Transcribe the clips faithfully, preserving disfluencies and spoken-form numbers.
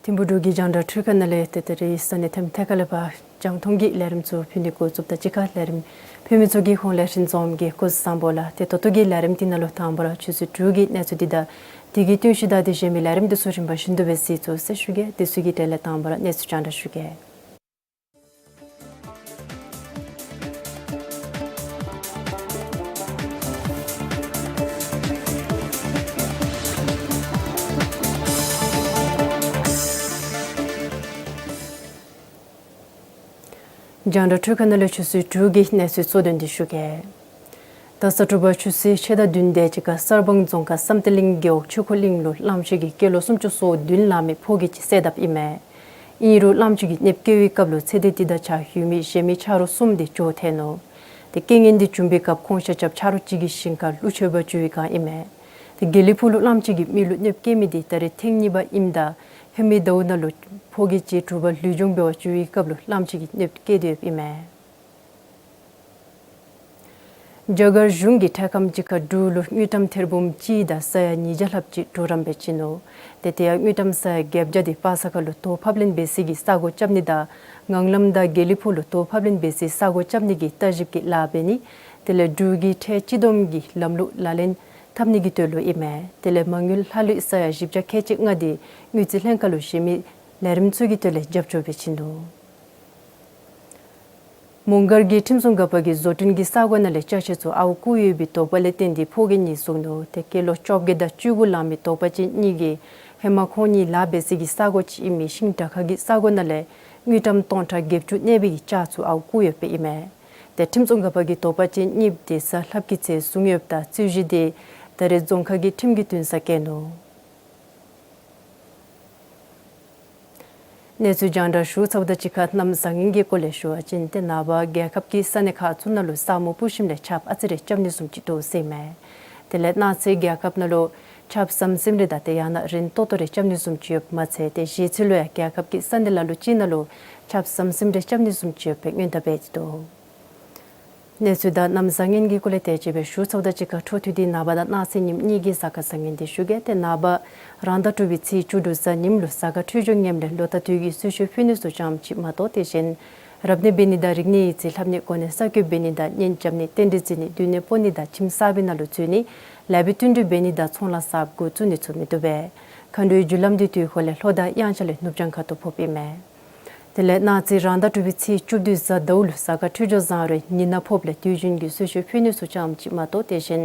ཐིམ་ཕུག་འབྲུག་གི་རྒྱང་བསྒྲགས་འཕྲུལ་ཁང་ནང་ལས་ཏེ་ད་རིས་ས་གནས་ཐམ་ཐད་ཁ་ལས་ཕར་རྒྱང་མཐོང་གི་ལས་རིམ་ཚུ་ཕུལ་ནི་འགོ་བཙུགསཔ་ད་གཅིག་ཁར་ལས་རིམ་ཕུལ་མི་ཚུ་གི་ཧོངས་ལས་རིན་འཛོམས་ཀྱིས་སྐུ་གཟུགས་བཟང་པོ་ལགས། ཏེ་ད་ལྟོ་གི་ལས་རིམ་འདི་ནང་ལུ་དང་པ་ར་ཆུ་ཚོད་དྲུག་གི་གནས་ཚུལ་འདི་དང་དེ་གི་བསྟུན་གཞི་དང་དེ་གཞན་མི་ལས་རིམ་འདི་ཚུ་རིམ་པ་བཞིན་དུ་སྦེ་གཟིགས་ཚུགས་ཟེར་ཞུ་གེ། དེ་ཚུ་གི་གྲས་ལས་དང་པ་ར་གནས་ཚུལ་རྒྱང་བསྒྲགས་ཞུ་གེ། རྒྱང་བསྒྲགས་འཕྲུལ་ཁང་ནང་ལས་ཆུ་ཚོད་དྲུག་གི་གནས་ཚུལ་གཙོ་དོན་འདི་ཞུ་གེ། ད་ས་དྲོ་པ་ཆུ་ཚོད་ཕྱེད་དང་བདུན་དེ་ཅིག་ཁར་གསར་སྤང་རྫོང་ཁག་བསམ་གཏན་གླིང་རྒེད་འོག་ཆོས་འཁོར་གླིང་ལུ་གླངམོ་ཅིག་གིས་སྐྱེས་ལོ་སུམ་ཅུ་སོ་བདུན་ལང་མི་ཕོ་སྐྱེས་ཅིག་བསད་དཔ་ཨིན་མས། ཨིན་རུང་གླངམོ་ཅིག་གིས་གནོདཔ་བཀལ་བའི་སྐབས་ལུ་ཚེ་འདས་འདི་དང་ཕྱག་ཞུ་མི་གཞན་མི་ཆ་རོགས་གསུམ་དེ་བྱོག་ཐལ་ནུག། ཏེ་རྐྱེན་ངན་འདི་བྱུང་པའི་སྐབས་ཁོང་ཤ་རྐྱབ་ཆ་རོགས་ཅིག་གི་ཞིང་ཁར་ཀླུ་མཆོད་པར་འགྱོ་བའི་སྒང་ཨིན་མས། ཏེ་དགེ་ལེགས་ཕུག་ལུ་གླངམོ་ཅིག་གིས་མི་ལུ་གནོདཔ་བཀལ་མི་འདི་ད་རིས་ཐེངས་གཉིས་པ་ཨིནམ་ད་ཧེ་མའི་ཟླཝ་ནང་ལུ་ཕོ་སྐྱེས་ཅིག་གྲུ་པ་ལུས་སྦྱོང་འབད་བར་འགྱོ་བའི་སྐབས་ལུ་གླངམོ་ཅིག་གིས་གནོདཔ་བཀལ་ཏེ་ཡོདཔ་ཨིན་མས། རྒྱ་གར་གཞུང་གིས་འཕྲལ་ཁམས་ཅིག་ཁར་འབྲུག་ལུ་དངུལ་ཀྲམ་ཐེར་འབུམ་གཅིག་དང་ས་ཡ་ཉིས་བརྒྱ་ལྷགཔ་ཅིག་གྲོགས་རམ་སྦེ་བྱིན་ནུག། ཏེ་དེ་ཡང་དངུལ་ཀྲམ་ས་ཡ་བརྒྱད་བརྒྱ་དེ་པ་ས་ཁ་ལུ་དོས་ཕབ་ལེན་འབད་སའི་གི་ས་གོ་རྐྱབ་ནི་དང་ངང་ལམ་དང་དགེ་ལེགས་ཕུག་ལུ་དོས་ཕབ་ལེན་འབད་སའི་ས་གོ་རྐྱབ་ནི་གི་ལྟ་ཞིབ་ཀྱི་ལཱ་འབད་ནི། དེ་ལས་འབྲུག་གི་ཁྲལ་སྤྱི་བསྡོམས་ཀྱི་ལམ་ལུགས་ལག་ལེན་འཐབ་ནི་གི་དོན་ལུ་ཨིན་མས། དེ་ལས་མ་དངུལ་ལྷག་ལུས་ས་ཡ་བཞི་བརྒྱ་ཁལ་གཅིག་ལྔ་དེ་དངུལ་རྩིས་ལྷན་ཁག་ལུ་གཞན་མི་ལས་རིམ་ཚུ་གི་དོན་ལས་རྒྱབ་སྐྱོར་འབད་བྱིན་ནུག། མོང་སྒར་གྱི་ཁྲིམས་སྲུང་འགག་པ་གིས་བཟོ་སྐྲུན་གྱི་ས་གོ་ནང་ལས་ཅ་ཆས་ཚུ་ཨརཝ་བརྐུ་ཡོད་པའི་དོགས་པ་ལས་བརྟེན་ཏེ་ཕོ་སྐྱེས་གཉིས་བཟུང་ནུག། ཏེ་སྐྱེས་ལོ་བཅོ་བརྒྱད་དང་བཅུ་དགུ་ལང་མི་དོགས་པ་ཅན་གཉིས་ཀྱིས་ཧེ་མ་ཁོང་གཉིས་ལཱ་འབད་སའི་གི་ས་གོ་ཅིག་ཨིན་མི་ཤིང་དྲ་ཁ་གི་ས་གོ་ནང་ལས་དངུལ་ཀྲམ་སྟོང་ཕྲག་བརྒྱད་ཅུ་གནས་པའི་གི་ཅ་ཚུ་ཨརཝ་བརྐུ་ཡོདཔ་ཨིན་མས། ཏེ་ཁྲིམས་སྲུང་འགག་པ་གིས་དོགས་པ་ཅན་གཉིས་དེ་གཟའ་ལྷག་པ་གི་ཚེ་བཟུང་ཡོདཔ་ད་རྩོད་གཞི་དེ་ད་རེས་རྫོང་ཁག་གི་ཁྲིམས་ཀྱི་འདུན་སར་བསྐྱལ་ནུག། གནས་ཚུལ་རྒྱང་བསྒྲགས་ཞུ་ཚརཝ་དང་གཅིག་ཁར་གནམ་བཟང་ངན་གྱི་སྐོར་ལས་ཞུ་བ་ཅིན་ཏེ་ནངས་པ་རྒྱལ་ཁབ་ཀྱི་ས་གནས་ཁག་ཚུ་ནང་ལུ་ས་སྨུག་སྤུབས་ཞིནམ་ལས་ཆརཔ་ཨ་ཙི་རེ་རྐྱབ་ནི་བཟུམ་ཅིག་འདུག་ཟེར་ཨིན་མས། དེ་ལས་གནངས་ཚེ་རྒྱལ་ཁབ་ནང་ལུ་ཆརཔ་ཟམ་ཟིམ་རེ་དང་ཏེ་ཡང་ན་རན་ཏོག་ཏོ་རེ་རྐྱབ་ནི་བཟུམ་ཅིག་ཡོདཔ་མ་ཚད་ཏེ་གཞེས་ཚེ་ལུ་ཡང་རྒྱལ་ཁབ་ཀྱི་ས་གནས་ལ་ལུ་ཅིག་ནང་ལུ་ཆརཔ་ཟམ་ཟིམ་རེ་རྐྱབ་ནི་བཟུམ་ཅིག་ཡོད་པའི་སྔོན་བརྡ་འབད་དེ་འདུག། གནས་ཚུལ་དང་གནམ་བཟང་ངན་གྱི་སྐོར་ལས་དེ་ཅིག་སྦེ་ཞུ་ཚརཝ་དང་གཅིག་ཁར་འཕྲོ་མཐུད་དེ་ནངས་པ་དང་གནངས་ཚེ་ཉིནམ་གཉིས་ཀྱི་གཟའ་སྐར་བཟང་ངན་འདི་ཞུ་གེ། ཏེ་ནངས་པ་རང་ཟླ་དྲུག་པའི་ཚེས་བཅུ་དྲུག་གཟའ་ཉིམ་ལུ་གཟའ་སྐར་འཕྲོད་སྦྱོར་ངནམ་ལས་ལོ་རྟགས་དུས་ཀྱི་གསོལ་མཆོད་ཕུལ་ནི་ཚུ་ཙམ་ཅིག་མ་གཏོགས་དེ་བཞིན་རབ་གནས་འབད་ནི་དང་རིག་གནས་ཡིག་རྩིས་ལྷབ་ནི་གོ་གནས་གསར་བསྐོ་འབད་ནི་དང་གཉེན་རྐྱབ་ནི་རྟེན་འབྲེལ་བརྩི་ནི་འདུ་གནས་སྤོ་ནི་དང་ཁྱིམ་གསར་པའི་ནང་ལུ་འཛུལ་ནི་ལེགས་པའི་བསྟུན་གྲོས་འབད་ནི་དང་ཚོང་ལཱ་གསརཔ་འགོ་བཙུགས་ནི་ཚུ་མི་བཏུབ་པས། མཁའ་འགྲོའི་རྒྱུ་ལམ་འདི་དུས་འཁོར་ལས་ལྷོ་དང་དབྱངས་འཆར་ལས་ནུབ་བྱང་ཁ་ཐུག་ཕོགཔ་ཨིན་མས། དེ་ལས་གནངས་ཚེ་རང་ཟླ་དྲུག་པའི་ཚེས་བཅུ་བདུན་གཟའ་ཟླཝ་ལུ་གཟའ་སྐར་འཕྲོད་སྦྱོར་བཟང་རུང་ཉི་ནག་ཕོགཔ་ལས་དུས་རྒྱུན་གྱི་གསོལ་མཆོད་ཕུལ་ནི་ཚུ་ཙམ་ཅིག་མ་གཏོགས་དེ་བཞིན་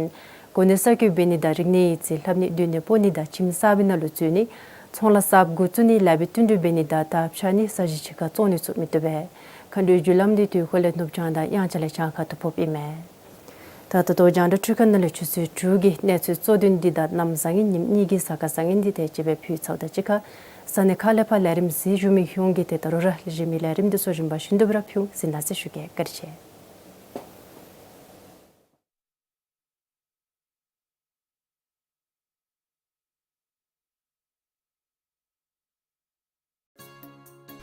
གོ་གནས་གསར་བསྐོ་འབད་ནི་དང་རིག་གནས་ཡིག་རྩིས་ལྷབ་ནི་འདུ་གནས་སྤོ་ནི་དང་ཁྱིམ་གསར་པའི་ནང་ལུ་འཛུལ་ནི་ཚོང་ལཱ་གསརཔ་འགོ་བཙུགས་ནི་ལེགས་པའི་བསྟུན་གྲོས་འབད་ནི་དང་དར་འཕྱར་ནི་ས་གཞི་ཅིག་ཁར་བཙོང་ནི་ཚུ་མི་བཏུབ་པས། མཁའ་འགྲོའི་རྒྱུ་ལམ་འདི་དུས་འཁོར་ལས་ནུབ་བྱང་དང་དབྱངས་འཆར་ལས་བྱང་ཁ་ཐུག་ཕོགཔ་ཨིན་མས། ད་ད་ལྟོ་རྒྱང་བསྒྲགས་འཕྲུལ་ཁང་ནང་ལས་ཆུ་ཚོད་དྲུག་གི་གནས་ཚུལ་གཙོ་དོན་འདི་དང་གནམ་བཟང་ངན་ཉིནམ་གཉིས་ཀྱི་གཟའ་སྐར་བཟང་ངན་འདི་དེ་ཅིག་སྦེ་ཕུལ་ཚརཝ་དང་གཅིག་ཁར་ས་གནས་ཁག་ལས་ཕར་ལས་རིམ་གཟིགས་བཞུགས་མི་ཡོངས་ཀྱིས་ཏེ་ད་རུང་ར་གཞན་མི་ལས་རིམ་འདི་ཚུ་རིམ་པ་བཞིན་དུ་སྦེ་ར་ཕུལ་གཟིགས་གནང་ཟེར་ཞུ་གེ། བཀའ་དྲིན་ཆེ།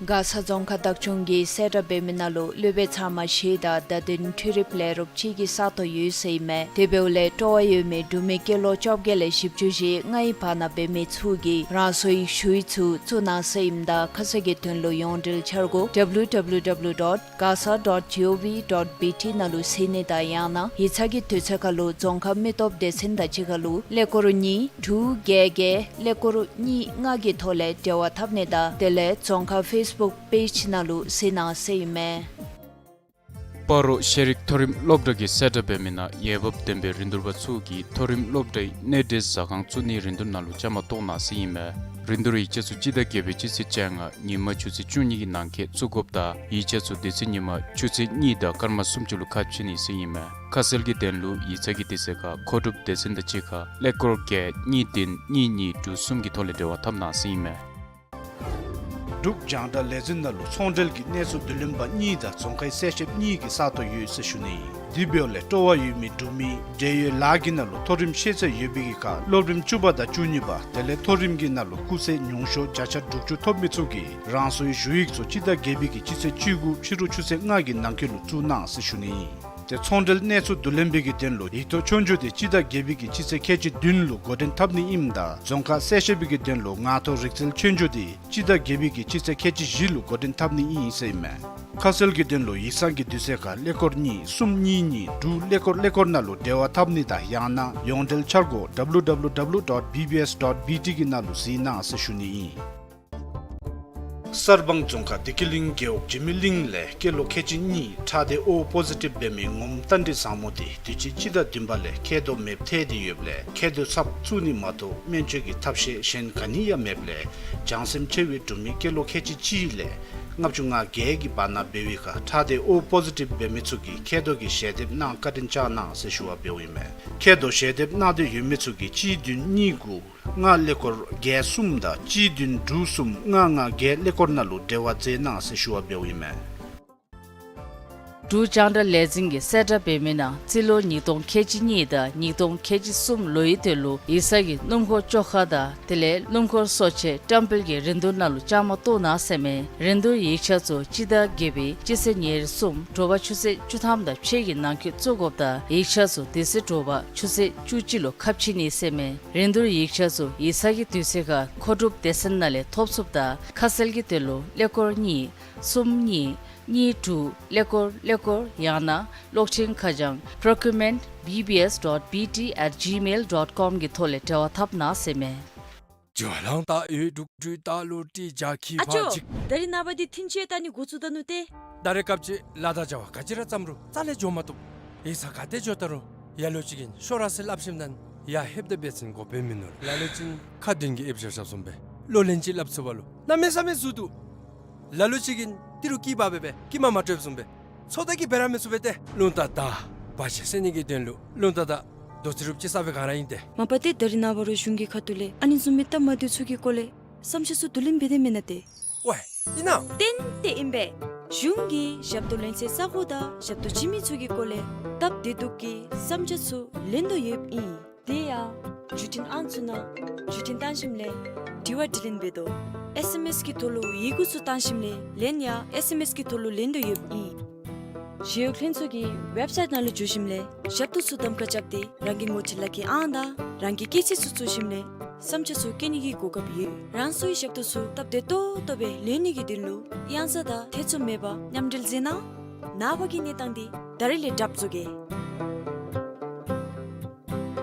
མགར་ས་རྫོང་ཁག་བདག་སྐྱོང་གིས་གསལ་བསྒྲགས་འབད་མི་ནང་ལུ་སློབ་དཔོན་ཚང་མ་བཞི་དང་བརྡ་དོན་འཕྲུལ་རིག་ལས་རོགསཔ་གཅིག་གི་ས་སྟོང་ཡོད་ཟེར་ཨིན་མས། དེ་འབདཝ་ལས་སྤྲོ་བ་ཡོད་མི་འབྲུག་མི་སྐྱེས་ལོ་བཅོ་བརྒྱད་ལས་བཞི་བཅུ་ཞེ་ལྔའི་བར་ན་འབད་མི་ཚུ་གིས་རང་སོའི་ཞུ་ཡིག་ཚུ་བཙུགས་གནང་ཟེར་ཨིནམ་ད་ཁ་གསལ་གྱི་དོན་ལུ་ཡོངས་འབྲེལ་འཆར་སྒོ་W W W dot gasa dot gov dot B T ནང་ལུ་གཟིགས་ནི་དང་ཡང་ན་ཡིག་ཚང་གི་དུས་ཚོད་ཁར་ལུ་རྫོང་ཁག་མི་སྟོབས་སྡེ་ཚན་དང་གཅིག་ཁར་ལུ་ཀླད་ཀོར་གཉིས་དྲུག་བརྒྱད་བརྒྱད་ཀླད་ཀོར་གཉིས་ལྔ་གི་ཐོག་ལས་འབྲེལ་བ་འཐབ་ནི་དང་དེ་ལས་རྫོང་ཁག་ཕེསི་བུཀ་པེཇ་ནང་ལུ་གཟིགས་གནང་ཟེར་ཨིན་མས། སྤ་རོ་ཤེས་རིག་མཐོ་རིམ་སློབ་གྲྭ་གིས་གསལ་བསྒྲགས་འབད་མི་ནང་འོས་འབབ་ལྡན་པའི་རིན་བསྡུར་པ་ཚུ་གིས་མཐོ་རིམ་སློབ་གྲྭའི་གནས་འབྲེལ་ཟ་ཁང་བཙུགས་ནིའི་རིན་བསྡུར་ནང་ལུ་བཅའ་མར་གཏོགས་གནང་ཟེར་ཨིན་མས། རིན་བསྡུར་ཡིག་ཆ་ཚུ་སྤྱི་ཟླ་བརྒྱད་པའི་སྤྱི་ཚེས་བཅོ་ལྔ་ཉིན་མ་ཆུ་ཚོད་བཅུ་གཉིས་ཀྱི་ནང་འཁོད་བཙུགས་དགོཔ་དང་ཡིག་ཆ་ཚུ་དེ་ཚེ་ཉིན་མ་ཆུ་ཚོད་གཉིས་དང་སྐར་མ་སུམ་ཅུ་ལུ་ཁ་ཕྱེ་ནི་ཟེར་ཨིན་མས། ཁ་གསལ་གྱི་དོན་ལུ་ཡིག་ཚང་གི་དུས་ཚོད་ཁར་མཁོ་སྒྲུབ་སྡེ་ཚན་དང་གཅིག་ཁར་ཀླད་ཀོར་བརྒྱད་གཉིས་བདུན་གཉིས་གཉིས་དྲུག་གསུམ་གྱི་ཐོག་ལས་འབྲེལ་བ་འཐབ་གནང་ཟེར་ཨིན་མས། འབྲུག་རྒྱང་བསྒྲགས་ལས་འཛིན་ནང་ལུ་ཚོང་འབྲེལ་གྱི་གནས་ཚུལ་བསྡུ་ལེན་པ་གཉིས་དང་རྫོང་ཁའི་གསལ་བཤདཔ་གཉིས་ཀྱི་ས་སྟོང་ཡོད་ཟེར་ཞུ་ནི་ཨིན། དེ་འབདཝ་ལས་སྤྲོ་བ་ཡོད་མི་འབྲུག་མི་འབྲེལ་ཡོད་ལཱ་གི་ནང་ལུ་མཐོ་རིམ་ཤེས་ཚད་ཡོད་པའི་གི་ཁར་སློབ་རིམ་བཅུ་པ་དང་བཅུ་གཉིས་པ་དེ་ལས་མཐོ་རིམ་གྱི་ནང་ལུ་སྐུགས་ཚད་ཉུང་ཤོས་བརྒྱ་ཆ་དྲུག་ཅུ་ཐོབ་མི་ཚུ་གིས་རང་སོའི་ཞུ་ཡིག་ཚུ་སྤྱི་ཟླ་བརྒྱད་པའི་གི་སྤྱི་ཚེས་བཅུ་དགུ་ཕྱི་རུ་ཆུ་ཚོད་ལྔ་གི་ནང་འཁོད་ལུ་བཙུགས་གནང་ཟེར་ཞུ་ནི་ཨིན། ཏེ་ཚོང་འབྲེལ་གནས་ཚུལ་བསྡུ་ལེན་པའི་གི་དོན་ལུ་ཡིག་ཐོག་ཆོས་རྒྱུགས་དེ་སྤྱི་ཟླ་བརྒྱད་པའི་གི་སྤྱི་ཚེས་ཁལ་གཅིག་བདུན་ལུ་འགོ་འདྲེན་འཐབ་ནི་ཨིནམ་ད་རྫོང་ཁ་གསལ་བཤད་པའི་གི་དོན་ལུ་ངག་ཐོག་རིག་རྩལ་ཆོས་རྒྱུགས་དེ་སྤྱི་ཟླ་བརྒྱད་པའི་གི་སྤྱི་ཚེས་ཁལ་གཅིག་བཞི་ལུ་འགོ་འདྲེན་འཐབ་ནི་ཨིན་ཟེར་ཨིན་མས། ཁ་གསལ་གྱི་དོན་ལུ་ཡིག་ཚང་གི་དུས་ཚོད་ཁར་ཀླད་ཀོར་གཉིས་གསུམ་གཉིས་གཉིས་དྲུག་ཀླད་ཀོར་ཀླད་ཀོར་ནང་ལུ་འབྲེལ་བ་འཐབ་ནི་དང་ཡང་ན་ཡོངས་འབྲེལ་འཆར་སྒོ་W W W dot B B S dot B T གི་ནང་ལུ་གཟིགས་གནང་ཟེར་ཞུ་ནི་ཨིན། གསར་སྤང་རྫོང་ཁག་བདེ་སྐྱིད་གླིང་རྒེད་འོག་འཇིགས་མེད་གླིང་ལས་སྐྱེས་ལོ་ཁལ་གཅིག་གཉིས་ཁྲག་སྡེ་O positive འབད་མི་ངོམ་རྟ་མགྲིན་བཟང་མོ་དེ་དུས་ཅི་སྤྱི་ཟླ་བདུན་པ་ལས་མཁལ་རྡོག་མེདཔ་ཐལ་ཏེ་ཡོདཔ་ལས་མཁལ་རྡོག་ཚབ་བཙུགས་ནི་མ་གཏོགས་སྨན་བཅོས་ཀྱི་ཐབས་ཤེས་གཞན་ག་ནི་ཡང་མེདཔ་ལས་བྱང་སེམས་ཆེ་བའི་འབྲུག་མི་སྐྱེས་ལོ་ཁལ་གཅིག་གཅིག་ལས་ལྔ་བཅུ་ང་བརྒྱད་ཀྱི་བར་ན་འབད་བའི་ཁར་ཁྲག་སྡེ O positive འབད་མི་ཚུ་གིས་མཁལ་རྡོག་གི་ཞལ་འདེབས་གནང་བཀའ་དྲིན་བསྐྱང་གནང་ཟེར་ཞུ་བ་འབདཝ་ཨིན་མས། མཁལ་རྡོག་ཞལ་འདེབས་གནང་འདོད་ཡོད་མི་ཚུ་གིས་གཅིག་བདུན་གཉིས་དགུ་ལྔ་ཀླད་ཀོར་བརྒྱད་གསུམ་དང་གཅིག་བདུན་དྲུག་གསུམ་ལྔ་ལྔ་བརྒྱད་ཀླད་ཀོར་ནང་ལུ་འབྲེལ་བ་མཛད་གནང་ཟེར་ཞུ་བ་འབདཝ་ཨིན་མས། འབྲུག་རྒྱང་བསྒྲགས་ལས་འཛིན་གྱིས་གསལ་བསྒྲགས་འབད་མི་ནང་རྩིས་ལོ་ཉིས་སྟོང་ཁལ་གཅིག་གཉིས་དང་ཉིས་སྟོང་ཁལ་གཅིག་གསུམ་ལོའི་དོན་ལུ་ཡིག་ཚང་གི་སྣུམ་འཁོར་བཅོ་ཁ་དང་དེ་ལས་སྣུམ་འཁོར་གསོ་ཆས་བཀྲམ་སྤེལ་གྱི་རིན་བསྡུར་ནང་ལུ་བཅའ་མར་གཏོགས་གནང་ཟེར་མས། རིན་བསྡུར་ཡིག་ཆ་ཚུ་སྤྱི་ཟླ་བརྒྱད་པའི་སྤྱི་ཚེས་ཉེར་གསུམ་དྲོ་པ་ཆུ་ཚོད་བཅུ་ཐམ་དང་ཕྱེད་ཀྱི་ནང་འཁོད་བཙུགས་དགོཔ་དང་ཡིག་ཆ་ཚུ་དེ་ཚེ་དྲོ་པ་ཆུ་ཚོད་བཅུ་གཅིག་ལུ་ཁ་ཕྱེ་ནི་ཟེར་མས། རིན་བསྡུར་ཡིག་ཆ་ཚུ་ཡིག་ཚང་གི་དུས་ཚོད་ཁར་མཁོ་སྒྲུབ་སྡེ་ཚན་ནང་ལས་ཐོབ་ཚུགསཔ་དང་ཁ་གསལ་གྱི་དོན་ལུ་ཀླད་ཀོར་གཉིས་གསུམ་གཉིས་གཉིས་དྲུག་ཀླད་ཀོར་ཀླད་ཀོར་ཡང་ན་གློག་འཕྲིན་ཁ་བྱང་procurement B B S dot B T at gmail dot com གི་ཐོག་ལས་འབྲེལ་བ་འཐབ་གནང་ཟེར་མས། ཨ་ཅོ། ད་རེས་ནངས་པ་འདི་ཐིན་ཅི་ཏ་ནི་འགོ་བཙུགས་ད་ནུག་ཏེ། ད་རེས་སྐབས་ཅིག་ལཱ་དང་བྱ་བ་ག་ཅི་ར་བརྩམ་རུང་རྩ་ལས་འགྱོ་མ་བཏུབ། ཡིག་ཚང་ག་ཏེ་འགྱོ་ད་རུང་ལ་ལུ་ཅིག་གིས་ཤོར་ར་ཟེར་སླབ་ཞིནམ་ད་ཡར་ལྷོདཔ་ད་འབད་བ་ཅིན་གོ་བརྡ་མིན་ནུག། ལ་ལུ་ཅིག་ཁ་བདུན་གྱིས་ཨིབ་ཞབས་ཞབས་བཟུམ་སྦེ་གློག་ལན་ཅིག་སླབ་ཚུགས་པ་ལུ་གནམ་མེད་ས་མེད་ཟུར་འདུག། ལ་ལུ་ཅིག་གིས་ཏི་རུ་སྐྱི་པགས་སྦེ་སྦེ་སྐྱི་མ་མ་སྤྲོདཔ་བཟུམ་སྦེ་ཚོད་ལྟ་གིས་འབད་ར་མི་ཚུགས་པས་ཏེ། རླུང་རྟ་དང་བར་ཆད་སེལ་ནི་གི་དོན་ལུ་རླུང་རྟ་དང་རྡོ་རྩེག་རུབ་ཅིག་གསར་པའི་སྒང་ར་ཨིན་ཏེ། མ་པ་ཏེ་ད་རེས་ནངས་པ་ར་གཞུང་གི་ཁ་ཐུག་ལས་ཨ་ནི་བཟུམ་མའི་སྟབས་མ་བདེཝ་ཚུ་གི་སྐོར་ལས་བསམ་འཆར་ཚུ་བསྡུ་ལེན་འབད་དེ་མེན་ན་ཏེ། ཝའེ་ཨིན་ན། ཏན་ཏན་ཨིན་པས། གཞུང་གིས་ཞབས་ཏོག་ལེན་སའི་ས་གོ་དང་ཞབས་ཏོག་བྱིན་མི་ཚུ་གི་སྐོར་ལས་སྟབས་བདེ་སྡུག་གི་བསམ་འཆར་ཚུ་ལེན་དོ་ཡོདཔ་ཨིན། དེ་ཡང་བརྒྱུད་འཕྲིན་ཨང་ཚུ་ནང་བརྒྱུད་འཕྲིན་བཏང་ཞིནམ་ལས་དྲི་བ་དྲིས་ལན་འབད་དོ། ཨེས་ཨེམ་ཨེས་ཀྱི་ཐོག་ལུ་ཡི་གུ་ཚུ་བཏང་ཞིནམ་ལས་ལན་ཡང་ཨེས་ཨེམ་ཨེས་ཀྱི་ཐོག་ལུ་ལེན་དོ་ཡོདཔ་ཨིན། ཞི་གཡོག་ལྷན་ཚོགས་ཀྱི་ཝེབ་སའིཊ་ནང་ལུ་འཛུལ་ཞིནམ་ལས་ཞབས་ཏོག་ཚུ་གདམ་ཁ་རྐྱབ་སྟེ་རང་གི་ངོ་སྤྲོད་ལག་ཁྱེར་ཨང་དང་རང་གི་སྐྱེས་ཚེས་ཚུ་བཙུགས་ཞིནམ་ལས་བསམ་འཆར་ཚུ་བཀོད་ནི་གི་གོ་སྐབས་ཡོད། རང་སོའི་ཞབས་ཏོག་ཚུ་སྟབས་བདེ་ཏོག་ཏོ་སྦེ་ལེན་ནི་གི་དོན་ལུ་གཡང་ས་དང་ཐེ་ཚོམ་མེད་པར་མཉམ་འབྲེལ་མཛད་གནང་། ནངས་པ་གི་གནས་སྟངས་འདི་ད་རིས་ལས་གྲབས་བཟོ་གེ།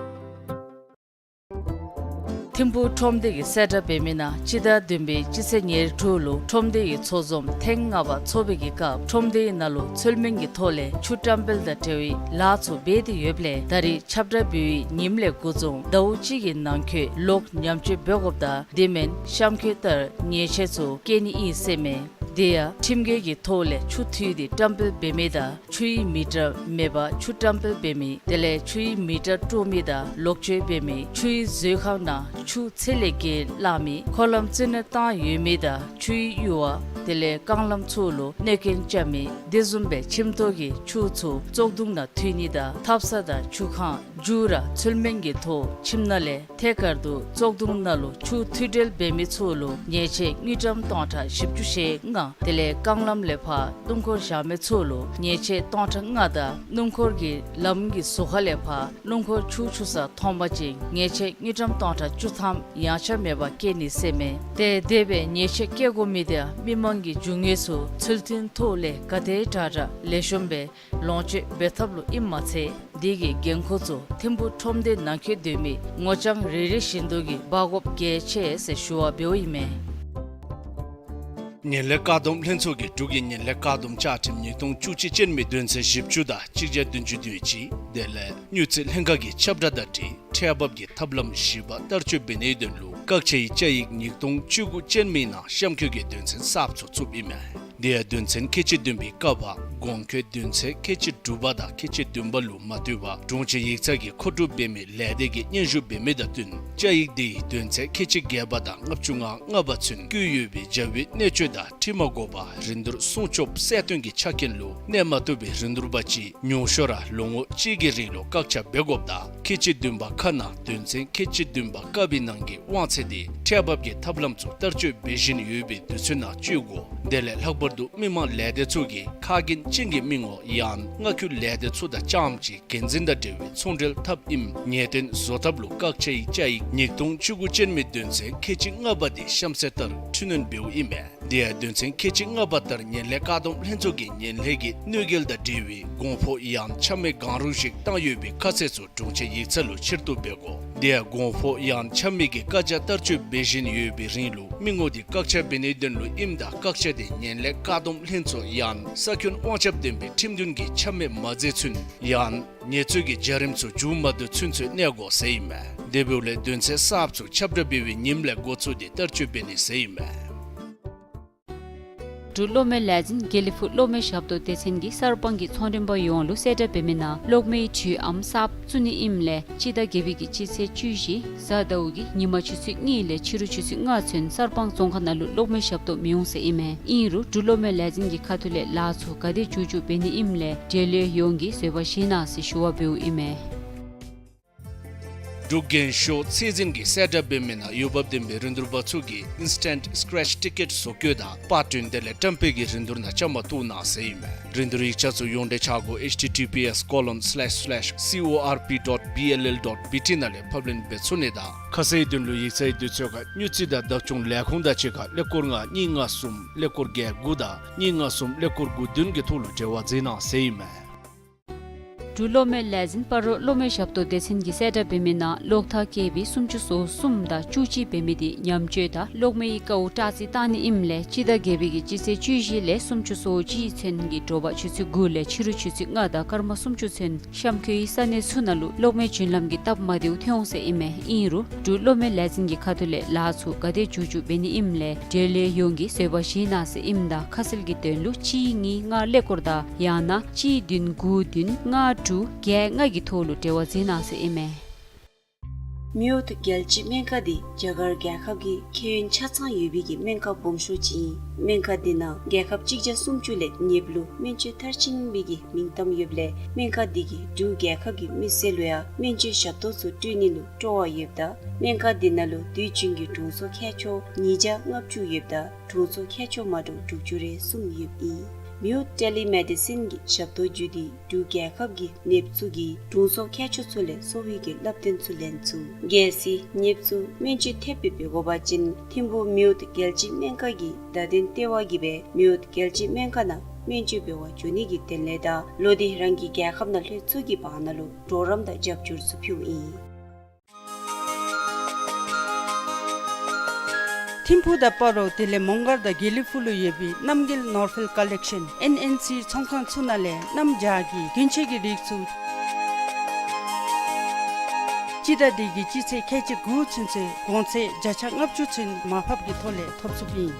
ཐིམ་ཕུག་ཁྲོམ་སྡེ་གིས་གསལ་བསྒྲགས་འབད་མི་ནང་སྤྱི་ཟླ་བདུན་པའི་སྤྱི་ཚེས་ཉེར་དྲུག་ལུ་ཁྲོམ་སྡེའི་ཚོགས་འཛོམས་ཐེངས་ལྔ་པ་ཚོགས་པའི་གི་སྐབས་ཁྲོམ་སྡེའི་ནང་ལུ་ཚུལ་མིན་གྱི་ཐོག་ལས་ཆུ་བཀྲམ་སྤེལ་དང་འབྲེལ་བའི་ལཱ་ཚུ་འབད་དེ་ཡོདཔ་ལས་ད་རིས་ཁྱབ་བསྒྲགས་འབད་བའི་ཉིནམ་ལས་འགོ་བཟུང་ཟླཝ་གཅིག་གི་ནང་འཁོད་ལོག་ཉམས་བཅོས་འབད་དགོཔ་དང་དེ་མེན་གཤམ་འཁོད་ལྟར་ཉེས་ཆད་ཚུ་བཀལ་ནི་ཨིན་ཟེར་མས། དེ་ཡང་ཁྲིམས་འགལ་གྱི་ཐོག་ལས་ཆུ་འཐུས་ཏེ་བཀྲམ་སྤེལ་འབད་མི་དང་ཆུའི་མི་ཊར་མེད་པར་ཆུ་བཀྲམ་སྤེལ་འབད་མི་དེ་ལས་ཆུའི་མི་ཊར་དཀྲོག་མི་དང་ལོག་སྤྱོད་འབད་མི་ཆུའི་མཛོད་ཁང་ནང་ཆུ་ཚད་ལས་བརྒལ་བླངས་མི་འཁོར་ལམ་རྩིས་ནོར་བཏང་ཡོད་མི་དང་ཆུའི་གཡུར་བ་དེ་ལས་རྐང་ལམ་ཚུ་ལུ་གནོད་སྐྱོན་རྐྱབ་མི་དེ་བཟུམ་སྦེ་ཁྱིམ་ཐོག་གི་ཆུ་ཚུ་བཙོག་དུང་ནང་འཐུ་ནི་དང་ཐབ་ས་དང་ཆུ་ཁང་མཇུག་ར་ཚུལ་མིན་གྱི་ཐོག་ཁྱིམ་ནང་ལས་ཐད་ཀར་དུ་བཙོག་དུང་ནང་ལུ་ཆུ་འཐུ་སྤྲོད་འབད་མི་ཚུ་ལུ་ཉེས་ཆད་དངུལ་ཀྲམ་སྟོང་ཕྲག་བཞི་བཅུ་ཞེ་ལྔ། དེ་ལས་རྐང་ལམ་ལས་ཕར་སྣུམ་འཁོར་བཞག་མི་ཚུ་ལུ་ཉེས་ཆད་སྟོང་ཕྲག་ལྔ་དང་སྣུམ་འཁོར་གྱི་ལམ་གྱི་ཟུར་ཁ་ལས་ཕར་སྣུམ་འཁོར་ཆུ་འཁྱུ་ས་མཐོང་པ་ཅིན་ཉེས་ཆད་དངུལ་ཀྲམ་སྟོང་ཕྲག་བཅུ་ཐམ་ཡངས་ཆག་མེད་པར་བཀལ་ནི་ཟེར་མས། ཏེ་དེ་སྦེ་ཉེས་ཆད་བཀལ་དགོ་མི་དེ་མི་མང་གི་རྒྱུ་དངོས་ཚུ་ཚུལ་མཐུན་ཐོག་ལས་ག་དེ་དྲག་དྲག་ལེགས་ཤོམ་སྦེ་ལོངས་སྤྱོད་འབད་ཐབས་ལུ་ཨིནམ་མ་ཚད་དེ་གི་འགན་ཁུར་ཚུ་ཐིམ་ཕུག་ཁྲོམ་སྡེ་ནང་འཁོད་སྡོད་མི་ངོ་རྐྱང་རེ་རེ་བཞིན་དུ་གིས་འབག་དགོཔ་གལ་ཆེ་ཟེར་ཞུ་བ་འབདཝ་ཨིན་མས། ངན་ལྷད་བཀག་སྡོམ་ལྷན་ཚོགས་ཀྱིས་འབྲུག་གི་ངན་ལྷད་བཀག་སྡོམ་བཅའ་ཁྲིམས་ཉིས་སྟོང་བཅུ་གཅིག་ཅན་མའི་དོན་ཚན་བཞི་བཅུ་དང་གཅིག་བརྒྱ་བདུན་ཅུ་དོན་གཅིག་དེ་ལས་དངུལ་རྩིས་ལྷན་ཁག་གི་ཁྱབ་བསྒྲགས་དང་འཁྲིལ་ཁྲལ་འབབ་ཀྱི་ཐབས་ལམ་བཞི་པ་བསྟར་སྤྱོད་འབད་ནིའི་དོན་ལུ་བཀག་ཆའི་བཅའ་ཡིག་ཉིས་སྟོང་བཅུ་དགུ་ཅན་མའི་ནང་གཤམ་འཁོད་ཀྱི་དོན་ཚན་གསརཔ་ཚུ་བཙུགསཔ་ཨིན་མས། དེ་ཡང་དོན་ཚན་ཁལ་གཅིག་བདུན་པའི་ཀ་བ་གོང་འཁོད་དོན་ཚན་ཁལ་གཅིག་དྲུག་པ་དང་ཁལ་གཅིག་བདུན་པ་ལུ་མ་ལྟོས་པར་དྲུང་ཆེན་ཡིག་ཚང་གིས་མཁོ་སྒྲུབ་འབད་མི་ལས་སྡེ་གིས་སྙན་ཞུ་འབད་མི་དང་བསྟུན་བཅའ་ཡིག་དེའི་དོན་ཚན་ཁལ་གཅིག་བརྒྱད་པ་དང་ལྔ་བཅུ་ང་ལྔ་པ་ཚུན་བཀོད་ཡོད་པའི་བྱ་བའི་གནད་སྤྱོད་དང་འཁྲིལ་མ་དགོ་པར་རིན་བསྡུར་སྲུང་སྐྱོབ་གསལ་སྟོན་གྱི་ཆ་རྐྱེན་ལུ་གནས་མ་ཐུབ་པའི་རིན་བསྡུར་པ་ཅིག་ཉུང་ཤོས་ར་ལོ་ངོ་གཅིག་གི་རིང་ལུ་བཀག་ཆ་འབད་དགོཔ་དང་ཁལ་གཅིག་བདུན་པ་ཁ་ནང་དོན་ཚན་ཁལ་གཅིག་བདུན་པ་ཀ་བའི་ནང་གི་དབང་ཚད་དེ་ཁྲལ་འབབ་ཀྱི་ཐབས་ལམ་ཚུ་བསྟར་སྤྱོད་འབད་བཞིན་ཡོད་པའི་དུས་ཚོད་ནང་སྤྱོད་དགོ། དེ་ལས་ལྷག་པར་དུ་མི་མང་ལས་སྡེ་ཚུ་གིས་ཁ་རྒྱུན་ཅན་གྱི་མི་ངོ་ཡང་མངའ་ཁུལ་ལས་སྡེ་ཚུ་དང་རྐྱངམ་གཅིག་འགན་འཛིན་དང་འབྲེལ་བའི་ཚོང་འབྲེལ་འཐབ་ཨིནམ་ངེས་གཏན་བཟོ་ཐབས་ལུ་བཀག་ཆའི་བཅའ་ཡིག་ཉིས་སྟོང་བཅུ་དགུ་ཅན་མའི་དོན་ཚན་ཁལ་གཅིག་ལྔ་པ་དེ་གཤམ་གསལ་ལྟར་འཕྲི་སྣོན་འབདཝ་ཨིན་མས། དེ་ཡང་དོན་ཚན་ཁལ་གཅིག་ལྔ་པ་ལྟར་ངན་ལྷད་བཀག་སྡོམ་ལྷན་ཚོགས་ཀྱིས་ངན་ལྷད་ཀྱི་གནོད་འགེལ་དང་འབྲེལ་བའི་གོང་འཕོ་ཡང་ཆ་མེད་གང་རུང་ཞིག་བཏང་ཡོད་པའི་ཁ་གསལ་ཚུ་དྲུང་ཆེན་ཡིག་ཚང་ལུ་ཕྱིར་བསྡུ་འབད་དགོ། དེ་ཡང་གོང་འཕོ་ཡང་ཆ་མེད་ཀྱི་བཀག་ཆ་བསྟར་སྤྱོད་འབད་བཞིན་ཡོད་པའི་རིང་ལུ་མི་ངོ་དེ་བཀག་ཆ་འབད་ནིའི་དོན་ལུ་ཨིནམ་ད་བཀག་ཆ་དེ་ངན་ལྷད་བཀག་སྡོམ་ལྷན་ཚོགས་ཡང་ས་ཁྱོན་དབང་ཁྱབ་ལྡན་པའི་ཁྲིམས་འདུན་གྱིས་ཆ་མེད་མ་མཛད་ཚུན་ཡང་ངལ་རྩོལ་གྱི་བྱ་རིམ་ཚུ་མཇུག་མ་བསྡུ་ཚུན་ཚོད་གནས་དགོ་ཟེར་ཨིན་མས། དེ་འབདཝ་ལས་དོན་ཚན་གསརཔ་ཚུ་ཁྱབ་བསྒྲགས་འབད་བའི་ཉིནམ་ལས་འགོ་བཙུགས་ཏེ་བསྟར་སྤྱོད་འབད་ནི་ཟེར་ཨིན་མས། འབྲུག་གློག་མེ་ལས་འཛིན་དགེ་ལེགས་ཕུག་གློག་མེ་ཞབས་ཏོག་སྡེ་ཚན་གྱིས་གསར་སྤང་གི་ཚོང་མགྲོན་པ་ཡོངས་ལུ་གསལ་བསྒྲགས་འབད་མི་ནང་གློག་མེའི་དྲོད་ཨམ་གསརཔ་བཙུགས་ནི་ཨིནམ་ལས་སྤྱི་ཟླ་བརྒྱད་པའི་གི་སྤྱི་ཚེས་བཅུ་བཞི་གཟའ་ཟླཝ་གི་ཉིན་མ་ཆུ་ཚོད་གཉིས་ལས་ཕྱི་རུ་ཆུ་ཚོད་ལྔ་ཚུན་གསར་སྤང་རྫོང་ཁག་ནང་ལུ་གློག་མེ་ཞབས་ཏོག་མི་འོང་ཟེར་ཨིན་མས། ཨིན་རུང་འབྲུག་གློག་མེ་ལས་འཛིན་གྱི་ཁ་ཐུག་ལས་ལཱ་ཚུ་ག་དེ་མཇུག་མཇུག་འབད་ནི་ཨིནམ་ལས་འབྲེལ་ཡོད་ཡོངས་ཀྱིས་བཟོད་པ་བཞེས་གནང་ཟེར་ཞུ་བ་འབདཝ་ཨིན་མས། འབྲུག་རྒན་ཤོས་ཚད་འཛིན་གྱིས་གསལ་བསྒྲགས་འབད་མི་ནང་འོས་འབབ་ལྡན་པའི་རིན་བསྡུར་པ་ཚུ་གིས་ཨིནསི་ཊེནཊ་སི་ཀེ་རེཆ་ཊི་ཀེཊ་བཟོ་བཀོད་དང་པར་སྐྲུན་དེ་ལས་བཀྲམ་སྤེལ་གྱི་རིན་བསྡུར་ནང་བཅའ་མར་གཏོགས་གནང་ཟེར་ཨིན་མས། རིན་བསྡུར་ཡིག་ཆ་ཚུ་ཡོངས་འབྲེལ་ཆག་སྒོ་ཨེཆ་ཊི་ཊི་པི་ཨེསི་ཀོ་ལོན་སི་ལེཤ་སི་ལེཤ་སི་ཨོ་ཨར་པི་ཌོཊ་བི་ཨེལ་ཨེལ་ཌོཊ་བི་ཊི་ནང་ལས་ཕབ་ལེན་འབད་ཚུགས་ནི་དང་ཁ་གསལ་དོན་ལུ་ཡིག་ཚང་གི་དུས་ཚོད་ཁར་དངུལ་རྩིས་དང་བདག་སྐྱོང་ལས་ཁུངས་དང་གཅིག་ཁར་ཀླད་ཀོར་ལྔ་གཉིས་ལྔ་གསུམ་ཀླད་ཀོར་བརྒྱད་དགུ་དང་གཉིས་ལྔ་གསུམ་ཀླད་ཀོར་དགུ་བདུན་གྱི་ཐོག་ལུ་འབྲེལ་བ་མཛད་གནང་ཟེར་ཨིན་མས། འབྲུག་གློག་མེ་ལས་འཛིན་སྤ་རོ་གློག་མེ་ཞབས་ཏོག་སྡེ་ཚན་གྱིས་གསལ་བསྒྲགས་འབད་མི་ནང་གློག་ཐག་ཀེ་བི་སུམ་ཅུ་སོ་གསུམ་དང་བཅུ་གཅིག་འབད་མི་དེ་ཉམས་བཅོས་དང་གློག་མེའི་དཀའཝ་དྲག་རྩི་བཏང་ནི་ཨིནམ་ལས་སྤྱི་ཟླ་བརྒྱད་པའི་གི་སྤྱི་ཚེས་བཅུ་བཞི་ལས་སུམ་ཅུ་སོ་གཅིག་ཚུན་གྱི་དྲོ་པ་ཆུ་ཚོད་དགུ་ལས་ཕྱི་རུ་ཆུ་ཚོད་ལྔ་དང་སྐར་མ་སུམ་ཅུ་ཚུན་གཤམ་འཁོད་ས་གནས་ཚུ་ནང་ལུ་གློག་མེ་རྒྱུན་ལམ་གྱི་སྟབས་མ་བདེཝ་ཐོན་འོང་ཟེར་ཨིན་མས། ཨིན་རུང་འབྲུག་གློག་མེ་ལས་འཛིན་གྱི་ཁ་ཐུག་ལས་ལཱ་ཚུ་ག་དེ་མཇུག་མཇུག་འབད་ནི་ཨིནམ་ལས་འབྲེལ་ཡོད་ཡོངས་ཀྱིས་བཟོད་པ་བཞེས་གནང་ཟེར་ཨིནམ་ད་ཁ་གསལ་གྱི་དོན་ལུ་གཅིག་གཉིས་ལྔ་ཀླད་ཀོར་དང་ཡང་ན་གཅིག་བདུན་དགུ་བདུན་ལྔ་དྲུག་བརྒྱད་ལྔ་གི་ཐོག་ལུ་འབྲེལ་བ་མཛད་གནང་ཟེར་ཨིན་མས། མེའོཊ་རྒྱལ་སྤྱིའི་སྨན་ཁང་འདི་རྒྱ་གར་རྒྱལ་ཁབ་ཀྱི་ཁྱད་ཡོན་ཆ་ཚང་ཡོད་པའི་གི་སྨན་ཁང་སྦོམ་ཤོས་ཅིག་ཨིན། སྨན་ཁང་འདི་ནང་རྒྱལ་ཁབ་གཅིག་བརྒྱ་སུམ་ཅུ་ལས་ཉེ་བ་ལུ་སྨན་བཅོས་མཐར་ཕྱིན་པའི་གི་མིང་གཏམ་ཡོདཔ་ལས་སྨན་ཁང་འདི་གིས་འབྲུག་རྒྱལ་ཁབ་ཀྱི་མི་སེར་ལུ་ཡང་སྨན་བཅོས་ཞབས་ཏོག་ཚུ་སྤྲོད་ནི་ལུ་སྤྲོ་བ་ཡོདཔ་ད་སྨན་ཁང་འདི་ནང་ལུ་དུས་རྒྱུན་གྱི་དྲུང་འཚོ་མཁས་མཆོག་ཉིས་བརྒྱ་ལྔ་བཅུ་ཡོདཔ་ད་དྲུང་འཚོ་མཁས་མཆོག་མ་འདྲཝ་དྲུག་ཅུ་རེ་གསུམ་ཡོདཔ་ཨིན། མེའོཊ་ཊེ་ལི་མེ་ཌི་སིན་གྱི་ཞབས་ཏོག་བརྒྱུད་དེ་འབྲུག་རྒྱལ་ཁབ་ཀྱི་ནདཔ་ཚུ་གིས་དྲུང་འཚོ་མཁས་མཆོག་ཚུ་ལས་གསོ་བའི་གི་བསླབ་སྟོན་ཚུ་ལེན་ཚུགས། གལ་སྲིད་ནདཔ་ཚུ་སྨན་བཅོས་ཐེབས་སྦེ་འབད་དགོ་པ་ཅིན་ཐིམ་ཕུག་མེའོཊ་རྒྱལ་སྤྱིའི་སྨན་ཁང་གི་བརྡ་དོན་ལྟེ་བ་གིས་སྦེ་མེའོཊ་རྒྱལ་སྤྱིའི་སྨན་ཁང་ནང་སྨན་བཅོས་འབད་བར་འགྱོ་ནི་གི་དོན་ལས་དང་ལོག་སྟེ་རང་གི་རྒྱལ་ཁབ་ནང་ལྷོད་ཚུགས་ཀྱི་བར་ན་ལུ་གྲོགས་རམ་དང་རྒྱབ་སྐྱོར་ཚུ་ཕུལཝ་ཨིན། ཐིམ་ཕུག་དང་སྤ་རོ་དེ་ལས་མོང་སྒར་དང་དགེ་ལེགས་ཕུག་ལུ་ཡོད་པའི་རྣམ་རྒྱལ་ནོར་ཕུལ་ཀ་ལེག་ཤཱན་ཨེན་ཨེན་སི་ཚོང་ཁང་ཚུ་ནང་ལས་གནམ་བྱཱར་གྱི་གྱོན་ཆས་ཀྱི་རིགས་ཚུ་སྤྱི་ཟླ་འདི་གི་སྤྱི་ཚེས་ཁལ་གཅིག་དགུ་ཚུན་ཚོད་གོང་ཚད་བརྒྱ་ཆ་ལྔ་བཅུ་ཚུན་མར་ཕབ་ཀྱི་ཐོག་ལས་ཐོབ་ཚུགསཔ་ཨིན།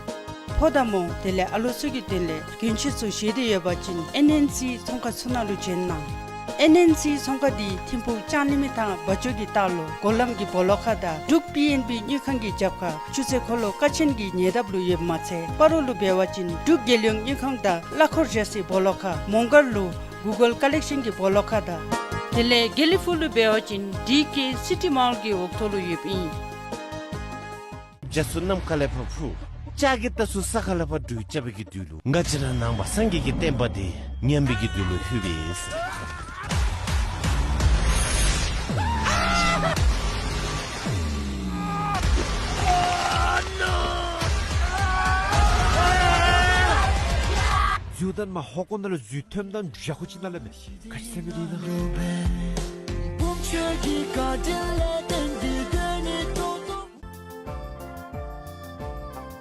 ཕོ་དང་མོ་དེ་ལས་ཨ་ལོ་ཚུ་གི་དོན་ལས་གྱོན་ཆས་ཚུ་བཞེས་ཏེ་ཡོད་པ་ཅིན་ཨེན་ཨེན་སི་ཚོང་ཁང་ཚུ་ནང་ལུ་བྱོན་གནང་། ཨེན་ཨེན་སི་ཚོང་ཁང་འདི་ཐིམ་ཕུག་ལྕང་གླིང་མི་ཐང་བ་ཇོ་གི་ལྟག་ལུ་སྒོ་ལམ་གྱི་སྦོ་ལོགས་ཁ་དང་འབྲུག་པི་ཨེན་བི་དངུལ་ཁང་གི་རྒྱབ་ཁ་ཆུ་ཚོད་འཁོར་ལོ་ཀ་ཆེན་གྱི་ཉེ་འདབས་ལུ་ཡོདཔ་མ་ཚད་སྤ་རོ་ལུ་འབད་བ་ཅིན་འབྲུག་རྒྱལ་ཡོངས་དངུལ་ཁང་དང་གླ་འཁོར་བཞག་སའི་སྦོ་ལོགས་ཁ། མོང་སྒར་ལུ་གུ་གལ་ཀ་ལེག་ཤཱན་གྱི་སྦོ་ལོགས་ཁ་དང་དེ་ལས་དགེ་ལེགས་ཕུག་ལུ་འབད་བ་ཅིན་ཌི་ཀེ་སི་ཊི་མཱལ་གྱི་འོག་ཐོག་ལུ་ཡོདཔ་ཨིན། རྒྱ་མཚོ་ནམ་མཁའ་ལས་ཕར་འཕུར། ལྕགས་ཀྱི་རྟ་ཚུ་ས་ཁ་ལས་ཕར་འགྲུལ་རྐྱབ་པའི་གི་དུས་ལུ་ང་བཅས་ར་ནང་པ་སངས་རྒྱས་ཀྱི་བསྟན་པ་འདི་ཉམས་པའི་གི་དུས་ལུ་ལྷོད་པས། འཛུལ་དོན་མ་ཧོ་ཀོ་ནང་ལུ་འཛུལ་ཐོནམ་ད་ཡག་ཁུ་ཅིག་ནང་ལས་མེད། ཁ་ཆེ་མི་འདི་ན།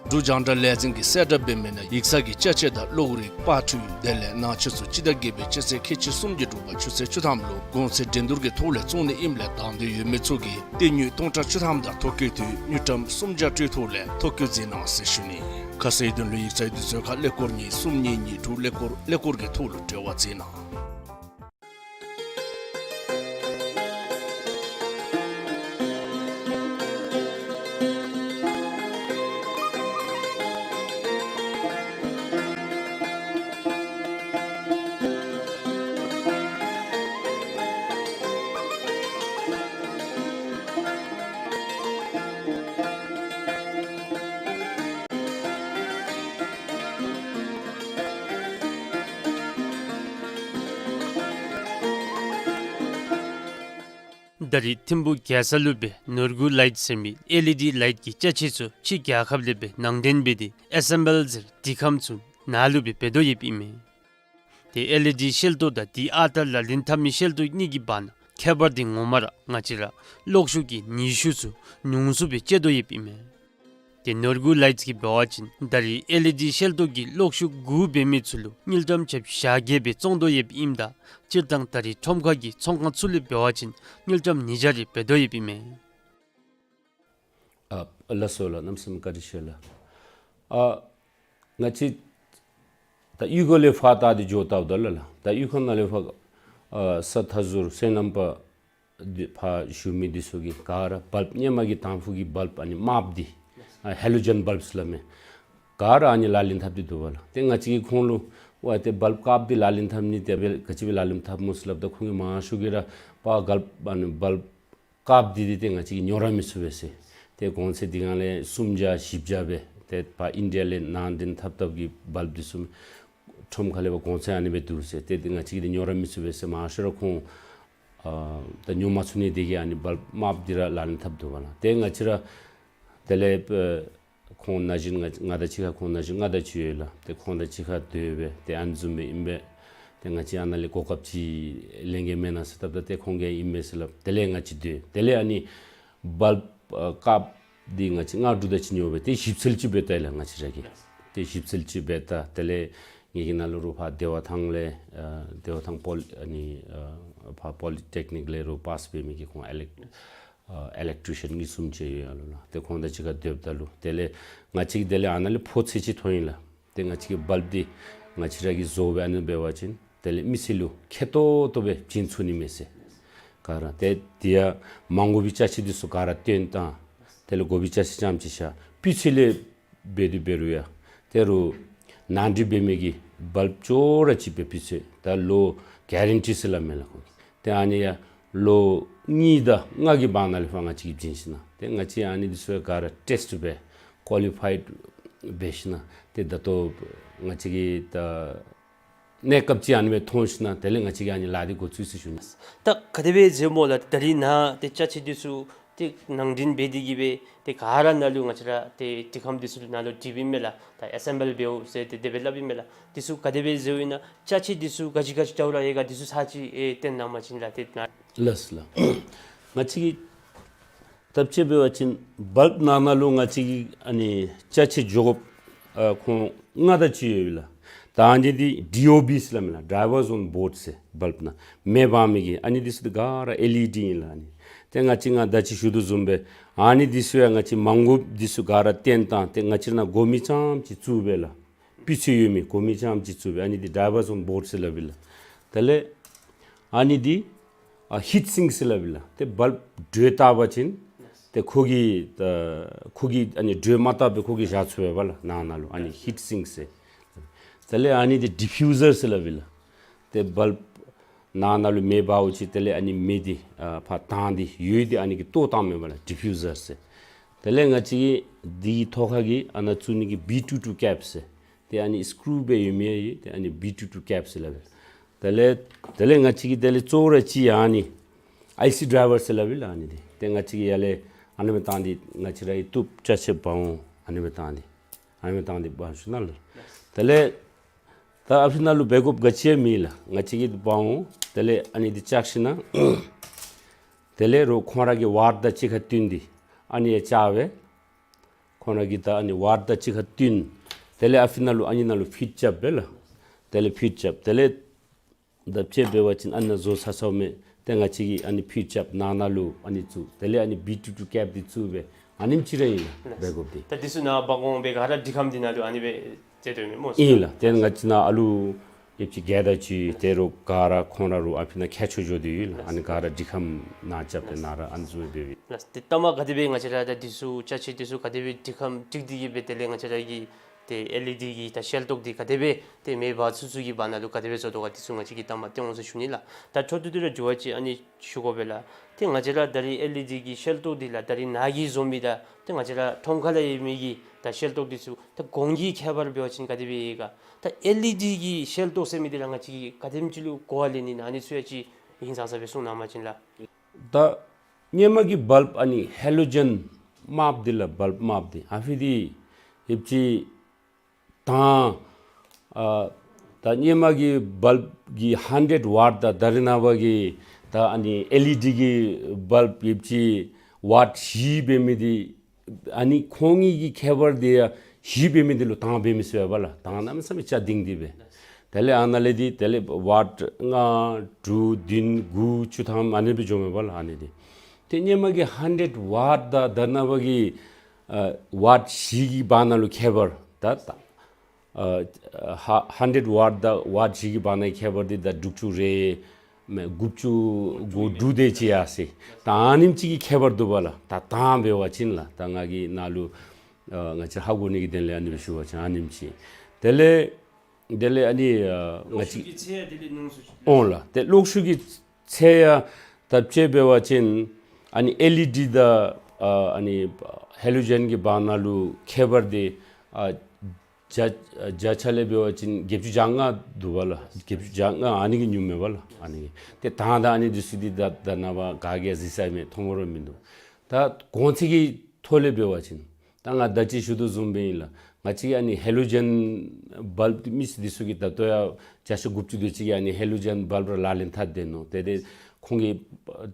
འབྲུག་རྒྱང་བསྒྲགས་ལས་འཛིན་གྱིས་གསལ་བསྒྲགས་འབད་མི་ནང་ཡིག་ཚང་གི་ཅ་ཆས་དང་གློག་རིག་པར་འཕྲུལ་དེ་ལས་ནང་ཆས་ཚུ་སྤྱི་ཟླ་བརྒྱད་པའི་སྤྱི་ཚེས་ཁལ་གཅིག་སུམ་ཅུ་དྲུག་པ་ཆུ་ཚོད་བཅུ་ཐམ་ལུ་གོང་ཚད་འགྲན་བསྡུར་གྱི་ཐོག་ལས་བཙོང་ནི་ཨིནམ་ལས་དང་འདོད་ཡོད་མི་ཚུ་གིས་སྟེར་དངུལ་སྟོང་ཕྲག་བཅུ་ཐམ་དང་ཐོ་བཀོད་དུས་དངུལ་ཀྲམ་སུམ་བརྒྱ་སྤྲོད་ཐོག་ལས་ཐོ་བཀོད་མཛད་གནང་ཟེར་ཞུ་ནི། ཁ་གསལ་དོན་ལུ་ཡིག་ཚང་དུས་ཚོད་ཁར་ཀླད་ཀོར་གཉིས་གསུམ་གཉིས་གཉིས་དྲུག་ཀླད་ཀོར་ཀླད་ཀོར་གྱི་ཐོག་ལུ་འབྲེལ་བ་མཛད་གནང་། ད་རིས་ཐིམ་ཕུག་རྒྱལ་ས་ལུ་སྦེ་ནོར་བུ་ལའིཊ་ཟེར་མི་ཨེལ་ཨི་ཌི་ལའིཊ་ཀྱི་ཅ་ཆས་ཚུ་ཕྱི་རྒྱལ་ཁབ་ལས་སྦེ་ནང་འདྲེན་འབད་དེ་ཨེ་སེམ་བཱལ་ཟེར་དུས་ཁམས་ཚུ་ནཱ་ལུ་སྦེ་འབད་དོ་ཡོདཔ་ཨིན་མས། ཏེ་ཨེལ་ཨི་ཌི་ཤེལ་ཏོག་དང་དེ་ཨ་རྟག་ལག་ལེན་འཐབ་མི་ཤེལ་ཏོག་གཉིས་ཀྱི་བར་ན་ཁྱད་པར་འདི་ངོ་མ་ར་ང་བཅས་ར་གློག་ཤུགས་ཀྱི་ནུས་ཤུགས་ཚུ་ཉུང་སུ་སྦེ་སྤྱོད་དོ་ཡོདཔ་ཨིན་མས། ཏེ་ནོར་བུ་ལའིཊ་ཀྱིས་འབད་བ་ཅིན་ད་རིས་ཨེལ་ཨི་ཌི་ཤེལ་ཏོག་གི་གློག་ཤུགས་དགོ་པའི་མི་ཚུ་ལུ་དངུལ་ཀྲམ་ཆ་བཞག་བརྒྱད་སྦེ་བཙོང་དོ་ཡོདཔ་ཨིནམ་ད་སྤྱིར་བཏང་ད་རིས་ཁྲོམ་ཁ་གི་ཚོང་ཁང་ཚུ་ལས་འབད་བ་ཅིན་དངུལ་ཀྲམ་ཉིས་བརྒྱ་རེ་འབད་དོ་ཡོདཔ་ཨིན་མས། ཨ་ལགས་སོ་ལགས། གནམ་མེད་ས་མེད་བཀའ་དྲིན་ཆེ་ལགས། ཨ་ང་བཅས་ད་གཡུས་སྒོ་ལས་ཕར་ད་འདི་འགྱོ་བལྟཝ་ད་ལགས་ལགས། ད་གཡུས་ཁ་ནང་ལས་ཕར་ཨ་ས་མཐའ་ཟུར་སོ་ནམ་པ་འདི་ཕར་བཞུགས་མི་འདི་ཚུ་གིས་ག་ར་བལཔ་སྔོན་མ་གི་དང་ཕུ་གི་བལཔ་ཨ་ནི་དམརཔོ་འདི་ཨ་ཧེ་ལོ་ཇེན་བལཔ་ཟེར་སླབ་མས། ག་ར་ཨ་ནི་ལག་ལེན་འཐབ་སྟེ་འདུག་པ་ལགས། ཏེ་ང་བཅས་ཀྱིས་ཁོང་ལུ་ཝའི་ཏེ་བལཔ་དཀརཔོ་འདི་ལག་ལེན་འཐབ་ནི་དེ་སྦེ་ག་ཅི་སྦེ་ལག་ལེན་འཐབ་སྨོ་ཟེར་སླབ་ད་ཁོང་གིས་མང་ཤོས་ཀྱིས་ར་པ་བལཔ་ཨ་ནི་བལཔ་དཀརཔོ་འདི་འདི་ཏེ་ང་བཅས་ཀྱིས་ཉོ་ར་མི་ཚུགས་པས་ཟེར། ཏེ་གོང་ཚད་འདི་གང་ལས་སུམ་བརྒྱ་བཞི་བརྒྱ་སྦེ་ཏེ་ཕར་ཨིན་ཌི་ཡ་ལས་ནང་འདྲེན་འཐབ་འཐབ་ཀྱི་བལཔ་འདི་ཚུ་ཁྲོམ་ཁ་ལས་ཕར་གོང་ཚད་ཨ་ནི་སྦེ་འདུག་ཟེར། ཏེ་འདི་ང་བཅས་ཀྱིས་འདི་ཉོ་ར་མི་ཚུགས་པས་ཟེར། མང་ཤོས་ར་ཁོང་ཨ་ད་ཉོ་མ་ཚུགས་ནི་འདི་གིས་ཨ་ནི་བལཔ་དམརཔོ་འདི་ར་ལག་ལེན་འཐབ་འདུག་པ་ལགས། ཏེ་ང་བཅས་ར་དེ་ལས་ཨེ་ཁོང་ན་གཞོན་ང་ང་དང་གཅིག་ཁར་ཁོང་ན་གཞོན་ལྔ་དང་བཅུ་ཡོད་ལགས། ཏེ་ཁོང་དང་གཅིག་ཁར་སྡོད་སྦེ་ཏེ་ཨ་ནི་བཟུམ་སྦེ་ཨིན་པས། ཏེ་ང་བཅས་ཨ་ནཱ་ལས་གོ་སྐབས་ཅིག་ལེན་གེ་མེན་ན་ཟེར་སླབ་ད་ཏེ་ཁོང་གིས་ཨིན་མས་ཟེར་སླབ། དེ་ལས་ང་བཅས་སྡོད། དེ་ལས་ཨ་ནི་བལཔ་ཨ་དཀརཔོ་འདི་ང་བཅས་ལྔ་དྲུག་དང་གཅིག་ཉོ་སྦེ་ཏེ་ཞིབ་འཚོལ་ཅིག་འབད་ད་ལགས་ང་བཅས་ར་གིས། ཏེ་ཞིབ་འཚོལ་ཅིག་འབད་ད་དེ་ལས་ངེ་གི་ནང་ལུ་རུང་ཕར་བདེ་བ་ཐང་ལས་ཨ་བདེ་བ་ཐང་པོ་ལི་ཨ་ནི་ཨ་ཕར་པོ་ལི་ཊེག་ནིཀ་ལས་རུང་པཱསི་འབད་མི་གི་ཁོང་ཨི་ལེཀ་ཨ་ཨི་ལེཀ་ཊི་ཤཱན་གཉིས་གསུམ་ཅིག་ཡོད་ཡར་ལུ་ལགས། ཏེ་ཁོང་དང་གཅིག་ཁར་སྡོདཔ་ད་ལུ་དེ་ལས་ང་བཅས་ཀྱིས་དེ་ལས་ཨ་ནཱ་ལས་ཕོ་ཚོད་ཅིག་ཐོན་ཡི་ལགས། ཏེ་ང་བཅས་ཀྱིས་བལཔ་འདི་ང་བཅས་ར་གིས་བཟོ་སྦེ་ཨ་ནི་འབད་བ་ཅིན་དེ་ལས་མི་སེར་ལུ་ཁེ་ཏོག་ཏོ་སྦེ་བྱིན་ཚུགས་ནི་མས་ཟེར། ག་ར་ཏེ་དེ་ཡང་མ་དགོ་པའི་ཅ་ཆས་འདི་ཚུ་ག་ར་བཏོན་བཏང་། དེ་ལས་དགོ་པའི་ཅ་ཆས་རྐྱངམ་ཅིག་བཞག་སྤུས་ཚད་ལས་འབད་དེ་འབད་རུང་ཡང་ད་རུང་ནང་འདྲེན་འབད་མི་གི་བལཔ་ཅོག་ར་གཅིག་སྦེ་སྤུས་ཚད་ད་ལོ་གེ་རན་ཊི་ཟེར་སླབ་མས་ལགས་ཁོང་གིས། ཏེ་ཨ་ནི་ཡང་ལོ་གཉིས་དང་ལྔ་གི་བར་ན་ལས་ཕར་ང་བཅས་ཀྱིས་བྱིན་ཞིན་ན་ཏེ་ང་བཅས་ཨ་ནི་འདི་ཚུ་ག་ར་ཊེསཊ་འབད་ཀོ་ལི་ཕའིཌ་འབད་ཞིན་ན་ཏེ་ད་ལྟོ་ང་བཅས་ཀྱིས་ད་གནས་སྐབས་ཅིག་ཨ་ནི་སྦེ་ཐོན་ཞིན་ན་དེ་ལས་ང་བཅས་ཀྱིས་ཨ་ནི་ལཱ་འདི་འགོ་བཙུགས་ཟེར་ཞུ་ནི། ད་ག་དེ་སྦེ་མཛད་སྨོ་ལགས། ད་རིས་ནཱ་ཏེ་ཅ་ཆས་འདི་ཚུ་ཏེ་ནང་འདྲེན་འབད་དེ་གིས་སྦེ་ཏེ་ག་ར་ནཱ་ལུ་ང་བཅས་ར་ཏེ་དུས་ཁམས་འདི་ཚུ་ལུ་ནཱ་ལུ་སྒྲིགཔ་ཨིན་མས་ལགས། ད་ཨེ་སེམ་བཱལ་འབདཝ་ཟེར་ཏེ་དེ་སྦེ་སླབ་ཨིན་མས་ལགས། འདི་ཚུ་ག་དེ་སྦེ་མཛདཔ་ཨིན་ན་ཅ་ཆས་འདི་ཚུ་ག་ཅི་ག་ཅི་འདྲཝ་ར་ཡོད་ག་འདི་ཚུ་ཚར་ཅིག་ཨེ་སྟོན་གནང་བ་ཅིན་ལགས། ཏེ་ནཱ་ལགས་སོ་ལགས། ང་བཅས་ཀྱིས་ད་ཅི་འབད་བ་ཅིན་བལཔ་ནང་ན་ལུ་ང་བཅས་ཀྱི་ཨ་ནི་ཅ་ཆས་འགྱོ་དགོཔ་ཨ་ཁོང་ལྔ་དང་བཅུ་ཡོད་ལགས། ད་ཨ་ནི་འདི་ཌི་ཨོ་བི་ཟེར་སླབ་མས་ལགས། ཌ་རའི་ཝར་ཨོན་བོརཌ་ཟེར་བལཔ་ནང་མེ་འབར་མི་གི་ཨ་ནི་འདི་ཚུ་འདི་ག་ར་ཨེལ་ཨི་ཌི་ཨིན་ལགས། ཨ་ནི་ཏེ་ང་བཅས་ང་ད་ཅི་ཞུ་དོ་བཟུམ་སྦེ་ཨ་ནི་འདི་ཚུ་ཡང་ང་བཅས་མ་དགོཔ་འདི་ཚུ་ག་ར་བཏོན་བཏང་སྟེ་ང་བཅས་ནང་དགོ་མི་རྐྱངམ་ཅིག་བཙུགས་སྦེ་ལགས། སྤུས་ཚད་ཡོད་མི་དགོ་མི་རྐྱངམ་ཅིག་བཙུགས་སྦེ་ཨ་ནི་འདི་ཌ་རའི་ཝར་ཨོན་བོརཌ་ཟེར་སླབ་ཨིན་ལགས། དེ་ལས་ཨ་ནི་འདི་ཨ་ཧིཊ་སིང་ཟེར་སླབ་ཨིན་ལགས། ཏེ་བལཔ་དྲོད་བཏབ་པ་ཅིན་ཏེ་ཁོ་གིས་ད་ཁོ་གིས་ཨ་ནི་དྲོད་མ་བཏབ་པར་ཁོ་གིས་བཞག་ཚུགས་པས་ལགས་ནང་ན་ལུ། ཨ་ནི་ཧིཊ་སིང་ཟེར། དེ་ལས་ཨ་ནི་འདི་ཌི་ཕིའུ་ཟར་ཟེར་སླབ་ཨིན་ལགས། ཏེ་བལཔ་ནང་ན་ལུ་མེ་འབརཝ་ཅིག་དེ་ལས་ཨ་ནི་མེ་འདི་ཨ་ཕར་བཏང་སྟེ་ཡོད་འདི་ཨ་ནི་གིས་བཏོག་བཏངམ་མས་ལགས། ཌི་ཕིའུ་ཟར་ཟེར། དེ་ལས་ང་བཅས་ཀྱི་འདི་གི་ཐོག་ཁ་གི་ཨ་ནཱ་བཙུགས་ནི་གི་བི་ཊུ་ཊུ་ཀེབ་ཟེར། ཏེ་ཨ་ནི་སི་ཀུ་རུ་སྦེ་ཡོད་མི་ཡང་ཡོད། ཏེ་ཨ་ནི་བི་ཊུ་ཊུ་ཀེབ་ཟེར་སླབ་ཨིན། དེ་ལས་དེ་ལས་ང་བཅས་ཀྱི་དེ་ལས་གཙོ་བོ་ར་ཅིག་ཨ་ནི་ཨའི་སི་ཌ་རའི་ཝར་ཟེར་སླབ་ཨིན་ལགས་ཨ་ནི་འདི། ཏེ་ང་བཅས་ཀྱིས་ཡར་ལས་ཨ་ནི་སྦེ་བཏང་སྟེ་ང་བཅས་ར་གི་བཏུབ་ཅ་ཆས་འབག་འོང་། ཨ་ནི་སྦེ་བཏང་སྟེ་ཨ་ནི་སྦེ་བཏང་སྟེ་འབག་ཞུ་ནི་ལགས། དེ་ལས་ད་ཨ་ཕི་ནང་ལུ་འབད་དགོཔ་ག་ཅི་ཡང་མེད་ལགས། ང་བཅས་ཀྱིས་འབག་འོང་། དེ་ལས་ཨ་ནི་འདི་བཅག་ཞིན་ན་དེ་ལས་རོགས་ཁོང་ར་གི་ཝར་དང་གཅིག་ཁར་བསྟུན་ཏེ་ཨ་ནི་ཡང་བཅག་སྦེ་ ཁོང་ར་གིས་ད་ཨ་ནི་ཝཱརཌ་དང་གཅིག་ཁར་བསྟུན། དེ་ལས་ཨ་ཕི་ནང་ལུ་ཨ་ནི་ནང་ལུ་ཕིཌ་རྐྱབ་པས་ལགས། དེ་ལས་ཕིཌ་རྐྱབ། དེ་ལས་ད་དཔྱེ་འབད་བ་ཅིན་ཨ་ནཱ་བཟོ་ཚར་ཚརཝ་མས། ཏེ་ང་བཅས་ཀྱིས་ཨ་ནི་ཕིཌ་རྐྱབ་ནང་ན་ལུ་ཨ་ནི་བཙུགས། དེ་ལས་ཨ་ནི་བི་ཊུ་ཊུ་ཀེབ་འདི་བཙུགས་སྦེ་ཨ་ནེམ་ཅིག་ར་ཨིན་ལགས། འབད་དགོཔ་འདི། ད་འདི་ཚུ་ནཱ་འབག་འོང་སྦེ་ག་ར་འགྲིག་ཁམས་འདི་ནང་ལུ་ཨ་ནི་སྦེ་མཛད་དོ་མས་སྨོ། ཨིན་ལགས། ཏེ་ང་བཅས་ནཱ་ཨ་ལུ་ཡོདཔ་ཅིག་བརྒྱད་དང་བཅུ་དེ་རུ་ག་ར་ཁོང་ར་རུ་ཨ་ཕི་ནང་ཁྱད་ཆོས་འགྱོ་སྟེ་ཡོད་ལགས། ཨ་ནི་ག་ར་འགྲིག་ཁམས་ནང་རྐྱབ་སྟེ་ནཱ་ར་ཨ་ནི་བཟུམ་སྦེ་ཡོད། ལགས། ཏེ་ལྟ་མ་ག་དེ་སྦེ་ང་བཅས་ར་ད་འདི་ཚུ་ཅ་ཆས་འདི་ཚུ་ག་དེ་སྦེ་འགྲིག་ཁམས་འགྲིག་སྟེ་གིས་སྦེ་དེ་ལས་ང་བཅས་ར་གི་ཏེ་ཨེལ་ཨི་ཌི་གི་ད་ཤེལ་ཏོག་འདི་ག་དེ་སྦེ་ཏེ་མེ་འབར་ཚུན་ཚོད་ཀྱི་བར་ན་ལུ་ག་དེ་སྦེ་བཟོ་དོ་ག་འདི་ཚུ་ང་བཅས་ཀྱིས་ལྟ་མ་སྟོན་འོང་ཟེར་ཞུ་ནི་ལགས། ད་འཕྲོ་མཐུད་དེ་ར་འགྱུར་བ་ཅིག་ཨ་ནི་ཞུ་དགོ་པས་ལགས། ཏེ་ང་བཅས་ར་ད་རིས་ཨེལ་ཨི་ཌི་གི་ཤེལ་ཏོག་འདི་ལགས་ད་རིས་ནཱ་གིས་བཟོ་མི་དང་ཏེ་ང་བཅས་ར་ཁྲོམ་ཁ་ལུ་ཡོད་མི་གི་ད་ཤེལ་ཏོག་འདི་ཚུ་ད་གོང་གི་ཁྱད་པར་འབད་བ་ཅིན་ག་དེ་སྦེ་ཡོད་ག། ད་ཨེལ་ཨི་ཌི་གི་ཤེལ་ཏོག་ཟེར་མི་འདི་ལགས་ང་བཅས་ཀྱིས་ག་དེམ་ཅིག་ལུ་གོ་བ་ལེན་ནི་ཨིན་ན་ཨ་ནི་ཚུ་ཡང་ཅིག་ཧིང་སངས་ས་སྦེ་གསུང་གནང་པ་ཅིན་ལགས། ད་སྔོན་མ་གི་བཱལབ་ཨ་ནི་ཧེ་ལོ་ཇེན་དམརཔོ་འདི་ལགས། བཱལབ་དམརཔོ་འདི་ཨ་ཕི་འདི་ཡོདཔ་ཅིག་དང་ཨ་ད་སྔོན་མ་གི་བཱལབ་གི་ཧན་ཌེཌ་ཝཊ་དང་ད་རེས་ནངས་པ་གི་ད་ཨ་ནི་ཨེལ་ཨི་ཌི་གི་བཱལབ་ཡོདཔ་ཅིག་ཝཊ་བཞི་འབད་མི་འདི་ཨ་ནི་ཁོང་གཉིས་ཀྱི་ཁྱད་པར་འདི་ཡང་བཞི་འབད་མི་འདི་ལུ་དང་འབད་མི་ཚུ་ཡོད་པས་ལགས། དང་གནམ་མེད་ས་མེད་ཆ་ལྡིང་སྟེ་སྦེ། དེ་ལས་ཨ་ནཱ་ལས་འདི་དེ་ལས་ཝཊ་ལྔ་དྲུག་བདུན་དགུ་བཅུ་ཐམ་ཨ་ནི་སྦེ་འགྱོཝ་མས་པ་ལགས། ཨ་ནི་འདི་ཏེ་སྔོན་མ་གི་ཧན་ཌེཌ་ཝཊ་དང་ད་རེས་ནངས་པ་གི་ཨ་ཝཊ་བཞི་གི་བར་ན་ལུ་ཁྱད་པར་ད་ད་ཨ་ཧ་ཧན་ཌེཌ་ཝཊ་དང་ཝཊ་བཞི་གི་བར་ན་ཁྱད་པར་འདི་ད་དྲུག་ཅུ་རེ་མེན་དགུ་བཅུ་གོ་དྲུག་དེ་ཅིག་ཡར་སོ་ཡི། ད་ཨ་ནེམ་ཅིག་གི་ཁྱད་པར་འདུག་པ་ལགས། ད་དང་འབད་བ་ཅིན་ལགས། ད་ང་གིས་ནཱ་ལུ་ཨ་ང་བཅས་ཧ་གོ་ནི་གི་དོན་ལས་ཨ་ནི་སྦེ་ཞུ་བ་ཅིན་ཨ་ནེམ་ཅིག། དེ་ལས་དེ་ལས་ཨ་ནི་ཨ་ང་བཅས་ཀྱི་ཚད་ཡང་དེ་ལས་ཉུང་སུ་ཅིག། འོང་ལགས། ཏེ་གློག་ཤུགས་ཀྱི་ཚད་ཡང་ད་དཔྱེ་འབད་བ་ཅིན་ཨ་ནི་ཨེལ་ཨི་ཌི་དང་ཨ་ཨ་ནི་ཧེ་ལོ་ཇེན་གྱི་བར་ན་ལུ་ཁྱད་པར་འདི་ཨ་བརྒྱ་བརྒྱ་ཆ་ལས་འབད་བ་ཅིན་བརྒྱད་ཅུ་གྱ་ལྔ་འདུག་པ་ལགས། བརྒྱད་ཅུ་གྱ་ལྔ་ཨ་ནི་གིས་ཉུངམ་མས་པ་ལགས། ཨ་ནི་གིས་ཏེ་དང་དང་ཨ་ནི་འདི་ཚུ་འདི་ད་ད་ནངས་པ་ག་གིས་ཡང་གཟིགས་ས་མེད། མཐོང་ར་མིན་འདུག། ད་གོང་ཚད་ཀྱི་ཐོག་ལས་འབད་བ་ཅིན་ད་ང་ད་ཅི་ཞུ་དོ་བཟུམ་སྦེ་ཨིན་ལགས། ང་བཅས་ཀྱི་ཨ་ནི་ཧེ་ལོ་ཇེན་བཱལབ་མི་འདི་ཚུ་གིས་ད་ལྟོ་ཡང་བརྒྱ་ཆ་དགུ་བཅུ་དེ་ཅིག་གིས་ཨ་ནི་ཧེ་ལོ་ཇེན་བཱལབ་ར་ལག་ལེན་འཐབ་སྡོད་ནུག། ཏེ་ཏེ་ཁོང་གིས་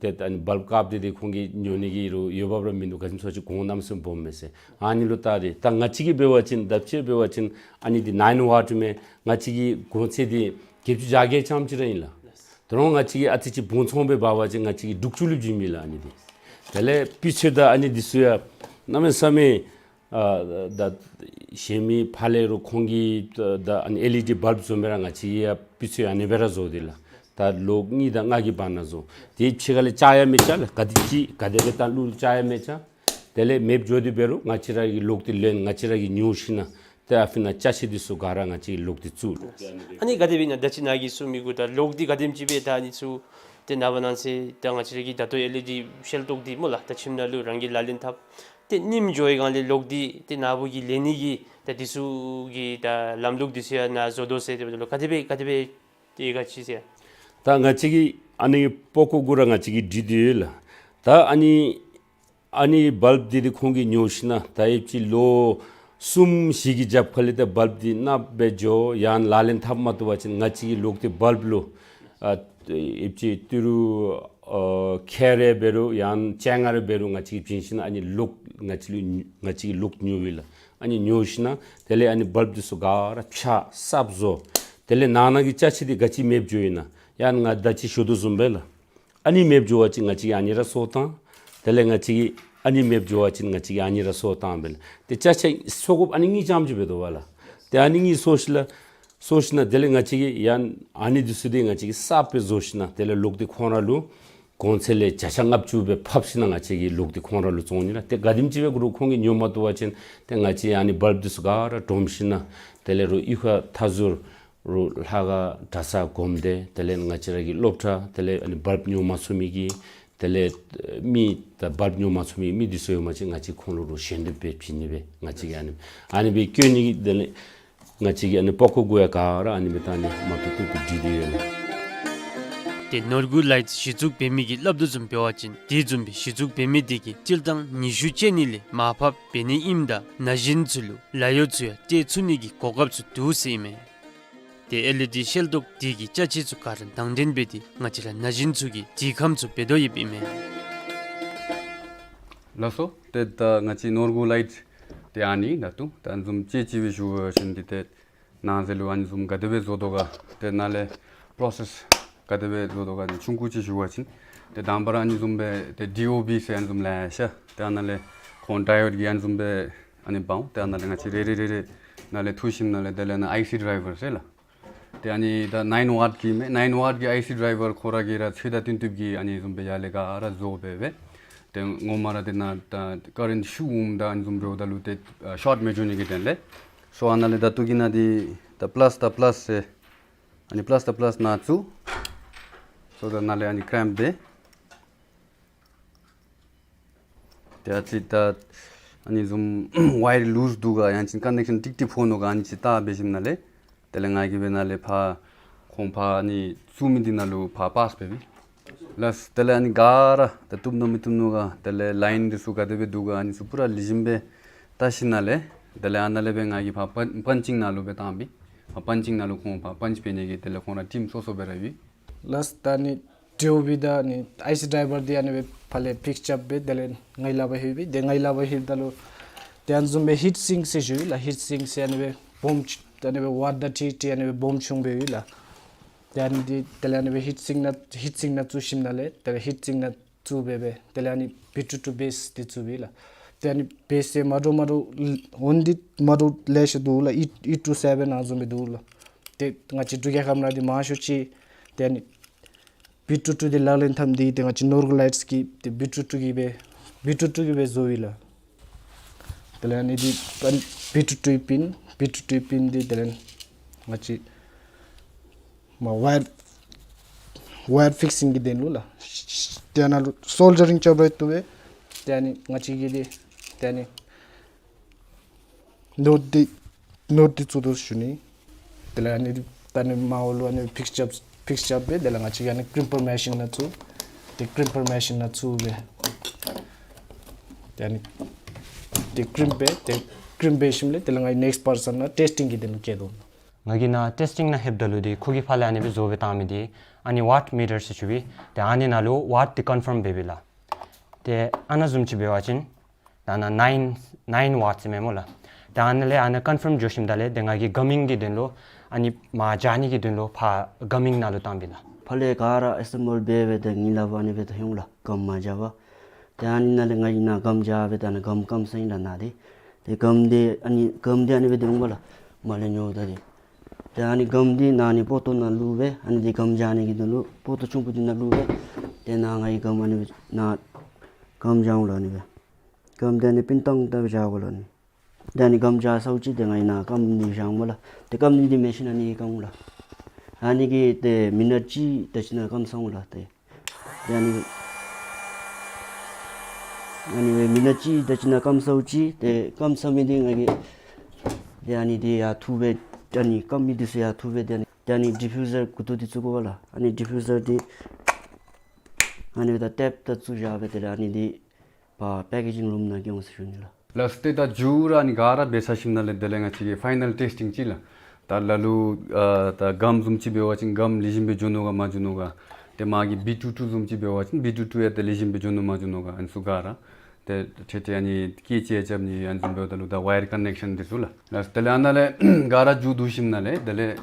ཏེ་ཨ་ནི་བཱལབ་དཀརཔོ་འདི་ཏེ་ཁོང་གིས་ཉོ་ནི་གི་རུང་ཡོདཔ་ར་མིན་འདུག། ག་ཅི་སྨོ་ཟེར་བ་ཅིན་གོང་གནམ་མེད་ས་མེད་སྦོམ་མས་ཟེར། ཨ་ནི་ལུ་བལྟ་སྟེ་ད་ང་བཅས་ཀྱིས་འབད་བ་ཅིན་ད་དཔྱེ་འབད་བ་ཅིན་ཨ་ནི་འདི་ནཱའིན་ཝཊ་མས། ང་བཅས་ཀྱི་གོང་ཚད་འདི་བརྒྱད་ཅུ་གྱ་བརྒྱད་ཙམ་ཅིག་ར་ཨིན་ལགས། ད་རུང་ང་བཅས་ཀྱིས་ཨ་ཙི་ཅིག་སྦོམ་ཚོང་སྦེ་འབག་པ་ཅིན་ང་བཅས་ཀྱིས་དྲུག་ཅུ་ལུ་བྱིན་མས་ལགས། ཨ་ནི་འདི་དེ་ལས་སྤུས་ཚད་དང་ཨ་ནི་འདི་ཚུ་ཡང་གནམ་མེད་ས་མེད་ཨ་ད་གཞན་མི་ཕར་ལས་རུང་ཁོང་གིས་ད་ཨ་ནི་ཨེལ་ཨི་ཌི་བཱལབ་བཟོཝ་མས་ར་ང་བཅས་ཀྱིས་ཡང་སྤུས་ཚད་ཨ་ནི་སྦེ་ར་བཟོ་སྟེ་ལགས། ད་ལོག་གཉིས་དང་ལྔ་གི་བར་ན་བཟོ། དེ་ཕྱི་ཁ་ལས་ཆག་ཡང་མི་ཆག་ལགས། ག་དེ་ཅིག་ག་དེ་སྦེ་བཏང་བླུག་ཆག་ཡང་མི་ཆག། དེ་ལས་མེདཔ་འགྱོ་སྟེ་འབད་རུང་ང་བཅས་ར་གིས་ལོག་སྟེ་ལེན། ང་བཅས་ར་གིས་ཉོ་ཞིན་ན་ཏེ་ཨ་ཕི་ནང་ཅ་ཆས་འདི་ཚུ་ག་ར་ང་བཅས་ཀྱིས་ལོག་སྟེ་བཙུགས། ཨ་ནི་ག་དེ་སྦེ་ཨིན་ན་ད་ཅི་ནཱ་གིས་གསུང་མི་གུ་ད་ལོག་འདི་ག་དེམ་ཅིག་སྦེ་ད་ཨ་ནི་ཚུ་ཏེ་ནངས་པ་གནངས་ཚེ་ད་ང་བཅས་ར་གི་ད་ལྟོ་ཨེལ་ཨི་ཌི་ཤེལ་ཏོག་འདི་སྨོ་ལགས། ད་ཁྱིམ་ནང་ལུ་རང་གིས་ལག་ལེན་འཐབ། ཏེ་རྙིངམ་འགྱོ་བའི་སྒང་ལས་ལོག་འདི་ཏེ་ནཱ་བུ་གིས་ལེན་ནི་གི་ད་འདི་ཚུ་གི་ད་ལམ་ལུགས་འདི་ཚུ་ཡང་ནཱ་བཟོ་དོ་ཟེར་ཏེ་འབདཝ་ད་ལུ་ག་དེ་སྦེ་ཏེ་ག་ཅི་ཟེར། ད་ང་བཅས་ཀྱིས་ཨ་ནི་པགས་ཀོ་གུ་ར་ང་བཅས་ཀྱིས་འདྲི་སྟེ་ཡོད་ལགས། ད་ཨ་ནི་ཨ་ནི་བཱལབ་འདི་ཏེ་ཁོང་གིས་ཉོ་ཞིན་ན་ད་ཡོདཔ་ཅིག་ལོ་གསུམ་བཞི་གི་རྒྱབ་ཁ་ལས་ད་བཱལབ་འདི་གནགཔོ་སྦེ་འགྱོ། ཡང་ལག་ལེན་འཐབ་མ་བཏུབ་པ་ཅིན་ང་བཅས་ཀྱིས་ལོག་སྟེ་བཱལབ་ལུ་ཨ་ཡོདཔ་ཅིག་ཏི་རུ་ཨ་ཁལ་རེ་འབད་རུང་ཡང་ལྕང་ང་རེ་འབད་རུང་ང་བཅས་ཀྱིས་བྱིན་ཞིན་ན་ཨ་ནི་ལོག་ང་བཅས་ལུ་ང་བཅས་ཀྱིས་ལོག་ཉོཝ་ཨིན་ལགས། ཨ་ནི་ཉོ་ཞིན་ན་དེ་ལས་ཨ་ནི་བཱལབ་འདི་ཚུ་ག་ར་ཕྱག་གསརཔ་བཟོ། དེ་ལས་ནང་ན་གི་ཅ་ཆས་འདི་ག་ཅི་མེདཔ་འགྱོཝ་ཨིན་ན་ཡང་ང་ད་ཅི་ཞུ་དོ་བཟུམ་སྦེ་ལགས། ཨ་ནི་མེདཔ་འགྱོ་བ་ཅིན་ང་བཅས་ཀྱིས་ཨ་ནི་ར་གསོ་བཏང་། དེ་ལས་ང་བཅས་ཀྱིས་ཨ་ནི་མེདཔ་འགྱོ་བ་ཅིན་ང་བཅས་ཀྱིས་ཨ་ནི་ར་གསོ་བཏང་སྦེ་ལགས། ཏེ་ཅ་ཆས་གསོ་དགོཔ་ཨ་ནི་གཉིས་རྐྱངམ་ཅིག་འབད་དོ་བ་ལགས། ཏེ་ཨ་ནི་གཉིས་གསོ་ཞིན་ལགས། གསོ་ཞིན་ན་དེ་ལས་ང་བཅས་ཀྱིས་ཡང་ཨ་ནི་འདི་ཚུ་འདི་ང་བཅས་ཀྱིས་གསརཔ་སྦེ་བཟོ་ཞིན་ན་དེ་ལས་ལོག་སྟེ་ཁོང་ར་ལུ་གོང་ཚད་ལས་བརྒྱ་ཆ་ལྔ་བཅུ་སྦེ་ཕབ་ཞིན་ན་ང་བཅས་ཀྱིས་ལོག་སྟེ་ཁོང་ར་ལུ་བཙོང་ནི་ལགས། ཏེ་ག་དེམ་ཅིག་སྦེ་གུ་རུང་ཁོང་གིས་ཉོ་མ་བཏུབ་པ་ཅིན་ཏེ་ང་བཅས་ཨ་ནི་བཱལབ་འདི་ཚུ་ག་ར་དྲོངས་ཞིན་ན་དེ་ལས་རུང་གཡུས་ཁ་མཐའ་ཟུར་རུང་ལྷ་ཁང་གྲྭ་ཚང་སྒོམ་སྡེ་དེ་ལས་ང་བཅས་ར་གི་སློབ་གྲྭ་དེ་ལས་ཨ་ནི་བཱལབ་ཉོ་མ་ཚུགས་མི་གི་དེ་ལས་མི་ད་བཱལབ་ཉོ་མ་ཚུགས་མི་མི་འདི་ཚུ་ཡོད་པ་ཅིན་ང་བཅས་ཁོང་ལུ་རུང་ཞལ་འདེབས་སྦེ་བྱིན་ནི་སྦེ་ང་བཅས་ཀྱིས་ཨ་ནི་ཨ་ནི་སྦེ་བཀོད་ནི་གི་དེ་ལས་ང་བཅས་ཀྱིས་ཨ་ནི་པགས་ཀོ་གུ་ཡང་ག་ར་ཨ་ནི་སྦེ་ད་ཨ་ནི་མ་བཏུབ་བཏུབ་སྦེ་འདྲི་སྟེ་ཡོད་ལགས། ཏེ་ནོར་བུ་ལའིཊ་གཞི་བཙུགས་འབད་མི་གིས་སླབ་དོ་བཟུམ་འབད་བ་ཅིན་དེ་བཟུམ་སྦེ་གཞི་བཙུགས་འབད་མི་དེ་གིས་སྤྱིར་བཏང་ཉི་ཤུ་ཅན་ནི་ལས་མར་ཕབ་འབད་ནི་ཨིནམ་ད་ན་གཞོན་ཚུ་ལུ་ལཱ་གཡོག་ཚུ་ཡང་སྤྲོད་ཚུགས་ནི་གི་གོ་སྐབས་ཚུ་འདུག་ཟེར་ཨིན་མས། ཏེ་ཨེལ་ཨི་ཌི་ཤེལ་ཏོག་དེ་གི་ཅ་ཆས་ཚུ་ག་ར་དང་འདོན་འབད་དེ་ང་བཅས་ར་ན་གཞོན་ཚུ་གི་དྲི་ཁམས་ཚུ་འབད་དོ་ཡོདཔ་ཨིན་མས། ལགས་སོ། ཏེ་ད་ང་བཅས་ནོར་བུ་ལའིཊ་ ཏེ་ཨ་ནི་ད་ལྟོ་ད་ཨ་ནི་བཟུམ་ཅིག་ཅིག་སྦེ་ཞུ་བ་ཅིན་འདི་ཏེ་ནང་ཟེར་ལུ་ཨ་ནི་བཟུམ་ག་དེ་སྦེ་བཟོ་དོ་ག་ཏེ་ནཱ་ལས་པྲོ་སེསི་ག་དེ་སྦེ་བཟོ་དོ་ག་ནི་ཆུང་ཀུ་ཅིག་ཞུ་བ་ཅིན། ཏེ་དང་པ་ར་ཨ་ནི་བཟུམ་སྦེ་ཏེ་ཌི་ཨོ་བི་ཟེར་ཨ་ནི་བཟུམ་ལེ་ཤ་ཏེ་ཨ་ནཱ་ལས་ཁོང་ཌའི་ཡོཌ་ཀྱི་ཨ་ནི་བཟུམ་སྦེ་ཨ་ནི་འབག་འོང་། ཏེ་ཨ་ནཱ་ལས་ང་བཅས་རེ་རེ་རེ་རེ་ནཱ་ལས་འཐུ་ཞིནམ་ལས་དེ་ལས་ནཱ་ཨའི་སི་ཌའི་བར་ཟེར་ལགས། ཏེ་ཨ་ནི་ད་ནའིན་ཝཊ་ཀྱི་མས། ནའིན་ཝཊ་ཀྱི་ཨའི་སི་ཌའི་བར་ཁོ་ར་གིས་ར་ཚོད་ལྟ་བཏོན་བཏོནམ་གིས་ཨ་ནི་བཟུམ་སྦེ་ཡར་ལས་ག་ར་བཟོ་སྦེ་སྦེ། ཏེ་ངོ་མ་ར་ཏེ་ནཱ་ད་ཀ་རེནཊ་ཤུགས་འོངམ་ད་ཨ་ནི་བཟུམ་འབདཝ་ད་ལུ་ཏེ་ཨ་ཤོཊ་མི་འགྱོ་ནི་གི་དོན་ལས། སོ་ཨ་ནཱ་ལས་ད་ལྟོ་གི་ནཱ་འདི་ད་པ་ལཱསི་ད་པ་ལཱསི་ཟེར་ཨ་ནི་པ་ལཱསི་ད་པ་ལཱསི་ནཱ་བཙུགས། སོ་ད་ནཱ་ལས་ཨ་ནི་ཀེམཔ་འབད། ཏེ་ཨ་ཙི་ད་ཨ་ནི་བཟུམ་ཝ་ཡར་ལུསི་འདུག་ག་ཡང་ཅིན་ཀ་ནེག་ཤཱན་ཀྲིག་ཀྲི་ཕོག་ནུག་ག་ཨ་ནི་ཅིག་བལྟ་འབད་ཞིནམ་ལས་དེ་ལས་ང་གིས་སྦེ་ནཱ་ལས་ཕར་ཁོང་ཕར་ཨ་ནི་བཙུགས་མི་འདི་ནང་ལུ་ཕར་པཱསི་འབད་བས། ལགས་དེ་ལས་ཨ་ནི་ག་ར་ད་བཏུབ་ནུག་མི་བཏུབ་ནུག་ག་དེ་ལས་ལའིན་འདི་ཚུ་ག་དེ་སྦེ་འདུག་ག་ཨ་ནི་ཚུ་པུ་ར་ལེགས་ཤོམ་སྦེ་བལྟ་ཞིནམ་ལས་དེ་ལས་ཨ་ནཱ་ལས་སྦེ་ང་གིས་ཕར་པན་པན་ཅིང་ནང་ལུ་སྦེ་བཏང་འབད། ཕར་པན་ཅིང་ནང་ལུ་ཁོང་ཕར་པན་ཅི་འབད་ནི་གི་དེ་ལས་ཁོང་ར་ཊིམ་སོ་སོ་སྦེ་ར་ཡོད། ལགས་ད་ཨ་ནི་ཌི་ཨོ་བི་དང་ཨ་ནི་ཨའི་སི་ཌའི་བར་འདི་ཨ་ནི་སྦེ་ཕར་ལས་པིཀ་རྐྱབ་སྦེ་དེ་ལས་ངེའི་ལག་པར་ལྷོད་པས། ཏེ་ངེའི་ལག་པར་ལྷོདཔ་ད་ལུ་ཏེ་ཨ་ནི་བཟུམ་སྦེ་ཧིཊ་སིང་ཟེར་ཞུ་ཡི་ལགས། ཧིཊ་སིང་ཟེར་ཨ་ནི་སྦེ་སྦོམ་ཅིག་ཨ་ནི་སྦེ་ཝཊ་དང་འཁྲིལ་ཏེ་ཨ་ནི་སྦེ་སྦོམ་ཆུང་སྦེ་ཡོད་ལགས། ཏེ་ཨ་ནི་འདི་དེ་ལས་ཨ་ནི་སྦེ་ཧིཊ་སིང་ནང་ཧིཊ་སིང་ནང་བཙུགས་ཞིནམ་ལས་དེ་ལས་ཧིཊ་སིང་ནང་བཙུགས་སྦེ་སྦེ་དེ་ལས་ཨ་ནི་བི་ཊུ་ཊུ་བེསི་འདི་བཙུགས་པས་ལགས། ཏེ་ཨ་ནི་བེསི་ཡང་མ་འདྲཝ་མ་འདྲཝ་འོང་འདི་མ་འདྲཝ་ལེ་ཤ་འདུག་ལགས། ཨེཊ་ཨེཊ་ཊུ་སེ་བེན་ཨ་ནི་བཟུམ་སྦེ་འདུག་ལགས། ཏེ་ང་བཅས་འབྲུག་རྒྱལ་ཁབ་ནང་འདི་མང་ཤོས་ཅིག་ཏེ་ཨ་ནི་བི་ཊུ་ཊུ་འདི་ལག་ལེན་འཐབ་མི་འདི་ཏེ་ང་བཅས་ནོར་གླིང་ལའིཊསི་གིས་ཏེ་བི་ཊུ་ཊུ་གིས་སྦེ་བི་ཊུ་ཊུ་གིས་སྦེ་བཟོ་ཡི་ལགས། དེ་ལས་ཨ་ནི་འདི་བི་ཊུ་ཊུ་པིན་བི་ཊུ་ཊུ་པིན་འདི་དེ་ལས་ང་བཅས་མ་ཝ་ཡར་ཝ་ཡར་ཕིག་སིང་གི་དོན་ལུ་ལགས། ཏེ་ཨ་ནཱ་ལུ་སོལ་ཌ་རིང་རྐྱབ་རུང་བཏུབ་པས། ཏེ་ཨ་ནི་ང་བཅས་ཀྱིས་འདི་ཏེ་ཨ་ནི་ནོཊ་འདི་ནོཊ་འདི་བཙུགས་དོ་ཞུ་ནི། དེ་ལས་ཨ་ནི་ད་ཨ་ནི་མར་ལུ་ཨ་ནི་ཕིགས་རྐྱབ་ཕིགས་རྐྱབ་སྦེ་དེ་ལས་ང་བཅས་ཀྱིས་ཨ་ནི་ཀིརིམ་པར་མེ་ཤིན་ནང་བཙུགས། ཏེ་ཀིརིམ་པར་མེ་ཤིན་ནང་བཙུགས་སྦེ་ཏེ་ཨ་ནི་ཏེ་ཀིརིམ་འབད་ཏེ་ཀིརིམ་འབད་ཞིནམ་ལས་དེ་ལས་ང་གིས་ནེགསཊ་པར་སཱན་ནང་ཊེསི་ཊིང་གི་དོན་ལུ་བསྐྱལ་དོ། ང་གིས་ནཱ་ཊེསི་ཊིང་ནང་ལྷོདཔ་ད་ལུ་འདི་ཁོ་གིས་ཕར་ལས་ཨ་ནི་སྦེ་བཟོ་སྦེ་བཏང་མི་འདི་ཨ་ནི་ཝཊ་མི་ཊར་ཟེར་ཞུ་བས། ཏེ་ཨ་ནི་ནང་ལུ་ཝཊ་འདི་ཀོན་ཕརམ་འབད་བས་ལགས། ཏེ་ཨ་ནཱ་བཟུམ་ཅིག་འབད་བ་ཅིན་ད་ནཱ་ནའིན་ནའིན་ཝཊ་ཟེར་མས་སྨོ་ལགས། ཏེ་ཨ་ནཱ་ལས་ཨ་ནཱ་ཀོན་ཕརམ་འགྱོ་ཞིནམ་ད་ལས་ཏེ་ང་གིས་གམ་མིང་གི་དོན་ལུ་ཨ་ནི་མར་འགྱོ་ནི་གི་དོན་ལུ་ཕར་གམ་མིང་ནང་ལུ་བཏང་བས་ལགས། ཕར་ལས་ག་ར་ཨེ་སེམ་བཱལ་འབད་སྦེ་ཏེ་ངེའི་ལག་པར་ཨ་ནི་སྦེ་ཏེ་འོང་ལགས་གམ་མར་འགྱོ་བར། ཏེ་ཨ་ནི་ནང་ལས་ང་གིས་ནཱ་གམ་འགྱོ་སྦེ་ད་ནཱ་གམ་སྐམ་ས་ཨིན་ལགས་ནཱ་འདི། ཏེ་གམ་འདི་ཨ་ནི་གམ་འདི་ཨ་ནི་སྦེ་ཏེ་འོང་བ་ལགས་མར་ལས་ཉོཝ་ད་འདི། ཏེ་ཨ་ནི་གམ་འདི་ནཱ་ཨ་ནི་པོ་ཏོ་ནང་བླུགས་སྦེ་ཨ་ནི་འདི་གམ་འགྱོ་ནི་གི་དོན་ལུ་པོ་ཏོ་ཆུང་ཀུ་འདི་ནང་བླུགས་སྦེ་ཏེ་ནཱ་ང་གིས་གམ་ཨ་ནི་སྦེ་ནཱ་གམ་འགྱོ་འོང་ལགས་ཨ་ནི་སྦེ། གམ་འདི་ཨ་ནི་སྤུན་ཐང་ལྟ་བུ་འགྱོ་དགོ་ལགས་ཨ་ནི། ཏེ་ཨ་ནི་གམ་འགྱོ་ཚརཝ་ཅིག་ཏེ་ང་གིས་ནཱ་སྐམ་ནི་བཞག་འོང་སྨོ་ལགས། ཏེ་སྐམ་ནི་འདི་མེ་ཤིན་ཨ་ནི་གིས་སྐམ་འོང་ལགས། ཨ་ནི་གིས་ཏེ་མི་ནཊ་གཅིག་དེ་ཅིག་ནང་སྐམ་ཚར་འོང་ལགས་ཏེ། ཏེ་ཨ་ནི་ཨ་ནི་སྦེ་མི་ནཊ་གཅིག་དེ་ཅིག་ནང་སྐམ་ཚརཝ་ཅིག་ཏེ་སྐམ་ཚར་མི་འདི་ང་གིས་ཏེ་ཨ་ནི་འདི་ཡར་འཐུ་སྦེ་ཨ་ནི་སྐམ་མི་འདི་ཚུ་ཡར་འཐུ་སྦེ་ཏེ་ཨ་ནི་ཏེ་ཨ་ནི་ཌི་ཕིའུ་ཟར་མགུ་ཏོ་འདི་བཙུགས་དགོ་པ་ལགས། ཨ་ནི་ཌི་ཕིའུ་ཟར་འདི་ཨ་ནི་སྦེ་ད་ཊེབ་ད་བཙུགས་བཞག་སྦེ་ཏེ་ཨ་ནི་འདི་ཕར་པེ་ཀེ་ཇིང་རུམ་ནང་འགྱོ་འོང་ཟེར་ཞུ་ནི་ལགས། ལགས་སོ། ཏེ་ད་མཇུག་ར་ཨ་ནི་ག་ར་འབད་ཚར་ཞིནམ་ལས་དེ་ལས་ང་བཅས་ཀྱིས་ཕའི་ནཱལ་ཊེསི་ཊིང་ཅིག་ལགས། ད་ལ་ལུ་ཨ་ད་གམ་བཟུམ་ཅིག་འབད་བ་ཅིན་གམ་ལེགས་ཤོམ་སྦེ་འགྱོ་ནུག་ག་མ་འགྱོ་ནུག་ག། ཏེ་མ་གི་བི་ཊུ་ཊུ་བཟུམ་ཅིག་འབད་བ་ཅིན་བི་ཊུ་ཊུ་ཡང་ཏེ་ལེགས་ཤོམ་སྦེ་འགྱོ་ནུག་མ་འགྱོ་ནུག་ག་ཨ་ནི་ཚུ་ག་ར། ཏེ་ཏེ་ཏེ་ཨ་ནི་ཀི་ཅེ་ཨེཆ་ཨེཕ་ནི་ཨ་ནི་བཟུམ་འབདཝ་ད་ལུ་ད་ཝ་ཡར་ཀོན་ནེག་ཤཱན་འདི་ཚུ་ལགས། ལགས་སོ། དེ་ལས་ཨ་ནཱ་ལས་ག་ར་མཇུག་བསྡུ་ཞིནམ་ལས་དེ་ལས་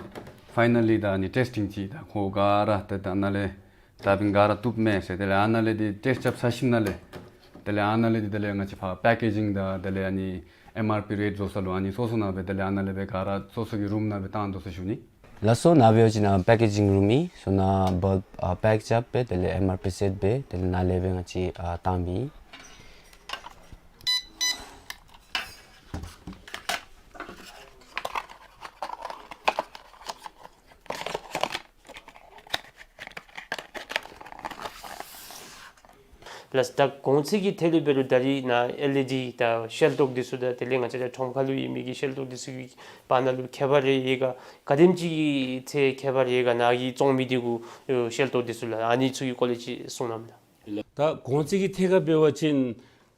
ཕའི་ནཱལ་ལི་ད་ཨ་ནི་ཊེསི་ཊིང་ཅིག་ད་ཁོ་ག་ར་ཏེ་ད་ཨ་ནཱ་ལས་ད་འབདན་ག་ར་བཏུབ་མས་ཟེར། དེ་ལས་ཨ་ནཱ་ལས་འདི་ཊེསི་ཊི་རྐྱབ་ཚར་ཞིནམ་ལས་དེ་ལས་ཨ་ནཱ་ལས་འདི་དེ་ལས་ང་བཅས་ཕར་པེ་ཀེ་ཇིང་དང་དེ་ལས་ཨ་ནི་ཨེམ་ཨར་པི་རེཊ་བཟོ་ས་ལུ་ཨ་ནི་སོ་སོ་ནང་སྦེ་དེ་ལས་ཨ་ནཱ་ལས་སྦེ་ག་ར་སོ་སོ་གི་རུམ་ནང་སྦེ་བཏང་དོ་ཟེར་ཞུ་ནི། ལགས་སོ། ནཱ་འབད་བ་ཅིན་ནཱ་པེ་ཀེ་ཇིང་རུམ་ཨིན། སོ་ནཱ་བཱལབ་ཨ་པེཀ་རྐྱབ་སྦེ་དེ་ལས་ཨེམ་ཨར་པི་སེཊ་སྦེ་དེ་ལས་ནཱ་ལས་སྦེ་ང་བཅས་ཨ་བཏང་མི་ཨིན། ལགས་སོ། ད་གོང་ཚད་ཀྱི་ཐད་ལུ་འབད་རུང་ད་རིས་ནཱ་ཨེལ་ཨི་ཌི་དང་ཤེལ་ཏོག་འདི་ཚུ་དང་དེ་ལས་ང་བཅས་ར་ཁྲོམ་ཁ་ལུ་ཡོད་མི་གི་ཤེལ་ཏོག་འདི་ཚུ་གི་བར་ན་ལུ་ཁྱད་པར་རེ་ཡོད་ག། ག་དེམ་ཅིག་གི་ཚད་ཁྱད་པར་ཡོད་ག་ནཱ་གིས་བཙོང་མི་འདི་གུ་ཤེལ་ཏོག་འདི་ཚུ་ལགས། ཨ་ནི་ཚུ་གི་སྐོར་ལས་ཅིག་གསུང་གནང་མས་ལགས། ད་གོང་ཚད་ཀྱི་ཐད་ཁར་འབད་བ་ཅིན་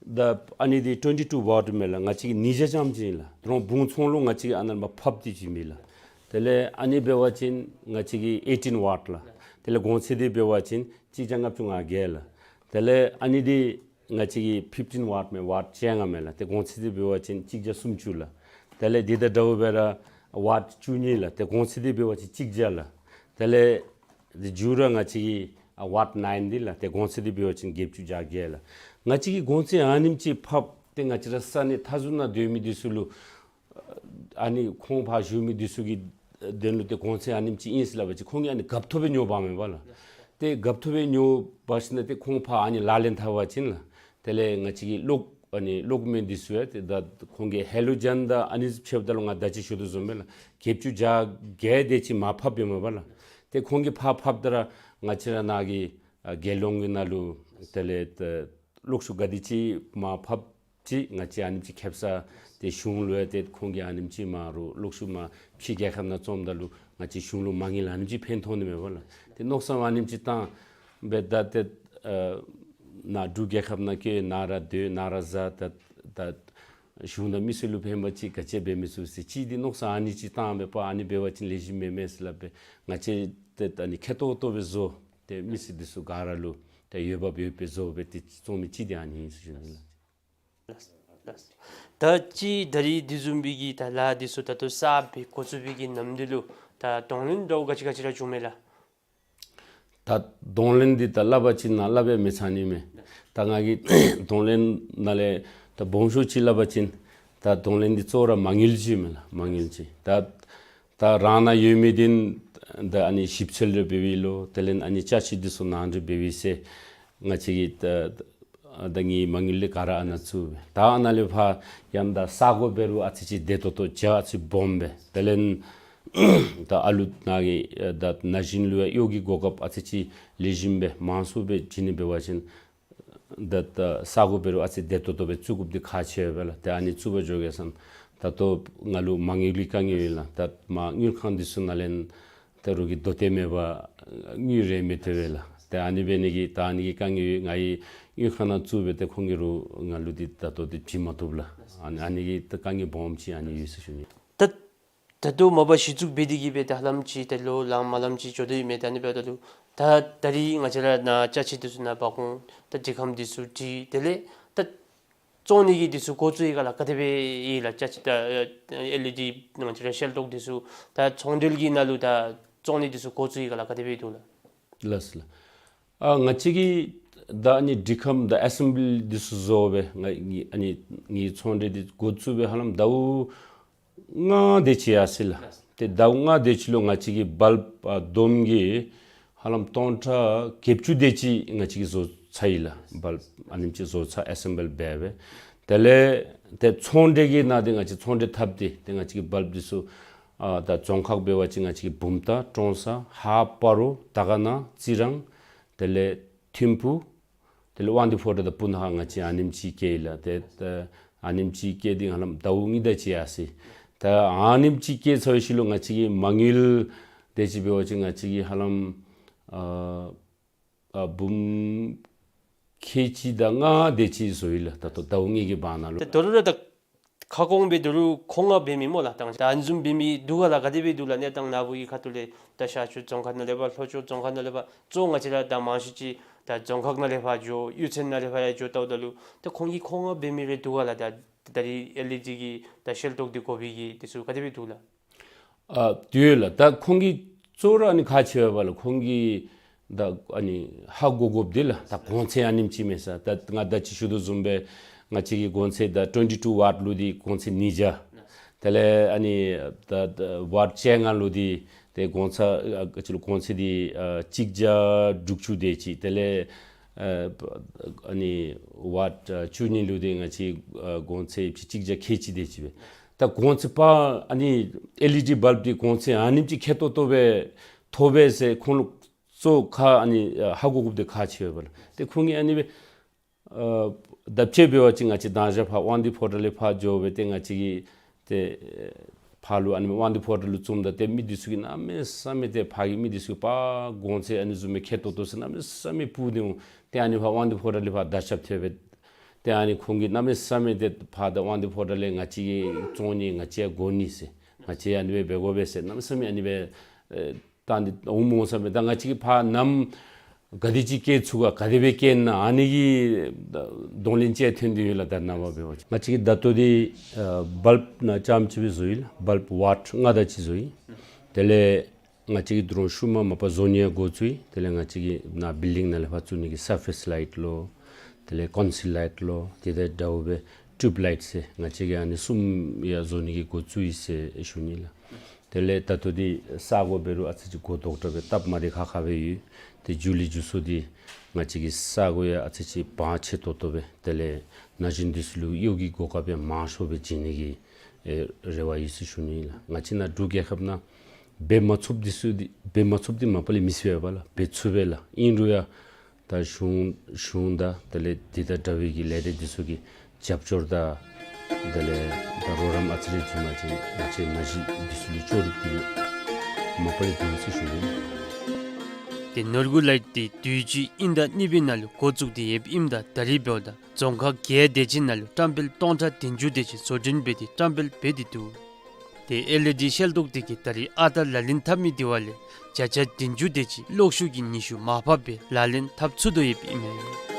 ད་ཨ་ནི་འདི་ཊུ་ཝེན་ཊི་ཊུ་ཝཊ་མས་ལགས། ང་བཅས་ཀྱི་ཉིས་བརྒྱ་ཙམ་ཅིག་ཨིན་ལགས། ད་རུང་བུང་ཚོང་ལུ་ང་བཅས་ཀྱིས་ཨ་ནཱ་ཕབ་སྟེ་བྱིན་མས་ལགས། དེ་ལས་ཨ་ནི་འབད་བ་ཅིན་ང་བཅས་ཀྱིས་ཨེ་ཊིན་ཝཊ་ལགས། དེ་ལས་གོང་ཚད་འདི་འབད་བ་ཅིན་གཅིག་བརྒྱ་ལྔ་བཅུ་ང་བརྒྱད་ལགས། དེ་ལས་ཨ་ནི་འདི་ ང་བཅས་ཀྱི་ཕིཕ་ཊིན་ཝཊ་མས། ཝཊ་བཅོ་ལྔ་མས་ལགས། ཏེ་གོང་ཚད་འདི་འབད་བ་ཅིན་གཅིག་བརྒྱ་སུམ་ཅུ་ལགས། དེ་ལས་འདི་དང་འདྲཝ་སྦེ་ར་ཝཊ་བཅུ་གཉིས་ལགས། ཏེ་གོང་ཚད་འདི་འབད་བ་ཅིན་གཅིག་བརྒྱ་ལགས། དེ་ལས་འདི་མཇུག་ར་ང་བཅས་ཀྱི་ཨ་ཝཊ་ནའིན་འདི་ལགས། ཏེ་གོང་ཚད་འདི་འབད་བ་ཅིན་བརྒྱད་ཅུ་གྱ་བརྒྱད་ལགས། ང་བཅས་ཀྱིས་གོང་ཚད་ཨ་ནེམ་ཅིག་ཕབ་སྟེ་ང་བཅས་ར་ས་གནས་མཐའ་ཟུར་ནང་སྡོད་མི་འདི་ཚུ་ལུ་ཨ་ནི་ཁོང་ཕར་བཞུགས་མི་འདི་ཚུ་གི་དོན་ལུ་ཏེ་གོང་ཚད་ཨ་ནེམ་ཅིག་ཨིན་ཟེར་སླབ་པ་ཅིན་ཁོང་གིས་ཨ་ནི་དགའ་ཏོག་ཏོ་སྦེ་ཉོ་འབག་མས་པ་ལགས། ཏེ་དགའ་ཏོག་ཏོ་སྦེ་ཉོ་འབག་ཞིནམ་ལས་ཏེ་ཁོང་ཕར་ཨ་ནི་ལག་ལེན་འཐབ་པ་ཅིན་ལགས། དེ་ལས་ང་བཅས་ཀྱི་གློག་ཨ་ནི་གློག་མེ་འདི་ཚུ་ཡང་ཏེ་ད་ཁོང་གིས་ཧེ་ལོ་ཇེན་དང་ཨ་ནི་ཕྱདཔ་ད་ལུ་ང་ད་ཅི་ཞུ་དོ་བཟུམ་སྦེ་ལགས། བརྒྱད་ཅུ་གྱ་བརྒྱད་དེ་ཅིག་མར་ཕབ་ཡོདཔ་མས་པ་ལགས། ཏེ་ཁོང་གིས་ཕར་ཕབ་ད་ར་ང་བཅས་ར་ནཱ་གི་ཨ་རྒྱལ་ཡོངས་ཀྱི་ནང་ལུ་དེ་ལས་ཏེ་གློག་ཤུགས་ག་དེ་ཅིག་མར་ཕབ་ཅི་ང་བཅས་ཨ་ནེམ་ཅིག་ཁེབ་ས་ཏེ་གཞུང་ལུ་ཡང་ཏེ་ཁོང་གིས་ཨ་ནེམ་ཅིག་མར་རུང་གློག་ཤུགས་མར་ཕྱི་རྒྱལ་ཁབ་ནང་བཙོངམ་ད་ལུ་ང་བཅས་གཞུང་ལུ་མ་དངུལ་ཨ་ནེམ་ཅིག་ཕན་ཐོགས་ནི་མས་པ་ལགས། ཏེ་མནོ་བསམ་ཨ་ནེམ་ཅིག་བཏང་སྦེ་ད་ཏེ་ཨ་ནཱ་འབྲུག་རྒྱལ་ཁབ་ནང་བསྐྱོད་ནཱ་ར་སྡོད་ནཱ་ར་བཟའ་ད་ད་གཞུང་དང་མི་སེར་ལུ་ཕན་པ་ཅིག་ག་ཅི་འབད་མི་ཚུགས་ཟེར་ཅིག་འདི་མནོ་བསམ་ཨ་ནི་ཅིག་བཏང་སྦེ་པ་ཨ་ནི་འབད་བ་ཅིན་ལེགས་ཤོམ་མེན་མས་ཟེར་སླབ་སྦེ་ང་བཅས་ཏེ་ད་ཨ་ནི་མཁས་ཏོག་ཏོ་སྦེ་བཟོ་སྟེ་མི་སེར་འདི་ཚུ་ག་ར་ལུ་ཏེ་འོས་འབབ་ཡོད་པའི་བཟོ་སྦེ་ཏེ་བཙོང་མི་ཅིག་འདི་ཨ་ནི་ཨིན་ཟེར་ཞུ་ནི་ལགས། ལགས། ད་ཅི་ད་རིས་དེ་བཟུམ་སྦེ་གི་ད་ལཱ་འདི་ཚུ་ད་ལྟོ་གསརཔ་སྦེ་འགོ་བཙུགས་པའི་གི་ནམ་དུས་ལུ་ད་གདོང་ལེན་འདྲཝ་ག་ཅི་ག་ཅི་ར་བྱུང་མས་ལགས། ད་གདོང་ལེན་འདི་ད་སླབ་པ་ཅིན་ནཱ་སླབ་སྦེ་མི་ཚར་ནི་མས། ད་ང་གིས་གདོང་ལེན་ནང་ལས་ད་སྦོམ་ཤོས་ཅིག་སླབ་པ་ཅིན་ད་གདོང་ལེན་འདི་གཙོ་བོ་ར་མ་དངུལ་ཅིག་མས་ལགས། མ་དངུལ་ཅིག། ད་ད་རང་ནང་ཡོད་མི་འདི་ད་ཨ་ནི་ཞིབ་འཚོལ་རེ་འབད་བའི་ལོ་དེ་ལས་ཨ་ནི་ཅ་ཆས་འདི་ཚུ་ནང་འདྲེན་འབད་བའི་ཟེར་ང་བཅས་ཀྱིས་ད་ད་ངེའི་མ་དངུལ་ལས་ག་ར་ཨ་ནཱ་བཙུགས་སྦེ་ད་ཨ་ནཱ་ལས་ཕར་ཡང་ད་ས་གོ་འབད་རུང་ཨ་ཙི་ཅིག་བདེ་ཏོག་ཏོ་རྒྱ་ཨ་ཙི་སྦོམ་སྦེ་དེ་ལས་ད་ཨ་ལུ་ནང་གི་ད་ན་གཞོན་ལུ་ཡང་གཡོག་གི་གོ་སྐབས་ཨ་ཙི་ཅིག་ལེགས་ཤོམ་སྦེ་མང་སུ་སྦེ་བྱིན་ནི་འབད་བ་ཅིན་ད་ད་ས་གོ་འབད་རུང་ཨ་ཙི་བདེ་ཏོག་ཏོ་སྦེ་བཙུགས་དགོཔ་འདི་ཁག་ཆེ་བས་ལགས། ཏེ་ཨ་ནི་བཙུགས་པར་འགྱོ་གེ་ཟེར་ད་ལྟོ་ང་ལུ་མ་དངུལ་གྱི་དཀའ་ངལ་ཡོད་ལགས། ད་མ་དངུལ་ཁང་འདི་ཚུ་ནང་ལས་ད་རོགས་ཀྱིས་དོ་ཏེ་མེད་པར་དངུལ་རེ་མི་ཐོབ་པས་ལགས། ཏེ་ཨ་ནི་འབད་ནི་གིས་ད་ཨ་ནི་གི་དཀའ་ངལ་ཡོད། ང་གིས་དངུལ་ཁང་ནང་བཙུགས་སྦེ་ཏེ་ཁོང་གིས་རོགས་ང་ལུ་འདི་ད་ལྟོ་འདི་བྱིན་མ་བཏུབ་ལགས། ཨ་ནི་ཨ་ནི་གི་ད་དཀའ་ངལ་སྦོམ་ཅིག་ཨ་ནི་ཡོད་ཟེར་ཞུ་ནི། ད་ད་ལྟོ་མ་པ་གཞི་བཙུགས་འབད་དེ་གིས་སྦེ་ད་ཧ་ལམ་ཅིག་ད་ལོ་ལངམ་ལངམ་ཅིག་འགྱོ་དོ་ཡོད་མས། ད་ཨ་ནི་འབདཝ་ད་ལུ་ད་ད་རིས་ང་བཅས་ར་ནཱ་ཅ་ཆས་འདི་ཚུ་ནཱ་འབག་འོང་ད་འདི་ཁམས་འདི་ཚུ་བྲིས་དེ་ལས་ད་བཙོང་ནི་གི་འདི་ཚུ་འགོ་བཙུགས་ཡི་ག་ལགས། ག་དེ་སྦེ་ཡི་ལགས། ཅ་ཆས་ད་ཨེལ་ཨི་ཌི་ང་བཅས་ར་ཤེལ་ཏོག་འདི་ཚུ་ད་ཚོང་འབྲེལ་གྱི་ནང་ལུ་ད་བཙོང་ནི་འདི་ཚུ་འགོ་བཙུགས་ཡི་ག་ལགས། ག་དེ་སྦེ་འདུག་ལགས། ལགས་སོ་ལགས། ཨ་ང་བཅས་ཀྱིས་ད་ཨ་ནི་འདི་ཁམས་ད་ཨེ་སེམ་བི་ལི་འདི་ཚུ་བཟོ་སྦེ་ང་ཨ་ནི་ངེའི་ཚོང་འབྲེལ་འདི་འགོ་བཙུགས་སྦེ་ཧ་ལམ་ཟླཝ་ལྔ་དེ་ཅིག་ཡར་སོ་ཡི་ལགས། ཏེ་ཟླཝ་ལྔ་དེ་ཅིག་ལུ་ང་བཅས་ཀྱིས་བཱལབ་ཨ་བསྡོམས་ཀྱིས་ཧ་ལམ་སྟོང་ཕྲག་བརྒྱད་ཅུ་དེ་ཅིག་ང་བཅས་ཀྱིས་བཟོ་ཚར་ཡི་ལགས། བཱལབ་ཨ་ནེམ་ཅིག་བཟོ་ཚར་ཨེ་སེམ་བི་ལི་འབད་སྦེ། དེ་ལས་ཏེ་ཚོང་འབྲེལ་གྱི་ནང་འདི་ང་བཅས་ཚོང་འབྲེལ་འཐབ་སྟེ་ཏེ་ང་བཅས་ཀྱིས་བཱལབ་འདི་ཚུ་ཨ་ད་རྫོང་ཁག་འབད་བ་ཅིན་ང་བཅས་ཀྱིས་བུམ་ཐང་ཀྲོང་གསར་ཧཱཔ་སྤ་རོ་དར་དཀར་ན་རྩི་རང་དེ་ལས་ཐིམ་ཕུ་དེ་ལས་དབང་འདུས་ཕོ་བྲང་དང་སྤུ་ན་ཁ་ང་བཅས་ཨ་ནེམ་ཅིག་བསྐྱལ་ཡི་ལགས། ཏེ་ཨ་ནེམ་ཅིག་བསྐྱལ་ཏེ་ཧ་ལམ་ཟླཝ་གཉིས་དེ་ཅིག་ཡར་སོ་ཡི། ད་ཨ་ནེམ་ཅིག་བསྐྱལ་ཚར་བའི་ཤུལ་ལུ་ང་བཅས་ཀྱིས་མ་དངུལ་དེ་ཅིག་འབད་བ་ཅིན་ང་བཅས་ཀྱིས་ཧ་ལམ་ཨ་ཨ་འབུམ་ཁལ་གཅིག་དང་ལྔ་དེ་ཅིག་བཟོ་ཡི་ལགས། ད་ལྟོ་ཟླཝ་གཉིས་ཀྱི་བར་ན་ལུ། ད་ད་རུང་ར་ད་ཁ་སྐོང་སྦེ་ད་རུང་མཁོ་མངགས་འབད་མི་སྨོ་ལགས། ད་ད་ཨ་ནི་བཟུམ་འབད་མི་འདུག་ག་ལགས། ག་དེ་སྦེ་འདུག་ལགས། གནས་སྟངས་ནཱ་བུ་གི་ཁ་ཐུག་ལས་ད་ཤར་ཕྱོགས་རྫོང་ཁག་ནང་ལས་ཕར་ལྷོ་ཕྱོགས་རྫོང་ཁག་ནང་ལས་ཕར་གཙོ་ང་བཅས་ར་ད་མང་ཤོས་ཅིག་ད་རྫོང་ཁག་ནང་ལས་ཕར་འགྱོ་གཡུས་ཚན་ནང་ལས་ཕར་ཡར་འགྱོ་ལྟཝ་ད་ལུ་ད་ཁོང་གིས་མཁོ་མངགས་འབད་མི་རེ་འདུག་ག་ལགས། ད་ད་རིས་ཨེལ་ཨི་ཌི་གི་ད་ཤེལ་ཏོག་འདི་དགོ་པའི་གི་འདི་ཚུ་ག་དེ་སྦེ་འདུག་ལགས། ཨ་དེ་ཡོད་ལགས། ད་ཁོང་གི་གཙོ་བོ་ར་ཨ་ནི་ཁག་ཆེ་བས་པ་ལགས། ཁོང་གིས་ད་ཨ་ནི་ཧ་གོ་དགོཔ་འདི་ལགས། ད་གོང་ཚད་ཨ་ནེམ་ཅིག་མས་ཟེར། ད་ང་ད་ཅི་ཞུ་དོ་བཟུམ་སྦེ་ང་བཅས་ཀྱི་གོང་ཚད་ད་ཊུ་ཝེན་ཊི་ཊུ་ཝཊ་ལུ་འདི་གོང་ཚད་ཉིས་བརྒྱ། དེ་ལས་ཨ་ནི་ད་ད་ཝཊ་བཅོ་ལྔ་ལུ་འདི་ཏེ་གོང་ཚད་ཨ་ཅི་ལོ་གོང་ཚད་འདི་ཨ་གཅིག་བརྒྱ་དྲུག་ཅུ་དེ་ཅིག། དེ་ལས་ཨ་ཨ་ནི་ཝཊ་ཨ་བཅུ་གཉིས་ལུ་འདི་ང་བཅས་ཨ་གོང་ཚད་གཅིག་བརྒྱ་ཁལ་གཅིག་དེ་ཅིག་སྦེ། ད་གོང་ཚད་པ་ཨ་ནི་ཨེལ་ཨི་ཌི་བཱལབ་འདི་གོང་ཚད་ཨ་ནེམ་ཅིག་མཁས་ཏོག་ཏོ་སྦེ་ཐོབ་པས་ཟེར་ཁོང་ལུ་གཙོ་ཁག་ཨ་ནི་ཨ་ཧ་གོ་དགོཔ་འདི་ཁག་ཆེ་བས་པ་ལགས། ཏེ་ཁོང་གིས་ཨ་ནི་སྦེ་ཨ་བརྡབ་དཔྱད་འབད་བ་ཅིན་ང་བཅས་དང་ཞག་ཕར་དབང་འདུས་ཕོ་བྲང་ལས་ཕར་འགྱོ་སྦེ་ཏེ་ང་བཅས་ཀྱིས་ཏེ་ཕར་ལུ་ཨ་ནི་དབང་འདུས་ཕོ་བྲང་ལུ་བཙུགསཔ་ད་ཏེ་མི་འདི་ཚུ་གིས་གནམ་མེད་ས་མེད་ཏེ་ཕར་གྱི་མི་འདི་ཚུ་གིས་པ་གོང་ཚད་ཨ་ནི་བཟུམ་མའི་མཁས་ཏོག་ཏོ་ཟེར་གནམ་མེད་ས་མེད་ཕུལ་ཏེ་འོང་། ཏེ་ཨ་ནི་ཕར་དབང་འདུས་ཕོ་བྲང་ལས་ཕར་དར་ཁྱབ་ཐལ་སྦེ་ཏེ་ཨ་ནི་ཁོང་གིས་གནམ་མེད་ས་མེད་ཏེ་ཕར་ད་དབང་འདུས་ཕོ་བྲང་ལས་ང་བཅས་ཀྱིས་བཙོང་ནི་ང་བཅས་དགོ་ནི་ཟེར་ང་བཅས་ཨ་ནི་སྦེ་འབད་དགོ་པས་ཟེར་གནམ་མེད་ས་མེད་ཨ་ནི་སྦེ་ཨེ་བཏང་སྟེ་འོངམ་འོང་ས་མས། ད་ང་བཅས་ཀྱིས་ཕར་ནམ་ ག་དེ་ཅིག་སྐྱེ་ཚུགས་ག་ག་དེ་སྦེ་སྐྱེ་ན་ཨ་ནི་གི་གདོང་ལེན་ཅིག་ཐོན་ཏེ་ཡོད་ལགས། ད་ནངས་པ་འབད་བ་ཅིན་ང་བཅས་ཀྱིས་ད་ལྟོ་འདི་ཨ་བཱལབ་ནང་རྐྱངམ་ཅིག་སྦེ་བཟོ་ཡི་ལགས། བཱལབ་ཝཊ་ལྔ་དང་གཅིག་བཟོ་ཡི། དེ་ལས་ང་བཅས་ཀྱིས་ད་རུང་ཤུལ་མ་མ་པ་བཟོ་ནི་ཡང་འགོ་བཙུགས་ཡི། དེ་ལས་ང་བཅས་ཀྱིས་ནཱ་བིལ་ཌིང་ནང་ལས་ཕར་བཙུགས་ནི་གི་སར་ཕེསི་ལའིཊ་ལོ། དེ་ལས་ཀོན་སིལ་ལའིཊ་ལོ། དེ་དང་འདྲཝ་སྦེ་ཊིའུབ་ལའིཊ་ཟེར་ང་བཅས་ཀྱིས་ཨ་ནི་གསུམ་ཡང་བཟོ་ནི་གི་འགོ་བཙུགས་ཡི་ཟེར་ཞུ་ནི་ལགས། དེ་ལས་ད་ལྟོ་འདི་ས་གོ་འབད་རུང་ཨ་ཙི་ཅིག་གོ་དོག་དྲགས་སྦེ་སྟབས་མ་བདེ་ཁག་ཁ་སྦེ་ཡོད། ཏེ་མཇུག་ལས་མཇུག་སུ་འདི་ང་བཅས་ཀྱི་ས་གོ་ཡང་ཨ་ཙི་ཅིག་བང་ཆེ་ཏོག་ཏོ་སྦེ་དེ་ལས་ན་གཞོན་འདི་ཚུ་ལུ་གཡོག་གི་གོ་སྐབས་ཡང་མང་ཤོས་སྦེ་བྱིན་ནི་གི་ཨེ་རེ་བ་ཡོད་ཟེར་ཞུ་ནི་ཨིན་ལགས། ང་བཅས་ནཱ་འབྲུག་རྒྱལ་ཁབ་ནང་འབད་མ་ཚུགསཔ་འདི་ཚུ་འདི་འབད་མ་ཚུགསཔ་འདི་མ་པ་ལས་མི་ཚུགས་པས་ལགས། འབད་ཚུགས་པས་ལགས། ཨིན་རུང་ཡང་ད་གཞུང་གཞུང་དང་དེ་ལས་འདི་དང་འདྲ་བའི་གི་ལས་སྡེ་འདི་ཚུ་གི་རྒྱབ་སྐྱོར་དང་དེ་ལས་ད་རོགས་རམ་ཨ་ཙི་རེ་བྱིན་པ་ཅིན་ང་བཅས་ན་གཞོན་འདི་ཚུ་ལུ་ལྕོགས་གྲུབ་འདི་མ་པ་ལས་འདུག་ཟེར་ཞུ་ནི་ཨིན། ཏེ་ནོར་བུ་ལའིཊ་འདི་དུས་ཅི་དབྱིན་ཟླ་གཉིས་པའི་ནང་ལུ་འགོ་བཙུགས་ཏེ་ཡོདཔ་ཨིནམ་ད་ད་རིས་འབདཝ་ད་རྫོང་ཁག་བརྒྱད་དེ་ཅིག་ནང་ལུ་བཀྲམ་སྤེལ་སྟོང་ཕྲག་བདུན་ཅུ་དེ་ཅིག་བཟོ་སྐྲུན་འབད་དེ་བཀྲམ་སྤེལ་འབད་དེ་འདུག། ཏེ་ཨེལ་ཨི་ཌི་ཤེལ་ཏོག་དེ་གིས་ད་རིས་ཨ་རྟག་ལག་ལེན་འཐབ་མི་དེ་བ་ལས་བརྒྱ་ཆ་བདུན་ཅུ་དེ་ཅིག་གློག་ཤུགས་ཀྱི་ནུས་ཤུགས་མར་ཕབ་སྦེ་ལག་ལེན་འཐབ་ཚུགས་དོ་ཡོདཔ་ཨིན་མས།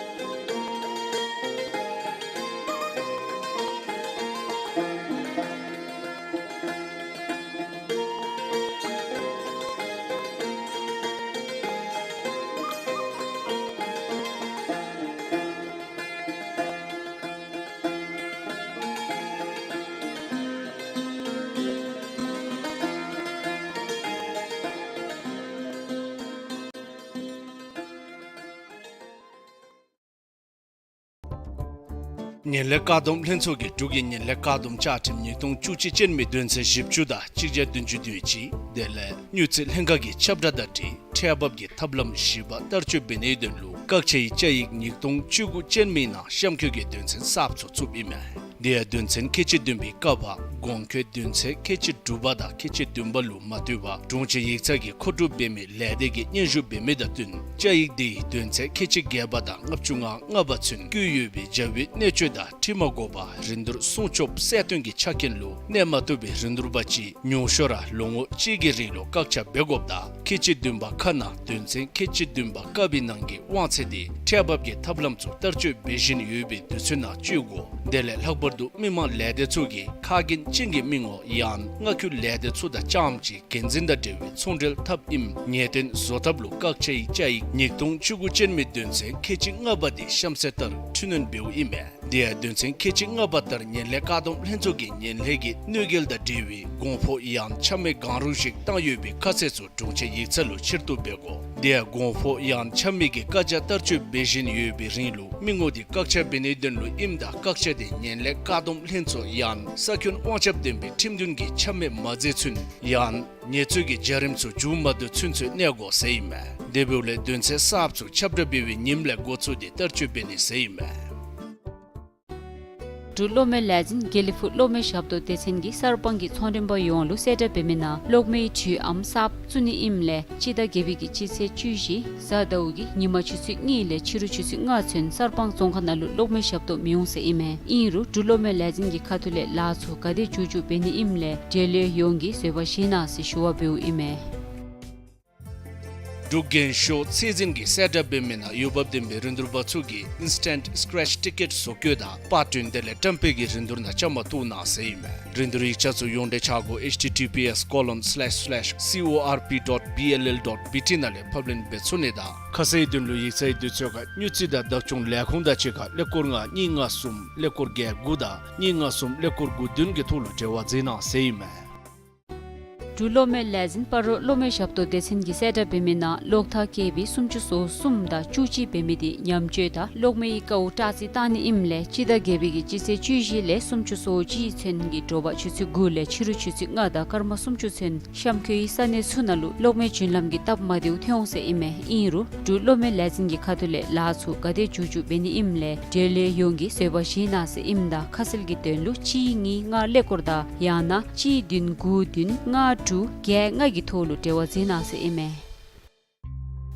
ངན་ལྷད་བཀག་སྡོམ་ལྷན་ཚོགས་ཀྱིས་འབྲུག་གི་ངན་ལྷད་བཀག་སྡོམ་བཅའ་ཁྲིམས་ཉིས་སྟོང་བཅུ་གཅིག་ཅན་མའི་དོན་ཚན་བཞི་བཅུ་དང་གཅིག་བརྒྱ་བདུན་ཅུ་དོན་གཅིག་དེ་ལས་དངུལ་རྩིས་ལྷན་ཁག་གི་ཁྱབ་བསྒྲགས་དང་འཁྲིལ་ཁྲལ་འབབ་ཀྱི་ཐབས་ལམ་བཞི་པ་བསྟར་སྤྱོད་འབད་ནིའི་དོན་ལུ་བཀག་ཆའི་བཅའ་ཡིག་ཉིས་སྟོང་བཅུ་དགུ་ཅན་མའི་ནང་གཤམ་འཁོད་ཀྱི་དོན་ཚན་གསརཔ་ཚུ་བཙུགསཔ་ཨིན་མས། དེ་ཡང་དོན་ཚན་ཁལ་གཅིག་བདུན་པའི་ཀ་བ་གོང་འཁོད་དོན་ཚན་ཁལ་གཅིག་དྲུག་པ་དང་ཁལ་གཅིག་བདུན་པ་ལུ་མ་ལྟོས་པར་དྲུང་ཆེ་ཡིག་ཚང་གིས་མཁོ་སྒྲུབ་འབད་མི་ལས་སྡེ་གིས་སྙན་ཞུ་འབད་མི་དང་བསྟུན་བཅའ་ཡིག་དེའི་དོན་ཚན་ཁལ་གཅིག་བརྒྱད་པ་དང་ལྔ་བཅུ་ང་ལྔ་པ་ཚུན་བཀོད་ཡོད་པའི་འཇའ་འོད་གནད་སྤྱོད་དང་འཁྲིལ་མ་དགོ་པར་རིན་བསྡུར་སྲུང་སྐྱོབ་གསལ་སྟོན་གྱི་ཆ་རྐྱེན་ལུ་གནས་མ་ཐུབ་པའི་རིན་བསྡུར་པ་ཅིག་ཉུང་ཤོས་ར་ལོ་ངོ་གཅིག་གི་རིང་ལུ་བཀག་ཆ་འབད་དགོཔ་དང་ཁལ་གཅིག་བདུན་པ་ཁ་ནང་དོན་ཚན་ཁལ་གཅིག་བདུན་པ་ཀ་བའི་ནང་གི་དབང་ཚད་དེ་ཁྲལ་འབབ་ཀྱི་ཐབས་ལམ་ཚུ་བསྟར་སྤྱོད་འབད་བཞིན་ཡོད་པའི་དུས་ཚོད་ནང་སྤྱོད་དགོ། དེ་ལས་ལྷག་པར་དུ་མི་མང་ལས་སྡེ་ཚུ་གིས་ཁ་རྒྱན་ཅན་གྱི་མི་ངོ་ཡང་མངའ་ཁུལ་ལས་སྡེ་ཚུ་དང་རྐྱངམ་གཅིག་འགན་འཛིན་དང་འབྲེལ་བའི་ཚོང་འབྲེལ་འཐབ་ཨིནམ་ངེས་གཏན་བཟོ་ཐབས་ལུ་བཀག་ཆའི་བཅའ་ཡིག་ཉིས་སྟོང་བཅུ་དགུ་ཅན་མའི་དོན་ཚན་ཁལ་གཅིག་ལྔ་པ་དེ་གཤམ་གསལ་ལྟར་འཕྲི་སྣོན་འབདཝ་ཨིན་མས། དེ་ཡང་དོན་ཚན་ཁལ་གཅིག་ལྔ་པ་ལྟར་ངན་ལྷད་བཀག་སྡོམ་ལྷན་ཚོགས་ཀྱིས་ངན་ལྷད་ཀྱི་གནོད་འགེལ་དང་འབྲེལ་བའི་གོང་འཕོ་ཡང་ཆ་མེད་གང་རུང་ཞིག་བཏང་ཡོད་པའི་ཁ་གསལ་ཚུ་དྲུང་ཆེ་ཡིག་ཚང་ལུ་ཕྱིར་བསྡུ་འབད་དགོ། དེ་ཡང་གོང་འཕོ་ཡང་ཆ་མེད་ཀྱི་བཀག་ཆ་བསྟར་སྤྱོད་འབད་བཞིན་ཡོད་པའི་རིང་ལུ་མི་ངོ་དེ་བཀག་ཆ་འབད་ནིའི་དོན་ལུ་ཨིནམ་ད་བཀག་ཆ་དེ་ངན་ལྷད་བཀག་སྡོམ་ལྷན་ཚོགས་ཡང་ས་ཁྱོན་དབང་ཁྱབ་ལྡན་པའི་ཁྲིམས་འདུན་གྱིས་ཆ་མེད་མ་མཛད་ཚུན་ཡང་ངལ་རྩོལ་གྱི་བྱ་རིམ་ཚུ་མཇུག་མ་བསྡུ་ཚུན་ཚོད་གནས་དགོ་ཟེར་ཨིན་མས། དེ་འབདཝ་ལས་དོན་ཚན་གསརཔ་ཚུ་ཁྱབ་བསྒྲགས་འབད་བའི་ཉིནམ་ལས་འགོ་བཙུགས་ཏེ་བསྟར་སྤྱོད་འབད་ནི་ཟེར་ཨིན་མས། འབྲུག་གློག་མེ་ལས་འཛིན་དགེ་ལེགས་ཕུག་གློག་མེ་ཞབས་ཏོག་སྡེ་ཚན་གྱིས་གསར་སྤང་གི་ཚོང་མགྲོན་པ་ཡོངས་ལུ་གསལ་བསྒྲགས་འབད་མི་ནང་གློག་མེའི་དྲོད་ཨམ་གསརཔ་བཙུགས་ནི་ཨིནམ་ལས་སྤྱི་ཟླ་བརྒྱད་པའི་གི་སྤྱི་ཚེས་བཅུ་བཞི་གཟའ་ཟླཝ་གི་ཉིན་མ་ཆུ་ཚོད་གཉིས་ལས་ཕྱི་རུ་ཆུ་ཚོད་ལྔ་ཚུན་གསར་སྤང་རྫོང་ཁག་ནང་ལུ་གློག་མེ་ཞབས་ཏོག་མི་འོང་ཟེར་ཨིན་མས། ཨིན་རུང་འབྲུག་གློག་མེ་ལས་འཛིན་གྱི་ཁ་ཐུག་ལས་ལཱ་ཚུ་ག་དེ་མཇུག་མཇུག་འབད་ནི་ཨིནམ་ལས་འབྲེལ་ཡོད་ཡོངས་ཀྱིས་བཟོད་པ་བཞེས་གནང་ཟེར་ཞུ་བ་འབདཝ་ཨིན་མས། འབྲུག་རྒན་ཤོས་ཚད་འཛིན་གྱིས་གསལ་བསྒྲགས་འབད་མི་ནང་འོས་འབབ་ལྡན་པའི་རིན་བསྡུར་པ་ཚུ་གིས་ཨིནསི་ཊེནཊ་སི་ཀེ་རེཆ་ཊི་ཀེཊ་བཟོ་བཀོད་དང་པར་སྐྲུན་དེ་ལས་བཀྲམ་སྤེལ་གྱི་རིན་བསྡུར་ནང་བཅའ་མར་གཏོགས་གནང་ཟེར་ཨིན་མས། རིན་བསྡུར་ཡིག་ཆ་ཚུ་ཡོངས་འབྲེལ་ཆ་སྒོ་ཨེཆ་ཊི་ཊི་པི་ཨེསི་ཀོ་ལོན་སི་ལེཤ་སི་ལེཤ་སི་ཨོ་ཨར་པི་ཌོཊ་བི་ཨེལ་ཨེལ་ཌོཊ་བི་ཊི་ནང་ལས་ཕབ་ལེན་འབད་ཚུགས་ནི་དང་ཁ་གསལ་དོན་ལུ་ཡིག་ཚང་གི་དུས་ཚོད་ཁར་དངུལ་རྩིས་དང་བདག་སྐྱོང་ལས་ཁུངས་དང་གཅིག་ཁར་ཀླད་ཀོར་ལྔ་གཉིས་ལྔ་གསུམ་ཀླད་ཀོར་བརྒྱད་དགུ་དང་གཉིས་ལྔ་གསུམ་ཀླད་ཀོར་དགུ་བདུན་གྱི་ཐོག་ལུ་འབྲེལ་བ་མཛད་གནང་ཟེར་ཨིན་མས། འབྲུག་གློག་མེ་ལས་འཛིན་སྤ་རོ་གློག་མེ་ཞབས་ཏོག་སྡེ་ཚན་གྱིས་གསལ་བསྒྲགས་འབད་མི་ནང་གློག་ཐག་བཀལ་བའི་སུམ་ཅུ་སོ་གསུམ་དང་བཅུ་གཅིག་འབད་མི་དེ་ཉམས་བཅོས་དང་གློག་མེའི་ཀཝ་བཀྲག་རྩི་བཏང་ནི་ཨིནམ་ལས་སྤྱི་ཟླ་བརྒྱད་པའི་གི་སྤྱི་ཚེས་བཅུ་བཞི་ལས་སུམ་ཅུ་སོ་གཅིག་ཚུན་གྱི་དྲོ་པ་ཆུ་ཚོད་དགུ་ལས་ཕྱི་རུ་ཆུ་ཚོད་ལྔ་དང་སྐར་མ་སུམ་ཅུ་ཚུན་གཤམ་འཁོད་ཀྱི་ས་གནས་ཚུ་ནང་ལུ་གློག་མེ་རྒྱུན་ལམ་གྱི་སྟབས་མ་བདེཝ་ཐོན་འོང་ཟེར་ཨིན་མས། ཨིན་རུང་འབྲུག་གློག་མེ་ལས་འཛིན་གྱི་ཁ་ཐུག་ལས་ལཱ་ཚུ་ག་དེ་མཇུག་མཇུག་འབད་ནི་ཨིནམ་ལས་འབྲེལ་ཡོད་ཡོངས་ཀྱིས་བཟོད་པ་བཞེས་གནང་ཟེར་ཨིནམ་ད་ཁ་གསལ་གྱི་དོན་ལུ་གཅིག་གཉིས་ལྔ་ཀླད་ཀོར་དང་ཡང་ན་གཅིག་བདུན་དགུ་བདུན་ལྔ་དྲུག་བརྒྱད་ལྔ་གི་ཐོག་ལུ་འབྲེལ་བ་མཛད་གནང་ཟེར་ཨིན་མས།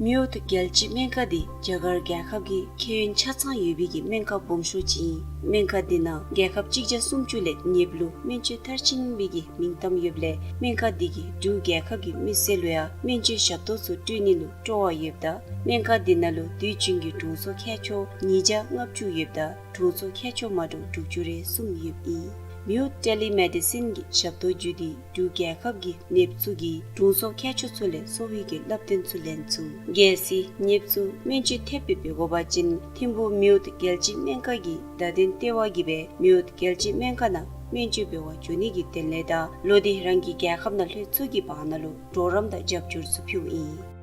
མེའོ་ཏི་རྒྱལ་སྤྱིའི་སྨན་ཁང་འདི་རྒྱ་གར་རྒྱལ་ཁབ་ཀྱི་ཁེ་ཡོན་ཆ་ཚང་ཡོད་པའི་གི་སྨན་ཁང་སྦོམ་ཤོས་ཅིག་ཨིན། སྨན་ཁང་འདི་ནང་རྒྱལ་ཁབ་གཅིག་བརྒྱ་སུམ་ཅུ་ལས་ཉེ་བར་ལུ་སྨན་བཅོས་མཐར་ཕྱིན་པའི་གི་མིང་གཏམ་ཡོདཔ་ལས་སྨན་ཁང་འདི་གིས་འབྲུག་རྒྱལ་ཁབ་ཀྱི་མི་སེར་ལུ་ཡང་སྨན་བཅོས་ཞབས་ཏོག་ཚུ་སྤྲོད་ནི་ལུ་སྤྲོ་བ་ཡོདཔ་ད་སྨན་ཁང་འདི་ནང་ལུ་དུས་རྒྱུན་གྱི་དྲུང་འཚོ་མཁས་མཆོག་ཉིས་བརྒྱ་ལྔ་བཅུ་ཡོདཔ་ད་དྲུང་འཚོ་མཁས་མཆོག་མ་འདྲཝ་དྲུག་ཅུ་རེ་གསུམ་ཡོདཔ་ཨིན། མེའོ་ཊེ་ལི་མེ་ཌི་སིན་གྱི་ཞབས་ཏོག་བརྒྱུད་དེ་འབྲུག་རྒྱལ་ཁབ་ཀྱི་ནདཔ་ཚུ་གིས་དྲུང་འཚོ་མཁས་མཆོག་ཚུ་ལས་གསོ་བའི་གི་བསླབ་སྟོན་ཚུ་ལེན་ཚུགས། གལ་སྲིད་ནདཔ་ཚུ་སྨན་བཅོས་ཐེབས་སྦེ་འབད་དགོ་པ་ཅིན་ཐིམ་ཕུག་མེའོ་ཊི་རྒྱལ་སྤྱིའི་སྨན་ཁང་གི་བརྡ་དོན་ལྟེ་བ་གིས་སྦེ་མེའོ་ཊི་རྒྱལ་སྤྱིའི་སྨན་ཁང་ནང་སྨན་བཅོས་འབད་བར་འགྱོ་ནི་གི་དོན་ལས་དང་ལོག་སྟེ་རང་གི་རྒྱལ་ཁབ་ནང་ལྷོད་ཚུགས་ཀྱི་བར་ན་ལུ་གྲོགས་རམ་དང་རྒྱབ་སྐྱོར་ཚུ་ཕུལཝ་ཨིན།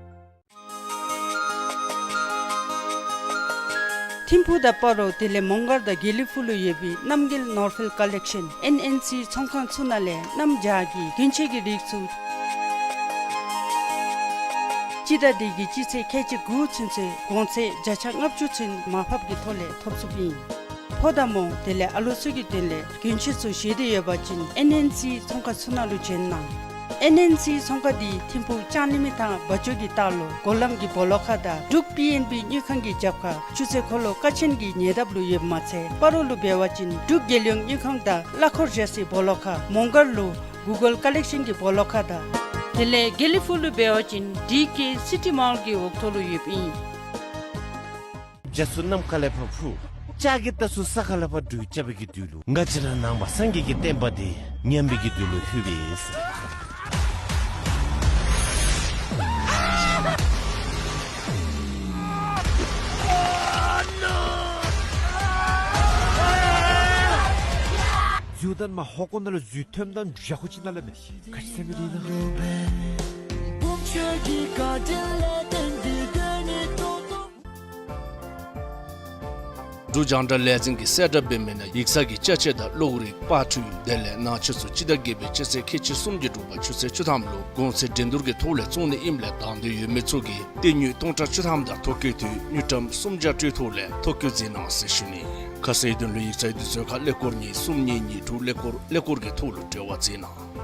ཐིམ་ཕུག་དང་སྤ་རོ་དེ་ལས་མོང་སྒར་དང་དགེ་ལེགས་ཕུག་ལུ་ཡོད་པའི་རྣམ་རྒྱལ་ནོར་ཕུལ་ཀ་ལེག་ཤཱན་ཨེན་ཨེན་སི་ཚོང་ཁང་ཚུ་ནང་ལས་གནམ་བྱཱར་གྱི་གྱོན་ཆས་ཀྱི་རིགས་ཚུ་སྤྱི་ཟླ་འདི་གི་སྤྱི་ཚེས་ཁལ་གཅིག་དགུ་ཚུན་ཚོད་གོང་ཚད་བརྒྱ་ཆ་ལྔ་བཅུ་ཚུན་མར་ཕབ་ཀྱི་ཐོག་ལས་ཐོབ་ཚུགསཔ་ཨིན། ཕོ་དང་མོ་དེ་ལས་ཨ་ལོ་ཚུ་གི་དོན་ལས་གྱོན་ཆས་ཚུ་བཞེས་ཏེ་ཡོད་པ་ཅིན་ཨེན་ཨེན་སི་ཚོང་ཁང་ཚུ་ནང་ལུ་བྱོན་གནང་། ཨེན་ཨེན་སི་ཚོང་ཁང་འདི་ཐིམ་ཕུག་ལྕང་གླིང་མི་ཐང་བ་ཇོ་གི་ལྟག་ལུ་སྒོ་ལམ་གྱི་སྦོ་ལོགས་ཁ་དང་འབྲུག་པི་ཨེན་བི་དངུལ་ཁང་གི་རྒྱབ་ཁ་ཆུ་ཚོད་འཁོར་ལོ་ཀ་ཆེན་གྱི་ཉེ་འདབས་ལུ་ཡོདཔ་མ་ཚད་སྤ་རོ་ལུ་འབད་བ་ཅིན་འབྲུག་རྒྱལ་ཡོངས་དངུལ་ཁང་དང་གླ་འཁོར་བཞག་སའི་སྦོ་ལོགས་ཁ། མོང་སྒར་ལུ་གུ་གལ་ཀ་ལེག་ཤཱན་གྱི་སྦོ་ལོགས་ཁ་དང་། དེ་ལས་དགེ་ལེགས་ཕུག་ལུ་འབད་བ་ཅིན་ཌི་ཀེ་སི་ཊི་མཱལ་གྱི་འོག་ཐོག་ལུ་ཡོདཔ་ཨིན། རྒྱ་མཚོ་ནམ་མཁའ་ལས་ཕར་འཕུར། ལྕགས་ཀྱི་རྟ་ཚུ་ས་ཁ་ལས་ཕར་འགྲོལ་རྐྱབ་པའི་གི་དུས་ལུ། ང་བཅས་ར་ནང་པ་སངས་རྒྱས་ཀྱི་བསྟན་པ་འདི་ཉམས་པའི་གི་དུས་ལུ་ལྷོད་པས། འཛུལ་དོན་མ་ཧོ་ཀོ་ནང་ལུ་འཛུལ་ཐོནམ་ད་འཇའ་ཁུ་ཅིག་ནང་ལས་མེད། ག་ཅི་ཟེར་མི་འདི་ན། འབྲུག་རྒྱང་བསྒྲགས་ལས་འཛིན་གྱིས་གསལ་བསྒྲགས་འབད་མི་ནང་ཡིག་ཚང་གི་ཅ་ཆས་དང་གློག་རིག་པར་འཕྲུལ་དེ་ལས་ནང་ཆས་ཚུ་སྤྱི་ཟླ་བརྒྱད་པའི་སྤྱི་ཚེས་ཁལ་གཅིག་གསུམ་གྱི་དྲོ་པ་ཆུ་ཚོད་བཅུ་ཐམ་ལུ་གོང་ཚད་འགྲན་བསྡུར་གྱི་ཐོག་ལས་བཙོང་ནི་ཨིནམ་ལས་དང་འདོད་ཡོད་མི་ཚུ་གིས་སྟེར་དངུལ་སྟོང་ཕྲག་བཅུ་ཐམ་དང་ཐོ་བཀོད་འཐུས་དངུལ་ཀྲམ་སུམ་བརྒྱ་སྤྲོད་ཐོག་ལས་ཐོ་བཀོད་མཛད་གནང་ཟེར་ཞུ་ནི། ཁ་གསལ་དོན་ལུ་ཡིག་ཚང་དུས་ཚོད་ཁར་ཀླད་ཀོར་གཉིས་གསུམ་གཉིས་གཉིས་དྲུག་ཀླད་ཀོར་ཀླད་ཀོར་གྱི་ཐོག་ལུ་འབྲེལ་བ་མཛད་གནང་།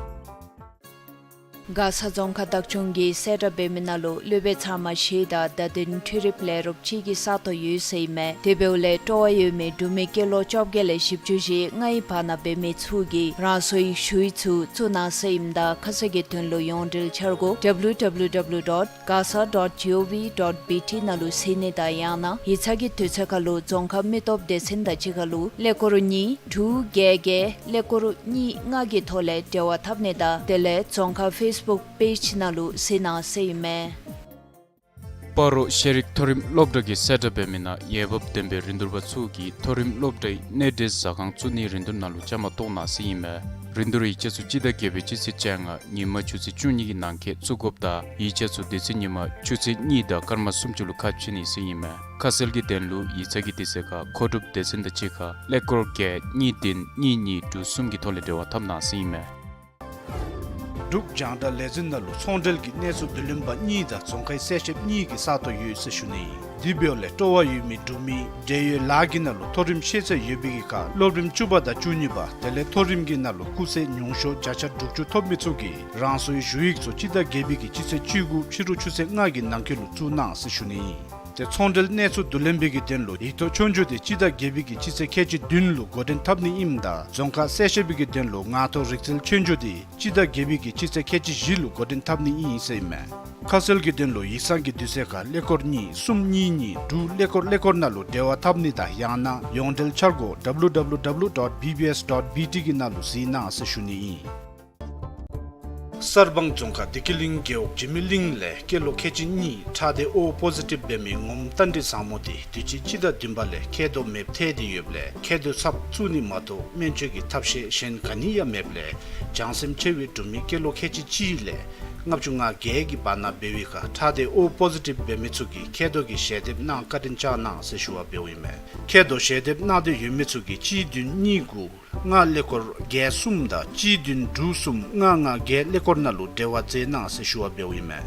མགར་ས་རྫོང་ཁག་བདག་སྐྱོང་གིས་གསལ་བསྒྲགས་འབད་མི་ནང་ལུ་སློབ་དཔོན་ཚང་མ་ཤེས་དང་བརྡ་དོན་འཕྲུལ་རིག་ལས་རོགས་ཅིག་གི་ས་སྟོང་ཡོད་ཟེར་ཨིན་མས། དེ་འབདཝ་ལས་སྤྲོ་བ་ཡོད་མི་འབྲུག་མི་སྐྱེས་ལོ་བཅོ་བརྒྱད་ལས་བཞི་བཅུ་ཞེ་ལྔའི་བར་ན་འབད་མི་ཚུ་གིས་རང་སོའི་ཞུ་ཡིག་ཚུ་བཙུགས་གནང་ཟེར་ཨིནམ་ད་ཁ་གསལ་གྱི་དོན་ལུ་ཡོངས་འབྲེལ་འཆར་སྒོ་W W W dot gasa dot gov dot B T ནང་ལུ་གཟིགས་ནི་དང་ཡང་ན་ཡིག་ཚང་གི་དུས་ཚོད་ཁར་ལུ་རྫོང་ཁག་མི་སྟོབས་སྡེ་ཚན་དང་གཅིག་ཁར་ལུ་ཀླད་ཀོར་གཉིས་དྲུག་བརྒྱད་བརྒྱད་ཀླད་ཀོར་གཉིས་ལྔ་གི་ཐོག་ལས་འབྲེལ་བ་འཐབ་ནི་དང་དེ་ལས་རྫོང་ཁག་ཕེསི་བུཀ་པེཇ་ནང་ལུ་གཟིགས་གནང་ཟེར་ཨིན་མས། སྤ་རོ་ཤེས་རིག་མཐོ་རིམ་སློབ་གྲྭ་གིས་གསལ་བསྒྲགས་འབད་མི་ནང་འོས་འབབ་ལྡན་པའི་རིན་བསྡུར་པ་ཚུ་གིས་མཐོ་རིམ་སློབ་གྲྭའི་གནས་འབྲེལ་ཟ་ཁང་བཙུགས་ནིའི་རིན་བསྡུར་ནང་ལུ་བཅའ་མར་གཏོགས་གནང་ཟེར་ཨིན་མས། རིན་བསྡུར་ཡིག་ཆ་ཚུ་སྤྱི་ཟླ་བརྒྱད་པའི་སྤྱི་ཚེས་བཅོ་ལྔ་ཉིན་མ་ཆུ་ཚོད་བཅུ་གཉིས་ཀྱི་ནང་འཁོད་བཙུགས་དགོཔ་དང་ཡིག་ཆ་ཚུ་དེ་ཚེ་ཉིན་མ་ཆུ་ཚོད་གཉིས་དང་སྐར་མ་སུམ་ཅུ་ལུ་ཁ་ཕྱེ་ནི་ཟེར་ཨིན་མས། ཁ་གསལ་གྱི་དོན་ལུ་ཡིག་ཚང་གི་དུས་ཚོད་ཁར་མཁོ་སྒྲུབ་སྡེ་ཚན་དང་གཅིག་ཁར་ཀླད་ཀོར་བརྒྱད་གཉིས་བདུན་གཉིས་གཉིས་དྲུག་གསུམ་གྱི་ཐོག་ལས་འབྲེལ་བ་འཐབ་གནང་ཟེར་ཨིན་མས། འབྲུག་རྒྱང་བསྒྲགས་ལས་འཛིན་ནང་ལུ་ཚོང་འབྲེལ་གྱི་གནས་ཚུལ་བསྡུ་ལེན་པ་གཉིས་དང་རྫོང་ཁའི་གསལ་བཤད་གཉིས་ཀྱི་ས་སྟོང་ཡོད་ཟེར་ཞུ་ནི་ཨིན། དེ་འབདཝ་ལས་སྤྲོ་བ་ཡོད་མི་འབྲུག་མི་འབྲེལ་ཡོད་ལཱ་གི་ནང་ལུ་མཐོ་རིམ་ཤེས་ཚད་ཡོད་པའི་གི་ཁར་སློབ་རིམ་བཅུ་པ་དང་བཅུ་གཉིས་པ་དེ་ལས་མཐོ་རིམ་གྱི་ནང་ལུ་སྐུགས་ཚད་ཉུང་ཤོས་བརྒྱ་ཆ་དྲུག་ཅུ་ཐོབ་མི་ཚུ་གིས་རང་སོའི་ཞུ་ཡིག་ཚུ་སྤྱི་ཟླ་བརྒྱད་པའི་གི་སྤྱི་ཚེས་བཅུ་དགུ་ཕྱི་རུ་ཆུ་ཚོད་ལྔ་གི་ནང་འཁོད་ལུ་བཙུགས་གནང་ཟེར་ཞུ་ནི་ཨིན། ཏེ་ཚོང་འབྲེལ་གནས་ཚུལ་བསྡུ་ལེན་པའི་གི་དོན་ལུ་ཡིག་ཐོག་ཆོས་རྒྱུགས་དེ་སྤྱི་ཟླ་བརྒྱད་པའི་གི་སྤྱི་ཚེས་ཁལ་གཅིག་བདུན་ལུ་འགོ་འདྲེན་འཐབ་ནི་ཨིནམ་ད་རྫོང་ཁ་གསལ་བཤད་པའི་གི་དོན་ལུ་ངག་ཐོག་རིག་རྩལ་ཆོས་རྒྱུགས་དེ་སྤྱི་ཟླ་བརྒྱད་པའི་གི་སྤྱི་ཚེས་ཁལ་གཅིག་བཞི་ལུ་འགོ་འདྲེན་འཐབ་ནི་ཨིན་ཟེར་ཨིན་མས། ཁ་གསལ་གྱི་དོན་ལུ་ཡིག་ཚང་གི་དུས་ཚོད་ཁར་ཀླད་ཀོར་གཉིས་གསུམ་གཉིས་གཉིས་དྲུག་ཀླད་ཀོར་ཀླད་ཀོར་ནང་ལུ་འབྲེལ་བ་འཐབ་ནི་དང་ཡང་ན་ཡོངས་འབྲེལ་འཆར་སྒོ་W W W dot B B S dot B T གི་ནང་ལུ་གཟིགས་གནང་ཟེར་ཞུ་ནི་ཨིན། གསར་སྤང་རྫོང་ཁག་བདེ་སྐྱིད་གླིང་རྒེད་འོག་འཇིགས་མེད་གླིང་ལས་སྐྱེས་ལོ་ཁལ་གཅིག་གཉིས་ཁྲག་སྡེ་ཨོ་པོ་ཟི་ཊིབ་འབད་མི་ངོམ་རྟ་མགྲིན་བཟང་མོ་དེ་དུས་ཅི་སྤྱི་ཟླ་བདུན་པ་ལས་མཁལ་རྡོག་མེདཔ་ཐལ་ཏེ་ཡོདཔ་ལས་མཁལ་རྡོག་ཚབ་བཙུགས་ནི་མ་གཏོགས་སྨན་བཅོས་ཀྱི་ཐབས་ཤེས་གཞན་ག་ནི་ཡང་མེདཔ་ལས་བྱང་སེམས་ཆེ་བའི་འབྲུག་མི་སྐྱེས་ལོ་ཁལ་གཅིག་གཅིག་ལས་ལྔ་བཅུ་ང་བརྒྱད་ཀྱི་བར་ན་འབད་བའི་ཁར་ཁྲག་སྡེ་ཨོ་པོ་ཟི་ཊིབ་འབད་མི་ཚུ་གིས་མཁལ་རྡོག་གི་ཞལ་འདེབས་གནང་བཀའ་དྲིན་བསྐྱང་གནང་ཟེར་ཞུ་བ་འབདཝ་ཨིན་མས། མཁལ་རྡོག་ཞལ་འདེབས་གནང་འདོད་ཡོད་མི་ཚུ་གིས་གཅིག་བདུན་གཉིས་དགུ་ལྔ་ཀླད་ཀོར་བརྒྱད་གསུམ་དང་གཅིག་བདུན་དྲུག་གསུམ་ལྔ་ལྔ་བརྒྱད་ཀླད་ཀོར་ནང་ལུ་འབྲེལ་བ་མཛད་གནང་ཟེར་ཞུ་བ་འབདཝ་ཨིན་མས།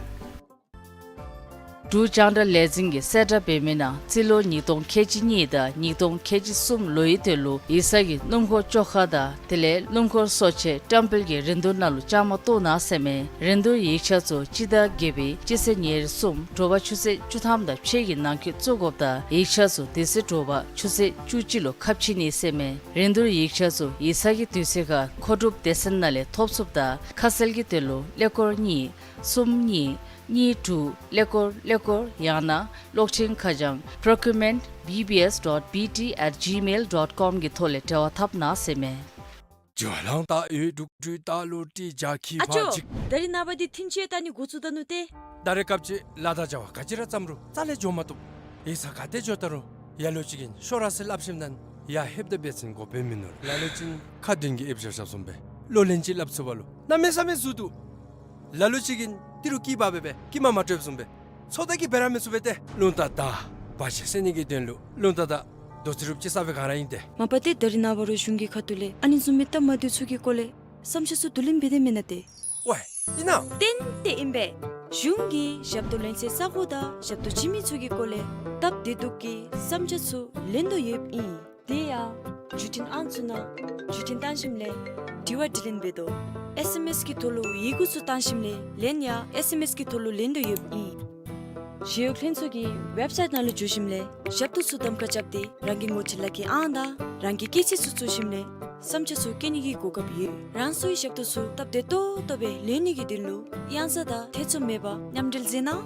འབྲུག་རྒྱང་བསྒྲགས་ལས་འཛིན་གྱིས་གསལ་བསྒྲགས་འབད་མི་ནང་རྩིས་ལོ་ཉིས་སྟོང་ཁལ་གཅིག་གཉིས་དང་ཉིས་སྟོང་ཁལ་གཅིག་གསུམ་ལོའི་དོན་ལུ་ཡིག་ཚང་གིས་སྣུམ་འཁོར་བཅོ་ཁ་དང་དེ་ལས་སྣུམ་འཁོར་གསོ་ཆས་བཀྲམ་སྤེལ་གྱི་རིན་བསྡུར་ནང་ལུ་བཅའ་མར་གཏོགས་གནང་ཟེར་མས། རིན་བསྡུར་ཡིག་ཆ་ཚུ་སྤྱི་ཟླ་བརྒྱད་པའི་སྤྱི་ཚེས་ཉེར་གསུམ་དྲོ་པ་ཆུ་ཚོད་བཅུ་ཐམ་དང་ཕྱེད་ཀྱི་ནང་འཁོད་བཙུགས་དགོཔ་དང་ཡིག་ཆ་ཚུ་དེ་ཚེ་དྲོ་པ་ཆུ་ཚོད་བཅུ་གཅིག་ལུ་ཁ་ཕྱེ་ནི་ཟེར་མས། རིན་བསྡུར་ཡིག་ཆ་ཚུ་ཡིག་ཚང་གི་དུས་ཚོད་ཁར་མཁོ་སྒྲུབ་སྡེ་ཚན་ནང་ལས་ཐོབ་ཚུགསཔ་དང་ཁ་གསལ་གྱི་དོན་ལུ་ཀླད་ཀོར་གཉིས་གསུམ་གཉིས་གཉིས་དྲུག་ཀླད་ཀོར་ཀླད་ཀོར་ཡང་ན་གློག་འཕྲིན་ཁ་བྱང་procurement B B S dot B T at gmail dot com གི་ཐོག་ལས་འབྲེལ་བ་འཐབ་གནང་ཟེར་མས། ཇོ་ལང་ཏ་ཡོད་དྲུག་དྲུག་ཏ་ལུ་ཏི་ཇ་ཁི་ཨ་ཅོ། ཕ་ཅིག་ད་རིས་ནངས་པ་འདི་ཐིན་ཅེ་ད་ནི་འགོ་བཙུགས་ད་ནུག་ཏེ། ད་རེས་སྐབས་ཅིག་ལཱ་དང་བྱ་བ་ག་ཅི་ར་བརྩམ་རུང་རྩ་ལས་འགྱོ་མ་བཏུབ། ཡིག་ཚང་ག་ཏེ་འགྱོ་ད་རུང་ཡ་ལོ་ཅིག་གིས་ཤོག་ར་ཟེར་སླབ་ཞིནམ་ད་ཡར་ལྷོདཔ་ད་འབད་བ་ཅིན་འགོ་དཔོན་མིན་ནུག། ལ་ལུ་ཅིག་ཁ་མདུན་གྱི་ཨེབ་ཞབས་ཞབས་བཟུམ་སྦེ་གློག་ལན་ཅིག་སླབ་ཚུགས་པ་ལུ་གནམ་མེད་ས་མེད་ཟུར་འདུག། ལ་ལུ་ཅིག་གིས་ཏི་རུ་སྐྱིད་པ་སྦེ་སྦེ་སྐྱིད་མ་མ་སྤྲོདཔ་བཟུམ་སྦེ་ཚོགས་བདག་གིས་འབད་ར་མི་ཚུགས་པས་ཏེ། རླུང་རྟ་དང་བ་ཅིག་བསད་ནི་གི་དོན་ལུ་རླུང་རྟ་དང་རྡོ་རྩེག་རུབ་ཅིག་ས་སྦེ་ག་ར་ཨིན་ཏེ། མ་པ་ཏེ་ད་རིས་ནངས་པ་རུང་གཞུང་གི་ཁ་ཐུག་ལས་ཨ་ནི་བཟུམ་མའི་སྟབས་མ་བདེཝ་ཚུ་གི་སྐོར་ལས་བསམ་འཆར་ཚུ་བསྡུ་ལེན་འབད་དེ་མེན་ན་ཏེ། ཝའི་ཨིན་ན། ཏན་ཏན་ཨིན་པས། གཞུང་གིས་ཞབས་ཏོག་ལེན་སའི་ས་གོ་དང་ཞབས་ཏོག་བྱིན་མི་ཚུ་གི་སྐོར་ལས་སྟབས་བདེ་སྡུག་གི་བསམ་འཆར་ཚུ་ལེན་དོ་ཡོདཔ་ཨིན། དེ་ཡང་བརྒྱུད་འཕྲིན་ཨང་ཚུ་ནང་བརྒྱུད་འཕྲིན་བཏང་ཞིནམ་ལས་དྲི་བ་དྲིས་ལན་འབད་དོ། ཨེས་ཨེམ་ཨེས་གི་ཐོག་ལུ་ཡི་གུ་ཚུ་བཏང་ཞིནམ་ལས་ལན་ཡང་ཨེས་ཨེམ་ཨེས་གི་ཐོག་ལུ་ལེན་དོ་ཡོདཔ་ཨིན། ཞི་གཡོག་ལྷན་ཚོགས་ཀྱི་ཝེབ་སའིཊ་ནང་ལུ་འཛུལ་ཞིནམ་ལས་ཞབས་ཏོག་ཚུ་གདམ་ཁ་རྐྱབ་སྟེ་རང་གི་ངོ་སྤྲོད་ལག་ཁྱེར་ཨང་དང་རང་གི་སྐྱེས་ཚེས་ཚུ་བཙུགས་ཞིནམ་ལས་བསམ་འཆར་ཚུ་བཀོད་ནི་གི་གོ་སྐབས་ཡོད། རང་སོའི་ཞབས་ཏོག་ཚུ་སྟབས་བདེ་ཏོག་ཏོ་སྦེ་ལེན་ནི་གི་དོན་ལུ་གཡང་ས་དང་ཐེ་ཚོམ་མེད་པར་མཉམ་འབྲེལ་མཛད་གནང་།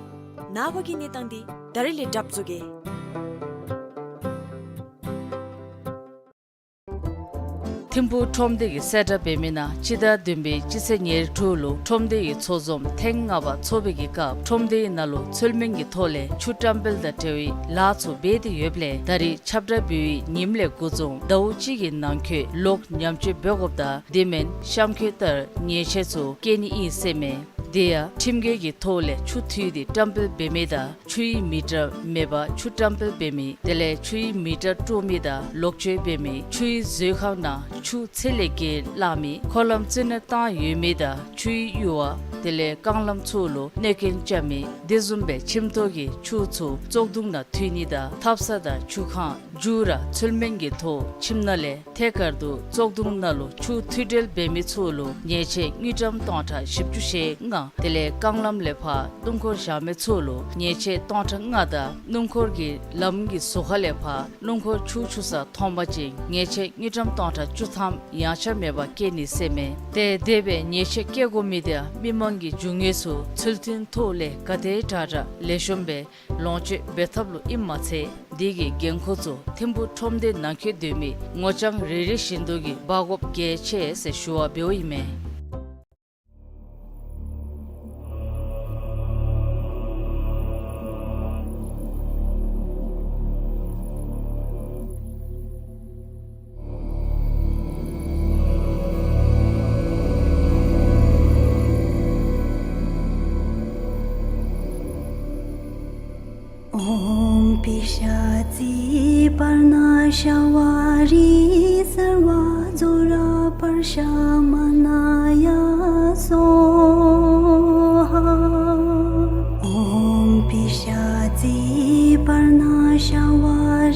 ནངས་པ་གི་གནས་སྟངས་འདི་ད་རིས་ལས་གྲབས་བཟོ་གེ། ཐིམ་ཕུག་ཁྲོམ་སྡེ་གིས་གསལ་བསྒྲགས་འབད་མི་ནང་སྤྱི་ཟླ་བདུན་པའི་སྤྱི་ཚེས་ཉེར་དྲུག་ལུ་ཁྲོམ་སྡེ་ཡི་ཚོགས་འཛོམས་ཐེངས་ལྔ་པ་ཚོགས་པའི་གི་སྐབས་ཁྲོམ་སྡེའི་ནང་ལུ་ཚུལ་མིན་གྱི་ཐོག་ལས་ཆུ་བཀྲམ་སྤེལ་དང་འབྲེལ་བའི་ལཱ་ཚུ་འབད་དེ་ཡོདཔ་ལས་ད་རིས་ཁྱབ་བསྒྲགས་འབད་བའི་ཉིནམ་ལས་འགོ་བཟུང་ཟླཝ་གཅིག་གི་ནང་འཁོད་ལོག་ཉམས་བཅོས་འབད་དགོཔ་དང་དེ་མེན་གཤམ་འཁོད་ལྟར་ཉེས་ཆད་ཚུ་བཀལ་ནི་ཨིན་ཟེར་མས། དེ་ཡང་ཁྲིམས་འགལ་གྱི་ཐོག་ལས་ཆུ་འཐུས་ཏེ་བཀྲམ་སྤེལ་འབད་མི་དང་ཆུའི་མི་ཊར་མེད་པར་ཆུ་བཀྲམ་སྤེལ་འབད་མི་དེ་ལས་ཆུའི་མི་ཊར་དཀྲོག་མི་དང་ལོག་སྤྱོད་འབད་མི་ཆུའི་མཛོད་ཁང་ནང་ཆུ་ཚད་ལས་བརྒལ་བླངས་མི་འཁོར་ལམ་རྩིས་ནོར་བཏང་ཡོད་མི་དང་ཆུའི་ཡུར་བ་དེ་ལས་རྐང་ལམ་ཚུ་ལུ་གནོད་སྐྱོན་རྐྱབ་མི་དེ་བཟུམ་སྦེ་ཁྱིམ་ཐོག་གི་ཆུ་ཚུ་བཙོག་དུང་ནང་འཐུས་ནི་དང་ཐབ་ཚང་དང་ཆུ་ཁང་མཇུག་ར་ཚུལ་མིན་གྱི་ཐོག་ཁྱིམ་ནང་ལས་ཐད་ཀར་དུ་བཙོག་དུང་ནང་ལུ་ཆུ་འཐུས་འགྲུལ་འབད་མི་ཚུ་ལུ་ཉེས་ཆད་དངུལ་ཀྲམ་སྟོང་ཕྲག་བཞི་བཅུ་ཞེ་ལྔ། དེ་ལས་རྐང་ལམ་ལས་ཕར་སྣུམ་འཁོར་བཞག་མི་ཚུ་ལུ་ཉེས་ཆད་སྟོང་ཕྲག་ལྔ་དང་སྣུམ་འཁོར་གྱི་ལམ་གྱི་ཟུར་ཁ་ལས་ཕར་སྣུམ་འཁོར་ཆུ་འཁྱུ་ས་མཐོང་པ་ཅིན་ཉེས་ཆད་དངུལ་ཀྲམ་སྟོང་ཕྲག་བཅུ་ཐམ་ཡངས་ཆག་མེད་པར་བཀལ་ནི་ཟེར་མས། ཏེ་དེ་སྦེ་ཉེས་ཆད་བཀལ་དགོ་མི་དེ་མི་མང་གི་རྒྱུ་དངོས་ཚུ་ཚུལ་མཐུན་ཐོག་ལས་ག་དེ་དྲག་དྲག་ལེགས་ཤོམ་སྦེ་ལོངས་སྤྱོད་འབད་ཐབས་ལུ་ཨིནམ་མ་ཚད་དེ་གི་འགན་ཁུར་ཚུ་ཐིམ་ཕུག་ཁྲོམ་སྡེ་ནང་འཁོད་སྡོད་མི་ངོ་རྐྱང་རེ་རེ་བཞིན་དུ་གིས་འབག་དགོཔ་གལ་ཆེ་ཟེར་ཞུ་བ་འབདཝ་ཨིན་མས། ཨོཾ་པི་ཤ་ཙི་པརྞ་ཤ་བ་རི་སརྦ་ཛྭ་ར་པྲ་ཤ་མ་ན་ཡ་སྭཱ་ཧཱ། ཨོཾ་པི་ཤ་ཙི་པརྞ་ཤ་བ་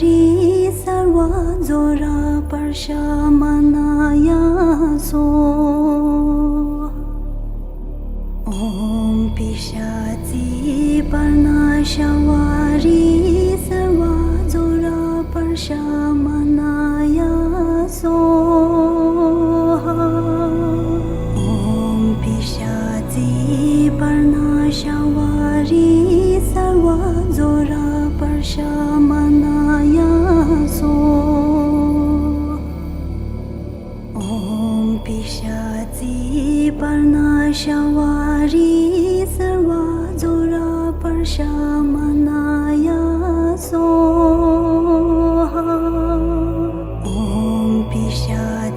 རི་སརྦ་ཛྭ་ར་པྲ་ཤ་མ་ན་ཡ་སྭཱ་ཧཱ། ཨོཾ་པི་ཤ་ཙི་པརྞ་ཤ་བ་རི་སརྦ་ཛྭ་ར་པྲ་ཤ་མ་ན་ཡ་སྭཱ་ཧཱ། ཨོཾ་པི་ཤ་ཙི་པརྞ་ཤ་བ་རི་སརྦ་ཛྭ་ར་པྲ་ཤ་མ་ན་ཡ་སྭཱ་ཧཱ། ཨོཾ་པི་ཤ་ཙི་པརྞ་ཤ་བ་རི་སརྦ་ཛྭ་ར་པྲ་ཤ་མ་ན་ཡ་སྭཱ་ཧཱ། ཨོཾ་པི་ཤ་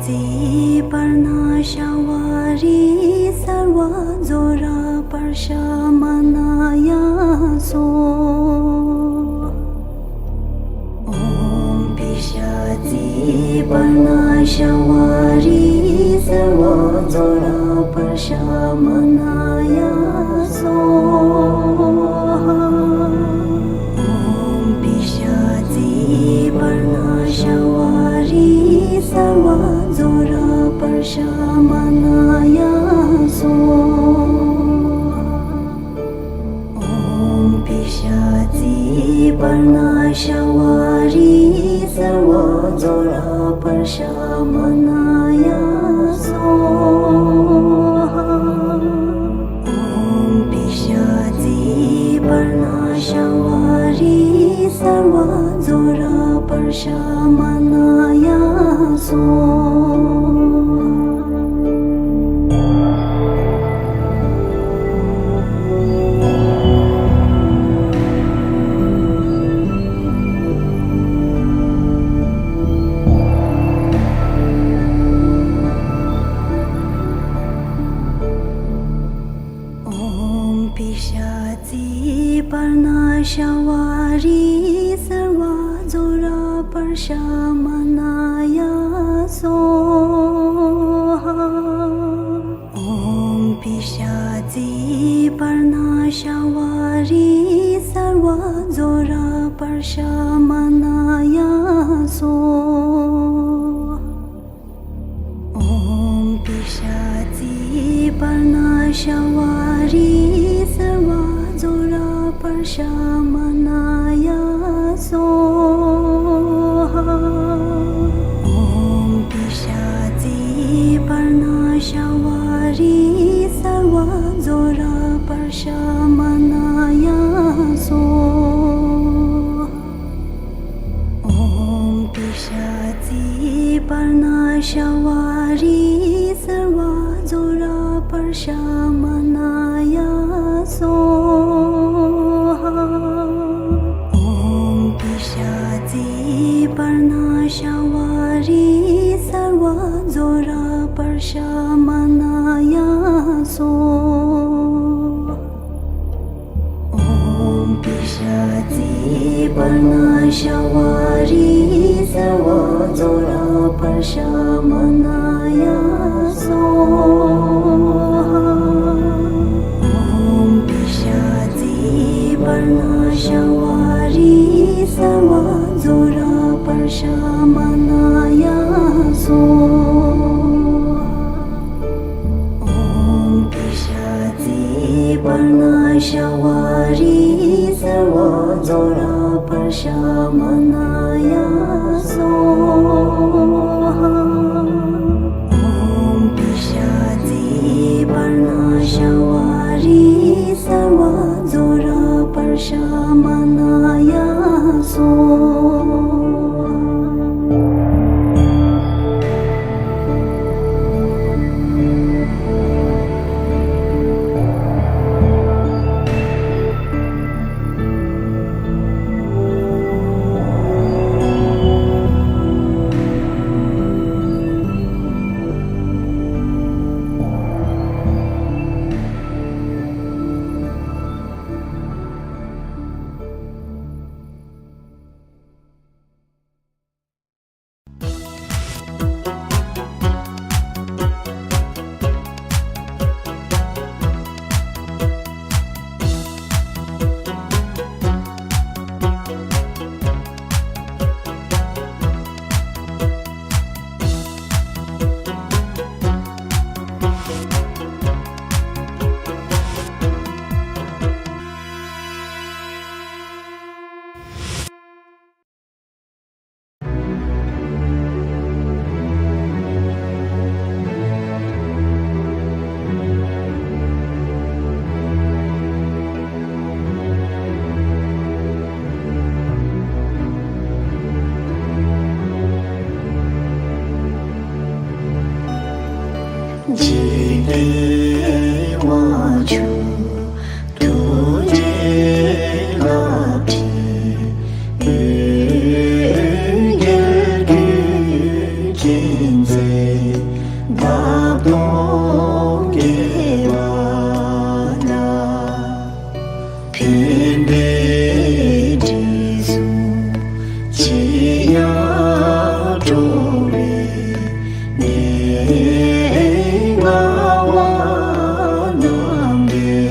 ཙི་པརྞ་ཤ་བ་རི་སརྦ་ཛྭ་ར་པྲ་ཤ་མ་ན་ཡ་སྭཱ་ཧཱ། ཨོཾ་པི་ཤ་ཙི་པརྞ་ཤ་བ་རི་སརྦ་ཛྭ་ར་པྲ་ཤ་མ་ན་ཡ་སྭཱ་ཧཱ། ཤ་མ་ན་ཡ་སྭཱ་ཧཱ། ཨོཾ་པི་ཤ་ཙི་པར་ཎ་ཤ་ཝ་རི་སརྦ་ཛྭ་ར་པར་ཤ་མ་ན་ཡ་སྭཱ་ཧཱ། ཨོཾ་པི་ཤ་ཙི་པར་ཎ་ཤ་ཝ་རི་སརྦ་ཛྭ་ར་པར་ཤ་མ་ན་ཡ་སྭཱ་ཧཱ། ཨོཾ་པི་ཤ་ཙི་པར་ཎ་ཤ་ཝ་རི་སརྦ་ཛྭ་ར་པར་ཤ་མ་ན་ཡ་སྭཱ་ཧཱ། ཨོཾ་པི་ཤ་ཙི་པར་ཎ་ཤ་ཝ་རི་སརྦ་ཛྭ་ར་པར་ཤ་མ་ན་ཡ་སྭཱ་ཧཱ། ཨོཾ་པི་ཤ་ཙི་པར་ཎ་ཤ་ཝ་རི་སརྦ་ཛྭ་ར་པར་ཤ་མ་ན་ཡ་སྭཱ་ཧཱ། ཨོཾ་པི་ཤ་ཙི་པར་ཎ་ཤ་ཝ་རི་སརྦ་ཛྭ་ར་པར་ཤ་མ་ན་ཡ་སྭཱ་ཧཱ། ཨོཾ་པི་ཤ་ཙི་པར་ཎ་ཤ་ཝ་རི་སརྦ་ཛྭ་ར་པར་ཤ་མ་ན་ཡ་སྭཱ་ཧཱ། ཨོཾ་པི་ཤ་ཙི་པར་ཎ་ཤ་ཝ་རི་སརྦ་ཛྭ་ར་པར་ཤ་མ་ན་ཡ་སྭཱ་ཧཱ། ཨོཾ་པི་ཤ་ཙི་པར་ཎ་ཤ་ཝ་རི་སརྦ་ཛྭ་ར་པར་ཤ་མ་ན་ཡ་སྭཱ་ཧཱ། ཨོཾ་པི་ཤ་ཙི་པར་ཎ་ཤ་ཝ་རི་སརྦ་ཛྭ་ར་པར་ཤ་མ་ན་ཡ་སྭཱ་ཧཱ། ཨོཾ་པི་ཤ་ཙི་པར་ཎ་ཤ་ཝ་རི་སརྦ་ཛྭ་ར་པར་ཤ་མ་ན་ཡ་སྭཱ་ཧཱ། ཨོཾ་པི་ཤ་ཙི་པར་ཎ་ཤ་ཝ་རི་སརྦ་ཛྭ་ར་པར་ཤ་མ་ན་ཡ་སྭཱ་ཧཱ། འཇིག་རྟེན་དབང་ཕྱུག་ཐུགས་རྗེའི་རླབས་ཀྱིས། འོད་བརྒྱལ་དུས་ཀྱི་མཛེས་འདབ་སྟོང་བཀྱེ་བ་ལ། ཕན་བདེའི་དྲི་བསུང་ཅི་ཡང་སྤྲོ་བའི་གནས་ལྔ་བ་རྣམས་ལས།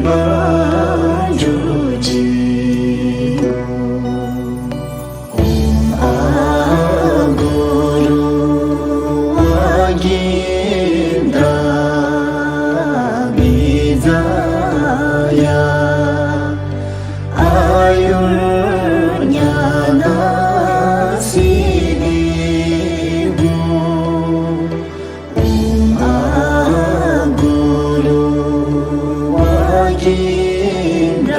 མ་འགྱུར་ཅིག། ཨོཾ་ཨ་གུ་རུ་ཝ་གིནྡྲ་བི་ཛ་ཡ། ཨ་ཡུར་ཉ་ན་སིདྡྷི་ཧཱུྃ། ཨོཾ་ཨ་གུ་རུ་ཝ་གིནྡྲ་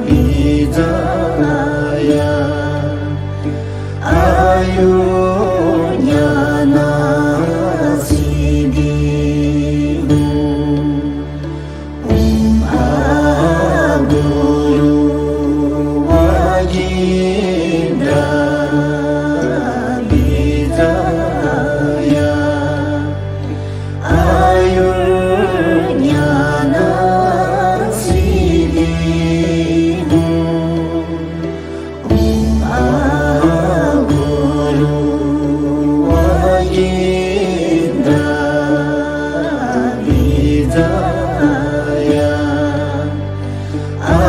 བི་ཛ་ཡ། ཨ་ཡུར་ཉ་ན་སིདྡྷི་ཧཱུྃ། ཨོཾ་ཨ་གུ་རུ་ཝ་གིནྡྲ་བི་ཛ་ཡ། ཨ་ཡུར་ཉ་ན་སིདྡྷི་ཧཱུྃ། ཨོཾ་ཨ་གུ་རུ་ཝ་གིནྡྲ་བི་ཛ་ཡ། ཨ་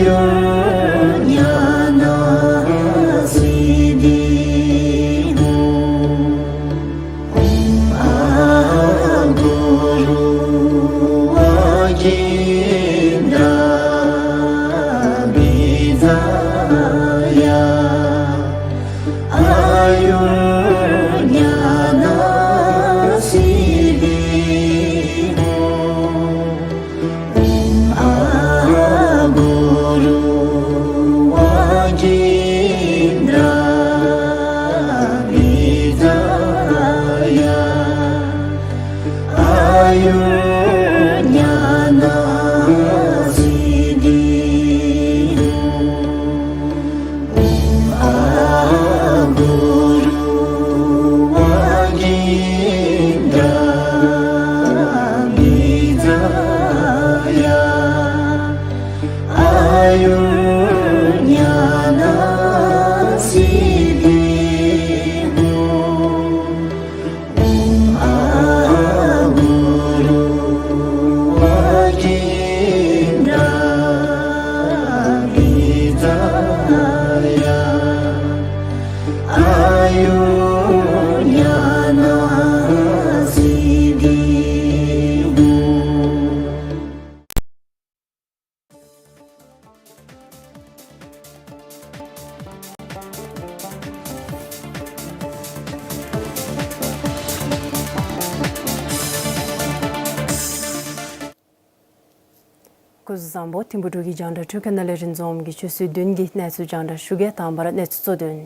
ཡུར་ཉ་ན་སིདྡྷི་ཧཱུྃ། ཨོཾ་ཨ་གུ་རུ་ཝ་གིནྡྲ་བི་ཛ་ཡ། ཨ་ཡུར་ཉ་ན་སིདྡྷི་ཧཱུྃ། ཨོཾ་ཨ་གུ་རུ་ཝ་གིནྡྲ་བི་ཛ་ཡ། ཨ་ཡུར་ཉ་ན་སིདྡྷི་ཧཱུྃ། ཨོཾ་ཨ་གུ་རུ་ཝ་གིནྡྲ་བི་ཛ་ཡ། ཨ་ཡུར་ཉ་ན་སིདྡྷི་ཧཱུྃ། ཨོཾ་ཨ་གུ་རུ་ཝ་གིནྡྲ་བི་ཛ་ཡ། ཨ་ཡུར་ཉ་ན་སིདྡྷི་ཧཱུྃ། སྐུ་གཟུགས་བཟང་པོ། ཐིམ་ཕུ་འབྲུག་གི་རྒྱང་བསྒྲགས་ཁྲུའི་ཁ་ནང་ལས་རིན་འཛོམས་ཀྱིས་ཆུ་ཚོད་བདུན་གྱི་གནས་ཚུལ་རྒྱང་བསྒྲགས་ཞུ་གེ། དང་པ་ར་གནས་ཚུལ་གཙོ་དོན།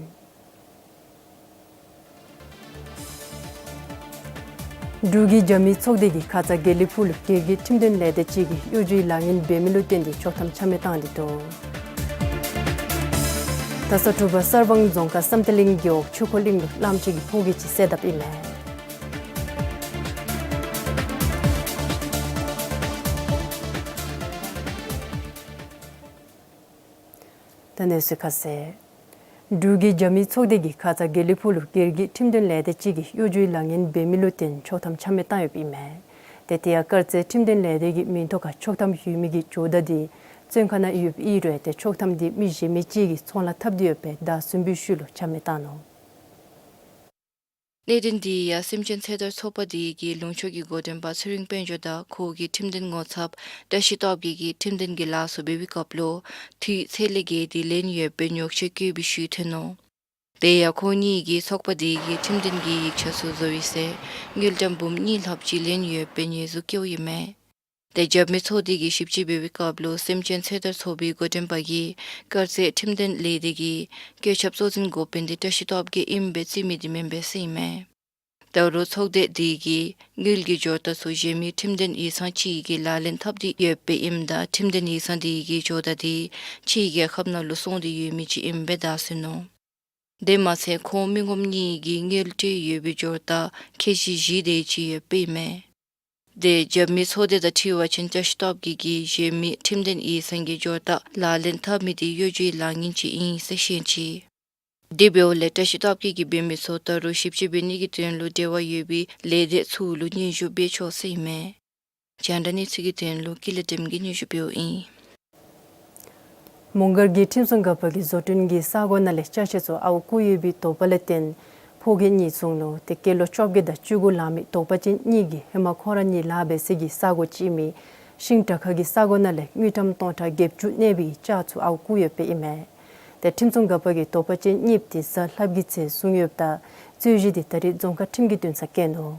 འབྲུག་གི་རྒྱབ་མི་ཚོགས་སྡེ་གིས་ཁ་ཙ་དགེ་ལེགས་ཕུག་ལུ་སྒེར་གྱི་ཁྲིམས་དོན་ལས་སྡེ་ཅིག་གིས་གཡོ་སྒྱུའི་ལཱ་ངན་འབད་མི་ལུ་བརྟེན་ཏེ་ཆོག་ཐམ་ཆ་མེད་བཏང་སྟེ་འདུག། ད་ས་དྲུག་པ་གསར་སྤང་རྫོང་ཁག་བསམ་གཏན་གླིང་རྒེད་འོག་ཆོས་འཁོར་གླིང་ལུ་གླངམོ་ཅིག་གིས་ཕོ་སྐྱེས་ཅིག་བསད་དཔ་ཨིན་མས། ད་གནས་ཚུལ་ཁ་གསལ། འབྲུག་གི་རྒྱབ་མི་ཚོགས་སྡེ་གིས་ཁ་ཙ་དགེ་ལེགས་ཕུག་ལུ་སྒེར་གྱི་ཁྲིམས་དོན་ལས་སྡེ་ཅིག་གིས་གཡོ་སྒྱུའི་ལཱ་ངན་འབད་མི་ལུ་བརྟེན་ཆོག་ཐམ་ཆ་མེད་བཏང་ཡོདཔ་ཨིན་མས། ཏེ་དེ་ཡང་དཀར་མཛེས་ཁྲིམས་དོན་ལས་སྡེ་གི་མིང་ཐོག་ཁར་ཆོག་ཐམ་ཡོད་མི་གི་ཇོ་བདག་དེ་བཙོན་ཁང་ནང་ཡོདཔ་ཨིན་རུང་ཏེ་ཆོག་ཐམ་དེ་མི་གཞན་མི་ཅིག་གི་ཚོང་ལཱ་འཐབ་སྟེ་ཡོད་པས་ཟླཝ་གསུམ་པའི་ཤུལ་ལུ་ཆ་མེད་བཏང་ནུག། གནད་དོན་དེ་ཡང་སེམས་ཅན་ཚེ་ཐར་ཚོགས་པ་དེ་གི་ལུང་ཕྱོགས་ཀྱི་འགོ་འདྲེན་པ་ཚེ་རིང་དཔལ་འབྱོར་དང་ཁོ་གི་ཁྲིམས་དོན་ངོ་ཚབ་བཀྲ་ཤིས་སྟོབས་རྒྱས་ཀྱིས་ཁྲིམས་དོན་གྱི་ལཱ་ཚུ་འབད་བའི་སྐབས་ལུ་དུས་ཚོད་ལས་བརྒལ་ཏེ་ལེན་ཡོདཔ་སྦེ་ཉོགས་བཤད་བཀོད་པའི་ཤུལ་ཐོན་ནུག། དེ་ཡང་ཁོང་གཉིས་ཀྱིས་ཚོགས་པ་དེ་གི་ཁྲིམས་དོན་གྱི་ཡིག་ཆ་ཚུ་བཟོ་བའི་ཚེ་དངུལ་ཀྲམ་འབུམ་གཉིས་ལྷགཔ་ཅིག་ལེན་ཡོདཔ་སྦེ་ཉེས་འཛུགས་བཀལཝ་ཨིན་མས། ཏེ་རྒྱབ་མི་ཚོགས་སྡེ་གིས་ཞིབ་དཔྱད་འབད་བའི་སྐབས་ལུ་སེམས་ཅན་ཚེ་ཐར་ཚོགས་པའི་འགོ་འདྲེན་པ་གིས་དཀར་མཛེས་ཁྲིམས་དོན་ལས་སྡེ་གི་བཀོད་ཁྱབ་གཙོ་འཛིན་འགོ་དཔོན་དེ་བཀྲ་ཤིས་སྟོབས་རྒྱས་ཨིནམ་སྦེ་བརྩི་མི་དེ་མེན་པས་ཟེར་ཨིན་མས། ད་རུང་ཚོགས་སྡེ་དེ་གིས་དངུལ་གྱི་འབྱོར་རྟགས་ཚུ་གཞན་མི་ཁྲིམས་དོན་ཡིག་ཚང་ཅིག་གིས་ལག་ལེན་འཐབ་སྟེ་ཡོདཔ་ཨིནམ་ད་ཁྲིམས་དོན་ཡིག་ཚང་དེ་གི་འབྱོར་རྟགས་དེ་ཕྱིའི་རྒྱལ་ཁབ་ནང་ལུ་སོང་སྟེ་ཡོད་མི་ཅིག་ཨིནམ་སྦེ་བརྡ་སོན་ནུག། དེ་མ་ཚད་ཁོང་མི་ངོམ་གཉིས་ཀྱིས་དངུལ་སྤྲོད་ཡོད་པའི་འབྱོར་རྟགས་ཁལ་གཅིག་བཞི་དེ་ཅིག་ཡོདཔ་ཨིན་མས། དེ་རྒྱབ་མི་ཚོགས་སྡེ་དང་འཁྲིལ་བ་ཅིན་བཀྲ་ཤིས་སྟོབས་རྒྱས་ཀྱིས་གཞན་མི་ཁྲིམས་དོན་ཡིག་ཚང་གི་འབྱོར་རྟགས་ལག་ལེན་འཐབ་མི་དེ་གཡོ་སྒྱུའི་ལཱ་ངན་ཅིག་ཨིན་ཟེར་བཤད་ཅི། དེ་འབདཝ་ལས་བཀྲ་ཤིས་སྟོབས་རྒྱས་ཀྱིས་འབད་མི་ཚུ་ད་རུང་ཞིབ་དཔྱད་འབད་ནི་གི་དོན་ལུ་འབྲེལ་བ་ཡོད་པའི་ལས་སྡེ་ཚུ་ལུ་སྙན་ཞུ་འབད་ཆོག་ཟེར་ཨིན་མས། རྒྱང་བསྒྲགས་གནས་ཚུལ་གྱི་དོན་ལུ་ཀུན་ལེགས་སྒྲོལམ་གིས་སྙན་ཞུ་འབདཝ་ཨིན། མོང་སྒར་གྱི་ཁྲིམས་སྲུང་འགག་པ་གིས་བཟོ་སྐྲུན་གྱི་ས་གོ་ནང་ལས་ཅ་ཆས་ཚུ་ཨརཝ་བརྐུ་ཡོད་པའི་དོགས་པ་ལས་བརྟེན་ཕོ་སྐྱེས་གཉིས་བཟུང་ནུག། ཏེ་སྐྱེས་ལོ་བཅོ་བརྒྱད་དང་བཅུ་དགུ་ལང་མི་དོགས་པ་ཅན་གཉིས་ཀྱིས་ཧེ་མ་ཁོང་ར་གཉིས་ལཱ་འབད་སའི་གི་ས་གོ་ཅིག་ཨིན་མི་ཤིང་དྲ་ཁ་གི་ས་གོ་ནང་ལས་དངུལ་ཀྲམ་སྟོང་ཕྲག་བརྒྱད་ཅུ་གནས་པའི་ཅ་ཚུ་ཨརཝ་བརྐུ་ཡོདཔ་ཨིན་མས། ཏེ་ཁྲིམས་སྲུང་འགག་པ་གིས་དོགས་པ་ཅན་གཉིས་དེ་གཟའ་ལྷགཔ་གི་ཚེ་བཟུང་ཡོདཔ་ད་རྩོད་གཞི་དེ་ད་རིས་རྫོང་ཁག་ཁྲིམས་ཀྱི་འདུན་ས་བཀལ་ནུག།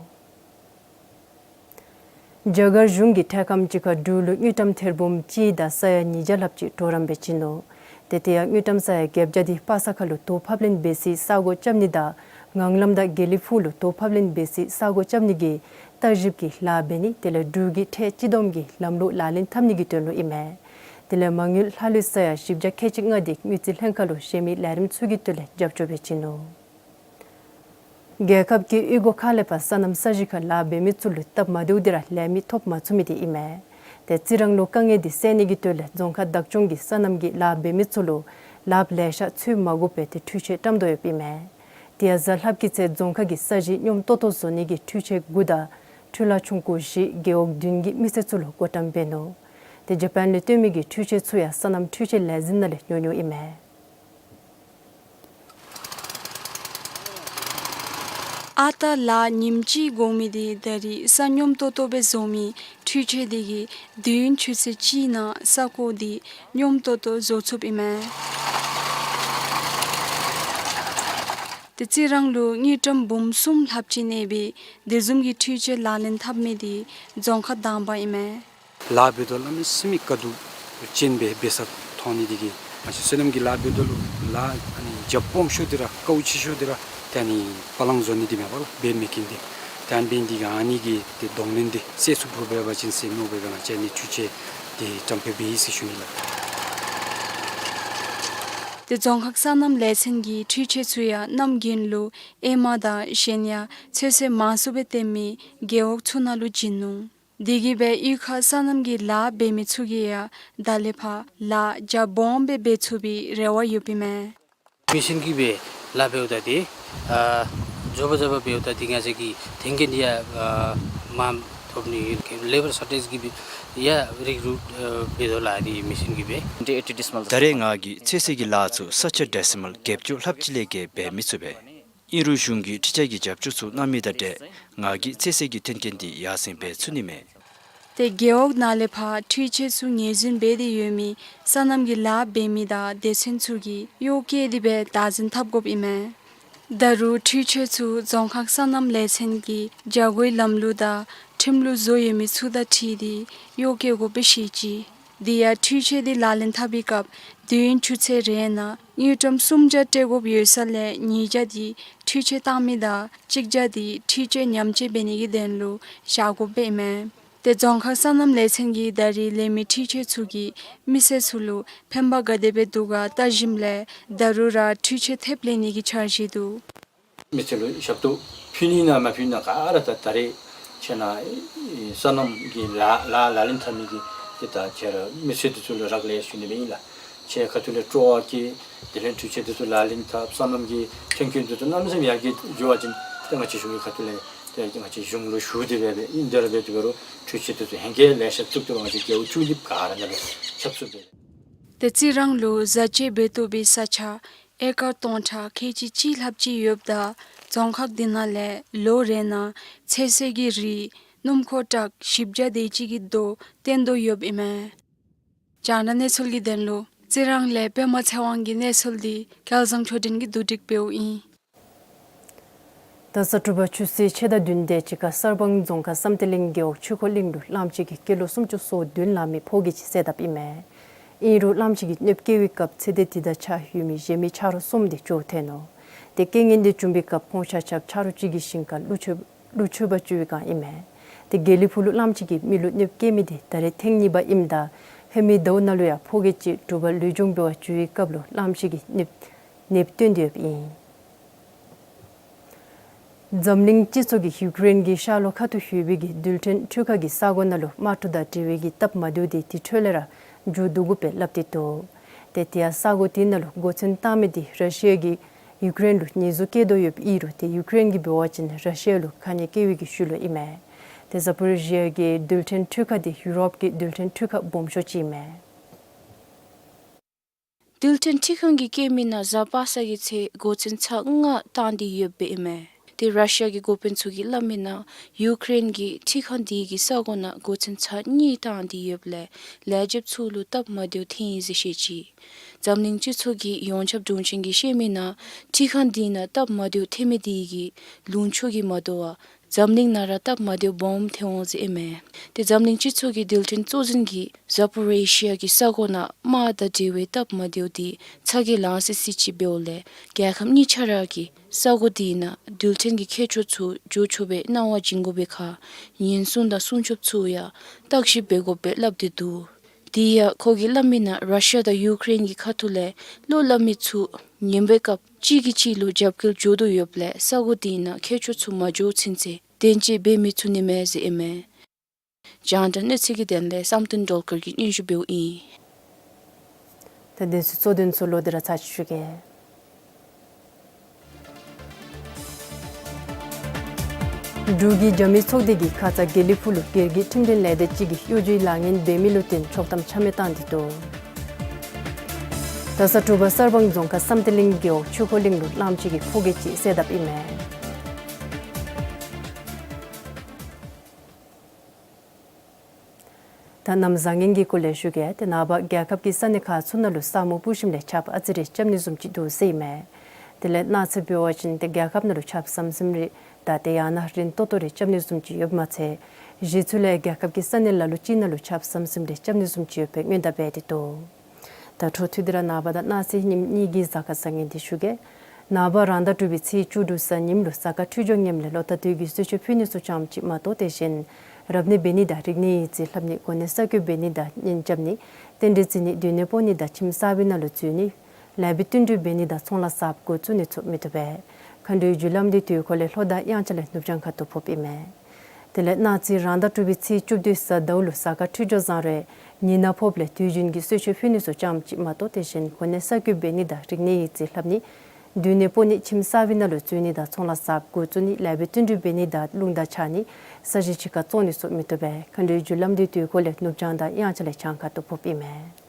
རྒྱ་གར་གཞུང་གིས་འཕྲལ་ཁམས་ཅིག་ཁར་འབྲུག་ལུ་དངུལ་ཀྲམ་ཐེར་འབུམ་གཅིག་དང་ས་ཡ་ཉིས་བརྒྱ་ལྷགཔ་ཅིག་གྲོགས་རམ་འབད་བྱིན་ནུག། ཏེ་དེ་ཡང་དངུལ་ཀྲམ་ས་ཡ་བརྒྱད་བརྒྱ་དེ་པ་སངས་ཁ་ལུ་དོས་ཕབ་ལེན་འབད་སའི་ས་གོ་རྐྱབ་ནི་དང་ངང་ལམ་དང་དགེ་ལེགས་ཕུག་ལུ་དོས་ཕབ་ལེན་འབད་སའི་ས་གོ་རྐྱབ་ནི་གི་བརྟག་ཞིབ་ཀྱི་ལཱ་འབད་ནི་དེ་ལས་འབྲུག་གི་ཁྲལ་སྤྱི་བསྡོམས་ཀྱི་ལམ་ལུགས་ལག་ལེན་འཐབ་ནི་གི་དོན་ལུ་ཨིན་མས། དེ་ལས་མ་དངུལ་ལྷག་ལུས་ས་ཡ་བཞི་བརྒྱ་ཁལ་གཅིག་ལྔ་དེ་དངུལ་རྩིས་ལྷན་ཁག་ལུ་གཞན་མི་ལས་རིམ་ཚུ་གི་ཐོག་ལས་རྒྱབ་སྐྱོར་འབད་བྱིན་ནུག། རྒྱལ་ཁབ་ཀྱི་གཡུས་སྒོ་ཁག་ལས་ཕར་སོ་ནམ་ས་གཞི་ཁར་ལཱ་འབད་མི་ཚུ་ལུ་སྟབས་མ་བདེཝ་དེ་ར་ལས་མི་ཐོབ་མ་ཚུགས་མི་དེ་ཨིན་མས། ཏེ་རྩི་རང་ལུ་དཀའ་ངལ་དེ་སེལ་ནི་གི་དོན་ལས་རྫོང་ཁག་བདག་སྐྱོང་གིས་སོ་ནམ་གྱི་ལཱ་འབད་མི་ཚུ་ལུ་ལཱ་ལེ་ཤ་འཚོལ་མ་དགོ་པར་ཏེ་འཕྲུལ་ཆས་བཀྲམ་དོ་ཡོདཔ་ཨིན་མས། དེ་ཡང་གཟའ་ལྷགཔ་གི་ཚེ་རྫོང་ཁག་གིས་ས་གཞི་སྙོམས་ཏོག་ཏོ་བཟོ་ནི་གི་འཕྲུལ་ཆས་དགུ་དང་འཕྲུལ་ལས་ཆུང་ཀུ་བཞི་རྒེད་འོག་བདུན་གྱི་མི་སེར་ཚུ་ལུ་བགོ་བཀྲམ་འབད་ནུག། ཏེ་ཇ་པཱན་ལས་བཏོན་མི་གི་འཕྲུལ་ཆས་ཚུ་ཡང་སོ་ནམ་འཕྲུལ་ཆས་ལས་འཛིན་ནང་ལས་ཉོ་ཉོཝ་ཨིན་མས། ཨ་རྟག་ལཱ་ཉིནམ་གཅིག་དགོ་མི་དེ་ད་རིས་ས་སྙོམས་ཏོག་ཏོ་སྦེ་བཟོ་མི་འཕྲུལ་ཆས་དེ་གིས་དུས་ཡུན་ཆུ་ཚོད་གཅིག་ནང་ས་གོ་དེ་སྙོམས་ཏོག་ཏོ་བཟོ་ཚུགསཔ་ཨིན་མས། ཏེ་རྩི་རང་ལུ་དངུལ་ཀྲམ་འབུམ་གསུམ་ལྷགཔ་ཅིག་གནས་པའི་དེ་བཟུམ་གྱི་འཕྲུལ་ཆས་ལག་ལེན་འཐབ་མི་དེ་རྫོང་ཁག་དང་པ་ཨིན་མས། ལཱ་འབད་དོ་ལགས་མི་སེམས་དཀའ་སྡུག་ཅན་སྦེ་འབད་ས་མཐོང་ནི་དེ་གིས་ང་བཅས་སོ་ནམ་གྱི་ལཱ་འབད་དོ་ལུ་ལཱ་ཨ་ནི་རྒྱ་སྦོམ་ཤོས་དེ་ར་དཀའཝ་ཆེ་ཤོས་དེ་ར་ཏེ་ཨ་ནི་པ་ལང་བཟོ་ནི་དེ་མས་པ་ལགས། འབད་མི་མཁན་དེ་ཏེ་ཨ་ནི་འབད་ནི་དེ་གིས་ཨ་ནི་གི་ཏེ་གདོང་ལེན་དེ་སེལ་ཚུགས་པ་འབད་བ་ཅིན་ཟེར་མནོ་སྦེ་ག་ན་ཅ་ནི་འཕྲུལ་ཆས་དེ་བཀྲམ་སྤེལ་འབད་ཡི་ཟེར་ཞུ་ནི་ལགས། ཏེ་རྫོང་ཁག་སོ་ནམ་ལས་ཚན་གྱིས་འཕྲུལ་ཆས་ཚུ་ཡང་གནམ་དགུན་ལུ་ཨེ་མ་དང་གཞན་ཡང་ཚོད་བསྲེ་མང་སུ་སྦེ་བཏོན་མི་རྒེད་འོག་ཚུ་ནང་ལུ་བྱིན་ནུག། དེ་གིས་སྦེ་གཡུས་ཁར་སོ་ནམ་གྱི་ལཱ་འབད་མི་ཚུ་གིས་ཡང་ད་ལས་ཕར་ལཱ་རྒྱ་སྦོམ་སྦེ་འབད་ཚུགས་པའི་རེ་བ་ཡོདཔ་ཨིན་མས། མེ་ཤིན་གྱིས་སྦེ་ལཱ་འབདཝ་ད་དེ་ཨ་མགྱོགས་པ་མགྱོགས་པ་འབདཝ་ད་དེ་ང་བཅས་ཀྱི་ཐོན་སྐྱེད་འདི་ཡང་ཨ་མངམ་ཐོབ་ནི་ཡོད་མཁན་ལེ་བར་ཤོར་ཊེཇ་གི་སྦེ་ཡང་རིགས་རུ་ཨ་འབད་དོ་ལགས། དེ་མེ་ཤིན་གྱིས་སྦེ། ད་རེས་ང་གིས་ཚོད་བསྲེ་གི་ལཱ་ཚུ་ས་ཆ་ཌེ་སི་མཱལ་བརྒྱད་ཅུ་ལྷགཔ་ཅིག་ལས་བརྒལ་འབད་མི་ཚུགས་པས། ཨིན་རུང་གཞུང་གིས་འཕྲུལ་ཆས་ཀྱི་རྒྱབ་སྐྱོར་ཚུ་གནང་མི་དང་འབྲེལ་ང་གིས་ཚོད་བསྲེ་གི་ཐོན་སྐྱེད་འདི་ཡར་སེང་འབད་ཚུགས་ནི་མས། ཏེ་རྒེད་འོག་ནང་ལས་ཕར་འཕྲུལ་ཆས་ཚུ་ངོས་འཛིན་འབད་དེ་ཡོད་མི་སོ་ནམ་གྱི་ལཱ་འབད་མི་དང་སྡེ་ཚན་ཚུ་གིས་གཡོག་བཀོལ་ཏེ་སྦེ་བདག་འཛིན་འཐབ་དགོཔ་ཨིན་མས། ད་རུང་འཕྲུལ་ཆས་ཚུ་རྫོང་ཁག་སོ་ནམ་ལས་ཚན་གྱིས་བྱ་སྒོའི་ལམ་ལུགས་དང་ཁྲིམས་ལུགས་བཟོ་ཡོད་མི་ཚུ་དང་འཁྲིལ་ཏེ་གཡོག་བཀོལ་དགོཔ་སྦེ་བཤད་ཅི། དེ་ཡང་འཕྲུལ་ཆས་དེ་ལག་ལེན་འཐབ་པའི་སྐབས་དུས་ཡུན་ཆུ་ཚོད་རེ་ནང་དངུལ་ཀྲམ་སུམ་བརྒྱ་སྤྲོད་དགོཔ་ཡོད་ས་ལས་ཉིས་བརྒྱ་དེ་འཕྲུལ་ཆས་བཏང་མི་དང་གཅིག་བརྒྱ་དེ་འཕྲུལ་ཆས་ཉམས་བཅོས་འབད་ནི་གི་དོན་ལུ་བཞག་དགོཔ་ཨིན་མས། ཏེ་རྫོང་ཁག་སོ་ནམ་ལས་ཚན་གྱིས་ད་རེས་ལེན་མི་འཕྲུལ་ཆས་ཚུ་གིས་མི་སེར་ཚུ་ལུ་ཕན་པ་ག་དེ་སྦེ་འདུག་ག་བལྟ་ཞིནམ་ལས་ད་རུང་ར་འཕྲུལ་ཆས་ཐེབས་ལེན་ནི་གི་འཆར་གཞི་འདུག། མི་སེར་ལུ་ཞབས་ཏོག་ཕུལ་ནི་ཨིན་ན་མ་ཕུལ་ནི་ཨིན་ན་ག་ར་ད་ད་རེས་ཁྱེད་ནཱ་སོ་ནམ་གྱི་ལཱ་ལཱ་ལག་ལེན་འཐབ་ནི་གི་ཏེ་ད་ཁྱེད་ར་མི་སེར་འདི་ཚུ་ལུ་རག་ལས་ཞུ་ནི་སྦེ་ཨིན་ལགས། ཁྱེད་ཁ་ཐུག་ལས་སྤྲོ་བ་བསྐྱེད་དེ་ལས་འཕྲུལ་ཆས་འདི་ཚུ་ལག་ལེན་འཐབ་སོ་ནམ་གྱི་ཐོན་སྐྱེད་འདི་ཚུ་གནམ་མེད་ས་མེད་ཡར་རྒྱས་འགྱོ་བ་ཅིན་ཏེ་ང་བཅས་གཞུང་གི་ཁ་ཐུག་ལས་ཏེ་ང་བཅས་གཞུང་ལུ་ཞུ་སྟེ་སྦེ་སྦེ་ཨིན། དེ་ར་འབད་དེ་འབད་རུང་འཕྲུལ་ཆས་འདི་ཚུ་ཧེང་སྐལ་ལེ་ཤ་བཙུགས་ཏེ་ང་བཅས་རྒེད་འོག་ཚུ་གིས་ག་ར་ནཱ་ལུ་ཆབ་སྲིད་སྦེ། ཏེ་རྩི་རང་ལུ་བཟའ་སྤྱོད་འབད་བཏུབ་པའི་ས་ཆ་ཨེ་ཀར་སྟོང་ཕྲག་ཁལ་གཅིག་གཅིག་ལྷགཔ་ཅིག་ཡོདཔ་ད་རྫོང་ཁག་འདི་ནང་ལས་ལོ་རེ་ནང་ཚོད་བསྲེ་གི་རིགས་སྣུམ་འཁོར་ཊཱག་བཞི་བརྒྱ་དེ་ཅིག་གི་མདོ་བཏོན་དོ་ཡོདཔ་ཨིན་མས། རྒྱང་བསྒྲགས་གནས་ཚུལ་གྱི་དོན་ལུ་རྩི་རང་ལས་པདྨ་ཚེ་དབང་གི་གནས་ཚུལ་འདི་སྐལ་བཟང་ཆོས་སྒྲོན་གྱིས་བསྡུ་སྒྲིག་འབདཝ་ཨིན། ད་ས་དྲོ་པ་ཆུ་ཚོད་ཕྱེད་དང་བདུན་དེ་ཅིག་ཁར་གསར་སྤང་རྫོང་ཁག་བསམ་གཏན་གླིང་རྒེད་འོག་ཆོས་འཁོར་གླིང་ལུ་གླངམོ་ཅིག་གིས་སྐྱེས་ལོ་སུམ་ཅུ་སོ་བདུན་ལང་མི་ཕོ་སྐྱེས་ཅིག་བསད་དཔ་ཨིན་མས། ཨིན་རུང་གླངམོ་ཅིག་གིས་གནོདཔ་བཀལ་བའི་སྐབས་ཚེ་འདས་དེ་དང་ཆ་ཧུད་མི་གཞན་མི་ཆ་རོགས་གསུམ་དེ་འགྱོ་ཐལ་ནུག། ཏེ་རྐྱེན་ངན་དེ་བྱུང་བའི་སྐབས་ཁོང་ཆ་ཁྱབ་ཆ་རོགས་གཅིག་གི་ཞིང་ཁར་ཀླུ་མཆོད་ཀླུ་མཆོད་པ་བཅུག་པའི་བསྒང་ཨིན་མས། ཏེ་དགེ་ལེགས་ཕུག་ལུ་གླངམོ་ཅིག་གིས་མི་ལུ་གནོདཔ་བཀལ་མི་དེ་ད་རེས་ཐེངས་གཉིས་པ་ཨིནམ་ད་ཧེ་མའི་ཟླཝ་ནང་ལུ་ཡང་ཕོ་སྐྱེས་ཅིག་དྲོ་པ་ལུས་སྦྱོང་འབད་བར་འགྱོ་བའི་སྐབས་ལུ་གླངམོ་ཅིག་གིས་གནོདཔ་གནོདཔ་བཏོན་ཏེ་ཡོདཔ་ཨིན། འཛམ་གླིང་སྤྱི་ཚོགས་ཀྱིས་ཡུཀ་རེན་གྱི་ཤར་ལྷོ་ཁ་ཐུག་ཡོད་པའི་གི་རྡུལ་ཕྲན་འཕྲུལ་ཁང་གི་ས་གོ་ནང་ལུ་དམག་འཁྲུག་དང་འབྲེལ་བའི་གི་སྟབས་མ་བདེཝ་དེ་དེ་འཕྲོ་ལས་ར་མཇུག་བསྡུ་དགོ་པས་སླབ་སྟེ་འདུག། ཏེ་དེ་ཡང་ས་གོ་དེ་ནང་ལུ་འགོ་ཚུགས་བཏང་མི་དེ་ར་ཤི་ཡ་གིས་ཡུཀ་རེན་ལུ་ཉེས་འཛུགས་བཀལ་དོ་ཡོདཔ་ཨིན་རུང་ཏེ་ཡུཀ་རེན་གྱིས་འབད་བ་ཅིན་ར་ཤི་ཡ་ལུ་ཁ་ཉེས་བཀལ་བའི་གི་ཤུལ་ལུ་ཨིན་མས། ཏེ་ཛ་པོ་རི་ཞི་ཡ་གི་རྡུལ་ཕྲན་འཕྲུལ་ཁང་འདི་ཡུ་རོབ་ཀྱི་རྡུལ་ཕྲན་འཕྲུལ་ཁང་སྦོམ་ཤོས་ཅིག་ཨིན་མས། རྡུལ་ཕྲན་འཕྲུལ་ཁང་གིས་བཀོད་མི་ནང་གཟའ་པ་སངས་ཀྱི་ཚེ་འགོ་ཚུགས་ཚར་ལྔ་བཏང་སྟེ་ཡོདཔ་ཨིན་མས། ཏེ་ར་ཤི་ཡ་གི་འགོ་དཔོན་ཚུ་གིས་སླབ་མི་ནང་ཡུ་ཀེ་རེན་གྱི་འཕྲུལ་ཁང་འདི་གི་ས་གོ་ནང་འགོ་ཚུགས་ཚར་གཉིས་བཏང་སྟེ་ཡོདཔ་ལས་ལས་བྱེདཔ་ཚུ་ལུ་སྟབས་མ་བདེཝ་ཐོན་ཡི་ཟེར་བཤད་ཅི། འཛམ་གླིང་སྤྱི་ཚོགས་ཀྱི་ཡོངས་ཁྱབ་དྲུང་ཆེན་གྱིས་བཤད་མི་ནང་འཕྲུལ་ཁང་འདི་ནང་སྟབས་མ་བདེཝ་ཐོན་མི་འདི་གིས་ལུང་ཕྱོགས་ཀྱི་མ་དོ་བར་འཛམ་གླིང་ནང་ར་སྟབས་མ་བདེཝ་སྦོམ་ཐོན་འོང་ཟེར་ཨིན་མས། ཏེ་འཛམ་གླིང་སྤྱི་ཚོགས་ཀྱི་རྡུལ་ཕྲན་གཙོ་འཛིན་གྱིས་ཛ་པོ་རི་ཞི་ཡ་གི་ས་གོ་ནང་དམག་དང་འབྲེལ་བའི་སྟབས་མ་བདེཝ་འདི་ཚ་གྱང་ལང་སི་སི་ཅིག་འབདཝ་ལས་རྒྱལ་ཁབ་གཉིས་ཆ་ར་གིས་ས་གོ་འདི་ནང་རྡུལ་ཕྲན་གྱི་མཁས་མཆོག་ཚུ་འགྱོ་ཆོག་པའི་གནང་བ་བྱིན་དགོ་པའི་ཁར་ཉེན་སྲུང་དང་སྲུང་སྐྱོབ་ཚུ་ཡང་བརྟག་ཞིབ་འབད་དགོ་པའི་སླབ་སྟེ་འདུག། དེ་ཡང་ཁོ་གིས་སླབ་མི་ནང་ར་ཤི་ཡ་དང་ཡུ་ཀེ་རེན་གྱི་ཁ་ཐུག་ལས་བློ་སླབ་མི་ཚུ་ཉན་པའི་སྐབས་གཅིག་གིས་གཅིག་ལུ་རྒྱབ་འགལ་འགྱོ་དོ་ཡོདཔ་ལས་ས་གོ་དེ་ནང་མཁས་མཆོག་ཚུ་མ་འགྱོ་ཚུན་ཚོད་གདན་འདྲེན་འབད་མི་ཚུགས་ནི་མས་ཟེར་ཨིན་མས། རྒྱང་བསྒྲགས་གནས་ཚུལ་གྱི་དོན་ལས་བསམ་གཏན་སྒྲོལ་དཀར་གྱིས་སྙན་ཞུ་འབདཝ་ཨིན། ད་དེ་ཚུ་གཙོ་དོན་ཚུ་ལོག་སྟེ་ར་ཚར་ཅིག་ཞུ་གེ། འབྲུག་གི་རྒྱ་མི་ཚོགས་སྡེ་གིས་ཁ་ཙ་དགེ་ལེགས་ཕུག་ལུ་སྒེར་གྱི་ཁྲིམས་དོན་ལས་སྡེ་ཅིག་གིས་གཡོ་ཇུས་ལག་ལེན་འབད་མི་ལུ་བརྟེན་ཆོག་ཐམ་ཆ་མེད་བཏང་སྟེ་འདུག། ད་ས་དྲོ་པ་གསར་སྤང་རྫོང་ཁག་བསམ་གཏན་གླིང་རྒེད་འོག་ཆོས་འཁོར་གླིང་ལུ་གླངམོ་ཅིག་གིས་ཕོ་སྐྱེས་ཅིག་བསད་དཔ་ཨིན་མས། ད་གནམ་བཟང་ངན་གྱི་སྐོར་ལས་ཞུ་གེ། ཏེ་ནངས་པ་རྒྱལ་ཁབ་ཀྱི་ས་གནས་ཁག་ཚུ་ནང་ལུ་ས་སྨུག་སྤུབས་ཞིནམ་ལས་ཆརཔ་ཨ་ཙི་རེ་རྐྱབ་ནི་བཟུམ་ཅིག་འདུག་ཟེར་ཨིན་མས། དེ་ལས་གནངས་ཚེ་འབད་བ་ཅིན་ཏེ་རྒྱལ་ཁབ་ནང་ལུ་ཆརཔ་ཟམ་ཟིམ་རེ་དང་ཏེ་ཡང་ན་རན་ཏོག་ཏོ་རེ་རྐྱབ་ནི་བཟུམ་ཅིག་ཡོདཔ་མ་ཚད་གཞེས་ཚུ་ལས་རྒྱལ་ཁབ་ཀྱི་ས་གནས་ལ་ལུ་ཅིག་ནང་ལུ་ཆརཔ་ཟམ་ཟིམ་རེ་རྐྱབ་ནི་བཟུམ་ཅིག་ཡོད་པའི་སྔོན་བརྡ་འབད་དེ་འདུག། ད་འཕྲོ་མཐུད་དེ་ར་ནངས་པ་དང་གནངས་ཚེ་ཉིནམ་གཉིས་ཀྱི་གཟའ་སྐར་བཟང་ངན་འདི་ཞུ་གེ། ནངས་པ་རང་ཟླ་དྲུག་པའི་ཚེས་བཅུ་དྲུག་གཟའ་ཉིམ་ལུ་གཟའ་སྐར་འཕྲོད་སྦྱོར་ངནམ་ལས་ལོ་ཟླ་སྟོད་ཀྱི་གསོལ་མཆོད་ཕུལ་ནི་ཚུ་ཙམ་ཅིག་མ་གཏོགས་དེ་བཞིན་རབ་གནས་འབད་ནི་དང་རིག་གནས་ཡིག་རྩིས་ལྷབ་ནི་གོ་གནས་གསར་བསྐོ་འབད་ནི་དང་གཉེན་རྐྱབ་ནི་རྟེན་འབྲེལ་བརྩི་ནི་མདུན་ནེ་སྤོ་ནི་དང་ཁྱིམ་གསར་པའི་ནང་ལུ་འཛུལ་ནི་ལེགས་པའི་བསྟུན་གྲོས་འབད་ནི་དང་ཚོང་ལཱ་གསརཔ་འགོ་བཙུགས་ནི་ཚུ་མི་བཏུབ་པས། མཁའ་འགྲོའི་རྒྱུ་ལམ་འདི་དུས་འཁོར་ལས་ལྷོ་དང་དབྱངས་འཆར་ལས་ནུབ་བྱང་ཁ་ཐུག་ཕོགཔ་ཨིན་མས། དེ་ལས་གནངས་ཚེ་རང་ཟླ་དྲུག་པའི་ཚེས་བཅུ་བདུན་གཟའ་ཟླཝ་ལུ་གཟའ་སྐར་འཕྲོད་སྦྱོར་བཟང་རུང་ཉི་ནག་ཕོགཔ་ལས་དུས་རྒྱུན་གྱི་གསོལ་མཆོད་ཕུལ་ནི་ཚུ་ཙམ་ཅིག་མ་གཏོགས་དེ་བཞིན་གོ་གནས་གསར་བསྐོ་འབད་ནི་དང་རིག་གནས་ཡིག་རྩིས་ལྷབ་ནི་མདུན་ནེ་སྤོ་ནི་ཁྱིམ་གསར་པའི་ནང་ལུ་འཛུལ་ནི་དང་ཚོང་ལཱ་གསརཔ་འགོ་བཙུགས་ནི་ལེགས་པའི་བསྟུན་གྲོས་འབད་ནི་དང་རླུང་རྟ་འཕྱར་ནི་ས་གཞི་ཕྱི་ཁར་བཙོང་ནི་ཚུ་མི་བཏུབ་པས། མཁའ་འགྲོའི་རྒྱུ་ལམ་འདི་དུས་འཁོར་ལས་ནུབ་བྱང་དང་དབྱངས་འཆར་ལས་བྱང་ཁ་ཐུག་ཕོགཔ་ཨིན་མས།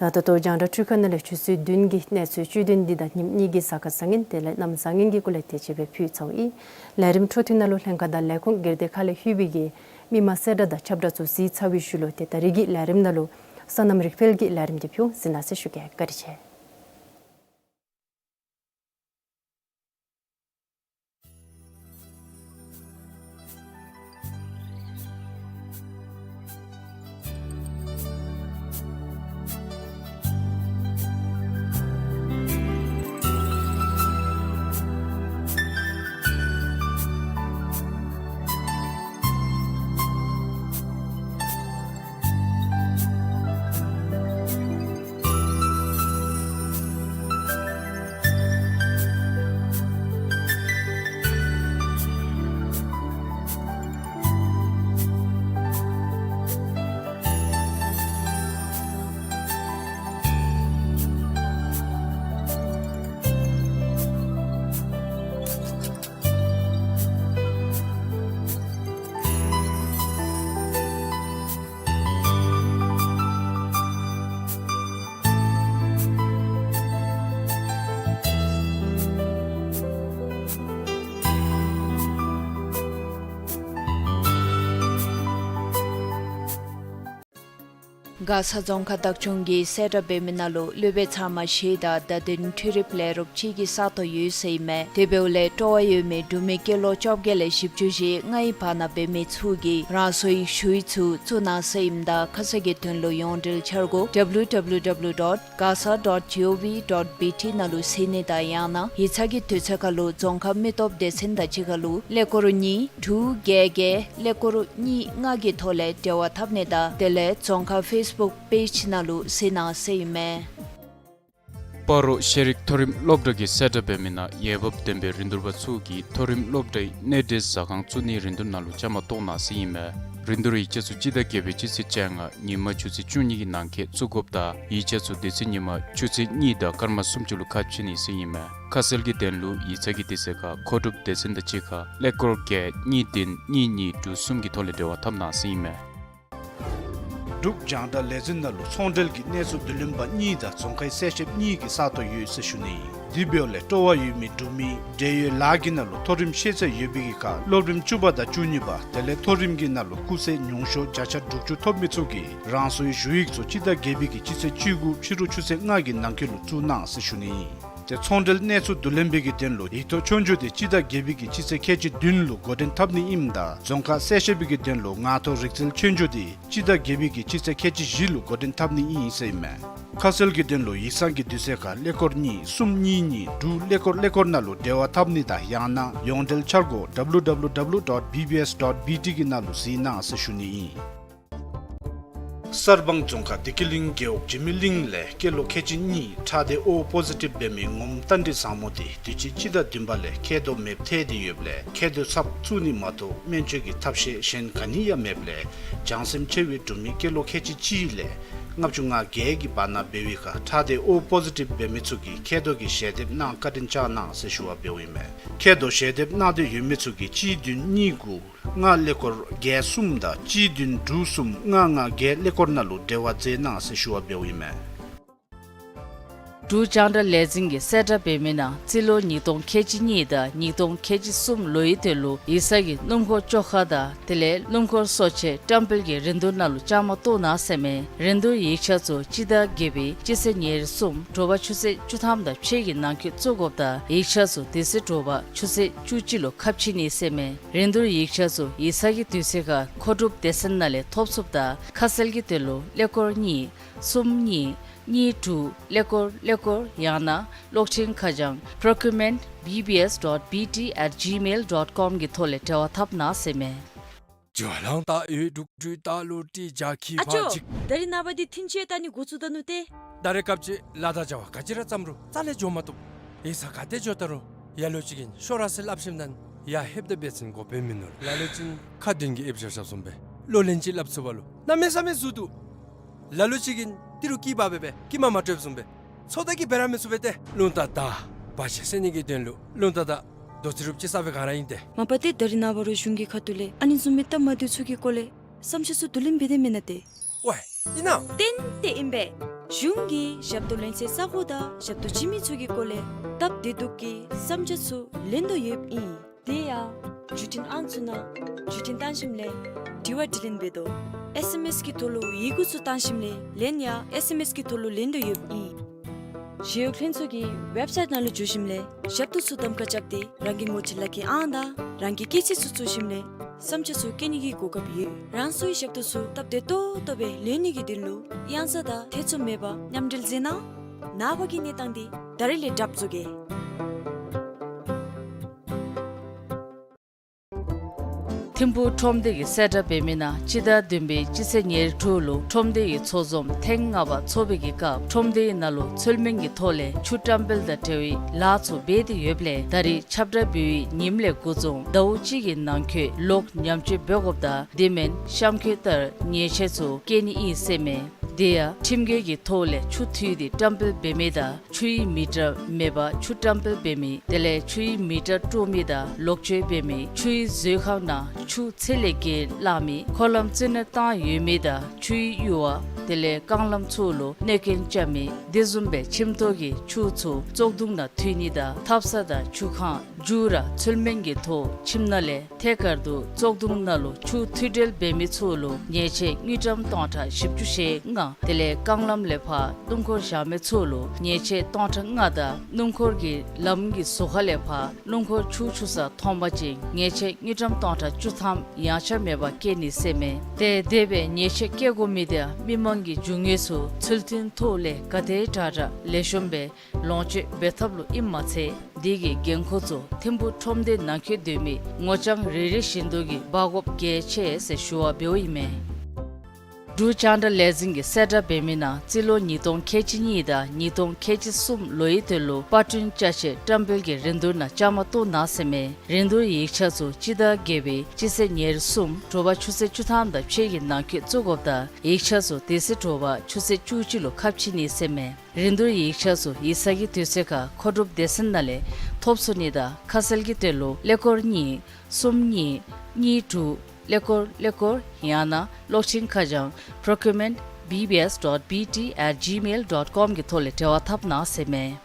ད་ད་ལྟོ་རྒྱང་བསྒྲགས་འཕྲུལ་ཁང་ནང་ལས་ཆུ་ཚོད་བདུན་གྱི་གནས་ཚུལ་བཅུད་དོན་འདི་དང་ཉིནམ་གཉིས་ཀྱི་གཟའ་སྐར་བཟང་ངན་དེ་ལས་གནམ་བཟང་ངན་གྱི་སྐོར་ལས་དེ་ཅིག་སྦེ་ཕུལ་ཚརཝ་ཨིན། ལས་རིམ་འཕྲོ་མཐུད་ནང་ལུ་ལྷན་ཁག་དང་ལས་ཁུངས་སྒེར་སྡེ་ཁག་ལས་ལྷོད་པའི་གི་མི་མང་གསལ་བསྒྲགས་དང་ཁྱབ་བསྒྲགས་ཚུ་གཟིགས་ཚར་བའི་ཤུལ་ལུ་ཏེ་ད་རིས་ཀྱི་ལས་རིམ་ནང་ལུ་སོ་ནམ་རིག་འཕེལ་གྱི་ལས་རིམ་འདི་ཕུལ་འོང་། གཟིགས་གནང་ཟེར་ཞུ་གེ། བཀའ་དྲིན་ཆེ། མགར་ས་རྫོང་ཁག་བདག་སྐྱོང་གིས་གསལ་བསྒྲགས་འབད་མི་ནང་ལུ་སློབ་དཔོན་ཚང་མ་བཞེས་དང་བརྡ་དོན་འཕྲུལ་རིག་ལས་རོགས་ཅིག་གི་ས་སྟོང་ཡོད་ཟེར་ཨིན་མས། དེ་འབདཝ་ལས་སྤྲོ་བ་ཡོད་མི་འབྲུག་མི་སྐྱེས་ལོ་བཅོ་བརྒྱད་ལས་བཞི་བཅུ་ཞེ་ལྔའི་བར་ན་འབད་མི་ཚུ་གིས་རང་སོའི་ཞུ་ཡིག་ཚུ་བཙུགས་གནང་ཟེར་ཨིནམ་ད་ཁ་གསལ་གྱི་དོན་ལུ་ཡོངས་འབྲེལ་འཆར་སྒོ་W W W dot gasa dot gov dot B T ནང་ལུ་གཟིགས་ནི་དང་ཡང་ན་ཡིག་ཚང་གི་དུས་ཚོད་ཁར་ལུ་རྫོང་ཁག་མི་སྟོབས་སྡེ་ཚན་དང་གཅིག་ཁར་ལུ་ཀླད་ཀོར་གཉིས་དྲུག་བརྒྱད་བརྒྱད་ཀླད་ཀོར་གཉིས་ལྔ་གི་ཐོག་ལས་འབྲེལ་བ་འཐབ་ནི་དང་དེ་ལས་རྫོང་ཁག་ཕེསི་བུཀ་པེཇ་ནང་ལུ་གཟིགས་གནང་ཟེར་ཨིན་མས། སྤ་རོ་ཤེས་རིག་མཐོ་རིམ་སློབ་གྲྭ་གིས་གསལ་བསྒྲགས་འབད་མི་ནང་འོས་འབབ་ལྡན་པའི་རིན་བསྡུར་པ་ཚུ་གིས་མཐོ་རིམ་སློབ་གྲྭའི་གནས་འབྲེལ་ཟ་ཁང་བཙུགས་ནིའི་རིན་བསྡུར་ནང་ལུ་བཅའ་མར་གཏོགས་གནང་ཟེར་ཨིན་མས། རིན་བསྡུར་ཡིག་ཆ་ཚུ་སྤྱི་ཟླ་བརྒྱད་པའི་སྤྱི་ཚེས་བཅོ་ལྔ་ཉིན་མ་ཆུ་ཚོད་བཅུ་གཉིས་ཀྱི་ནང་འཁོད་བཙུགས་དགོཔ་དང་ཡིག་ཆ་ཚུ་དེ་ཚེ་ཉིན་མ་ཆུ་ཚོད་གཉིས་དང་སྐར་མ་སུམ་ཅུ་ལུ་ཁ་ཕྱེ་ནི་ཟེར་ཨིན་མས། ཁ་གསལ་གྱི་དོན་ལུ་ཡིག་ཚང་གི་དུས་ཚོད་ཁར་མཁོ་སྒྲུབ་སྡེ་ཚན་དང་གཅིག་ཁར་ཀླད་ཀོར་བརྒྱད་གཉིས་བདུན་གཉིས་གཉིས་དྲུག་གསུམ་གྱི་ཐོག་ལས་འབྲེལ་བ་འཐབ་གནང་ཟེར་ཨིན་མས། འབྲུག་རྒྱང་བསྒྲགས་ལས་འཛིན་ནང་ལུ་ཚོང་འབྲེལ་གྱི་གནས་ཚུལ་བསྡུ་ལེན་པ་གཉིས་དང་རྫོང་ཁའི་གསལ་བཤདཔ་གཉིས་ཀྱི་ས་སྟོང་ཡོད་ཟེར་ཞུ་ནི་ཨིན། དེ་འབདཝ་ལས་སྤྲོ་བ་ཡོད་མི་འབྲུག་མི་འབྲེལ་ཡོད་ལཱ་གི་ནང་ལུ་མཐོ་རིམ་ཤེས་ཚད་ཡོད་པའི་གི་ཁར་སློབ་རིམ་བཅུ་པ་དང་བཅུ་གཉིས་པ་དེ་ལས་མཐོ་རིམ་གྱི་ནང་ལུ་སྐུགས་ཚད་ཉུང་ཤོས་བརྒྱ་ཆ་དྲུག་ཅུ་ཐོབ་མི་ཚུ་གིས་རང་སོའི་ཞུ་ཡིག་ཚུ་སྤྱི་ཟླ་བརྒྱད་པའི་གི་སྤྱི་ཚེས་བཅུ་དགུ་ཕྱི་རུ་ཆུ་ཚོད་ལྔ་གི་ནང་འཁོད་ལུ་བཙུགས་གནང་ཟེར་ཞུ་ནི་ཨིན། ཏེ་ཚོང་འབྲེལ་གནས་ཚུལ་བསྡུ་ལེན་པའི་གི་དོན་ལུ་ཡིག་ཐོག་ཆོས་རྒྱུགས་དེ་སྤྱི་ཟླ་བརྒྱད་པའི་གི་སྤྱི་ཚེས་ཁལ་གཅིག་བདུན་ལུ་འགོ་འདྲེན་འཐབ་ནི་ཨིནམ་ད་རྫོང་ཁ་གསལ་བཤད་པའི་གི་དོན་ལུ་ངག་ཐོག་རིག་རྩལ་ཆོས་རྒྱུགས་དེ་སྤྱི་ཟླ་བརྒྱད་པའི་གི་སྤྱི་ཚེས་ཁལ་གཅིག་བཞི་ལུ་འགོ་འདྲེན་འཐབ་ནི་ཨིན་ཟེར་ཨིན་མས། ཁ་གསལ་གྱི་དོན་ལུ་ཡིག་ཚང་གི་དུས་ཚོད་ཁར་ཀླད་ཀོར་གཉིས་གསུམ་གཉིས་གཉིས་དྲུག་ཀླད་ཀོར་ཀླད་ཀོར་ནང་ལུ་འབྲེལ་བ་འཐབ་ནི་དང་ཡང་ན་ཡོངས་འབྲེལ་འཆར་སྒོ་W W W dot B B S dot B T གི་ནང་ལུ་གཟིགས་གནང་ཟེར་ཞུ་ནི་ཨིན། གསར་སྤང་རྫོང་ཁག་བདེ་སྐྱིད་གླིང་རྒེད་འོག་འཇིགས་མེད་གླིང་ལས་སྐྱེས་ལོ་ཁལ་གཅིག་གཉིས་ཁྲག་སྡེ་O positive འབད་མི་ངོམ་རྟ་མགྲིན་བཟང་མོ་དེ་དུས་ཅི་སྤྱི་ཟླ་བདུན་པ་ལས་མཁལ་རྡོག་མེདཔ་ཐལ་ཏེ་ཡོདཔ་ལས་མཁལ་རྡོག་ཚབ་བཙུགས་ནི་མ་གཏོགས་སྨན་བཅོས་ཀྱི་ཐབས་ཤེས་གཞན་ག་ནི་ཡང་མེདཔ་ལས་བྱང་སེམས་ཆེ་བའི་འབྲུག་མི་སྐྱེས་ལོ་ཁལ་གཅིག་གཅིག་ལས་ལྔ་བཅུ་ང་བརྒྱད་ཀྱི་བར་ན་འབད་བའི་ཁར་ཁྲག་སྡེ O positive འབད་མི་ཚུ་གིས་མཁལ་རྡོག་གི་ཞལ་འདེབས་གནང་བཀའ་དྲིན་བསྐྱང་གནང་ཟེར་ཞུ་བ་འབདཝ་ཨིན་མས། མཁལ་རྡོག་ཞལ་འདེབས་གནང་འདོད་ཡོད་མི་ཚུ་གིས་གཅིག་བདུན་གཉིས་དགུ་ལྔ་ཀླད་ཀོར་བརྒྱད་གསུམ་དང་གཅིག་བདུན་དྲུག་གསུམ་ལྔ་ལྔ་བརྒྱད་ཀླད་ཀོར་ནང་ལུ་འབྲེལ་བ་མཛད་གནང་ཟེར་ཞུ་བ་འབདཝ་ཨིན་མས། འབྲུག་རྒྱང་བསྒྲགས་ལས་འཛིན་གྱིས་གསལ་བསྒྲགས་འབད་མི་ནང་རྩིས་ལོ་ཉིས་སྟོང་ཁལ་གཅིག་གཉིས་དང་ཉིས་སྟོང་ཁལ་གཅིག་གསུམ་ལོའི་དོན་ལུ་ཡིག་ཚང་གི་སྣུམ་འཁོར་བཅོ་ཁ་དང་དེ་ལས་སྣུམ་འཁོར་གསོ་ཆས་བཀྲམ་སྤེལ་གྱི་རིན་བསྡུར་ནང་ལུ་བཅའ་མར་གཏོགས་གནང་ཟེར་མས། རིན་བསྡུར་ཡིག་ཆ་ཚུ་སྤྱི་ཟླ་བརྒྱད་པའི་སྤྱི་ཚེས་ཉེར་གསུམ་དྲོ་པ་ཆུ་ཚོད་བཅུ་ཐམ་དང་ཕྱེད་ཀྱི་ནང་འཁོད་བཙུགས་དགོཔ་དང་ཡིག་ཆ་ཚུ་དེ་ཚེ་དྲོ་པ་ཆུ་ཚོད་བཅུ་གཅིག་ལུ་ཁ་ཕྱེ་ནི་ཟེར་མས། རིན་བསྡུར་ཡིག་ཆ་ཚུ་ཡིག་ཚང་གི་དུས་ཚོད་ཁར་མཁོ་སྒྲུབ་སྡེ་ཚན་ནང་ལས་ཐོབ་ཚུགསཔ་དང་ཁ་གསལ་གྱི་དོན་ལུ་ཀླད་ཀོར་གཉིས་གསུམ་གཉིས་གཉིས་དྲུག་ཀླད་ཀོར་ཀླད་ཀོར་ཡང་ན་གློག་འཕྲིན་ཁ་བྱང་procurement B B S dot B T at gmail dot com གི་ཐོག་ལས་འབྲེལ་བ་འཐབ་གནང་ཟེར་མས། ཨ་ཅོ། ད་རེས་ནངས་པ་འདི་ཐིན་ཅི་ཏ་ནི་འགོ་བཙུགས་ད་ནུག་ཏེ། ད་རེས་སྐབས་ཅིག་ལཱ་དང་བྱ་བ་ག་ཅི་ར་བརྩམ་རུང་རྩ་ལས་འགྱོ་མ་བཏུབ། ཡིག་ཚང་ག་ཏེ་འགྱོ་ད་རུང་ལ་ལུ་ཅིག་གིས་ཤོར་ར་ཟེར་སླབ་ཞིནམ་ད་ཡར་ལྷོདཔ་ད་འབད་བ་ཅིན་གོ་བརྡ་མིན་ནུག། ལ་ལུ་ཅིག་ཁ་བདུན་གྱིས་ཨིབ་ཤབ་ཤབ་བཟུམ་སྦེ་གློག་ལན་ཅིག་སླབ་ཚུགས་པ་ལུ་གནམ་མེད་ས་མེད་ཟུར་འདུག། ལ་ལུ་ཅིག་གིས་ཏི་རུ་སྐྱི་པགས་སྦེ་སྦེ་སྐྱི་མ་མ་སྤྲོདཔ་བཟུམ་སྦེ་ཚོད་ལྟ་གིས་འབད་ར་མི་ཚུགས་པས་ཏེ། རླུང་རྟ་དང་བར་ཆད་སེལ་ནི་གི་དོན་ལུ་རླུང་རྟ་དང་རྡོ་རྩེག་རུབ་ཅིག་ས་སྦེ་ག་ར་ཨིན་ཏེ། མ་པ་ཏེ་ད་རེས་ནངས་པ་ར་གཞུང་གི་ཁ་ཐུག་ལས་ཨ་ནི་བཟུམ་མའི་སྟབས་མ་བདེཝ་ཚུ་གི་སྐོར་ལས་བསམ་འཆར་ཚུ་བསྡུ་ལེན་འབད་དེ་མེན་ན་ཏེ། ཝའེ་ཨིན་ན། ཏན་ཏན་ཨིན་པས། གཞུང་གིས་ཞབས་ཏོག་ལེན་སའི་ས་གོ་དང་ཞབས་ཏོག་བྱིན་མི་ཚུ་གི་སྐོར་ལས་སྟབས་བདེ་སྡུག་གི་བསམ་འཆར་ཚུ་ལེན་དོ་ཡོདཔ་ཨིན། དེ་ཡང་བརྒྱུད་འཕྲིན་ཨང་ཚུ་ནང་བརྒྱུད་འཕྲིན་བཏང་ཞིནམ་ལས་དྲི་བ་དྲིས་ལན་འབད་དོ། ཨེས་ཨེམ་ཨེས་ཀྱི་ཐོག་ལུ་ཡི་གུ་ཚུ་བཏང་ཞིནམ་ལས་ལན་ཡང་ཨེས་ཨེམ་ཨེས་ཀྱི་ཐོག་ལུ་ལེན་དོ་ཡོདཔ་ཨིན། ཞི་གཡོག་ལྷན་ཚོགས་ཀྱི་ཝེབ་སའིཊ་ནང་ལུ་འཛུལ་ཞིནམ་ལས་ཞབས་ཏོག་ཚུ་གདམ་ཁ་རྐྱབ་སྟེ་རང་གི་ངོ་སྤྲོད་ལག་ཁྱེར་ཨང་དང་རང་གི་སྐྱེས་ཚེས་ཚུ་བཙུགས་ཞིནམ་ལས་བསམ་འཆར་ཚུ་བཀོད་ནི་གི་གོ་སྐབས་ཡོད། རང་སོའི་ཞབས་ཏོག་ཚུ་སྟབས་བདེ་ཏོག་ཏོ་སྦེ་ལེན་ནི་གི་དོན་ལུ་གཡང་ས་དང་ཐེ་ཚོམ་མེད་པར་མཉམ་འབྲེལ་མཛད་གནང་། ནངས་པ་གི་གནས་སྟངས་འདི་ད་རིས་ལས་གྲབས་བཟོ་གེ། ཐིམ་ཕུག་ཁྲོམ་སྡེ་གིས་གསལ་བསྒྲགས་འབད་མི་ནང་སྤྱི་ཟླ་བདུན་པའི་སྤྱི་ཚེས་ཉེར་དྲུག་ལུ་ཁྲོམ་སྡེའི་ཚོགས་འཛོམས་ཐེངས་ལྔ་པ་ཚོགས་པའི་གི་སྐབས་ཁྲོམ་སྡེའི་ནང་ལུ་ཚུལ་མིན་གྱི་ཐོག་ལས་ཆུ་བཀྲམ་སྤེལ་དང་འབྲེལ་བའི་ལཱ་ཚུ་འབད་དེ་ཡོདཔ་ལས་ད་རིས་ཁྱབ་བསྒྲགས་འབད་བའི་ཉིནམ་ལས་འགོ་བཟུང་ཟླཝ་གཅིག་གི་ནང་འཁོད་ལོག་ཉམས་བཅོས་འབད་དགོཔ་དང་དེ་མེན་གཤམ་འཁོད་ལྟར་ཉེས་ཆད་ཚུ་བཀལ་ནི་ཨིན་ཟེར་མས། དེ་ཡང་ཁྲིམས་འགལ་གྱི་ཐོག་ལས་ཆུ་འཐུས་ཏེ་བཀྲམ་སྤེལ་འབད་མི་དང་ཆུའི་མི་ཊར་མེད་པར་ཆུ་བཀྲམ་སྤེལ་འབད་མི་དེ་ལས་ཆུའི་མི་ཊར་དཀྲོག་མི་དང་ལོག་སྤྱོད་འབད་མི་ཆུའི་མཛོད་ཁང་ནང་ཆུ་ཚད་ལས་བརྒལ་བླངས་མི་འཁོར་ལམ་རྩི་ནག་བཏང་ཡོད་མི་དང་ཆུའི་གཡུར་བ་དེ་ལས་རྐང་ལམ་ཚུ་ལུ་གནོད་སྐྱོན་རྐྱབ་མི་དེ་བཟུམ་སྦེ་ཁྱིམ་ཐོག་གི་ཆུ་ཚུ་བཙོག་དུང་ནང་འཐུ་ནི་དང་ཐབ་ཚང་དང་ཆུ་ཁང་མཇུག་ར་ཚུལ་མིན་གྱི་ཐོག་ཁྱིམ་ནང་ལས་ཐད་ཀར་དུ་བཙོག་དུང་ནང་ལུ་ཆུ་འཐུ་སྤྲོད་འབད་མི་ཚུ་ལུ་ཉེས་ཆད་དངུལ་ཀྲམ་སྟོང་ཕྲག་བཞི་བཅུ་ཞེ་ལྔ། དེ་ལས་རྐང་ལམ་ལས་ཕར་སྣུམ་འཁོར་བཞག་མི་ཚུ་ལུ་ཉེས་ཆད་སྟོང་ཕྲག་ལྔ་དང་སྣུམ་འཁོར་གྱི་ལམ་གྱི་ཟུར་ཁ་ལས་ཕར་སྣུམ་འཁོར་ཆུ་འཁྱུ་ས་མཐོང་པ་ཅིན་ཉེས་ཆད་དངུལ་ཀྲམ་སྟོང་ཕྲག་བཅུ་ཐམ་ཡངས་ཆག་མེད་པར་བཀལ་ནི་ཟེར་མས། ཏེ་དེ་སྦེ་ཉེས་ཆད་བཀལ་དགོ་མི་དེ་མི་མང་གི་རྒྱུ་དངོས་ཚུ་ཚུལ་མཐུན་ཐོག་ལས་ག་དེ་དྲག་དྲག་ལེགས་ཤོམ་སྦེ་ལོངས་སྤྱོད་འབད་ཐབས་ལུ་ཨིནམ་མ་ཚད་དེ་གི་འགན་ཁུར་ཚུ་ཐིམ་ཕུག་ཁྲོམ་སྡེ་ནང་འཁོད་སྡོད་མི་ངོ་རྐྱང་རེ་རེ་བཞིན་དུ་གིས་འབག་དགོཔ་གལ་ཆེ་ཟེར་ཞུ་བ་འབདཝ་ཨིན་མས། འབྲུག་རྒྱང་བསྒྲགས་ལས་འཛིན་གྱིས་གསལ་བསྒྲགས་འབད་མི་ནང་རྩིས་ལོ་ཉིས་སྟོང་ཁལ་གཅིག་གཉིས་དང་ཉིས་སྟོང་ཁལ་གཅིག་གསུམ་ལོའི་དོན་ལུ་པར་སྐྲུན་བཅའ་ཆས་བཀྲམ་སྤེལ་གྱི་རིན་བསྡུར་ནང་བཅའ་མར་གཏོགས་གནང་ཟེར་མས། རིན་བསྡུར་ཡིག་ཆ་ཚུ་སྤྱི་ཟླ་བརྒྱད་པའི་སྤྱི་ཚེས་ཉེར་གསུམ་དྲོ་པ་ཆུ་ཚོད་བཅུ་ཐམ་དང་ཕྱེད་ཀྱི་ནང་འཁོད་བཙུགས་དགོཔ་དང་ཡིག་ཆ་ཚུ་དེ་ཚེ་དྲོ་པ་ཆུ་ཚོད་བཅུ་གཅིག་ལུ་ཁ་ཕྱེ་ནི་ཟེར་མས། རིན་བསྡུར་ཡིག་ཆ་ཚུ་ཡིག་ཚང་གི་དུས་ཚོད་ཁར་མཁོ་སྒྲུབ་སྡེ་ཚན་ནང་ལས་ཐོབ་ཚུགས་ནི་དང་ཁ་གསལ་གྱི་དོན་ལུ་ཀླད་ཀོར་གཉིས་གསུམ་གཉིས་གཉིས་དྲུག་ཀླད་ཀོར་ཀླད་ཀོར་ཡང་ན་གློག་འཕྲིན་ཁ་བྱང་procurement B B S dot B T at gmail dot com གི་ཐོག་ལས་འབྲེལ་བ་འཐབ་གནང་ཟེར་མས།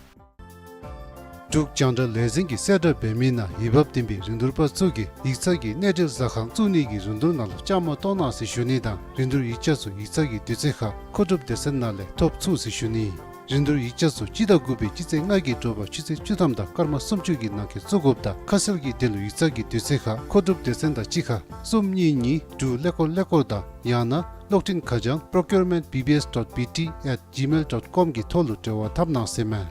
འབྲུག་རྒྱང་བསྒྲགས་ལས་འཛིན་གྱིས་གསལ་བསྒྲགས་འབད་མི་ནང་འོས་འབབ་ལྡན་པའི་རིན་བསྡུར་པ་ཚུ་གིས་ཡིག་ཚང་གི་གནས་འབྲེལ་ཟ་ཁང་བཙུགས་ནི་གི་རིན་བསྡུར་ནང་ལུ་བཅའ་མར་གཏོགས་གནང་ཟེར་ཞུ་ནི་དང་རིན་བསྡུར་ཡིག་ཆ་ཚུ་ཡིག་ཚང་གི་དུས་ཚོད་ཁར་མཁོ་སྒྲུབ་སྡེ་ཚན་ནང་ལས་ཐོབ་ཚུགས་ཟེར་ཞུ་ནི། རིན་བསྡུར་ཡིག་ཆ་ཚུ་སྤྱི་ཟླ་དགུ་པའི་སྤྱི་ཚེས་ལྔ་གི་དྲོ་པ་ཆུ་ཚོད་བཅུ་ཐམ་དང་སྐར་མ་སུམ་ཅུ་གི་ནང་འཁོད་བཙུགས་དགོཔ་དང་ཁ་གསལ་གྱི་དོན་ལུ་ཡིག་ཚང་གི་དུས་ཚོད་ཁར་མཁོ་སྒྲུབ་སྡེ་ཚན་དང་གཅིག་ཁར་གསུམ་གཉིས་གཉིས་དྲུག་ཀླད་ཀོར་ཀླད་ཀོར་དང་ཡང་ན་གློག་འཕྲིན་ཁ་བྱང་procurement B B S dot B T at gmail dot com གི་ཐོག་ལུ་འབྲེལ་བ་འཐབ་གནང་ཟེར་མས།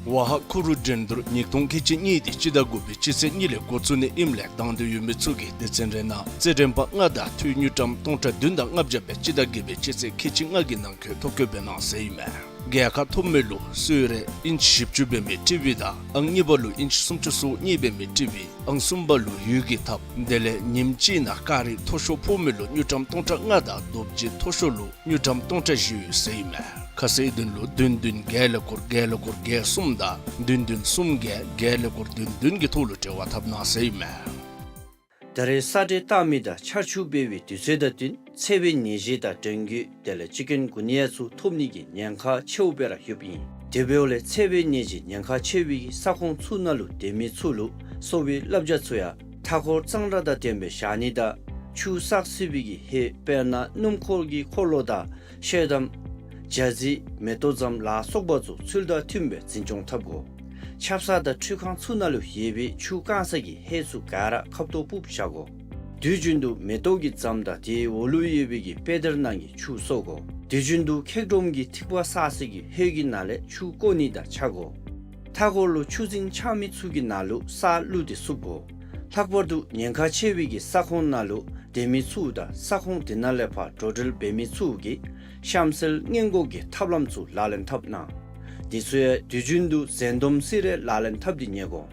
ཝ་ཧ་ཁུ་རུ་འགྲན་བསྡུར་ཉིས་སྟོང་ཁལ་གཅིག་གཉིས་དེ་སྤྱི་ཟླ་དགུ་པའི་སྤྱི་ཚེས་གཉིས་ལས་འགོ་བཙུགས་ནི་ཨིནམ་ལས་དང་འདོད་ཡོད་མི་ཚུ་གིས་སྡེ་ཚན་རེ་ནང་རྩེད་འགྲན་པ་ལྔ་དང་འཐུས་དངུལ་ཀྲམ་སྟོང་ཕྲག་བདུན་དང་ལྔ་བརྒྱ་སྦེ་སྤྱི་ཟླ་བརྒྱད་པའི་སྤྱི་ཚེས་ཁལ་གཅིག་ལྔ་གི་ནང་འཁོད་ཐོ་བཀོད་འབད་གནང་ཟེར་ཨིན་མས། རྒྱལ་ཁ་ཐོབ་མི་ལུ་གསོལ་རས་ཨིན་ཅི་བཞི་བཅུ་འབད་མི་ཊི་ཝི་དང་ཨང་གཉིས་པ་ལུ་ཨིན་ཅི་སུམ་ཅུ་སོ་གཉིས་འབད་མི་ཊི་ཝི་ཨང་གསུམ་པ་ལུ་འོད་ཀྱི་ཐགཔ་དེ་ལས་ཉིནམ་གཅིག་ནང་ཀ་རི་མཐོ་ཤོས་ཕོག་མི་ལུ་དངུལ་ཀྲམ་སྟོང་ཕྲག་ལྔ་དང་རྡོ་རྗེ་མཐོ་ཤོས་ལུ་དངུལ་ཀྲམ་སྟོང་ཕྲག་བཞི་ཡོད་ཟེར་ཨིན་མས། ཁ་གསལ་དོན་ལུ་བདུན་བདུན་བརྒྱད་ཀླད་ཀོར་བརྒྱད་ཀླད་ཀོར་བརྒྱད་གསུམ་དང་བདུན་བདུན་གསུམ་བརྒྱད་བརྒྱད་ཀླད་ཀོར་བདུན་བདུན་གྱི་ཐོག་ལུ་འབྲེལ་བ་འཐབ་གནང་ཟེར་ཨིན་མས། ད་རེས་ས་འདྲེན་བཏང་མི་དང་ཆར་ཆུ་འབབ་པའི་དུས་ཚོད་དང་བསྟུན་འཚེར་བའི་ནད་གཞི་དང་གྲོང་རྒྱུད་དེ་ལས་ཅི་ཀུན་གུ་ནི་ཡ་ཚུ་ཐོབ་ནི་གི་ཉེན་ཁ་ཆེཝ་སྦེ་ར་ཡོདཔ་ཨིན། དེ་འབདཝ་ལས་འཚེར་བའི་ནད་གཞི་ཉེན་ཁ་ཆེ་བའི་ས་ཁོངས་ཚུ་ནང་ལུ་སྡོད་མི་ཚུ་ལུ་གསོ་བའི་བསླབ་བྱ་ཚུ་ཡང་མཐའ་འཁོར་གཙང་སྦྲ་དང་ལྡནམ་སྦེ་བཞག་ནི་དང་ཆུ་བསགས་སྲིད་པའི་གི་ཧེད་དཔེར་ན་སྣུམ་འཁོར་གྱི་འཁོར་ལོ་དང་ཤེལ་དམ་ཇ་རྩི་མེ་ཏོག་ཙམ་ལ་སོགས་པ་ཚུ་ཚུལ་དང་མཐུནམ་སྦེ་འཛིན་སྐྱོང་འཐབ་དགོ། ཆབ་གསང་དང་ཁྲུས་ཁང་ཚུ་ནང་ལུ་ཡོད་པའི་ཆུ་བཀང་སའི་གི་ཧེད་ཚུ་ག་ར་ཁབ་ཏོ་སྦུབ་བཞག་དགོ། དུས་རྒྱུན་དུ་མེ་ཏོག་གི་ཙམ་དང་དེའི་འོག་ལུ་ཡོད་པའི་གི་པེ་དར་ནང་གི་ཆུ་གསོ་དགོ། དུས་རྒྱུན་དུ་ཁེག་སྒྲོམ་གྱི་ཐིགས་པ་བསགས་སའི་གི་ཧོད་ཀྱི་ནང་ལས་ཆུ་བཀོ་ནི་དང་ཆ་དགོ། མཐའ་འཁོར་ལུ་ཆུ་རྫིང་ཆགས་མི་ཚུ་གི་ནང་ལུ་ས་བླུགས་ཏེ་བསུབ་དགོ། ལྷག་པར་དུ་ཉེན་ཁ་ཆེ་བའི་གི་ས་ཁོངས་ནང་ལུ་སྡོད་མི་ཚུ་དང་ས་ཁོངས་དེ་ནང་ལས་ཕར་འགྲོ་འགྲུལ་འབད་མི་ཚུ་གིས་གཤམ་གསལ་སྔོན་འགོག་གི་ཐབས་ལམ་ཚུ་ལག་ལེན་འཐབ་གནང་། དེ་ཚུ་ཡང་དུས་རྒྱུན་དུ་འཛེམ་སྡོམ་སེ་ར་ལག་ལེན་འཐབ་སྟེ་ཉལ་དགོ།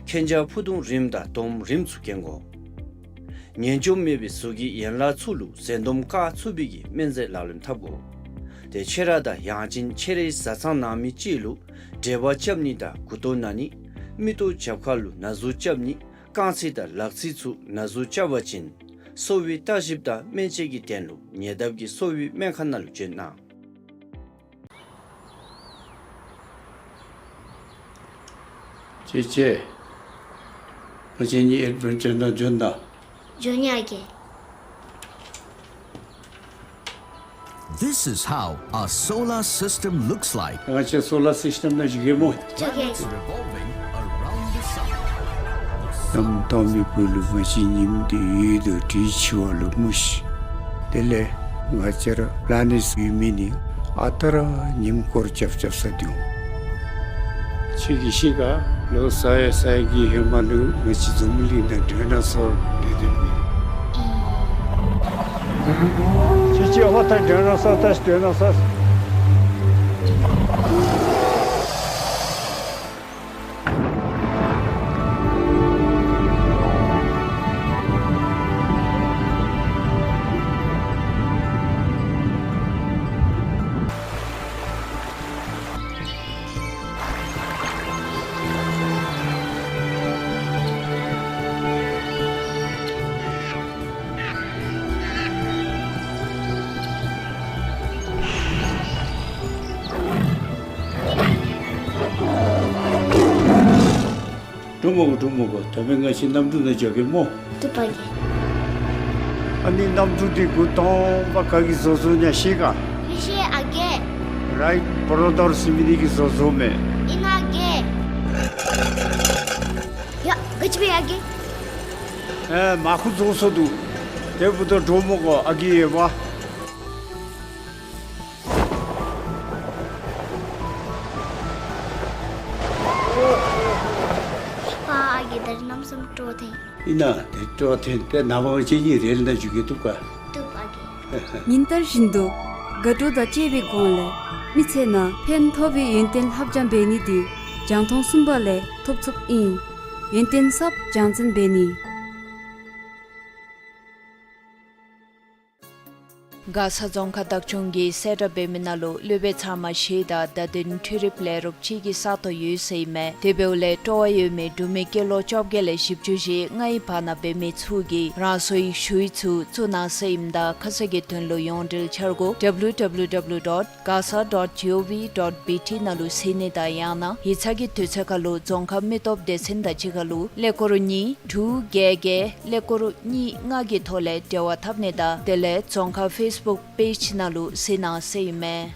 མཁྱེན་རྒྱ་ཕུ་ཐུང་རིངམ་དང་དོམ་རིངམ་ཚུ་གྱོན་དགོ། ངན་སྐྱུགས་མེད་པའི་གཟུགས་ཀྱི་ཡན་ལག་ཚུ་ལུ་འཛེམ་སྡོམ་བཀག་ཚུགས་པའི་གི་སྨན་རྫས་ལག་ལེན་འཐབ་དགོ། དེ་ཁྱེད་ར་དང་ཡང་ཅིན་ཁྱེད་རའི་བཟའ་ཚང་ནང་མི་ཅིག་ལུ་འབྲེལ་བ་རྐྱབ་ནི་དང་མགུ་ཏོ་ན་ནི་མིག་ཏོ་རྒྱབ་ཁ་ལུ་ན་ཟུག་རྐྱབ་ནི་རྐང་ཚིགས་དང་ལག་ཚིགས་ཚུ་ན་ཟུག་རྐྱབ་པ་ཅིན་གསོ་བའི་བརྟག་ཞིབ་དང་སྨན་དཔྱད་ཀྱི་དོན་ལུ་ཉེ་འདབས་ཀྱི་གསོ་བའི་སྨན་ཁང་ནང་ལུ་བྱོན་གནང་། ཅེ་ཅེ། ང་བཅས་གཉིས་ཨེཌ་བེན་ཅར་ནང་འབྱོན་ད། འབྱོན་ཡ་གི། This is how a solar system looks like. ང་བཅས་སོ་ལར་སིསི་ཊེམ་ནང་འགྱོ་གེ་སྨོ། འགྱོ་གེ། Revolving around the sun. གནམ་སྟོང་པའི་སྦུག་ལུ་ང་བཅས་ཉིམ་དེ་ཡོད་དོ་དེ་འཆི་བ་ལུ་སྨོ་ཤིག། དེ་ལས་ང་བཅས་ར་པི་ལ་ནེཊ་ཡོད་མི་ནི་ཨ་རྟག་ར་ཉིམ་སྐོར་རྐྱབ་རྐྱབ་ས་འདུག། ཁྱོད་ཀྱིས་ཤེས་ག། ལོ་ས་ཡ་ས་ཡ་གི་ཧེ་མ་ལུ་ང་བཅས་འཛམ་བུ་གླིང་ནང་ཌའི་ནོ་སོར་སྡོད་སྡོདཔ་མས། ཁྱོད་ཀྱིས་ཨ་བ་ད་ཌའི་ནོ་སོར་ད་ཌའི་ནོ་སོར། འགྲོ་མོ་གོ། འགྲོ་མོ་གོ། ད་འབདན་ང་བཅས་གནམ་གྲུ་ནང་འགྱོ་གེ་སྨོ། བཏུབ་པ་གི། ཨ་ནི་གནམ་གྲུ་འདི་འགོ་དང་པ་ག་གིས་བཟོ་བཟོཝ་ཨིན་ན་ཤེས་ག། མི་ཤེས་ཨ་རྒས། རའིཊ་བོརོ་དར་ཟེར་མི་འདི་གིས་བཟོ་བཟོཝ་མས། ཨིན་ན་རྒས། ཡ་ག་ཅི་སྦེ་ཨ་རྒས། ཨེ་མར་ཁུ་རྫོགས་སོ་འདུག། དེ་འབདཝ་ད་འགྲོ་མོ་གོ། ཨ་རྒས་ཡོད་པ། ཕ་ཨ་རྒས་ད་རིས་གནམ་མེད་ས་མེད་སྤྲོ་ཐོན། ཨིན་ན་དེ་སྤྲོ་ཐོན་ཏེ་ནངས་པ་ང་བཅས་གཉིས་རེལ་ནང་འགྱོ་གེ། བཏུབ་ག། བཏུབ་ཨ་རྒས། ཉིན་ལྟར་བཞིན་དུ་དགའ་སྤྲོ་དང་བཅས་པའི་སྒོ་ལས་མི་ཚེ་ནང་ཕན་ཐོགས་པའི་ཡོན་ཏན་ལྷབ་སྦྱང་འབད་ནི་འདི་རྒྱང་མཐོང་གསུམ་པ་ལས་ཐོབ་ཚུགསཔ་ཨིན། ཡོན་ཏན་ཟབ་སྦྱང་ཚན་འབད་ནི། མགར་ས་རྫོང་ཁག་བདག་སྐྱོང་གིས་གསལ་བསྒྲགས་འབད་མི་ནང་ལུ་སློབ་དཔོན་ཚང་མ་ཞེས་དང་བརྡ་དོན་འཕྲུལ་རིག་ལས་རོགས་ཅིག་གི་ས་སྟོང་ཡོད་ཟེར་ཨིན་མས། དེ་འབདཝ་ལས་སྤྲོ་བ་ཡོད་མི་འབྲུག་མི་སྐྱེས་ལོ་བཅོ་བརྒྱད་ལས་བཞི་བཅུ་ཞེ་ལྔའི་བར་ན་འབད་མི་ཚུ་གིས་རང་སོའི་ཞུ་ཡིག་ཚུ་བཙུགས་གནང་ཟེར་ཨིནམ་ད་ཁ་གསལ་གྱི་དོན་ལུ་ཡོངས་འབྲེལ་འཆར་སྒོ་W W W dot gasa dot gov dot B T ནང་ལུ་གཟིགས་ནི་དང་ཡང་ན་ཡིག་ཚང་གི་དུས་ཚོད་ཁར་ལུ་རྫོང་ཁག་མི་སྟོབས་སྡེ་ཚན་དང་གཅིག་ཁར་ལུ་ཀླད་ཀོར་གཉིས་དྲུག་བརྒྱད་བརྒྱད་ཀླད་ཀོར་གཉིས་ལྔ་གི་ཐོག་ལས་འབྲེལ་བ་འཐབ་ནི་དང་དེ་ལས་རྫོང་ཁག་ཕེསི་བུཀ་པེཇ་ནང་ལུ་གཟིགས་གནང་ཟེར་ཨིན་མས།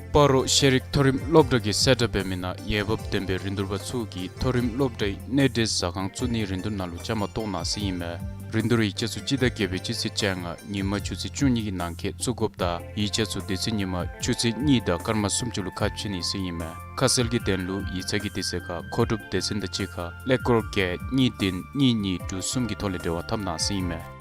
སྤ་རོ་ཤེས་རིག་མཐོ་རིམ་སློབ་གྲྭ་གིས་གསལ་བསྒྲགས་འབད་མི་ནང་འོས་འབབ་ལྡན་པའི་རིན་བསྡུར་པ་ཚུ་གིས་མཐོ་རིམ་སློབ་གྲྭའི་གནས་འབྲེལ་ཟ་ཁང་བཙུགས་ནིའི་རིན་བསྡུར་ནང་ལུ་བཅའ་མར་གཏོགས་གནང་ཟེར་ཨིན་མས། རིན་བསྡུར་ཡིག་ཆ་ཚུ་སྤྱི་ཟླ་བརྒྱད་པའི་སྤྱི་ཚེས་བཅོ་ལྔ་ཉིན་མ་ཆུ་ཚོད་བཅུ་གཉིས་ཀྱི་ནང་འཁོད་བཙུགས་དགོཔ་དང་ཡིག་ཆ་ཚུ་དེ་ཚེ་ཉིན་མ་ཆུ་ཚོད་གཉིས་དང་སྐར་མ་སུམ་ཅུ་ལུ་ཁ་ཕྱེ་ནི་ཟེར་ཨིན་མས། ཁ་གསལ་གྱི་དོན་ལུ་ཡིག་ཚང་གི་དུས་ཚོད་ཁར་མཁོ་སྒྲུབ་སྡེ་ཚན་དང་གཅིག་ཁར་ཀླད་ཀོར་བརྒྱད་གཉིས་བདུན་གཉིས་གཉིས་དྲུག་གསུམ་གྱི་ཐོག་ལས་འབྲེལ་བ་འཐབ་གནང་ཟེར་ཨིན་མས།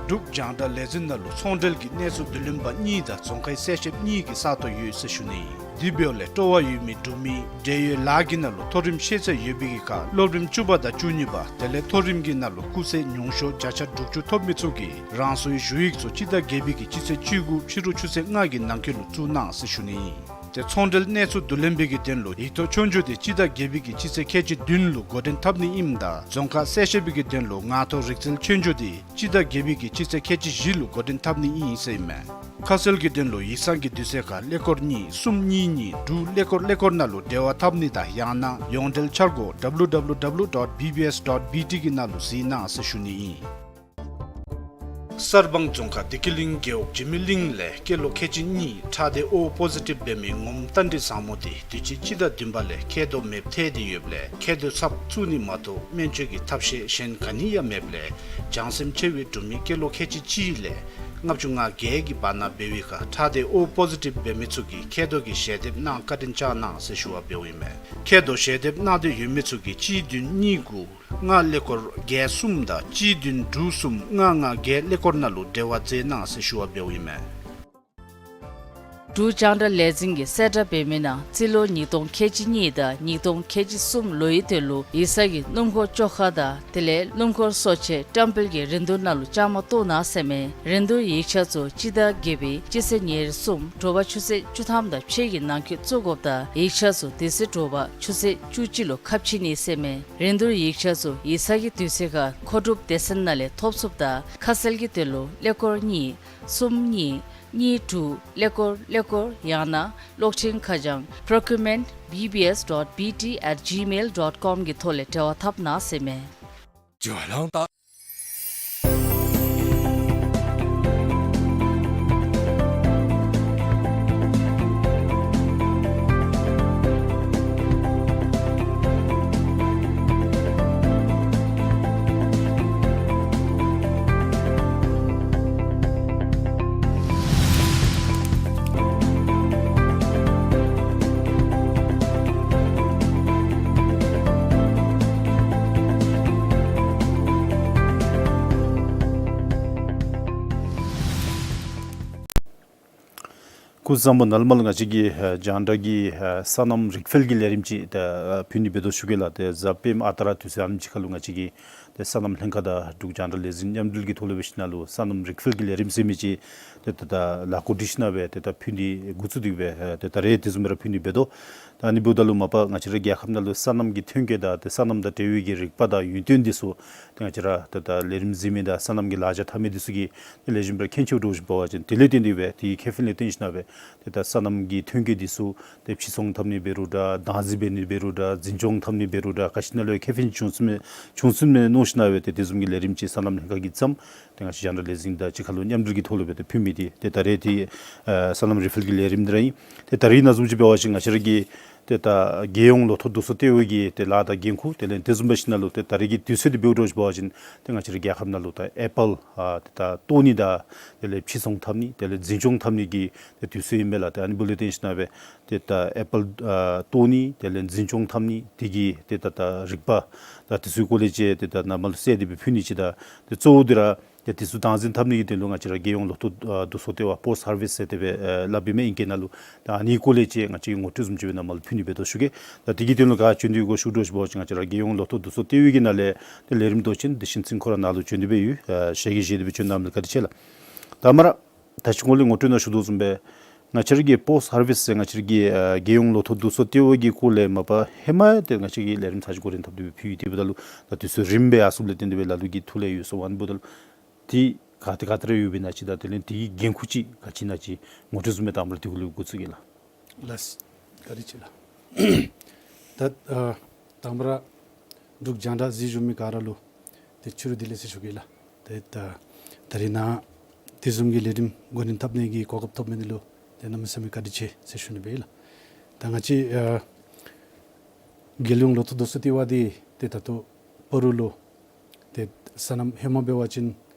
འབྲུག་རྒྱང་བསྒྲགས་ལས་འཛིན་ནང་ལུ་ཚོང་འབྲེལ་གྱི་གནས་ཚུལ་བསྡུ་ལེན་པ་གཉིས་དང་རྫོང་ཁའི་གསལ་བཤདཔ་གཉིས་ཀྱི་ས་སྟོང་ཡོད་ཟེར་ཞུ་ནི་ཨིན། དེ་འབདཝ་ལས་སྤྲོ་བ་ཡོད་མི་འབྲུག་མི་འབྲེལ་ཡོད་ལཱ་གི་ནང་ལུ་མཐོ་རིམ་ཤེས་ཚད་ཡོད་པའི་གི་ཁར་སློབ་རིམ་བཅུ་པ་དང་བཅུ་གཉིས་པ་དེ་ལས་མཐོ་རིམ་གྱི་ནང་ལུ་སྐུགས་ཚད་ཉུང་ཤོས་བརྒྱ་ཆ་དྲུག་ཅུ་ཐོབ་མི་ཚུ་གིས་རང་སོའི་ཞུ་ཡིག་ཚུ་སྤྱི་ཟླ་བརྒྱད་པའི་གི་སྤྱི་ཚེས་བཅུ་དགུ་ཕྱི་རུ་ཆུ་ཚོད་ལྔ་གི་ནང་འཁོད་ལུ་བཙུགས་གནང་ཟེར་ཞུ་ནི་ཨིན། ཏེ་ཚོང་འབྲེལ་གནས་ཚུལ་བསྡུ་ལེན་པའི་གི་དོན་ལུ་ཡིག་ཐོག་ཆོས་རྒྱུགས་དེ་སྤྱི་ཟླ་བརྒྱད་པའི་གི་སྤྱི་ཚེས་ཁལ་གཅིག་བདུན་ལུ་འགོ་འདྲེན་འཐབ་ནི་ཨིནམ་ད་རྫོང་ཁག་གསལ་བཤད་པའི་གི་དོན་ལུ་ངག་ཐོག་རིག་རྩལ་ཆོས་རྒྱུགས་དེ་སྤྱི་ཟླ་བརྒྱད་པའི་གི་སྤྱི་ཚེས་ཁལ་གཅིག་བཞི་ལུ་འགོ་འདྲེན་འཐབ་ནི་ཨིན་ཟེར་ཨིན་མས། ཁ་གསལ་གྱི་དོན་ལུ་ཡིག་ཚང་གི་དུས་ཚོད་ཁར་ཀླད་ཀོར་གཉིས་གསུམ་གཉིས་གཉིས་དྲུག་ཀླད་ཀོར་ཀླད་ཀོར་ནང་ལུ་འབྲེལ་བ་འཐབ་ནི་དང་ཡང་ན་ཡོངས་འབྲེལ་འཆར་སྒོ་W W W dot B B S dot B T གི་ནང་ལུ་གཟིགས་གནང་ཟེར་ཞུ་ནི་ཨིན། གསར་སྤང་རྫོང་ཁག་བདེ་སྐྱིད་གླིང་རྒེད་འོག་འཇིགས་མེད་གླིང་ལས་སྐྱེས་ལོ་ཁལ་གཅིག་གཉིས་ཁྲག་སྡེ་ཨོ་པོ་ཟི་ཊིབ་འབད་མི་ངོམ་རྟ་མགྲིན་བཟང་མོ་དེ་དུས་ཅི་སྤྱི་ཟླ་བདུན་པ་ལས་མཁལ་རྡོག་མེདཔ་ཐལ་ཏེ་ཡོདཔ་ལས་མཁལ་རྡོག་ཚབ་བཙུགས་ནི་མ་གཏོགས་སྨན་བཅོས་ཀྱི་ཐབས་ཤེས་གཞན་ག་ནི་ཡང་མེདཔ་ལས་བྱང་སེམས་ཆེ་བའི་འབྲུག་མི་སྐྱེས་ལོ་ཁལ་གཅིག་གཅིག་ལས་ལྔ་བཅུ་ང་བརྒྱད་ཀྱི་བར་ན་འབད་བའི་ཁར་ཁྲག་སྡེ་ཨོ་པོ་ཟི་ཊིབ་འབད་མི་ཚུ་གིས་མཁལ་རྡོག་གི་ཞལ་འདེབས་གནང་བཀའ་དྲིན་བསྐྱང་གནང་ཟེར་ཞུ་བ་འབདཝ་ཨིན་མས། མཁལ་རྡོག་ཞལ་འདེབས་གནང་འདོད་ཡོད་མི་ཚུ་གིས་གཅིག་བདུན་གཉིས་དགུ་ལྔ་ཀླད་ཀོར་བརྒྱད་གསུམ་དང་གཅིག་བདུན་དྲུག་གསུམ་ལྔ་ལྔ་བརྒྱད་ཀླད་ཀོར་ནང་ལུ་འབྲེལ་བ་མཛད་གནང་ཟེར་ཞུ་བ་འབདཝ་ཨིན་མས། འབྲུག་རྒྱང་བསྒྲགས་ལས་འཛིན་གྱིས་གསལ་བསྒྲགས་འབད་མི་ནང་རྩིས་ལོ་ཉིས་སྟོང་ཁལ་གཅིག་གཉིས་དང་ཉིས་སྟོང་ཁལ་གཅིག་གསུམ་ལོའི་དོན་ལུ་ཡིག་ཚང་གི་སྣུམ་འཁོར་བཅོ་ཁ་དང་དེ་ལས་སྣུམ་འཁོར་གསོ་ཆས་བཀྲམ་སྤེལ་གྱི་རིན་བསྡུར་ནང་ལུ་བཅའ་མར་གཏོགས་གནང་ཟེར་མས། རིན་བསྡུར་ཡིག་ཆ་ཚུ་སྤྱི་ཟླ་བརྒྱད་པའི་སྤྱི་ཚེས་ཉེར་གསུམ་དྲོ་པ་ཆུ་ཚོད་བཅུ་ཐམ་དང་ཕྱེད་ཀྱི་ནང་འཁོད་བཙུགས་དགོཔ་དང་ཡིག་ཆ་ཚུ་དེ་ཚེ་དྲོ་པ་ཆུ་ཚོད་བཅུ་གཅིག་ལུ་ཁ་ཕྱེ་ནི་ཟེར་མས། རིན་བསྡུར་ཡིག་ཆ་ཚུ་ཡིག་ཚང་གི་དུས་ཚོད་ཁར་མཁོ་སྒྲུབ་སྡེ་ཚན་ནང་ལས་ཐོབ་ཚུགསཔ་དང་ཁ་གསལ་གྱི་དོན་ལུ་ཀླད་ཀོར་གཉིས་གསུམ་གཉིས་གཉིས་དྲུག་ཀླད་ཀོར་ཀླད་ཀོར་ཡང་ན་གློག་འཕྲིན་ཁ་བྱང་procurement B B S dot B T at gmail dot com གི་ཐོག་ལས་འབྲེལ་བ་འཐབ་གནང་ཟེར་མས། སྐུ་གཟུགས་བཟང་པོ། ནཱ་ལས་མར་ང་བཅས་ཀྱིས་ཨ་རྒྱང་བསྒྲགས་ཀྱི་ཨ་སོ་ནམ་རིགས་འཕེལ་གྱི་ལས་རིམ་ཅིག་ད་ཨ་ཕུལ་ནི་འབད་དོ་ཞུ་གེ་ལགས། ཏེ་གཟའ་སྤེནམ་ཨ་རྟག་ར་དུས་ཚོད་ཨ་ནེམ་ཅིག་ཁར་ལུ་ང་བཅས་ཀྱིས་ཏེ་སོ་ནམ་ལྷན་ཁག་དང་འབྲུག་རྒྱང་བསྒྲགས་ལས་འཛིན་མཉམ་འབྲེལ་གྱི་ཐོག་ལུ་འབད་ཞིནམ་ལས་སོ་ནམ་རིགས་འཕེལ་གྱི་ལས་རིམ་ཟེར་མི་ཅིག་ཏེ་ད་ད་ལཱ་འགོ་འདྲེན་ཞིནམ་ལས་ཏེ་ད་ཕུལ་ནི་འགོ་བཙུགས་ཏེ་སྦེ་ཏེ་ད་རེས་དེ་བཟུམ་སྦེ་ར་ཕུལ་ནི་འབད་དོ། ད་ཨ་ནི་འབདཝ་ད་ལུ་མ་པ་ང་བཅས་རའི་རྒྱལ་ཁབ་ནང་ལུ་སོ་ནམ་གྱི་ཐོན་སྐྱེད་དང་ཏེ་སོ་ནམ་དང་འབྲེལ་བའི་གི་རིག་པ་དང་ཡོན་ཏན་འདི་ཚུ་ཏེ་ང་བཅས་ར་ཏེ་ད་ལས་རིམ་གཟིགས་མི་དང་སོ་ནམ་གྱི་ལཱ་འབད་འཐབ་མི་འདི་ཚུ་གིས་ཏེ་ལེགས་ཤོམ་སྦེ་མཁྱེན་ཆེཝ་འདྲཝ་ཅིག་འབད་བ་ཅིན་དེ་ལས་བརྟེན་ཏེ་སྦེ་ཏེ་ཁེ་ཕན་ལུ་བརྟེན་ཞིནམ་ལས་ཏེ་ད་སོ་ནམ་གྱི་ཐོན་སྐྱེད་འདི་ཚུ་ཏེ་ཕྱིར་ཚོང་འཐབ་ནི་འབད་རུང་འདྲ་བདག་འཛིན་འབད་ནི་འབད་རུང་འདྲ་འཛིན་སྐྱོང་འཐབ་ནི་འབད་རུང་འདྲ་ག་ཅི་ནང་ལུ་ཡང་ཁེ་ཕན་བྱུང་ཚུགས་མས་བྱུང་ཚུགས་མས་མནོ་ཞིནམ་ལས་ཏེ་དེ་བཟུམ་གྱི་ལས་རིམ་ཅིག་སོ་ནམ་ལྷན་ཁག་གིས་བརྩམས། ཏེ་ང་བཅས་རྒྱང་བསྒྲགས་ལས་འཛིན་དང་གཅིག་ཁར་ལུ་མཉམ་འབྲེལ་གྱི་ཐོག་ལུ་སྦེ་ཏེ་ཕུལ་མི་འདི་ཏེ་ད་རེས་ཏེ་ཨ་སོ་ནམ་རིགས་འཕེལ་གྱི་ལས་རིམ་འདི་ར་ཨིན། ཏེ་ད་རེས་ནང་བཟུམ་ཅིག་འབད་བ་ཅིན་ང་བཅས་ར་གི་ཏེ་ད་རྒྱལ་ཡོངས་ལོ་ཐོག་བསྡུ་གསོག་ལྟེ་བ་གི་ཏེ་ལཱ་དང་འགན་ཁུར་དེ་ལས་དེ་བཟུམ་འབད་ཞིནམ་ལས་ཏེ་ད་རེས་ཀྱི་དུས་ཚོད་འདི་འབདཝ་འདྲཝ་ཅིག་འབད་བ་ཅིན་ཏེ་ང་བཅས་རའི་རྒྱལ་ཁབ་ནང་ལུ་ད་ཨེ་པཱལ་ཨ་ཏེ་ད་བཏོག་ནི་དང་དེ་ལས་ཕྱིར་ཚོང་འཐབ་ནི་དེ་ལས་འཛིན་སྐྱོང་འཐབ་ནི་གི་ཏེ་དུས་ཚོད་ཨིན་མས་ལགས། ཏེ་ཨ་ནི་འབདཝ་ལས་བརྟེན་ཞིནམ་ལས་ཏེ་ད་ཨེ་པཱལ་ཨ་བཏོག་ནི་དེ་ལས་འཛིན་སྐྱོང་འཐབ་ནི་དེ་གི་ཏེ་ད་ད་རིག་པ་དང་དེ་ཚུའི་སྐོར་ལས་ཅིག་ཏེ་ད་ནཱ་མར་ལུ་གསལ་ཏེ་སྦེ་ཕུལ་ནི་ཅིག་དང་ཏེ་གཙོ་བོ་འདི་ར་ ཏེ་དེ་ཚུ་སྟངས་འཛིན་འཐབ་ནི་གི་དོན་ལུ་ང་བཅས་ར་རྒྱལ་ཡོངས་ལོ་ཐོག་ཨ་བསྡུ་གསོག་ལྟེ་བ་པོསཊ་ཧར་ཝེསཊ་ཟེར་དེ་སྦེ་ཨ་སླབ་ཨིན་མས་ཨིང་སྐད་ནང་ལུ། ད་ཨ་ནི་སྐོར་ལས་ཅིག་ང་བཅས་ངོ་སྤྲོད་བཟུམ་ཅིག་སྦེ་ནཱ་མར་ལུ་ཕུལ་ནི་འབད་དོ་ཞུ་གེ། ད་དེ་གི་དོན་ལུ་ག་བྱོན་ཏེ་གོ་ཞུ་དོ་ཞུ་བ་ཅིན་ང་བཅས་ར་རྒྱལ་ཡོངས་ལོ་ཐོག་བསྡུ་གསོག་ལྟེ་བའི་གི་ནང་ལས་ཏེ་ལས་རིམ་མདོ་ཆེན་བདེ་ཆེན་ཚེ་རིང་ཁོ་ར་ནཱ་ལུ་བྱོན་ཏེ་སྦེ་ཡོད། ཨ་ཞལ་གྱིས་བཞེས་ཏེ་སྦེ་བྱོན་གནང་མི་ལུ་བཀའ་དྲིན་ཆེ་ལགས། ད་མར་ད་ཅི་གོང་ལས་ངོ་སྤྲོད་ནང་ཞུ་དོ་བཟུམ་སྦེ་ང་བཅས་ར་གི་པོསཊ་ཧར་ཝེསཊ་ཟེར་ང་བཅས་ར་གི་ཨ་རྒྱལ་ཡོངས་ལོ་ཐོག་བསྡུ་གསོག་ལྟེ་བ་གི་སྐོར་ལས་མ་པ་ཧེ་མ་ཏེ་ང་བཅས་ཀྱིས་ལས་རིམ་ཚར་གཅིག་འགོ་འདྲེན་འཐབ་སྟེ་སྦེ་ཕུལ་ཡི། དེ་འབདཝ་ད་ལུ་ད་དུས་ཚོད་རིངམོ་སྦེ་ཡར་སོངམ་ལས་བརྟེན་ཏེ་སྦེ་ལ་ལུ་གིས་ཐུགས་ལས་ཡོད་ཟེར་ཨ་ནི་འབདཝ་ད་ལུ་ཏེ་ག་ཏེ་ག་ཏེ་ར་ཡོདཔ་ཨིན་ན་ཅིག་དང་དེ་ལས་དེ་གི་འགན་ཁུར་ཅིག་ག་ཅི་ཨིན་ན་ཅིག་ངོ་སྤྲོད་བཟུམ་སྦེ་དང་པ་ར་དེ་གུ་ལུ་འགོ་བཙུགས་གེ་ལགས། ལགས། བཀའ་དྲིན་ཆེ་ལགས། ད་ཨ་དང་པ་ར་འབྲུག་རྒྱང་བསྒྲགས་གཟིགས་བཞུགས་མི་ག་ར་ལུ་ཏེ་ཕྱི་རུ་བདེ་ལེགས་ཟེར་ཞུ་གེ་ལགས། ཏེ་ད་ད་རིས་ནཱ་དེ་བཟུམ་གྱི་ལས་རིམ་འགོ་འདྲེན་འཐབ་ནི་གི་གོ་སྐབས་ཐོབ་མི་འདི་ལུ་ཏེ་གནམ་མེད་ས་མེད་བཀའ་དྲིན་ཆེ་ཟེར་ཞུ་ནི་སྦེ་ལགས། ད་ང་བཅས་ཨ་རྒྱལ་ཡོངས་ལོ་ཐོག་བསྡུ་གསོག་ལྟེ་བ་འདི་ཏེ་ད་ལྟོ་སྤ་རོ་ལུ་ཏེ་སོ་ནམ་ཧེ་མ་འབད་བ་ཅིན་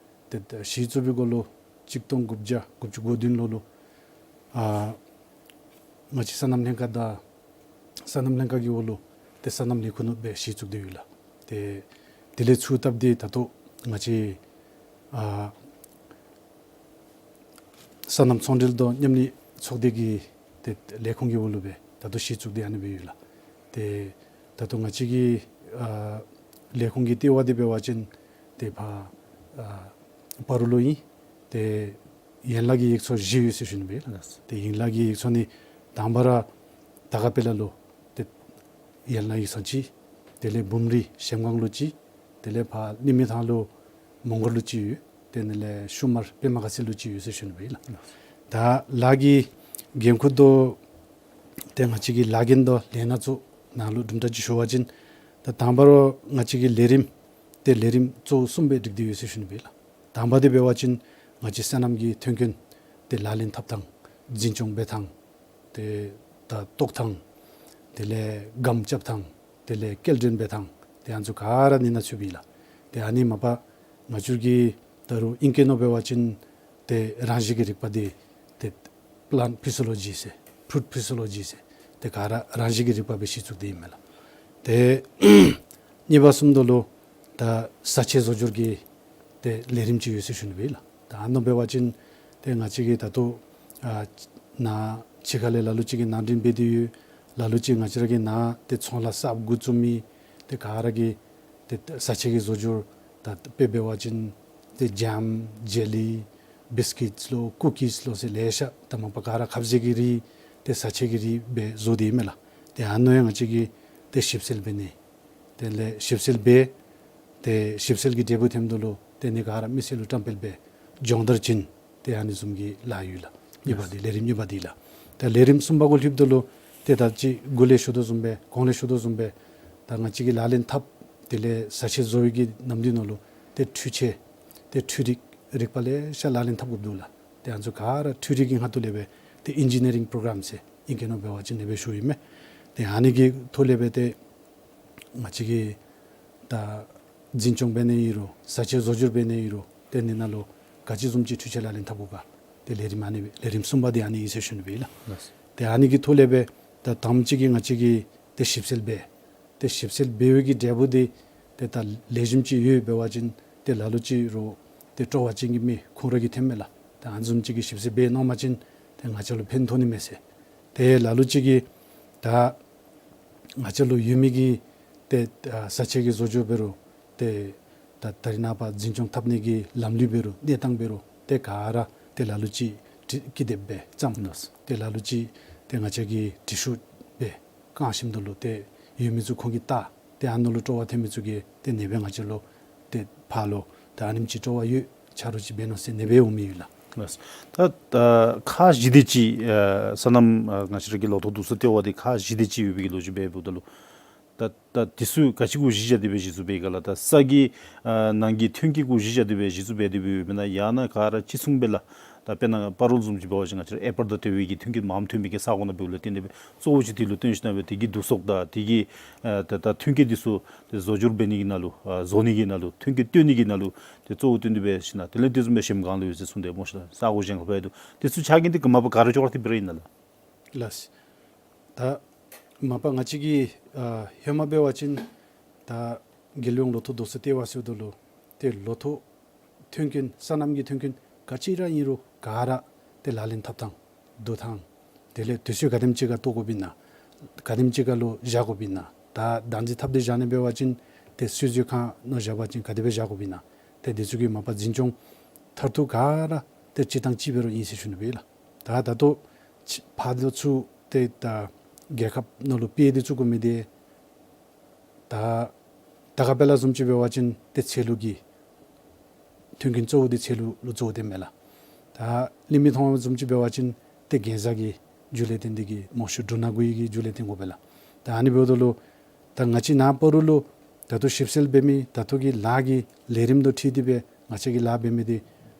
ཏེ་གཞི་བཙུགས་པའི་འགོ་ལུ་གཅིག་སྟོང་དགུ་བརྒྱ་དགུ་བཅུ་གོ་བདུན་ལོ་ལུ་ཨ་ང་བཅས་སོ་ནམ་ལྷན་ཁག་དང་སོ་ནམ་ལྷན་ཁག་གི་འོག་ལུ་ཏེ་སོ་ནམ་ལས་ཁུངས་ནང་སྦེ་གཞི་བཙུགས་ཏེ་ཡོད་ལགས། ཏེ་དེ་ལས་ཚུར་བཏབ་སྟེ་ད་ལྟོ་ང་བཅས་ཨ་སོ་ནམ་ཚོང་འབྲེལ་དང་མཉམ་ལས་ཚོགས་སྡེ་གི་ཏེ་ལས་ཁུངས་ཀྱི་འོག་ལུ་སྦེ་ད་ལྟོ་གཞི་བཙུགས་ཏེ་ཨ་ནི་སྦེ་ཡོད་ལགས། ཏེ་ད་ལྟོ་ང་བཅས་ཀྱི་ཨ་ལས་ཁུངས་ཀྱི་ལྟེ་བ་འདི་འབད་བ་ཅིན་ཏེ་ཕར་ཨ་སྤ་རོ་ལུ་ཨིན། ཏེ་ཡན་ལག་གི་ཡིག་ཚང་བཞི་ཡོད་ཟེར་ཞུ་ནི་སྦེ་ལགས། ཏེ་ཡན་ལག་གི་ཡིག་ཚང་འདི་དང་པ་ར་དར་དཀར་དཔལ་ལ་ལུ་ཏེ་ཡན་ལག་ཡིག་ཚང་གཅིག། དེ་ལས་འབུམ་རི་གཞལམ་སྒང་ལུ་གཅིག། དེ་ལས་ཕར་གླིང་མེ་ཐང་ལུ་མོང་སྒར་ལུ་གཅིག་ཡོད། དེ་ནང་ལས་ཤུ་མར་པདྨ་དཀར་རྩེ་ལུ་གཅིག་ཡོད་ཟེར་ཞུ་ནི་སྦེ་ལགས། ད་ལཱ་གི་འགན་ཁུར་དང་ཏེ་ང་བཅས་ཀྱི་ལཱ་འགན་དང་ལས་སྣ་ཚུ་ནཱ་ལུ་དུམ་གྲ་ཅིག་ཞུ་བ་ཅིན་ད་དང་པ་ར་ང་བཅས་ཀྱི་ལས་རིམ་ཏེ་ལས་རིམ་གཙོ་བོ་གསུམ་སྦེ་སྒྲིག་སྟེ་ཡོད་ཟེར་ཞུ་ནི་སྦེ་ལགས། དང་པ་འདི་འབད་བ་ཅིན་ང་བཅས་སོ་ནམ་གྱི་ཐོན་སྐྱེད་ཏེ་ལག་ལེན་འཐབ་ཐངས་འཛིན་སྐྱོང་འབད་ཐངས་ཏེ་ད་བཏོག་ཐངས་དེ་ལས་སྒམ་རྐྱབ་ཐངས་དེ་ལས་སྐྱེལ་འདྲེན་འབད་ཐངས་ཏེ་ཨ་ནི་ཚུ་ག་ར་ཨ་ནི་ནང་ཚུདཔ་ཨིན་ལགས། ཏེ་ཨ་ནི་མ་པ་ང་བཅས་ཀྱི་ད་རུང་ཨིང་སྐད་ནང་འབད་བ་ཅིན་ཏེ་རང་བཞིན་གྱི་རིག་པ་འདི་ཏེ་པླཱནཊ་ཕི་སི་ཡོ་ལོ་ཇི་ཟེར་ཕུ་རུཊ་ཕི་སི་ཡོ་ལོ་ཇི་ཟེར་ཏེ་ག་ར་རང་བཞིན་གྱི་རིག་པ་སྦེ་གཞི་བཙུགས་ཏེ་ཨིན་མས་ལགས། ཏེ་གཉིས་པ་བཟུམ་ད་ལུ་ད་བཟའ་ཆས་བཟོ་སྒྱུར་གྱི་ཏེ་ལས་རིམ་ཅིག་ཡོད་ཟེར་ཞུ་ནི་སྦེ་ལགས། ད་ཨ་ནཱ་འབད་བ་ཅིན་ཏེ་ང་བཅས་ཀྱིས་ད་ལྟོ་ཨ་ནཱ་ཕྱི་ཁ་ལས་ལ་ལུ་ཅིག་གིས་ནང་འདྲེན་འབད་དེ་ཡོད། ལ་ལུ་ཅིག་ང་བཅས་ར་གིས་ནཱ་ཏེ་ཚོང་ལཱ་གསརཔ་འགོ་བཙུགས་མི་ཏེ་ག་ར་གིས་ཏེ་བཟའ་ཆས་ཀྱི་བཟོ་སྒྱུར་ད་དཔེ་འབད་བ་ཅིན་ཏེ་ཇེམ་ཇེ་ལི་བིསི་ཀིཊསི་ལོ་ཀུ་ཀིསི་ལོ་ཟེར་ལེ་ཤ་ད་མ་པ་ག་ར་ཁབ་ཟས་ཀྱི་རིགས་ཏེ་བཟའ་ཆས་ཀྱི་རིགས་སྦེ་བཟོ་སྟེ་ཨིན་མས་ལགས། ཏེ་ཨ་ནཱ་ཡང་ང་བཅས་ཀྱིས་ཏེ་ཞིབ་འཚོལ་འབད་ནི་དེ་ལས་ཞིབ་འཚོལ་འབད་ཏེ་ཞིབ་འཚོལ་གྱི་འབྲས་བུ་ཐོནམ་ད་ལུ་ཏེ་ཨ་ནི་ག་ར་མི་སེར་ལུ་བཀྲམ་སྤེལ་འབད་སྦྱོང་བརྡར་བྱིན་ཏེ་ཨ་ནི་བཟུམ་གྱི་ལཱ་ཡོད་ལགས། གཉིས་པ་འདི་ལས་རིམ་གཉིས་པ་འདི་ལགས། ཏེ་ལས་རིམ་གསུམ་པ་གུ་ལྷོདཔ་ད་ལུ་ཏེ་ད་ཅི་འགོ་ལས་ཞུ་དོ་བཟུམ་སྦེ་གོང་ལས་ཞུ་དོ་བཟུམ་སྦེ་ད་ང་བཅས་ཀྱིས་ལག་ལེན་འཐབ་དེ་ལས་བཟའ་ཆས་བཟོ་བའི་གི་ནམ་དུས་ནང་ལུ་ཏེ་འཕྲུལ་ཆས་ཏེ་འཕྲུལ་རིག་རིག་པ་ལེ་ཤ་ལག་ལེན་འཐབ་དགོཔ་འདུག་ལགས། ཏེ་ཨ་ནི་ཚུ་ག་ར་འཕྲུལ་རིག་གི་ཁ་ཐུག་ལས་སྦེ་ཏེ་ཨིན་ཇི་ནི་རིང་པྲོ་གརམ་ཟེར་ཨིང་སྐད་ནང་འབད་བ་ཅིན་ཨ་ནི་སྦེ་ཞུཝ་ཨིན་མས། ཏེ་ཨ་ནི་གི་ཐོག་ལས་སྦེ་ཏེ་ང་བཅས་ཀྱིས་ད་འཛིན་སྐྱོང་འབད་ནི་ཨིན་རུང་བཟའ་ཆས་བཟོ་སྒྱུར་འབད་ནི་ཨིན་རུང་ཏེ་ཨ་ནི་ནང་ལུ་ག་ཅི་བཟུམ་ཅིག་འཕྲུལ་ཆས་ལག་ལེན་འཐབ་དགོ་ག་ཏེ་ལས་རིམ་ཨ་ནི་ལས་རིམ་གསུམ་པ་འདི་ཨ་ནི་ཨིན་ཟེར་ཞུ་ནི་སྦེ་ལགས། ལགས། ཏེ་ཨ་ནི་གི་ཐོག་ལས་སྦེ་ད་དང་པ་ཅིག་གིས་ང་བཅས་ཀྱིས་ཏེ་ཞིབ་འཚོལ་འབད་ཏེ་ཞིབ་འཚོལ་འབད་བའི་གི་འབྲས་བུ་འདི་ཏེ་ད་ལེགས་ཤོམ་ཅིག་ཡོདཔ་འབད་བ་ཅིན་ཏེ་ལ་ལུ་ཅིག་རུང་ཏེ་སྤྲོ་བ་ཅན་གྱི་མི་ཁོང་ར་གིས་འཐོནམ་མས་ལགས། ཏེ་ཨ་ནི་བཟུམ་ཅིག་གི་ཞིབ་འཚོལ་འབད་གནང་པ་ཅིན་ཏེ་ང་བཅས་ལུ་ཕན་ཐོགས་ནི་མས་ཟེར། ཏེ་ལ་ལུ་ཅིག་གིས་ད་ང་བཅས་ལུ་ཡོད་མི་གི་ཏེ་ཨ་བཟའ་ཆས་ཀྱི་བཟོ་སྒྱུར་འབད་རུང་ཏེ་ད་ད་རིས་ནངས་པ་འཛིན་སྐྱོང་འཐབ་ནི་གི་ལམ་ལུགས་འབད་རུང་གནས་སྟངས་འབད་རུང་ཏེ་ག་ར་ཏེ་ལ་ལུ་ཅིག་དྲི་ཀི་དེབ་སྦེ་བརྩམ། ལགས། ཏེ་ལ་ལུ་ཅིག་ཏེ་ང་བཅས་ཀྱིས་དྲི་ཤོག་སྦེ་བཀང་ཞིནམ་ད་ལུ་ཏེ་ཡོད་མི་ཚུ་ཁོང་གིས་བལྟ། ཏེ་ཨ་ནཱ་ལུ་སྤྲོ་བ་ཐོན་མི་ཚུ་གིས་ཏེ་ཨ་ནི་སྦེ་ང་བཅས་ལུ་ཏེ་ཕར་ལུ་ད་ཨ་ནེམ་ཅིག་སྤྲོ་བ་ཡོད་ཆ་རོགས་ཅིག་འབད་གནང་ཟེར་ཨ་ནི་སྦེ་འོང་མི་ཡོད་ལགས། ལགས། ད་ད་ཁག་བཞི་དེ་ཅིག་ཨ་སོ་ནམ་ཨ་ང་བཅས་ར་གི་ལོ་ཐོག་བསྡུ་གསོག་ལྟེ་བ་འདི་ཁག་བཞི་དེ་ཅིག་ཡོད་པའི་གི་ལོ་རྒྱུས་འབདཝ་ད་ལུ་ད་ད་དེ་ཚུ་ག་ཅི་གུ་གཞི་བཞག་སྟེ་སྦེ་གཞི་བཙུགས་འབད་ག་ལགས། ད་ས་གི་ཨ་ནང་གི་ཐོན་སྐྱེད་གུ་གཞི་བཞག་སྟེ་སྦེ་གཞི་བཙུགས་འབད་དེ་སྦེ་ཡོདཔ་ཨིན་ན་ཡང་ན་ག་ར་ཅིག་མཚུངས་སྦེ་ལགས། ད་དཔེར་ན་སྤ་རོ་བཟུམ་ཅིག་འབད་བ་ཅིན་ང་བཅས་ར་ཨེ་པཱལ་དང་འབྲེལ་བའི་གི་ཐོན་སྐྱེད་མངམ་ཐོན་མི་གི་ས་གོ་ནང་འབདཝ་ལས་བརྟེན་ཏེ་སྦེ་གཙོ་བོ་ཅིག་དེ་ལུ་བརྟེན་ཞིན་ན་སྦེ་དེ་གི་བསྡུ་གསོག་དང་དེ་གི་ཨ་ད་ད་ཐོན་སྐྱེད་དེ་ཚུ་ཏེ་བཟོ་སྒྱུར་འབད་ནི་གི་ནང་ལུ་ཨ་བཟོ་ནི་གི་ནང་ལུ་ཐོན་སྐྱེད་བཏོན་ནི་གི་ནང་ལུ་ཏེ་གཙོ་བོ་བཏོན་ཏེ་སྦེ་ཞིན་ན་དེ་ལས་དེ་བཟུམ་སྦེ་གཞལམ་སྒང་ལུ་ཡོད་ཟེར་གསུངས་ཏེ་སྨོ་ཤ་ལགས། ས་གོ་གཞན་ཁར་འབད་དོ་དེ་ཚུ་ཆ་རྐྱེན་དེ་ག་མ་པ་ག་ར་ཅོག་ར་འཐདཔ་སྦེ་ར་ཨིན་ན་ལགས། ལགས། ད་མ་པ་ང་བཅས་ཀྱིས་ཨ་ཧེ་མ་འབད་བ་ཅིན་ད་རྒྱལ་ཡོངས་ལོ་ཐོག་བསྡུ་གསོག་ལྟེ་བ་ཟེརཝ་ད་ལུ་ཏེ་ལོ་ཐོག་ མཐུན་རྐྱེན་སོ་ནམ་གྱི་མཐུན་རྐྱེན་ག་ཅི་ར་ཨིན་རུང་ག་ར་ཏེ་ལག་ལེན་འཐབ་ཐངས་བསྡུ་ཐངས་དེ་ལས་དུས་ཚོད་ག་དེམ་ཅིག་ཁར་བཏོག་དགོཔ་ཨིན་ན་ག་དེམ་ཅིག་ཁར་ལུ་བཞག་དགོཔ་ཨིན་ན་ད་བདག་འཛིན་འཐབ་སྟེ་བཞག་ནི་འབད་བ་ཅིན་ཏེ་སུས་ཟུར་ཁང་ནང་བཞག་པ་ཅིན་ག་དེ་སྦེ་བཞག་དགོཔ་ཨིན་ན་ཏེ་དེ་ཚུ་གི་མ་པ་འཛིན་སྐྱོང་མཐར་ཐུག་ག་ར་ཏེ་སྤྱིར་བཏང་གཅིག་འབད་རུང་ཨིན་ཟེར་ཞུ་ནི་སྦེ་ལགས། ད་ད་ལྟོ་ཕར་ཚུར་ཏེ་ད་རྒྱལ་ཁབ་ནང་ལུ་དཔེ་འདི་བཙུགས་དགོ་མི་འདི་ད་དར་དཀར་དཔལ་ལ་བཟུམ་ཅིག་འབད་བ་ཅིན་ཏེ་ཚལ་ལུ་གི་མཐུན་རྐྱེན་གཙོ་བོ་འདི་ཚལ་ལུ་ལུ་གཙོ་བོ་འདི་མས་ལགས། ད་གླིང་མི་ཐང་བཟུམ་ཅིག་འབད་བ་ཅིན་ཏེ་གན་ཟག་གི་རྒྱུ་ལས་བརྟེན་ཏེ་གི་མོ་ཤུ་འབྲུ་སྣ་དགུ་ཡི་གི་རྒྱུ་ལས་བརྟེན་དགོ་པས་ལགས། ད་ཨ་ནི་འབདཝ་ད་ལུ་ད་ང་བཅས་ནཱ་སྤ་རོ་ལུ་ད་ལྟོ་ཞིབ་འཚོལ་འབད་མི་ད་ལྟོ་གི་ལཱ་གི་ལས་རིམ་དང་འཁྲིལ་ཏེ་སྦེ་ང་བཅས་ཀྱིས་ལཱ་འབད་མི་འདི་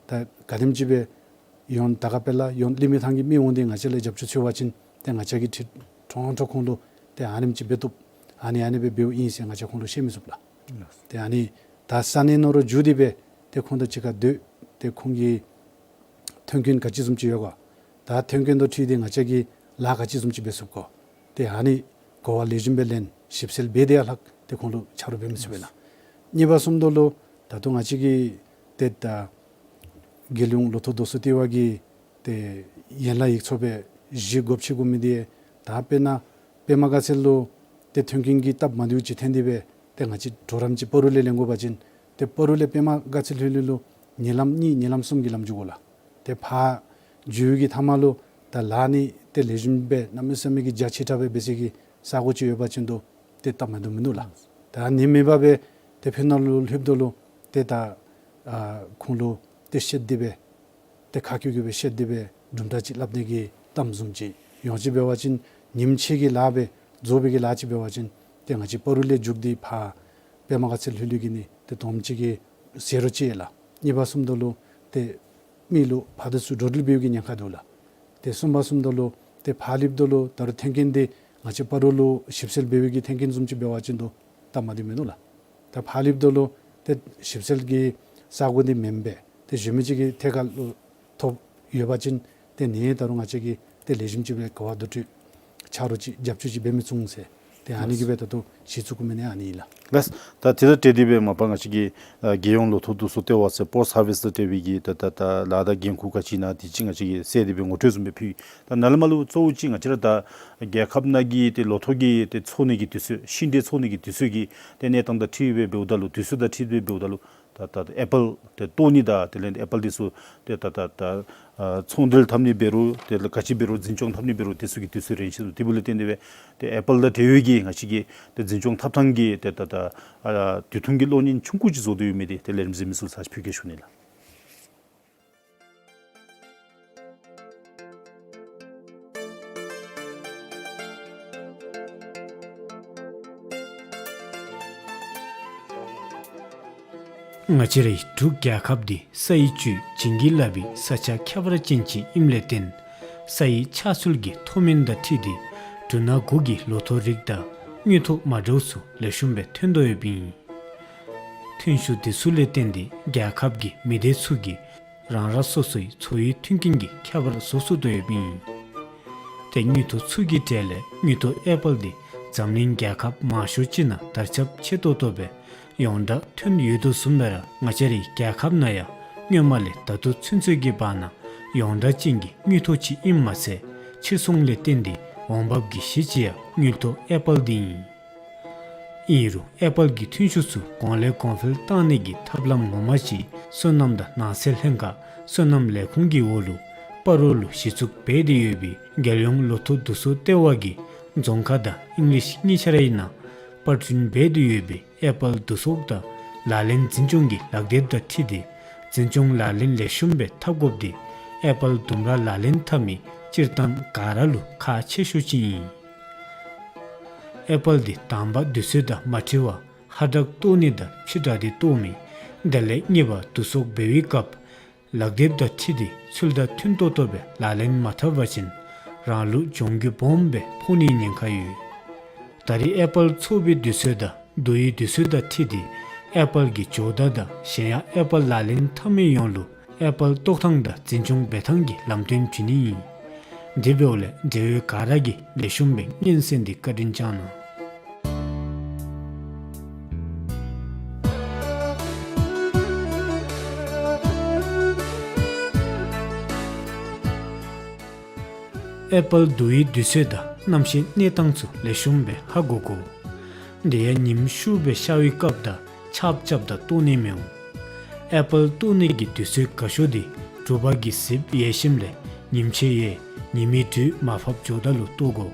ད་ག་དེམ་ཅིག་སྦེ་ཡོན་དར་དཀར་དཔལ་ལ་ཡོན་གླིང་མི་ཐང་གི་མི་འོང་སྟེ་ང་བཅས་ལས་རྒྱབ་སྐྱོར་འཚོལ་བ་ཅིན་ཏེ་ང་བཅས་ཀྱིས་ཁྲིད་ཁྲོང་ཁྲོ་ཁོང་ལུ་ཏེ་ཨ་ནེམ་ཅིག་འབད་བཏུབ་ཨ་ནི་ཨ་ནི་སྦེ་འབདཝ་ཨིན་ཟེར་ང་བཅས་ཁོང་ལུ་བཤད་མི་ཚུགས་ལགས། ཏེ་ཨ་ནི་ད་ས་གནས་ནང་ར་འགྱོ་སྟེ་སྦེ་ཏེ་ཁོང་དང་གཅིག་ཁར་སྡོད་དེ་ཁོང་གི་མཐུན་རྐྱེན་ག་ཅི་བཟུམ་ཅིག་ཡོད་ག། ད་མཐུན་རྐྱེན་དང་འཁྲིལ་ཏེ་ང་བཅས་ཀྱིས་ལཱ་ག་ཅི་བཟུམ་ཅིག་འབད་ཚུགས་ག། ཏེ་ཨ་ནི་གོ་བ་ལེགས་ཤོམ་སྦེ་ལེན་ཞིབ་འཚོལ་འབད་དེ་ཡར་ལྷག་ཏེ་ཁོང་ལུ་ཆ་རོགས་འབད་མི་ཚུགས་པས་ལགས། གཉིས་པ་བཟུམ་ད་ལུ་ད་ལྟོ་ང་བཅས་ཀྱི་ཏེ་ད་རྒྱལ་ཡོངས་ལོ་ཐོག་རྡོ་སོལ་ལྟེ་བ་གིས་ཏེ་ཡན་ལག་ཡིག་ཚང་སྦེ་གཞི་བཀོད་བྱེད་དགོ་མི་འདི་ད་དཔེར་ན་པདྨ་དགའ་ཚལ་ལུ་ཏེ་མཐུན་རྐྱེན་གྱི་སྟབས་མ་བདེཝ་ཅིག་ཐོན་ཏེ་སྦེ་ཏེ་ང་བཅས་གྲོགས་རམ་ཅིག་སྤ་རོ་ལས་ལེན་དགོ་པ་ཅིན་ཏེ་སྤ་རོ་ལས་པདྨ་དགའ་ཚལ་ལྷོད་ལྷོད་ལུ་ཉིན་ལམ་གཉིས་ཉིན་ལམ་གསུམ་གྱི་ལམ་འགྱོ་དགོ་ལགས། ཏེ་ཕར་འགྱོ་བའི་གི་མཐའ་མ་ལུ་ད་ལཱ་ནི་ཏེ་ལེགས་ཤོམ་སྦེ་གནམ་མེད་ས་མེད་ཀྱི་རྒྱ་ཆེ་དྲགས་སྦེ་འབད་ས་གི་ས་གོ་ཅིག་ཡོད་པ་ཅིན་ད་ཏེ་སྟབས་མ་བདེཝ་མིན་འདུག་ལགས། ད་ཨ་ནི་མེན་པར་སྦེ་ཏེ་ཕར་ནང་ལུ་ལྷོདཔ་ད་ལུ་ཏེ་ད་ཨ་ཁོང་ལུ་ཏེ་བཤད་དེ་སྦེ་ཏེ་ཁ་སྐྱེངས་སྐྱེངས་སྦེ་བཤད་དེ་སྦེ་གྲུབ་འབྲས་ཅིག་སླབ་ནི་གི་གཏམ་བཟུམ་ཅིག་ཡོངས་ཅིག་འབད་བ་ཅིན་ཉིནམ་ཕྱེད་ཀྱི་ལཱ་སྦེ་རྫོགས་པའི་གི་ལཱ་ཅིག་འབད་བ་ཅིན་ཏེ་ང་བཅས་སྤ་རོ་ལས་རྒྱུག་སྟེ་ཕར་པདྨ་དགའ་ཚལ་ལྷོད་ལྷོད་གི་ནི་ཏེ་དོནམ་ཅིག་གི་ཟད་འགྲོ་ཅིག་ཡོད་ལགས། གཉིས་པ་བཟུམ་ད་ལུ་ཏེ་མི་ལུ་ཕར་དང་ཚུར་འགྲོ་འགྲུལ་འབད་བའི་གི་ཉེན་ཁ་འདུག་ལགས། ཏེ་གསུམ་པ་བཟུམ་ད་ལུ་ཏེ་ཕར་ལྷོདཔ་ད་ལུ་ད་རུང་མཐུན་རྐྱེན་འདི་ང་བཅས་སྤ་རོ་ལུ་ཞིབ་འཚོལ་འབད་བའི་གི་མཐུན་རྐྱེན་བཟུམ་ཅིག་འབད་བ་ཅིན་ད་སྟབས་མ་བདེཝ་མིན་འདུག་ལགས། ད་ཕར་ལྷོདཔ་ད་ལུ་ཏེ་ཞིབ་འཚོལ་གྱི་ས་གོ་འདི་མེན་པར་ཏེ་གཞན་མི་ཅིག་གི་ཐད་ཁར་ལུ་ཐོབ་ཡོད་པ་ཅིན་ཏེ་ནི་ད་རུང་ང་བཅས་ཀྱིས་ཏེ་ལེགས་ཤོམ་ཅིག་སྦེ་གོ་བ་བརྡ་སྤྲོད་ཆ་རོགས་ཅིག་རྒྱབ་སྐྱོར་ཅིག་འབད་མི་ཚུགས་ཟེར་ཏེ་ཨ་ནི་གིས་སྦེ་ད་ལྟོ་གཞི་བཙུགས་དགོ་མི་ནི་ཨ་ནི་ཨིན་ལགས། ལགས། ད་དེ་དང་འབྲེལ་ཏེ་སྦེ་མ་པ་ང་བཅས་ཀྱི་ཨ་རྒྱལ་ཡོངས་ལོ་ཐོག་བསྡུ་གསོག་ལྟེ་བ་ཟེར་པོསཊ་སར་ཝིསི་དང་འབྲེལ་བའི་གི་ད་ད་ད་ལཱ་དང་འགན་ཁུར་ག་ཅི་ཨིན་ན་དེ་ཅིག་ང་བཅས་ཀྱིས་གསལ་ཏེ་སྦེ་ངོ་སྤྲོད་བཟུམ་སྦེ་ཕུལ། ད་ནཱ་ལས་མར་ལུ་གཙོ་བོ་ཅིག་ང་བཅས་ར་ད་རྒྱལ་ཁབ་ནང་གི་ཏེ་ལོ་ཐོག་གི་ཏེ་འཚོ་ནི་གི་དུས་ཚོད་ཤིང་འབྲས་འཚོ་ནི་གི་དུས་ཚོད་ཀྱི་ཏེ་གནས་སྟངས་དང་འཁྲིལ་སྦེ་འབདཝ་ད་ལུ་དུས་ཚོད་དང་འཁྲིལ་སྦེ་འབདཝ་ད་ལུ་ད་ད་ཨེ་པཱལ་ཏེ་བཏོག་ནི་དང་དེ་ལས་ཨེ་པཱལ་འདི་ཚུ་ཏེ་ད་ད་ད་ཨ་ཚོང་འབྲེལ་འཐབ་ནི་འབད་རུང་དེ་ལས་ག་ཅི་འབད་རུང་འཛིན་སྐྱོང་འཐབ་ནི་འབད་རུང་དེ་ཚུ་གི་དུས་ཚོད་རན་ཆི་ཟེར་དེ་འབདཝ་ལས་བརྟེན་ཏེ་སྦེ་ཏེ་ཨེ་པཱལ་དང་འབྲེལ་བའི་གི་ང་བཅས་ཀྱི་ཏེ་འཛིན་སྐྱོང་འཐབ་ཐངས་ཀྱི་ཏེ་ད་ད་ཨ་དུས་ཐུང་གི་གློག་བརྙན་ཆུང་ཀུ་ཅིག་བཟོ་སྟེ་ཡོད་མི་འདི་ཏེ་ལས་རིམ་གཟིགས་མི་ཚུ་ལུ་ཚར་ཅིག་ཕུལ་གེ་ཞུ་ནི་ལགས། ང་བཅས་རའི་འབྲུག་རྒྱལ་ཁབ་འདི་ས་ཡི་བཅུད་བྱིན་གྱིས་བརླབས་པའི་ས་ཆ་ཁྱད་པར་ཅན་ཅིག་ཨིནམ་ལས་བརྟེན་ས་ཡི་ཆགས་ཚུལ་གྱི་མཐོ་དམན་དང་འཁྲིལ་ཏེ་འབྲུ་སྣ་དགུ་གི་ལོ་ཐོག་རིགས་དང་དངོས་ཐོག་མ་འདྲཝ་ཚུ་ལེགས་ཤོམ་སྦེ་ཐོན་དོ་ཡོདཔ་ཨིན། ཐོན་ཤུགས་འདི་ཚུ་ལས་བརྟེན་ཏེ་རྒྱལ་ཁབ་ཀྱི་མི་སྡེ་ཚུ་གིས་རང་རང་སོ་སོའི་འཚོ་བའི་མཐུན་རྐྱེན་གྱི་ཁྱད་པར་བཟོ་ཚུགས་དོ་ཡོདཔ་ཨིན། ཏེ་དངོས་ཐོག་ཚུ་གི་གྲས་ལས་དངོས་ཐོག་ཨེ་པཱལ་འདི་འཛམ་གླིང་རྒྱལ་ཁབ་མང་ཤོས་ཅིག་ནང་དར་ཁྱབ་ཆེ་ཏོག་ཏོ་སྦེ་ཡོངས་གྲགས་ཐོན་ཡོད་དོ་བཟུམ་སྦེ་ར་ང་བཅས་རའི་རྒྱལ་ཁབ་ནང་ཡང་སྔོན་མ་ལས་ད་ལྟོ་ཚུན་ཚོད་ཀྱི་བར་ན་ཡོངས་གྲགས་ཅན་གྱི་དངོས་ཐོག་ཅིག་ཨིནམ་མ་ཚད་ཕྱིར་ཚོང་ལས་བརྟེན་ཏེ་འོང་འབབ་ཀྱི་གཞི་ཅིག་ཡང་དངོས་ཐོག་ཨེ་པཱལ་འདི་ཨིན། ཨིན་རུང་ཨེ་པཱལ་གྱི་ཐོན་ཤུགས་ཚུ་གོང་ལས་གོང་འཕེལ་བཏང་ནི་གི་ཐབས་ལམ་ངོ་མ་ཅིག་སོ་ནམ་དང་ནགས་ཚལ་ལྷན་ཁག་སོ་ནམ་ལས་ཁུངས་ཀྱི་འོག་ལུ་སྤ་རོ་ལུ་གཞི་བཙུགས་འབད་དེ་ཡོད་པའི་རྒྱལ་ཡོངས་ལོ་ཐོག་བསྡུ་གསོག་ལྟེ་བ་གིས་རྫོང་ཁ་དང་ཨིང་ལིཤ་གཉིས་ཆ་རའི་ནང་པར་སྐྲུན་འབད་དེ་ཡོད་པའི་ཨེ་པཱལ་བསྡུ་གསོག་དང་ལག་ལེན་འཛིན་སྐྱོང་གི་ལག་དེབ་དང་འཁྲིལ་ཏེ་འཛིན་སྐྱོང་ལག་ལེན་ལེགས་ཤོམ་སྦེ་འཐབ་དགོཔ་འདི་ཨེ་པཱལ་ལྡུམ་ར་ལག་ལེན་འཐབ་མི་སྤྱིར་བཏང་ག་ར་ལུ་ཁག་ཆེ་ཤོས་ཅིག་ཨིན། ཨེ་པཱལ་འདི་དང་པ་དུས་ཚོད་དང་མ་འཁྲིལ་བར་ཧ་དྲག་བཏོག་ནི་དང་ཕྱི་དྲགས་ཏེ་བཏོག་མི་དེ་ལས་གཉིས་པ་བསྡུ་གསོག་འབད་བའི་སྐབས་ལག་དེབ་དང་འཁྲིལ་ཏེ་ཚུལ་དང་མཐུན་ཏོག་ཏོ་སྦེ་ལག་ལེན་མ་འཐབ་པ་ཅིན་རང་ལུ་གྱོང་གུད་སྦོམ་སྦེ་ཕོག་ནིའི་ཉེན་ཁ་ཡོད། ད་རེས་ཨེ་པཱལ་བཙོག་པའི་དུས་ཚོད་དང་བསྡུ་བའི་དུས་ཚོད་དང་འཁྲིལ་ཏེ་ཨེ་པཱལ་གྱི་ཇོ་བདག་དང་གཞན་ཡང་ཨེ་པཱལ་ལག་ལེན་འཐབ་མི་ཡོངས་ལུ་ཨེ་པཱལ་བཏོག་ཐངས་དང་འཛིན་སྐྱོང་འབད་ཐངས་ཀྱི་ལམ་སྟོན་བྱིན་ནི་ཨིན། དེ་འབདཝ་ལས་འབྲེལ་ཡོད་ག་ར་གིས་ལེགས་ཤོམ་སྦེ་སྙན་གསན་ཏེ་བཀའ་དྲིན་བསྐྱང་གནང་། ཨེ་པཱལ་བསྡུ་བའི་དུས་ཚོད་དང་གནམ་གཤིས་གནས་སྟངས་ཚུ་ལེགས་ཤོམ་སྦེ་ཧ་གོ་དགོ། དེ་ཡང་ཉིམ་ཤུགས་སྦེ་ཤར་བའི་སྐབས་དང་ཆརཔ་རྐྱབ་ད་བཏོག་ནི་མི་འོང་། ཨེ་པཱལ་བཏོག་ནི་གི་དུས་ཚོད་དགའ་ཤོས་དེ་དྲོ་པ་གི་གཟིག་ཡལ་ཞིནམ་ལས་ཉིམ་ཕྱེད་ཡལ་ཉི་མའི་དྲོད་མར་ཕབ་འགྱོཝ་ད་ལུ་བཏོག་དགོ།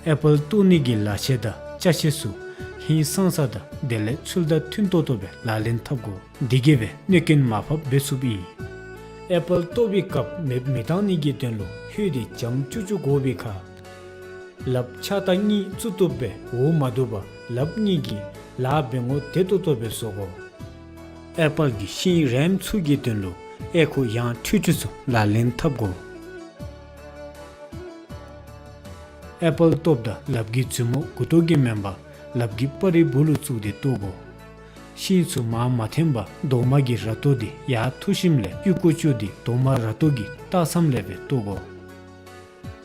ཨེ་པཱལ་བཏོག་ནི་གི་ལག་ཆས་དང་ཅ་ཆས་ཚུ་ཧིང་སངས་ས་དང་དེ་ལས་ཚུལ་དང་མཐུན་ཏོག་ཏོ་སྦེ་ལག་ལེན་འཐབ་དགོ། དེ་གིས་སྦེ་གནོད་རྐྱེན་མར་ཕབ་འབད་ཚུགསཔ་ཨིན། ཨེ་པཱལ་བཏོག་པའི་སྐབས་མེདཔ་མི་བཏང་ནི་གི་དོན་ལུ་ཧོད་དེ་འཇམ་ཅུག་ཅུ་དགོ་པའི་ཁར་ལགཔ་ཕྱག་ལྟག་གཉིས་བཙུགས་བཏུབ་སྦེ་འོག་མ་བསྡུ་བར་ལགཔ་གཉིས་ཀྱིས་ལཱ་འབད་ངོ་བདེ་ཏོག་ཏོ་སྦེ་བཟོ་དགོ། ཨེ་པཱལ་གྱི་ཤིང་རེམ་ཚུ་གི་དོན་ལུ་ཨེ་ཁུ་ཡང་འཕྲུལ་འཕྲུལ་ཚུ་ལག་ལེན་འཐབ་དགོ། ཨེ་པཱལ་བཏོགཔ་ད་ལགཔ་གི་མཛུབ་མོ་མགུ་ཏོ་གིས་མེན་པར་ལགཔ་གི་སྤ་རི་སྦུག་ལུ་བཙུགས་ཏེ་བཏོག་དགོ། ཤིང་ཚུ་མར་མ་འཐེན་པར་རྡོག་མ་གི་ར་ཏོ་དེ་ཡར་འཐུ་ཞིནམ་ལས་ཨོལ་ཀོ་ཅུ་དེ་རྡོག་མ་ར་ཏོ་གི་ལྟག་མཚམས་ལས་སྦེ་བཏོག་དགོ།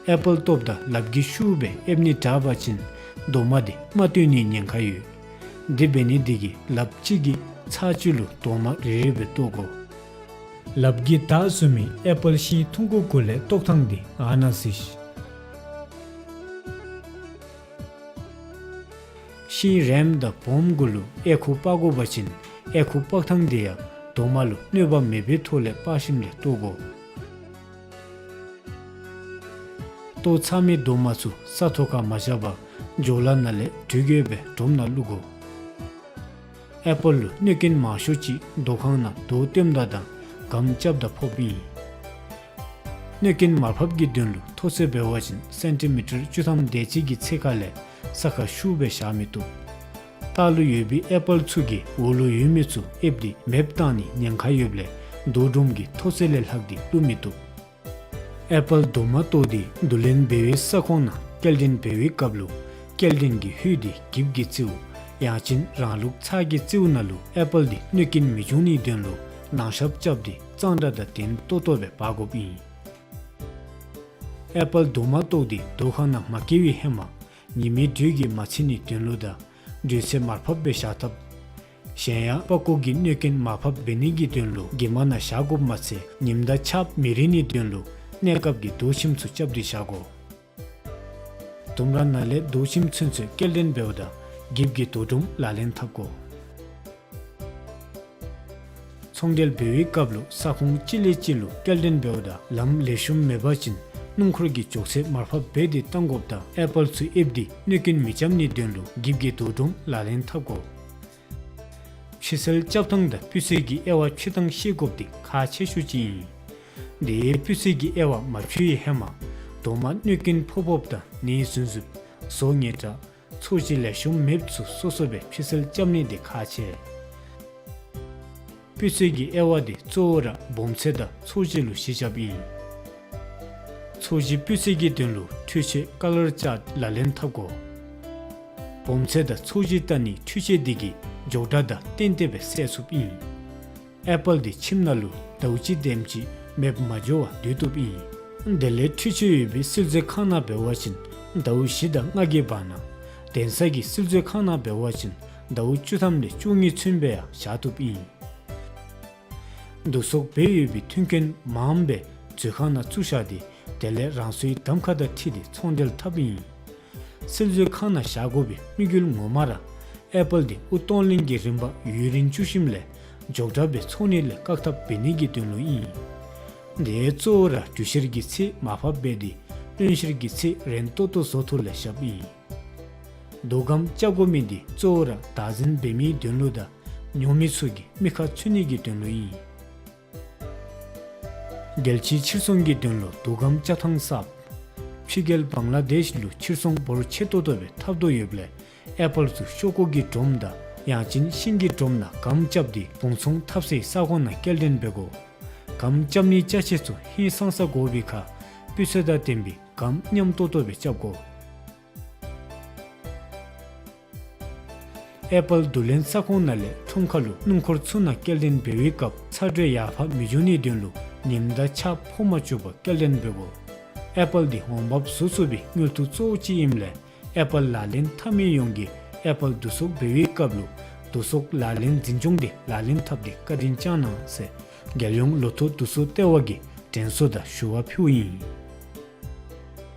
ཨེ་པཱལ་བཏོགཔ་ད་ལགཔ་གིས་ཤུགས་སྦེ་ཨེབ་ནི་དྲག་པ་ཅིན་རྡོག་མ་དེ་མ་བཏོན་ནིའི་ཉེན་ཁ་ཡོད། དེ་འབད་ནི་དེ་གིས་ལགཔ་གཅིག་གི་ཚར་གཅིག་ལུ་རྡོག་མ་རེ་རེ་སྦེ་བཏོག་དགོ། ལགཔ་གིས་བདའ་ཚུགས་མི་ཨེ་པཱལ་ཤིང་ཐུང་ཀུ་གུ་ལས་བཏོག་ཐངས་དེ་ཨ་ནཱ་གཟིགས། ཤིང་རེམ་དང་སྦོམ་གུ་ལུ་ཨེ་ཁུ་སྤར་དགོ་པ་ཅིན་ཨེ་ཁུ་སྤར་ཐངས་དེ་ཡང་རྡོག་མ་ལུ་གནོད་པ་མེད་པའི་ཐོག་ལས་སྤར་ཞིནམ་ལས་བཏོག་དགོ། བཏོག་ཚར་མི་རྡོག་མ་ཚུ་ས་ཐོག་ཁར་མ་བཞག་པར་ཇོ་ལ་ནང་ལས་དྲུད་བཀོ་སྦེ་སྒྲོམ་ནང་བླུག་དགོ། ཨེ་པཱལ་ལུ་གནོད་རྐྱེན་མང་ཤོས་ཅིག་རྡོ་ཁང་ནང་རྡོ་བཏོནམ་ད་དང་སྒམ་རྐྱབ་ད་ཕོགཔ་ཨིན། གནོད་རྐྱེན་མར་ཕབ་ཀྱི་དོན་ལུ་མཐོ་ཚད་འབད་བ་ཅིན་སེན་ཊི་མི་ཊར་བཅུ་ཐམ་དེ་ཅིག་གི་ཚད་ཁ་ལས་ས་ཁར་ཤུགས་སྦེ་བཞག་མི་བཏུབ། ལྟག་ལུ་ཡོད་པའི་ཨེ་པཱལ་ཚུ་གིས་འོག་ལུ་ཡོད་མི་ཚུ་ཨེབ་སྟེ་མེདཔ་བཏང་ནིའི་ཉེན་ཁ་ཡོདཔ་ལས་རྡོ་སྒྲོམ་གྱི་མཐོ་ཚད་ལས་ལྷག་སྟེ་བླུག་མི་བཏུབ། ཨེ་པཱལ་རྡོག་མ་བཏོག་སྟེ་བསྡུ་ལེན་འབད་བའི་ས་ཁོངས་ནང་སྐྱེལ་འདྲེན་འབད་བའི་སྐབས་ལུ་སྐྱེལ་འདྲེན་གྱི་ཧོད་དེ་འགྱིབ་ཀྱི་རྩེའུ་ཡང་ཅིན་རང་ལུགས་ཚར་གྱི་རྩེའུ་ནང་ལུ་ཨེ་པཱལ་དེ་གནོད་རྐྱེན་མི་འབྱུང་ནིའི་དོན་ལུ་ནང་ཤབ་རྐྱབ་སྟེ་གཙང་སྦྲ་དང་ལྡན་ཏོག་ཏོ་སྦེ་འབག་དགོཔ་ཨིན། ཨེ་པཱལ་རྡོག་མ་བཏོག་སྟེ་རྡོ་ཁང་ནང་མ་བསྐྱལ་བའི་ཧེ་མ་ཉི་མའི་དྲོད་ཀྱིས་མ་ཚིག་ནིའི་དོན་ལུ་དང་དྲོད་ཚད་མར་ཕབ་སྦེ་བཞག་ཐབས། གཞན་ཡང་པགས་ཀོ་གི་གནོད་རྐྱེན་མར་ཕབ་འབད་ནི་གི་དོན་ལུ་གྱིབ་མ་ནང་བཞག་དགོཔ་མ་ཚད་ཉིམ་དང་ཆརཔ་མི་རིལ་ནིའི་དོན་ལུ་གནས་སྐབས་ཀྱི་རྡོ་ཁྱིམ་ཚུ་རྐྱབ་སྟེ་བཞག་དགོ། ལྡུམ་ར་ནང་ལས་རྡོ་ཁྱིམ་ཚུན་ཚོད་སྐྱེལ་འདྲེན་འབདཝ་ད་གྱིབ་ཀྱི་རྡོ་སྒྲོམ་ལག་ལེན་འཐབ་དགོ། ཚོང་འབྲེལ་འབད་བའི་སྐབས་ལུ་ས་ཁོངས་གཅིག་ལས་གཅིག་ལུ་སྐྱེལ་འདྲེན་འབདཝ་ད་ལམ་ལེགས་ཤོམ་མེད་པ་ཅིན་སྣུམ་འཁོར་གྱི་མགྱོགས་ཚད་མར་ཕབ་འབད་དེ་བཏང་དགོཔ་ད་ཨེ་པཱལ་ཚུ་ཨེབ་སྟེ་གནོད་རྐྱེན་མི་རྐྱབ་ནིའི་དོན་ལུ་གྱིབ་ཀྱི་རྡོ་སྒྲོམ་ལག་ལེན་འཐབ་དགོ། ཕྱི་སེལ་རྐྱབ་ཐངས་དང་སྤུས་ཚད་ཀྱི་དབྱེ་བ་ཕྱེ་ཐངས་ཤེས་དགོཔ་དེ་ཁག་ཆེ་ཤོས་ཅིག་ཨིན། དེ་སྤུས་ཚད་ཀྱི་དབྱེ་བ་མ་ཕྱེ་བའི་ཧེ་མ་རྡོག་མ་གནོད་རྐྱེན་ཕོག་ཕོགཔ་དང་ནད་ཟུན་ཟུནམ་ཟོག་ཉེས་དྲག་ཚོས་གཞི་ལེགས་ཤོམ་མེདཔ་ཚུ་སོ་སོ་སྦེ་ཕྱི་སེལ་རྐྱབ་ནི་དེ་ཁག་ཆེ། སྤུས་ཚད་ཀྱི་དབྱེ་བ་དེ་གཙོ་བོ་ར་སྦོམ་ཚད་དང་ཚོས་གཞི་ལུ་གཞི་རྐྱབ་ཨིན། ཚོས་གཞི་སྤུས་ཚད་ཀྱི་དོན་ལུ་འཕྲུལ་ཆས་ཀ་ལར་ཅཱརཊ་ལག་ལེན་འཐབ་དགོ། སྦོམ་ཚད་དང་ཚོས་གཞི་བལྟ་ནིའི་འཕྲུལ་ཆས་དེ་གིས་མགྱོགས་དྲགས་དང་ཏན་ཏན་སྦེ་བསལ་ཚུགསཔ་ཨིན། ཨེ་པཱལ་དེ་ཁྱིམ་ནང་ལུ་ཟླཝ་གཅིག་དེམ་ཅིག་མེདཔ་མ་འགྱོ་བར་སྡོད་བཏུབ་ཨིན། དེ་ལས་འཕྲུལ་ཆས་ཡོད་པའི་སིལ་མཛོད་ཁང་ནང་འབད་བ་ཅིན་ཟླཝ་བཞི་དང་ལྔ་གི་བར་ན་གདན་ས་གི་སིལ་མཛོད་ཁང་ནང་འབད་བ་ཅིན་ཟླཝ་བཅུ་ཐམ་ལས་བཅུ་གཉིས་ཚུན་སྦེ་ཡང་བཞག་བཏུབ་ཨིན། བསྡུ་གསོག་འབད་ཡོད་པའི་མཐུན་རྐྱེན་མངམ་སྦེ་མཛོད་ཁང་ནང་བཙུགས་བཞག་སྟེ་དེ་ལས་རང་སོའི་གདམ་ཁ་དང་འཁྲིལ་ཏེ་ཚོང་འབྲེལ་འཐབ་ཨིན། སིལ་མཛོད་ཁང་ནང་བཞག་དགོ་པའི་དམིགས་ཡུལ་ངོ་མ་ར་ཨེ་པཱལ་དེ་དབུགས་གཏོང་ལེན་གྱི་རིམ་པ་ཡུན་རིང་བཙུགས་ཞིནམ་ལས་མགྱོགས་དྲགས་སྦེ་ཚོང་ནི་ལས་བཀག་ཐབས་འབད་ནི་གི་དོན་ལུ་ཨིན། དེ་གཙོ་བོ་ར་འགྲུལ་བཤེར་གྱི་ཚེ་མར་ཕབ་འབད་དེ་བློན་བཤེར་གྱི་ཚེ་རན་ཏོག་ཏོ་བཟོ་ཐུབ་ལས་བཞགཔ་ཨིན། རྡོ་སྒམ་རྐྱབ་དགོ་མི་དེ་གཙོ་བོ་ར་བདག་འཛིན་འབད་མིའི་དོན་ལུ་དང་ཉོ་མི་ཚུ་གི་མིག་ཁར་ཚུད་ནི་གི་དོན་ལུ་ཨིན། རྒྱལ་སྤྱིའི་ཕྱིར་ཚོང་གི་དོན་ལུ་རྡོ་སྒམ་རྐྱབ་ཐངས་གསརཔ། ཕྱི་རྒྱལ་བང་ལ་དེཤ་ལུ་ཕྱིར་ཚོང་འབོར་ཆེ་ཏོག་ཏོ་སྦེ་འཐབ་དོ་ཡོདཔ་ལས་ཨེ་པཱལ་ཚུ་ཤོག་ཀུ་གི་སྒྲོམ་དང་ཡང་ཅིན་ཤིང་གི་སྒྲོམ་ནང་སྒམ་རྐྱབ་སྟེ་བུང་ཚོང་འཐབ་སའི་ས་ཁོངས་ནང་སྐྱེལ་འདྲེན་འབད་དགོ། སྒམ་རྐྱབ་ནིའི་ཅ་ཆས་ཚུ་ཧིང་སངས་ས་དགོ་པའི་ཁར་སྤུས་ཚད་དང་ལྡན་པའི་སྒམ་མཉམ་ཏོག་ཏོ་སྦེ་རྐྱབ་དགོ། ཨེ་པཱལ་བསྡུ་ལེན་ས་ཁོངས་ནང་ལས་ཁྲོམ་ཁ་ལུ་སྣུམ་འཁོར་ཚུ་ནང་སྐྱེལ་འདྲེན་འབད་བའི་སྐབས་ཚ་དྲོད་ཡར་འཕར་མི་འགྱོ་ནིའི་དོན་ལུ་ཉིམ་དང་ཆརཔ་ཕོག་མ་བཅུག་པར་སྐྱེལ་འདྲེན་འབད་དགོ། ཨེ་པཱལ་དེ་འོང་འབབ་བཟོ་ཚུགས་པའི་དངུལ་ཐོག་གཙོ་བོ་ཅིག་ཨིནམ་ལས་ཨེ་པཱལ་ལག་ལེན་འཐབ་མི་ཡོངས་ཀྱིས་ཨེ་པཱལ་བསྡུ་གསོག་འབད་བའི་སྐབས་ལུ་བསྡུ་གསོག་ལག་ལེན་འཛིན་སྐྱོང་དེ་ལག་ལེན་འཐབ་སྟེ་བཀའ་དྲིན་བསྐྱང་གནང་ཟེར་རྒྱལ་ཡོངས་ལོ་ཐོག་བསྡུ་གསོག་ལྟེ་བ་གིས་ དྲན་གསོ་དང་ཞུ་བ་ཕུལཝ་ཨིན།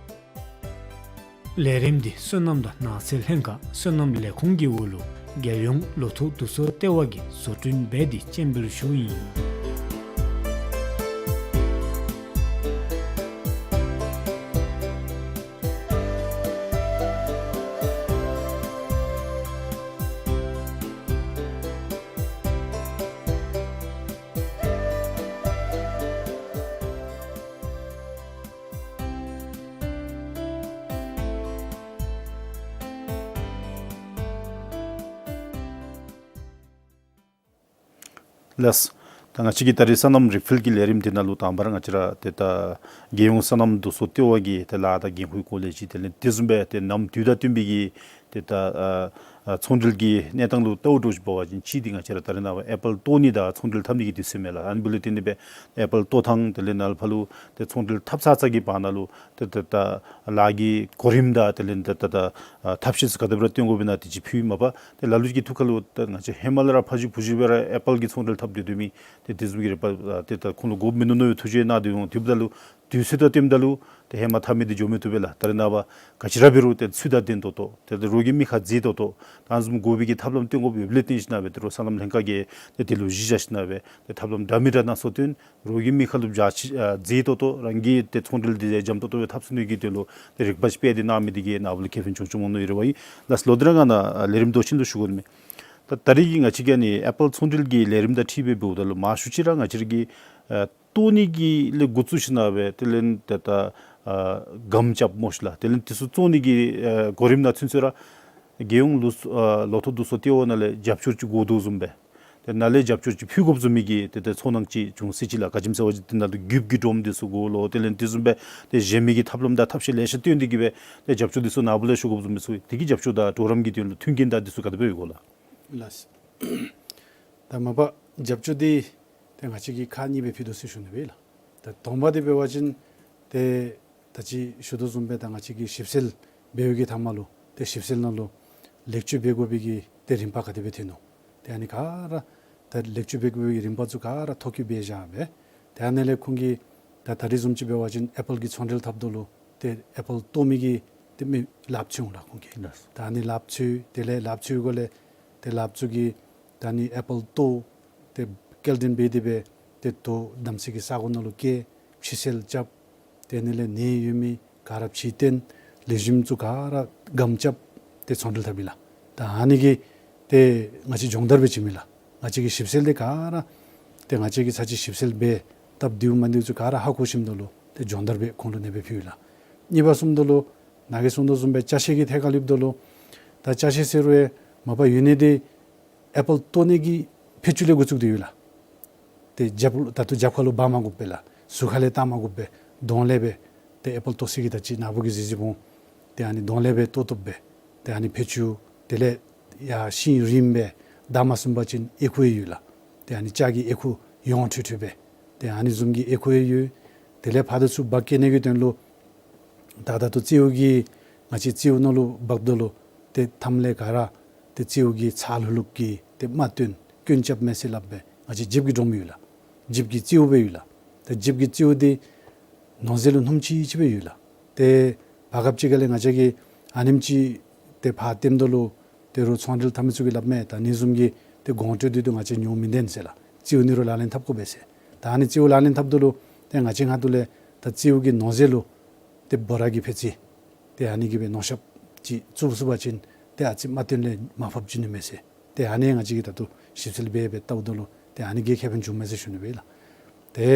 ལས་རིམ་འདི་སོ་ནམ་དང་ནགས་ཚལ་ལྷན་ཁག་སོ་ནམ་ལས་ཁུངས་ཀྱི་འོག་ལུ་རྒྱལ་ཡོངས་ལོ་ཐོག་བསྡུ་གསོག་ལྟེ་བ་གིས་བཟོ་སྐྲུན་འབད་དེ་སྤྱན་འབུལ་ཞུཝ་ཨིན། ལགས། ད་ང་བཅས་ཀྱི་ད་རིས་སོ་ནམ་རིག་འཕེལ་གྱི་ལས་རིམ་འདི་ནང་ལུ་དང་པ་ར་ང་བཅས་ར་ཏེ་ད་རྒྱལ་ཡོངས་སོ་ནམ་བསྡུ་གསོག་ལྟེ་བ་གི་ཏེ་ལཱ་དང་འགན་ཁུར་སྐོར་ལས་ཅིག་དེ་ལས་དེ་བཟུམ་སྦེ་ཏེ་ནམ་དུས་དང་བསྟུན་པའི་གི་ཏེ་ད་ཨ་ཨ་ཚོང་འབྲེལ་གྱི་གནས་སྟངས་ལུ་ལྟཝ་འདྲཝ་ཅིག་འབད་བ་ཅིན་གཅིག་འདི་ང་བཅས་ར་ད་རེས་ནངས་པ་ཨེ་པཱལ་བཏོག་ནི་དང་ཚོང་འབྲེལ་འཐབ་ནི་གི་དུས་ཚོད་མས་ལགས། ཨ་ནི་འབདཝ་ལས་བརྟེན་ཏེ་སྦེ་ཨེ་པཱལ་བཏོག་ཐངས་དེ་ལས་ནཱ་ལས་ཕར་ལུ་ཏེ་ཚོང་འབྲེལ་འཐབ་ཚར་ཚར་གྱི་བར་ན་ལུ་ཏེ་ཏེ་ད་ལཱ་གི་གོ་རིམ་དང་དེ་ལས་ཏེ་ད་ད་ཨ་ཐབས་ཤེས་ཚུ་ག་དེ་སྦེ་ར་སྟོན་དགོཔ་ཨིན་ན་དེ་ཅིག་ཕུལ་མ་པ་ཏེ་ལ་ལུ་གི་ཐུགས་ཁར་ལུ་ཏེ་ང་བཅས་ཧེ་མ་ལས་ར་ཕ་ཞུ་བུ་ཞུ་སྦེ་ར་ཨེ་པཱལ་གྱི་ཚོང་འབྲེལ་འཐབ་སྡོད་སྡོད་མི་ཏེ་དེ་བཟུམ་གྱི་རིག་པ་ཨ་ཏེ་ད་ཁོང་ལུ་དགོཔ་མིན་འདུག་མནོ་བའི་ཐུགས་རྗེ་གནང་སྟེ་འོང་། དེ་འབདཝ་ད་ལུ་དུས་ཚོད་དང་བསྟུནམ་ད་ལུ་ཏེ་ཧེ་མ་འཐབ་མི་འདི་འགྱོ་མི་བཏུབ་པས་ལགས། ད་རེས་ནངས་པ་ག་ཅི་ར་འབད་རུང་ཏེ་ཚུལ་དང་ལྡན་ཏོག་ཏོ་ཏེ་ད་རོགས་ཀྱི་མི་ཁར་མཛེས་ཏོག་ཏོ་ད་ཨ་ནི་བཟུམ་དགོ་པའི་གི་ཐབས་ལམ་སྟོན་དགོཔ་ཡོདཔ་ལས་བརྟེན་ཞིན་ན་སྦེ་ཏེ་རོགས་སོ་ནམ་ལྷན་ཁག་གིས་ཏེ་དེ་ལུ་གཞི་བཞག་ཞིན་ན་སྦེ་ཏེ་ཐབས་ལམ་འདྲ་མི་འདྲ་སྣ་ཚོགས་སྟོན། རོགས་ཀྱི་མི་ཁར་ལུ་འཇའ་ཆི་ཨ་མཛེས་ཏོག་ཏོ་རང་གི་ཏེ་ཚོང་འབྲེལ་འདི་འཇམ་ཏོག་ཏོ་སྦེ་འཐབ་ཚུགས་ནི་གི་དོན་ལུ་ཏེ་རིག་པ་ཅིག་སྤེལ་ཏེ་གནང་མི་འདི་གིས་ནཱ་བུ་ལུ་ཁེ་ཕན་བྱུང་བྱུངམ་འོང་མནོ་ཡི་རེ་བ་ཨིན། ལགས་ལོག་སྟེ་ར་ང་ནཱ་ལས་རིམ་མདོ་ཆེན་ལུ་ཞུ་དགོ་ནི་མས། ད་ད་རིས་ཀྱི་ང་བཅས་ཀྱི་ཨ་ནི་ཨེ་པཱལ་ཚོང་འབྲེལ་གྱི་ལས་རིམ་དང་འཁྲིལ་སྦེ་འབདཝ་ད་ལུ་མང་ཤོས་ཅིག་ར་ང་བཅས་ར་གི་ཨ་བཏོག་ནི་གི་ལས་འགོ་བཙུགས་ཞིན་ན་སྦེ་དེ་ལས་ཏེ་ད་ཨ་སྒམ་རྐྱབ་མོ་ཤིག་ལགས། དེ་ལས་དེ་ཚུ་བཙོང་ནི་གི་ཨ་གོ་རིམ་ནང་ཚུན་ཚོད་ར་རྒྱལ་ཡོངས་ལུ་ཨ་ལོ་ཐོག་བསྡུ་གསོག་ལྟེ་བ་ནང་ལས་རྒྱབ་སྐྱོར་ཅིག་དགོ་དོ་བཟུམ་སྦེ་ཏེ་ནཱ་ལས་རྒྱབ་སྐྱོར་ཅིག་ཕུལ་དགོཔ་བཟུམ་མའི་གི་ཏེ་ཏེ་ཚོར་སྣང་ཅིག་བྱུང་སྲིད་ཅི་ལགས། ག་ཅི་སྨོ་ཟེར་བ་ཅིན་ཏེ་ནཱ་ལུ་རྒྱབ་ཀྱི་སྒྲོམ་འདི་ཚུ་དགོ་ལོ། དེ་ལས་དེ་བཟུམ་སྦེ་ཏེ་གཞན་མི་གི་ཐབས་ལམ་དང་ཐབས་ཤེས་ལེ་ཤ་སྟོན་ཏེ་གིས་སྦེ་ཏེ་རྒྱབ་སྐྱོར་འདི་ཚུ་ནཱ་བུ་ལས་ཞུ་དགོཔ་བཟུམ་མའི་ཚུ་དེ་གི་རྒྱབ་སྐྱོར་དང་གྲོགས་རམ་གྱི་དོན་ལུ་མཐུན་རྐྱེན་དང་འདི་ཚུ་ག་དེ་སྦེ་ཡོད་གོ་ལགས། ལགས། ད་མ་པ་རྒྱབ་སྐྱོར་འདི་ཏེ་ང་བཅས་ཀྱིས་ཁག་གཉིས་སྦེ་ཕུལ་དོ་ཟེར་ཞུ་ནི་སྦེ་ལགས། ད་དང་པ་འདི་འབད་བ་ཅིན་ཏེ་ད་ཅི་ཞུ་དོ་བཟུམ་སྦེ་ད་ང་བཅས་ཀྱིས་ཞིབ་འཚོལ་འབད་བའི་གི་མཐའ་མ་ལུ་ཏེ་ཞིབ་འཚོལ་ནང་ལུ་ལེགས་བཅོས་འབད་དགོ་པའི་གི་ཏེ་རིམ་པ་ག་དེ་སྦེ་ཐོན་ནུག། ཏེ་ཨ་ནི་ག་ར་ད་ལེགས་བཅོས་འབད་དགོ་པའི་གི་རིམ་པ་ཚུ་ག་ར་ཐོ་བཀོད་འབད་བཞག་སྦེ་ཏེ་ཨ་ནི་ལས་ཁོང་གིས་ད་ད་རིས་བཟུམ་ཅིག་འབད་བ་ཅིན་ཨེ་པཱལ་གྱི་ཚོང་འབྲེལ་འཐབ་དོ་ལུ་ཏེ་ཨེ་པཱལ་བཏོག་མི་གི་ཏེ་མི་ལགཔ་འཚོལ་འོང་ལགས་ཁོང་གིས། ལགས། ད་ཨ་ནི་ལགཔ་འཚོལ། དེ་ལས་ལགཔ་འཚོལ་སྒོ་ལས་ཏེ་ལགཔ་འཚོལ་གྱིས་ད་ཨ་ནི་ཨེ་པཱལ་བཏོག་ཏེ་སྐྱེལ་འདྲེན་འབད་དེ་སྦེ་ཏེ་དོ་དམ་ཚིག་གི་ས་གོ་ནང་ལུ་བསྐྱལ། ཕྱི་སེལ་རྐྱབ། དེ་ནང་ལས་ནད་ཡོད་མི་ག་ར་ཕྱིར་བཏོན། ལེགས་ཤོམ་ཚུ་ག་ར་སྒམ་རྐྱབ་སྟེ་ཚོང་འབྲེལ་འཐབ་ཨིན་ལགས། ད་ཨ་ནི་གིས་ཏེ་ང་བཅས་སྦྱོང་བརྡར་འབད་བྱིན་མི་ལགས། ང་བཅས་ཀྱི་ཞིབ་འཚོལ་འདི་ག་ར་ཏེ་ང་བཅས་ཀྱིས་ཚར་གཅིག་ཞིབ་འཚོལ་འབད་སྟབས་བདེཝ་མ་བདེཝ་ཚུ་ག་ར་ཧ་གོ་ཞིནམ་ད་ལུ་ཏེ་སྦྱོང་བརྡར་འབད་ཁོང་ལུ་ཨ་ནེ་སྦེ་ཕུལ་ལགས། གཉིས་པ་བཟུམ་ད་ལུ་ནཱ་གིས་གསུངས་དོ་བཟུམ་སྦེ་ཅ་ཆས་ཀྱི་ཐད་ཁར་ལྷོདཔ་ད་ལུ་ད་ཅ་ཆས་ཟེར་རུང་མ་པ་ཡོད་ནི་འདི་ཨེ་པཱལ་བཏོག་ནི་གི་ཕད་ཅུང་ལས་འགོ་བཙུགས་ཏེ་ཡོད་ལགས། ཏེ་རྒྱབ་ད་ལྟོ་རྒྱབ་ཁར་ལུ་འབག་མ་དགོཔ་སྦེ་ལགས། ཟུར་ཁ་ལས་བཏང་མ་དགོཔ་སྦེ་དོང་ལས་སྦེ་ཏེ་ཨེ་པཱལ་བཏོག་ས་གི་ད་ཅི་ནཱ་བུ་གིས་གཟིགས་གཟིགསཔ་འོང་། ཏེ་ཨ་ནི་དོང་ལས་སྦེ་བཏོག་བཏོགཔ་སྦེ་ཏེ་ཨ་ནི་ཕད་ཅུང་དེ་ལས་ཡར་ཤིང་རིངམ་སྦེ་བདའ་མ་ཟུན་པ་ཅིན་ཨེ་ཁུ་ཡང་ཡོད་ལགས། ཏེ་ཨ་ནི་ལྕགས་ཀྱི་ཨེ་ཁུ་ཡོངས་འཕྲོས་འཕྲོས་སྦེ་ཏེ་ཨ་ནི་བཟུམ་གྱི་ཨེ་ཁུ་ཡང་ཡོད། དེ་ལས་ཕར་དང་ཚུར་འབག་སྐྱེལ་ནི་གི་དོན་ལུ་ད་ད་ལྟོ་རྩེའུ་གི་ང་བཅས་རྩེའུ་ནང་ལུ་འབགཔ་ད་ལུ་ཏེ་མཐའམ་ལས་ག་ར་ཏེ་རྩེའུ་གི་ཚ་ལྷུག་ལྷུག་གི་ཏེ་རྨ་བཏོན་རྐྱེན་རྐྱབ་མས་ཟེར་སླབ་སྦེ་ང་བཅས་ཇིབ་ཀྱི་སྒྲོམ་ཡོད་ལགས། ཇིབ་ཀྱི་རྩེའུ་སྦེ་ཡོད་ལགས། ཏེ་ཇིབ་ཀྱི་རྩེའུ་འདི་ནོ་ཟེལ་ལུ་སྣུམ་ཆི་ཆི་སྦེ་ཡོད་ལགས། ཏེ་བར་སྐབས་ཅིག་ཁ་ལས་ང་བཅས་ཀྱིས་ཨ་ནེམ་ཅིག་ཏེ་ཕར་སྟོནམ་ད་ལུ་ཏེ་རོགས་ཚོང་འབྲེལ་འཐབ་མི་ཚུ་གིས་སླབ་མས། ད་ཨ་ནི་བཟུམ་གྱི་ཏེ་གོང་འཕྲོས་འདི་ད་ང་བཅས་ཉོ་མི་བཏུབ་ཟེར་ལགས། རྩེའུ་ཨ་ནི་རོགས་ལག་ལེན་འཐབ་དགོ་པས་ཟེར། ད་ཨ་ནི་རྩེའུ་ལག་ལེན་འཐབ་ད་ལུ་ཏེ་ང་བཅས་ང་ཐུགས་ལས་ད་རྩེའུ་གི་ནོ་ཟེལ་ལུ་ཏེ་བོ་ར་གི་ཕད་ཅིག་ཏེ་ཨ་ནི་གིས་སྦེ་ནོ་ཤབ་ཅིག་བཙུགས་ཚུགས་པ་ཅིན་ཏེ་ཨ་ཙི་རྨ་བཏོན་ལས་མར་ཕབ་འགྱོ་ནི་མས་ཟེར། ཏེ་ཨ་ནི་ང་བཅས་ཀྱིས་ད་ལྟོ་ཞིབ་འཚོལ་འབད་འབད་ལྟཝ་ད་ལུ་ཏེ་ཨ་ནི་གིས་ཁེ་ཕན་བྱུངམ་མས་ཟེར་ཞུ་ནི་སྦེ་ལགས། ཏེ་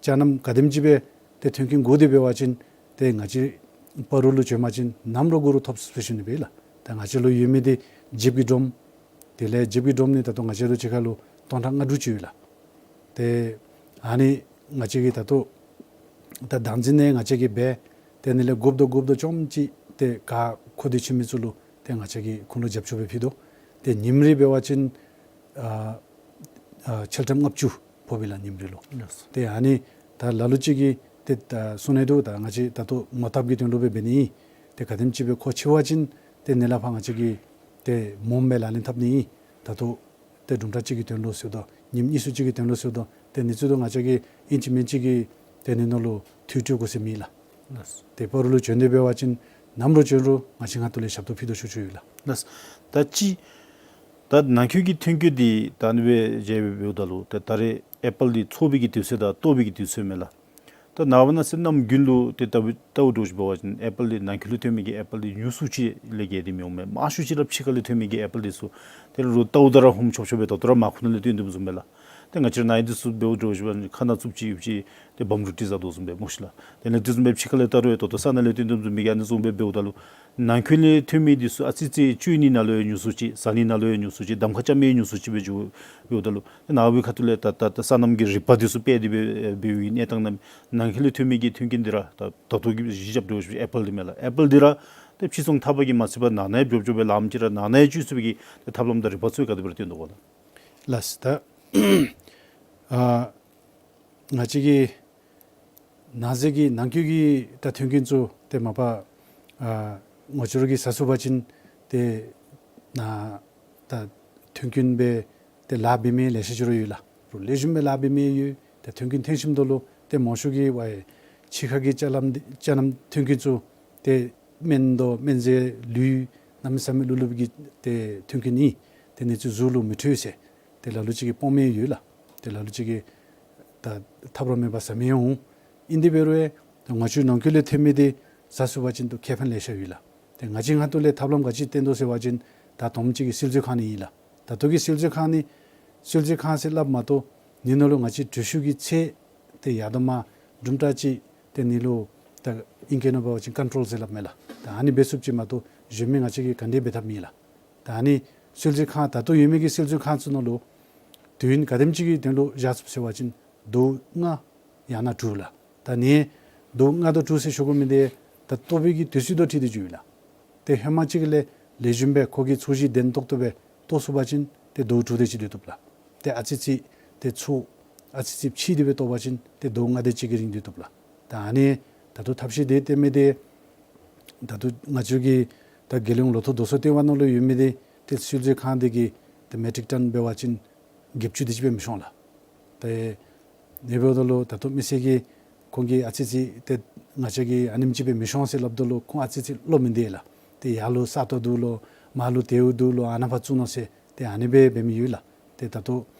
ཅ་ནམ་ག་དེམ་ཅིག་སྦེ་ཏེ་མཐུན་རྐྱེན་དགོ་དེ་འབད་བ་ཅིན་ཏེ་ང་བཅས་སྤ་རོ་ལུ་བྱོན་པ་ཅིན་ནམ་ར་དགོ་རུང་ཐོབ་ཟེར་ཞུ་ནི་སྦེ་ལགས། ཏེ་ང་བཅས་ལུ་ཡོད་མི་འདི་ཇིབ་ཀྱི་སྒྲོམ། དེ་ལས་ཇིབ་ཀྱི་སྒྲོམ་ནི་ད་ལྟོ་ང་བཅས་ལུ་གཅིག་ཁར་ལུ་སྟོང་ཕྲག་ལྔ་དྲུག་ཅིག་ཡོད་ལགས། ཏེ་ཨ་ནི་ང་བཅས་ཀྱིས་ད་ལྟོ་ད་བདག་འཛིན་ནི་ང་བཅས་ཀྱིས་འབད། ཏེ་ཨ་ནི་ལས་དགོཔ་ད་དགོཔ་ད་ཅུང་ཅིག་ཏེ་ག་མཁོ་འདོད་ཆེ་མི་ཚུ་ལུ་ཏེ་ང་བཅས་ཀྱིས་ཁོང་ལུ་རྒྱབ་སྐྱོར་སྦེ་ཕུལ་དོ། ཏེ་ཉིནམ་རེ་འབད་བ་ཅིན་ཨ་ཨ་ཆལ་ཊམ་ལྔ་བཅུ་ཕོགཔ་ཨིན་ལགས་ཉིནམ་རེ་ལུ། ལགས་སོ། ཏེ་ཨ་ནི་ད་ལ་ལུ་ཅིག་གིས་ཏེ་ད་གསུང་ནི་འདུག། ད་ང་བཅས་ད་ལྟོ་ངོ་དེབ་ཀྱི་དོན་ལུ་སྦེ་འབད་ནི་ཨིན། ཏེ་ག་དེམ་ཅིག་སྦེ་མཁོ་ཆེ་བ་ཅིན་ཏེ་ཨ་ནི་ལས་ཕར་ང་བཅས་ཀྱིས་ཏེ་མངམ་སྦེ་ལག་ལེན་འཐབ་ནི་ཨིན། ད་ལྟོ་ཏེ་དུམ་གྲ་ཅིག་གི་དོན་ལུ་ཟེརཝ་ད་ཉིནམ་གཉིས་གསུམ་ཅིག་གི་དོན་ལུ་ཟེརཝ་ད་ཏེ་ཨ་ནི་ཚུ་ད་ང་བཅས་ཀྱིས་ཨིན་ཅི་མིན་ཅི་གི་ ཏེ་ཨ་ནི་ནང་ལུ་ཐོ་བཀོད་དགོ་ཟེར་མེད་ལགས། ལགས། ཏེ་སྤ་རོ་ལུ་བྱོན་ཏེ་འབད་བ་ཅིན་ནམ་ར་བྱོན་རུང་ང་བཅས་ང་ཏོ་ལས་ཞབས་ཏོག་ཕུལ་དོ་ཞུ་ཞུཝ་ཨིན་ལགས། ལགས། ད་ཅི་ད་ནང་འཁོད་ཀྱི་ཐོན་སྐྱེད་འདི་ད་ཨ་ནི་སྦེ་མཇལ་བའི་འབདཝ་ད་ལུ་ཏེ་ད་རེས་ཨེ་པཱལ་འདི་ཚོགས་པའི་གི་དུས་ཚོད་དང་བཏོག་པའི་གི་དུས་ཚོད་མས་ལགས། ད་ནངས་པ་གནངས་ཚེ་གནམ་དགུན་ལུ་ཏེ་ལྟ་བུ་ལྟཝ་འདྲཝ་ཅིག་འབད་བ་ཅིན་ཨེ་པཱལ་འདི་ནང་འཁོད་ལུ་ཐོན་མི་གི་ཨེ་པཱལ་འདི་ཉུང་སུ་ཅིག་ལས་བརྒལ་ཏེ་མི་འོང་མས། མང་ཤོས་ཅིག་ར་ཕྱི་ཁ་ལས་ཐོན་མི་གི་ཨེ་པཱལ་འདི་ཚུ་ཏེ་རུང་ལྟཝ་ད་ར་ཧུམ་ཆོབ་ཆོབ་སྦེ་ད་ལྟོ་ར་མར་ཁུ་ནང་ལས་བཏོན་བཏོནམ་བཟུམ་མས་ལགས། ཏེ་ང་བཅས་ར་ནཱ་ཡོད་འདི་ཚུ་འབདཝ་འདྲཝ་ཅིག་འབད་བ་ཅིན་ཁ་ནང་རྩུབ་ཅིག་ཡོད་ཅི། ཏེ་བམ་རོ་ཊི་བཟའ་དོ་བཟུམ་སྦེ་སྨོ་ཤིག་ལགས། དེ་ལས་དེ་བཟུམ་སྦེ་ཕྱི་ཁ་ལས་བལྟ་རུང་ཡང་ད་ལྟོ་ས་ནང་ལས་བཏོན་བཏོནམ་བཟུམ་མི་གི་ཨ་ནི་བཟུམ་སྦེ་འབདཝ་ད་ལུ་ནང་འཁོད་ལས་ཐོན་མི་འདི་ཚུ་ཨ་ཙི་ཙི་བཅུད་ནི་ནང་ལུ་ཡང་ཉུང་སུ་ཅིག་བཟའ་ནི་ནང་ལུ་ཡང་ཉུང་སུ་ཅིག་གདམ་ཁ་རྐྱབ་མི་ཡང་ཉུང་སུ་ཅིག་སྦེ་འགྱོཝ་འབདཝ་ད་ལུ་ཏེ་ནངས་པའི་ཁ་ཐུག་ལས་ད་ད་ད་སོ་ནམ་གྱི་རིག་པ་འདི་ཚུ་སྤེལ་ཏེ་སྦེ་འབདཝ་གི་གནས་སྟངས་ནང་ནང་འཁོད་ལས་ཐོན་མི་གི་ཐོན་སྐྱེད་འདི་ར་ད་ད་ལྟོ་གི་གཞི་བཞགཔ་འདྲཝ་ཅིག་ཨེ་པཱལ་འདི་མས་ལགས། ཨེ་པཱལ་འདི་ར་ཏེ་ཕྱི་ཚོང་འཐབ་པ་གིས་མ་ཚད་པར་ནང་ན་ཡང་འགྱོ་འགྱོ་སྦེ་ལངམ་ཅིག་ར་ནང་ན་ཡང་བཅུག་ཚུགས་པའི་གི་ཏེ་ཐབས་ལམ་དང་རིག་པ་ཚུ་ག་དེ་སྦེ་ར་བཏོན་དོ་གོ་ལགས། ལགས། ད་ཨ་ང་བཅས་ཀྱི་ནང་ཟས་ཀྱི་ནང་འཁོད་ཀྱི་ད་ཐོན་སྐྱེད་ཚུ་ཏེ་མ་པ་ཨ་ངོ་ཅོག་ར་གིས་ཟ་ཚུགས་པ་ཅིན་ཏེ་ནཱ་ད་ཐོན་སྐྱེད་སྦེ་ཏེ་ལཱ་འབད་མི་ལེ་ཤ་ཅིག་ར་ཡོད་ལགས། རུང་ལེགས་ཤོམ་སྦེ་ལཱ་འབད་མི་ཡོད། ཏེ་ཐོན་སྐྱེད་ཐོན་ཞིནམ་ད་ལུ་ཏེ་མང་ཤོས་ཀྱིས་ཝའི་ཕྱི་ཁ་གི་ཅ་ལམ་ཅ་ལམ་ཐོན་སྐྱེད་ཚུ་ཏེ་སྨན་དང་སྨན་རྫས་ལུད་གནམ་མེད་ས་མེད་ལུ་ལུ་གི་ཏེ་ཐོན་སྐྱེད་ཨིན། ཏེ་ཨ་ནི་ཚུ་གཟུགས་ལུ་མི་འཕྲོད་ཟེར་ཏེ་ལ་ལུ་ཅིག་གིས་སྤོང་མི་ཡོད་ལགས། ཏེ་ལ་ལུ་ཅིག་གིས་ད་ཐབས་ར་མེད་པར་ཟ་མི་ཡང་འོང་། ཨིན་དེ་འབད་རུང་ཡང་ད་ང་བཅས་ནང་འཁོད་ལས་ཐོན་མི་འདི་ཟ་ཚུགས་པ་ཅིན་ད་ཁེ་ཕན་ལེ་ཤ་ཡོད་ལགས། ཏེ་ང་བཅས་ང་ཏོ་ལས་ཐབས་ལམ་ག་ཅི་བཏོན་དོ་ཟེར་བ་ཅིན་ད་དོམ་ཅིག་གི་སིལ་མཛོད་ཁང་ནི་ཨིན་ལགས། ད་ལྟོ་གི་སིལ་མཛོད་ཁང་ནི་སིལ་མཛོད་ཁང་ཟེར་སླབ་མ་གཏོགས་ཨ་ནི་ནང་ལུ་ང་བཅས་དྲོད་ཤུགས་ཀྱི་ཚད་ཏེ་ཡར་དང་མར་དུམ་གྲ་ཅིག་ཏེ་ཨ་ནི་ལུ་ད་ཨིང་སྐད་ནང་འབད་བ་ཅིན་ཀོན་ཊོལ་ཟེར་སླབ་མས་ལགས། ད་ཨ་ནི་འབད་ཚུགསཔ་ཅིག་མ་གཏོགས་གཞན་མི་ང་བཅས་ཀྱིས་ག་དེ་འབད་ཐབས་མེད་ལགས། ད་ཨ་ནི་སིལ་མཛོད་ཁང་ད་ལྟོ་ཡོད་མི་གི་སིལ་མཛོད་ཁང་ཚུ་ནང་ལུ་དུས་ཡུན་ག་དེམ་ཅིག་གི་དོན་ལུ་བཞག་ཚུགས་ཟེར་བ་ཅིན་ཟླཝ་ལྔ་ཡང་ན་དྲུག་ལགས། ད་ཨ་ནི་ཟླཝ་ལྔ་དང་དྲུག་ཟེར་ཞུ་དགོ་མི་འདི་ད་བཏོག་པའི་གི་དུས་ཚོད་དང་འཁྲིལ་ཏེ་འགྱོཝ་ཨིན་ལགས། ཏེ་ཧེ་མ་ཅིག་ལས་ལེགས་ཤོམ་སྦེ་ཁོ་གི་ཚོས་གཞི་ལྡན་ཏོག་ཏོ་སྦེ་བཏོག་ཚུགས་པ་ཅིན་ཏེ་ཟླཝ་དྲུག་དེ་ཅིག་སྡོད་བཏུབ་ལགས། ཏེ་ཨ་ཙི་ཙི་ཏེ་ཚོས་ཨ་ཙི་ཙི་ཕྱེ་སྟེ་སྦེ་བཏོག་པ་ཅིན་ཏེ་ཟླཝ་ལྔ་དེ་ཅིག་གི་རིང་སྡོད་བཏུབ་ལགས། ད་ཨ་ནི་ད་ལྟོ་ཐབས་ཤེས་དེ་བཏོན་མི་དེ་ད་ལྟོ་ང་བཅས་ཀྱི་ད་རྒྱལ་ཡོངས་ལོ་ཐོག་རྡོ་སོལ་ལྟེ་བ་ནང་ལུ་ཡོད་མི་དེ་ཏེ་སིལ་མཛོད་ཁང་དེ་གིས་ཏེ་མེ་ཊིག་ཊོན་འབད་བ་ཅིན་བརྒྱད་ཅུ་དེ་ཅིག་སྦེ་མི་ཤོང་ལགས། ཏེ་ཨ་ནི་འབདཝ་ད་ལུ་ད་ལྟོ་མི་སེར་གྱིས་ཁོང་གིས་ཨ་ཙི་ཙི་ཏེ་ང་བཅས་ཀྱིས་ཨ་ནེམ་ཅིག་སྦེ་མི་ཤོང་ཟེར་སླབ་ད་ལུ་ཁོང་ཨ་ཙི་ཙི་བློ་མི་བདེ་ལགས། ཏེ་ཡར་ལུ་ས་སྟོང་འདུག་ལོ་མར་ལུ་དེའུ་འདུག་ལོ་ཨ་ནཱ་ཕར་བཙུགས་ནོ་ཟེར་ཏེ་ཨ་ནི་སྦེ་འབད་མི་ཡོད་ལགས། ཏེ་ད་ལྟོ་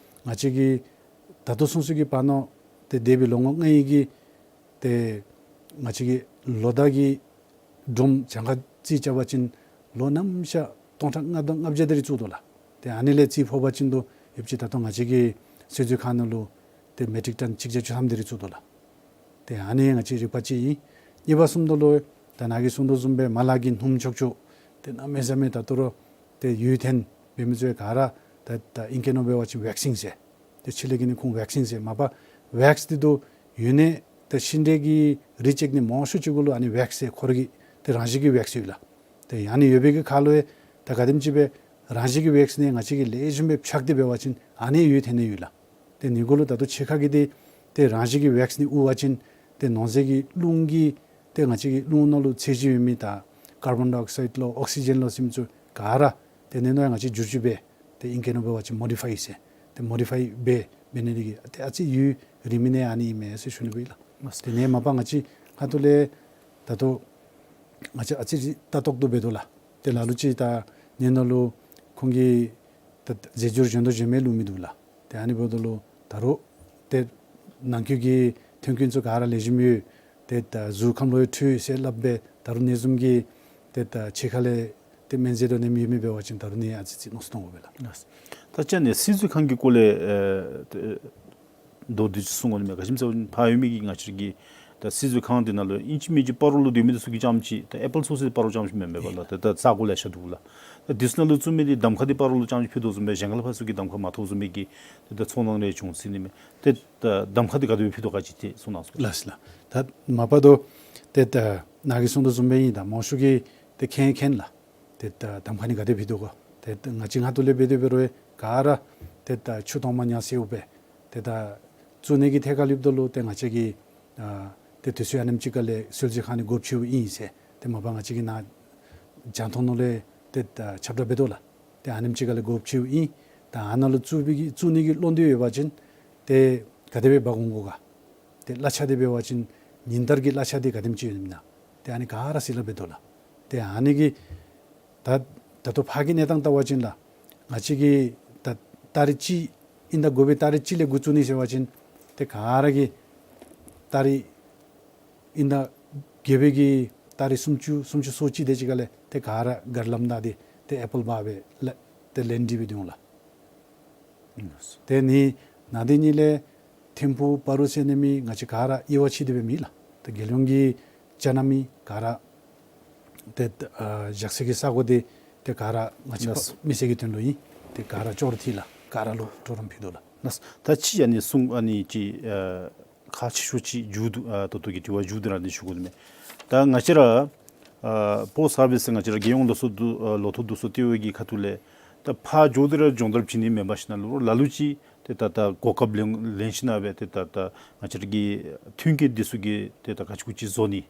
ང་བཅས་ཀྱིས་ད་ལྟོ་སོང་སོང་གི་བར་ན་ཏེ་འདས་པའི་ལོ་ངོ་ལྔ་ཡི་གི་ཏེ་ང་བཅས་ཀྱི་ལོ་བདའ་གི་སྒྲོམ་གྱངས་ཁ་རྩིས་རྐྱབ་པ་ཅིན་ལོ་ནམ་ཤ་སྟོང་ཕྲག་ལྔ་དང་ལྔ་བརྒྱ་དེ་རེ་བཙུགས་དོ་ལགས། ཏེ་ཨ་ནི་ལས་རྩིས་ཕོག་པ་ཅིན་ད་ཡོདཔ་ཅིག་ད་ལྟོ་ང་བཅས་ཀྱི་སིལ་མཛོད་ཁང་ནང་ལུ་ཏེ་མེ་ཊིག་ཊོན་གཅིག་བརྒྱ་བཅུ་ཐམ་དེ་རེ་བཙུགས་དོ་ལགས། ཏེ་ཨ་ནི་ང་བཅས་རིག་པ་ཅིག་ཨིན། གཉིས་པ་བཟུམ་ད་ལུ་ད་ནཱ་གིས་གསུངས་དོ་བཟུམ་སྦེ་མ་ལག་གི་སྣུམ་ཆོག་ཆོ་ཏེ་གནམ་མེད་ས་མེད་ད་ལྟོ་ར་ཏེ་ཡུལ་འཐོན་འབད་མི་ཚུ་ག་ར་ད་ད་ཨིང་སྐད་ནང་འབད་བ་ཅིན་ཝེག་སིང་ཟེར། ཏེ་ཕྱི་ལས་ཀྱི་ནི་ཁོང་ཝེག་སིན་ཟེར་མ་པ་ཝེགསི་འདི་ད་ཡོད་ནི་ད་ཤིང་འབྲས་ཀྱི་རིགས་ཅིག་ནི་མང་ཤོས་ཅིག་གུ་ལུ་ཨ་ནི་ཝེགསི་ཟེར་ཁོ་ར་གི་ཏེ་རང་བཞིན་གྱི་ཝེགསི་ཡོད་ལགས། ཏེ་ཨ་ནི་ཡོད་པའི་གི་ཁར་ལུ་ཡང་ད་ག་དེམ་ཅིག་སྦེ་རང་བཞིན་གྱི་ཝེགསི་ནི་ང་བཅས་ཀྱིས་ལེགས་ཤོམ་སྦེ་འཕྱག་སྟེ་འབད་བ་ཅིན་ཨ་ནི་ཡུལ་འཐོན་ནི་ཡོད་ལགས། ཏེ་ཨ་ནི་གུ་ལུ་ད་ལྟོ་ཕྱི་ཁ་གི་འདི་ཏེ་རང་བཞིན་གྱི་ཝེགསི་ནི་དབུར་བ་ཅིན་ཏེ་ནང་ཟས་ཀྱི་རླུང་གི་ཏེ་ང་བཅས་ཀྱི་རླུང་ནང་ལུ་ཚད་གཞི་ཡོད་མི་ད་ཀར་བཱོན་ཌའི་ཨོག་སའིཌ་ལོ་ཨོག་སི་ཇེན་ལོ་ཟེར་མི་ཚུ་ག་ར་ཏེ་ཨ་ནི་ནང་ཡང་ང་བཅས་བསྒྱུར་བཅོས་འབད་ཏེ་ཨིང་སྐད་ནང་འབད་བ་ཅིན་མོ་ཌི་ཕའི་ཟེར་ཏེ་མོ་ཌི་ཕའི་འབད་འབད་ནི་དེ་གིས་ཏེ་ཨ་ཙི་ཡུན་རིང་མི་ནི་ཨ་ནི་ཨིན་མས་ཟེར་ཞུ་ནི་ཨིན་ལགས། ཏེ་ཨ་ནི་མ་པ་ང་བཅས་ཁ་ཐུག་ལས་ད་ལྟོ་ང་བཅས་ཨ་ཙི་ཅིག་ལྟ་རྟོག་ཏོ་འབད་དོ་ལགས། ཏེ་ལ་ལུ་ཅིག་ད་ཨ་ནི་ནང་ལུ་ཁོང་གིས་ད་རྫས་སྦྱོར་གཞན་དང་གཞན་མི་བླུགས་མི་འདུག་ལགས། ཏེ་ཨ་ནི་འབདཝ་ད་ལུ་ད་རུང་ཏེ་ནང་འཁོད་ཀྱི་ཐོན་ཁུངས་ཚུ་ག་ར་ལེགས་ཤོམ་ཡོད། ཏེ་ད་གཟུགས་ཁམས་ལུ་ཡང་འཕྲོད་ཟེར་སླབ་སྦེ་ད་རུང་ཨ་ནི་བཟུམ་གྱི་ཏེ་ད་ཕྱི་ཁ་ལས་ཏེ་སྨན་རྫས་དང་ཨ་ནེམ་ཡོད་མི་འབད་བ་ཅིན་ད་རུང་ཨ་ནི་ཨ་ཙི་ཅིག་མནོ་བསམ་གཏང་དགོ་པས་ལགས། ད་ཅི་ཨ་ནི་སིལ་མཛོད་ཁང་གི་སྐོར་ལས་ཨེ་ཏེ་མདོར་བསྡུས་ཅིག་གསུང་དགོ་ནི་མས། ག་ཅི་སྨོ་ཟེར་བ་ཅིན་ཕར་ཡོད་མི་གི་ང་བཅས་ཀྱི་ད་སིལ་མཛོད་ཁང་འདི་ནང་ལུ་ཨིན་ཅི་མིན་ཅི་སྤ་རོ་ལུ་སྡོད་མི་འདི་ཚུ་གིས་རྐྱངམ་ཅིག་ད་ཨེ་པཱལ་ཚོད་བསྲེ་སྤ་རོ་རྐྱངམ་ཅིག་མེན་མས་པ་ལགས། ཏེ་ད་ས་གོ་ལེ་ཤ་འདུག་ལགས། ད་འདི་ཚུ་ནང་ལུ་བཙུགས་མི་འདི་གདམ་ཁ་འདི་སྤ་རོ་ལུ་རྐྱངམ་ཅིག་ཕུལ་དོ་བཟུམ་སྦེ་གཞན་ཁ་ལས་ཕར་ཚུ་གིས་གདམ་ཁ་མ་ཐོབ་བཟུམ་མའི་གི་ཏེ་ད་ཚོར་སྣང་རེ་བྱུང་སྲིད་ནི་མས། ཏེ་ད་གདམ་ཁ་འདི་ག་དེ་སྦེ་ཕུལ་དོ་ག་ཅི་ཏེ་གསུང་གནང་ཟེར། ལགས་ལགས། ད་མ་པ་ད་ཏེ་ད་ནཱ་གིས་གསུངས་དོ་བཟུམ་སྦེ་ཨིན། ད་མང་ཤོས་ཀྱིས་ཏེ་མཁྱེན་མཁྱེན་ལགས། ཏེ་ད་གདམ་ཁ་ནི་ག་དེ་སྦེ་ཕུལ་དོ་ག། ཏེ་ད་ང་བཅས་ང་ཏོ་ལས་འབད་དེ་འབད་རུང་ག་ར་ཏེ་ད་ཆུ་གཏོར་མ་ཉ་སེརཝ་སྦེ་ཏེ་ད་བཙུགས་ནི་གི་ཐད་ཁར་ལུ་འབདཝ་ད་ལུ་ཏེ་ང་བཅས་ཀྱིས་ཨ་ཏེ་དུས་ཚོད་ཨ་ནེམ་ཅིག་ཁ་ལས་སིལ་མཛོད་ཁང་ནི་དགོཔ་ཆེཝ་ཨིན་ཟེར་ཏེ་མ་པ་ང་བཅས་ཀྱིས་ནཱ་རྒྱང་མཐོང་ནང་ལས་ཏེ་ད་ཁྱབ་བསྒྲགས་འབད་དོ་ལགས། ཏེ་ཨ་ནེམ་ཅིག་ཁ་ལས་དགོཔ་ཆེཝ་ཨིན། ད་ཨ་ནཱ་ལུ་བཙུགས་པའི་གི་བཙུགས་ནི་གི་བློ་འདོད་ཡོད་པ་ཅིན་ཏེ་ག་དེ་སྦེ་འབག་འོང་དགོ་ག། ཏེ་གླ་ཆ་འདི་འབད་བ་ཅིན་ཉིན་ལྟར་གྱི་གླ་ཆ་འདི་ག་དེམ་ཅིག་ཡོད་ན་ཏེ་ཨ་ནི་ག་ར་ཟིལ་སླ་འབད་དོ་ལགས། ཏེ་ཨ་ནི་གི་ད་ད་ལྟོ་ཕར་གྱི་གནས་སྟངས་བལྟ་བ་ཅིན་ལགས་ང་བཅས་ཀྱི་ད་ཏ་རིག་གཅིག་དབྱིན་ཟླ་དགུ་པའི་ཏ་རིག་གཅིག་ལས་འགོ་བཙུགས་ནི་ཟེར་བ་ཅིན་ཏེ་ག་ར་གིས་ཏ་རིག་དབྱིན་ཟླ་བརྒྱད་པའི་གི་ཏ་རིག་སུམ་ཅུ་སུམ་ཅུ་སོ་གཅིག་དེ་ཅིག་ཁ་ལས་ཏེ་ག་ར་གཱར་ལམ་བདའ་སྟེ་ཏེ་ཨེ་པཱལ་འབག་སྦེ་ལ་ཏེ་ལན་འདྲི་སྦེ་སྡོད་འོང་ལགས། ཏེ་ནི་ནང་དེ་གཉིས་ལས་ཐིམ་ཕུག་སྤ་རོ་ཟེར་ནི་མི་ང་བཅས་ག་ར་དབྱེ་བ་ཕྱེ་སྟེ་སྦེ་མེད་ལགས། ཏེ་རྒྱལ་ཡོངས་ཀྱི་ཅ་ན་མི་ག་ར་ཏེ་ཨ་བཞག་ས་གི་ས་གོ་འདི་ཏེ་ག་ར་ང་བཅས་ལགས། མི་སེར་གྱི་དོན་ལུ་ཨིན། ཏེ་ག་ར་ཅོག་ར་འཐད་ལགས། ག་ར་ལུ་གྲོགས་རམ་ཕུལ་དོ་ལགས། ལགས། ད་ཅི་ཨ་ནི་གསུང་ཨ་ནི་ཅིག་ཨ་ཁག་ཆེ་ཤོས་ཅིག་མཇུག་བསྡུ་ཨ་ད་ལྟོ་གི་དྲི་བ་མཇུག་བསྡུ་ར་འདི་ཞུ་དགོ་ནི་མས། ད་ང་བཅས་ར་ཨ་སྤོ་སར་བིསི་ང་བཅས་ར་རྒྱལ་ཡོངས་ལོ་ཐོག་བསྡུ་ཨ་ལོ་ཐོག་བསྡུ་གསོག་ལྟེ་བ་གི་ཁ་ཐུག་ལས་ད་ཕར་འགྱོ་སྟེ་ར་སྦྱོང་བརྡར་བྱིན་ནི་མེན་པར་ཞིན་ན་ལུ་ལ་ལུ་ཅིག་ཏེ་ད་ད་གོ་སྐབས་ལེན་ལེན་ཞིན་ན་སྦེ་ཏེ་ད་ད་ང་བཅས་ར་གི་ཐོན་སྐྱེད་འདི་ཚུ་གི་ཏེ་ད་ག་ཅི་གུ་ཅིག་བཟོ་ནི་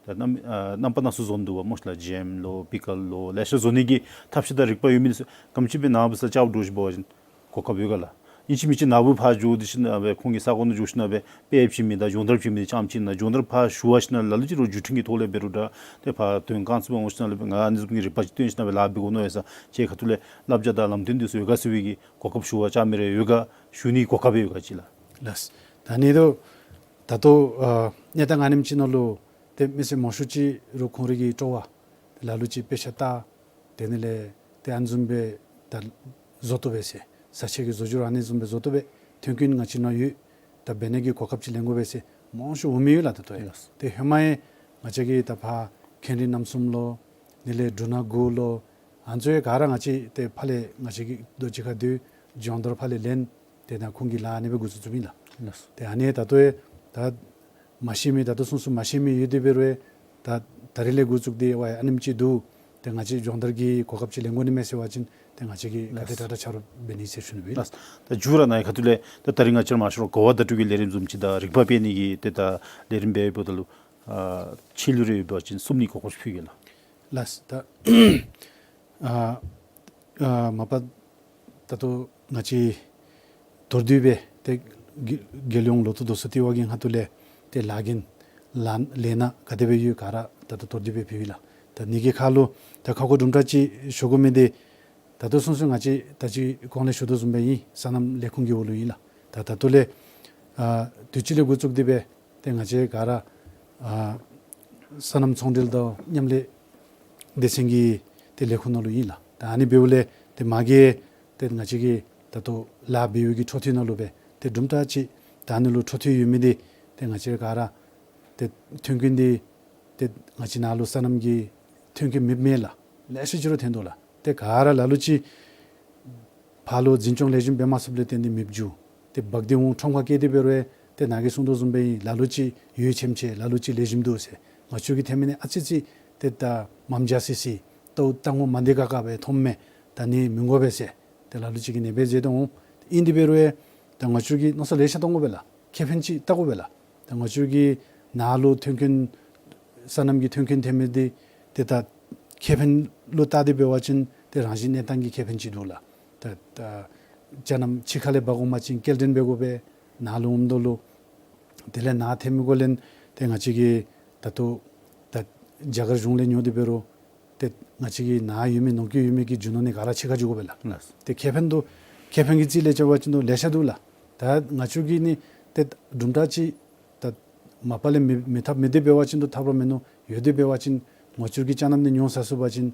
ད་རྣམ་ཨ་རྣམ་པ་སྣ་ཚོགས་བཟོ་ནི་འདུག་པ་སྨོ་ཤ་ལགས། ཇེམ་ལོ་པི་ཀལ་ལོ་ལེ་ཤ་བཟོ་ནི་གི་ཐབས་ཤེས་དང་རིག་པ་ཡོད་མི་འདི་ཚུ་ག་དེམ་ཅིག་སྦེ་ནཱ་བུ་ས་ཅ་བ་འདྲོག་ཤི་འབད་བ་ཅིན་གོ་སྐབས་ཡོད་ག་ལགས། ཨིན་ཅི་མིན་ཅི་ནཱ་བུ་ཕར་འགྱོ་སྟེ་ཞིན་ན་སྦེ་ཁོང་གི་ས་གོ་ནང་འགྱོ་ཞིན་ན་སྦེ་དཔེ་བྱིན་མི་དང་སྦྱོང་བརྡར་བྱིན་མི་འདི་རྐྱངམ་ཅིག་ཨིན་ན། སྦྱོང་བརྡར་ཕར་ཞུ་བ་ཞིན་ན་ལ་ལུ་ཅིག་རོགས་བརྒྱུད་འཕྲིན་གྱི་ཐོག་ལས་འབད་རུང་འདྲ་ཏེ་ཕར་དོན་རྐྱང་རྩིས་འབད་འོང་ཞིན་ན་ལུ་སྦེ་ང་ཨ་ནི་བཟུམ་གྱི་རིག་པ་ཅིག་སྟོན་ཞིན་ན་སྦེ་ལཱ་འབད་དགོ་མནོ་ཡོད་ས་ཅིག་ཁ་ཐུག་ལས་བསླབ་བྱ་དང་ལམ་སྟོན་འདི་ཚུ་ཡོད་ག་ཟེར་བའི་གི་གོ་སྐབས་ཞུ་བར་བཅར་མི་རེ་ཡོད་ག་ཞུ་ནི་གོ་སྐབས་ཡོད་ག་ཅིག་ལགས། ལགས། ད་ནི་ད་ད་ལྟོ་ཨ་གནས་སྟངས་ཨ་ནེམ་ཅིག་ནང་ལུ་ཏེ་མི་སེར་མང་ཤོས་ཅིག་རོགས་ཁོང་རའི་གི་སྤྲོ་བ་ལ་ལུ་ཅིག་དཔེ་ཆ་ལྟ་དེ་ནི་ལས་ཏེ་ཨ་ནི་བཟུམ་སྦེ་ད་བཟོ་བཏུབ་པས་ཟེར་ས་ཆ་གི་བཟོ་བཅོས་ར་ཨ་ནི་བཟུམ་སྦེ་བཟོ་བཏུབ་པས། ཐོན་སྐྱེད་ང་བཅས་ནང་ཡོད། ད་འབད་ནི་གི་གོ་སྐབས་ཅིག་ལེན་དགོ་པས་ཟེར་མང་ཤོས་འོང་མི་ཡོད་ལགས། ད་ལྟོ་ཡང་ལགས། ཏེ་ཧེ་མ་ཡང་ང་བཅས་ཀྱི་ད་ཕར་ཁེན་རི་རྣམ་གསུམ་ལོ་ནི་ལས་འབྲུ་སྣ་དགུ་ལོ་ཨ་ནི་ཚུ་ཡང་ག་ར་ང་བཅས་ཏེ་ཕར་ལས་ང་བཅས་ཀྱི་རྡོ་རྗེ་ཁ་འདི་སྦྱོང་བརྡར་ཕར་ལས་ལེན། ཏེ་ད་ཁོང་གི་ལཱ་ཨ་ནི་སྦེ་འགོ་བཙུགས་བཙུགསཔ་ཨིན་ལགས། ལགས། ཏེ་ཨ་ནི་ད་ལྟོ་ཡང་ད་མ་ཤེས་མི་ད་ལྟོ་ཚུན་ཚོད་མ་ཤེས་མི་ཡོད་དེ་འབད་རུང་ད་ད་རིས་ལས་འགོ་བཙུགས་ཏེ་ཝའི་ཨ་ནེམ་ཅིག་འདུག། ཏེ་ང་བཅས་སྦྱོང་བརྡར་གྱི་གོ་སྐབས་ཅིག་ལེན་དགོ་ནི་མས་ཟེར་བ་ཅིན་ཏེ་ང་བཅས་ཀྱིས་ག་དེ་དྲག་དྲག་ཆ་རོགས་འབད་ནི་ཟེར་ཞུ་ནི་སྦེ་ཨིན། ལགས། ད་མཇུག་ར་ནཱ་གི་ཁ་ཐུག་ལས་ད་ད་རིས་ང་བཅས་ར་མང་ཤོས་ར་གོ་བ་བརྡ་སྤྲོད་ཀྱི་ལས་རིམ་བཟུམ་ཅིག་དང་རིག་པ་སྤེལ་ནི་གི་ཏེ་ད་ལས་རིམ་འབད་འབདཝ་ད་ལུ་ཨ་ཆེ་ལུ་རེ་ཡོད་པ་ཅིན་གསུང་ནི་གོ་སྐབས་ཅིག་ཕུལ་གེ་ལགས། ལགས། ད་ཨ་ཨ་མ་པ་ད་ལྟོ་ང་བཅས་མདོར་བསྡུས་སྦེ་ཏེ་རྒྱལ་རྒྱལ་ཡོངས་ལོ་ཐོག་རྡོ་སོལ་ལྟེ་བ་གི་ཁ་ཐུག་ལས་ཏེ་ལཱ་འགན་ལཱ་ལས་སྣ་ག་དེ་སྦེ་ཡོད་ག་ར་ད་ལྟོ་མདོར་བསྡུས་སྦེ་ཕུལ་ཡི་ལགས། ད་ནི་གི་ཁར་ལུ་ད་ཁ་སྐོང་དུམ་གྲ་ཅིག་ཞུ་དགོ་མི་འདི་ད་ལྟོ་ཚུན་ཚོད་ང་བཅས་ད་ཅི་གོང་ལས་ཞུ་དོ་བཟུམ་སྦེ་ཨིན། སོ་ནམ་ལས་ཁུངས་ཀྱི་འོག་ལུ་ཨིན་ལགས། ད་ད་ལྟོ་ལས་ཨ་དུས་ཅི་ལས་འགོ་བཙུགས་ཏེ་སྦེ་ཏེ་ང་བཅས་ག་ར་ཨ་སོ་ནམ་ཚོང་འབྲེལ་དང་མཉམ་ལས་སྡེ་ཚན་གྱི་ཏེ་ལས་ཁུངས་ནང་ལུ་ཨིན་ལགས། ད་ཨ་ནི་འབདཝ་ལས་ཏེ་མ་གི་ཏེ་ང་བཅས་ཀྱི་ད་ལྟོ་ལཱ་འབད་བའི་གི་འཕྲོ་མཐུད་ནང་ལུ་སྦེ་ཏེ་དུམ་གྲ་ཅིག་ད་ཨ་ནི་ལུ་འཕྲོ་མཐུད་ཡོད་མི་འདི་ཏེ་ང་བཅས་ག་ར་ཏེ་ཐོན་སྐྱེད་འདི་ཏེ་ང་བཅས་ནཱ་ལུ་སོ་ནམ་གྱི་ཐོན་སྐྱེད་མེདཔ་མེད་ལགས། ལེ་ཤ་ཅིག་ར་ཐོན་དོ་ལགས། ཏེ་ག་ར་ལ་ལུ་ཅིག་ཕར་ལུ་འཛིན་སྐྱོང་ལེགས་ཤོམ་འབད་མ་ཚུགསཔ་ལས་བརྟེན་ཏེ་མེདཔ་འགྱོ། ཏེ་འབག་སྟེ་འོང་ཁྲོམ་ཁར་བཀལ་ཏེ་འབད་རུང་ཏེ་ནཱ་གིས་གསུང་དོ་བཟུམ་སྦེ་ལ་ལུ་ཅིག་ཡོད་ཆེམ་ཆེ་ལ་ལུ་ཅིག་ལེགས་ཤོམ་འདུག་ཟེར། ང་བཅས་ཀྱིས་ཐོན་མི་ནི་ཨ་ཙི་ཅིག་ཏེ་ད་མངམ་ཇ་སི་སི་ཏོ་ད་ངོ་མ་འདི་ག་ག་སྦེ་ཐོནམ་མས། ད་ནི་མི་དགོ་པས་ཟེར་ཏེ་ལ་ལུ་ཅིག་གིས་ནེ་སྦེ་ཟེར་དོ་འོང་། ཨིན་དེ་འབད་རུང་ད་ང་བཅས་ཀྱིས་མནོ་བསམ་ལེ་ཤ་གཏང་དགོ་པས་ལགས། ཁེ་ཕན་ཅིག་བལྟ་དགོ་པས་ལགས། ད་ང་བཅས་ཀྱི་ནཱ་ལུ་ཐོན་སྐྱེད་སོ་ནམ་གྱི་ཐོན་སྐྱེད་ཐོན་མི་འདི་ཏེ་ད་ཁེ་ཕན་ལུ་བལྟ་སྟེ་འབད་བ་ཅིན་ཏེ་རང་བཞིན་གནས་སྟངས་ཀྱི་ཁེ་ཕན་ཅིག་འདུག་ལགས། ད་ད་ཅ་ནམ་ཕྱི་ཁ་ལས་འབག་འོང་པ་ཅིན་སྐྱེལ་འདྲེན་འབད་དགོ་པས། ནཱ་ལུ་འོངམ་ད་ལུ་དེ་ལས་ནཱ་ཐོན་མི་གུ་ལེན་ཏེ་ང་བཅས་ཀྱིས་ད་ལྟོ་ད་རྒྱ་གར་གཞུང་ལས་ཉོ་སྟེ་འབད་རུང་ཏེ་ང་བཅས་ཀྱི་ནཱ་ཡོད་མི་ནང་འཁོད་ཡོད་མི་གི་རྒྱུ་ནོར་ནི་ག་ར་ཕྱི་ཁར་འགྱོ་དགོ་པས་ལགས། ལགས། ཏེ་ཁེ་ཕན་འདུག། ཁེ་ཕན་གྱི་རྩིས་ལས་རྐྱབ་པ་ཅིན་འདུག་ལེ་ཤ་འདུག་ལགས། ད་ང་བཅས་ཀྱིས་ནི་ཏེ་དུམ་གྲ་ཅིག་ད་མ་པ་ལས་མི་མི་ཐབས་མེད་དེ་འབད་བ་ཅིན་འདུག་ཐབས་ར་མེད་མནོ། ཡོད་དེ་འབད་བ་ཅིན་ང་བཅས་ཀྱི་ཅ་ནམ་འདི་ཉོ་ཚར་ཚུགས་པ་ཅིན་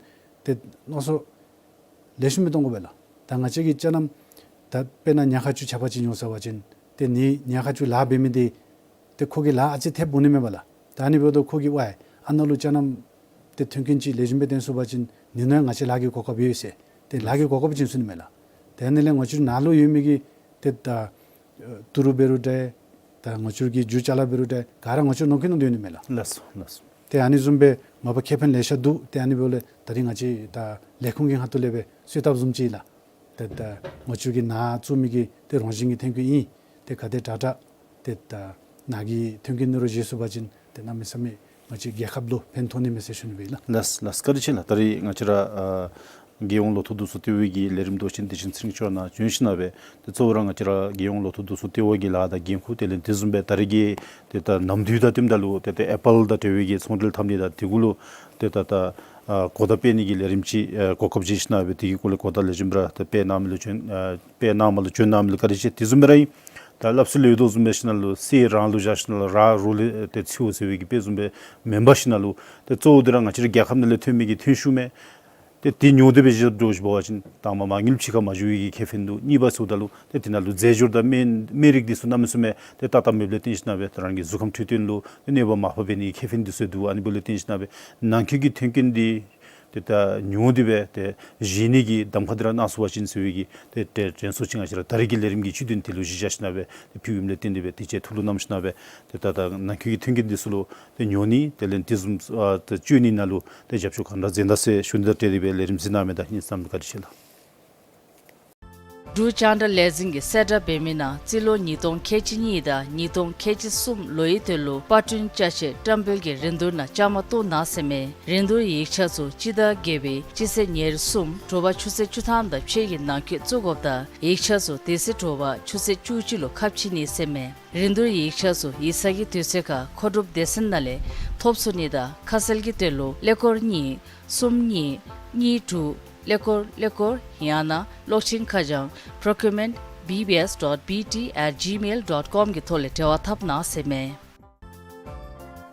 ཏེ་མནོ་བསམ་ལེགས་ཤོམ་སྦེ་གཏང་དགོ་པས་ལགས། ད་ང་བཅས་ཀྱི་ཅ་ནམ་ད་དཔེར་ན་ཉ་ཁ་ཅུ་ཆ་པ་ཅིག་ཉོ་ཚར་བ་ཅིན་ཏེ་ནི་ཉ་ཁ་ཅུ་ལཱ་འབད་མི་འདི་ཏེ་ཁོ་གིས་ལཱ་ཨ་ཙི་ཐེབས་འོང་ནི་མས་པ་ལགས། ད་ཨ་ནི་འབདཝ་ད་ཁོ་གིས་ཝའི་ཨ་ནཱ་ལུ་ཅ་ནམ་ཏེ་ཐོན་སྐྱེད་ཅིག་ལེགས་ཤོམ་སྦེ་ཐོན་ཚུགས་པ་ཅིན་ནི་ནང་ང་བཅས་ལཱ་གི་གོ་སྐབས་ཡོད་ཟེར་ཏེ་ལཱ་གི་གོ་སྐབས་བྱིན་ཚུགས་ནི་མས་ལགས། ཏེ་ཨ་ནི་ལས་ང་བཅས་ནཱ་ལུ་ཡོད་མི་གི་ཏེ་ད་ཨ་ཏི་རུ་འབད་རུང་འདྲ་ད་ང་བཅས་ཀྱི་རྒྱུ་ཅ་ལ་འབད་རུང་འདྲ་ག་ར་ང་བཅས་ནང་འཁོད་ནང་སྡོད་ནི་མས་ལགས། ལགས་སོ་ལགས་སོ། ཏེ་ཨ་ནི་བཟུམ་སྦེ་མ་པ་ཁེ་ཕན་ལེ་ཤ་འདུག། ཏེ་ཨ་ནི་འབདཝ་ལས་ད་རིས་ང་བཅས་ད་ལས་ཁུངས་ཀྱི་ཁ་ཐུག་ལས་སྦེ་གསོལ་ཐབ་བཟུམ་ཅིག་ལགས། ཏེ་ད་ང་བཅས་ཀྱི་ནཱ་བཙུགས་མི་གི་ཏེ་རང་བཞིན་གྱི་ཐོན་སྐྱེད་ཨིན། ཏེ་ག་དེ་དྲག་དྲག་ཏེ་ད་ནཱ་གི་ཐོན་སྐྱེད་ནི་རོགས་བཞེས་ཚུགས་པ་ཅིན་ཏེ་གནམ་མེད་ས་མེད་ང་བཅས་རྒྱལ་ཁབ་ལུ་ཕན་ཐོགས་ནི་མས་ཟེར་ཞུ་ནི་སྦེ་ལགས། ལགས་ལགས། བཀའ་དྲིན་ཆེ་ལགས། ད་རིས་ང་བཅས་ར་ཨ་ རྒྱལ་ཡོངས་ལོ་ཐོག་བསྡུ་གསོག་ལྟེ་བའི་གི་ལས་རིམ་མདོ་ཆེན་དེ་བཞིན་ཚན་རིག་ཅུས་ནང་བྱོན་ཞིནམ་ལས་ཏེ་གཙོ་བོ་ར་ང་བཅས་ར་རྒྱལ་ཡོངས་ལོ་ཐོག་བསྡུ་གསོག་ལྟེ་བ་གི་ལཱ་དང་འགན་ཁུར་དེ་ལས་དེ་བཟུམ་སྦེ་ད་རེས་ཀྱི་ཏེ་ད་ནམ་དུས་དང་བསྟུནམ་ད་ལུ་ཏེ་ཏེ་ཨེ་པཱལ་དང་འབྲེལ་བའི་གི་ཚོང་འབྲེལ་འཐབ་ནི་དང་དེ་གུ་ལུ་ཏེ་ད་ད་ཨ་གོ་བརྡ་སྤེལ་ནི་གི་ལས་རིམ་ཅིག་ཨ་གོ་སྐབས་བྱིན་ཞིནམ་ལས་དེ་གི་སྐོར་ལས་གོ་བརྡ་ལེགས་ཤོམ་ར་ཏེ་སྤེལ་གནང་མི་ལུ་བྱོན་ཨ་སྤེལ་གནང་མི་ལུ་བྱོན་གནང་མི་ལུ་བཀའ་དྲིན་ཆེ། དེ་བཟུམ་སྦེ་ར་ཨིན། ད་སླབ་སྲོལ་ཡོད་དོ་བཟུམ་སྦེ་ཞིནམ་ལས་གསེར་རང་ལུ་བཞག་ཞིནམ་ལས་ར་རོགས་ལས་ཏེ་འཚོལ་ཟེར་བའི་གི་དཔེ་བཟུམ་སྦེ་མེན་པར་ཞིནམ་ལས་ཏེ་གཙོ་བོ་དེ་ར་ང་བཅས་ར་རྒྱལ་ཁབ་ནང་ལས་ཐོན་མི་གི་ཐོན་ཤུགས་མས། ཏེ་དེ་ཉོ་སྟེ་སྦེ་བཞག་འགྱོ་ཞིནམ་འབད་བ་ཅིན་དང་པ་མ་དངུལ་ཕྱི་ཁར་མ་འགྱོ་བའི་གི་ཁེ་ཕན་འདུག། གཉིས་པ་ཟེརཝ་ད་ལུ་ཏེ་དེ་ནང་ལུ་རྫས་སྦྱོར་དང་སྨན་སྨན་རིགས་འདི་ཚུ་གནམ་མེད་ས་མེད་ཏེ་ཏག་ཏག་མེདཔ་ལས་བརྟེན་ཞིནམ་ལས་ཏེ་རང་གི་གཟུགས་ཁམས་འཕྲོད་བསྟེན་ལུ་ཏེ་གནོད་པ་མ་ཕོག་པའི་ནི་ཁེ་ཕན་འདི་ཚུ་འདུག། ཨ་ནི་འབདཝ་ལས་བརྟེན་ཞིནམ་ལས་ནང་འཁོད་ཀྱི་ཐོན་སྐྱེད་འདི་ཏེ་ད་ཉོ་སྟེ་སྦེ་ཏེ་བཞེས་ནི་གི་གདམ་ཁ་འདི་ར་གནང་ཚུགས་པ་ཅིན་ཟེར་བའི་གི་ཏེ་ཏེ་དྲན་གསོ་ཅིག་ང་བཅས་ར་ད་རེས་ཀྱི་ལས་རིམ་གྱི་བཅུད་དོན་དེ་ལུ་གཞི་བཞག་ཞིནམ་ལས་ཏེ་ཕུལཝ་ཨིནམ་ལས་བརྟེན་ཏེ་སྦེ་དེ་ཅིག་ཐུགས་ལུ་བསྣམས་ཞིནམ་ལས་ཏེ་ད་ད་ནང་འཁོད་ཀྱི་ཐོན་སྐྱེད་འདི་ཚུ་ལུ་ཏེ་ཉོ་ནི་དེ་ལས་དེ་བཟུམ་ཨ་ཏེ་སྤྱོད་ནི་ནང་ལུ་ཏེ་རྒྱབ་སྐྱོར་ག་འདྲ་མཛད་ད་ཟེར་ཞུ་ནི་དང་འབྲེལ་ཏེ་སྦེ་ལས་རིམ་གཟིགས་གནང་མི་དང་ཨིན་ཟེར་བཀའ་དྲིན་ཆེ་ལགས། འབྲུག་རྒྱང་བསྒྲགས་ལས་འཛིན་གྱིས་གསལ་བསྒྲགས་འབད་མི་ནང་རྩིས་ལོ་ཉིས་སྟོང་ཁལ་གཅིག་གཉིས་དང་ཉིས་སྟོང་ཁལ་གཅིག་གསུམ་ལོའི་དོན་ལུ་པར་སྐྲུན་བཅའ་ཆས་བཀྲམ་སྤེལ་གྱི་རིན་བསྡུར་ནང་བཅའ་མར་གཏོགས་གནང་ཟེར་མས། རིན་བསྡུར་ཡིག་ཆ་ཚུ་སྤྱི་ཟླ་བརྒྱད་པའི་སྤྱི་ཚེས་ཉེར་གསུམ་དྲོ་པ་ཆུ་ཚོད་བཅུ་ཐམ་དང་ཕྱེད་ཀྱི་ནང་འཁོད་བཙུགས་དགོཔ་དང་ཡིག་ཆ་ཚུ་དེ་ཚེ་དྲོ་པ་ཆུ་ཚོད་བཅུ་གཅིག་ལུ་ཁ་ཕྱེ་ནི་ཟེར་མས། རིན་བསྡུར་ཡིག་ཆ་ཚུ་ཡིག་ཚང་གི་དུས་ཚོད་ཁར་མཁོ་སྒྲུབ་སྡེ་ཚན་ནང་ལས་ཐོབ་ཚུགས་ནི་དང་ཁ་གསལ་གྱི་དོན་ལུ་ཀླད་ཀོར་གཉིས་གསུམ་གཉིས་གཉིས་དྲུག་ཀླད་ཀོར་ཀླད་ཀོར་ཡང་ན་གློག་འཕྲིན་ཁ་བྱང་procurement B B S dot B T at gmail dot com གི་ཐོག་ལས་འབྲེལ་བ་འཐབ་གནང་ཟེར་མས།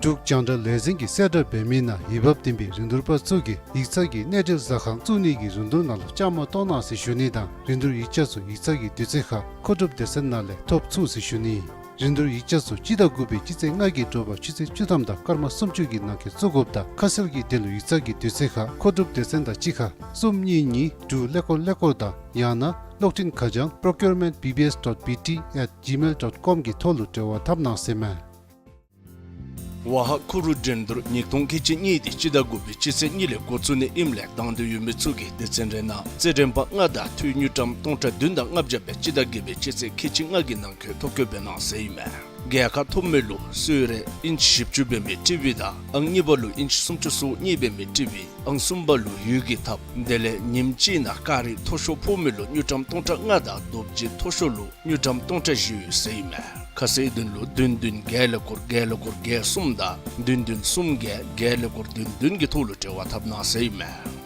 འབྲུག་རྒྱང་བསྒྲགས་ལས་འཛིན་གྱིས་གསལ་བསྒྲགས་འབད་མི་ནང་འོས་འབབ་ལྡན་པའི་རིན་བསྡུར་པ་ཚུ་གིས་ཡིག་ཚང་གི་གནས་འབྲེལ་ཟ་ཁང་བཙུགས་ནི་གི་རིན་བསྡུར་ནང་ལུ་བཅའ་མར་གཏོགས་གནང་ཟེར་ཞུ་ནི་དང་རིན་བསྡུར་ཡིག་ཆ་ཚུ་ཡིག་ཚང་གི་དུས་ཚོད་ཁར་མཁོ་སྒྲུབ་སྡེ་ཚན་ནང་ལས་ཐོབ་ཚུགས་ཟེར་ཞུ་ནི། རིན་བསྡུར་ཡིག་ཆ་ཚུ་སྤྱི་ཟླ་དགུ་པའི་སྤྱི་ཚེས་ལྔ་གི་དྲོ་པ་ཆུ་ཚོད་བཅུ་ཐམ་དང་སྐར་མ་སུམ་ཅུ་གི་ནང་འཁོད་བཙུགས་དགོཔ་དང་ཁ་གསལ་གྱི་དོན་ལུ་ཡིག་ཚང་གི་དུས་ཚོད་ཁར་མཁོ་སྒྲུབ་སྡེ་ཚན་དང་གཅིག་ཁར་གསུམ་གཉིས་གཉིས་དྲུག་ཀླད་ཀོར་ཀླད་ཀོར་དང་ཡང་ན་གློག་འཕྲིན་ཁ་བྱང་procurement B B S dot B T at gmail dot com གི་ཐོག་ལུ་འབྲེལ་བ་འཐབ་གནང་ཟེར་མས། ཝ་ཧ་ཁུ་རུ་འགྲན་བསྡུར་ཉིས་སྟོང་ཁལ་གཅིག་གཉིས་འདི་སྤྱི་ཟླ་དགུ་པའི་སྤྱི་ཚེས་གཉིས་ལས་འགོ་བཙུགས་ནི་ཨིནམ་ལས་དང་འདོད་ཡོད་མི་ཚུ་གིས་སྡེ་ཚན་རེ་ནང་རྩེད་འགྲན་པ་ལྔ་དང་འཐུས་དངུལ་ཀྲམ་སྟོང་ཕྲག་བདུན་དང་ལྔ་བརྒྱ་སྦེ་སྤྱི་ཟླ་བརྒྱད་པའི་སྤྱི་ཚེས་ཁལ་གཅིག་ལྔ་གི་ནང་འཁོད་ཐོ་བཀོད་འབད་གནང་ཟེར་ཨིན་མས། རྒྱལ་ཁ་ཐོབ་མི་ལུ་གསོལ་རས་ཨིན་ཅི་བཞི་བཅུ་འབད་མི་ཊི་ཝི་དང་ཨང་གཉིས་པ་ལུ་ཨིན་ཅི་སུམ་ཅུ་སོ་གཉིས་འབད་མི་ཊི་ཝི་ཨང་གསུམ་པ་ལུ་འོད་ཀྱི་ཐགཔ་དེ་ལས་ཉིནམ་གཅིག་ནང་ཀ་རི་མཐོ་ཤོས་ཕོག་མི་ལུ་དངུལ་ཀྲམ་སྟོང་ཕྲག་ལྔ་དང་རྡོ་རྗེ་མཐོ་ཤོས་ལུ་དངུལ་ཀྲམ་སྟོང་ཕྲག་བཞི་ཡོད་ཟེར་ཨིན་མས། ཁ་གསལ་དོན་ལུ་བདུན་བདུན་བརྒྱད་ཀླད་ཀོར་བརྒྱད་ཀླད་ཀོར་བརྒྱད་གསུམ་དང་བདུན་བདུན་གསུམ་བརྒྱད་བརྒྱད་ཀླད་ཀོར་བདུན་བདུན་གྱི་ཐོག་ལུ་འབྲེལ་བ་འཐབ་གནང་ཟེར་ཨིན་མས།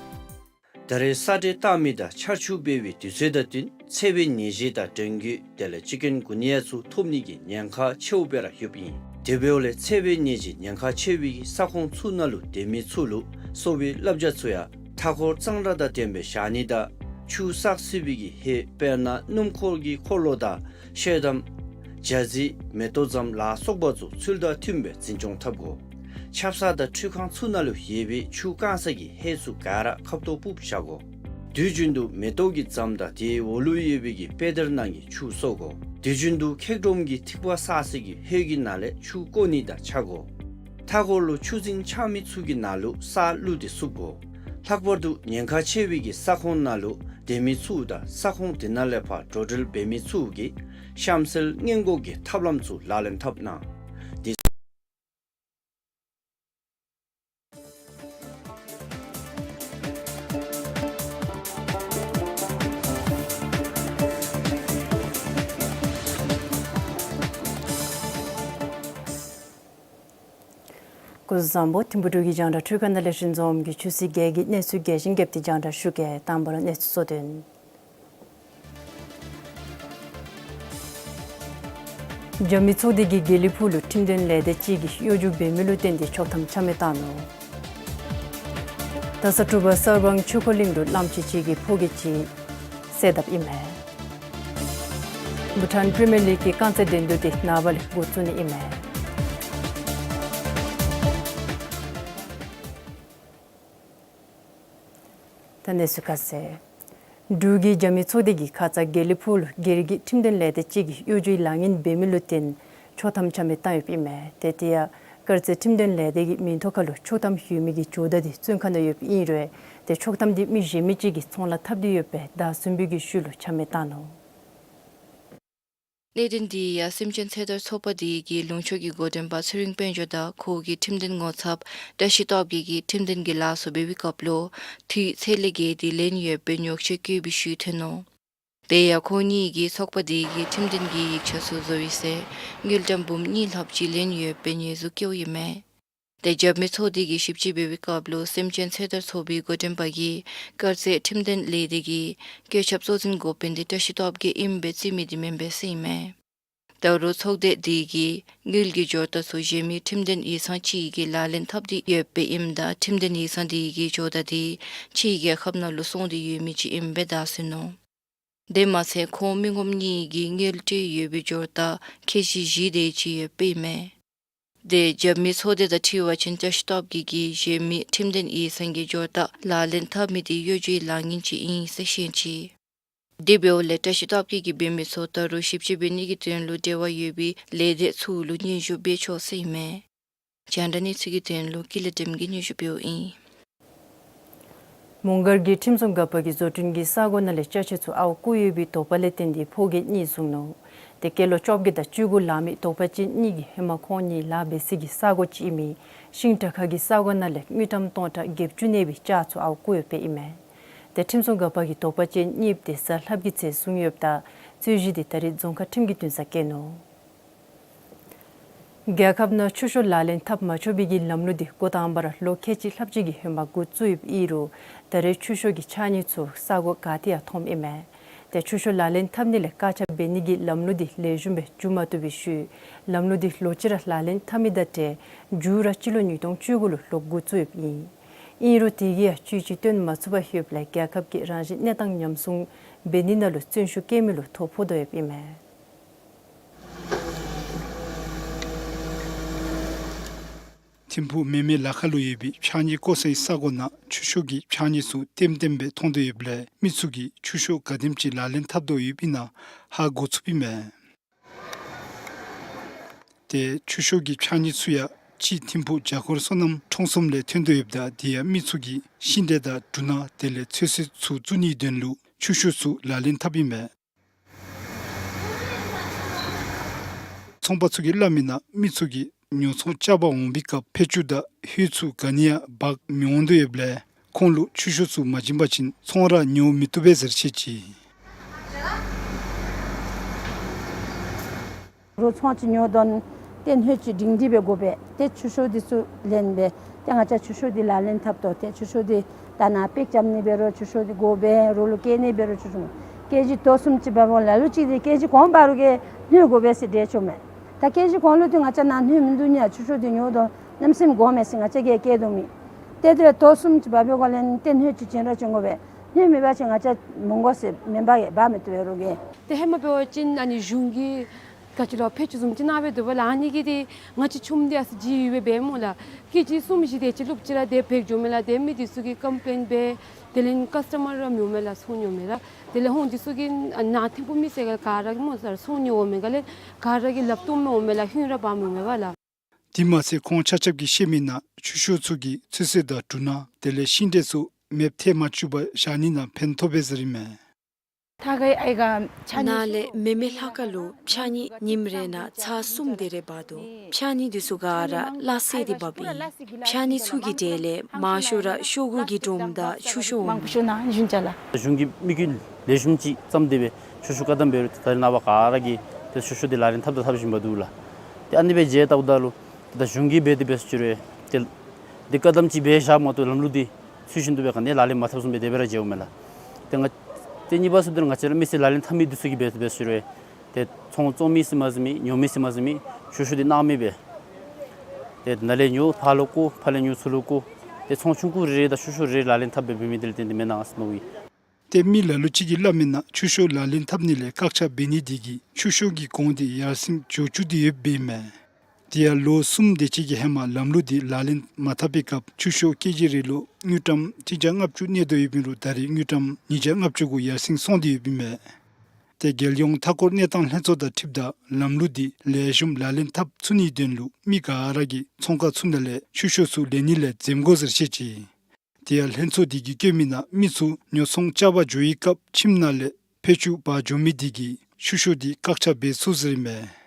ད་རེས་ས་འདྲེན་བཏང་མི་དང་ཆར་ཆུ་འབབ་པའི་དུས་ཚོད་དང་བསྟུན་འཚེར་བའི་ནད་གཞི་དང་ཌེང་གི་དེ་ལས་ཅིཀ་ཀུན་གུ་ནི་ཡ་ཚུ་ཐོབ་ནི་གི་ཉེན་ཁ་ཆེཝ་སྦེ་ར་ཡོདཔ་ཨིན། དེ་འབདཝ་ལས་འཚེར་བའི་ནད་གཞི་ཉེན་ཁ་ཆེ་བའི་ས་ཁོངས་ཚུ་ནང་ལུ་སྡོད་མི་ཚུ་ལུ་གསོ་བའི་བསླབ་བྱ་ཚུ་ཡང་མཐའ་འཁོར་གཙང་སྦྲ་དང་ལྡནམ་སྦེ་བཞག་ནི་དང་ཆུ་བསགས་སྲིད་པའི་གི་ཧེ་དཔེར་ན་སྣུམ་འཁོར་གྱི་འཁོར་ལོ་དང་ཤེལ་དམ་ཇ་རྩི་མེ་ཏོག་ཙམ་ལ་སོགས་པ་ཚུ་ཚུལ་དང་མཐུནམ་སྦེ་འཛིན་སྐྱོང་འཐབ་དགོ། ཆབ་གསང་དང་ཁྲུས་ཁང་ཚུ་ནང་ལུ་ཡོད་པའི་ཆུ་བཀང་ས་གི་ཧེ་ཚུ་ག་ར་ཁབ་ཏོ་སྦུབ་བཞག་དགོ། དུས་རྒྱུན་དུ་མེ་ཏོག་གི་ཛམ་དང་དེའི་འོག་ལུ་ཡོད་པའི་གི་དཔེ་དར་ནང་གི་ཆུ་གསོ་དགོ། དུས་རྒྱུན་དུ་འཁྱག་སྒྲོམ་གྱི་ཐིགས་པ་བསགས་ས་གི་ཧེ་གི་ནང་ལས་ཆུ་བཀོ་ནི་དང་ཆ་དགོ། མཐའ་འཁོར་ལུ་ཆུ་རྫིང་ཆགས་མི་ཚུ་གི་ནང་ལུ་ས་བླུགས་ཏེ་བསུབ་དགོ། ལྷག་པར་དུ་ཉེན་ཁ་ཆེ་བའི་གི་ས་ཁོངས་ནང་ལུ་སྡོད་མི་ཚུ་དང་ས་ཁོངས་དེ་ནང་ལས་ཕར་འགྲོ་འགྲུལ་འབད་མི་ཚུ་གིས་གཤམ་གསལ་སྔོན་འགོག་གི་ཐབས་ལམ་ཚུ་ལག་ལེན་འཐབ་གནང་། དེ་སྐུ་གཟུགས་བཟང་པོ། ཐིམ་ཕུ་འབྲུག་གི་རྒྱང་བསྒྲགས་འཕྲུལ་ཁང་ནང་ལས་རིན་འཛོམས་ཀྱིས་ཆུ་ཚོད་བརྒྱད་ཀྱི་གནས་ཚུལ་རྒྱས་ཤིང་རྒྱསཔ་འདི་རྒྱང་བསྒྲགས་ཞུ་གེ། དང་པ་ར་གནས་ཚུལ་གཙོ་དོན། རྒྱ་མི་ཚོགས་སྡེ་གིས་དགེ་ལེགས་ཕུག་ལུ་ཁྲིམས་དོན་ལས་སྡེ་ཅིག་གིས་གཡོ་སྒྱུ་འབད་མི་ལུ་བརྟེན་ཏེ་ཆོག་ཐམ་ཆ་མེད་བཏང་ནུག། ད་ས་དྲུག་པ་གསར་སྤང་ཆོས་འཁོར་གླིང་ལུ་གླངམོ་ཆེ་ཅིག་གིས་ཕོ་སྐྱེས་ཅིག་བསད་དཔ་ཨིན་མས། བྷུ་ཊཱན་པི་རི་མི་ཡར་ལིག་གི་རྐང་རྩེད་འགྲན་བསྡུར་འདི་ནངས་པ་ལས་འགོ་བཙུགས་ནི་ཨིན་མས། ད་གནས་ཚུལ་ཁ་གསལ། འབྲུག་གི་རྒྱ་མི་ཚོགས་སྡེ་གིས་ཁ་ཙ་དགེ་ལེགས་ཕུག་ལུ་སྒེར་གྱི་ཁྲིམས་དོན་ལས་སྡེ་ཅིག་གིས་གཡོ་སྒྱུའི་ལཱ་ངན་འབད་མི་ལུ་བརྟེན་ཆོག་ཐམ་ཆ་མེད་བཏང་ཡོདཔ་ཨིན་མས། ཏེ་དེ་ཡང་དཀར་མཛེས་ཁྲིམས་དོན་ལས་སྡེ་གི་མིང་ཐོག་ཁར་ལུ་ཆོག་ཐམ་ཡོད་མི་གི་ཇོ་བདག་འདི་བཙོན་ཁང་ནང་ཡོདཔ་ཨིན་རུང་ཏེ་ཆོག་ཐམ་འདི་མི་གཞན་མི་ཅིག་གིས་ཚོང་ལཱ་འཐབ་སྟེ་ཡོདཔ་སྦེ་ཟླ་གསུམ་པའི་གི་ཤུལ་ལུ་ཆ་མེད་བཏང་ནུག། གནད་དོན་འདི་ཡང་སེམས་ཅན་ཚེ་ཐར་ཚོགས་པ་འདི་གི་ལུང་ཕྱོགས་ཀྱི་འགོ་འདྲེན་པ་ཚེ་རིང་དཔལ་འབྱོར་དང་ཁོ་གི་ཁྲིམས་དོན་ངོ་ཚབ་བཀྲ་ཤིས་སྟོབས་རྒྱས་ཀྱིས་ཁྲིམས་དོན་གྱི་ལཱ་ཚུ་འབད་བའི་སྐབས་ལུ་འཐུས་ཚད་ལས་བརྒལ་ཏེ་ལེན་ཡོད་པའི་ཉོགས་བཤད་བཀོད་པའི་ཤུལ་ཐོན་ནུག། དེ་ཡང་ཁོང་གཉིས་ཀྱིས་ཚོགས་པ་དེ་གི་ཁྲིམས་དོན་གྱི་ཡིག་ཆ་ཚུ་བཟོ་བའི་ཚེ་དངུལ་ཀྲམ་འབུམ་གཉིས་ལྷགཔ་ཅིག་ལེན་ཡོད་པའི་ཉེས་འཛུགས་བཀོད་ཡོདཔ་མས། དེ་རྒྱབ་མི་ཚོགས་སྡེ་གིས་ཞིབ་དཔྱད་འབད་བའི་སྐབས་ལུ་སེམས་ཅན་ཚེ་ཐར་ཚོགས་པའི་འགོ་འདྲེན་པ་གིས་དཀར་མཛེས་ཁྲིམས་དོན་ལས་སྡེ་གི་བཀོད་ཁྱབ་གཙོ་འཛིན་འགོ་དཔོན་དེ་བཀྲ་ཤིས་སྟོབས་རྒྱས་ཨིནམ་སྦེ་བརྩི་མི་དེ་མེན་པས་ཟེར་ཨིན་མས། ད་རུང་ཚོགས་སྡེ་དེ་གིས་དངུལ་གྱི་འབྱོར་རྟགས་ཚུ་གཞན་མི་ཁྲིམས་དོན་ཡིག་ཚང་ཅིག་གིས་ལག་ལེན་འཐབ་སྟེ་ཡོདཔ་ཨིནམ་ད་ཁྲིམས་དོན་ཡིག་ཚང་དེ་གི་འབྱོར་རྟགས་དེ་ཕྱིའི་རྒྱལ་ཁབ་ནང་ལུ་སོང་སྟེ་ཡོད་མི་ཅིག་ཨིནམ་སྦེ་བརྡ་སོན་ནུག། དེ་མ་ཚད་ཁོང་མི་ངོམ་གཉིས་ཀྱིས་དངུལ་སྤྲོད་ཡོད་པའི་འབྱོར་རྟགས་ཁལ་གཅིག་བཞི་དེ་ཅིག་ཡོདཔ་ཨིན་མས། དེ་རྒྱབ་མི་ཚོགས་སྡེ་དང་འཁྲིལ་བ་ཅིན་བཀྲ་ཤིས་སྟོབས་རྒྱས་ཀྱིས་གཞན་མི་ཁྲིམས་དོན་ཡིག་ཚང་གི་འབྱོར་རྟགས་ལག་ལེན་འཐབ་མི་དེ་གཡོ་སྒྱུའི་ལཱ་ངན་ཅིག་ཨིན་ཟེར་བཤད་ཅི། དེ་འབདཝ་ལས་བཀྲ་ཤིས་སྟོབས་རྒྱས་ཀྱིས་འབད་མི་ཚུ་ད་རུང་ཞིབ་དཔྱད་འབད་ནི་གི་དོན་ལུ་འབྲེལ་བ་ཡོད་པའི་ལས་སྡེ་ཚུ་ལུ་སྙན་ཞུ་འབད་ཆོག་ཟེར་ཨིན་མས། རྒྱང་བསྒྲགས་གནས་ཚུལ་གྱི་དོན་ལུ་ཀུན་ལེགས་སྒྲོལམ་གིས་སྙན་ཞུ་འབདཝ་ཨིན། མོང་སྒར་གྱི་ཁྲིམས་སྲུང་འགག་པ་གིས་བཟོ་སྐྲུན་གྱི་ས་གོ་ནང་ལས་ཅ་ཆས་ཚུ་ཨརཝ་བརྐུ་ཡོད་པའི་དོགས་པ་ལས་བརྟེན་ཏེ་ཕོ་སྐྱེས་གཉིས་བཟུང་ནུག། དེ་སྐྱེས་ལོ་བཅོ་བརྒྱད་དང་བཅུ་དགུ་ལང་མི་དོགས་པ་ཅན་གཉིས་ཀྱིས་ཧེ་མ་ཁོང་གཉིས་ལཱ་འབད་སའི་གི་ས་གོ་ཅིག་ཨིན་མི་ཤིང་དྲ་ཁ་གི་ས་གོ་ནང་ལས་དངུལ་ཀྲམ་སྟོང་ཕྲག་བརྒྱད་ཅུ་གནས་པའི་ཅ་ཚུ་ཨརཝ་བརྐུ་ཡོདཔ་ཨིན་མས། དེ་ཁྲིམས་སྲུང་འགག་པ་གིས་དོགས་པ་ཅན་གཉིས་དེ་གཟའ་ལྷགཔ་གི་ཚེ་བཟུང་ཡོདཔ་ད་རྩོད་གཞི་དེ་ད་རེས་རྫོང་ཁག་ཁྲིམས་ཀྱི་འདུན་སར་བསྐྱལ་ནུག། རྒྱལ་ཁབ་ནང་ཆུ་ཤོག་ལག་ལེན་འཐབ་མ་ཆོག་པའི་གི་ལམ་ལུགས་དེ་འགོ་དང་པ་ར་ལོ་ཁལ་གཅིག་ལྷགཔ་ཅིག་གི་ཧེ་མ་འགོ་བཙུགས་ཡོདཔ་ཨིན་རུང་ད་རེས་ཆུ་ཤོག་གི་ཕྱགས་སྙིགས་ཚུ་ས་གོ་ག་ཏེ་ཡང་ཐོནམ་ཨིན་མས། དེ་ཆུ་ཤོག་ལག་ལེན་འཐབ་ནི་ལས་བཀག་ཆ་འབད་ནི་གི་ལམ་ལུགས་དེ་ལེགས་ཤོམ་སྦེ་འགྱོ་མ་བཏུབ་པའི་ཤུལ་ལམ་ལུགས་དེ་ལོག་ཅི་ར་ལག་ལེན་འཐབ་མི་དང་འབྲེལ་མཇུག་ར་སྤྱི་ལོ་ཉིས་སྟོང་བཅུ་དགུ་ལུ་ལོག་འགོ་བཙུགས་ཡོདཔ་ཨིན། ཨིན་རུང་དེ་གིས་ཡང་བཅོས་ཅིག་བཏོན་མ་ཚུགས་པར་ཡོདཔ་ལས་རྒྱལ་ཁབ་ཀྱིས་རང་བཞིན་གནས་སྟངས་ཉམས་སྲུང་འབད་ནི་ནང་ལུ་བརྩོན་ཤུགས་བསྐྱེད་མི་ལུ་ཐོ་ཕོག་དོ་ཡོདཔ་ཨིན་མས། ཐིམ་ཕུག་མེ་མེ་ལ་ཁ་ལུ་ཡོད་པའི་ཕྱགས་སྙིགས་བཀོ་སའི་ས་གོ་ནང་ཆུ་ཤོག་གི་ཕྱགས་སྙིགས་ཚུ་ལྟེམ་ལྟེམ་སྦེ་མཐོང་དོ་ཡོདཔ་ལས་མི་ཚུ་གིས་ཆུ་ཤོག་ག་དེམ་ཅིག་ལག་ལེན་འཐབ་དོ་ཡོདཔ་ཨིན་ན་ཧ་གོ་ཚུགསཔ་ཨིན་མས། དེ་ཆུ་ཤོག་གི་ཕྱགས་སྙིགས་ཚུ་ཡང་གཅིག་ཐིམ་ཕུག་བྱ་སྒོར་སོ་ནམ་ཁྲོམ་གསུམ་ལས་ཐོན་དོ་ཡོདཔ་ད་དེ་ཡང་མི་ཚུ་གིས་ཤིང་འབྲས་དང་འབྲུ་སྣ་དེ་ལས་ཚོད་བསྲེ་ཚུ་བཙུགས་ནིའི་དོན་ལུ་ཆུ་ཤོག་ཚུ་ལག་ལེན་འཐབ་ཨིན་མས། ཚོང་པ་ཚུ་གིས་སླབ་མིའི་ནང་མི་ཚུ་གིས་ཉོ་ཚོང་རྐྱབ་པར་འོང་པའི་སྐབས་ཕད་ཅུང་དང་ཧོད་ཚུ་ག་ནི་ཡང་འབག་མི་འོང་དོ་ཡོདཔ་ལས་ཁོང་ལུ་ཆུ་ཤོག་ཚུ་མ་བྱིན་པ་ཅིན་ཚོང་ར་ཉོ་མི་བཏུབ་པས་ཟེར་བཤད་ཅི། རོགས་ཚོང་ཅིག་ཉོ་དོན་ཏེ་སྣོད་ཅིག་སྒྲིང་སྒྲི་སྦེ་དགོ་པས། ཏེ་ཆུ་ཤོག་འདི་ཚུ་ལེན་སྦེ་ཏེ་ང་བཅས་ཆུ་ཤོག་འདི་ལག་ལེན་འཐབ་དོ། ཏེ་ཆུ་ཤོག་འདི་ད་ནཱ་པེཀ་རྐྱབ་ནི་འབད་རུང་ཆུ་ཤོག་འདི་དགོ་པས། རོགས་ལུ་བསྐྱལ་ནི་འབད་རུང་ཆུ་ཤོག་ཀེ་ཇི་དོ་གསུམ་ཅིག་འབག་འོང་། ལ་ལུ་ཅིག་འདི་ཀེ་ཇི་གོང་འབག་རུང་གི་སྣོད་དགོ་པས་ཟེར་འདྲི་ཆོག་མས། ད་ཀེ་ཇི་གོང་ལུ་འདི་ང་བཅས་ནཱ་སྣོད་མིན་འདུག་ནི་ཡ། ཆུ་ཤོག་འདི་ཉོ་དོ་གནམ་མེད་ས་མེད་དགོ་མས་ཟེར་ང་བཅས་ཀྱིས་བསྐྱལ་དོ་མེད། ཏེ་དེ་དོ་གསུམ་ཅིག་འབག་འབག་གོ་ལེན་ཏེ་སྣོད་ཅིག་བྱིན་ར་བྱིན་དགོ་པས། སྣོད་མེད་པ་ཅིན་ང་བཅས་མི་དགོ་ཟེར་མེན་པ་གི་འབག་མི་བཏུབ་པས་རོགས་ཀྱིས། ཏེ་ཧེ་མ་འབད་བ་ཅིན་ཨ་ནི་གཞུང་གིས་ག་ཅི་ལོ་ཕད་ཅུང་བཟུམ་ཅིག་གནང་སྦེ་འདུག་པ་ལགས། ཨ་ནི་གིས་ཏེ་ང་བཅས་ཆུམ་འདི་ཨ་ཙི་ལྗིད་ཡོད་པས་སྦེ་སྨོ་ལགས། ཀེ་ཇི་གསུམ་བཞི་དེ་ཅིག་བླུག་ཅི་ར་དེ་བེག་འགྱོ་མས་ལགས། དེ་མི་འདི་ཚུ་གིས་ཀམ་པི་ལེན་འབད། དེ་ལས་ཀཱས་ཊ་མར་ར་མི་འོང་མས་ལགས། ཚོང་ཉོ་མི་ར། དེ་ལས་ཧོང་འདི་ཚུ་གིས་ཨ་ནཱ་ཐིམ་ཕུག་མི་སེར་ག་ར་གིས་སྨོ་ལགས་ཚོང་ཉོ་འོང་མས། ག་ལས་ག་ར་གིས་ལགཔ་བཏུམ་སྦེ་འོང་མས་ལགས། ཧིང་ར་འབག་མི་འོང་མས་པ་ལགས། དེ་མ་ཚད་ཁོང་ཆ་ཁྱབ་ཀྱིས་བཤད་མིའི་ནང་ཆུ་ཤོག་ཚུ་གི་ཚོད་བསྲེ་དང་འབྲུ་སྣ་དེ་ལས་ཤིང་འབྲས་ཚུ་མེདཔ་ཐལ་མ་བཅུག་པར་བཞག་ནི་ནང་ཕན་ཐོགས་པས་ཟེར་ཨིན་མས། ད་ག་ཨའི་ག་ཕྱགས་སྙིགས་ནཱ་ལས་མེ་མེ་ལ་ཁ་ལུ་ཕྱགས་སྙིགས་ཉིནམ་རེ་ནང་ཚར་གསུམ་དེ་རེ་འབག་དོ། ཕྱགས་སྙིགས་འདི་ཚུ་ག་ར་སླ་བསྲེ་སྟེ་འབགཔ་ཨིན། ཕྱགས་སྙིགས་ཚུ་གི་གྲས་ལས་མང་ཤོས་ར་ཤོག་གུ་གི་སྒྲོམ་དང་ཆུ་ཤོག་འོང་། མང་པོ་ཤོར་ན་གཞུང་ཅ་ལག། གཞུང་གིས་དམིགས་ཡུལ་ལེགས་ཤོམ་ཅིག་བརྩམས་ཏེ་སྦེ་ཆུ་ཤོག་བཀག་དམ་འབད་རུང་ད་རེས་ནངས་པ་ག་ར་གིས་ཏེ་ཆུ་ཤོག་འདི་ལག་ལེན་འཐབ་དང་འཐབ་བཞིན་པ་འདུག་ལགས། ཏེ་ཨ་ནི་སྦེ་མཇལ་བལྟཝ་ད་ལུ་ད་གཞུང་གིས་འབད་དེ་འབད་ཟེར་ཅི་རུང་ཏེ་འདི་བཀག་དམ་ཅིག་འབད་བཞག་མ་གཏོགས་ལམ་ལུགས་འདི་ཚུལ་བཞིན་དུ་སྦེ་ག་ནི་ལག་ལེན་མ་འཐབ་ཚུགསཔ་སྦེ་དེ་སྦེ་ར་མཇལཝ་མས་ལགས། ཏེ་ང་ཏེ་གཉིས་པ་ཚུ་འདི་ང་བཅས་ར་མི་སེར་ལག་ལེན་འཐབ་མི་འདི་ཚུ་གིས་འབད་དེ་འབད་ཟེར་ཅི་རུང་ཏེ་ཚོང་བཙོང་མི་ཟེར་མ་ཟེར་མི་ཉོ་མི་ཟེར་མ་ཟེར་མི་ཆུ་ཤོག་འདི་གནང་མི་སྦེ་ཏེ་ནཱ་ལས་ཉོ་ཕར་ལུ་བརྐུ་ཕར་ལས་ཉོ་ཚུར་ལུ་བརྐུ་ཏེ་ཚོང་ཆུང་ཀུ་རེ་རེ་དང་ཆུ་ཤོག་རེ་རེ་ལག་ལེན་འཐབ་སྦེ་འབད་མི་འདི་ལུ་བརྟེན་ཏེ་མེན་ན་ཟེར་མནོཝ་ཨིན། ཏེ་མི་ལ་ལུ་ཅིག་གིས་སླབ་མིའི་ནང་ཆུ་ཤོག་ལག་ལེན་འཐབ་ནི་ལས་བཀག་ཆ་འབད་ནི་དེ་གིས་ཆུ་ཤོག་གི་གོང་འདི་ཡར་སེང་འགྱོ་བཅུག་སྟེ་ཡོདཔ་ཨིན་མས། དེ་ཡང་ལོ་གསུམ་དེ་ཅིག་གི་ཧེ་མ་ལམ་ལུགས་འདི་ལག་ལེན་མ་འཐབ་པའི་སྐབས་ཆུ་ཤོག་ཀེ་ཇི་རེ་ལུ་དངུལ་ཀྲམ་གཅིག་བརྒྱ་ལྔ་བཅུ་གནས་དོ་ཡོདཔ་ཨིན་རུང་ད་རེས་དངུལ་ཀྲམ་ཉིས་བརྒྱ་ལྔ་བཅུ་གུ་ཡར་སེང་སོང་སྟེ་ཡོདཔ་ཨིན་མས། ཏེ་རྒྱལ་ཡོངས་མཐའ་འཁོར་གནས་སྟངས་ལྷན་ཚོགས་དང་འཁྲིལཝ་ད་ལམ་ལུགས་འདི་ལེགས་ཤོམ་ལག་ལེན་འཐབ་ཚུགས་ནིའི་དོན་ལུ་མི་ག་ར་གིས་ཚོང་ཁང་ཚུ་ནང་ལས་ཆུ་ཤོག་ཚུ་ལེན་ནི་ལས་འཛེམ་དགོ་ཟེར་བཤད་ཅི། དེ་ཡང་ལྷན་ཚོགས་དེ་གིས་བཀོད་མིའི་ནང་མི་ཚུ་ཉོ་ཚོང་རྐྱབ་པར་འགྱོ་བའི་སྐབས་ཁྱིམ་ནང་ལས་ཕད་ཅུང་འབག་འགྱོ་མི་དེ་གིས་ ཆུ་ཤོག་འདི་བཀག་ཆ་འབད་ཚུགས་ཟེར་ཨིན་མས།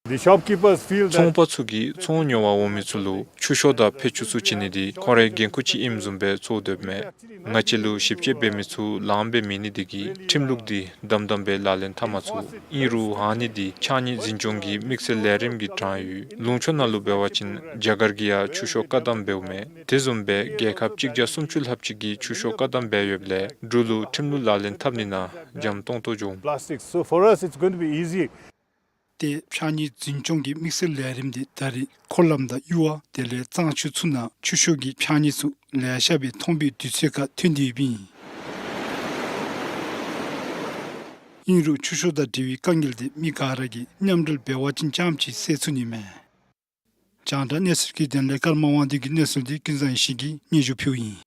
The shopkeepers feel that ཚོང་པ་ཚུ་གིས་ཚོང་ཉོ་བར་འོང་མི་ཚུ་ལུ་ཆུ་ཤོག་དང་ཕད་ཅུང་ཚུ་བྱིན་ནི་འདི་ཁོང་རའི་འགན་ཁུར་ཅིག་ཨིནམ་བཟུམ་སྦེ་ཚོར་དོ་མས། ང་བཅས་ལུ་ཞིབ་དཔྱད་འབད་མི་ཚུ་ལངམ་སྦེ་མེད་ནི་འདི་གིས་ཁྲིམས་ལུགས་འདི་དམ་དམ་སྦེ་ལག་ལེན་འཐབ་མ་ཚུགས། ཨིན་རུང་ཨ་ནི་འདི་ཕྱགས་སྙིགས་འཛིན་སྐྱོང་གི་དམིགས་བསལ་ལས་རིམ་གྱི་གྲངས་ཡོད། ལུང་ཕྱོགས་ནང་ལུ་འབད་བ་ཅིན་རྒྱ་གར་གྱིས་ཡང་ཆུ་ཤོག་བཀག་དམ་འབདཝ་མས། དེ་བཟུམ་སྦེ་རྒྱལ་ཁབ་གཅིག་བརྒྱ་སུམ་ཅུ་ལྷགཔ་ཅིག་གིས་ཆུ་ཤོག་བཀག་དམ་འབད་ཡོདཔ་ལས་འབྲུག་ལུ་ཁྲིམས་ལུགས་ལག་ལེན་འཐབ་ནི་ནང་འཇམ་ཏོང་ཏོ་འགྱོ་འོང་། Plastic. So for us, it's going to be easy. ཏེ་ཕྱགས་སྙིགས་འཛིན་སྐྱོང་གི་དམིགས་བསལ་ལས་རིམ་འདི་ད་རེས་འཁོར་ལམ་དང་གཡུར་བ་དེ་ལས་གཙང་ཆུ་ཚུ་ནང་ཆུ་ཤོག་གི་ཕྱགས་སྙིགས་ཚུ་ལེ་ཤ་སྦེ་མཐོང་བའི་དུས་ཚོད་ཁར་ཐོན་ཏེ་ཡོདཔ་ཨིན། ཨིན་རུང་ཆུ་ཤོག་དང་འབྲེལ་བའི་དཀའ་ངལ་འདི་མི་ག་ར་གིས་མཉམ་འབྲེལ་འབད་བ་ཅིན་རྐྱངམ་ཅིག་སེལ་ཚུགས་ནི་མས། རྒྱང་བསྒྲགས་གནས་ཚུལ་གྱི་དོན་ལས་ཀརྨ་དབང་འདུས་ཀྱི་གནས་ཚུལ་འདི་ཀུན་བཟང་ཡེ་ཤེས་ཀྱིས་སྙན་ཞུ་ཕུལཝ་ཨིན།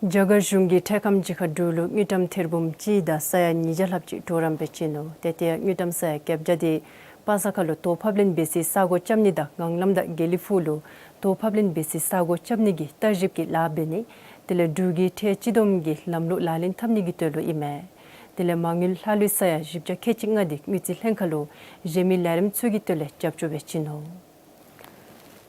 རྒྱ་གར་གཞུང་གིས་འཕྲལ་ཁམས་ཅིག་ཁར་འབྲུག་ལུ་དངུལ་ཀྲམ་ཐེར་འབུམ་གཅིག་དང་ས་ཡ་ཉིས་བརྒྱ་ལྷགཔ་ཅིག་གྲོགས་རམ་སྦེ་བྱིན་ནུག། ཏེ་དེ་ཡང་དངུལ་ཀྲམ་ས་ཡ་བརྒྱད་བརྒྱ་དེ་པ་སངས་ཁ་ལུ་ཐོག་ཕབ་ལེན་འབད་སའི་ས་གོ་རྐྱབ་ནི་དང་ངང་ལམ་དང་དགེ་ལེགས་ཕུག་ལུ་ཐོག་ཕབ་ལེན་འབད་སའི་ས་གོ་རྐྱབ་ནི་གི་ལྟ་ཞིབ་ཀྱི་ལཱ་འབད་ནི་དེ་ལས་འབྲུག་གི་འཕྲལ་སྤྱི་བསྡོམས་ཀྱི་ལམ་ལུགས་ལག་ལེན་འཐབ་ནི་གི་དོན་ལུ་ཨིན་མས། དེ་ལས་མ་དངུལ་ལྷག་ལུས་ས་ཡ་བཞི་བརྒྱ་ཁལ་གཅིག་ལྔ་དེ་དངུལ་རྩིས་ལྷན་ཁག་ལུ་གཞན་མི་ལས་རིམ་ཚུ་གི་དོན་ལས་རྒྱབ་སྐྱོར་སྦེ་བྱིན་ནུག།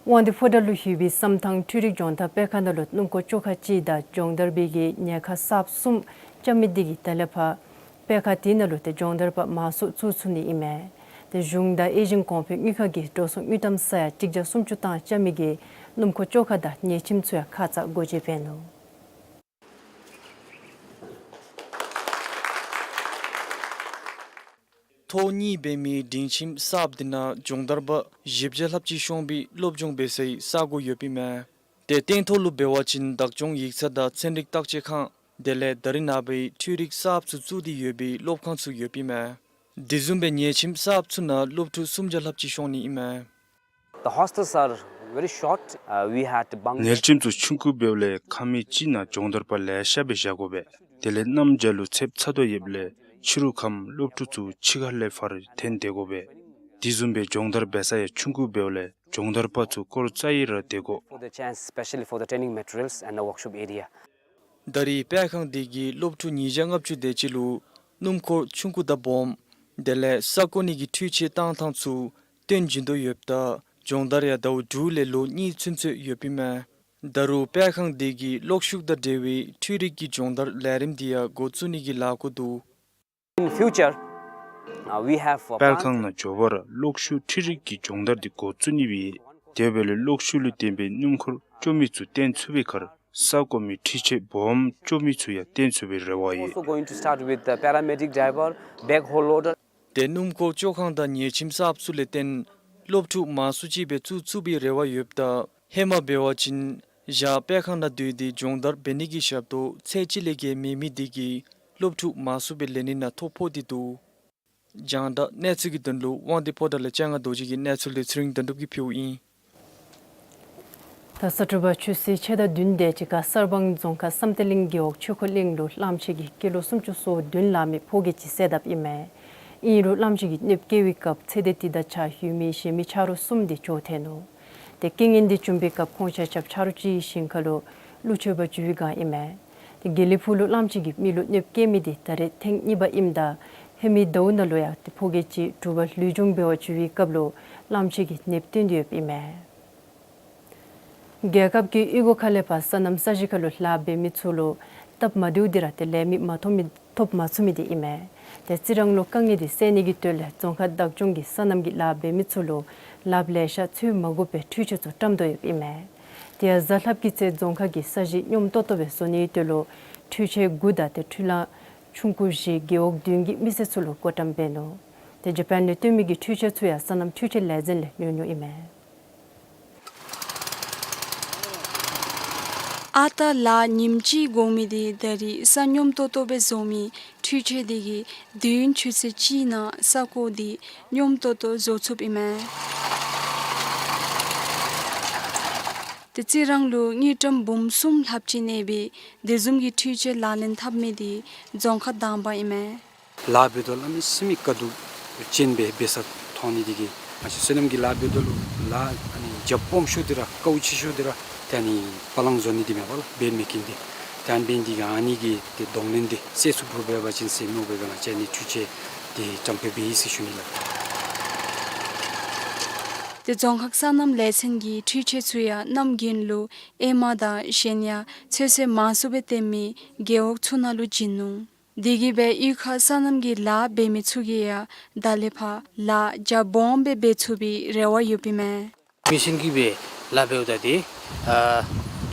དབང་འདུས་ཕོ་བྲང་ལུ་ཡོད་པའི་བསམ་ཐང་འཕྲུལ་རིག་སྦྱོང་བརྡར་སྤེལ་ཁང་ནང་ལུ་སྣུམ་འཁོར་བཅོ་ཁ་གཅིག་དང་སྦྱོང་བརྡར་པའི་གི་ཉལ་ཁང་གསརཔ་གསུམ་རྐྱབ་མི་འདི་གིས་ད་ལས་ཕར་སྤེལ་ཁང་དེ་ནང་ལུ་ཏེ་སྦྱོང་བརྡར་པ་མང་སུ་བཙུགས་ཚུགས་ནི་ཨིན་མས། ཏེ་གཞུང་དང་ཨེ་ཤི་ཡན་གོང་འཕེལ་དངུལ་ཁང་གིས་འགྲོ་སོང་དངུལ་ཀྲམ་ས་ཡ་གཅིག་བརྒྱ་སུམ་ཅུ་བཏང་རྐྱབ་མི་གི་སྣུམ་འཁོར་བཅོ་ཁ་དང་ཉལ་ཁྱིམ་ཚུ་ཡང་ཁ་ཙ་སྒོ་འབྱེད་འབད་ནུག། ཐོག་གཉིས་འབད་མི་སྒྲིང་ཁྱིམ་གསརཔ་འདི་ནང་སྦྱོང་བརྡར་པ་བཞི་བརྒྱ་ལྷགཔ་ཅིག་ཤོང་པའི་སློབ་སྦྱོང་འབད་སའི་ས་གོ་ཡོདཔ་ཨིན་མས། ཏེ་སྟེང་ཐོག་ལུ་འབད་བ་ཅིན་བདག་སྐྱོང་ཡིག་ཚང་དང་ཚན་རིག་བརྟག་དཔྱད་ཁང་དེ་ལས་ད་རིས་ནངས་པའི་འཕྲུལ་རིག་གསརཔ་ཚུ་བཙུགས་ཏེ་ཡོད་པའི་སློབ་ཁང་ཚུ་ཡོདཔ་ཨིན་མས། དེ་བཟུམ་སྦེ་ཉལ་ཁྱིམ་གསརཔ་ཚུ་ནང་སློབ་ཕྲུག་སུམ་བརྒྱ་ལྷགཔ་ཅིག་ཤོང་ནི་ཨིན་མས། The hostels are very short. Uh, we had bunk. ཉལ་ཁྱིམ་ཚུ་ཆུང་ཀུ་འབདཝ་ལས་ཁང་མིག་གཅིག་ནང་སྦྱོང་བརྡར་པ་ལེ་ཤ་སྦེ་བཞག་དགོ་པས། དེ་ལས་གནམ་བྱཱར་ལུ་ཚདཔ་ཚ་ཏོག་ཏོ་ཡོདཔ་ལས་ཕྱི་རུ་ཁམས་སློབ་ཕྲུག་ཚུ་ཕྱི་ཁ་ལས་ཕར་འཐོན་སྡོད་དགོ་པས། དེ་བཟུམ་སྦེ་སྦྱོང་བརྡར་འབད་ས་ཡང་ཆུང་ཀུ་འབདཝ་ལས་སྦྱོང་བརྡར་པ་ཚུ་སྐོར་རྩ་ཡི་ར་སྡོད་དགོ། For the chance, especially for the training materials and the workshop area. ད་རེས་སྤེལ་ཁང་འདི་གིས་སློབ་ཕྲུག་ཉིས་བརྒྱ་ལྔ་བཅུ་དེ་ཅིག་ལུ་སྣུམ་འཁོར་ཆུང་ཀུ་དང་སྦོམ་དེ་ལས་ས་བརྐོ་ནི་གི་འཕྲུལ་ཆས་བཏང་ཐངས་ཚུ་སྟོན་བྱིན་དོ་ཡོདཔ་ད་སྦྱོང་བརྡར་ཡང་ཟླཝ་དྲུག་ལས་ལོ་གཉིས་ཚུན་ཚོད་ཡོདཔ་ཨིན་མས། ད་རུང་སྤེལ་ཁང་འདི་གིས་གློག་ཤུགས་དང་འབྲེལ་བའི་འཕྲུལ་རིག་གི་སྦྱོང་བརྡར་ལས་རིམ་འདི་ཡང་འགོ་བཙུགས་ནི་གི་ལཱ་འགོ་འདུག། In future, uh, we have, uh, སྤེལ་ཁང་ནང་འགྱོ་བར་གློག་ཤུགས་འཕྲུལ་རིག་གི་སྦྱོང་བརྡར་འདི་འགོ་བཙུགས་ནི་སྦེ་ཡོད། དེ་འབདཝ་ལས་གློག་ཤུགས་ལུ་བརྟེན་པའི་སྣུམ་འཁོར་བཅོ་མི་ཚུ་བཏོན་ཚུགས་པའི་ཁར་ས་བརྐོ་མི་འཕྲུལ་ཆས་སྦོམ་བཅོ་མི་ཚུ་ཡང་བཏོན་ཚུགས་པའི་རེ་བ་ཡོད། Also going to start with the paramedic driver, backhoe loader. ཏེ་སྣུམ་འཁོར་བཅོ་ཁང་དང་ཉལ་ཁྱིམ་གསརཔ་ཚུ་ལས་བརྟེན་སློབ་ཕྲུག་མང་སུ་ཅིག་སྦེ་བཙུགས་ཚུགས་པའི་རེ་བ་ཡོདཔ་ད་ཧེ་མ་འབད་བ་ཅིན་ཞག་སྤེལ་ཁང་ནང་སྡོད་དེ་སྦྱོང་བརྡར་འབད་ནི་གི་ཞབས་ཏོག་ཚད་གཅིག་ལས་བརྒལ་མེད་མི་འདི་གིས་སློབ་ཕྲུག་མང་སུ་སྦེ་ལེན་ནི་ནང་ཐོ་ཕོག་སྟེ་འདུག། རྒྱང་བསྒྲགས་གནས་ཚུལ་གྱི་དོན་ལུ་དབང་འདུས་ཕོ་བྲང་ལས་སྤྱན་སྔ་རྡོ་རྗེ་གི་གནས་ཚུལ་འདི་ཚེ་རིང་དོན་གྲུབ་ཀྱིས་ཕུལཝ་ཨིན། ད་ས་སྤྲུལ་པ་ཆུ་ཚོད་ཕྱེད་དང་བདུན་དེ་ཅིག་ཁར་གསར་སྤང་རྫོང་ཁག་བསམ་གཏན་གླིང་རྒེད་འོག་ཆོས་འཁོར་གླིང་ལུ་གླངམོ་ཆེ་གི་ཀི་ལོ་སུམ་ཅུ་སོ་བདུན་ལང་མི་ཕོ་སྐྱེས་ཅིག་བསད་དཔ་ཨིན་མས། ཨིན་རུང་གླངམོ་ཆེ་གིས་གནོདཔ་བཀལ་བའི་སྐབས་ཚེ་འདས་དེ་དང་ཆ་ཡོད་མི་གཞན་མི་ཆ་རོགས་གསུམ་དེ་བྱོག་ཐལ་ནུག། ཏེ་རྐྱེན་ངན་དེ་བྱུང་པའི་སྐབས་ཁོང་ཆ་ཁྱབ་ཆ་རོགས་གཅིག་གི་ཞིང་ཁ་ལུ་ཀླུ་མཆོད་པ་འཇུ་བའི་སྒང་ཨིན་མས། ཏེ་དགེ་ལེགས་ཕུག་ལུ་གླངམོ་ཆེ་གིས་མི་ལུ་གནོདཔ་བཀལ་མི་དེ་ད་རེས་ཐེངས་གཉིས་པ་ཨིནམ་ད་ཧེ་མའི་ཟླཝ་ནང་ལུ་ཡང་ཏེ་ཕོ་སྐྱེས་ཅིག་གྲུ་པ་ལུས་སྦྱོང་འབད་བར་འགྱོ་བའི་སྐབས་ལུ་གླངམོ་ཆེ་གིས་གནོདཔ་བཏོན་ཏེ་ཡོདཔ་ཨིན་མས། རྒྱལ་ཁབ་ཀྱི་གཡུས་སྒོ་ཁ་ལས་ཕར་སོ་ནམ་ས་གཞི་ཁ་ལུ་ལཱ་འབད་མི་ཚུ་ལུ་སྟབས་མ་བདེཝ་འདི་ར་ཏེ་ལས་མི་མ་ཐོབ་མི་ཐོབ་མ་ཚུགས་མི་དེ་ཨིན་མས། ཏེ་རྩི་རང་ལུ་དཀའ་ངལ་དེ་སེལ་ནི་གི་དོན་ལས་རྫོང་ཁག་བདག་སྐྱོང་གིས་སོ་ནམ་གྱི་ལཱ་འབད་མི་ཚུ་ལུ་ལགཔ་ལེ་ཤ་འཚོལ་མ་དགོ་པའི་འཕྲུལ་ཆས་ཚུ་བཀྲམ་དོ་ཡོདཔ་ཨིན་མས། དེ་ཡང་གཟའ་ལྷགཔ་གི་ཚེ་རྫོང་ཁག་གི་ས་གཞི་སྙོམས་ཏོག་ཏོ་སྦེ་བཟོ་ནི་གི་དོན་ལུ་འཕྲུལ་ཆས་དགུ་དང་ཏེ་འཕྲུལ་གླང་ཆུང་ཀུ་བཞི་རྒེད་འོག་བདུན་གྱི་མི་སེར་ཚུ་ལུ་བགོ་བཀྲམ་འབད་ནུག། ཏེ་ཇ་པཱན་ལས་བཏོན་མི་གི་འཕྲུལ་ཆས་ཚུ་ཡང་སོ་ནམ་འཕྲུལ་ཆས་ལས་འཛིན་ལས་ཉོ་ཉོཝ་ཨིན་མས། ཨ་རྟག་ལཱ་ཉིནམ་གཅིག་དགོ་མི་དེ་ད་རེས་ས་སྙོམས་ཏོག་ཏོ་སྦེ་བཟོ་མི་འཕྲུལ་ཆས་དེ་གིས་དུས་ཡུན་ཆུ་ཚོད་གཅིག་ནང་ས་རྐོ་དེ་སྙོམས་ཏོག་ཏོ་བཟོ་ཚུགསཔ་ཨིན་མས། ཏེ་རྩི་རང་ལུ་དངུལ་ཀྲམ་འབུམ་གསུམ་ལྷགཔ་ཅིག་གནས་པའི་དེ་བཟུམ་གྱི་འཕྲུལ་ཆས་ལག་ལེན་འཐབ་མི་དེ་རྫོང་ཁག་དང་པ་ཨིན་མས། ལཱ་འབད་དོ་ལགས་མི་སེམས་མི་དཀའ་སྡུག་ཅན་སྦེ་འབད་ས་མཐོང་ནི་དེ་གིས་ང་བཅས་སོ་ནམ་གྱི་ལཱ་འབད་དོ་ལུ་ལཱ་ཨ་ནི་རྒྱབ་སྦོམ་ཤོས་དེ་ར་དཀའཝ་ཆེ་ཤོས་དེ་ར་ཏེ་ཨ་ནི་པ་ལང་བཟོ་ནི་དེ་མས་པ་ལགས། བེཌ་མེ་ཀིང་དེ། ད་འབད་ནི་འདི་གིས་ཨ་ནི་གི་ཏེ་གདོང་ལེན་འདི་སེལ་ཚུགས་པ་འབད་བ་ཅིན་ཟེར་མནོ་བའི་སྒང་ལས་ང་བཅས་ནི་འཕྲུལ་ཆས་འདི་བཀྲམ་སྤེལ་འབད་ཡི་ཟེར་ཞུ་ནི་ལགས། ཏེ་རྫོང་ཁག་སོ་ནམ་ལས་ཚན་གྱི་འཕྲུལ་ཆས་ཚུ་ཡང་གནམ་དགུན་ལུ་ཨེ་མ་དང་གཞན་ཡང་ཚོད་བསྲེ་མང་སུ་སྦེ་བཏོན་མི་རྒེད་འོག་ཚུ་ནང་ལུ་བྱིན་ནུག། དེ་གིས་སྦེ་གཡུས་ཁར་སོ་ནམ་གྱི་ལཱ་འབད་མི་ཚུ་གིས་ཡང་ད་ལས་ཕར་ལཱ་རྒྱ་སྦོམ་སྦེ་འབད་ཚུགས་པའི་རེ་བ་ཡོདཔ་ཨིན་མས། མི་སེར་གྱིས་སྦེ་ལཱ་འབདཝ་ད་འདི་ཨ་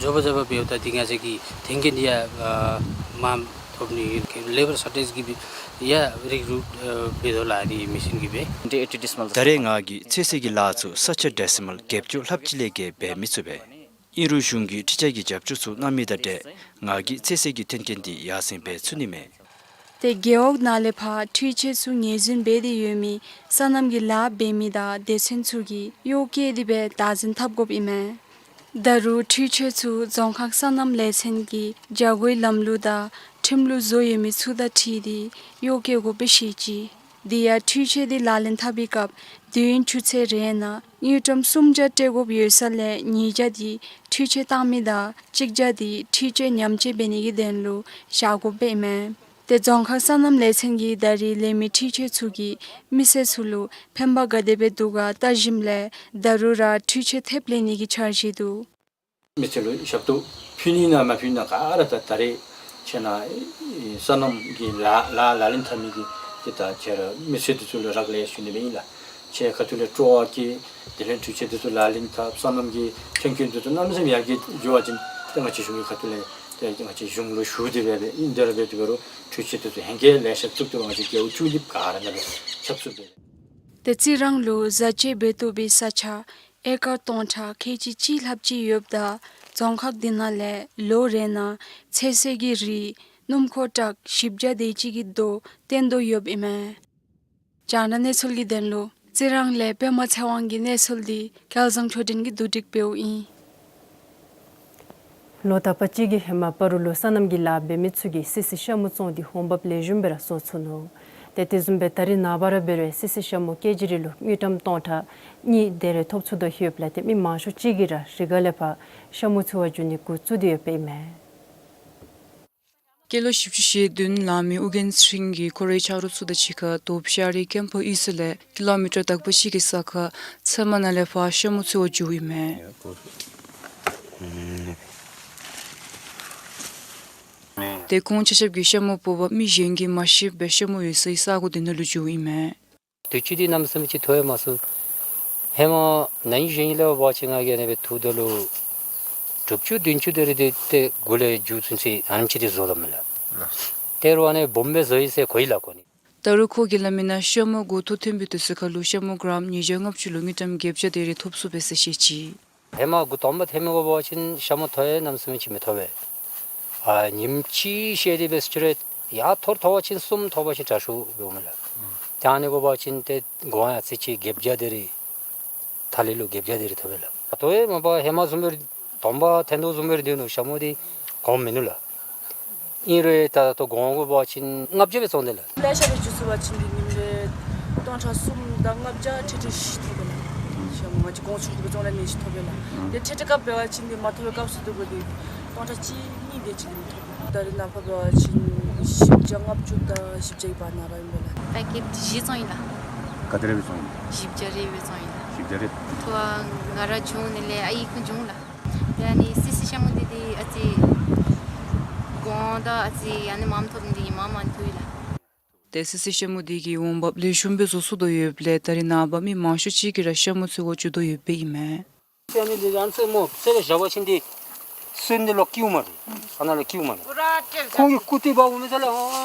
མགྱོགས་པ་མགྱོགས་པ་འབདཝ་ད་འདི་ང་བཅས་ཀྱི་ཐོན་སྐྱེད་འདི་ཡང་ཨ་མངམ་ཐོབ་ནི་ཨིན། ལེ་བར་ཤོར་ཊེཇ་གིས་སྦེ་ཡང་རིགས་རུས་ཨ་འབད་དོ་ལགས། འདི་མི་སེར་གྱིས་སྦེ། ད་རེས་ང་གིས་ཚོད་བསྲེ་གི་ལཱ་ཚུ་ས་ཆ་ཌེ་སི་མཱལ་བརྒྱད་ཅུ་ལྷགཔ་ཅིག་ལས་བརྒལ་འབད་མི་ཚུགས་པས། ཨིན་རུང་གཞུང་གི་འཕྲུལ་ཆས་ཀྱི་རྒྱབ་སྐྱོར་ཚུ་གནང་མི་དང་འབྲེལ་ང་གིས་ཚོད་བསྲེ་གི་ཐོན་སྐྱེད་འདི་ཡར་སེང་འབད་ཚུགས་ནི་མས། ཏེ་རྒེད་འོག་ནང་ལས་ཕར་འཕྲུལ་ཆས་ཚུ་ངོས་འཛིན་འབད་དེ་ཡོད་མི་སོ་ནམ་གྱི་ལཱ་འབད་མི་དང་སྡེ་ཚན་ཚུ་གིས་གཡོག་བཀོལ་ཏེ་སྦེ་བདག་འཛིན་འཐབ་དགོཔ་ཨིན་མས། ད་རུང་འཕྲུལ་ཆས་ཚུ་རྫོང་ཁག་སོ་ནམ་ལས་ཚན་གྱི་བྱ་སྒོའི་ལམ་ལུགས་དང་ཁྲིམས་ལུགས་བཟོ་ཡོད་མི་ཚུ་དང་འཁྲིལ་ཏེ་གཡོག་བཀོལ་དགོཔ་སྦེ་བཤད་ཅི། དེ་ཡང་འཕྲུལ་ཆས་འདི་ལག་ལེན་འཐབ་པའི་སྐབས་དུས་ཡུན་ཆུ་ཚོད་རེ་ནང་དངུལ་ཀྲམ་སུམ་བརྒྱ་སྤྲོད་དགོཔ་ཡོད་ས་ལས་ཉིས་བརྒྱ་འདི་འཕྲུལ་ཆས་བཏང་མི་དང་གཅིག་བརྒྱ་འདི་འཕྲུལ་ཆས་ཉམས་བཅོས་འབད་ནི་གི་དོན་ལུ་བཞག་དགོཔ་ཨིན་མས། ཏེ་རྫོང་ཁག་སོ་ནམ་ལས་ཚན་གྱིས་ད་རེས་ལས་མི་འཕྲུལ་ཆས་ཚུ་གིས་མི་སེར་ཚུ་ལུ་ཕན་པ་ག་དེ་སྦེ་འདུག་ག་བལྟ་ཞིནམ་ལས་ད་རུང་ར་འཕྲུལ་ཆས་ཐེབས་ལེན་ནི་གི་འཆར་གཞི་འདུག། མི་སེར་ལུ་ཞབས་ཏོག་ཕུལ་ནི་ཨིན་ན་མ་ཕུལ་ནི་ཨིན་ན་ག་ར་ད་ད་རེས་ཁྱེད་ནཱ་སོ་ནམ་གྱི་ལཱ་ལཱ་ལག་ལེན་འཐབ་མི་གི་ཏེ་ད་ཁྱེད་ར་མི་སེར་འདི་ཚུ་ལུ་རག་ལས་ཞུ་ནི་སྦེ་ཨིན་ལགས། ཁྱེད་ཁ་ཐུག་ལས་སྤྲོ་བ་བསྐྱེད་དེ་ལས་འཕྲུལ་ཆས་འདི་ཚུ་ལག་ལེན་འཐབ་སོ་ནམ་གྱི་ཐོན་སྐྱེད་འདི་ཚུ་གནམ་མེད་ས་མེད་ཡར་རྒྱས་འགྱོ་བ་ཅིན་ཏེ་ང་བཅས་གཞུང་གི་ཁ་ཐུག་ལས་ཏེ་ང་བཅས་གཞུང་ལུ་ཞུ་སྟེ་སྦེ་སྦེ་ཨིན། དེ་ར་འབད་དེ་འབད་རུང་འཕྲུལ་ཆས་འདི་ཚུ་ཧེང་སྐལ་ལེ་ཤ་བཙུགས་ཏེ་ང་བཅས་རྒེད་འོག་ཅིག་འདི་ག་ར་ནང་ལུ་ཁྱབ་ཚུགས་པས། ཏེ་རྩི་རང་ལུ་བཟའ་སྤྱོད་འབད་བཏུབ་པའི་ས་ཆ་ཨེ་ཀར་སྟོང་ཕྲག་ཁལ་གཅིག་གཅིག་ལྷགཔ་ཅིག་ཡོདཔ་ད་རྫོང་ཁག་འདི་ནང་ལས་ལོ་རེ་ནང་ཚོད་བསྲེ་གི་རིགས་སྣུམ་འཁོར་ཊག་བཞི་བརྒྱ་དེ་ཅིག་གི་དོ་བཏོན་དོ་ཡོདཔ་ཨིན་མས། རྒྱང་བསྒྲགས་གནས་ཚུལ་གྱི་དོན་ལུ་རྩི་རང་ལས་པདྨ་ཚེ་དབང་གི་གནས་ཚུལ་འདི་སྐལ་བཟང་ཆོས་སྒྲོན་གྱིས་བསྡུ་སྒྲིག་འབདཝ་ཨིན། ལོ་དག་པ་ཅིག་གི་ཧེ་མ་སྤ་རོ་ལུ་སོ་ནམ་གྱི་ལཱ་འབད་མི་ཚུ་གིས་སི་སི་ཤ་མུ་བཙོང་སྟེ་འོང་འབབ་ལེགས་ཤོམ་སྦེ་ར་བཟོ་ཚུགས་ནུག། ཏེ་དེ་བཟུམ་སྦེ་ད་རེས་ནངས་པ་ར་འབད་རུང་སི་སི་ཤ་མུ་ཀེ་ཇི་རེ་ལུ་དངུལ་ཀྲམ་སྟོང་ཕྲག་གཉིས་དེ་རེ་ཐོབ་ཚུགས་དོ་ཡོདཔ་ལས་ཏེ་མི་མང་ཤོས་ཅིག་གིས་ར་རི་སྒང་ལས་ཕར་ཤ་མུ་འཚོ་བ་བསྐྱལ་ནི་འགོ་བཙུགས་ཏེ་ཡོདཔ་ཨིན་མས། སྐྱེས་ལོ་བཞི་བཅུ་ཞེ་བདུན་ལང་མི་ཨོ་རྒྱན་ཚེ་རིང་གིས་ཁོ་རའི་ཆ་རོགས་ཚུ་དང་གཅིག་ཁར་དོབ་ཤར་རི་ཀེམ་ཕུ་གཡུས་ས་ལས་ཀི་ལོ་མི་ཊར་དག་པ་ཅིག་གི་ས་ཁར་ཚལ་མ་ནང་ལས་ཕར་ཤ་མུ་འཚོ་བར་འགྱོཝ་ཨིན་མས། ཏེ་ཁོང་ཆ་ཁྱབ་ཀྱིས་ཤ་མུ་འབོ་བར་མི་གཞན་གྱིས་མ་ཤེས་པར་ཤ་མུ་ཡོད་སའི་ས་གོ་དེ་ནང་ལུ་འགྱོཝ་ཨིན་མས། དུས་ཅི་འདི་གནམ་མེད་ས་མེད་ཅིག་ཐོབ་ཡང་མ་ཚུགས། ཧེ་མ་ན་ཧིང་གཞེས་ཧིང་ལས་འབད་བ་ཅིན་ང་གིས་ཨ་ནི་སྦེ་འཐུ་ད་ལུ་དྲུག་ཅུ་བདུན་ཅུ་དེ་རེ་འདི་ཏེ་དགུ་ལས་མཇུག་ཚུན་ཚོད་ཨ་ནེམ་ཅིག་འདི་བཟོ་དོ་མས་ལགས། ཏེ་རུང་ཨ་ནི་སྦོམ་སྦེ་བཟོ་ཡི་ཟེར་གོ་ཡི་ལགས་གོ་ནི། ད་རུང་ཁོ་གིས་སླབ་མི་ནང་ཤ་མུ་འགོ་ཐོག་ཐོན་པའི་དུས་ཚོད་ཁར་ལུ་ཤ་མུ་གྲམ་ཉིས་བརྒྱ་ལྔ་བཅུ་ལུ་དངུལ་ཀྲམ་བརྒྱད་བརྒྱ་དེ་རེ་ཐོབ་ཚུགས་པས་ཟེར་བཤད་ཅི། ཧེ་མ་འགོ་དང་པ་ཐོན་མི་འབད་བ་ཅིན་ཤ་མུ་ཐོབ་ཡང་གནམ་མེད་ས་མེད་ཅིག་མི་ཐོབ་པས། ཨ་ཉིནམ་གཅིག་བཤལ་ཏེ་འབད་ཟེར་རུང་ཡར་མཐོ་རུ་ཐོབ་པ་ཅིན་གསུམ་ཐོབ་པ་ཅིན་དྲག་ཤོས་འབདཝ་མས་ལགས། ད་ཨ་ནི་འབད་བ་ཅིན་ཏེ་གོང་ཡང་ཚད་ཅིག་བརྒྱད་བརྒྱ་དེ་རེ་ཐ་ལི་ལུ་བརྒྱད་བརྒྱ་དེ་རེ་ཐོབ་པས་ལགས། ད་ལྟོ་ཡང་མ་པ་ཧེ་མ་བཟུམ་སྦེ་དང་པ་ཐོན་དོ་བཟུམ་སྦེ་འདི་ནུག། ཤ་མུ་འདི་གོང་མིན་ནུག་ལགས། ཨིན་རུང་ད་ལྟོ་གོང་འབད་བ་ཅིན་ལྔ་བརྒྱ་སྦེ་བཙོང་དེས་ལགས། ལེ་ཤ་སྦེ་འགྱོ་ཚུགས་པ་ཅིན་འདི་ཉིནམ་རེ་སྟོང་ཕྲག་གསུམ་དང་ལྔ་བརྒྱ་ཁྲི་ཁྲི་བཞི་ཐོབ་པས་ལགས། ཤ་མུ་ང་བཅས་གོང་ཆུང་ཀུ་སྦེ་བཙོང་རུང་ཨ་ནེམ་ཅིག་ཐོབ་པས་ལགས། ཏེ་ཁྲི་ཁྲི་ཁར་འབད་བ་ཅིན་འདི་མ་ཐོབ་པའི་སྐབས་སུ་འདུག་གོ། འདི་སྟོང་ཕྲག་གཅིག་གཉིས་དེ་ཅིག་ལས་མི་ཐོབ། ད་རེས་ནངས་པ་འབད་བ་ཅིན་བཞི་བརྒྱ་ལྔ་བཅུ་དང་བཞི་བརྒྱ་གི་བར་ན་ར་ཨིན་པས་ལགས། པེ་ཀེཊ་བཞི་བཙོང་ཡི་ལགས། ག་དེ་རེ་སྦེ་བཙོང་ཡི། བཞི་བརྒྱ་རེ་སྦེ་བཙོང་ཡི་ལགས། བཞི་བརྒྱ་རེ། ཐོ་བ་ང་ར་བྱུང་ནི་ལས་ཨའི་ཁོང་བྱུང་ལགས། ཏེ་ཨ་ནི་སི་སི་ཤ་མུ་འདི་འདི་ཨ་ཙི་གོང་དང་ཨ་ཙི་ཨ་ནི་མངམ་ཐོབ་ནི་འདི་མངམ་མངམ་ཐོབ་ཡི་ལགས། ཏེ་སི་སི་ཤ་མུ་འདི་གིས་འོང་འབབ་ལེགས་ཤོམ་སྦེ་བཟོ་ཚུགས་དོ་ཡོདཔ་ལས་ད་རེས་ནངས་པ་མི་མང་ཤོས་ཅིག་གིས་ར་ཤ་མུ་འཚོ་བར་འགྱོ་དོ་ཡོདཔ་ཨིན་མས། ཏེ་ཨ་ནི་འདི་ཡང་ཚེར་མོ་ཚེར་བཞག་པ་ཅིན་འདི་སོན་འདི་ལོག་སྐྱེཝ་མས། ཨ་ནཱ་ལས་སྐྱེཝ་མས། ཁོང་གིས་ཀུ་ཏི་འབག་འོང་མི་ཚུ་ལགས།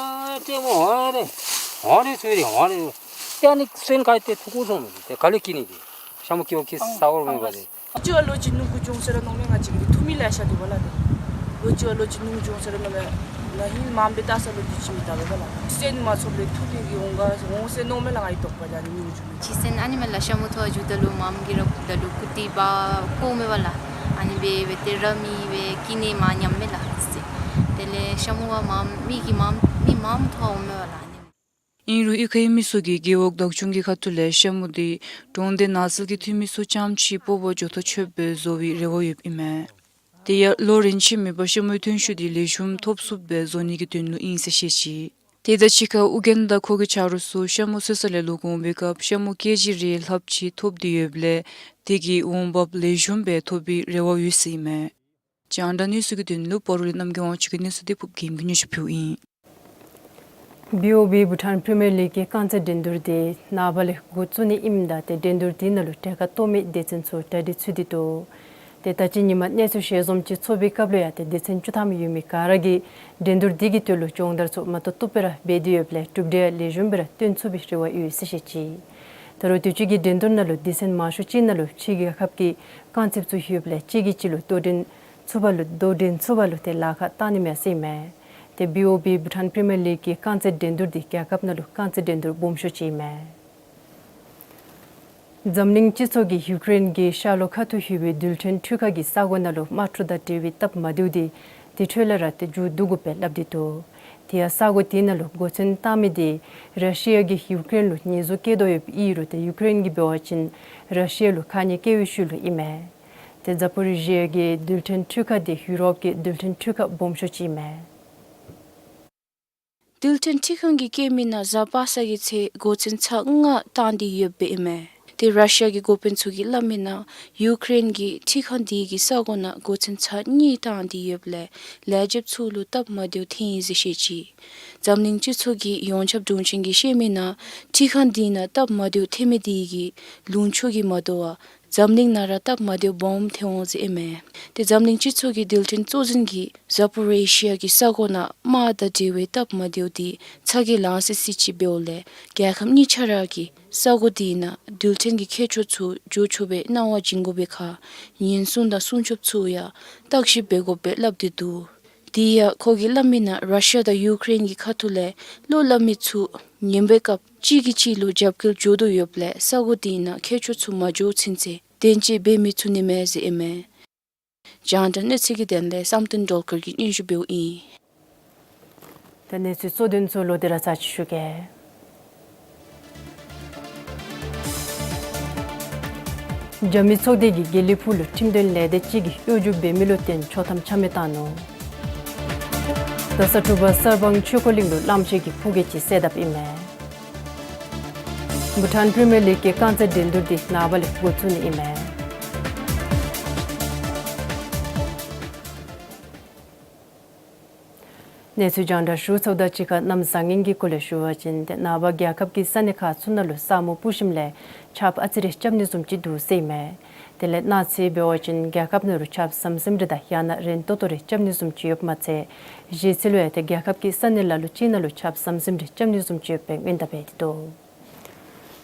ཨ་ཏེ་མོ་ཨ་རེ་ཨ་རེ་ཚུ་རེ་ཨ་རེ། ཏེ་ཨ་ནི་སོན་ཁར་ཏེ་འཐུ་བཀོ་སོང་མས། ཏེ་ག་ལས་སྐྱེ་ནི་འདི་ཤ་མུ་སྐྱེ་བ་སྐྱེ་ས་འོང་མས་པ་ཏེ། ལོ་གཅིག་བ་ལོ་གཅིག་སྣུམ་འགོ་བྱུང་ཟེར་ར་མནོཝ་མས། ང་བཅས་ཀྱིས་འདི་འཐུ་མི་ལེ་ཤ་འདུག་པ་ལགས། ཏེ་ལོ་གཅིག་བ་ལོ་གཅིག་སྣུམ་འགོ་བྱུང་ཟེར་ར་མནོཝ་མས། ན་ཧིང་མངམ་སྦེ་བལྟ་ས་ལུ་འདི་ཅིག་མི་བལྟ་པས་པ་ལགས། སོན་མ་ཚུགས་པར་འཐུ་སྟེ་གི་འོང་ག་འོང་ཟེར་མནོཝ་མས་ལགས། ང་གི་དོགས་པ་ལགས། ཨ་ནི་སྣུམ་འགོ་བྱུང་མི་ཅིག་སོན་ཨ་ནི་མས་ལགས། ཤ་མུ་འཐུ་བར་འགྱོཝ་ད་ལུ་མངམ་གི་ར་ད་ལུ་ཀུ་ཏི་འབག་བཀོཝ་མས་པ་ལགས། ཨ་ནི་སྦེ་སྦེ་ཏེ་ར་མི་སྦེ་སྐྱེ་ནི་མ་ཉམས་མས་ལགས། དེ་ལས་ཤ་མུ་བ་མངམ་མི་གིས་མངམ་མི་མངམ་འཐུ་བར་འོངམ་མས་པ་ལགས། ཨ་ནི་ཨིན་རུང་གཡུས་ཁའི་མི་ཚུ་གིས་རྒེད་འོག་བདག་སྐྱོང་གི་ཁ་ཐུག་ལས་ཤ་མུ་འདི་གྲོང་སྡེ་ནགས་ཚལ་གྱི་འཐུས་མི་ཚུ་རྐྱངམ་ཅིག་སྤོ་བར་འགྱོ་ཐག་ཆོད་པའི་བཟོ་བའི་རེ་བ་ཡོདཔ་ཨིན་མས། དེ་ཡང་ལོ་རིམ་ཕྱེ་མེད་པར་ཤ་མོའི་ཐོན་ཤུགས་དེ་ལེགས་ཤོམ་ཐོབ་ཚུགསཔ་སྦེ་བཟོ་ནི་གི་དོན་ལུ་ཨིན་ཟེར་བཤད་ཅི། དེ་དང་གཅིག་ཁར་ཨོ་རྒྱན་དང་ཁོ་གི་ཆ་རོགས་ཚུ་ཤ་མོ་བཙོ་ས་ལས་ལོག་འོང་པའི་སྐབས་ཤ་མོ་ཀེ་ཇི་རེ་ལྷགཔ་ཅིག་ཐོབ་སྟེ་ཡོདཔ་ལས་དེ་གི་འོང་འབབ་ལེགས་ཤོམ་སྦེ་ཐོབ་པའི་རེ་བ་ཡོད་ཟེར་ཨིན་མས། རྒྱང་བསྒྲགས་གནས་ཚུལ་གྱི་དོན་ལུ་པར་ལས་རྣམ་རྒྱལ་དབང་ཕྱུག་གི་གནས་ཚུལ་དེ་ཕུརབ་རྒྱལམོ་གིས་སྙན་ཞུ་ཕུལཝ་ཨིན། བི་ཨོ་བི་བྷུ་ཊཱན་པི་རི་མི་ཡར་ལིག་གི་རྐང་རྩེད་འགྲན་བསྡུར་དེ་ནངས་པ་ལས་འགོ་བཙུགས་ནི་ཨིནམ་ད་དེ་འགྲན་བསྡུར་དེ་ནང་ལུ་གྲལ་ཁར་གཏོགས་མི་སྡེ་ཚན་ཚུ་གྲ་སྒྲིག་ཚུད་དེ་འདུག། དེ་ད་ཅི་ཉིནམ་གནས་ཚུལ་ཞལ་འཛོམས་ཅིག་ཚོགས་པའི་སྐབས་ལུ་ཡང་དེ་སྡེ་ཚན་བཅུ་ཐམ་ཡོད་མི་ག་ར་གིས་འགྲན་བསྡུར་དེ་གི་དོན་ལུ་སྦྱོང་བརྡར་ཚུ་མ་ཏོག་ཏོ་སྦེ་ར་འབད་དེ་ཡོདཔ་ལས་གྲུབ་འབྲས་ལེགས་ཤོམ་སྦེ་ར་སྟོན་ཚུགས་པའི་རེ་བ་ཡོད་ཟེར་བཤད་ཅི། ད་རུང་དུས་ཅི་གི་འགྲན་བསྡུར་ནང་ལུ་སྡེ་ཚན་མང་ཤོས་ཅིག་ནང་ལུ་ཕྱི་རྒྱལ་ཁབ་ཀྱི་རྐང་རྩེདཔ་ཚུ་ཡོདཔ་ལས་གཅིག་གིས་གཅིག་ལུ་དོ་འགྲན་ཚུགས་པ་ལུ་དོ་འགྲན་ཚུགས་པ་ལུ་དེ་ལཱ་ཁག་བཏང་ནི་མས་ཟེར་ཨིན་མས། དེ་བི་ཨོ་བི་བྷུ་ཊཱན་པི་རི་མི་ཡར་ལིག་གི་རྐང་རྩེད་འགྲན་བསྡུར་དེ་རྒྱལ་ཁབ་ནང་ལུ་རྐང་རྩེད་འགྲན་བསྡུར་སྦོམ་ཤོས་ཅིག་ཨིན་མས། འཛམ་གླིང་སྤྱི་ཚོགས་ཀྱིས་ཡུ་ཀེ་རེན་གྱི་ཤར་ལྷོ་ཁ་ཐུག་ཡོད་པའི་རྡུལ་ཕྲན་འཕྲུལ་ཁང་གི་ས་གོ་ནང་ལུ་དམག་འཁྲུག་དང་འབྲེལ་བའི་སྟབས་མ་བདེཝ་དེ་དེ་འཕྲོ་ལས་ར་དེ་མཇུག་བསྡུ་དགོ་པའི་སླབ་སྟེ་འདུག། དེ་ཡང་ས་གོ་དེ་ནང་ལུ་འགོ་ཚུགས་བཏང་མི་དེ་ར་ཤི་ཡ་གིས་ཡུ་ཀེ་རེན་ལུ་ཉེས་འཛུགས་བཀལ་དོ་ཡོདཔ་ཨིན་རུང་དེ་ཡུ་ཀེ་རེན་གྱིས་འབད་བ་ཅིན་ར་ཤི་ཡ་ལུ་ཁ་ཉེས་བཀལ་བའི་ཤུལ་ལུ་ཨིན་མས། དེ་ཛ་པོ་རི་ཞི་ཡ་གི་རྡུལ་ཕྲན་འཕྲུལ་ཁང་དེ་ཡུ་རོབ་ཀྱི་རྡུལ་ཕྲན་འཕྲུལ་ཁང་སྦོམ་ཤོས་ཅིག་ཨིན་མས། རྡུལ་ཕྲན་འཕྲུལ་ཁང་གིས་བཀལ་མི་ནང་གཟའ་པ་སངས་ཀྱི་ཚེ་སྒོ་ཚན་ཚར་ལྔ་བཏང་སྟེ་ཡོདཔ་ཨིན་མས། དེ་ར་ཤི་ཡ་གི་འགོ་དཔོན་ཚུ་གིས་སླབ་མི་ནང་ཡུ་ཀེ་རེན་གྱིས་འཕྲུལ་ཁང་དེ་གི་ས་གོ་ནང་སྒོ་ཚན་ཚར་གཉིས་བཏང་སྟེ་ཡོདཔ་ལས་ལས་བྱེདཔ་ཚུ་ལུ་སྟབས་མ་བདེཝ་ཐོན་ཡི་ཟེར་བཤད་ཅི། འཛམ་གླིང་སྤྱི་ཚོགས་ཀྱི་ཡོངས་ཁྱབ་དྲུང་ཆེན་གྱིས་བཤད་མི་ནང་འཕྲུལ་ཁང་དེ་ནང་སྟབས་མ་བདེཝ་ཐོན་མི་དེ་གིས་ལུང་ཕྱོགས་ཀྱི་མ་དོ་བར་འཛམ་གླིང་ནང་ར་སྟབས་མ་བདེཝ་སྦོམ་ཐོན་འོང་ཟེར་ཨིན་མས། དེ་འཛམ་གླིང་སྤྱི་ཚོགས་ཀྱི་རྡུལ་ཕྲན་གཙོ་འཛིན་གྱིས་ཛ་པོ་རི་ཞི་ཡ་གི་ས་གོ་ནང་དམག་དང་འབྲེལ་བའི་སྟབས་མ་བདེཝ་དེ་ཚ་གྱང་ལང་སི་སི་ཅིག་འབདཝ་ལས་རྒྱལ་ཁབ་གཉིས་ཆ་ར་གིས་ས་གོ་དེ་ནང་རྡུལ་ཕྲན་གྱི་མཁས་མཆོག་ཚུ་འགྱོ་ཆོག་པའི་གནང་བ་བྱིན་དགོ་པའི་ཁར་ཉེན་སྲུང་དང་སྲུང་སྐྱོབ་ཚུ་ཡང་བརྟག་ཞིབ་འབད་དགོ་པའི་སླབ་སྟེ་འདུག། དེ་ཡང་ཁོ་གིས་སླབ་མི་ནང་ར་ཤི་ཡ་དང་ཡུ་ཀེ་རེན་གྱི་ཁ་ཐུག་ལས་བློ་སླབ་མི་ཚུ་ཉེན་པའི་སྐབས་གཅིག་གིས་གཅིག་ལུ་རྒྱབ་འགལ་འགྱོ་དོ་ཡོདཔ་ལས་ས་གོ་དེ་ནང་མཁས་མཆོག་ཚུ་མ་འགྱོ་ཚུན་ཚོད་བདེན་དཔྱད་འབད་མི་ཚུགས་ནི་མས་ཟེར་ཨིན་མས། རྒྱང་བསྒྲགས་གནས་ཚུལ་གྱི་དོན་ལས་བསམ་གཏན་སྒྲོལ་དཀར་གྱིས་སྙན་ཞུ་འབདཝ་ཨིན། ད་གནས་ཚུལ་གཙོ་དོན་ཚུ་ལོག་སྟེ་ར་ཚར་ཅིག་ཞུ་གེ། རྒྱ་མི་ཚོགས་སྡེ་གིས་དགེ་ལེགས་ཕུག་ལུ་ཁྲིམས་དོན་ལས་སྡེ་ཅིག་གིས་གཡོ་སྒྱུ་འབད་མི་ལུ་བརྟེན་ཆོག་ཐམ་ཆ་མེད་བཏང་ནུག། ད་ས་ཕྱོགས་པ་གསར་སྤང་ཆོས་འཁོར་གླིང་ལུ་གླངམོ་ཆེ་གི་ཕུག་རྒྱང་ཅིག་གསལ་བཏབ་ཨིན་མས། བྷུ་ཊཱན་པི་རི་མི་ཡར་ལིག་གི་རྐང་རྩེད་འགྲན་བསྡུར་དེ་ནངས་པ་ལས་འགོ་བཙུགས་ནི་ཨིན་མས། གནས་ཚུལ་རྒྱང་བསྒྲགས་ཞུ་ཚརཝ་དང་གཅིག་ཁར་གནམ་བཟང་ངན་གྱི་སྐོར་ལས་ཞུ་བ་ཅིན་ཏེ་ནངས་པ་རྒྱལ་ཁབ་ཀྱི་ས་གནས་ཁག་ཚུ་ནང་ལུ་ས་སྨུག་སྤུབས་ཞིནམ་ལས་ཆརཔ་ཨ་ཙི་རེ་རྐྱབ་ནི་བཟུམ་ཅིག་འདུག་ཟེར་ཨིན་མས། དེ་ལས་གནངས་ཚེ་འབད་བ་ཅིན་རྒྱལ་ཁབ་ནང་ལུ་ཆརཔ་ཟམ་ཟིམ་རེ་དང་ཡང་ན་རན་ཏོག་ཏོ་རེ་རྐྱབ་ནི་བཟུམ་ཅིག་ཡོདཔ་མ་ཚད་གཞེས་ཚེ་ལུ་ཡང་ཏེ་རྒྱལ་ཁབ་ཀྱི་ས་གནས་ལ་ལུ་ཅིག་ནང་ལུ་ཆརཔ་ཟམ་ཟིམ་རེ་རྐྱབ་ནི་བཟུམ་ཅིག་ཡོད་པའི་སྔོན་བརྡ་འབད་དེ་འདུག།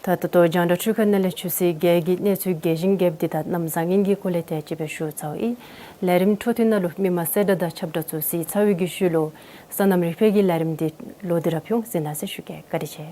ད་ད་ལྟོ་རྒྱང་བསྒྲགས་འཕྲུལ་ཁང་ནང་ལས་ཆུ་ཚོད་བརྒྱད་ཀྱི་གནས་ཚུལ་རྒྱས་ཤིང་རྒྱསཔ་དེ་དང་གནམ་བཟང་ངན་གྱི་སྐོར་ལས་དེ་ཅིག་སྦེ་ཞུ་ཚརཝ་ཨིན། ལས་རིམ་འཕྲོ་མཐུད་ནང་ལུ་མི་མང་གསལ་བསྒྲགས་དང་ཁྱབ་བསྒྲགས་ཚུ་གཟིགས་ཚར་བའི་གི་ཤུལ་ལུ་སོ་ནམ་རིག་པའི་གི་ལས་རིམ་དེ་ལོག་སྟེ་ར་ཕུལ་འོང་། གཟིགས་གནང་ཟེར་ཞུ་གེ། བཀའ་དྲིན་ཆེ།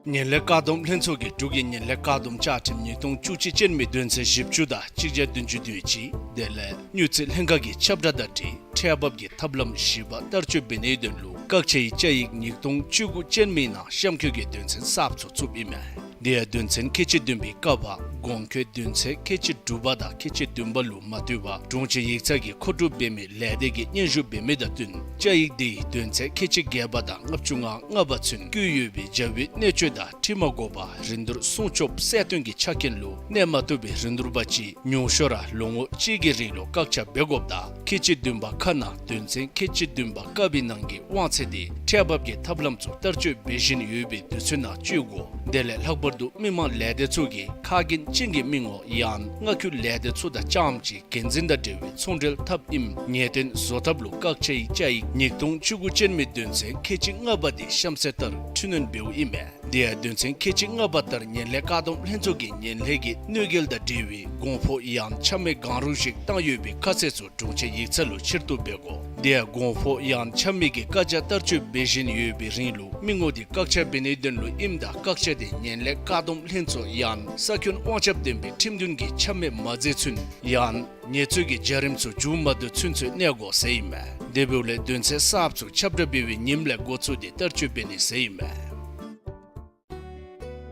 ངན་ལྷད་བཀག་སྡོམ་ལྷན་ཚོགས་ཀྱིས་འབྲུག་གི་ངན་ལྷད་བཀག་སྡོམ་བཅའ་ཁྲིམས་ཉིས་སྟོང་བཅུ་གཅིག་ཅན་མའི་དོན་ཚན་བཞི་བཅུ་དང་གཅིག་བརྒྱ་བདུན་ཅུ་དོན་གཅིག་དེ་ལས་དངུལ་རྩིས་ལྷན་ཁག་གི་ཁྱབ་བསྒྲགས་དང་འཁྲིལ་ཁྲལ་འབབ་ཀྱི་ཐབས་ལམ་བཞི་པ་བསྟར་སྤྱོད་འབད་ནིའི་དོན་ལུ་བཀག་ཆའི་བཅའ་ཡིག་ཉིས་སྟོང་བཅུ་དགུ་ཅན་མའི་ནང་གཤམ་འཁོད་ཀྱི་དོན་ཚན་གསརཔ་ཚུ་བཙུགསཔ་ཨིན་མས། དེ་ཡང་དོན་ཚན་ཁལ་གཅིག་བདུན་པའི་ཀ་བ་གོང་འཁོད་དོན་ཚན་ཁལ་གཅིག་དྲུག་པ་དང་ཁལ་གཅིག་བདུན་པ་ལུ་མ་ལྟོས་པར་དྲུང་ཆེ་ཡིག་ཚང་གིས་མཁོ་སྒྲུབ་འབད་མི་ལས་སྡེ་གིས་སྙན་ཞུ་འབད་མི་དང་བསྟུན་བཅའ་ཡིག་དེའི་དོན་ཚན་ཁལ་གཅིག་བརྒྱད་པ་དང་ལྔ་བཅུ་ང་ལྔ་པ་ཚུན་བཀོད་ཡོད་པའི་འཇའ་བའི་གནོད་སྐྱོན་དང་འཁྲིལ་མ་དགོ་པར་རིན་བསྡུར་སྲུང་སྐྱོབ་གསལ་སྟོན་གྱི་ཆ་རྐྱེན་ལུ་གནས་མ་ཐུབ་པའི་རིན་བསྡུར་པ་ཅིག་ཉུང་ཤོས་ར་ལོ་ངོ་གཅིག་གི་རིང་ལུ་བཀག་ཆ་འབད་དགོཔ་དང་ཁལ་གཅིག་བདུན་པ་ཁ་ནང་དོན་ཚན་ཁལ་གཅིག་བདུན་པ་ཀ་བའི་ནང་གི་དབང་ཚད་དེ་ཁྲལ་འབབ་ཀྱི་ཐབས་ལམ་ཚུ་བསྟར་སྤྱོད་འབད་བཞིན་ཡོད་པའི་དུས་ཚོད་ནང་སྤྱོད་དགོ། དེ་ལས་ལྷག་པར་དུ་མི་མང་ལས་སྡེ་ཚུ་གིས་ཁ་འགན་ཅན་གྱི་མི་ངོ་ཡང་མངའ་ཁུལ་ལས་སྡེ་ཚུ་དང་རྐྱངམ་གཅིག་འགན་འཛིན་དང་འབྲེལ་བའི་ཚོང་འབྲེལ་འཐབ་ཨིནམ་ངེས་གཏན་བཟོ་ཐབས་ལུ་བཀག་ཆའི་བཅའ་ཡིག་ཉིས་སྟོང་བཅུ་དགུ་ཅན་མའི་དོན་ཚན་ཁལ་གཅིག་ལྔ་པ་དེ་གཤམ་གསལ་ལྟར་འཕྲི་སྣོན་འབདཝ་ཨིན་མས། དེ་ཡང་དོན་ཚན་ཁལ་གཅིག་ལྔ་པ་ལྟར་ངན་ལྷད་བཀག་སྡོམ་ལྷན་ཚོགས་ཀྱིས་ངན་ལྷད་ཀྱི་གནོད་འགེལ་དང་འབྲེལ་བའི་གོང་འཕོ་ཡང་ཆ་མེད་གང་རུང་ཞིག་བཏང་ཡོད་པའི་ཁ་གསལ་ཚུ་དྲུང་ཆེ་ཡིག་ཚང་ལུ་ཕྱིར་བསྡུ་འབད་དགོ། དེ་ཡང་གོང་འཕོ་ཡང་ཆ་མེད་ཀྱི་བཀའ་རྒྱ་བསྟར་སྤྱོད་འབད་བཞིན་ཡོད་པའི་རིང་ལུ་མི་ངོ་དེ་བཀག་ཆ་འབད་ནིའི་དོན་ལུ་ཨིནམ་ད་བཀག་ཆ་དེ་ངན་ལྷད་བཀག་སྡོམ་ལྷན་ཚོགས་ཡང་ས་ཁྱོན་དབང་ཁྱབ་ལྡན་པའི་ཁྲིམས་མཐུན་གྱི་ཆ་མེད་མ་མཛད་ཚུན་ཡང་ཉེས་རྩོད་ཀྱི་བྱ་རིམ་ཚུ་མཇུག་མ་བསྡུ་ཚུན་ཚོད་གནས་དགོ་ཟེར་ཨིན་མས། དེ་འབདཝ་ལས་དོན་ཚན་གསརཔ་ཚུ་ཁྱབ་བསྒྲགས་འབད་བའི་ཉིནམ་ལས་འགོ་བཙུགས་ཏེ་བསྟར་སྤྱོད་འབད་ནི་ཟེར་ཨིན་མས།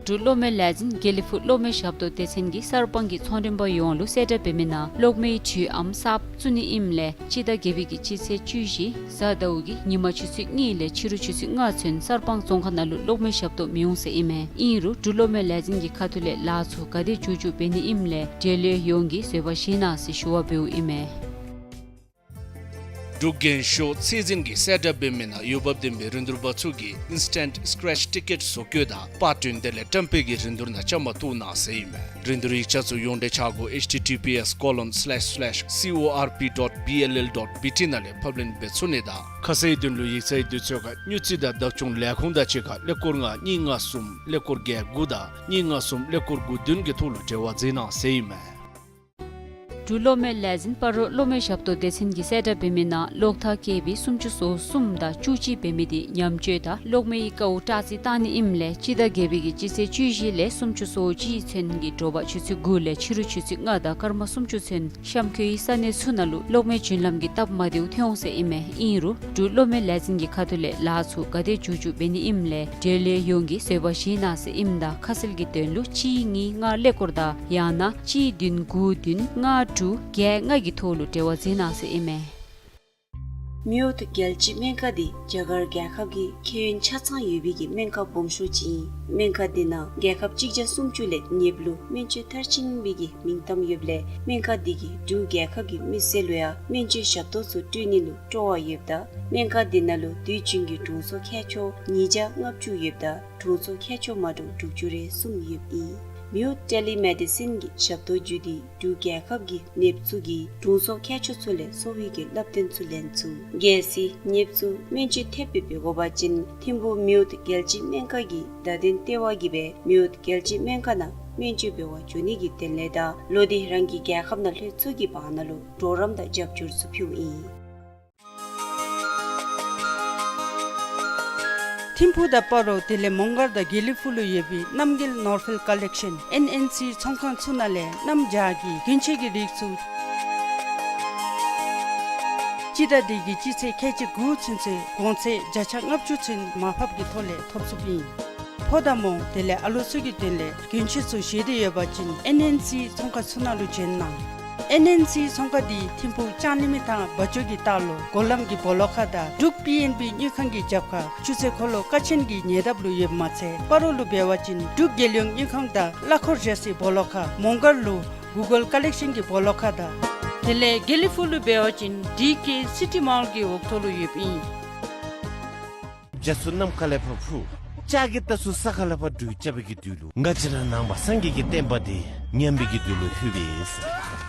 འབྲུག་གློག་མེ་ལས་འཛིན་དགེ་ལེགས་ཕུག་གློག་མེ་ཞབས་ཏོག་སྡེ་ཚན་གྱིས་གསར་སྤང་གི་ཚོང་མགྲོན་པ་ཡོངས་ལུ་གསལ་བསྒྲགས་འབད་མི་ནང་གློག་མེའི་དྲོད་ཨང་གསརཔ་བཙུགས་ནི་ཨིནམ་ལས་སྤྱི་ཟླ་བརྒྱད་པའི་གི་སྤྱི་ཚེས་བཅུ་བཞི་གཟའ་ཟླཝ་གི་ཉིན་མ་ཆུ་ཚོད་གཉིས་ལས་ཕྱི་རུ་ཆུ་ཚོད་ལྔ་ཚུན་གསར་སྤང་རྫོང་ཁག་ནང་ལུ་གློག་མེ་ཞབས་ཏོག་མི་འོང་ཟེར་ཨིན་མས། ཨིན་རུང་འབྲུག་གློག་མེ་ལས་འཛིན་གྱི་ཁ་ཐུག་ལས་ལཱ་ཚུ་ག་དེ་མཇུག་མཇུག་འབད་ནི་ཨིནམ་ལས་འབྲེལ་ཡོད་ཡོངས་ཀྱིས་བཟོད་པ་བཞེས་གནང་ཟེར་ཞུ་བ་འབདཝ་ཨིན་མས། འབྲུག་རྒྱན་ཤོག་ཚད་འཛིན་གྱིས་གསལ་བསྒྲགས་འབད་མི་ནང་འོས་འབབ་ལྡན་པའི་རིན་བསྡུར་པ་ཚུ་གིས་ཨིནསི་ཊེནཊ་སི་ཀེ་རེཆ་ཊི་ཀེཊ་བཟོ་བཀོད་དང་པར་སྐྲུན་དེ་ལས་བཀྲམ་སྤེལ་གྱི་རིན་བསྡུར་ནང་བཅའ་མར་གཏོགས་གནང་ཟེར་ཨིན་མས། རིན་བསྡུར་ཡིག་ཆ་ཚུ་ཡོངས་འབྲེལ་ཆ་སྒོ་ཨེཆ་ཊི་ཊི་པི་ཨེསི་ཀོ་ལོན་སི་ལེཤ་སི་ལེཤ་སི་ཨོ་ཨར་པི་ཌོཊ་བི་ཨེལ་ཨེལ་ཌོཊ་བི་ཊི་ནང་ལས་ཕབ་ལེན་འབད་ཚུགས་ནི་དང་ཁ་གསལ་དོན་ལུ་ཡིག་ཚང་གི་དུས་ཚོད་ཁར་དངུལ་རྩིས་དང་བདག་སྐྱོང་ལས་ཁུངས་དང་གཅིག་ཁར་ཀླད་ཀོར་ལྔ་གཉིས་ལྔ་གསུམ་ཀླད་ཀོར་བརྒྱད་དགུ་དང་གཉིས་ལྔ་གསུམ་ཀླད་ཀོར་དགུ་བདུན་གྱི་ཐོག་ལུ་འབྲེལ་བ་མཛད་གནང་ཟེར་ཨིན་མས། འབྲུག་གློག་མེ་ལས་འཛིན་སྤ་རོ་གློག་མེ་ཞབས་ཏོག་སྡེ་ཚན་གྱིས་གསལ་བསྒྲགས་འབད་མི་ནང་གློག་ཐག་ཀེ་བི་སུམ་ཅུ་སོ་གསུམ་དང་བཅུ་གཅིག་འབད་མི་དེ་ཉམས་བཅོས་དང་གློག་མེའི་ཀཝ་བཀྲག་རྩི་བཏང་ནི་ཨིནམ་ལས་སྤྱི་ཟླ་བརྒྱད་པའི་གི་སྤྱི་ཚེས་བཅུ་བཞི་ལས་སུམ་ཅུ་སོ་གཅིག་ཚུན་གྱི་དྲོ་པ་ཆུ་ཚོད་དགུ་ལས་ཕྱི་རུ་ཆུ་ཚོད་ལྔ་དང་སྐར་མ་སུམ་ཅུ་ཚུན་གཤམ་འཁོད་ས་གནས་ཚུ་ནང་ལུ་གློག་མེ་རྒྱུན་ལམ་གྱི་སྟབས་མ་བདེཝ་ཐོན་འོང་ཟེར་ཨིན་མས། ཨིན་རུང་འབྲུག་གློག་མེ་ལས་འཛིན་གྱི་ཁ་ཐུག་ལས་ལཱ་ཚུ་ག་དེ་མཇུག་མཇུག་འབད་ནི་ཨིནམ་ལས་འབྲེལ་ཡོད་ཡོངས་ཀྱིས་བཟོད་པ་བཞེས་གནང་ཟེར་ཨིནམ་ད་ཁ་གསལ་གྱི་དོན་ལུ་གཅིག་གཉིས་ལྔ་ཀླད་ཀོར་དང་ཡང་ན་གཅིག་བདུན་དགུ་བདུན་ལྔ་དྲུག་བརྒྱད་ལྔ་གི་ཐོག་ལུ་འབྲེལ་བ་མཛད་གནང་ཟེར་ཨིན་མས། མེའོཊ་རྒྱལ་སྤྱིའི་སྨན་ཁང་འདི་རྒྱ་གར་རྒྱལ་ཁབ་ཀྱི་ཁེ་ཡོན་ཆ་ཚང་ཡོད་པའི་གི་སྨན་ཁང་སྦོམ་ཤོས་ཅིག་ཨིན། སྨན་ཁང་འདི་ནང་རྒྱལ་ཁབ་གཅིག་བརྒྱ་སུམ་ཅུ་ལས་ཉེ་བ་ལུ་སྨན་བཅོས་མཐར་ཕྱིན་པའི་གི་མིང་གཏམ་ཡོདཔ་ལས་སྨན་ཁང་འདི་གིས་འབྲུག་རྒྱལ་ཁབ་ཀྱི་མི་སེར་ལུ་ཡང་སྨན་བཅོས་ཞབས་ཏོག་ཚུ་སྤྲོད་ནི་ལུ་སྤྲོ་བ་ཡོདཔ་ད་སྨན་ཁང་འདི་ནང་ལུ་དུས་རྒྱུན་གྱི་དྲུང་འཚོ་མཁས་མཆོག་ཉིས་བརྒྱ་ལྔ་བཅུ་ཡོདཔ་ད་དྲུང་འཚོ་མཁས་མཆོག་མ་འདྲཝ་དྲུག་ཅུ་རེ་གསུམ་ཡོདཔ་ཨིན། མེའོཊ་ཊེ་ལི་མེ་ཌི་སིན་གྱི་ཞབས་ཏོག་བརྒྱུད་དེ་འབྲུག་རྒྱལ་ཁབ་ཀྱི་ནདཔ་ཚུ་གིས་དྲུང་འཚོ་མཁས་མཆོག་ཚུ་ལས་གསོ་བའི་གི་བསླབ་སྟོན་ཚུ་ལེན་ཚུགས། གལ་སྲིད་ནདཔ་ཚུ་སྨན་བཅོས་ཐེབས་སྦེ་འབད་དགོ་པ་ཅིན་ཐིམ་ཕུག་མེའོཊ་རྒྱལ་སྤྱིའི་སྨན་ཁང་གི་བརྡ་དོན་ལྟེ་བ་གིས་སྦེ་མེའོཊ་རྒྱལ་སྤྱིའི་སྨན་ཁང་ནང་སྨན་བཅོས་འབད་བར་འགྱོ་ནི་གི་དོན་ལས་དང་ལོག་སྟེ་རང་གི་རྒྱལ་ཁབ་ནང་ལྷོད་ཚུགས་ཀྱི་བར་ན་ལུ་གྲོགས་རམ་དང་རྒྱབ་སྐྱོར་ཚུ་ཕུལཝ་ཨིན། ཐིམ་ཕུག་དང་སྤ་རོ་དེ་ལས་མོང་སྒར་དང་དགེ་ལེགས་ཕུག་ལུ་ཡོད་པའི་རྣམ་རྒྱལ་ནོར་ཕུལ་ཀ་ལེག་ཤཱན་ཨེན་ཨེན་སི་ཚོང་ཁང་ཚུ་ནང་ལས་གནམ་བྱཱར་གྱི་གྱོན་ཆས་ཀྱི་རིགས་ཚུ་སྤྱི་ཟླ་འདི་གི་སྤྱི་ཚེས་ཁལ་གཅིག་དགུ་ཚུན་ཚོད་གོང་ཚད་བརྒྱ་ཆ་ལྔ་བཅུ་ཚུན་མར་ཕབ་ཀྱི་ཐོག་ལས་ཐོབ་ཚུགསཔ་ཨིན། ཕོ་དང་མོ་དེ་ལས་ཨ་ལོ་ཚུ་གི་དོན་ལས་གྱོན་ཆས་ཚུ་བཞེས་ཏེ་ཡོད་པ་ཅིན་ཨེན་ཨེན་སི་ཚོང་ཁང་ཚུ་ནང་ལུ་བྱོན་གནང་། ཨེན་ཨེན་སི་ཚོང་ཁང་འདི་ཐིམ་ཕུག་ལྕང་གླིང་མི་ཐང་བ་ཇོ་གི་ལྟག་ལུ་སྒོ་ལམ་གྱི་སྦོ་ལོགས་ཁ་དང་འབྲུག་པི་ཨེན་བི་དངུལ་ཁང་གི་རྒྱབ་ཁར་ཆུ་ཚོད་འཁོར་ལོ་ཀ་ཆེན་གྱི་ཉེ་འདབས་ལུ་ཡོདཔ་མ་ཚད་སྤ་རོ་ལུ་འབད་བ་ཅིན་འབྲུག་རྒྱལ་ཡོངས་དངུལ་ཁང་དང་གླ་འཁོར་བཞག་སའི་སྦོ་ལོགས་ཁར། མོང་སྒར་ལུ་གུ་གལ་ཀ་ལེག་ཤཱན་གྱི་སྦོ་ལོགས་ཁ་དང་དེ་ལས་དགེ་ལེགས་ཕུག་ལུ་འབད་བ་ཅིན་ཌི་ཀེ་སི་ཊི་མོལ་གྱི་འོག་ཐོག་ལུ་ཡོདཔ་ཨིན། རྒྱ་མཚོ་ནམ་མཁའ་ལས་ཕར་འཕུར། ལྕགས་ཀྱི་རྟ་ཚུ་ས་ཁ་ལས་ཕར་འགྲོས་རྐྱབ་པའི་གི་དུས་ལུ་ང་བཅས་ར་ནང་པ་སངས་རྒྱས་ཀྱི་བསྟན་པ་འདི་ཉམས་པའི་གི་དུས་ལུ་ལྷོད་པས།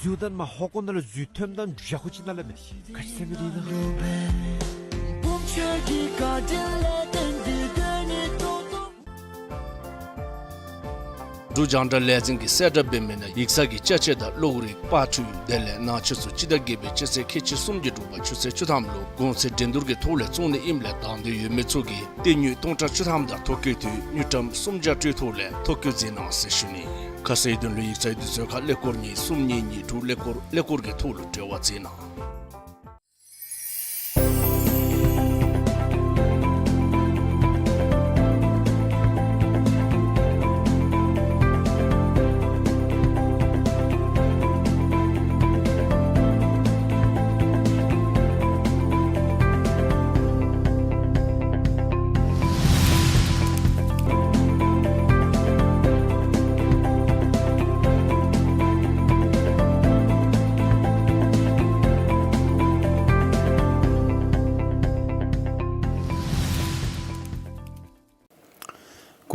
འཛུལ་དོ་མ་ཧོ་ཀོ་ནང་ལུ་འཛུལ་ཐོནམ་ད་འཇའ་ཧུ་ཅིག་ནང་ལས་མེད། ག་ཅི་ཟེར་མི་འདི་ན། འབྲུག་རྒྱང་བསྒྲགས་ལས་འཛིན་གྱིས་གསལ་བསྒྲགས་འབད་མི་ནང་ཡིག་ཚང་གི་ཅ་ཆས་དང་གློག་རིག་པར་འཕྲུལ་དེ་ལས་ནང་ཆས་ཚུ་སྤྱི་ཟླ་བརྒྱད་པའི་སྤྱི་ཚེས་ཁལ་གཅིག་གསུམ་གྱི་དྲོ་པ་ཆུ་ཚོད་བཅུ་ཐམ་ལུ་གོང་ཚད་འགྲན་བསྡུར་གྱི་ཐོག་ལས་བཙོང་ནི་ཨིནམ་ལས་དང་འདོད་ཡོད་མི་ཚུ་གིས་སྟེར་དངུལ་སྟོང་ཕྲག་བཅུ་ཐམ་དང་ཐོ་བཀོད་དུས་དངུལ་ཀྲམ་སུམ་བརྒྱ་སྤྲོད་ཐོག་ལས་ཐོ་བཀོད་མཛད་གནང་ཟེར་ཞུ་ནི། ཁ་གསལ་དོན་ལུ་ཡིག་ཚང་དུས་ཚོད་ཁར་ཀླད་ཀོར་གཉིས་གསུམ་གཉིས་གཉིས་དྲུག་ཀླད་ཀོར་ཀླད་ཀོར་གྱི་ཐོག་ལུ་འབྲེལ་བ་མཛད་གནང་།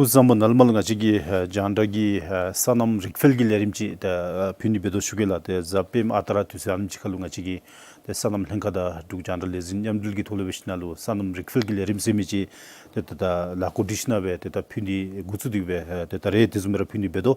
སྐུ་གཟུགས་བཟང་པོ། ནཱ་ལས་མར་ལུ་ང་བཅས་ཀྱིས་ཨ་རྒྱང་བསྒྲགས་ཀྱི་ཨ་སོ་ནམ་རིག་འཕེལ་གྱི་ལས་རིམ་ཅིག་ད་ཨ་ཕུལ་ནི་འབད་དོ་ཞུ་གེ་ལགས། ཏེ་གཟའ་སྤེནམ་ཨ་རྟག་ར་དུས་ཚོད་ཨ་ནེམ་ཅིག་ཁར་ལུ་ང་བཅས་ཀྱིས་ཏེ་སོ་ནམ་ལྷན་ཁག་དང་འབྲུག་རྒྱང་བསྒྲགས་ལས་འཛིན་མཉམ་འབྲེལ་གྱི་ཐོག་ལས་འབད་ཞིནམ་ལས་སོ་ནམ་རིག་འཕེལ་གྱི་ལས་རིམ་ཟེར་མི་ཅིག་ཏེ་ད་ལྟོ་ལཱ་འགོ་འདྲེན་ཞིནམ་སྦེ་ཏེ་ད་ཕུལ་ནི་འགོ་བཙུགས་ཏེ་སྦེ་ཏེ་ད་རེས་དེ་བཟུམ་སྦེ་ར་ཕུལ་ནི་འབད་དོ།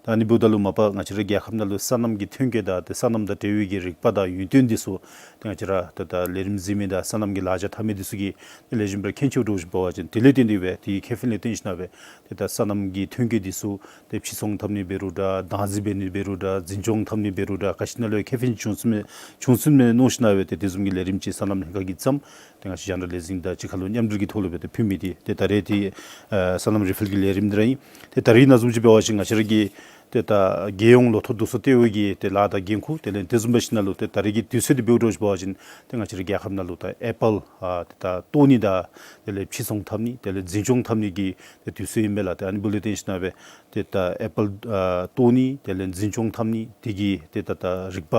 ད་ཨ་ནི་འབདཝ་ད་ལུ་མ་པ་ང་བཅས་ར་རྒྱལ་ཁབ་ནང་ལུ་སོ་ནམ་གྱི་ཐོན་སྐྱེད་དང་ཏེ་སོ་ནམ་དང་འབྲེལ་བའི་གི་རིག་པ་དང་ཡོན་ཏན་འདི་ཚུ་ཏེ་ང་བཅས་ར་ད་ད་ལས་རིམ་གཟིགས་མི་དང་སོ་ནམ་གྱི་ལཱ་འཇག་འཐབ་མི་འདི་ཚུ་གིས་ཏེ་ལེགས་ཤོམ་སྦེ་མཁྱེན་ཆེཝ་འདྲཝ་ཅིག་འབད་བ་ཅིན་དེ་ལས་བརྟེན་ཏེ་སྦེ་དེའི་ཁེ་ཕན་ལས་བརྟེན་ཞིན་ན་སྦེ་ཏེ་ད་སོ་ནམ་གྱི་ཐོན་སྐྱེད་འདི་ཚུ་ཏེ་ཕྱིར་ཚོང་འཐབ་ནི་འབད་རུང་འདྲ་བདག་འཛིན་འབད་ནི་འབད་རུང་འདྲ་འཛིན་སྐྱོང་འཐབ་ནི་འབད་རུང་འདྲ་ག་ཅི་ནང་ལུ་ཡང་ཁེ་ཕན་བྱུང་ཚུགས་མས་བྱུང་ཚུགས་མས་མནོ་ཞིན་ན་སྦེ་ཏེ་དེ་བཟུམ་གྱི་ལས་རིམ་ཅིག་སོ་ནམ་ལྷན་ཁག་གིས་བརྩམས། ཏེ་ང་བཅས་རྒྱང་བསྒྲགས་ལས་འཛིན་དང་གཅིག་ཁར་ལུ་མཉམ་འབྲེལ་གྱི་ཐོག་ལུ་སྦེ་ཏེ་ཕུལ་མི་འདི་ཏེ་ད་རེས་ཏེ་ཨ་སོ་ནམ་རི་ཕིལ་གྱི་ལས་རིམ་འདི་ར་ཨིན། ཏེ་ད་རེས་ནང་བཟུམ་ཅིག་འབད་བ་ཅིན་ང་བཅས་ར་གི་ཏེ་ད་རྒྱལ་ཡོངས་ལོ་ཐོག་བསྡུ་གསོག་ལྟེ་བ་གི་ཏེ་ལཱ་དང་འགན་ཁུར་དེ་ལས་དེ་བཟུམ་འབད་ཞིན་ན་ལུ་ཏེ་ད་རེས་ཀྱི་དུས་ཚོད་འདི་འབདཝ་འདྲཝ་ཅིག་འབད་བ་ཅིན་ཏེ་ང་བཅས་ར་རྒྱལ་ཁབ་ནང་ལུ་ད་ཨེ་པཱལ་ཨ་ཏེ་ད་བཏོག་ནི་དང་དེ་ལས་ཕྱིར་ཚོང་འཐབ་ནི་དེ་ལས་འཛིན་སྐྱོང་འཐབ་ནི་གི་ཏེ་དུས་ཚོད་ཨིན་པས་ལགས། ཏེ་ཨ་ནི་འབདཝ་ལས་བརྟེན་ཞིན་ན་སྦེ་ཏེ་ད་ཨེ་པཱལ་ཨ་བཏོག་ནི་དེ་ལས་འཛིན་སྐྱོང་འཐབ་ནི་དེ་གི་ཏེ་ད་ད་རིག་པ་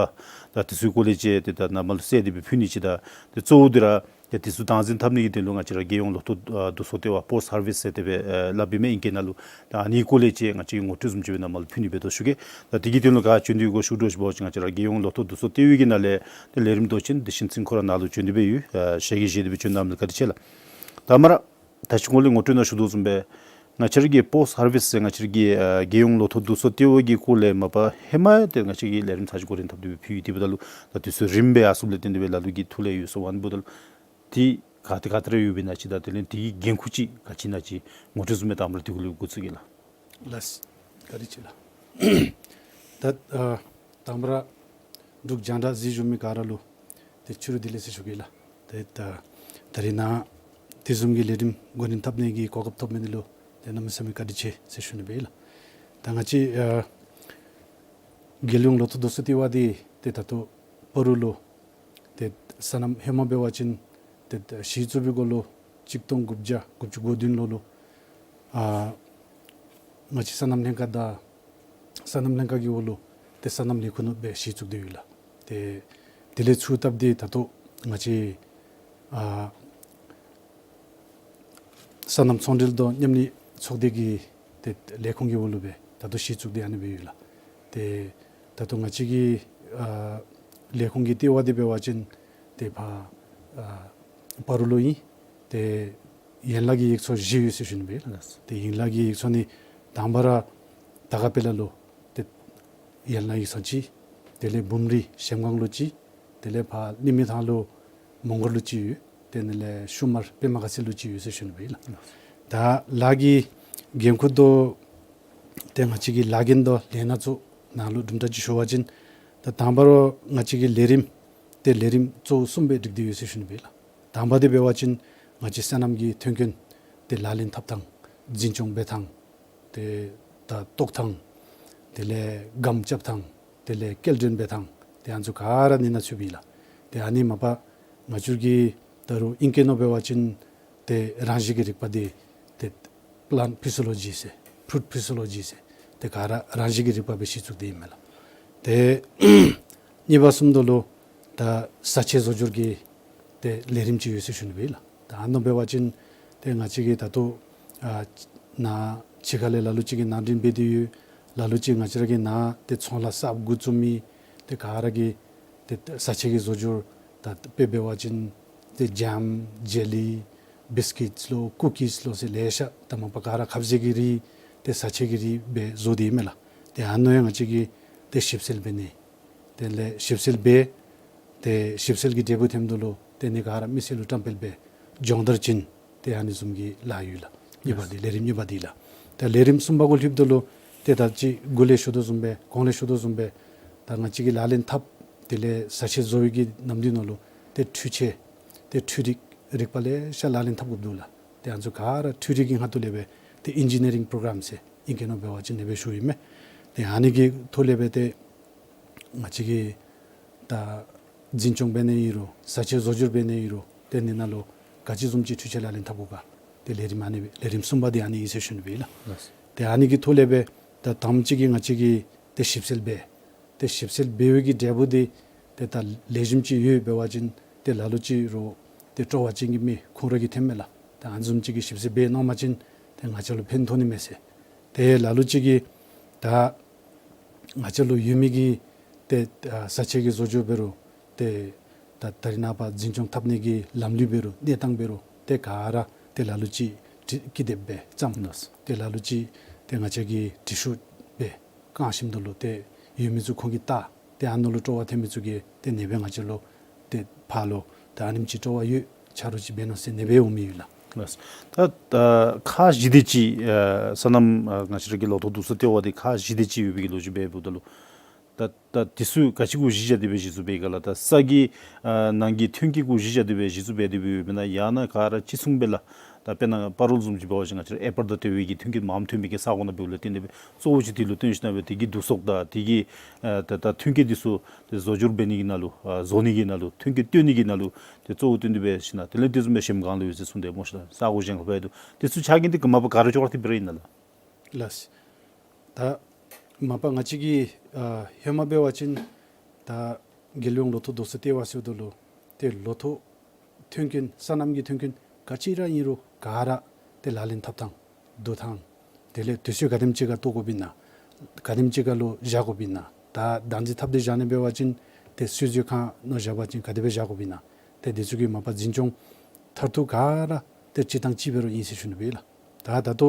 དང་དེ་ཚུ་སྐོར་ལས་ཅིག་ཏེ་ད་ནཱ་མར་ལུ་གསལ་ཏེ་སྦེ་ཕུལ་ནི་ཅིག་དང་ཏེ་གཙོ་བོ་འདི་ར་ཏེ་དེ་ཚུ་བདག་འཛིན་འཐབ་ནི་གི་དོན་ལུ་ང་བཅས་ར་རྒྱལ་ཡོངས་ལོ་ཐོག་ཨ་བསྡུ་གསོག་ལྟེ་བ་པོསཊ་སར་བིསི་ཟེར་དེ་སྦེ་ཨེ་སླབ་ཨིན་མས་ཨིང་སྐད་ནང་ལུ། ད་ཨ་ནི་སྐོར་ལས་ཅིག་ང་བཅས་ངོ་སྤྲོད་བཟུམ་ཅིག་སྦེ་ནཱ་མར་ལུ་ཕུལ་ནི་འབད་དོ་ཞུ་གེ། ད་དེ་གི་དོན་ལུ་ག་བྱོན་ཏེ་གོ་ཞུ་དོ་ཞུ་བ་ཅིན་ང་བཅས་ར་རྒྱལ་ཡོངས་ལོ་ཐོག་བསྡུ་གསོག་ལྟེ་བ་གི་ནང་ལས་ཏེ་ལས་རིམ་མདོ་ཆེན་བདེ་ཆེན་ཚེ་རིང་ཁོ་ར་ནཱ་ལུ་བྱོན་ཏེ་སྦེ་ཡོད། ཨ་ཞལ་གྱིས་བཞེས་ཏེ་སྦེ་བྱོན་གནང་མི་ལུ་བཀའ་དྲིན་ཆེ་ལགས། ད་མ་ར་ད་ཅི་གོང་ལས་ངོ་སྤྲོད་ནང་ཞུ་དོ་བཟུམ་སྦེ་ང་བཅས་ར་གི་པོསཊ་སར་བིསི་ཟེར་ང་བཅས་ར་གི་ཨ་རྒྱལ་ཡོངས་ལོ་ཐོག་བསྡུ་གསོག་ལྟེ་བ་གི་སྐོར་ལས་མ་པ་ཧེ་མ་ཏེ་ང་བཅས་ཀྱིས་ལས་རིམ་ཚར་གཅིག་འགོ་འདྲེན་འཐབ་སྟེ་སྦེ་ཕུལ་ཡི། དེ་འབདཝ་ད་ལུ་ད་དུས་ཚོད་རིངམོ་སྦེ་ཡར་སོངམ་ལས་བརྟེན་ཏེ་སྦེ་ལ་ལུ་གིས་ཐུགས་ལས་ཡོལ་སོང་། ཨ་ནི་འབདཝ་ད་ལུ་ཏེ་ག་ཏེ་ག་ཏེ་ར་ཡོདཔ་ཨིན་ན་ཅིག་དང་དེ་ལས་དེ་གི་འགན་ཁུར་ཅིག་ག་ཅི་ཨིན་ན་ཅིག་ངོ་སྤྲོད་བཟུམ་སྦེ་དང་པ་ར་དེ་གུ་ལུ་འགོ་བཙུགས་གེ་ལགས། ལགས་སོ། བཀའ་དྲིན་ཆེ་ལགས། ད་ཨ་དང་པ་ར་འབྲུག་རྒྱང་བསྒྲགས་གཟིགས་བཞུགས་མི་ག་ར་ལུ་ཏེ་ཕྱི་རུ་བདེ་ལེགས་ཟེར་ཞུ་གེ་ལགས། ཏེ་ད་ད་རིས་ནཱ་དེ་བཟུམ་གྱི་ལས་རིམ་འགོ་འདྲེན་འཐབ་ནི་གི་གོ་སྐབས་ཐོབ་མི་འདི་ལུ་ཏེ་གནམ་མེད་ས་མེད་བཀའ་དྲིན་ཆེ་ཟེར་ཞུ་ནི་སྦེ་ཨིན་ལགས། ད་ང་བཅས་ཨ་རྒྱལ་ཡོངས་ལོ་ཐོག་བསྡུ་གསོག་ལྟེ་བ་འདི་ཏེ་ད་ལྟོ་སྤ་རོ་ལུ་ཏེ་སོ་ནམ་ཧེ་མ་འབད་བ་ཅིན་ཏེ་གཞི་བཙུགས་པའི་འགོ་ལུ་གཅིག་སྟོང་དགུ་བརྒྱ་དགུ་བཅུ་གོ་བདུན་ལོ་ལུ་ཨ་ང་བཅས་སོ་ནམ་ལྷན་ཁག་དང་སོ་ནམ་ལྷན་ཁག་གི་འོག་ལུ་ཏེ་སོ་ནམ་ལས་ཁུངས་ནང་སྦེ་གཞི་བཙུགས་ཏེ་ཡོད་ལགས། ཏེ་དེ་ལས་ཚུར་བཏབ་སྟེ་ད་ལྟོ་ང་བཅས་ཨ་སོ་ནམ་ཚོང་འབྲེལ་དང་མཉམ་ལས་ཚོགས་སྡེ་གི་ཏེ་ལས་ཁུངས་ཀྱི་འོག་ལུ་སྦེ་ད་ལྟོ་གཞི་བཙུགས་ཏེ་ཨ་ནི་སྦེ་ཡོད་ལགས། ཏེ་ད་ལྟོ་ང་བཅས་ཀྱི་ཨ་ལས་ཁུངས་ཀྱི་ལྟེ་བ་འདི་འབད་བ་ཅིན་ཏེ་ཕར་ཨ་སྤ་རོ་ལུ་ཨིན། ཏེ་ཡན་ལག་གི་ཡིག་ཚང་བཞི་ཡོད་ཟེར་ཞུ་ནི་སྦེ་ལགས། ཏེ་ཡན་ལག་གི་ཡིག་ཚང་འདི་དང་པ་ར་དར་དཀར་དཔལ་ལ་ལུ་ཏེ་ཡན་ལག་ཡིག་ཚང་གཅིག། དེ་ལས་འབུམ་རི་གཞལམ་སྒང་ལུ་གཅིག། དེ་ལས་ཕར་གླིང་མི་ཐང་ལུ་མོང་སྒར་ལུ་གཅིག་ཡོད། དེ་ལས་ཤུ་མར་པདྨ་དགའ་ཚལ་ལུ་གཅིག་ཡོད་ཟེར་ཞུ་ནི་སྦེ་ལགས། ད་ལཱ་གི་འགན་ཁུར་དང་ཏེ་ང་བཅས་ཀྱི་ལཱ་འགན་དང་ལས་སྣ་ཚུ་ནཱ་ལུ་དུམ་གྲ་ཅིག་ཞུ་བ་ཅིན་ད་དང་པ་ར་ང་བཅས་ཀྱི་ལས་རིམ་ཏེ་ལས་རིམ་གཙོ་བོ་གསུམ་སྦེ་སྒྲིག་སྟེ་ཡོད་ཟེར་ཞུ་ནི་སྦེ་ལགས། དང་པ་འདི་འབད་བ་ཅིན་ང་བཅས་སོ་ནམ་གྱི་ཐོན་ཁུངས་ཏེ་ལག་ལེན་འཐབ་ཐངས་འཛིན་སྐྱོང་འབད་ཐངས་ཏེ་ད་བཏོག་ཐངས་དེ་ལས་སྒམ་རྐྱབ་ཐངས་དེ་ལས་སྐྱེལ་འདྲེན་འབད་ཐངས་ཏེ་ཨ་ནི་ཚུ་ག་ར་ཨ་ནི་ནང་ཚུདཔ་ཨིན་ལགས། ཏེ་ཨ་ནི་མ་པ་ང་བཅས་ཀྱི་ད་རུང་ཨིང་སྐད་ནང་འབད་བ་ཅིན་ཏེ་རང་བཞིན་གྱི་རིག་པ་འདི་ཏེ་པི་ལེནཊ་ཕི་སི་ཡོ་ལོ་ཇི་ཟེར་ཕུ་རུཊ་ཕི་སི་ཡོ་ལོ་ཇི་ཟེར་ཏེ་ག་ར་རང་བཞིན་གྱི་རིག་པ་སྦེ་གཞི་བཙུགས་ཏེ་ཨིན་མས་ལགས། ཏེ་གཉིས་པ་བཟུམ་ད་ལུ་ད་བཟའ་ཆས་བཟོ་སྦྱོར་གྱི་ཏེ་ལས་རིམ་ཅིག་ཡོད་ཟེར་ཞུ་ནི་སྦེ་ལགས། ད་ཨ་ནཱ་འབད་བ་ཅིན་ཏེ་ང་བཅས་ཀྱིས་ད་ལྟོ་ཨ་ནཱ་ཕྱི་ཁ་ལས་ལ་ལུ་ཅིག་གིས་ནང་འདྲེན་འབད་དེ་ཡོད། ལ་ལུ་ཅིག་ང་བཅས་ར་གི་ནཱ་ཏེ་ཚོང་ལཱ་གསརཔ་འགོ་བཙུགས་མི་ཏེ་ག་ར་གིས་ཏེ་བཟའ་ཆས་ཀྱི་བཟོ་སྦྱོར་ད་དཔེ་འབད་བ་ཅིན་ཏེ་ཇེམ་ཇེ་ལི་བིསི་ཀིཊསི་ལོ་ཀུ་ཀིསི་ལོ་ཟེར་ལེ་ཤ་ད་མ་པ་ག་ར་ཁབ་ཟས་ཀྱི་རིགས་ཏེ་བཟའ་ཆས་ཀྱི་རིགས་སྦེ་བཟོ་སྟེ་ཨིན་མས་ལགས། ཏེ་ཨ་ནཱ་ཡང་ང་བཅས་ཀྱིས་ཏེ་ཞིབ་འཚོལ་འབད་ནི་དེ་ལས་ཞིབ་འཚོལ་འབད། ཏེ་ཞིབ་འཚོལ་གྱི་འབྲས་བུ་ཐོནམ་ད་ལུ་ཏེ་ཨ་ནི་ག་ར་མི་སེར་ལུ་བཀྲམ་སྤེལ་འབད་སྦྱོང་བརྡར་བྱིན། ཏེ་ཨ་ནི་བཟུམ་གྱི་ལཱ་ཡོད་ལགས། གཉིས་པ་འདི་ལས་རིམ་གཉིས་པ་འདི་ལགས། ཏེ་ལས་རིམ་གསུམ་པ་གུ་ལྷོདཔ་ད་ལུ་ཏེ་ད་ཅི་འགོ་ལས་ཞུ་དོ་བཟུམ་སྦེ་གོང་ལས་ཞུ་དོ་བཟུམ་སྦེ་ད་ང་བཅས་ཀྱིས་ལག་ལེན་འཐབ་དེ་ལས་བཟའ་ཆས་བཟོ་བའི་གི་ནམ་དུས་ནང་ལུ་ཏེ་འཕྲུལ་ཆས་ཏེ་འཕྲུལ་རིག་རིག་པ་ལེ་ཤ་ལག་ལེན་འཐབ་དགོཔ་འདུག་ལགས། ཏེ་ཨ་ནི་ཚུ་ག་ར་འཕྲུལ་རིག་གི་ཁ་ཐུག་ལས་སྦེ་ཏེ་ཨིན་ཇི་ནི་རིང་པོ་རོ་གྲམ་ཟེར་ཨིང་སྐད་ནང་འབད་བ་ཅིན་ཨ་ནི་སྦེ་ཞུཝ་ཨིན་མས། ཏེ་ཨ་ནི་གི་ཐོག་ལས་སྦེ་ཏེ་ང་བཅས་ཀྱིས་ད་འཛིན་སྐྱོང་འབད་ནི་ཨིན་རུང་བཟའ་ཆས་བཟོ་སྦྱོར་འབད་ནི་ཨིན་རུང་ཏེ་ཨ་ནི་ནང་ལུ་ག་ཅི་བཟུམ་ཅིག་འཕྲུལ་ཆས་ལག་ལེན་འཐབ་དགོ་ག། ཏེ་ལས་རིམ་ཨ་ནི་ལས་རིམ་གསུམ་པ་འདི་ཨ་ནི་ཨིན་ཟེར་ཞུ་ནི་སྦེ་ལགས། ལགས་སོ། ཏེ་ཨ་ནི་གི་ཐོག་ལས་སྦེ་ད་དང་པ་ཅིག་གིས་ང་བཅས་ཀྱིས་ཏེ་ཞིབ་འཚོལ་འབད། ཏེ་ཞིབ་འཚོལ་འབད་བའི་གི་འབྲས་བུ་འདི་ཏེ་ད་ལེགས་ཤོམ་ཅིག་ཡོད་འབད་བ་ཅིན་ཏེ་ལ་ལུ་ཅིག་རུང་ཏེ་སྤྲོ་བ་ཅན་གྱི་མི་ཁོང་ར་གིས་འཐེནམ་མས་ལགས། ཏེ་ཨ་ནི་བཟུམ་ཅིག་གི་ཞིབ་འཚོལ་འབད་གནང་བ་ཅིན་ཏེ་ང་བཅས་ལུ་ཕན་ཐོགས་ནི་མས་ཟེར། ཏེ་ལ་ལུ་ཅིག་གིས་ད་ང་བཅས་ལུ་ཡོད་མི་གི་ཏེ་ཨ་བཟའ་ཆས་ཀྱི་བཟོ་སྦྱོར་འབད་རུང་ཏེ་ད་ད་རིས་ནངས་པ་འཛིན་སྐྱོང་འཐབ་ནི་གི་ལམ་ལུགས་འབད་རུང་གནས་སྟངས་འབད་རུང་ཏེ་ག་ར་ཏེ་ལ་ལུ་ཅིག་ཀི་ཀི་དེབ་སྦེ་བརྩམས། ལགས་སོ། ཏེ་ལ་ལུ་ཅིག་ཏེ་ང་བཅས་ཀྱིས་འབྲི་ཤོག་སྦེ་ བཀང་ཞིནམ་ད་ལུ་ཏེ་ཡོད་མི་ཚུ་ཁོང་གིས་བལྟ་ཏེ་ཨ་ནཱ་ལུ་སྤྲོ་བ་ཐོན་མི་ཚུ་གིས་ཏེ་ནེ་སྦེ་ང་བཅས་ལུ་ཏེ་ཕར་ལུ་ད་ཨ་ནེམ་ཅིག་སྤྲོ་བ་ཡོད་ཆ་རོགས་ཅིག་འབད་གནང་ཟེར་ནེ་སྦེ་འོང་མི་ཡོད་ལགས། ལགས། ད་ད་ཁག་བཞི་དེ་ཅིག་ཨ་སོ་ནམ་ཨ་ང་བཅས་ར་གི་ལོ་ཐོག་བསྡུ་གསོག་ལྟེ་བ་དེ་ཁག་བཞི་དེ་ཅིག་ཡོད་པའི་གི་ལོ་རྒྱུས་འབདཝ་ད་ལུ་ད་ད་དེ་ཚུ་ག་ཅི་གུ་གཞི་བཞག་སྟེ་སྦེ་གཞི་བཙུགས་འབད་ག་ལགས། ད་ས་གི་ཨ་ནང་གི་ཐོན་སྐྱེད་གུ་གཞི་བཞག་སྟེ་སྦེ་གཞི་བཙུགས་འབད་དེ་སྦེ་ཡོདཔ་ཨིན་ན་ཡང་ན་ག་ར་ཅིག་མཚུངས་སྦེ་ལགས། ད་དཔེར་ན་སྤ་རོ་བཟུམ་ཅིག་འབད་བ་ཅིན་ང་བཅས་ར་ཨེ་པཱལ་དང་འབྲེལ་བའི་གི་ཐོན་སྐྱེད་མངམ་ཐོན་མི་གི་ས་གོ་ནང་འབདཝ་ལས་བརྟེན་ཏེ་སྦེ་གཙོ་བོ་ཅིག་དེ་ལུ་བརྟེན་ཞིན་ན་སྦེ་དེ་གི་བསྡུ་གསོག་དང་དེ་གི་ཨ་ད་ད་ཐོན་སྐྱེད་དེ་ཚུ་ཏེ་བཟོ་སྒྱུར་འབད་ནི་གི་ནང་ལུ་ཨ་བཟོ་ནི་གི་ནང་ལུ་ཐོན་སྐྱེད་བཏོན་ནི་གི་ནང་ལུ་ཏེ་གཙོ་བོ་བཏོན་ཏེ་སྦེ་ཞིན་ན་དེ་ལས་དེ་བཟུམ་སྦེ་གཞན་མི་གང་ལུ་ཡོད་ཟེར་གསུངས་ཏེ་སྨོ་ཤ་ལགས། ས་གོ་གཞན་ལུ་འབད་དོ། དེ་ཚུ་ཆ་རྐྱེན་དེ་ག་མ་པ་ག་ར་ཅོག་ར་འཐདཔ་སྦེ་ར་ཨིན་ན་ལགས། ལགས། ད་མ་པ་ང་བཅས་ཀྱི་ཨ་ཧེ་མ་འབད་བ་ཅིན་ད་རྒྱལ་ཡོངས་ལོ་ཐོག་བསྡུ་གསོག་ལྟེ་བ་ཟེརཝ་ད་ལུ་ཏེ་ལོ་ཐོག་ཐོན་སྐྱེད་སོ་ནམ་གྱི་ཐོན་སྐྱེད་ག་ཅི་ར་ཨིན་རུང་ག་ར་ཏེ་ལག་ལེན་འཐབ་ཐངས་བསྡུ་ཐངས་དེ་ལས་དུས་ཚོད་ག་དེམ་ཅིག་ཁར་བཏོག་དགོཔ་ཨིན་ན་ག་དེམ་ཅིག་ཁར་ལུ་བཞག་དགོཔ་ཨིན་ན་ད་བདག་འཛིན་འཐབ་སྟེ་བཞག་ནི་འབད་བ་ཅིན་ཏེ་སུས་བཟོ་ཁང་ནང་བཞག་པ་ཅིན་ག་དེ་སྦེ་བཞག་དགོཔ་ཨིན་ན་ཏེ་དེ་ཚུ་གི་མ་པ་འཛིན་སྐྱོང་མཐར་ཐུག་ག་ར་ཏེ་སྤྱིར་བཏང་གཅིག་འབད་རུང་ཨིན་ཟེར་ཞུ་ནི་སྦེ་ལགས། ད་ད་ལྟོ་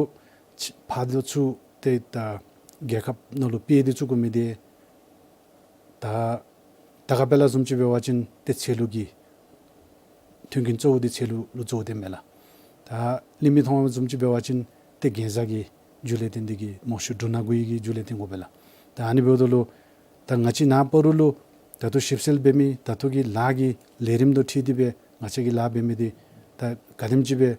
ཕར་ཚུར་ཏེ་ད་རྒྱལ་ཁབ་ནང་ལུ་དཔེ་དེ་བཙུགས་དགོ་མི་དེ་ད་དར་དཀར་དཔལ་ལ་བཟུམ་ཅིག་འབད་བ་ཅིན་ཏེ་ཚལ་ལུ་གི་ཐོན་སྐྱེད་གཙོ་བོ་དེ་ཚལ་ལུ་ལུ་གཙོ་བོ་བཏོནམ་མས་ལགས། ད་གླིང་མི་ཐང་བཟུམ་ཅིག་འབད་བ་ཅིན་ཏེ་གན་ཟག་གི་རྒྱུ་ལས་བརྟེན་ཏེ་གི་མང་ཤོས་འབྲུ་སྣ་དགུ་ཡི་གི་རྒྱུ་ལས་བརྟེན་དགོ་པས་ལགས། ད་ཨ་ནི་འབདཝ་ད་ལུ་ད་ང་བཅས་ནཱ་སྤ་རོ་ལུ་ད་ལྟོ་ཞིབ་འཚོལ་འབད་མི་ད་ལྟོ་གི་ལཱ་གི་ལས་རིམ་དང་འཁྲིལ་ཏེ་སྦེ་ང་བཅས་ཀྱིས་ལཱ་འབད་མི་དེ་ད་ག་དེམ་ཅིག་སྦེ་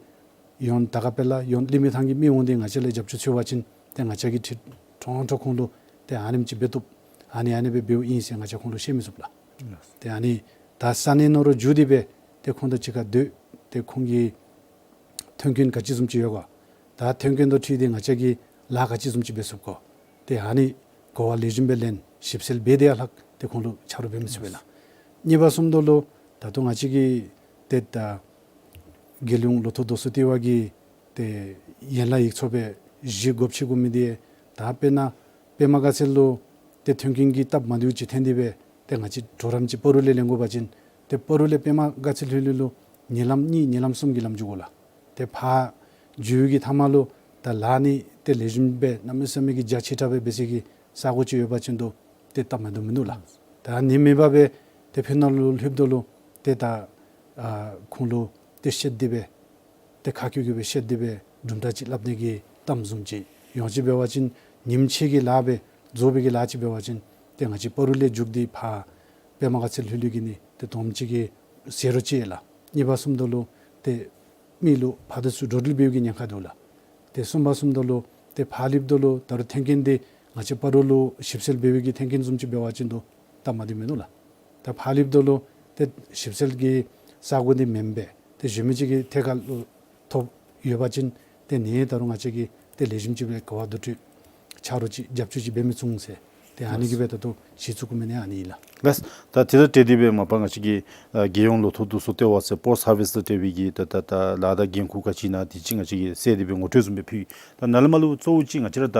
ཡོན་དར་དཀར་དཔལ་ལ་ཡོན་གླིང་མི་ཐང་གི་མི་འོང་སྟེ་ང་བཅས་ལས་རྒྱབ་སྐྱོར་འཚོལ་བ་ཅིན་ཏེ་ང་བཅས་ཀྱིས་ཁྲིད་ཁྲོང་ཁྲོ་ཁོང་ལུ་ཏེ་ཨ་ནེམ་ཅིག་འབད་བཏུབ། ཨ་ནི་ཨ་ནི་སྦེ་འབདཝ་ཨིན་ཟེར་ང་བཅས་ཁོང་ལུ་བཤད་མི་ཚུགས་ལགས། ཏེ་ཨ་ནི་ད་ས་གནས་ནང་ར་འགྱོ་སྟེ་སྦེ་ཏེ་ཁོང་དང་གཅིག་ཁར་སྡོད་དེ་ཁོང་གི་ཐོན་སྐྱེད་ག་ཅི་བཟུམ་ཅིག་ཡོད་ག། ད་ཐོན་སྐྱེད་དང་འཁྲིལ་ཏེ་ང་བཅས་ཀྱིས་ལཱ་ག་ཅི་བཟུམ་ཅིག་འབད་ཚུགས་ག། ཏེ་ཨ་ནི་གོ་བ་ལེགས་ཤོམ་སྦེ་ལེན་ཞིབ་འཚོལ་འབད་དེ་ཡར་ལྷག་ཏེ་ཁོང་ལུ་ཆ་རོགས་འབད་མི་ཚུགས་པས་ལགས། གཉིས་པ་བཟུམ་ད་ལུ་ད་ལྟོ་ང་བཅས་ཀྱི་ཏེ་ད་རྒྱལ་ཡོངས་ལོ་ཐོག་བསྡུ་གསོག་ལྟེ་བ་གིས་ཏེ་ཡན་ལག་ཡིག་ཚང་སྦེ་གཞི་བཀོད་ཅི་གོ་མི་དེ་ད་དཔེར་ན་པདྨ་དགའ་ཚལ་ལུ་ཏེ་ཐོན་སྐྱེད་ཀྱི་སྟབས་མ་བདེཝ་ཅིག་ཐོན་ཏེ་སྦེ་ཏེ་ང་བཅས་གྲོགས་རམ་ཅིག་སྤ་རོ་ལས་ལེན་དགོ་པ་ཅིན་ཏེ་སྤ་རོ་ལས་པདྨ་དགའ་ཚལ་ལྷོད་ལྷོད་ལུ་ཉིན་ལམ་གཉིས་ཉིན་ལམ་གསུམ་གྱི་ལམ་འགྱོ་དགོ་ལགས། ཏེ་ཕར་འགྱོ་བའི་གི་མཐའ་མ་ལུ་ད་ལཱ་ནི་ཏེ་ལེགས་ཤོམ་སྦེ་གནམ་མེད་ས་མེད་ཀྱི་རྒྱ་ཆེ་དྲགས་སྦེ་འབད་ས་གི་ས་གོ་ཅིག་ཡོད་པ་ཅིན་ཏེ་ཏེ་སྟབས་མ་བདེཝ་མིན་འདུག་ལགས། ད་ཨ་ནི་མེད་པར་སྦེ་ཏེ་ཕར་ནང་ལུ་ལྷོདཔ་ད་ལུ་ཏེ་ད་ཨ་ཁོང་ལུ་ཏེ་བཤད་དེ་སྦེ་ཏེ་ཁ་སྐྱེངས་སྐྱེངས་སྦེ་བཤད་དེ་སྦེ་གྲུབ་མཐའ་ཅིག་སླབ་ནི་གི་གཏམ་བཟུམ་ཅིག་ཡོངས་ཅིག་འབད་བ་ཅིན་ཉིནམ་ཕྱེད་ཀྱི་ལཱ་སྦེ་རྫོགས་པའི་གི་ལཱ་ཅིག་འབད་བ་ཅིན་ཏེ་ང་བཅས་སྤ་རོ་ལས་རྒྱུགས་ཏེ་ཕར་པདྨ་དགའ་ཚལ་ལྷོད་ལྷོད་གི་ནི་ཏེ་དོནམ་ཅིག་གི་ཟད་འགྲོ་ཅིག་ཡོད་ལགས། གཉིས་པ་བཟུམ་ད་ལུ་ཏེ་མི་ལུ་ཕར་དང་ཚུར་འགྲོ་འགྲུལ་འབད་བའི་གི་ཉེན་ཁ་འདུག་ལགས། ཏེ་གསུམ་པ་བཟུམ་ད་ལུ་ཏེ་ཕར་ལྷོདཔ་ད་ལུ་ད་རུང་ཐོན་སྐྱེད་འདི་ང་བཅས་སྤ་རོ་ལུ་ཞིབ་འཚོལ་འབད་བའི་གི་ཐོན་སྐྱེད་བཟུམ་ཅིག་འབད་བ་ཅིན་ཏེ་སྟབས་མ་བདེཝ་མིན་འདུག་ལགས། ད་ཕར་ལྷོདཔ་ད་ལུ་ཏེ་ཞིབ་འཚོལ་གྱི་ས་གོ་འདི་མེནམ་སྦེ་ཏེ་གཞན་མི་ཅིག་གི་ཐད་ཁར་ལུ་ཐོབ་ཡོད་པ་ཅིན་ཏེ་ཨ་ནི་ད་རུང་ང་བཅས་ཀྱིས་ཏེ་ལེགས་ཤོམ་ཅིག་སྦེ་གོ་བ་བསྡུ་སྤྲོད་ཆ་རོགས་ཅིག་རྒྱབ་སྐྱོར་ཅིག་འབད་མི་ཚུགས་ཟེར། ཏེ་ཨ་ནི་གིས་སྦེ་ད་ལྟོ་གཞི་བཙུགས་དགོ་མི་ཨ་ནི་ཨིན་ལགས། ལགས། ད་དེ་དང་འབྲེལ་ཏེ་སྦེ་མ་པ་ང་བཅས་ཀྱི་ཨ་རྒྱལ་ཡོངས་ལོ་ཐོག་བསྡུ་གསོག་ལྟེ་བ་ཟེར་པོསཊ་སར་བིསི་དང་འབྲེལ་བའི་གི་ད་ད་ད་ལཱ་དང་འགན་ཁུར་ག་ཅི་ཨིན་ན་དེ་ཅིག་ང་བཅས་ཀྱིས་གསལ་ཏེ་སྦེ་ངོ་སྤྲོད་བཟུམ་སྦེ་ཕུལ་ཡི། ད་ནཱ་ལས་མར་ལུ་གཙོ་བོ་ཅིག་ང་བཅས་ར་ད་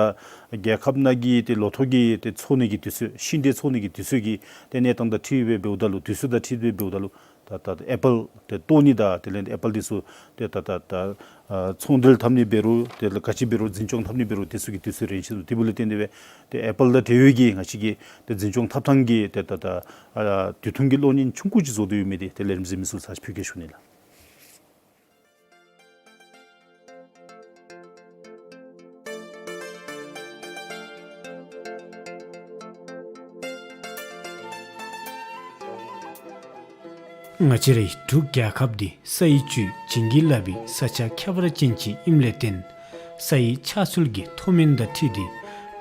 རྒྱལ་ཁབ་ནང་གི་ཏེ་ལོ་ཐོག་གི་ཏེ་འཚོ་ནི་གི་དུས་ཚོད་ཤིང་འབྲས་འཚོ་ནི་གི་དུས་ཚོད་ཀྱི་ཏེ་གནས་སྟངས་དང་འཁྲིལ་སྦེ་འབདཝ་ད་ལུ་དུས་ཚོད་དང་འཁྲིལ་སྦེ་འབདཝ་ད་ལུ་ད་ད་ཨེ་པཱལ་ཏེ་བཏོག་ནི་དང་དེ་ལས་ཨེ་པཱལ་འདི་ཚུ་ཏེ་ད་ད་ད་ཨ་ཚོང་འབྲེལ་འཐབ་ནི་འབད་རུང་དེ་ལས་ག་ཅི་འབད་རུང་འཛིན་སྐྱོང་འཐབ་ནི་འབད་རུང་དེ་ཚུ་གི་དུས་ཚོད་རན་ཆི་འདུག། དེ་འབདཝ་ལས་བརྟེན་ཏེ་སྦེ་ཏེ་ཨེ་པཱལ་དང་འབྲེལ་བའི་གི་ང་བཅས་ཀྱི་ཏེ་འཛིན་སྐྱོང་འཐབ་ཐངས་ཀྱི་ཏེ་ད་ད་ཨ་དུས་ཐུང་གི་གློག་བརྙན་ཆུང་ཀུ་ཅིག་བཟོ་སྟེ་ཡོད་མི་འདི་ཏེ་ལས་རིམ་གཟིགས་མི་ཚུ་ལུ་ཕུལ་གེ་ཞུ་ནི་ལགས། ང་བཅས་རའི་འབྲུག་རྒྱལ་ཁབ་འདི་ས་ཡི་བཅུད་བྱིན་གྱིས་བརླབས་པའི་ས་ཆ་ཁྱད་པར་ཅན་ཅིག་ཨིནམ་ལས་བརྟེན་ས་ཡི་ཆགས་ཚུལ་གྱི་མཐོ་དམན་དང་འཁྲིལ་ཏེ་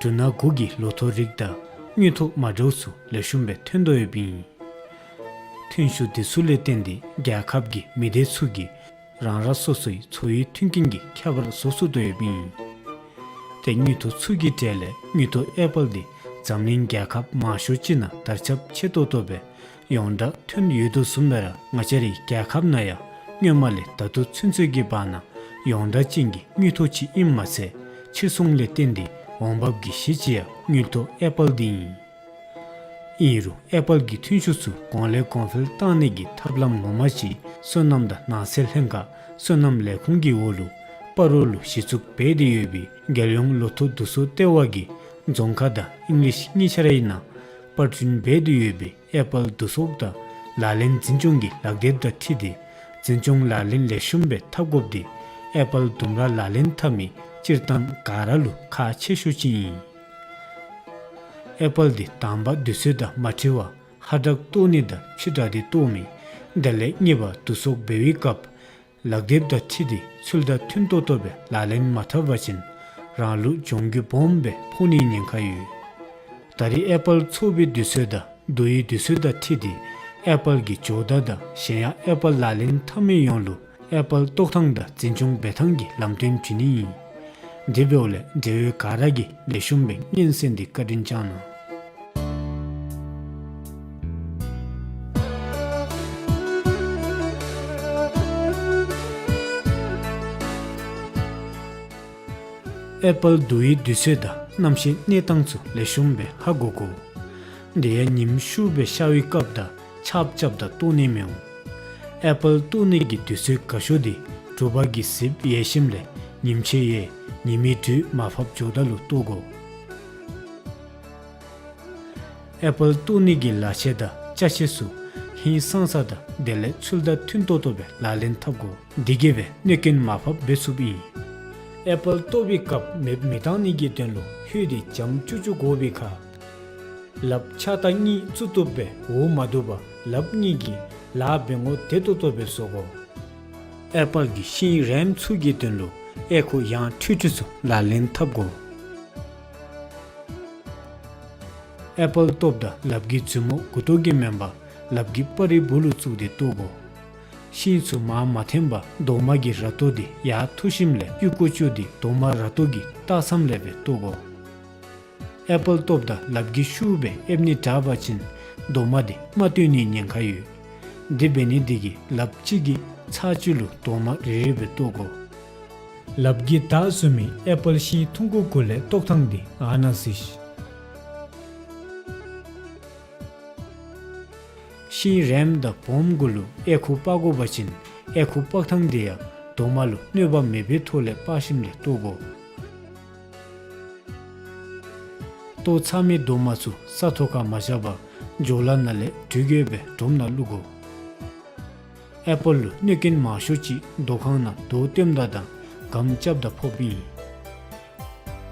འབྲུ་སྣ་དགུ་གི་ལོ་ཐོག་རིགས་དང་དངོས་ཐོག་མ་འདྲཝ་ཚུ་ལེགས་ཤོམ་སྦེ་ཐོན་དོ་ཡོདཔ་ཨིན། ཐོན་ཤུགས་དེ་ཚུ་ལས་བརྟེན་ཏེ་རྒྱལ་ཁབ་ཀྱི་མི་སྡེ་ཚུ་གིས་རང་རང་སོ་སོའི་འཚོ་བའི་མཐུན་རྐྱེན་གྱི་ཁྱད་པར་བཟོ་ཚུགས་དོ་ཡོདཔ་ཨིན། ཏེ་དངོས་ཐོག་ཚུ་གི་གྲས་ལས་དངོས་ཐོག་ཨེ་པཱལ་འདི་འཛམ་གླིང་རྒྱལ་ཁབ་མང་ཤོས་ཅིག་ནང་དར་ཁྱབ་ཆེ་ཏོག་ཏོ་སྦེ་ཡོངས་གྲགས་ཐོན་ཡོད་དོ་བཟུམ་སྦེ་ར་ང་བཅས་རའི་རྒྱལ་ཁབ་ནང་ཡང་སྔོན་མ་ལས་ད་ལྟོ་ཚུན་ཚོད་ཀྱི་བར་ན་ཡོངས་གྲགས་ཅན་གྱི་དངོས་ཐོག་ཅིག་ཨིནམ་མ་ཚད་ཕྱིར་ཚོང་ལས་བརྟེན་ཏེ་འོང་འབབ་ཀྱི་གཞི་ཅིག་ཡང་དངོས་ཐོག་ཨེ་པཱལ་འདི་ཨིན། ཨིན་རུང་ཨེ་པཱལ་གྱི་ཐོན་ཤུགས་ཚུ་གོང་ལས་གོང་འཕེལ་བཏང་ནི་གི་ཐབས་ལམ་ངོ་མ་ཅིག་སོ་ནམ་དང་ནགས་ཚལ་ལྷན་ཁག་སོ་ནམ་ལས་ཁུངས་ཀྱི་འོག་ལུ་སྤ་རོ་ལུ་གཞི་བཙུགས་འབད་དེ་ཡོད་པའི་རྒྱལ་ཡོངས་ལོ་ཐོག་བསྡུ་གསོག་ལྟེ་བ་གིས་ རྫོང་ཁ་དང་ཨིང་ལིཤ་གཉིས་ཆ་རའི་ནང་པར་སྐྲུན་འབད་དེ་ཡོད་པའི་ཨེ་པཱལ་བསྡུ་གསོག་དང་ལག་ལེན་འཛིན་སྐྱོང་གི་ལག་དེབ་དང་འཁྲིལ་ཏེ་འཛིན་སྐྱོང་ལག་ལེན་ལེགས་ཤོམ་སྦེ་འཐབ་དགོཔ་འདི་ཨེ་པཱལ་ལྡུམ་ར་ལག་ལེན་འཐབ་མི་སྤྱིར་བཏང་ག་ར་ལུ་ཁག་ཆེ་ཤོས་ཅིག་ཨིན། ཨེ་པཱལ་འདི་དང་པ་དུས་ཚོད་དང་མ་འཁྲིལ་བར་ཧ་དྲག་བཏོག་ནི་དང་ཕྱི་དྲགས་ཏེ་བཏོག་མི། དེ་ལས་གཉིས་པ་བསྡུ་གསོག་འབད་བའི་སྐབས་ལག་དེབ་དང་འཁྲིལ་ཏེ་ཚུལ་དང་མཐུན་ཏོག་ཏོ་སྦེ་ལག་ལེན་མ་འཐབ་པ་ཅིན་རང་ལུ་གྱོང་གུད་སྦོམ་སྦེ་ཕོག་ནིའི་ཉེན་ཁ་ཡོད། ད་རེས་ཨེ་པཱལ་བཙོ་བའི་དུས་ཚོད་དང་བསྡུ་བའི་དུས་ཚོད་དང་འཁྲིལ་ཏེ་ཨེ་པཱལ་གྱི་ཇོ་བདག་དང་གཞན་ཡང་ཨེ་པཱལ་ལག་ལེན་འཐབ་མི་ཡོངས་ལུ་ཨེ་པཱལ་བཏོག་ཐངས་དང་འཛིན་སྐྱོང་འབད་ཐངས་ཀྱི་ལམ་སྟོན་བྲི་ནི་ཨིན། དེ་འབདཝ་ལས་འབྲེལ་ཡོད་ག་ར་གིས་ལེགས་ཤོམ་སྦེ་སྙན་གསན་ཏེ་བཀའ་དྲིན་བསྐྱང་གནང་། ཨེ་པཱལ་བསྡུ་བའི་དུས་ཚོད་དང་གནམ་གཤིས་གནས་སྟངས་ཚུ་ལེགས་ཤོམ་སྦེ་ཧ་གོ་དགོ། དེ་ཡང་ཉིམ་ཤུགས་སྦེ་ཤར་བའི་སྐབས་དང་ཆརཔ་རྐྱབ་ད་བཏོག་ནི་མི་འོང་། ཨེ་པཱལ་བཏོག་ནི་གི་དུས་ཚོད་དགའ་ཤོས་འདི་དྲོ་པ་གི་གཟིགས་ཡལ་ཞིནམ་ལས་ཉིམ་ཕྱེད་ཡལ་ཉི་མའི་དྲོད་མར་ཕབ་འགྱོཝ་ད་ལུ་བཏོག་དགོ། ཨེ་པཱལ་བཏོག་ནི་གི་ལག་ཆས་དང་ཅ་ཆས་ཚུ་ཧིང་སངས་ས་དང་དེ་ལས་ཚུལ་དང་མཐུན་ཏོག་ཏོ་སྦེ་ལག་ལེན་འཐབ་དགོ། དེ་གིས་སྦེ་གནོད་རྐྱེན་མར་ཕབ་འབད་ཚུགསཔ་ཨིན། ཨེ་པཱལ་བཏོག་པའི་སྐབས་མེདཔ་མི་བཏང་ནི་གི་དོན་ལུ་ཧོད་འདི་འཇམ་ཅུག་ཅུ་དགོ་པའི་ཁར་ལགཔ་ཕྱག་ལྟག་གཉིས་བཙུགས་བཏུབ་སྦེ་འོག་མ་བསྡུ་བར་ལགཔ་གཉིས་ཀྱིས་ལཱ་འབད་ངོ་བདེ་ཏོག་ཏོ་སྦེ་བཟོ་དགོ། ཨེ་པཱལ་གྱི་ཤིང་རེམ་ཚུ་གི་དོན་ལུ་ཨེ་ཁུ་ཡང་ཁྲུས་ཁྲུས་ཚུ་ལག་ལེན་འཐབ་དགོ། ཨེ་པཱལ་བཏོགཔ་ད་ལགཔ་གི་མཛུབ་མོ་མགུ་ཏོ་གིས་མེན་པར་ལགཔ་གི་སྤར་རིའི་སྦུག་ལུ་བཙུགས་ཏེ་བཏོག་དགོ། ཤིང་ཚུ་མར་མ་འཐེན་པར་རྡོག་མ་གི་ར་ཏོ་འདི་ཡར་འཐུ་ཞིནམ་ལས་གཡུག་ཀུ་བཅུག་སྟེ་རྡོག་མ་ར་ཏོ་གི་ལྟག་མཚམས་ལས་སྦེ་བཏོག་དགོ། ཨེ་པཱལ་བཏོགཔ་ད་ལགཔ་གིས་ཤུགས་སྦེ་ཨེབ་ནི་དྲག་པ་ཅིན་རྡོག་མ་འདི་མ་བཏོན་ནིའི་ཉེན་ཁ་ཡོད། དེ་འབད་ནི་འདི་གིས་ལགཔ་གཅིག་གིས་ཚར་གཅིག་ལུ་རྡོག་མ་རེ་རེ་སྦེ་བཏོག་དགོ། ལགཔ་གིས་བདའ་ཚུགས་མི་ཨེ་པཱལ་ཤིང་ཐུང་ཀུ་གུ་ལས་བཏོག་ཐངས་འདི་ཨ་ནཱ་གཟིགས། ཤིང་རེམ་དང་སྦོམ་གུ་ལུ་ཨེ་ཁུ་སྤར་དགོ་པ་ཅིན་ཨེ་ཁུ་སྤར་ཐངས་འདི་ཡང་རྡོག་མ་ལུ་གནོད་པ་མེད་པའི་ཐོག་ལས་སྤར་ཞིནམ་ལས་བཏོག་དགོ། བཏོག་ཚར་མི་རྡོག་མ་ཚུ་ས་ཐོག་ཁར་མ་བཞག་པར་ཇོ་ལ་ནང་ལས་དྲུད་འགྱོ་སྦེ་སྒྲོམ་ནང་བླུག་དགོ། ཨེ་པཱལ་ལུ་གནོད་རྐྱེན་མང་ཤོས་ཅིག་རྡོ་ཁང་ནང་རྡོ་བཏོནམ་ད་དང་སྒམ་རྐྱབ་ད་ཕོགཔ་ཨིན།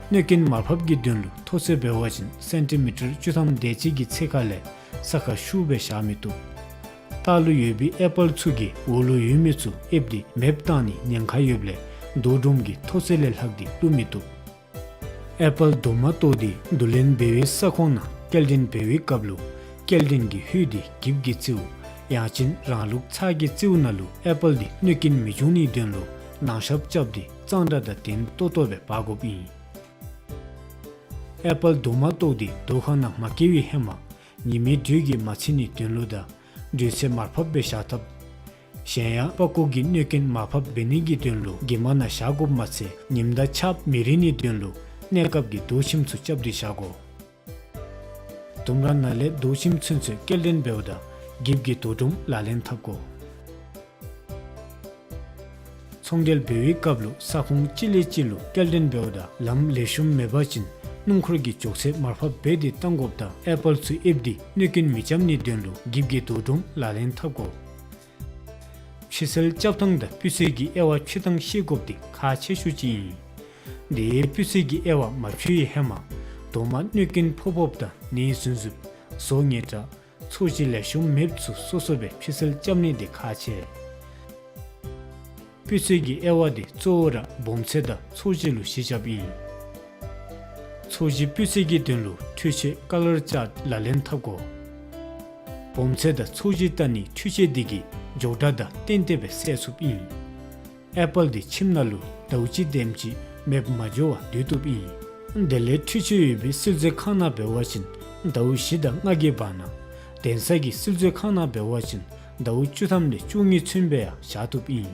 གནོད་རྐྱེན་མར་ཕབ་ཀྱི་དོན་ལུ་ཐོག་ཚད་འབད་བ་ཅིན་སེན་ཊི་མི་ཊར་བཅུ་ཐམ་དེ་ཅིག་གི་ཚད་ཁ་ལས་ས་ཁར་ཤུགས་སྦེ་བཞག་མི་བཏུབ། ལྟག་ལུ་ཡོད་པའི་ཨེ་པཱལ་ཚུ་གིས་འོག་ལུ་ཡོད་མི་ཚུ་ཨེབ་སྟེ་མེདཔ་བཏང་ནིའི་ཉེན་ཁ་ཡོདཔ་ལས་རྡོ་སྒྲོམ་གྱི་ཐོག་ཚད་ལས་ལྷག་སྟེ་བླུག་མི་བཏུབ། ཨེ་པཱལ་རྡོག་མ་བཏོག་སྟེ་བསྡུ་ལེན་འབད་བའི་ས་ཁོངས་ནང་སྐྱེལ་འདྲེན་འབད་བའི་སྐབས་ལུ་སྐྱེལ་འདྲེན་གྱི་ཧོད་འདི་འགྱིབ་ཀྱི་རྩེའུ་ཡང་ཅིན་རང་ལུགས་ཚགས་ཀྱི་རྩེའུ་ནང་ལུ་ཨེ་པཱལ་འདི་གནོད་རྐྱེན་མི་འབྱུང་ནིའི་དོན་ལུ་ནང་ཞབས་རྐྱབ་སྟེ་གཙང་སྦྲ་དང་ལྡན་ཏོག་ཏོ་སྦེ་འབག་དགོཔ་ཨིན། ཨེ་པཱལ་རྡོག་མ་བཏོག་སྟེ་རྡོ་ཁང་ནང་མ་བསྐྱལ་བའི་ཧེ་མ་ཉི་མའི་དྲོད་ཀྱིས་མ་ཚིག་ནིའི་དོན་ལུ་དང་དྲོད་ཚད་མར་ཕབ་སྦེ་བཞག་ཐབས། གཞན་ཡང་པགས་ཀོ་གི་གནོད་རྐྱེན་མར་ཕབ་འབད་ནི་གི་དོན་ལུ་གྱིབ་མ་ནང་བཞག་དགོཔ་མ་ཚད་ཉིམ་དང་ཆརཔ་མི་རིལ་ནིའི་དོན་ལུ་གནས་སྐབས་ཀྱི་རྡོ་ཁྱིམ་ཚུ་རྐྱབ་སྟེ་བཞག་དགོ། ལྡུམ་ར་ནང་ལས་རྡོ་ཁྱིམ་ཚུན་ཚོད་སྐྱེལ་འདྲེན་འབདཝ་ད་འགྱིབ་ཀྱི་རྡོ་སྒྲོམ་ལག་ལེན་འཐབ་དགོ། ཚོང་འབྲེལ་འབད་བའི་སྐབས་ལུ་ས་ཁོངས་གཅིག་ལས་གཅིག་ལུ་སྐྱེལ་འདྲེན་འབདཝ་ད་ལམ་ལེགས་ཤོམ་མེད་པ་ཅིན་སྣུམ་འཁོར་གྱི་མགྱོགས་ཚད་མར་ཕབ་འབད་དེ་བཏང་དགོཔ་དང་ཨེ་པཱལ་ཚུ་ཨེབ་སྟེ་གནོད་རྐྱེན་མི་རྐྱབ་ནིའི་དོན་ལུ་འགྱིབ་ཀྱི་རྡོ་སྒྲོམ་ལག་ལེན་འཐབ་དགོ། ཕྱི་སེལ་རྐྱབ་ཐངས་དང་སྤུས་ཚད་ཀྱི་དབྱེ་བ་ཕྱེ་ཐངས་ཤེས་དགོཔ་འདི་ཁག་ཆེ་ཤོས་ཅིག་ཨིན། དེ་སྤུས་ཚད་ཀྱི་དབྱེ་བ་མ་ཕྱེ་བའི་ཧེ་མ་རྡོག་མ་གནོད་རྐྱེན་ཕོག་ཕོགཔ་དང་ནད་ཟུན་ཟུནམ་ཟོག་ཉེས་དྲགས་ཚོས་གཞི་ལེགས་ཤོམ་མེདཔ་ཚུ་སོ་སོ་སྦེ་ཕྱི་སེལ་རྐྱབ་ནི་འདི་ཁག་ཆེ། སྤུས་ཚད་ཀྱི་དབྱེ་བ་འདི་གཙོ་བོ་ར་སྦོམ་ཚད་དང་ཚོས་གཞི་ལུ་གཞི་རྐྱབ་ཨིན། ཚོས་གཞི་སྤུས་ཚད་ཀྱི་དོན་ལུ་འཕྲུལ་ཆས་ཀ་ལར་ཅཱརཊ་ལག་ལེན་འཐབ་དགོ། སྦོམ་ཚད་དང་ཚོས་གཞི་བལྟ་ནིའི་འཕྲུལ་ཆས་འདི་གིས་མགྱོགས་དྲགས་དང་ཏན་ཏན་སྦེ་བསལ་ཚུགསཔ་ཨིན། ཨེ་པཱལ་འདི་ཁྱིམ་ནང་ལུ་ཟླཝ་གཅིག་དེམ་ཅིག་མེདཔ་མ་འགྱོ་བར་སྡོད་བཏུབ་ཨིན། དེ་ལས་འཕྲུལ་ཆས་ཡོད་པའི་བསིལ་མཛོད་ཁང་ནང་འབད་བ་ཅིན་ཟླཝ་བཞི་དང་ལྔ་གི་བར་ན་གདན་ས་གི་བསིལ་མཛོད་ཁང་ནང་འབད་བ་ཅིན་ཟླཝ་བཅུ་ཐམ་ལས་བཅུ་གཉིས་ཚུན་སྦེ་ཡང་བཞག་བཏུབ་ཨིན།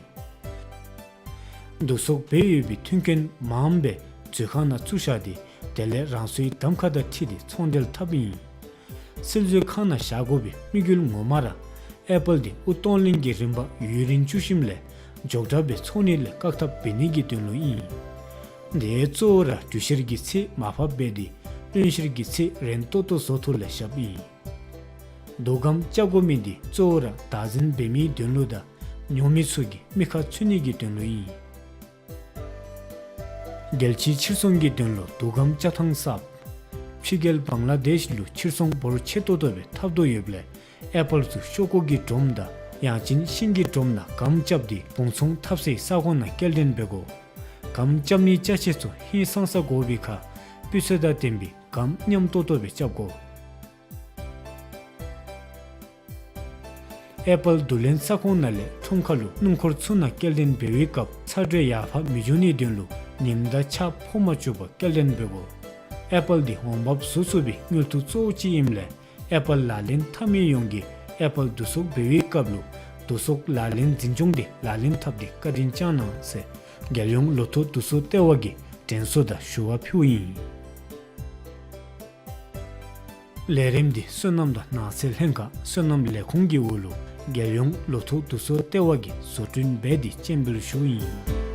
བསྡུ་གསོག་འབད་ཡོད་པའི་མཐུན་རྐྱེན་མངམ་སྦེ་མཛོད་ཁང་ནང་བཙུགས་བཞག་སྟེ་དེ་ལས་རང་སོའི་གདམ་ཁ་དང་འཁྲིལ་ཏེ་ཚོང་འབྲེལ་འཐབ་ཨིན། བསིལ་མཛོད་ཁང་ནང་བཞག་དགོ་པའི་དམིགས་ཡུལ་ངོ་མ་ར་ཨེ་པཱལ་འདི་དབུགས་གཏོང་ལེན་གྱི་རིམ་པ་ཡུན་རིང་བཅུག་ཞིནམ་ལས་མགྱོགས་དྲགས་སྦེ་ཚོང་ནི་ལས་བཀག་ཐབས་འབད་ནི་གི་དོན་ལུ་ཨིན། དེ་གཙོ་བོ་ར་གྲུ་བཞིར་གྱི་ཚད་མར་ཕབ་འབད་དེ་ སྟོན་བཤེར་གྱི་ཚེ་རན་ཏོག་ཏོ་བཟོ་ཐུབ་ལས་བཞགཔ་ཨིན། དོ་སྒམ་རྐྱབ་དགོ་མི་འདི་གཙོ་བོ་ར་བདག་འཛིན་འབད་མིའི་དོན་ལུ་དང་ཉོ་མི་ཚུ་གི་མི་ཁར་ཚུད་ནི་གི་དོན་ལུ་ཨིན། རྒྱལ་སྤྱིའི་ཕྱིར་ཚོང་གི་དོན་ལུ་དོ་སྒམ་རྐྱབ་ཐངས་གསརཔ། ཕྱི་རྒྱལ་བང་ལ་དེཤ་ལུ་ཕྱིར་ཚོང་འབོར་ཆེ་ཏོག་ཏོ་སྦེ་འཐབ་དོ་ཡོདཔ་ལས་ཨེ་པཱལ་ཚུ་ཤོག་ཀུ་གི་སྒྲོམ་དང་ཡང་ཅིན་ཤིང་གི་སྒྲོམ་ནང་སྒམ་རྐྱབ་སྟེ་གོང་ཚོང་འཐབ་སའི་ས་ཁོངས་ནང་སྐྱེལ་འདྲེན་འབད་དགོ། སྒམ་རྐྱབ་ནིའི་ཅ་ཆས་ཚུ་ཧིང་སངས་ས་དགོ་པའི་ཁར་སྤུས་ཚད་དང་ལྡན་པའི་སྒམ་ཉམས་ཏོག་ཏོ་སྦེ་རྐྱབ་དགོ། ཨེ་པཱལ་བསྡུ་ལེན་ས་ཁོངས་ནང་ལས་ཁྲོམ་ཁ་ལུ་སྣུམ་འཁོར་ཚུ་ནང་སྐྱེལ་འདྲེན་འབད་བའི་སྐབས་ཚ་དྲོད་ཡར་འཕར་མི་འགྱོ་ནིའི་དོན་ལུ་ཉིམ་དང་ཆརཔ་ཕོག་མ་བཅུག་པར་སྐྱེལ་འདྲེན་འབད་དགོ། ཨེ་པཱལ་འདི་འོང་འབབ་བཟོ་ཚུགས་པའི་དངུལ་ཐོག་གཙོ་བོ་ཅིག་ཨིནམ་ལས་ཨེ་པཱལ་ལག་ལེན་འཐབ་མི་ཡོངས་ཀྱིས་ཨེ་པཱལ་བསྡུ་གསོག་འབད་བའི་སྐབས་ལུ་བསྡུ་གསོག་ལག་ལེན་འཛིན་སྐྱོང་འདི་ལག་ལེན་འཐབ་སྟེ་བཀའ་དྲིན་བསྐྱང་གནང་ཟེར་རྒྱལ་ཡོངས་ལོ་ཐོག་བསྡུ་གསོག་ལྟེ་བ་གིས་དྲན་གསོ་དང་ཞུ་བ་ཕུལཝ་ཨིན། ལས་རིམ་འདི་སོ་ནམ་དང་ནགས་ཚལ་ལྷན་ཁག་སོ་ནམ་ལས་ཁུངས་ཀྱི་འོག་ལུ་རྒྱལ་ཡོངས་ལོ་ཐོག་བསྡུ་གསོག་ལྟེ་བ་གིས་བཟོ་སྐྲུན་འབད་དེ་སྤྱན་འབུལ་ཞུཝ་ཨིན།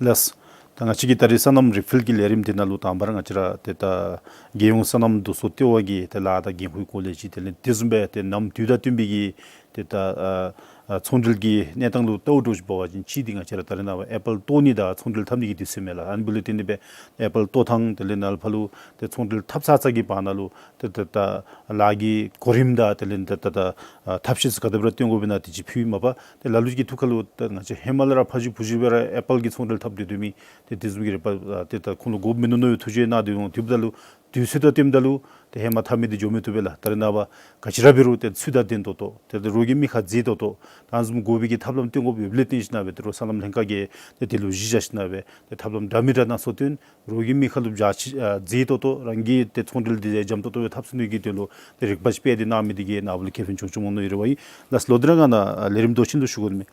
ལགས། ད་ང་བཅས་ཀྱི་ད་རིས་སོ་ནམ་རི་ཕིལ་གྱི་ལས་རིམ་འདི་ནང་ལུ་དང་པ་ར་ང་བཅས་ར་ཏེ་ད་རྒྱལ་ཡོངས་སོ་ནམ་བསྡུ་གསོག་ལྟེ་བ་གི་ཏེ་ལཱ་དང་འགན་ཁུར་སྐོར་ལས་ཅིག་དེ་ལས་དེ་བཟུམ་སྦེ་ཏེ་ནམ་དུས་དང་བསྟུན་པའི་གི་ཏེ་ད་ཨ་ཨ་ཚོང་འབྲེལ་གྱི་གནས་སྟངས་ལུ་ལྟཝ་འདྲཝ་ཅིག་འབད་བ་ཅིན་གཅིག་འདི་ང་བཅས་ར་ད་རེས་ནངས་པ་ཨེ་པཱལ་བཏོག་ནི་དང་ཚོང་འབྲེལ་འཐབ་ནི་གི་དུས་ཚོད་མས་ལགས། ཨ་ནི་འབདཝ་ལས་བརྟེན་ཏེ་སྦེ་ཨེ་པཱལ་བཏོག་ཐངས་དེ་ལས་ནཱ་ལས་ཕར་ལུ་ཏེ་ཚོང་འབྲེལ་འཐབ་ཚར་ཚར་གྱི་བར་ན་ལུ་ཏེ་ད་ད་ལཱ་གི་གོ་རིམ་དང་དེ་ལས་ད་ད་ད་ཨ་ཐབས་ཤེས་ཚུ་ག་དེ་སྦེ་ར་སྟོན་དགོཔ་ཨིན་ན་དེ་ཅིག་ཕུལ་མ་པ་ཏེ་ལ་ལུ་ཅིག་གི་ཐུགས་ཁར་ལུ་ད་ང་བཅས་ཧེ་མ་ལས་ར་ཕ་ཇུ་བུ་ཇུ་སྦེ་ར་ཨེ་པཱལ་གྱི་ཚོང་འབྲེལ་འཐབ་སྡོད་སྡོད་མི་ཏེ་དེ་བཟུམ་གྱི་རིག་པ་ཨ་ཏེ་ད་ཁོང་ལུ་དགོཔ་མིན་ནུག་མནོ་བའི་ཐུགས་བཞེད་གནང་སྟེ་འོང་། དེ་འབདཝ་ད་ལུ་དུས་ཚོད་དང་བསྟུནམ་ད་ལུ་ཏེ་ཧེ་མ་འཐབ་མི་འདི་འགྱོ་མི་བཏུབ་པས་ལགས། ད་རེས་ནངས་པ་ག་ཅི་ར་འབད་རུང་ཏེ་ཚུལ་དང་ལྡན་ཏོག་ཏོ་ཏེ་ད་རོགས་ཀྱི་མི་ཁར་མཛེས་ཏོག་ཏོ་ད་ཨ་ནི་བཟུམ་དགོ་པའི་གི་ཐབས་ལམ་སྟོན་དགོཔ་ཡོདཔ་ལས་བརྟེན་ཞིནམ་སྦེ་ཏེ་རོགས་སོ་ནམ་ལྷན་ཁག་གིས་ཏེ་དེ་ལུ་གཞི་བཞག་ཞིནམ་སྦེ་ཏེ་ཐབས་ལམ་འདྲ་མི་འདྲ་སྣ་ཚོགས་སྟོན། རོགས་ཀྱི་མི་ཁར་ལུ་འཇའ་ཆི་ཨ་མཛེས་ཏོག་ཏོ་རང་གི་ཏེ་ཚོང་འབྲེལ་འདི་འཇམ་ཏོག་ཏོ་སྦེ་འཐབ་ཚུགས་ནི་གི་དོན་ལུ་ཏེ་རིག་པ་ཅིག་སྤེལ་ཏེ་གནང་མི་འདི་གིས་ནཱ་བུ་ལུ་ཁེ་ཕན་ཆུང་ཆུང་མས་མནོ་ཡི་རེ་བ་ཨིན། ལགས་ལོག་སྟེ་ར་ང་ནཱ་ལས་རིམ་མདོ་ཆེན་ལུ་ཞུ་དགོ་ནི་མས།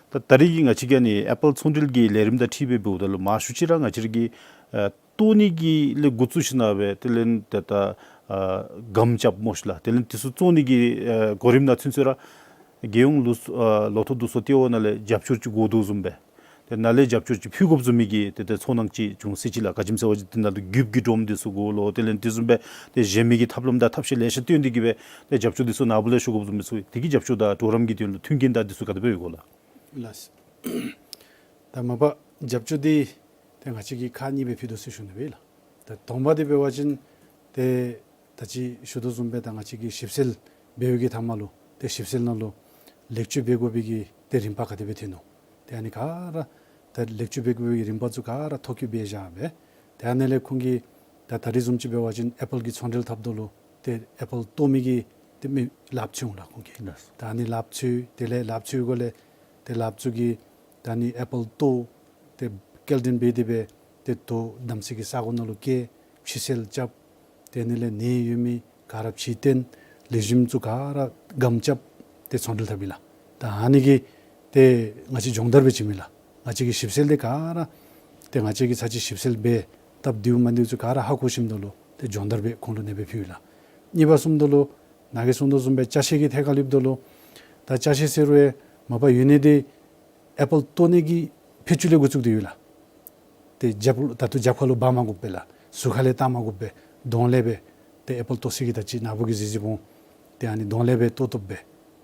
ད་ད་རིས་ཀྱི་ང་བཅས་ཀྱི་ཨ་ནི་ཨེ་པཱལ་ཚོང་འབྲེལ་གྱི་ལས་རིམ་དང་འཁྲིལ་སྦེ་འབདཝ་ད་ལུ་མང་ཤོས་ཅིག་ར་ང་བཅས་ར་གི་ཨ་བཏོག་ནི་གི་ལས་འགོ་བཙུགས་ཞིནམ་སྦེ་དེ་ལས་ད་ད་ཨ་སྒམ་རྐྱབ་སྨོ་ཤིག་ལགས། དེ་ལས་དེ་ཚུ་བཙོང་ནི་གི་ཨ་གོ་རིམ་ནང་ཚུན་ཚོད་ར་རྒྱལ་ཡོངས་ལུ་ཨ་ལོ་ཐོག་བསྡུ་གསོག་ལྟེ་བ་ནང་ལས་རྒྱབ་སྐྱོར་ཅིག་དགོ་དོ་བཟུམ་སྦེ་ཏེ་ནཱ་ལས་རྒྱབ་སྐྱོར་ཅིག་ཕུལ་དགོཔ་བཟུམ་མའི་གི་ཏེ་ཏེ་ཚོར་སྣང་ཅིག་བྱུང་སྲིད་ཅི་ལགས། ག་ཅི་སྨོ་ཟེར་བ་ཅིན་དེ་ནང་ལུ་རྒྱུགཔ་གི་སྒྲོམ་འདི་ཚུ་དགོ་ལོ། དེ་ལས་དེ་བཟུམ་སྦེ་ཏེ་གཞན་མི་གི་ཐབས་ལམ་དང་ཐབས་ཤེས་ལེ་ཤ་བཏོན་ཏེ་གིས་སྦེ་ཏེ་རྒྱབ་སྐྱོར་འདི་ཚུ་ནཱ་བུ་ལས་ཞུ་དགོཔ་བཟུམ་མའི་ཚུ་དེ་གི་རྒྱབ་སྐྱོར་དང་གྲོགས་རམ་གྱི་དོན་ལུ་མཐུན་རྐྱེན་དང་འདི་ཚུ་ག་དེ་སྦེ་ཡོད་གོ་ལགས། ལགས། ད་མ་པ་རྒྱབ་སྐྱོར་འདི་ཏེ་ང་བཅས་ཀྱིས་ཁག་གཉིས་སྦེ་ཕུལ་དོ་ཟེར་ཞུ་ནི་སྦེ་ལགས། ད་དང་པ་འདི་འབད་བ་ཅིན་ཏེ་ད་ཅི་ཞུ་དོ་བཟུམ་སྦེ་ད་ང་བཅས་ཀྱིས་ཞིབ་འཚོལ་འབད་བའི་གི་མཐའ་མ་ལུ་ཏེ་ཞིབ་འཚོལ་ནང་ལུ་ལེགས་བཅོས་འབད་དགོ་པའི་གི་ཏེ་རིམ་པ་ག་དེ་སྦེ་ཐོན་ནུག། ཏེ་ཨ་ནི་ག་ར་ད་ལེགས་བཅོས་འབད་དགོ་པའི་གི་རིམ་པ་ཚུ་ག་ར་ཐོ་བཀོད་འབད་བཞག་སྦེ། ཏེ་ཨ་ནི་ལས་ཁོང་གིས་ད་ད་རིས་བཟུམ་ཅིག་འབད་བ་ཅིན་ཨེ་པཱལ་གྱི་ཚོང་འབྲེལ་འཐབ་དོ་ལོ། ཏེ་ཨེ་པཱལ་བཏོག་མི་གི་ཏེ་མི་ལགཔ་འཚོལ་འོང་ལགས་ཁོང་གིས། ལགས། ད་ཨ་ནི་ལགཔ་འཚོལ། དེ་ལས་ལགཔ་འཚོལ་སྒོ་ལས་ཏེ་ལགཔ་ཚུ་གིས་ད་ཨ་ནི་ཨེ་པཱལ་བཏོག་ཏེ་སྐྱེལ་འདྲེན་འབད་དེ་སྦེ་ཏེ་དོ་བསྡམ་སའི་གི་ས་གོ་ནང་ལུ་བསྐྱལ། ཕྱི་སེལ་རྐྱབ། ཏེ་ཨ་ནི་ལས་ནད་ཡོད་མི་ག་ར་ཕྱིར་བཏོན། ལེགས་ཤོམ་ཚུ་ག་ར་སྒམ་རྐྱབ་སྟེ་ཚོང་འབྲེལ་འཐབ་ཡི་ལགས། ད་ཨ་ནི་གི་ཏེ་ང་བཅས་སྦྱོང་བརྡར་སྦེ་བྱིནམ་ཨིན་ལགས། ང་བཅས་ཀྱི་ཞིབ་འཚོལ་འདི་ག་ར་ཏེ་ང་བཅས་ཀྱིས་ཚར་གཅིག་ཞིབ་འཚོལ་འབད་སྟབས་བདེཝ་མ་བདེཝ་ཚུ་ག་ར་ཧ་གོ་ཞིནམ་ད་ལུ་ཏེ་སྦྱོང་བརྡར་སྦེ་ཁོང་ལུ་ཨ་ནེ་སྦེ་ཕུལཝ་ཨིན་ལགས། གཉིས་པ་བཟུམ་ད་ལུ་ནཱ་གིས་གསུངས་དོ་བཟུམ་སྦེ་ཅ་ཆས་ཀྱི་ཐད་ཁར་ལུ་འབདཝ་ད་ལུ་ད་ཅ་ཆས་ཟེར་རུང་མ་པ་ཡོད་ནི་འདི་ཨེ་པཱལ་བཏོག་ནི་གི་ཕད་ཅུང་ལས་འགོ་བཙུགས་ཏེ་ཡོད་ལགས། ཏེ་རྒྱབ་ད་ལྟོ་རྒྱབ་ཁར་ལུ་འབག་མ་དགོཔ་སྦེ་ལགས། ཟུར་ཁ་ལས་བཏང་མ་དགོཔ་སྦེ་དོང་ལས་སྦེ་ཏེ་ཨེ་པཱལ་བཏོག་སའི་གི་ད་ཅི་ནཱ་བུ་གིས་གཟིགས་གཟིགསཔ་འོང་། ཏེ་ཨ་ནི་དོང་ལས་སྦེ་བཏོག་བཏོགཔ་སྦེ་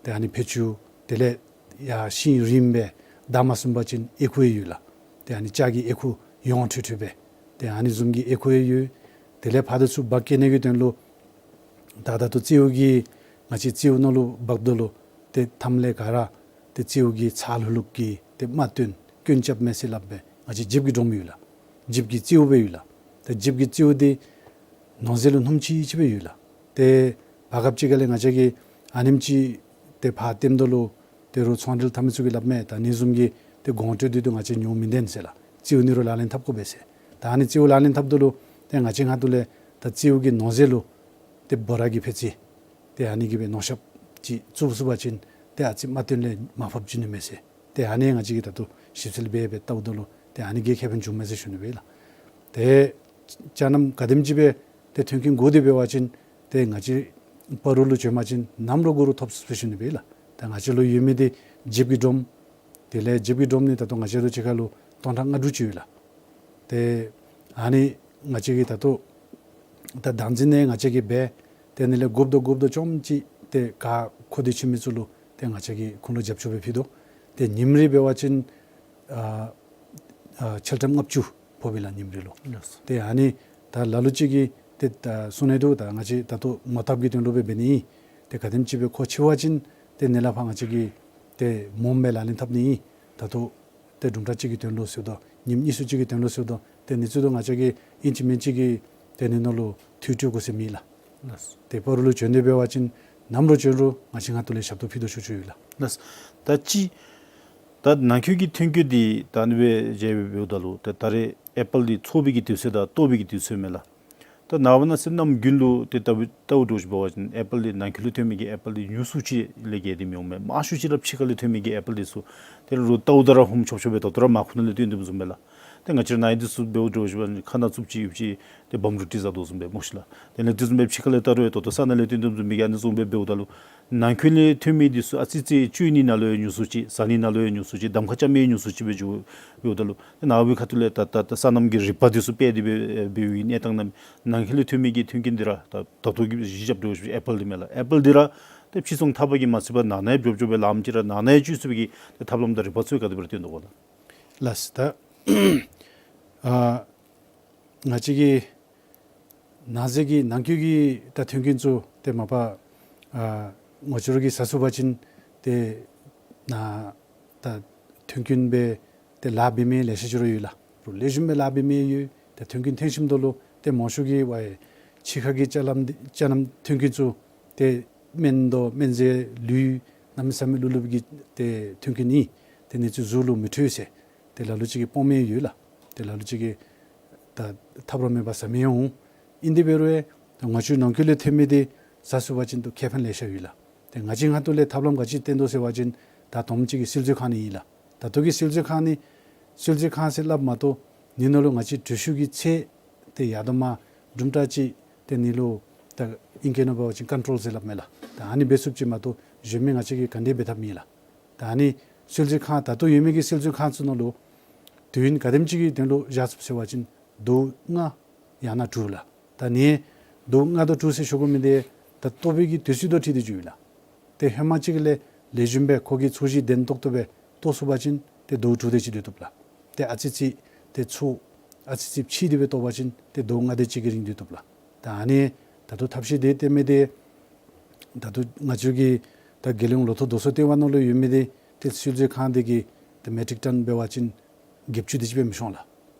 ཏེ་ཨ་ནི་ཕད་ཅུང་དེ་ལས་ཡར་ཤིང་རིངམ་སྦེ་བདའ་མ་ཟུན་པ་ཅིན་ཨེ་ཁུ་ཡང་ཡོད་ལགས། ཏེ་ཨ་ནི་ལྕགས་ཀྱི་ཨེ་ཁུ་ཡོངས་འཕྲོས་འཕྲོས་སྦེ་ཏེ་ཨ་ནི་བཟུམ་གྱི་ཨེ་ཁུ་ཡང་ཡོད། དེ་ལས་ཕར་དང་ཚུར་འབག་སྐྱེལ་ནི་གི་དོན་ལུ་ད་ད་ལྟོ་རྩེའུ་གི་ང་བཅས་རྩེའུ་ནང་ལུ་འབགཔ་ད་ལུ་ཏེ་མཐའམ་ལས་ག་ར་ཏེ་རྩེའུ་གི་ཚ་ལྷུག་ལྷུག་གི་ཏེ་རྨ་བཏོན་སྐྱོན་རྐྱབ་མས་ཟེར་སླབ་སྦེ་ང་བཅས་ཇིབ་ཀྱི་སྒྲོམ་ཡོད་ལགས། ཇིབ་ཀྱི་རྩེའུ་སྦེ་ཡོད་ལགས། ཏེ་ཇིབ་ཀྱི་རྩེའུ་འདི་ནང་གཟེར་ལུ་སྣུམ་ཆི་ཆི་སྦེ་ཡོད་ལགས། ཏེ་བར་སྐབས་ཅིག་ཁ་ལས་ང་བཅས་ཀྱིས་ཨ་ནེམ་ཅིག་ཏེ་ཕར་བཏོནམ་ད་ལུ་ཏེ་རོགས་ཚོང་འབྲེལ་འཐབ་མི་ཚུ་གིས་སླབ་མས། ད་ཨ་ནི་བཟུམ་གྱི་ཏེ་གོང་འཕྲོས་འདི་ཏེ་ང་བཅས་ཉོ་མི་བཏོན་ཟེར་ལགས། རྩེའུ་ཨ་ནི་རོགས་ལག་ལེན་འཐབ་དགོ་པས་ཟེར། ད་ཨ་ནི་རྩེའུ་ལག་ལེན་འཐབ་ད་ལུ་ཏེ་ང་བཅས་ང་ཏོ་ལས་ད་རྩེའུ་གི་ནང་གཟེར་ལུ་ ཏེ་འབོ་ར་གི་ཕད་ཙི་ཏེ་ཨ་ནི་གི་སྦེ་ནོར་ཤབ་ཅིག་བཙུགས་ཚུགས་པ་ཅིན་ཏེ་ཨ་ཙི་མ་བཏོན་ལས་མར་ཕབ་བྱིན་ནི་མས་ཟེར། ཏེ་ཨ་ནི་ང་བཅས་ཀྱིས་ད་ལྟོ་ཞིབ་འཚོལ་འབད་འབད་བལྟཝ་ད་ལུ་ཏེ་ཨ་ནི་གིས་ཁེ་ཕན་བྱུངམ་མས་ཟེར་ཞུ་ནི་སྦེ་ལགས། ཏེ་ཅ་ནམ་ག་དེམ་ཅིག་སྦེ་ཏེ་མཐུན་རྐྱེན་དགོ་དེ་འབད་བ་ཅིན་ཏེ་ང་བཅས་སྤ་རོ་ལུ་བྱོན་པ་ཅིན་ནམ་ར་དགོ་རུང་ཐོབ་ཚུགས་ཟེར་ཞུ་ནི་སྦེ་ལགས། ཏེ་ང་བཅས་ལུ་ཡོད་མི་འདི་ཇིབ་ཀྱི་སྒྲོམ། དེ་ལས་ཇིབ་ཀྱི་སྒྲོམ་ནི་ད་ལྟོ་ང་བཅས་ལུ་ཕྱི་ཁ་ལུ་སྟོང་ཕྲག་ལྔ་དྲུག་ཅིག་ཡོད་ལགས། ཏེ་ཨ་ནི་ང་བཅས་ཀྱིས་ད་ལྟོ་ད་བདག་འཛིན་ནི་ང་བཅས་ཀྱིས་འབད། ཏེ་ཨ་ནི་ལས་དགོཔ་དོ་དགོཔ་དོ་རྐྱངམ་ཅིག་ཏེ་ག་མཁོ་འདོད་ཆེ་མི་ཚུ་ལུ་ཏེ་ང་བཅས་ཀྱིས་ཁོང་ལུ་རྒྱབ་སྐྱོར་འབད་ཕུལ་དོ། ཏེ་ཉིནམ་རེ་འབད་བ་ཅིན་ཨ་ཨ་ཆལ་ཊམ་ལྔ་བཅུ་ཕོགཔ་ཨིན་ལགས་ཉིནམ་རེ་ལུ། ལགས། ཏེ་ཨ་ནི་ད་ལ་ལུ་ཅིག་གིས་ཏེ་ད་གསུང་ནི་འདུག། ད་ང་བཅས་ད་ལྟོ་མོ་བཏབ་ཀྱི་དོན་ལུ་འབད་འབད་ནི་ཨིན། ཏེ་ག་དེམ་ཅིག་སྦེ་ཁོ་འཆི་བ་ཅིན་ཏེ་ཨ་ནི་ལས་ཕར་ང་བཅས་ཀྱིས་ཏེ་མོམ་སྦེ་ལག་ལེན་འཐབ་ནི་ཨིན། ད་ལྟོ་ཏེ་དུམ་གྲ་ཅིག་གི་དོན་ལུ་ཟེརཝ་ད་ཉིནམ་གཉིས་གསུམ་ཅིག་གི་དོན་ལུ་ཟེརཝ་ད་ཏེ་ཨ་ནི་ཚུ་ད་ང་བཅས་ཀྱིས་ཨིན་ཅི་མིན་ཅི་གི་ཏེ་ཨ་ནི་ནང་ལུ་ཐུགས་སྤྲོ་དགོ་ཟེར་མེད་ལགས། ལགས། ཏེ་སྤ་རོ་ལུ་བྱོན་ཏེ་འབད་བ་ཅིན་ནམ་ར་བྱོན་རུང་ང་བཅས་ཁ་ཐུག་ལས་ཞབས་ཏོག་ཕུལ་དོ་ཞུ་ཞུཝ་ཨིན་ལགས། ལགས། ད་ཅི་ད་ནང་འཁོད་ཀྱི་ཐོན་སྐྱེད་འདི་ད་ཨ་ནི་སྦེ་མཇལ་འབདཝ་ད་ལུ་ད་ད་རེས་ཨེ་པཱལ་འདི་ཚོ་བའི་གི་དུས་ཚོད་དང་བཏོག་པའི་གི་དུས་ཚོད་མས་ལགས། ད་ནངས་པ་གནངས་ཚེ་གནམ་དགུན་ལུ་ཏེ་ལྟ་བུ་ལྟཝ་འདྲཝ་ཅིག་འབད་བ་ཅིན་ཨེ་པཱལ་འདི་ནང་འཁོད་ལུ་ཐོན་མི་གི་ཨེ་པཱལ་འདི་ཉུང་སུ་ཅིག་ལས་བརྒལ་ཏེ་མི་འོང་མས། མང་ཤོས་ཅིག་ར་ཕྱི་ཁ་ལས་ཐོན་མི་གི་ཨེ་པཱལ་འདི་ཚུ་ཏེ་རུང་ལྟཝ་ད་ར་ཧུམ་ཆོབ་ཆོབ་སྦེ་ད་ལྟོ་ར་མར་ཁུ་ནང་ལས་བཏོན་བཏོནམ་བཟུམ་སྦེ་ལགས། ཏེ་ང་བཅས་ར་ནཱ་ཡོད་འདི་ཚུ་འབདཝ་འདྲཝ་ཅིག་འབད་བ་ཅིན་ཁ་ནང་རྩུབ་ཅིག་ཡོདཔ་ཅིག་ཏེ་བམ་རོ་ཊི་བཟའ་དོ་བཟུམ་སྦེ་སྨོ་ཤི་ལགས། དེ་ལས་དེ་བཟུམ་སྦེ་ཕྱི་ཁ་ལས་ལྟ་རུང་ཡང་ད་ལྟོ་ས་ནང་ལས་བཏོན་བཏོནམ་བཟུམ་མའི་གི་ཨ་ནི་བཟུམ་སྦེ་འབདཝ་ད་ལུ་ནང་འཁོད་ལས་ཐོན་མི་འདི་ཚུ་ཨ་ཙི་ཅིག་སྤྱོད་ནི་ནང་ལུ་ཡང་ཉུང་སུ་ཅིག་བཟའ་ནི་ནང་ལུ་ཡང་ཉུང་སུ་ཅིག་གདམ་ཁ་རྐྱབ་མི་ཡང་ཉུང་སུ་ཅིག་སྦེ་འགྱོ་འགྱོཝ་ད་ལུ་ཏེ་ནངས་པའི་ཁ་ཐུག་ལས་ད་ད་ད་སོ་ནམ་གྱི་རིག་པ་འདི་ཚུ་དཔེ་དེ་སྦེ་འབདཝ་ཨིན་གནས་སྟངས་ནང་ནང་འཁོད་ལས་ཐོན་མི་གི་ཐོན་སྐྱེད་འདི་ར་ད་ད་ལྟོ་གི་གཞི་རྐྱབ་འདྲཝ་ཅིག་ཨེ་པཱལ་འདི་མས་ལགས། ཨེ་པཱལ་འདི་ར་ཏེ་ཕྱིར་ཚོང་འཐབ་པ་གིས་མ་ཚད་པར་ནང་ན་ཡང་འབྱོར་འབྱོརཝ་སྦེ་ལངམ་ཅིག་ར་ནང་ན་ཡང་སྤྱོད་ཚུགས་པའི་གི་ཏེ་ཐབས་ལམ་དང་རིག་པ་ཚུ་ག་དེ་སྦེ་ར་སྟོན་དོ་གོ་ལགས། ལགས། ད་ཨ་ང་བཅས་ཀྱི་ནང་གསེས་ཀྱི་ནང་འཁོད་ཀྱི་ད་ཐོན་སྐྱེད་ཚུ་ཏེ་མ་པ་ཨ་ངོ་ཅོག་ར་གིས་ཟ་ཚུགས་པ་ཅིན་ཏེ་ནཱ་ད་ཐོན་སྐྱེད་སྦེ་ཏེ་ལཱ་འབད་མི་ལེ་ཤ་ཅིག་ར་ཡོད་ལགས། རུང་ལེགས་ཤོམ་སྦེ་ལཱ་འབད་མི་ཡོད། ཏེ་ཐོན་སྐྱེད་ཐོན་ཞིནམ་ད་ལུ་ཏེ་མང་ཤོས་ཀྱིས་ཝའི་ཕྱི་ཁ་གི་ཅ་ལམ་འདི་ཅ་ནམ་ཐོན་སྐྱེད་ཚུ་ཏེ་སྨན་དང་སྨན་རྫས་ལུད་གནམ་མེད་ས་མེད་ལུ་ལུ་གི་ཏེ་ཐོན་སྐྱེད་ཨིན། ཏེ་ཨ་ནི་ཚུ་གཟུགས་ལུ་མི་འཕྲོད་ཟེར་ཏེ་ལ་ལུ་ཅིག་གིས་སྤོང་མི་ཡོད་ལགས། ཏེ་ལ་ལུ་ཅིག་གིས་ད་ཐབས་ར་མེད་པར་ཟ་མི་འོང་། ཨིན་དེ་འབད་རུང་ཡང་ད་ང་བཅས་ནང་འཁོད་ལས་ཐོན་མི་འདི་ཟ་ཚུགས་པ་ཅིན་ད་ཁེ་ཕན་ལེ་ཤ་ཡོད་ལགས། ཏེ་ང་བཅས་ཁ་ཐུག་ལས་ཐབས་ལམ་ག་ཅི་བཏོན་དོ་ཟེར་བ་ཅིན་ད་དོནམ་ཅིག་གིས་སིལ་ཚོད་ཁང་ནི་ཨིན་ལགས། ད་ལྟོ་གི་སིལ་ཚོད་ཁང་ནི་སིལ་ཚོད་ཁང་ཟེར་སླབ་མ་གཏོགས་ཨ་ནི་ནང་ལུ་ང་བཅས་དྲོད་ཤུགས་ཀྱི་ཚད་ཏེ་ཡར་དང་མར་དུམ་གྲ་ཅིག་ཏེ་ཨ་ནི་ལུ་ད་ཨིང་སྐད་ནང་འབད་བ་ཅིན་ཀོན་ཊོལ་ཟེར་སླབ་མས་ལགས། ད་ཨ་ནི་འབད་ཚུགསཔ་ཅིག་མ་གཏོགས་གཞན་མི་ང་བཅས་ཀྱིས་ག་དེ་འབད་ཐབས་མེད་ལགས། ད་ཨ་ནི་སིལ་ཚོད་ཁང་ད་ལྟོ་ཡོད་མི་གི་སིལ་ཚོད་ཁང་ཚུ་ནང་ལུ་དུས་ཡུན་ག་དེམ་ཅིག་གི་དོན་ལུ་བཞག་ཚུགས་ཟེར་བ་ཅིན་ཟླཝ་ལྔ་ཡང་ན་དྲུག་ལགས། ད་ཨ་ནི་ཟླཝ་ལྔ་དང་དྲུག་ཟེར་ཞུ་དགོ་མི་འདི་ད་བཏོག་པའི་གི་དུས་ཚོད་དང་འཁྲིལ་ཏེ་འགྱོཝ་ཨིན་ལགས། ཏེ་ཧེ་མ་ཅིག་ལས་ལེགས་ཤོམ་སྦེ་ཁོ་གི་ཚོས་གཞི་ལྡན་ཏོག་ཏོ་སྦེ་བཏོག་ཚུགས་པ་ཅིན་ཏེ་ཟླཝ་དྲུག་དེ་ཅིག་སྡོད་བཏུབ་ལགས། ཏེ་ཨ་ཙི་ཅིག་ཏེ་ཚོས་ཨ་ཙི་ཅིག་ཕྱིས་ཏེ་སྦེ་བཏོག་པ་ཅིན་ཏེ་ཟླཝ་ལྔ་དེ་ཅིག་གི་རིང་སྡོད་བཏུབ་ལགས། ད་ཨ་ནི་ད་ལྟོ་ཐབས་ཤེས་འདི་བཏོན་མི་འདི་ད་ལྟོ་ང་བཅས་ཀྱི་ད་རྒྱལ་ཡོངས་ལོ་ཐོག་རྡོ་སོལ་ལྟེ་བ་ནང་ལུ་ཡོད་མི་འདི་ཏེ་སིལ་ཚོད་ཁང་འདི་གིས་ཏེ་མེ་ཊིག་ཊོན་འབད་བ་ཅིན་བརྒྱད་ཅུ་དེ་ཅིག་སྦེ་མི་ཤོང་ལགས།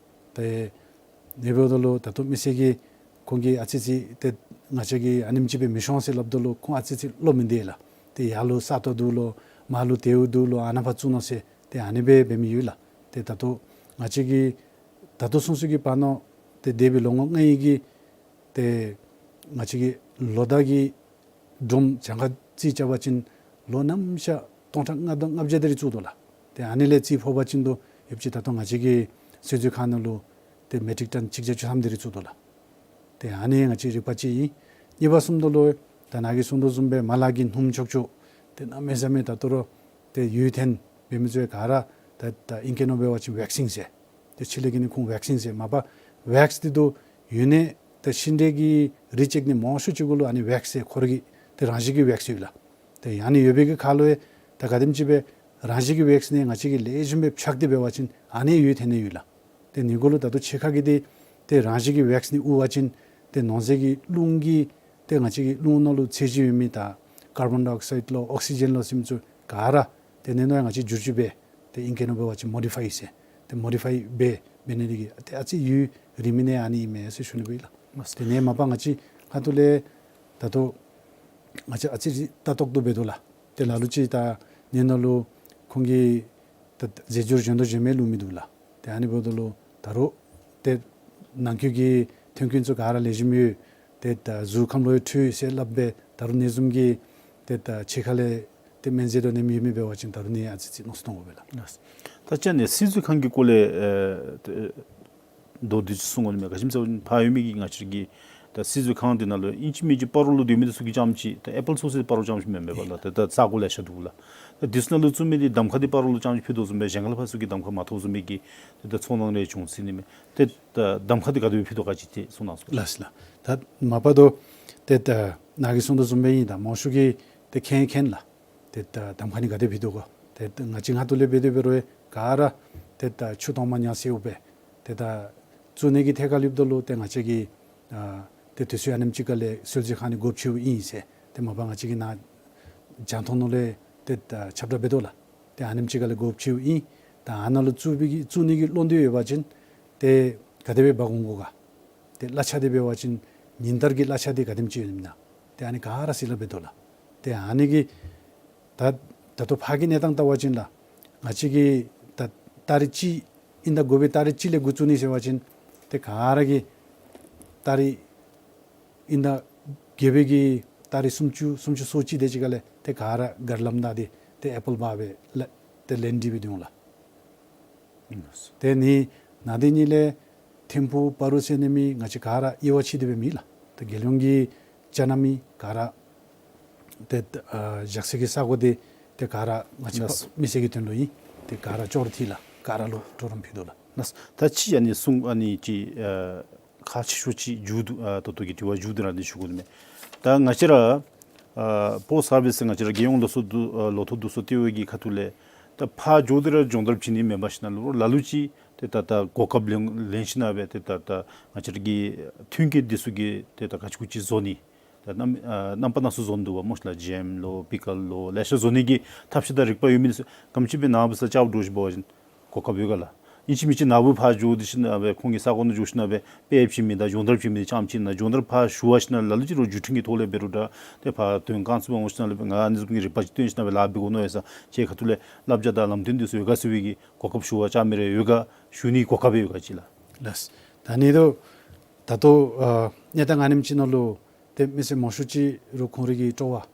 ཏེ་ཨ་ནི་འབདཝ་ད་ལུ་ད་ལྟོ་མི་སེར་གྱིས་ཁོང་གིས་ཨ་ཙི་ཅིག་ཏེ་ང་བཅས་ཀྱིས་ཨ་ནེམ་ཅིག་སྦེ་མི་ཤོང་ཟེར་སླབ་ད་ལུ་ཁོང་ཨ་ཙི་ཅིག་བློ་མི་བདེ་ལགས། ཏེ་ཡར་ལུ་ས་སྟོང་འདུག་ལོ་མར་ལུ་དེའུ་འདུག་ལོ་ཨ་ནཱ་ཕར་བཙུགས་ནོ་ཟེར་ཏེ་ཨ་ནི་སྦེ་འབད་མི་ཡོད་ལགས། ཏེ་ད་ལྟོ་ང་བཅས་ཀྱིས་ད་ལྟོ་ཚུན་ཚོད་ཀྱི་བར་ན་ཏེ་འདས་པའི་ལོ་ངོ་ལྔ་ཡི་གི་ཏེ་ང་བཅས་ཀྱི་ལོ་བདའ་གི་སྒྲོམ་གྱངས་ཁ་རྩིས་རྐྱབ་པ་ཅིན་ལོ་ནམ་ཤ་སྟོང་ཕྲག་ལྔ་བརྒྱ་ལྔ་བརྒྱ་དེ་རེ་བཙུགས་དོ་ལགས། ཏེ་ཨ་ནི་ལས་རྩིས་ཕོག་པ་ཅིན་ད་ཡོདཔ་ཅིག་ད་ལྟོ་ང་བཅས་ཀྱི་སིལ་ཚོད་ཁང་ནང་ལུ་ཏེ་མེ་ཊིག་ཊོན་གཅིག་བརྒྱ་བཅུ་ཐམ་དེ་རེ་བཙུགས་དོ་ལགས། ཏེ་ཨ་ནི་ང་བཅས་རིག་པ་ཅིག་ཨིན། གཉིས་པ་བཟུམ་ད་ལུ་ད་ནཱ་གིས་གསུང་དོ་བཟུམ་སྦེ་མ་ལག་གི་སྣུམ་ཆོག་ཆོག་ཏེ་གནམ་མེད་ས་མེད་ད་ལྟོ་ར་ཏེ་ཡུལ་འཐོན་འབད་མི་ཚུ་ག་ར་ད་ད་ཨིང་སྐད་ནང་འབད་བ་ཅིན་ཝེག་སིན་ཟེར། ཏེ་ཕྱི་ལས་ཀྱི་ནི་ཁོང་ཝེག་སིན་ཟེར། མ་པ་ཝེགསི་འདི་ད་ཡོད་ནི་ད་ཤིང་འབྲས་ཀྱི་རིགས་ཅིག་ནི་མང་ཤོས་ཅིག་གུ་ལུ་ཨ་ནི་ཝེགསི་ཟེར་ཁོ་ར་གི་ཏེ་རང་བཞིན་གྱི་ཝེགསི་ཡོད་ལགས། ཏེ་ཨ་ནི་ཡོད་པའི་གི་ཁར་ལུ་ཡང་ད་ག་དེམ་ཅིག་སྦེ་རང་བཞིན་གྱི་ཝེགསི་ནི་ང་བཅས་ཀྱིས་ལེགས་ཤོམ་སྦེ་འཕྱག་སྟེ་འབད་བ་ཅིན་ཨ་ནི་ཡུལ་འཐོན་ནི་ཡོད་ལགས། ཏེ་ཨ་ནི་གུ་ལུ་ད་ལྟོ་ཕྱི་ཁ་གི་འདི་ཏེ་རང་བཞིན་གྱི་ཝེགསི་ནི་དབུར་བ་ཅིན་ཏེ་ནང་གསེས་ཀྱི་རླུང་གི་ཏེ་ང་བཅས་ཀྱི་རླུང་ནང་ལུ་ཚད་གཞི་ཡོད་མི་ད་ཀར་བཱོན་ཌའི་ཨོག་སའིཌ་ལོ་ཨོག་སི་ཇེན་ལོ་ཟེར་མི་ཚུ་ག་ར་ཏེ་ཨ་ནི་ནང་ང་བཅས་བསྒྱུར་བཅོས་འབད་ཏེ་ཨིང་སྐད་ནང་འབད་བ་ཅིན་མོ་ཌི་ཕའི་ཟེར། ཏེ་མོ་ཌི་ཕའི་འབད་འབད་ནི་དེ་གིས་ཏེ་ཨ་ཙི་ཡུལ་རིང་མི་ནི་ཨ་ནི་ཨིན་མས་ཟེར་ཞུ་ནི་སྦེ་ལགས། ཏེ་ཨ་ནི་མ་པ་ང་བཅས་ཁ་ཐུག་ལས་ད་ལྟོ་ང་བཅས་ཨ་ཙི་ཅིག་ལྟ་རྟོག་དུ་འབད་དོ་ལགས། ཏེ་ལ་ལུ་ཅིག་ད་ཨ་ནི་ནང་ལུ་ཁོང་གིས་ད་རྫས་སྦྱོར་གཞན་དང་གཞན་མི་བླུག་མི་འདུག་ལགས། ཏེ་ཨ་ནི་འབདཝ་ད་ལུ་ད་རུང་ཏེ་ནང་འཁོད་ཀྱི་ཐོན་ཁུངས་ཚུ་ག་ར་ལེགས་ཤོམ་ཡོད། ཏེ་ད་གཟུགས་ཁམས་ལུ་ཡང་འཕྲོད་ཡོད་ཟེར་སླབ་སྦེ་ད་རུང་ཨ་ནི་བཟུམ་གྱི་ཏེ་ད་ཕྱི་ཁ་ལས་ཏེ་སྨན་རྫས་དང་ཨ་ནེམ་ཡོད་མི་འབད་བ་ཅིན་ད་རུང་ཨ་ནི་ཨ་ཙི་ཙི་མནོ་བསམ་གཏང་དགོ་པས་ལགས། ད་ཅི་ཨ་ནི་སིལ་འཛིན་ཁང་གི་སྐོར་ལས་ཨེ་ཏེ་མདོར་བསྡུས་ཅིག་གསུང་དགོ་ནི་མས། ག་ཅི་སྨོ་ཟེར་བ་ཅིན་ཕར་ཡོད་མི་གི་ང་བཅས་ཀྱི་ད་སིལ་འཛིན་ཁང་འདི་ནང་ལུ་ཨིན་ཅི་མིན་ཅི་སྤ་རོ་ལུ་སྡོད་མི་འདི་ཚུ་གིས་རྐྱངམ་ཅིག་ད་ཨེ་པཱལ་སོ་སོའི་སྤ་རོ་རྐྱངམ་ཅིག་མེན་མས་པ་ལགས། ད་ད་ས་གོ་ལེ་ཤ་འདུག་ལགས། ད་འདི་ཚུ་ནང་ལུ་བཙུགས་མི་འདི་གདམ་ཁ་འདི་སྤ་རོ་ལུ་རྐྱངམ་ཅིག་ཕུལ་དོ་བཟུམ་སྦེ་གཞན་ཁ་ལས་ཕར་ཚུ་གིས་གདམ་ཁ་མ་ཐོབ་བཟུམ་མའི་གི་ཏེ་ད་ཚོར་སྣང་རེ་བྱུང་སྲིད་ནི་མས། ཏེ་ད་གདམ་ཁ་འདི་ག་དེ་སྦེ་ཕུལ་དོ་ག་ཅི་ཏེ་གསུང་གནང་ཟེར། ལགས་སོ་ལགས། ད་མ་པ་ཏོ་ཏེ་ད་ནཱ་གིས་གསུང་དོ་བཟུམ་སྦེ་ཨིན། ད་མང་ཤོས་ཀྱིས་ཏེ་མཁྱེན་མཁྱེན་ལགས། ཏེ་ད་གདམ་ཁ་ནི་ག་དེ་སྦེ་ཕུལ་དོ་ག། ཏེ་ད་ང་བཅས་ང་ཏོ་ལས་འབད་དེ་འབད་རུང་ག་ར་ཏེ་ད་ཆུ་གཏོར་མ་ཉ་སེརཝ་སྦེ་ཏེ་ད་བཙུགས་ནི་གི་ཐད་ཁར་ལུ་འབདཝ་ད་ལུ་ཏེ་ང་བཅས་ཀྱིས་ཨ་ཏེ་དུས་ཚོད་ཨ་ནེམ་ཅིག་ཁ་ལས་སིལ་འཛིན་ཁང་ནི་དགོཔ་ཆེཝ་ཨིན་ཟེར་ཏེ་མ་པ་ང་བཅས་ཀྱི་ནཱ་རྒྱང་མཐོང་ནང་ལས་ཏེ་ད་ཁྱབ་བསྒྲགས་འབད་དོ་ལགས། ཏེ་ཨ་ནེམ་ཅིག་ཁ་ལས་དགོཔ་ཆེཝ་ཨིན། ད་ཨ་ནཱ་ལུ་བཙུགས་པའི་གི་བཙུགས་ནི་གི་བློ་འདོད་ཡོད་པ་ཅིན་ཏེ་ག་དེ་སྦེ་འབག་འོང་དགོ་ག། ཏེ་གླ་ཆ་འདི་འབད་བ་ཅིན་ཉིན་ལྟར་གྱི་གླ་ཆ་འདི་ག་དེམ་ཅིག་ཡོད་ནི་མེན་ན། ཏེ་ཨ་ནི་ག་ར་སིལ་སླབ་འབད་དོ་ལགས། ཏེ་ཨ་ནི་གི་ད་ད་ལྟོ་ཕར་གྱི་གནས་སྟངས་བལྟ་བ་ཅིན་ལགས། ང་བཅས་ཀྱིས་ད་ཏ་རིག་གཅིག་ཨིན་ད་དགོ་པའི་ཏ་རིག་གཅིག་ལས་འགོ་བཙུགས་ནི་ཟེར་བ་ཅིན་ཏེ་ག་ར་གིས་ཏ་རིག་ཨིན་ད་དགེ་བའི་གི་ཏ་རིག་སུམ་ཅུ་སུམ་ཅུ་སོ་གཅིག་དེ་ཅིག་ཁ་ལས་ཏེ་ག་ར་གར་ལམ་ད་དེ་ཏེ་ཨེ་པཱལ་འབག་སྦེ་ལ་ཏེ་ལན་འདི་སྦེ་འདུག་ལགས། ཨིན་ལགས། ཏེ་ནི་ནཱ་དེ་ཉིད་ལས་ཐིམ་ཕུག་སྤ་རོ་ཟེར་ནི་མི་ང་བཅས་ག་ར་དབྱེ་བ་ཕྱེ་སྟེ་སྦེ་མེད་ལགས། ཏེ་རྒྱལ་ཡོངས་ཀྱི་ཅ་ན་མི་ག་ར་ཏེ་ཨ་བཞག་ས་གི་ས་གོ་དེ་ཏེ་ག་ར་ང་བཅས་ལགས། མི་སེར་གྱི་དོན་ལུ་ཨིན། ཏེ་ག་ར་ཅོག་ར་འཐད་ལགས། ག་ར་ལུ་གྲོགས་རམ་ཕུལ་དོ་ལགས། ལགས། ད་ཅི་ཨ་ནི་གསུང་ཨ་ནི་ཅིག་ཨ་ཁག་ཆེ་ཤོས་ཅིག་མཇུག་བསྡུ་ཨ་ད་ལྟོ་གི་དྲི་བ་མཇུག་བསྡུ་ར་འདི་ཞུ་དགོ་ནི་མས། ད་ང་བཅས་ར་ཨ་པོསཊ་སར་བིསི་ང་བཅས་ར་རྒྱལ་ཡོངས་ལོ་ཚོགས་འདུ་ཨ་ལོ་ཐོག་འདུ་ཚོགས་ལྟེ་བ་གི་ཁ་ཐུག་ལས་ད་ཕར་འགྱོ་སྟེ་ར་སྦྱོང་བརྡར་བྱིན་ནི་མེན་པར་ཞིན་ན་ལུ་ལ་ལུ་ཅིག་ཏེ་ད་ད་གོ་སྐབས་ལེན་ལེན་ཞིན་ན་སྦེ་ཏེ་ད་ད་ང་བཅས་ར་གི་མཐུན་རྐྱེན་འདི་ཚུ་གི་ཏེ་ད་ག་ཅི་གུ་ཅི་བཟོ་ནི་ད་རྣམ་ཨ་རྣམ་པ་སྣ་ཚོགས་བཟོ་ནི་འདུག་པ་སྨོ་ཤི་ལགས། ཇེམ་ལོ་པི་ཀལ་ལོ་ལེ་ཤ་བཟོ་ནི་གི་ཐབས་ཤེས་དང་རིག་པ་ཡོད་མི་འདི་ཚུ་ག་དེམ་ཅིག་སྦེ་ནཱ་བུ་ས་ཅ་བ་འདྲོག་ཞིན་འབད་བ་ཅིན་གོ་སྐབས་ཡོད་ག་ལགས། ཨིན་ཅི་མིན་ཅི་ནཱ་བུ་ཕར་འགྱོ་སྟེ་ཞིན་ན་སྦེ་ཁོང་གི་ས་གོ་ནང་འགྱོ་ཞིན་ན་སྦེ་དཔེ་བྱིན་མི་དང་སྦྱོང་བརྡར་བྱིན་མི་འདི་རྐྱངམ་ཅིག་ཨིན་ན། སྦྱོང་བརྡར་ཕར་ཞུ་བ་ཞིན་ན་ལ་ལུ་ཅིག་རོགས་བརྒྱུད་འཕྲིན་གྱི་ཐོག་ལས་འབད་རུང་འདྲ་ཏེ་ཕར་དོན་རྐྱང་ཚུ་འབད་འོང་ཞིན་ན་སྦེ་ང་ཨ་ནི་བཟུམ་གྱི་རིག་པ་ཅིག་སྟོན་ཞིན་ན་སྦེ་ལཱ་འབད་དགོ་མནོ་ཡོད་ས་ཁྱེད་ཁ་ཐུག་ལས་བསླབ་བྱ་དང་ལམ་སྟོན་འདི་ཚུ་ཡོད་ག་ཟེར་བའི་གི་གོ་སྐབས་ཞུ་བར་བཅར་མི་རེ་ཡོད་ག། ཞུ་ནི་གོ་སྐབས་ཡོད་ག་ཅིག་ལགས། ལགས། ད་ནི་ད་ད་ལྟོ་ཨ་གནས་སྟངས་ཨ་ནེམ་ཅིག་ནང་ལུ་ཏེ་མི་སེར་མང་ཤོས་ཅིག་རོགས་ཁོང་རའི་གི་སྤྲོ་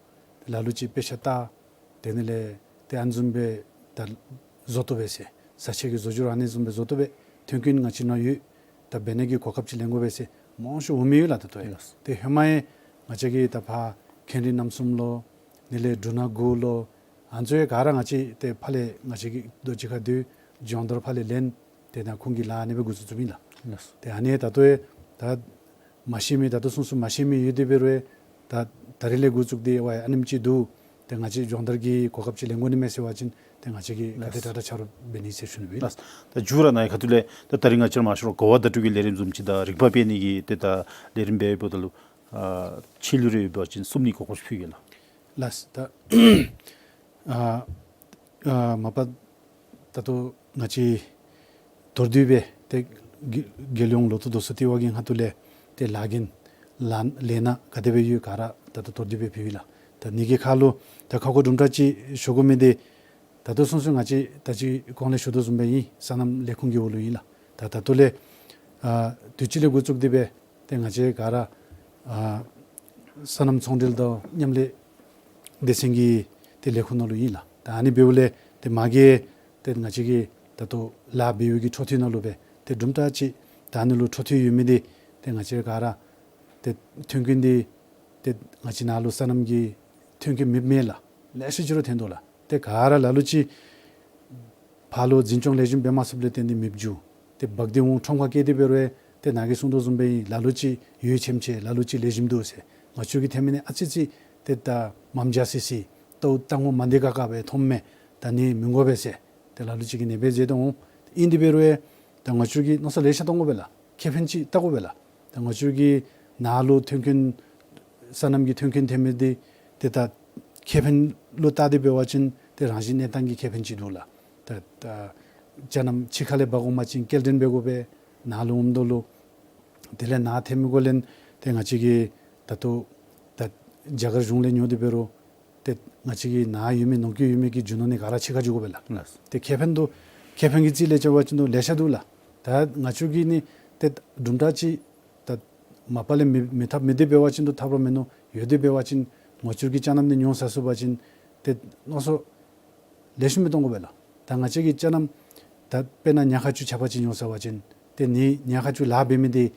བ་ལ་ལུ་ཅིག་དཔེ་ཆ་ལྟ། དེ་ནི་ལས་ཏེ་ཨ་ནི་བཟུམ་སྦེ་ད་བཟོ་བཏུབ་པས་ཟེར། བཟའ་ཆས་ཀྱི་བཟོ་བཅོས་ར་ཨ་ནི་བཟུམ་སྦེ་བཟོ་བཏུབ་པས། མཐུན་རྐྱེན་ང་བཅས་ནང་ཡོད། ད་འབད་ནི་གི་གོ་སྐབས་ཅིག་ལེན་དགོ་པས་ཟེར་མང་ཤོས་འོང་མི་ཡོད་ལགས་ད་ལྟོ་ཡང་། ལགས། ཏེ་ཧེ་མ་ཡང་ང་བཅས་ཀྱིས་ད་ཕར་ཁེན་རི་རྣམ་གསུམ་ལོ་ནི་ལས་འབྲུ་སྣ་དགུ་ལོ་ཨ་ནི་ཚུ་ཡང་ག་ར་ང་བཅས་ཏེ་ཕར་ལས་ང་བཅས་ཀྱི་རྡོ་རྗེ་ཁ་འདི་སྦྱོང་བརྡར་ཕར་ལས་ལེན། ཏེ་ད་ཁོང་གིས་ལཱ་ཨ་ནི་སྦེ་འགོ་བཙུགས་བཙུགསཔ་ཨིན་ལགས། ལགས། ཏེ་ཨ་ནི་ད་ལྟོ་ཡང་ད་མ་ཤེས་མི་ད་ལྟོ་སོང་སོང་མ་ཤེས་མི་ཡོད་དེ་འབད་རུང་ད་ད་རིས་ལས་འགོ་བཙུགས་ཏེ་ཝའི་ཨ་ནེམ་ཅིག་འདུག། ཏེ་ང་བཅས་སྦྱོང་བརྡར་གྱི་གོ་སྐབས་ཅིག་ལེན་དགོ་ནི་མས་ཟེར་བ་ཅིན་ཏེ་ང་བཅས་ཀྱིས་ག་དེ་དྲག་དྲག་ཆ་རོགས་འབད་ནི་ཟེར་ཞུ་ནི་ཨིན། ལགས། ད་མཇུག་ར་ནཱ་ཁ་ཐུག་ལས་ད་ད་རིས་ང་བཅས་ར་མང་ཤོས་ར་གོ་བ་བརྡ་སྤྲོད་ཀྱི་ལས་རིམ་བཟུམ་ཅིག་དང་རིག་པ་སྤེལ་ནི་གི་ཏེ་ད་ལས་རིམ་འབད་འབདཝ་ད་ལུ་ཨ་ཆད་ལུས་རེ་ཡོད་པ་ཅིན་བསུབ་ནི་གོ་སྐབས་ཅིག་ཕུལ་གེ་ལགས། ལགས། ད་ཨ་ཨ་མ་པ་ད་ལྟོ་ང་བཅས་མདོར་བསྡུས་སྦེ་ཏེ་རྒྱལ་རྒྱལ་ཡོངས་ལོ་ཐོག་རྡོ་སོལ་ལྟེ་བ་གི་ཁ་ཐུག་ལས་ཏེ་ལཱ་འགན་ལཱ་ལས་སྣ་ག་དེ་སྦེ་ཡོད་ག་ར་ད་ལྟོ་མདོར་བསྡུས་སྦེ་ཕུལ་ཡི་ལགས། ད་ནི་གི་ཁར་ལུ་ད་ཁ་སྐོང་དུམ་གྲ་ཅིག་ཞུ་དགོ་མི་འདི་ད་ལྟོ་སོང་སོང་ང་བཅས་ད་ཅི་གོང་ལས་ཞུ་དོ་བཟུམ་སྦེ་ཨིན། སོ་ནམ་ལས་ཁུངས་ཀྱི་འོག་ལུ་ཨིན་ལགས། ད་ད་ལྟོ་ལས་ཨ་དུས་ཅི་ལས་འགོ་བཙུགས་ཏེ་སྦེ་ཏེ་ང་བཅས་ག་ར་ཨ་སོ་ནམ་ཚོང་འབྲེལ་དང་མཉམ་ལས་སྡེ་ཚན་གྱི་ཏེ་ལས་ཁུངས་ནང་ལུ་ཨིན་ལགས། ད་ཨ་ནི་འབདཝ་ལས་ཏེ་མ་གི་ཏེ་ང་བཅས་ཀྱི་ད་ལྟོ་ལཱ་འབད་བའི་གི་འཕྲོ་མཐུད་ནང་ལུ་སྦེ་ཏེ་དུམ་གྲ་ཅིག་ད་ཨ་ནི་ལུ་འཕྲོ་མཐུད་ཡོད་མི་འདི་ཏེ་ང་བཅས་ག་ར་ཏེ་མཐུན་རྐྱེན་འདི་ཏེ་ང་བཅས་ནཱ་ལུ་སོ་ནམ་གྱི་མཐུན་རྐྱེན་མེདཔ་མེད་ལགས། ལེ་ཤ་ཅིག་ར་ཐོན་དོ་ལགས། ཏེ་ག་ར་ལ་ལུ་ཅིག་ཕར་ལུ་འཛིན་སྐྱོང་ལེགས་ཤོམ་འབད་མ་ཚུགསཔ་ལས་བརྟེན་ཏེ་མེདཔ་འགྱོ། ཏེ་འབག་སྟེ་འོང་ཁྲོམ་ཁར་བཀལ་ཏེ་འབད་རུང་ཏེ་ནཱ་གིས་གསུང་དོ་བཟུམ་སྦེ་ལ་ལུ་ཅིག་ཡོད་ཆེམ་ཆེ་ལ་ལུ་ཅིག་ལེགས་ཤོམ་འདུག་ཟེར། ང་བཅས་ཀྱིས་ཐོན་མི་ནི་ཨ་ཙི་ཙི་ཏེ་ད་མངམ་ཇ་སི་སི་ཏོག་ཏོ་ངོ་མ་འདི་ག་ག་སྦེ་མཐོངམ་མས། ད་ནི་མི་དགོ་པས་ཟེར་ཏེ་ལ་ལུ་ཅིག་གིས་ནེ་སྦེ་མཛད་དོ་འོང་། ཨིན་དེ་འབད་རུང་ད་ང་བཅས་ཀྱིས་མནོ་བསམ་ལེ་ཤ་གཏང་དགོ་པས་ལགས། ཁེ་ཕན་ཅིག་བལྟ་དགོ་པས་ལགས། ད་ང་བཅས་ཀྱིས་ནཱ་ལུ་མཐུན་རྐྱེན་སོ་ནམ་གྱི་མཐུན་རྐྱེན་ཐོན་མི་འདི་ཏེ་ད་ཁེ་ཕན་ལུ་བལྟ་སྟེ་འབད་བ་ཅིན་ཏེ་རང་བཞིན་གནས་སྟངས་ཀྱི་ཁེ་ཕན་ཅིག་འདུག་ལགས། ད་ད་ཅ་ན་ཕྱི་ཁ་ལས་འབག་འོང་པ་ཅིན་སྐྱེལ་འདྲེན་འབད་དགོ་པས། ནཱ་ལུ་འོངམ་ད་ལུ་དེ་ལས་ནཱ་ཐོན་མི་གུ་ལེན་ཏེ་ང་བཅས་ཀྱིས་ད་ལྟོ་ད་རྒྱ་གར་གཞུང་ལས་ཉོ་སྟེ་འབད་རུང་ཏེ་ང་བཅས་ཀྱི་ནཱ་ཡོད་མི་ནང་འཁོད་ཡོད་མི་གི་རྒྱུ་ནོར་ནི་ག་ར་ཕྱི་ཁར་འགྱོ་དགོ་པས་ལགས། ལགས། ཏེ་ཁེ་ཕན་འདུག། ཁེ་ཕན་གྱི་རྩིས་ལས་བྱ་བ་ཅིན་འདུག་ལེ་ཤ་འདུག་ལགས། ད་ང་བཅས་ཀྱིས་ནི་ཏེ་དུམ་གྲ་ཅིག་ད་ མ་པ་ལས་མི་མི་ཐབ་མི་དེ་འབད་བ་ཅིན་དུ་ཐབ་ར་མེན་ནུག། ཡོད་དེ་འབད་བ་ཅིན་ངོ་ཅུར་གྱི་ཅ་ནམ་ནི་ཉོ་ས་སུ་བ་ཅིན་ཏེ་མནོ་བསམ་ལེགས་ཤོམ་སྦེ་གཏང་དགོ་པས་ལགས། ད་ང་བཅས་ཀྱི་ཅ་ནམ་ད་དཔེར་ན་ཉ་ཁ་ཅུ་ཆ་པ་ཅིག་ཉོ་ས་བ་ཅིན་ཏེ་ནི་ཉ་ཁ་ཅུ་ལཱ་འབད་མི་དེ་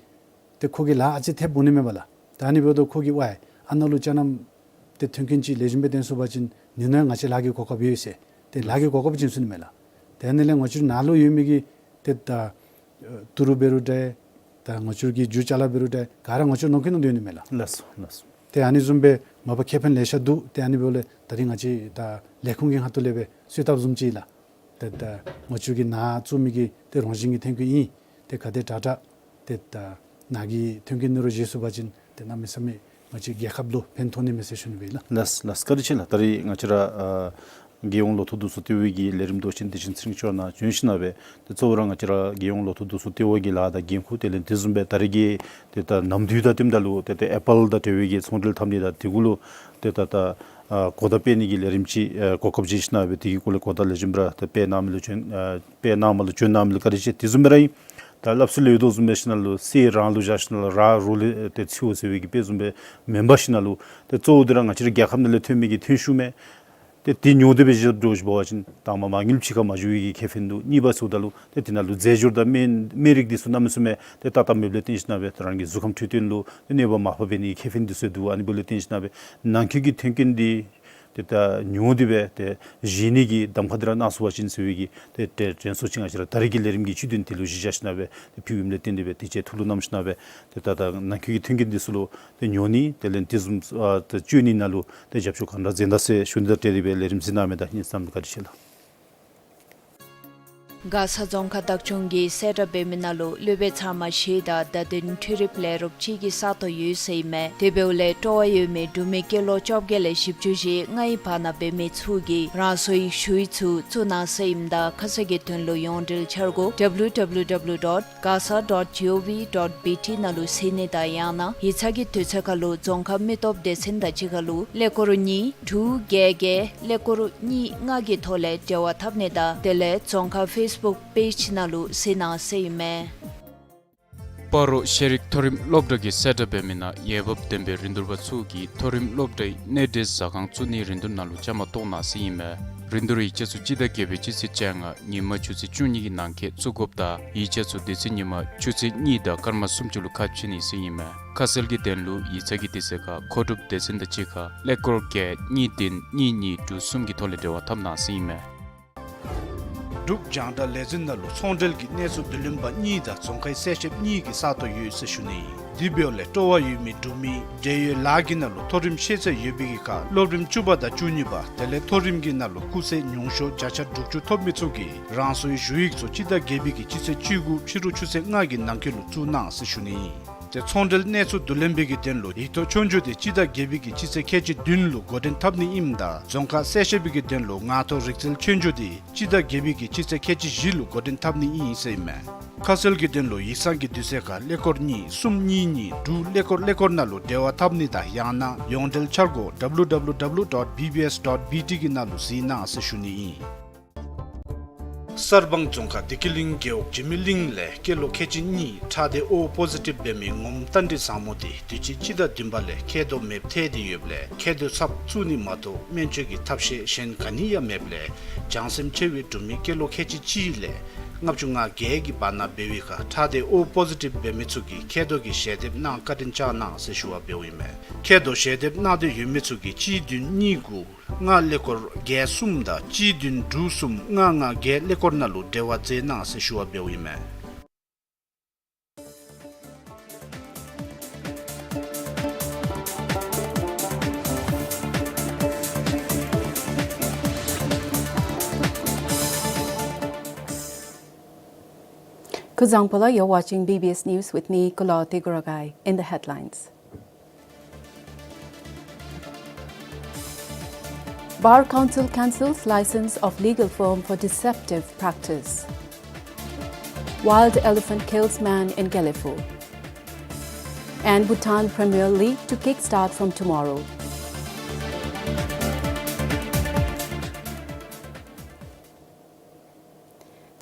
ཏེ་ཁོ་གིས་ལཱ་ཨ་ཙི་ཐེབས་འོང་ནི་མས་པ་ལགས། ད་ཨ་ནི་འབདཝ་ད་ཁོ་གིས་ཝའི་ཨ་ནཱ་ལུ་ཅ་ནམ་ཏེ་མཐུན་རྐྱེན་ཅིག་ལེགས་ཤོམ་སྦེ་བཏོན་ཚུགས་པ་ཅིན་ནི་ནང་ང་བཅས་ལཱ་གི་གོ་སྐབས་ཡོད་ཟེར་ཏེ་ལཱ་གི་གོ་སྐབས་བྱིན་ཚུགས་ནི་མས་ལགས། ཏེ་ཨ་ནི་ལས་ངོ་ཅུར་ནཱ་ལུ་ཡོད་མི་གི་ཏེ་ད་ཨ་ཏི་རུ་འབད་རུང་འདྲ། ད་ངོ་ཅུར་གྱི་རྒྱུ་ཅ་ལ་འབད་རུང་འདྲ། ག་ར་ངོ་ཅུར་ནང་འཁོད་ནང་འདུ་ནི་མས་ལགས། ལགས་སོ་ལགས་སོ། ཏེ་ཨ་ནི་བཟུམ་སྦེ་མ་པ་ཁེ་ཕན་ལེ་ཤ་འདུག། ཏེ་ཨ་ནི་འབདཝ་ལས་ད་རིས་ང་བཅས་ད་ལས་ཁུངས་ཀྱི་ཁ་ཐུག་ལས་སྦེ་གསོལཝ་བཏབ་བཟུམ་ཅིག་ལགས། ཏེ་ད་ངོ་ཅུར་གྱི་ནཱ་བཙུགས་མི་གི་ཏེ་རང་བཞིན་གྱི་མཐུན་རྐྱེན་ཨིན། ཏེ་ག་དེ་དྲག་དྲག་ཏེ་ད་ནཱ་གི་མཐུན་རྐྱེན་ནི་རོགས་བཞེས་ཚུགས་པ་ཅིན་ཏེ་གནམ་མེད་ས་མེད་ང་བཅས་རྒྱལ་ཁབ་ལུ་ཕན་ཐོགས་ནི་མས་ཟེར་ཞུ་ནི་སྦེ་ལགས། ལགས་ལགས། བཀའ་དྲིན་ཆེ་ལགས། ད་རིས་ང་བཅས་ར་ཨ་རྒྱལ་ཡོངས་ལོ་ཐོག་བསྡུ་གསོག་ལྟེ་བའི་གི་ལས་རིམ་མདོ་ཆེན་བདེ་ཆེན་ཚེ་རིང་མཆོག་ནཱ་བྱོན་ཞིནམ་ལས་ཏེ་གཙོ་བོ་ར་ང་བཅས་ར་རྒྱལ་ཡོངས་ལོ་ཐོག་བསྡུ་གསོག་ལྟེ་བ་གི་ལཱ་དང་འགན་ཁུར་དེ་ལས་དེ་བཟུམ་སྦེ་ད་རིས་ཀྱི་ཏེ་ད་ནམ་དུས་དང་བསྟུནམ་ད་ལུ་ཏེ་ཏེ་ཨེ་པཱལ་དང་འབྲེལ་བའི་གི་ཚོང་འབྲེལ་འཐབ་ནི་དང་དེ་གུ་ལུ་ཏེ་ད་ད་ཨ་གོ་བརྡ་སྤེལ་ནི་གི་ལས་རིམ་ཅིག་ཨ་གོ་སྐབས་བྱིན་ཞིནམ་ལས་དེ་གི་སྐོར་ལས་གོ་བརྡ་ལེགས་ཤོམ་ར་ཏེ་སྤེལ་གནང་མི་ལུ་བྱོན་ཨ་སྤེལ་གནང་མི་ལུ་བྱོན་གནང་མི་ལུ་བཀའ་དྲིན་ཆེ། དེ་བཟུམ་སྦེ་ར་ཨིན། ད་སླབ་སྲོལ་ཡོད་དོ་བཟུམ་སྦེ་ཞིནམ་ལས་གསེར་རང་ལུ་བཞག་ཞིནམ་ལས་ར་རོ་ལས་ཏེ་ཚིའོ་ཟེར་བའི་གི་དཔེ་བཟུམ་སྦེ་མེན་པར་ཞིནམ་ལས་ཏེ་གཙོ་བོ་དེ་ར་ང་བཅས་ར་རྒྱལ་ཁབ་ནང་ལས་ཐོན་མི་གི་ཐོན་ཤུགས་མས། ཏེ་དེ་ཉོ་སྟེ་སྦེ་བཞག་འགྱོ་ཞིནམ་ལས་དང་པ་མ་དངུལ་ཕྱི་ཁར་མ་འགྱོ་བའི་གི་ཁེ་ཕན་འདུག། གཉིས་པ་ཟེརཝ་ད་ལུ་ཏེ་དེ་ནང་ལུ་རྫས་སྦྱོར་དང་སྨན་སྨན་རིགས་འདི་ཚུ་གནམ་མེད་ས་མེད་ཏེ་ཏག་ཏག་མེདཔ་ལས་བརྟེན་ཞིནམ་ལས་ཏེ་རང་གི་གཟུགས་ཁམས་འཕྲོད་བསྟེན་ལུ་ཏེ་གནོད་པ་མ་ཕོག་པའི་ནི་ཁེ་ཕན་འདི་ཚུ་འདུག། ཨ་ནི་འབདཝ་ལས་བརྟེན་ཞིནམ་ལས་ནང་འཁོད་ཀྱི་མཐུན་རྐྱེན་འདི་ཏེ་ད་ཉོ་སྟེ་སྦེ་ཏེ་བཞེས་ནི་གི་གདམ་ཁ་འདི་ར་གནང་ཚུགས་པ་ཅིན་ཟེར་བའི་གི་ཏེ་ཏེ་དྲན་གསོ་ཅིག་ང་བཅས་ར་ད་རིས་ཀྱི་ལས་རིམ་གྱི་བཅུད་དོན་དེ་ལུ་གཞི་བཞག་ཞིནམ་ལས་ཏེ་ཕུལཝ་ཨིནམ་ལས་བརྟེན་ཏེ་སྦེ་དེ་ཅིག་ཐུགས་ལུ་བསྣམས་ཞིནམ་ལས་ཏེ་ད་ད་ནང་འཁོད་ཀྱི་མཐུན་རྐྱེན་འདི་ཚུ་ལུ་ཏེ་ཉོ་ནི་དེ་ལས་དེ་བཟུམ་ཨ་ཏེ་སྤྱོད་ནི་ནང་ལུ་ཏེ་རྒྱབ་སྐྱོར་ག་འདྲ་མཛད་ད་ཟེར་ཞུ་ནི་དང་འབྲེལ་ཏེ་སྦེ་ལས་རིམ་གཟིགས་གནང་མི་དང་གཉིས་ཙམ་བཀའ་དྲིན་ཆེ་ལགས། མགར་ས་རྫོང་ཁག་བདག་སྐྱོང་གིས་གསལ་བསྒྲགས་འབད་མི་ནང་ལུ་སློབ་དཔོན་ཚང་མ་བཞི་དང་བརྡ་དོན་འཕྲུལ་རིག་ལས་རོགསཔ་གཅིག་གི་ས་སྟོང་ཡོད་ཟེར་ཨིན་མས། དེ་འབདཝ་ལས་སྤྲོ་བ་ཡོད་མི་འབྲུག་མི་སྐྱེས་ལོ་བཅོ་བརྒྱད་ལས་བཞི་བཅུ་ཞེ་ལྔའི་བར་ན་འབད་མི་ཚུ་གིས་རང་སོའི་ཞུ་ཡིག་ཚུ་བཙུགས་གནང་ཟེར་ཨིནམ་ད་ཁ་གསལ་གྱི་དོན་ལུ་ཡོངས་འབྲེལ་འཆར་སྒོ་W W W dot gasa dot gov dot B T ནང་ལུ་གཟིགས་ནི་དང་ཡང་ན་ཡིག་ཚང་གི་དུས་ཚོད་ཁར་ལུ་རྫོང་ཁག་མི་སྟོབས་སྡེ་ཚན་དང་གཅིག་ཁར་ལུ་ཀླད་ཀོར་གཉིས་དྲུག་བརྒྱད་བརྒྱད་ཀླད་ཀོར་གཉིས་ལྔ་གི་ཐོག་ལས་འབྲེལ་བ་འཐབ་ནི་དང་དེ་ལས་རྫོང་ཁག་ཕེསི་བུཀ་པེཇ་ནང་ལུ་གཟིགས་གནང་ཟེར་ཨིན་མས། སྤ་རོ་ཤེས་རིག་མཐོ་རིམ་སློབ་གྲྭ་གིས་གསལ་བསྒྲགས་འབད་མི་ནང་འོས་འབབ་ལྡན་པའི་རིན་བསྡུར་པ་ཚུ་གིས་མཐོ་རིམ་སློབ་གྲྭའི་གནས་འབྲེལ་ཟ་ཁང་བཙུགས་ནིའི་རིན་བསྡུར་ནང་ལུ་བཅའ་མར་གཏོགས་གནང་ཟེར་ཨིན་མས། རིན་བསྡུར་ཡིག་ཆ་ཚུ་སྤྱི་ཟླ་བརྒྱད་པའི་སྤྱི་ཚེས་བཅོ་ལྔ་ཉིན་མ་ཆུ་ཚོད་བཅུ་གཉིས་ཀྱི་ནང་འཁོད་བཙུགས་དགོཔ་དང་ཡིག་ཆ་ཚུ་དེ་ཚེ་ཉིན་མ་ཆུ་ཚོད་གཉིས་དང་སྐར་མ་སུམ་ཅུ་ལུ་ཁ་ཕྱེ་ནི་ཟེར་ཨིན་མས། ཁ་གསལ་གྱི་དོན་ལུ་ཡིག་ཚང་གི་དུས་ཚོད་ཁར་མཁོ་སྒྲུབ་སྡེ་ཚན་དང་གཅིག་ཁར་ཀླད་ཀོར་བརྒྱད་གཉིས་བདུན་གཉིས་གཉིས་དྲུག་གསུམ་གྱི་ཐོག་ལས་འབྲེལ་བ་འཐབ་གནང་ཟེར་ཨིན་མས། འབྲུག་རྒྱང་བསྒྲགས་ལས་འཛིན་ནང་ལུ་ཚོང་འབྲེལ་གྱི་གནས་ཚུལ་བསྡུ་ལེན་པ་གཉིས་དང་རྫོང་ཁའི་གསལ་བཤདཔ་གཉིས་ཀྱི་ས་སྟོང་ཡོད་ཟེར་ཞུ་ནི་ཨིན། དེ་འབདཝ་ལས་སྤྲོ་བ་ཡོད་མི་འབྲུག་མི་འབྲེལ་ཡོད་ལཱ་གི་ནང་ལུ་མཐོ་རིམ་ཤེས་ཚད་ཡོད་པའི་གི་ཁར་སློབ་རིམ་བཅུ་པ་དང་བཅུ་གཉིས་པ་དེ་ལས་མཐོ་རིམ་གྱི་ནང་ལུ་སྐུགས་ཚད་ཉུང་ཤོས་བརྒྱ་ཆ་དྲུག་ཅུ་ཐོབ་མི་ཚུ་གིས་རང་སོའི་ཞུ་ཡིག་ཚུ་སྤྱི་ཟླ་བརྒྱད་པའི་གི་སྤྱི་ཚེས་བཅུ་དགུ་ཕྱི་རུ་ཆུ་ཚོད་ལྔ་གི་ནང་འཁོད་ལུ་བཙུགས་གནང་ཟེར་ཞུ་ནི་ཨིན། ཏེ་ཚོང་འབྲེལ་གནས་ཚུལ་བསྡུ་ལེན་པའི་གི་དོན་ལུ་ཡིག་ཐོག་ཆོས་རྒྱུགས་དེ་སྤྱི་ཟླ་བརྒྱད་པའི་གི་སྤྱི་ཚེས་ཁལ་གཅིག་བདུན་ལུ་འགོ་འདྲེན་འཐབ་ནི་ཨིནམ་ད་རྫོང་ཁག་གསལ་བཤད་པའི་གི་དོན་ལུ་ངག་ཐོག་རིག་རྩལ་ཆོས་རྒྱུགས་དེ་སྤྱི་ཟླ་བརྒྱད་པའི་གི་སྤྱི་ཚེས་ཁལ་གཅིག་བཞི་ལུ་འགོ་འདྲེན་འཐབ་ནི་ཨིན་ཟེར་ཨིན་མས། ཁ་གསལ་གྱི་དོན་ལུ་ཡིག་ཚང་གི་དུས་ཚོད་ཁར་ཀླད་ཀོར་གཉིས་གསུམ་གཉིས་གཉིས་དྲུག་ཀླད་ཀོར་ཀླད་ཀོར་ནང་ལུ་འབྲེལ་བ་འཐབ་ནི་དང་ཡང་ན་ཡོངས་འབྲེལ་འཆར་སྒོ་W W W dot B B S dot B T གི་ནང་ལུ་གཟིགས་གནང་ཟེར་ཞུ་ནི་ཨིན། གསར་སྤང་རྫོང་ཁག་བདེ་སྐྱིད་གླིང་རྒེད་འོག་འཇིགས་མེད་གླིང་ལས་སྐྱེས་ལོ་ཁལ་གཅིག་གཉིས་ཁྲག་སྡེ་ཨོ་པོ་ཟི་ཊིབ་འབད་མི་ངོམ་རྟ་མགྲིན་བཟང་མོ་དེ་དུས་ཅི་སྤྱི་ཟླ་བདུན་པ་ལས་མཁལ་རྡོག་མེདཔ་ཐལ་ཏེ་ཡོདཔ་ལས་མཁལ་རྡོག་ཚབ་བཙུགས་ནི་མ་གཏོགས་སྨན་བཅོས་ཀྱི་ཐབས་ཤེས་གཞན་ག་ནི་ཡང་མེདཔ་ལས་བྱང་སེམས་ཆེ་བའི་འབྲུག་མི་སྐྱེས་ལོ་ཁལ་གཅིག་གཅིག་ལས་ལྔ་བཅུ་ང་བརྒྱད་ཀྱི་བར་ན་འབད་བའི་ཁར་ཁྲག་སྡེ་ཨོ་པོ་ཟི་ཊིབ་འབད་མི་ཚུ་གིས་མཁལ་རྡོག་གི་ཞལ་འདེབས་གནང་བཀའ་དྲིན་བསྐྱང་གནང་ཟེར་ཞུ་བ་འབདཝ་ཨིན་མས། མཁལ་རྡོག་ཞལ་འདེབས་གནང་འདོད་ཡོད་མི་ཚུ་གིས་གཅིག་བདུན་གཉིས་དགུ་ལྔ་ཀླད་ཀོར་བརྒྱད་གསུམ་དང་གཅིག་བདུན་དྲུག་གསུམ་ལྔ་ལྔ་བརྒྱད་ཀླད་ཀོར་ནང་ལུ་འབྲེལ་བ་མཛད་གནང་ཟེར་ཞུ་བ་འབདཝ་ཨིན་མས། ཁུ་བཟང་པོ་ལགས, you're watching B B S News with me, Kulo Tegurogai. In the headlines. Bar Council cancels license of legal firm for deceptive practice. Wild elephant kills man in Gelephu. And Bhutan Premier League to kickstart from tomorrow.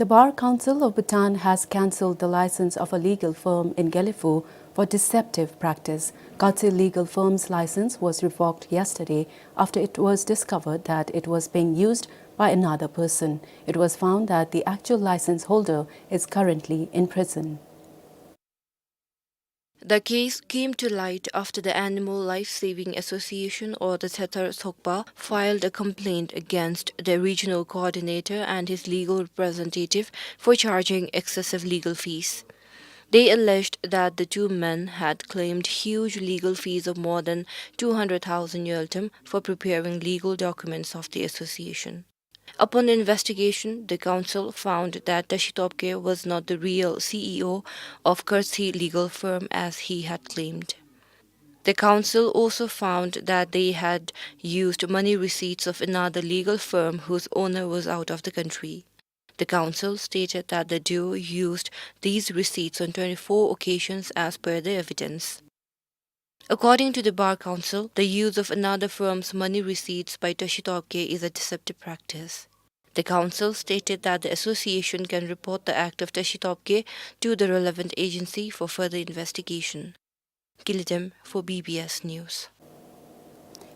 The Bar Council of Bhutan has cancelled the license of a legal firm in Gelephu for deceptive practice. Katsir Legal Firm's license was revoked yesterday after it was discovered that it was being used by another person. It was found that the actual license holder is currently in prison. The case came to light after the Animal Life Saving Association, or the Tsetar Sokpa, filed a complaint against the regional coordinator and his legal representative for charging excessive legal fees. They alleged that the two men had claimed huge legal fees of more than two hundred thousand ngultrum for preparing legal documents of the association. Upon investigation, the council found that Tashi Topgay was not the real C E O of Katsir Legal Firm as he had claimed. The council also found that they had used money receipts of another legal firm whose owner was out of the country. The council stated that the duo used these receipts on twenty-four occasions as per the evidence. According to the Bar Council, the use of another firm's money receipts by Tashi Topgay is a deceptive practice. The council stated that the association can report the act of Tashi Topgay to the relevant agency for further investigation. Gilidem for B B S News.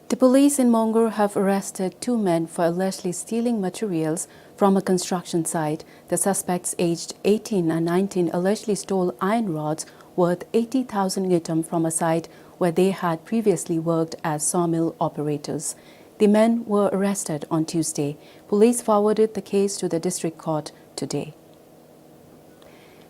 The police in Mongar have arrested two men for allegedly stealing materials from a construction site. The suspects, aged eighteen and nineteen, allegedly stole iron rods worth eighty thousand ngultrum from a site where they had previously worked as sawmill operators. The men were arrested on Tuesday. Police forwarded the case to the district court today.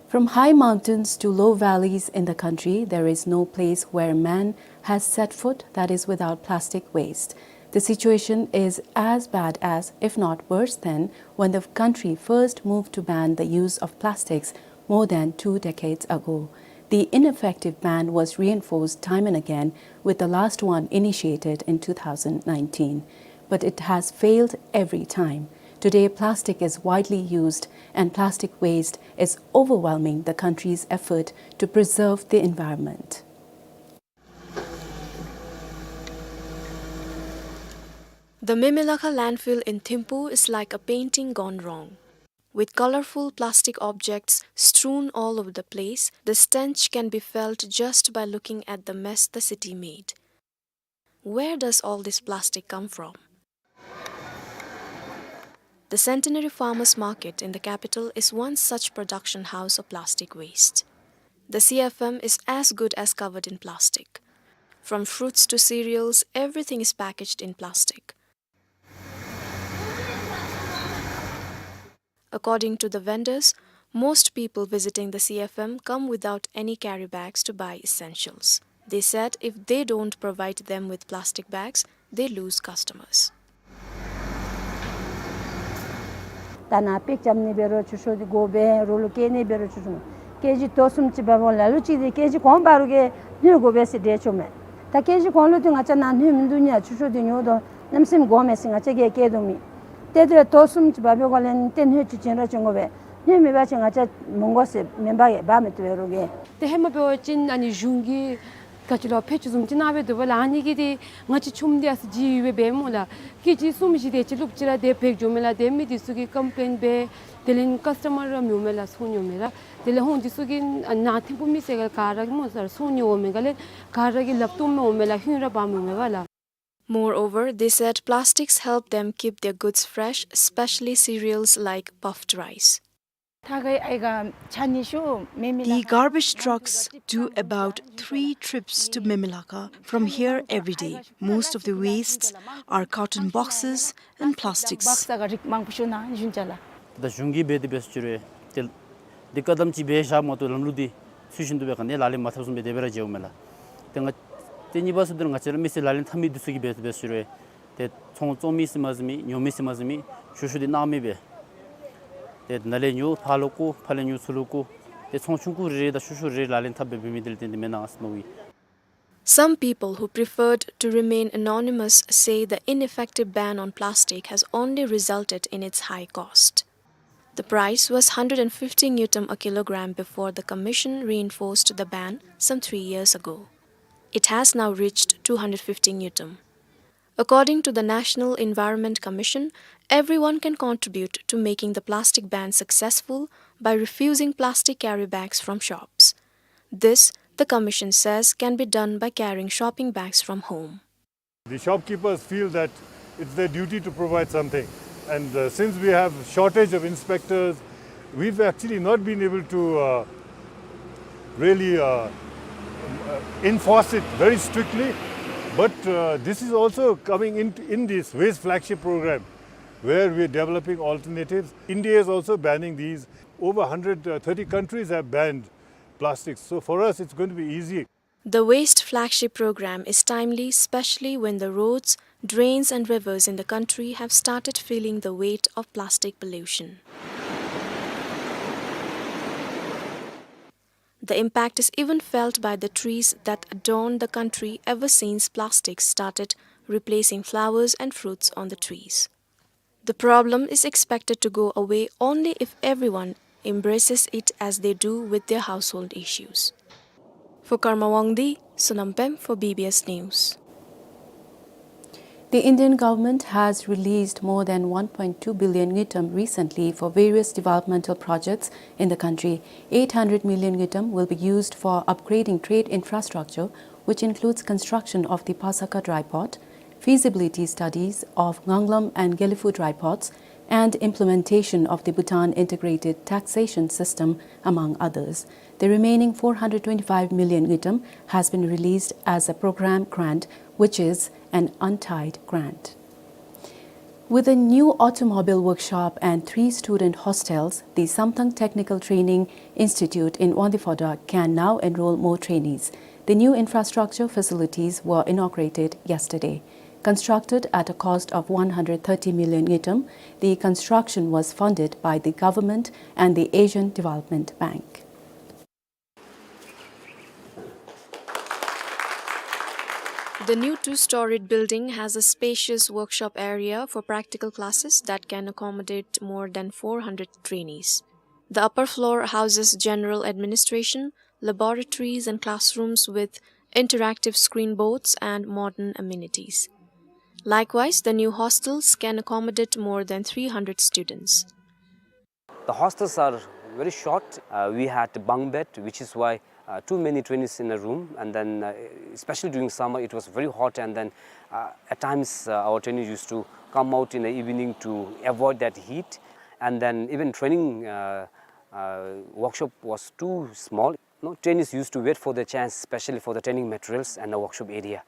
From high mountains to low valleys in the country, there is no place where man has set foot that is without plastic waste. The situation is as bad as, if not worse than, when the country first moved to ban the use of plastics more than two decades ago. The ineffective ban was reinforced time and again, with the last one initiated in two thousand nineteen. But it has failed every time. Today, plastic is widely used, and plastic waste is overwhelming the country's effort to preserve the environment. The Memelakha landfill in Thimphu is like a painting gone wrong. With colorful plastic objects strewn all over the place, the stench can be felt just by looking at the mess the city made. Where does all this plastic come from? The Centenary Farmers Market in the capital is one such production house of plastic waste. The C F M is as good as covered in plastic. From fruits to cereals, everything is packaged in plastic. According to the vendors, most people visiting the C F M come without any carry bags to buy essentials. They said if they don't provide them with plastic bags, they lose customers. ད་ནཱ་པེག་རྐྱབ་ནི་འབད་རུང་ཆུ་ཤོག་འདི་དགོ་པས། རོ་ལུ་བཀལ་ནི་འབད་རུང་ཆུ་ཤོག་ཀེ་ཇི་དོ་གསུམ་ཅིག་འབག་འོང་། ལ་ལུ་ཅིག་འདི་ཀེ་ཇི་གོང་འབག་རུང་གིས་སྣོད་དགོ་པས་ཟེར་འདྲས་བྱུངམ་མས། ད་ཀེ་ཇི་གོང་ལུ་འདི་ང་བཅས་ནཱ་སྣོད་མིན་འདུག་ནི་ཡ། ཆུ་ཤོག་འདི་ཉོ་དོ་གནམ་མེད་ས་མེད་དགོ་མས་ཟེར་ང་བཅས་ཀྱིས་བཀལ་དོ་མེད། ཏེ་དོ་དོ་གསུམ་ཅིག་འབག་འབད་འོང་ལས་ཏེ་སྣོད་ཅིག་བྱིན་ར་བྱིན་དགོ་པས། སྣོད་མེད་པ་ཅིན་ང་བཅས་མི་དགོ་ཟེར་མེན་པ་གིས་འབག་མི་བཏུབ་པས་རོགས་ཀྱིས། ཏེ་ཧེ་མ་འབད་བ་ཅིན་ཨ་ནི་གཞུང་གིས་ག་ཅི་ལོ་ཕད་ཅིག་བཟུམ་ཅིག་གནང་སྦེ་འདུག་པ་ལགས། ཨ་ནི་གིས་ཏེ་ང་བཅས་ཆུམ་འདི་ཨ་ཙི་ལྗིད་ཡོད་པས་འབད་སྨོ་ལགས། ཀེ་ཇི་གསུམ་བཞི་དེ་ཅིག་བླུག་ཅི་ར་དེ་འབག་འགྱོཝ་མས་ལགས། དེ་མི་འདི་ཚུ་གིས་ཀམ་པི་ལེན་འབད། དེ་ལས་ཀཱས་ཊ་མར་ར་མི་འོང་མས་ལགས་ཚོང་ཉོ་མི་ར། དེ་ལས་ཧོང་འདི་ཚུ་གིས་ཨ་ནཱ་ཐིམ་ཕུ་མི་སེར་ག་ར་གིས་སྨོ་ཟེར་ཚོང་ཉོ་འོང་མི་ག་ལས་ག་ར་གིས་ལགཔ་བཏོག་མི་འོང་མས་ལགས། ཧིང་ར་འབག་མི་འོང་མས་པ་ལགས། Moreover, they said plastics help them keep their goods fresh, especially cereals like puffed rice. ད་ག་ཨའི་ག་ཆ་ནི་ཤོ་མེ་མེ་ལ། The garbage trucks do about three trips to Memelakha from here every day. Most of the wastes are carton boxes and plastics. བཀས་ཀ་རིགས་མང་པོ་ཤོ་ནཱ་ཞུན་ཅ་ལགས། ད་གཞུང་གིས་འབད་དེ་འབད་ཟེར་ཞུ་རུང་ཏེ་འདི་བཀག་དམ་ཅིག་འབད་བཞག་མ་གཏོགས་ལམ་ལུགས་འདི་ཚུལ་བཞིན་དུ་སྦེ་ག་ནི་ལག་ལེན་མ་འཐབ་བཟུམ་སྦེ་དེ་སྦེ་ར་མཇལཝ་མས་ལགས། ཏེ་ང་ཏེ་གཉིས་པ་ཚུ་འདི་ང་བཅས་ར་མི་སེར་ལག་ལེན་འཐབ་མི་འདི་ཚུ་གིས་འབད་དེ་འབད་ཟེར་ཞུ་རུང་ཏེ་ཚོང་བཙོང་མི་ཟེར་མ་ཟེར་མེད། ཉོ་མི་ཟེར་མ་ཟེར་མེད། ཆུ་ཤོག་འདི་གནང་མི་སྦེ་ཏེ་ནཱ་ལས་ཉོ་ཕར་ལུ་བཀོ། ཕར་ལས་ཉོ་ཚུར་ལུ་བཀོ། ཏེ་ཚོང་ཆུང་ཀུ་རེ་རེ་དང་ཆུ་ཤོག་རེ་རེ་ལག་ལེན་འཐབ་སྦེ་འབད་མི་འདི་ལུ་བརྟེན་ཏེ་མེན་ན་ཟེར་མནོཝ་ཨིན། Some people who preferred to remain anonymous say the ineffective ban on plastic has only resulted in its high cost. The price was hundred and fifty ngultrum a kilogram before the commission reinforced the ban some three years ago. It has now reached two hundred fifty ngultrum. According to the National Environment Commission, everyone can contribute to making the plastic ban successful by refusing plastic carry bags from shops. This, the commission says, can be done by carrying shopping bags from home. The shopkeepers feel that it's their duty to provide something. And, uh, since we have shortage of inspectors, we've actually not been able to, uh, really, uh, uh, enforce it very strictly. But, uh, this is also coming in, in this waste flagship program, where we're developing alternatives. India is also banning these. Over hundred, uh, thirty countries have banned plastics. So for us, it's going to be easy. The Waste Flagship program is timely, especially when the roads, drains and rivers in the country have started feeling the weight of plastic pollution. The impact is even felt by the trees that adorn the country ever since plastics started replacing flowers and fruits on the trees. The problem is expected to go away only if everyone embraces it as they do with their household issues. For Karma Wangdi, Sonam Pem for B B S News. The Indian government has released more than one point two billion ngultrum recently for various developmental projects in the country. Eight hundred million ngultrum will be used for upgrading trade infrastructure, which includes construction of the Pasakha dry port, feasibility studies of Nganglam and Gelephu dry ports, and implementation of the Bhutan integrated taxation system, among others. The remaining four hundred twenty-five million ngultrum has been released as a program grant, which is an untied grant. With a new automobile workshop and three student hostels, the Samthang Technical Training Institute in Wangdue Phodrang can now enroll more trainees. The new infrastructure facilities were inaugurated yesterday. Constructed at a cost of one hundred thirty million ngultrum, the construction was funded by the government and the Asian Development Bank. The new two-storied building has a spacious workshop area for practical classes that can accommodate more than four hundred trainees. The upper floor houses general administration, laboratories and classrooms with interactive screen boards and modern amenities. Likewise, the new hostels can accommodate more than three hundred students. The hostels are very short. Uh, we had bunk bed, which is why, uh, too many trainees in a room, and then, uh, especially during summer, it was very hot, and then, uh, at times, uh, our trainees used to come out in the evening to avoid that heat, and then even training, uh, uh, workshop was too small. No, trainees used to wait for the chance, especially for the training materials and the workshop area.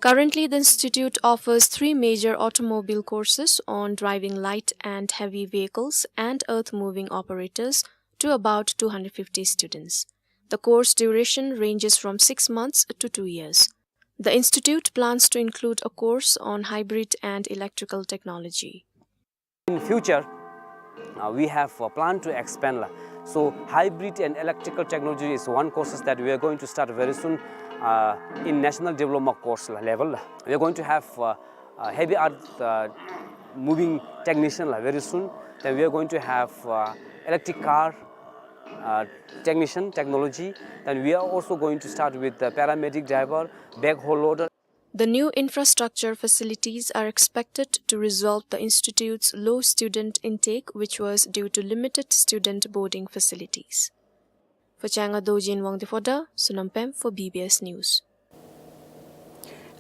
Currently, the institute offers three major automobile courses on driving light and heavy vehicles and earth-moving operators to about two hundred fifty students. The course duration ranges from six months to two years. The institute plans to include a course on hybrid and electrical technology. In future, uh, we have a plan to expand la. So hybrid and electrical technology is one courses that we are going to start very soon, uh, in national diploma course la level la. We are going to have, uh, uh, heavy earth, uh, moving technician la very soon. Then we are going to have, uh, electric car, uh, technician technology. Then we are also going to start with the paramedic driver, backhoe loader. The new infrastructure facilities are expected to resolve the institute's low student intake, which was due to limited student boarding facilities. For Changa Dorji in Wangdue Phodrang, Sonam Pem for B B S News.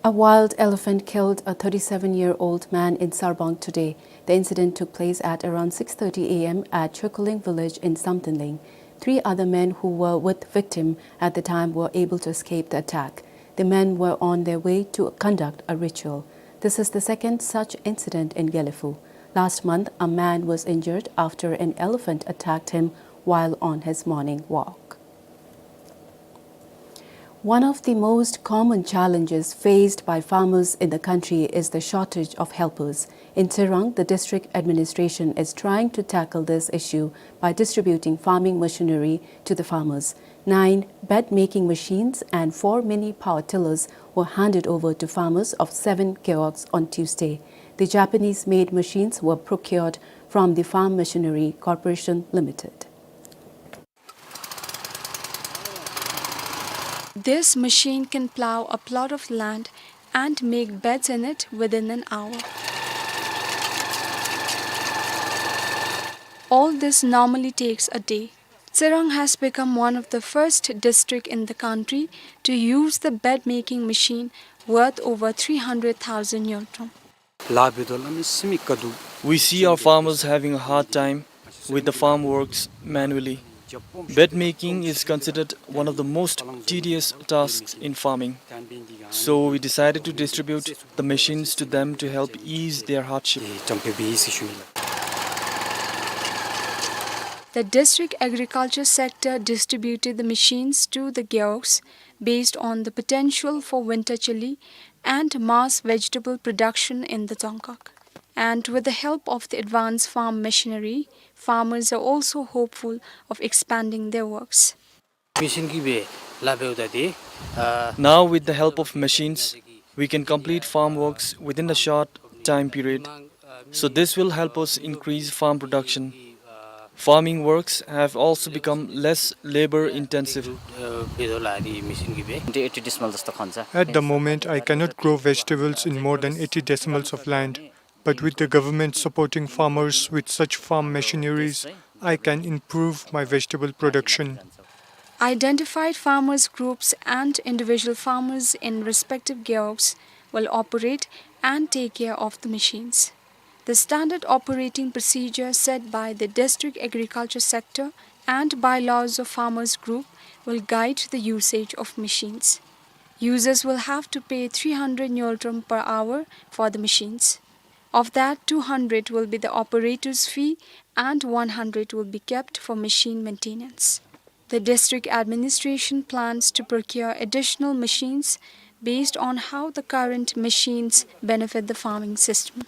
A wild elephant killed a thirty-seven-year-old man in Sarbang today. The incident took place at around six thirty A M at Chokoling village in Samthinling. Three other men who were with victim at the time were able to escape the attack. The men were on their way to conduct a ritual. This is the second such incident in Gelephu. Last month, a man was injured after an elephant attacked him while on his morning walk. One of the most common challenges faced by farmers in the country is the shortage of helpers. In Tsirang, the district administration is trying to tackle this issue by distributing farming machinery to the farmers. Nine bed-making machines and four mini power tillers were handed over to farmers of seven kiosks on Tuesday. The Japanese-made machines were procured from the Farm Machinery Corporation Limited. This machine can plow a plot of land and make beds in it within an hour. All this normally takes a day. Tsirang has become one of the first district in the country to use the bed making machine worth over three hundred thousand ngultrum. We see our farmers having a hard time with the farm works manually. Bed making is considered one of the most tedious tasks in farming. So we decided to distribute the machines to them to help ease their hardship. The district agriculture sector distributed the machines to the Gewogs based on the potential for winter chilli and mass vegetable production in the Dzongkhag. And with the help of the advanced farm machinery, farmers are also hopeful of expanding their works. Machine གིས་སྦེ་ལཱ་འབདཝ་ད་དེ། Now, with the help of machines, we can complete farm works within a short time period. So this will help us increase farm production. Farming works have also become less labor intensive. At the moment, I cannot grow vegetables in more than eighty decimals of land. But with the government supporting farmers with such farm machineries, I can improve my vegetable production. Identified farmers groups and individual farmers in respective Gewogs will operate and take care of the machines. The standard operating procedure set by the district agriculture sector and bylaws of farmers group will guide the usage of machines. Users will have to pay three hundred ngultrum per hour for the machines. Of that, two hundred will be the operator's fee and one hundred will be kept for machine maintenance. The district administration plans to procure additional machines based on how the current machines benefit the farming system.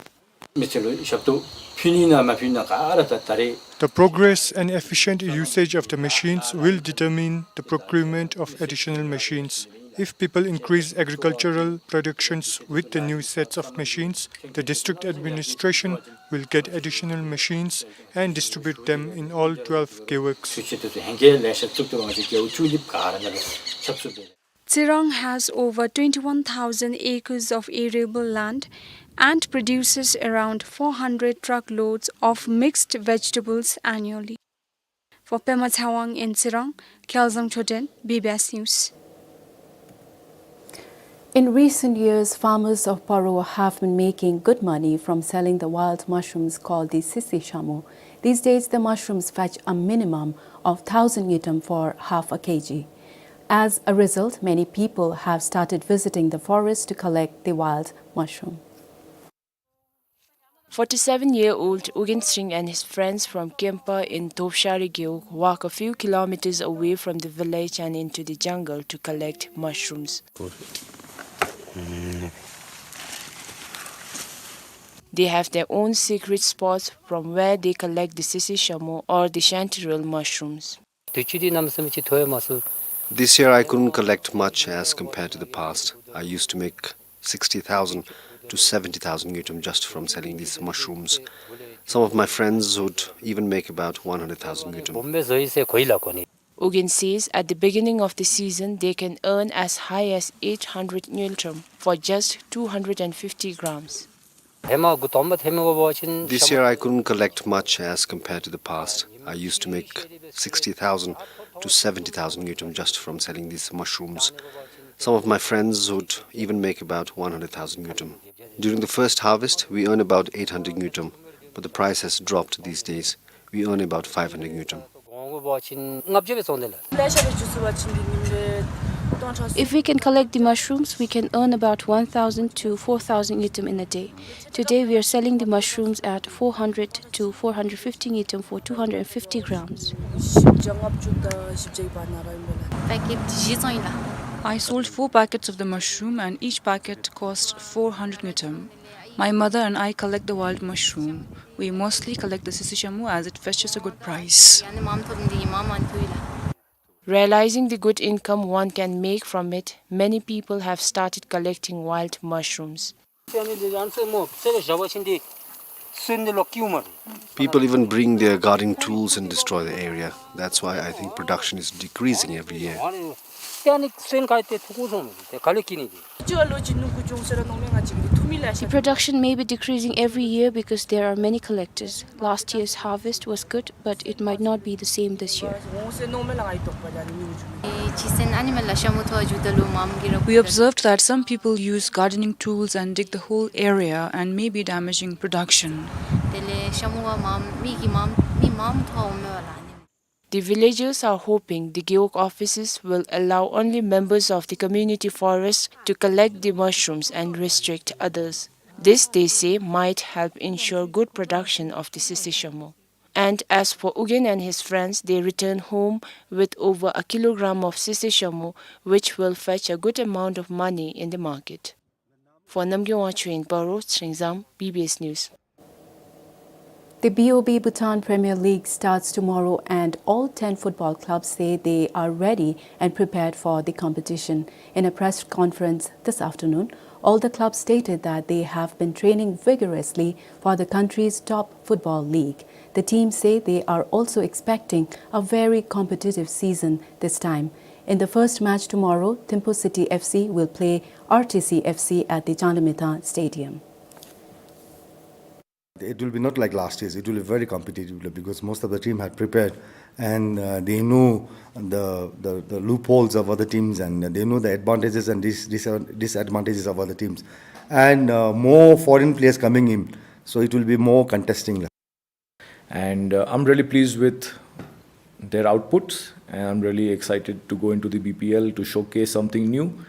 The progress and efficient usage of the machines will determine the procurement of additional machines. If people increase agricultural productions with the new sets of machines, the district administration will get additional machines and distribute them in all twelve Gewogs. Tsirang has over twenty-one thousand acres of arable land and produces around four hundred truckloads of mixed vegetables annually. For Pema Tshewang in Tsirang, Kyaelzang Choden, B B S News. In recent years, farmers of Paro have been making good money from selling the wild mushrooms called the sisi shamu. These days, the mushrooms fetch a minimum of thousand ngultrum for half a K G. As a result, many people have started visiting the forest to collect the wild mushroom. Forty-seven-year-old Ugyen Tshering and his friends from Kempa in Dopshari Gewog walk a few kilometers away from the village and into the jungle to collect mushrooms. They have their own secret spots from where they collect the sisi shamu or the chanterelle mushrooms. This year I couldn't collect much as compared to the past. I used to make sixty thousand to seventy thousand ngultrum just from selling these mushrooms. Some of my friends would even make about one hundred thousand ngultrum. Ugyen says at the beginning of the season, they can earn as high as eight hundred ngultrum for just two hundred and fifty grams. This year I couldn't collect much as compared to the past. I used to make sixty thousand to seventy thousand ngultrum just from selling these mushrooms. Some of my friends would even make about one hundred thousand ngultrum. During the first harvest, we earn about eight hundred ngultrum, but the price has dropped these days. We earn about five hundred ngultrum. If we can collect the mushrooms, we can earn about one thousand to four thousand ngultrum in a day. Today, we are selling the mushrooms at four hundred to four hundred fifty ngultrum for two hundred and fifty grams. I sold four packets of the mushroom, and each packet cost four hundred ngultrum. My mother and I collect the wild mushroom. We mostly collect the sisi shamu as it fetches a good price. Realizing the good income one can make from it, many people have started collecting wild mushrooms. People even bring their gardening tools and destroy the area. That's why I think production is decreasing every year. ཏེ་ཨ་ནི་སོན་ག་ཏེ་ཐུག་གོ་སོང་མི་ཏེ་ག་ལས་སྐྱེ་ནི་དེ། ཅོ་ལོ་ཅི་ནུ་གུ་ཅུང་ཟེར་ནོ་མེ་ང་ཅིག་རི་ཐུ་མི་ལ་ཤ། The production may be decreasing every year because there are many collectors. Last year's harvest was good, but it might not be the same this year. ངོ་སེ་ནོ་མེ་ལ་ང་ཡི་ཏོག་པ་ཇ་ནི་ནུ་གུ་ཅུང་། ཅི་སེན་ཨ་ནི་མེ་ལ་ཤ་མུ་ཐོ་ཇུ་ད་ལུ་མམ་གི་ར། We observed that some people use gardening tools and dig the whole area and may be damaging production. དེ་ལས་ཤ་མུ་བ་མམ་མི་གི་མམ་མི་མམ་ཐོ་འོ་མེ་བ་ལ་ནི། The villagers are hoping the Gewog officers will allow only members of the community forest to collect the mushrooms and restrict others. This, they say, might help ensure good production of the Sese Shamu. And as for Ugyen and his friends, they return home with over a kilogram of Sese Shamu, which will fetch a good amount of money in the market. For Namgay Wangchuk in Paro, Chingzam, B B S News. The B O B Bhutan Premier League starts tomorrow, and all ten football clubs say they are ready and prepared for the competition. In a press conference this afternoon, all the clubs stated that they have been training vigorously for the country's top football league. The teams say they are also expecting a very competitive season this time. In the first match tomorrow, Thimphu City F C will play R T C F C at the Changlimithang Stadium. It will be not like last year's. It will be very competitive because most of the team had prepared and, uh, they know the, the, the loopholes of other teams and they know the advantages and dis-, dis-, disadvantages of other teams. And, uh, more foreign players coming in, so it will be more contesting. And, uh, I'm really pleased with their outputs, and I'm really excited to go into the B P L to showcase something new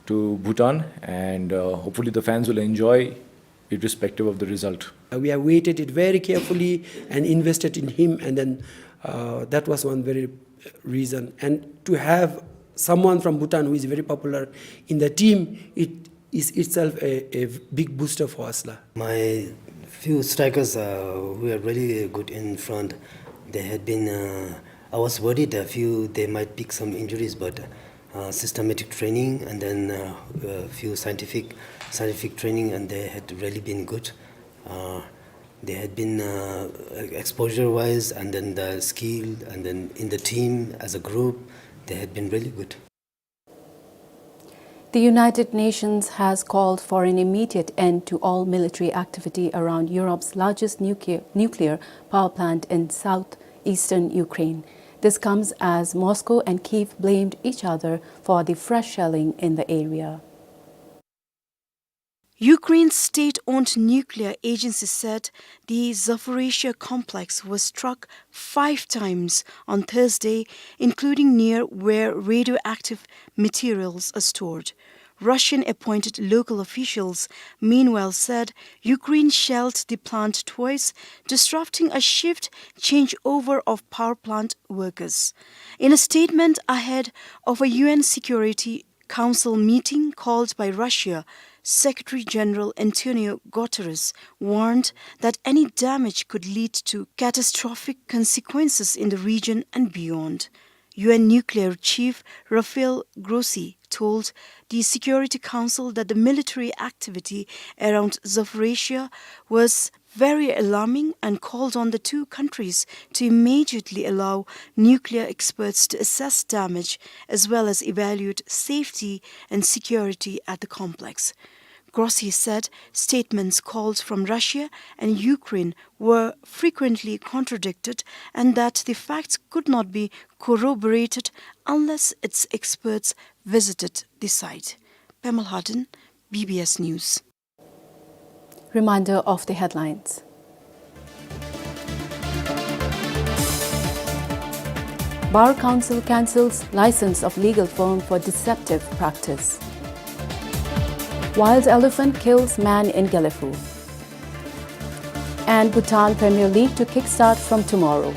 to Bhutan, and, uh, hopefully the fans will enjoy irrespective of the result. Uh, we have waited it very carefully and invested in him, and then, uh, that was one very reason. And to have someone from Bhutan who is very popular in the team, it is itself a, a big booster for us la. My few strikers, uh, who are really good in front. They had been, uh, I was worried a few, they might pick some injuries, but, uh, systematic training and then, uh, a few scientific, scientific training, and they had really been good. Uh, they had been, uh, exposure-wise, and then the skill, and then in the team as a group, they had been really good. The United Nations has called for an immediate end to all military activity around Europe's largest nuclear, nuclear power plant in southeastern Ukraine. This comes as Moscow and Kyiv blamed each other for the fresh shelling in the area. Ukraine's state-owned nuclear agency said the Zaporizhzhia complex was struck five times on Thursday, including near where radioactive materials are stored. Russian-appointed local officials, meanwhile, said Ukraine shelled the plant twice, disrupting a shift changeover of power plant workers. In a statement ahead of a U N Security Council meeting called by Russia, Secretary General Antonio Guterres warned that any damage could lead to catastrophic consequences in the region and beyond. U N nuclear chief Rafael Grossi told the Security Council that the military activity around Zaporizhzhia was very alarming and called on the two countries to immediately allow nuclear experts to assess damage as well as evaluate safety and security at the complex. Grossi said statements called from Russia and Ukraine were frequently contradicted and that the facts could not be corroborated unless its experts visited the site. Pema Lhaden, B B S News. Reminder of the headlines. Bar Council cancels license of legal firm for deceptive practice. Wild elephant kills man in Gelephu. And Bhutan Premier League to kickstart from tomorrow.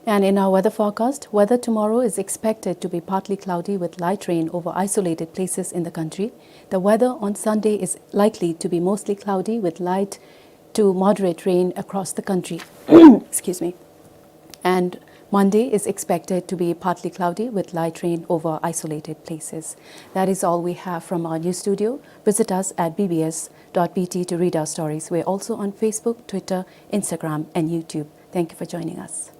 And in our weather forecast, weather tomorrow is expected to be partly cloudy with light rain over isolated places in the country. The weather on Sunday is likely to be mostly cloudy with light to moderate rain across the country. Excuse me. And Monday is expected to be partly cloudy with light rain over isolated places. That is all we have from our news studio. Visit us at B B S dot B T to read our stories. We're also on Facebook, Twitter, Instagram, and YouTube. Thank you for joining us.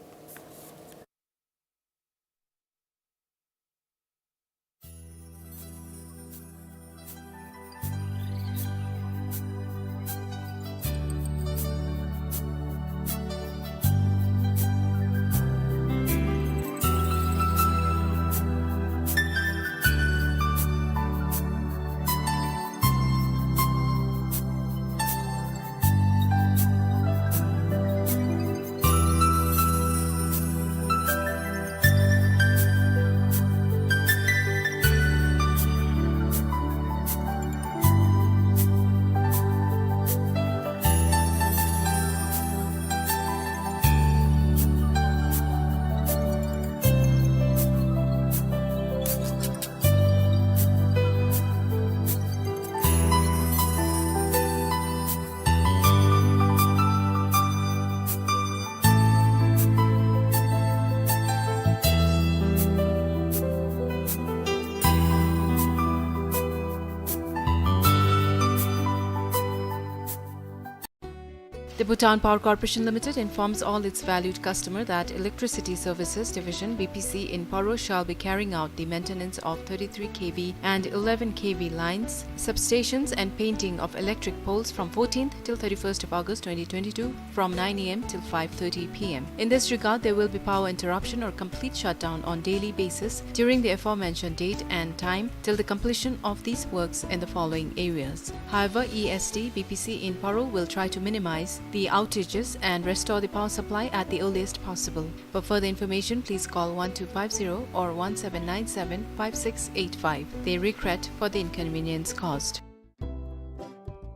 The Bhutan Power Corporation Limited informs all its valued customer that Electricity Services Division, B P C, in Paro shall be carrying out the maintenance of thirty-three K V and eleven K V lines, substations and painting of electric poles from fourteenth till thirty-first of August twenty twenty-two from nine A M till five thirty P M. In this regard, there will be power interruption or complete shutdown on daily basis during the aforementioned date and time till the completion of these works in the following areas. However, E S D B P C in Paro will try to minimize the outages and restore the power supply at the earliest possible. For further information, please call one two five zero or one seven nine seven five six eight five. They regret for the inconvenience caused.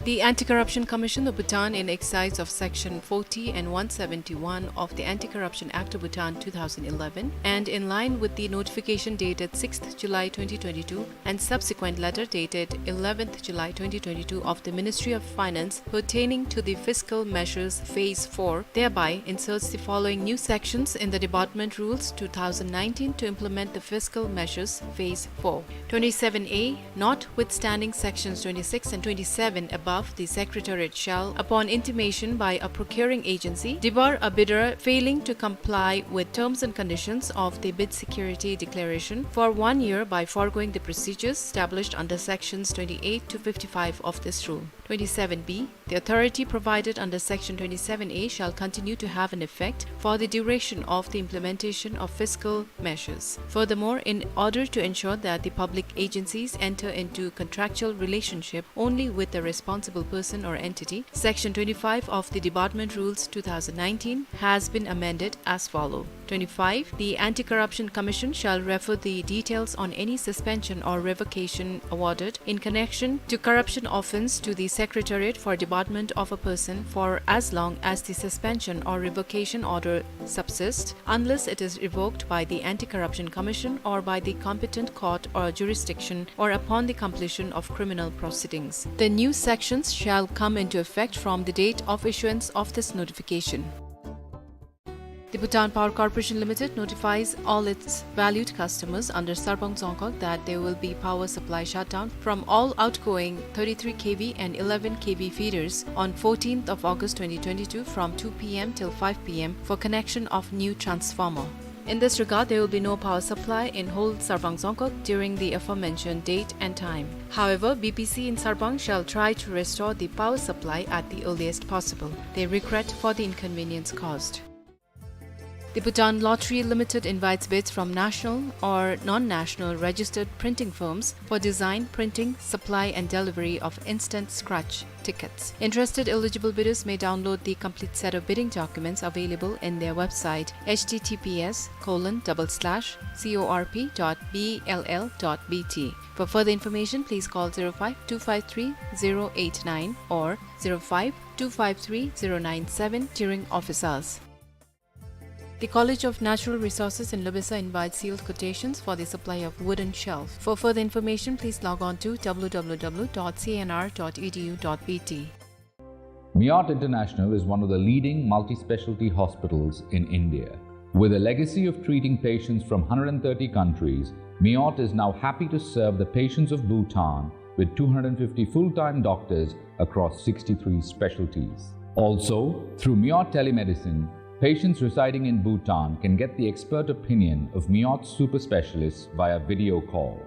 The Anti-Corruption Commission of Bhutan, in exercise of Section forty and one seventy-one of the Anti-Corruption Act of Bhutan two thousand eleven, and in line with the notification dated sixth July twenty twenty-two, and subsequent letter dated eleventh July twenty twenty-two of the Ministry of Finance pertaining to the fiscal measures phase four, thereby inserts the following new sections in the Debarment Rules two thousand nineteen to implement the fiscal measures phase four. Twenty-seven A, notwithstanding sections twenty-six and twenty-seven above, the Secretariat shall, upon intimation by a procuring agency, debar a bidder failing to comply with terms and conditions of the bid security declaration for one year by foregoing the procedures established under sections twenty-eight to fifty-five of this rule. Twenty-seven B, the authority provided under Section twenty-seven A shall continue to have an effect for the duration of the implementation of fiscal measures. Furthermore, in order to ensure that the public agencies enter into contractual relationship only with the responsible person or entity, Section twenty-five of the Debarment Rules two thousand nineteen has been amended as follow. Twenty-five, the Anti-Corruption Commission shall refer the details on any suspension or revocation awarded in connection to corruption offence to the Secretariat for Debarment of a Person for as long as the suspension or revocation order subsists, unless it is revoked by the Anti-Corruption Commission or by the competent court or jurisdiction or upon the completion of criminal proceedings. The new sections shall come into effect from the date of issuance of this notification. The Bhutan Power Corporation Limited notifies all its valued customers under Sarbang Dzongkhag that there will be power supply shutdown from all outgoing thirty-three K V and eleven K V feeders on fourteenth of August twenty twenty-two from two P M till five P M for connection of new transformer. In this regard, there will be no power supply in whole Sarbang Dzongkhag during the aforementioned date and time. However, B P C in Sarbang shall try to restore the power supply at the earliest possible. They regret for the inconvenience caused. The Bhutan Lottery Limited invites bids from national or non-national registered printing firms for design, printing, supply and delivery of instant scratch tickets. Interested eligible bidders may download the complete set of bidding documents available in their website, H T T P S colon double slash C O R P dot B L L dot B T. For further information, please call zero five two five three zero eight nine or zero five two five three zero nine seven during office hours. The College of Natural Resources in Loubissa invites sealed quotations for the supply of wooden shelf. For further information, please log on to W W W dot C N R dot E D U dot B T. Miot International is one of the leading multi-specialty hospitals in India. With a legacy of treating patients from hundred and thirty countries, Miot is now happy to serve the patients of Bhutan with two hundred fifty full-time doctors across sixty-three specialties. Also, through Miot Telemedicine, patients residing in Bhutan can get the expert opinion of Miot super specialists via video call.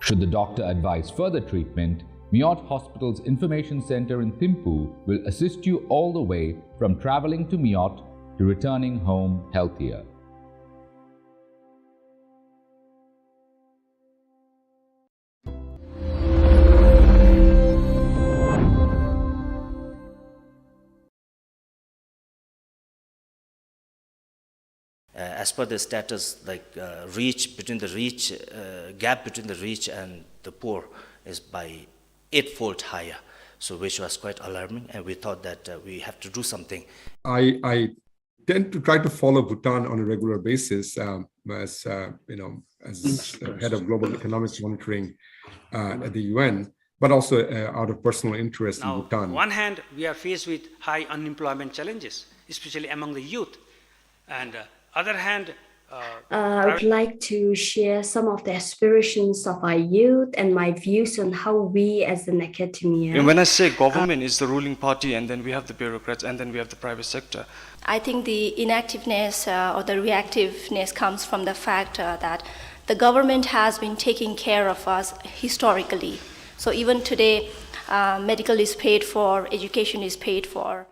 Should the doctor advise further treatment, Miot Hospital's Information Center in Thimphu will assist you all the way from traveling to Miot to returning home healthier. Uh, as per the status, like, uh, reach between the reach, uh, gap between the reach and the poor is by eightfold higher. So, which was quite alarming, and we thought that, uh, we have to do something. I, I tend to try to follow Bhutan on a regular basis, um, as, uh, you know, as, uh, head of global economic monitoring, uh, at the U N, but also, uh, out of personal interest in Bhutan. Now, on one hand, we are faced with high unemployment challenges, especially among the youth. And, uh, other hand, uh, uh, I would like to share some of the aspirations of our youth and my views on how we as an academia. And when I say government is the ruling party, and then we have the bureaucrats, and then we have the private sector. I think the inactiveness, uh, or the reactiveness comes from the fact, uh, that the government has been taking care of us historically. So even today, uh, medical is paid for, education is paid for.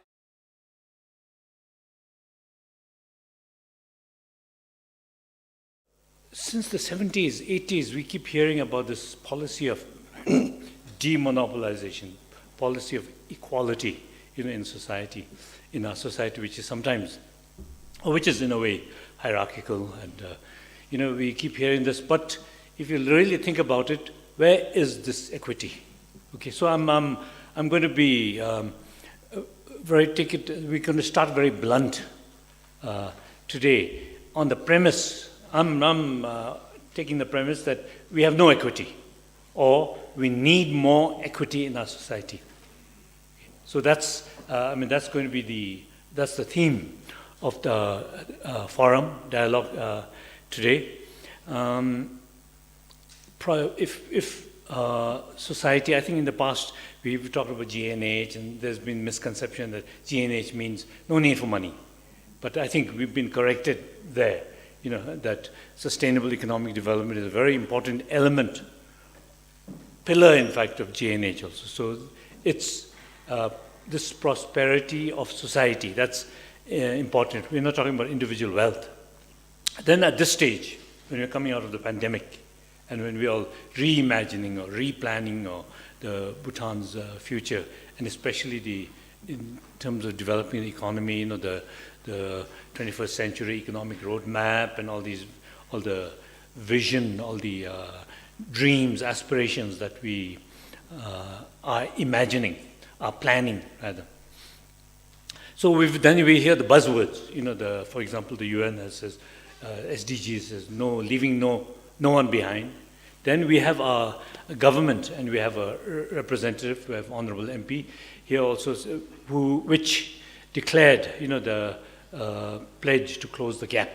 Since the seventies, eighties, we keep hearing about this policy of demonopolization, policy of equality, you know, in society, in our society, which is sometimes, or which is in a way hierarchical, and, uh, you know, we keep hearing this. But if you really think about it, where is this equity? Okay, so I'm, I'm, I'm going to be, um, uh, very, take it, we're going to start very blunt, uh, today on the premise. I'm, I'm, uh, taking the premise that we have no equity, or we need more equity in our society. So that's, uh, I mean, that's going to be the, that's the theme of the, uh, forum dialogue, uh, today. Um, pro-, if, if, uh, society, I think in the past we've talked about G N H, and there's been misconception that G N H means no need for money. But I think we've been corrected there, you know, that sustainable economic development is a very important element, pillar, in fact, of G N H also. So it's, uh, this prosperity of society, that's, uh, important. We're not talking about individual wealth. Then at this stage, when we're coming out of the pandemic, and when we're all reimagining or replanning or the Bhutan's, uh, future, and especially the, in terms of developing the economy, you know, the, the twenty-first century economic roadmap and all these, all the vision, all the, uh, dreams, aspirations that we, uh, are imagining, are planning rather. So we've, then we hear the buzzwords, you know, the, for example, the U N has, says, uh, S D Gs says, no, leaving no, no one behind. Then we have our government, and we have a re-, representative, we have Honorable M P here also, s-, who, which declared, you know, the, uh, pledge to close the gap.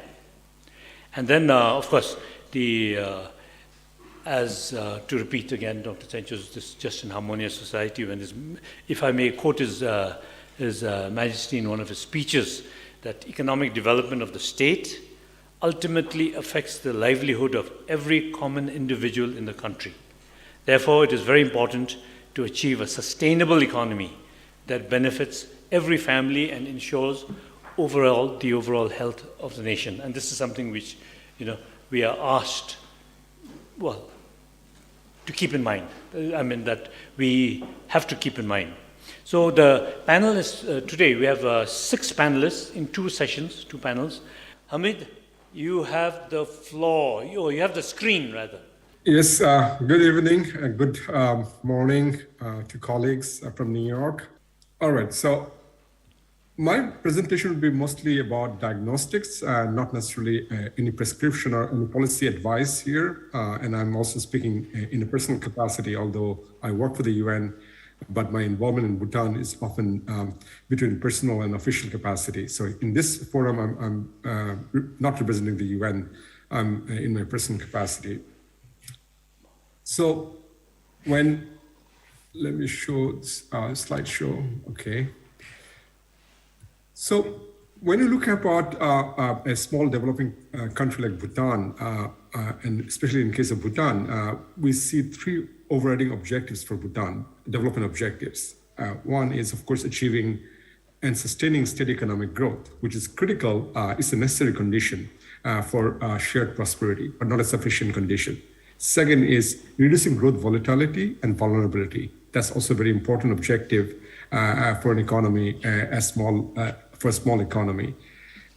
And then, uh, of course, the, uh, as, uh, to repeat again, Doctor Tsencho's, this just in harmonious society, when his, if I may quote his, uh, his, uh, Majesty in one of his speeches, that economic development of the state ultimately affects the livelihood of every common individual in the country. Therefore, it is very important to achieve a sustainable economy that benefits every family and ensures overall, the overall health of the nation. And this is something which, you know, we are asked, well, to keep in mind. Uh, I mean, that we have to keep in mind. So the panelists, uh, today, we have, uh, six panelists in two sessions, two panels. Hamid, you have the floor. You, you have the screen, rather. Yes, uh, good evening and good, um, morning, uh, to colleagues, uh, from New York. All right, so my presentation will be mostly about diagnostics, uh, not necessarily, uh, any prescription or any policy advice here. Uh, and I'm also speaking, uh, in a personal capacity, although I work for the U N, but my involvement in Bhutan is often um, between personal and official capacity. So in this forum, I'm, I'm uh, re- not representing the U N. I'm uh, in my personal capacity. So when let me show this uh, slideshow. Okay. So when you look about uh, uh, a small developing uh, country like Bhutan, uh, uh, and especially in case of Bhutan, uh, we see three overriding objectives for Bhutan, development objectives. Uh, one is, of course, achieving and sustaining steady economic growth, which is critical. Uh, it's a necessary condition uh, for uh, shared prosperity, but not a sufficient condition. Second is reducing growth volatility and vulnerability. That's also a very important objective uh, uh, for an economy, uh, a small uh, for a small economy.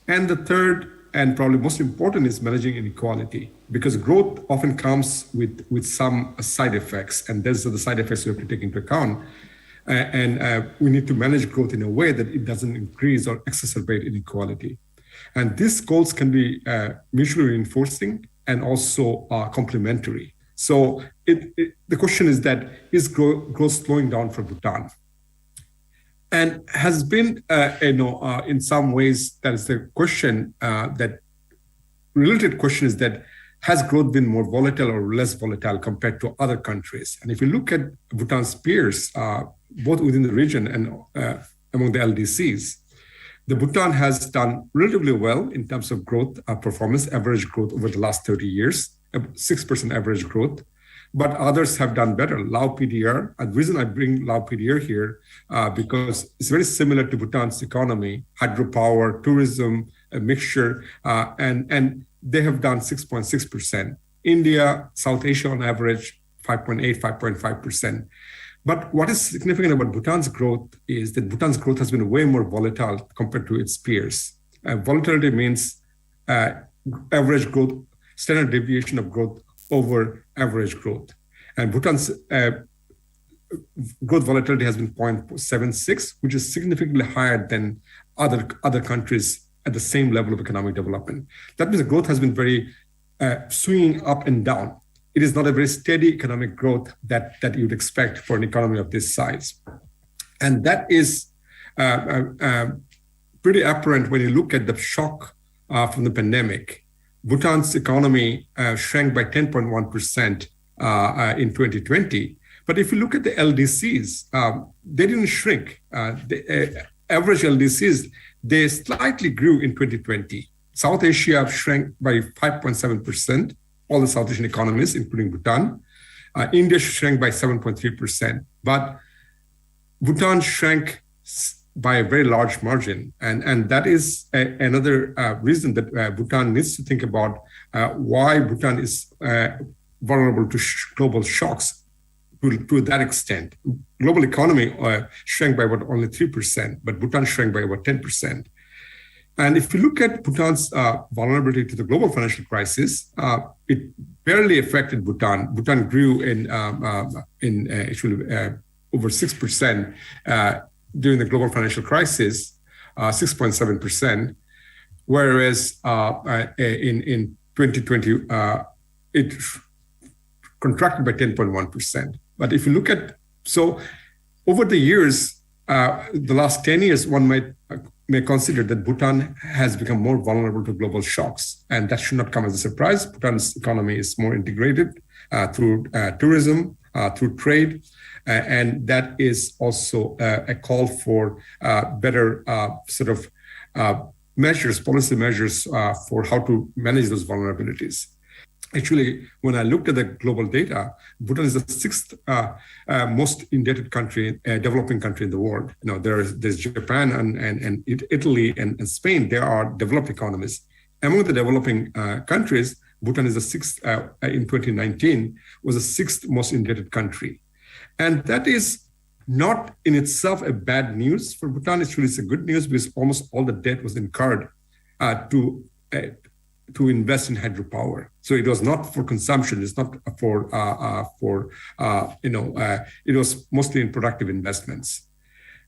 And the third and probably most important is managing inequality, because growth often comes with with some side effects, and those are the side effects we have to take into account. Uh, and uh, we need to manage growth in a way that it doesn't increase or exacerbate inequality. And these goals can be uh, mutually reinforcing and also uh, complementary. So it, it, the question is that is grow, growth slowing down for Bhutan? And has been, uh, you know, uh, in some ways, that is the question uh, that related question is that has growth been more volatile or less volatile compared to other countries? And if you look at Bhutan's peers, uh, both within the region and uh, among the L D Cs, the Bhutan has done relatively well in terms of growth uh, performance, average growth over the last thirty years, uh, six percent average growth. But others have done better. Lao P D R, and the reason I bring Lao P D R here uh, because it's very similar to Bhutan's economy, hydropower, tourism, a mixture, uh, and, and they have done six point six percent. India, South Asia on average, five point eight, five point five percent. But what is significant about Bhutan's growth is that Bhutan's growth has been way more volatile compared to its peers. Uh, volatility means uh, average growth, standard deviation of growth over average growth. And Bhutan's uh, growth volatility has been zero point seven six, which is significantly higher than other other countries at the same level of economic development. That means the growth has been very uh, swinging up and down. It is not a very steady economic growth that that you would expect for an economy of this size, and that is uh, uh, uh, pretty apparent when you look at the shock uh, from the pandemic. Bhutan's economy uh, shrank by ten point one percent uh, uh, in twenty twenty. But if you look at the L D Cs, um, they didn't shrink. Uh, the uh, average L D Cs, they slightly grew in twenty twenty. South Asia shrank by five point seven percent, all the South Asian economies, including Bhutan. Uh, India shrank by seven point three percent. But Bhutan shrank by a very large margin. And, and that is a, another uh, reason that uh, Bhutan needs to think about uh, why Bhutan is uh, vulnerable to sh- global shocks to, to that extent. Global economy uh, shrank by about only three percent, but Bhutan shrank by about ten percent. And if you look at Bhutan's uh, vulnerability to the global financial crisis, uh, it barely affected Bhutan. Bhutan grew in, um, um, in uh, actually uh, over six percent uh, during the global financial crisis, uh, six point seven percent, whereas uh, uh, in, in twenty twenty, uh, it contracted by ten point one percent. But if you look at, so over the years, uh, the last ten years, one might uh, may consider that Bhutan has become more vulnerable to global shocks, and that should not come as a surprise. Bhutan's economy is more integrated uh, through uh, tourism, uh, through trade, uh, and that is also uh, a call for uh, better uh, sort of uh, measures, policy measures uh, for how to manage those vulnerabilities. Actually, when I looked at the global data, Bhutan is the sixth uh, uh, most indebted country, uh, developing country in the world. You know, there is there's Japan and and, and It- Italy and, and Spain. They are developed economies. Among the developing uh, countries, Bhutan is the sixth uh, in twenty nineteen was the sixth most indebted country, and that is not in itself a bad news for Bhutan. Actually, it's a good news because almost all the debt was incurred uh, to uh, to invest in hydropower. So it was not for consumption. It's not for uh, uh, for uh, you know. Uh, it was mostly in productive investments.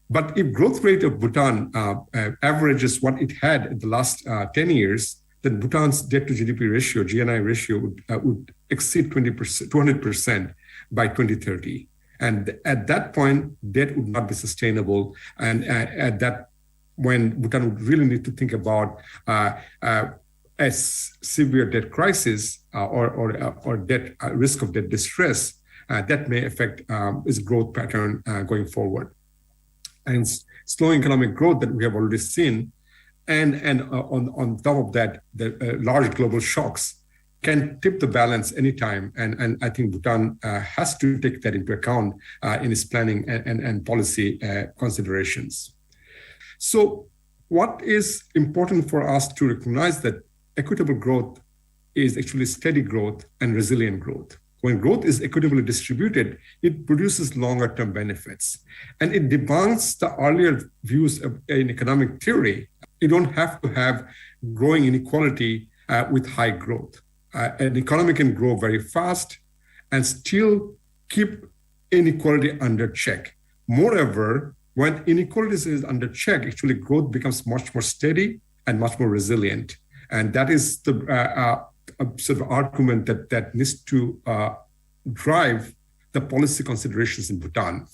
But if growth rate of Bhutan uh, uh, averages what it had in the last uh, ten years, then Bhutan's debt to G D P ratio, G N I ratio, would, uh, would exceed twenty percent, two hundred percent by twenty thirty. And at that point, debt would not be sustainable. And uh, at that, when Bhutan would really need to think about uh, uh, a s- severe debt crisis uh, or, or, uh, or debt uh, risk of debt distress uh, that may affect um, its growth pattern uh, going forward. And s- slowing economic growth that we have already seen, and, and uh, on, on top of that, the uh, large global shocks can tip the balance anytime. And, and I think Bhutan uh, has to take that into account uh, in its planning and, and, and policy uh, considerations. So, what is important for us to recognize that equitable growth is actually steady growth and resilient growth. When growth is equitably distributed, it produces longer term benefits. And it debunks the earlier views of, in economic theory. You don't have to have growing inequality uh, with high growth. Uh, an economy can grow very fast and still keep inequality under check. Moreover, when inequalities is under check, actually growth becomes much more steady and much more resilient. And that is the uh, uh, uh, sort of argument that, that needs to uh, drive the policy considerations in Bhutan.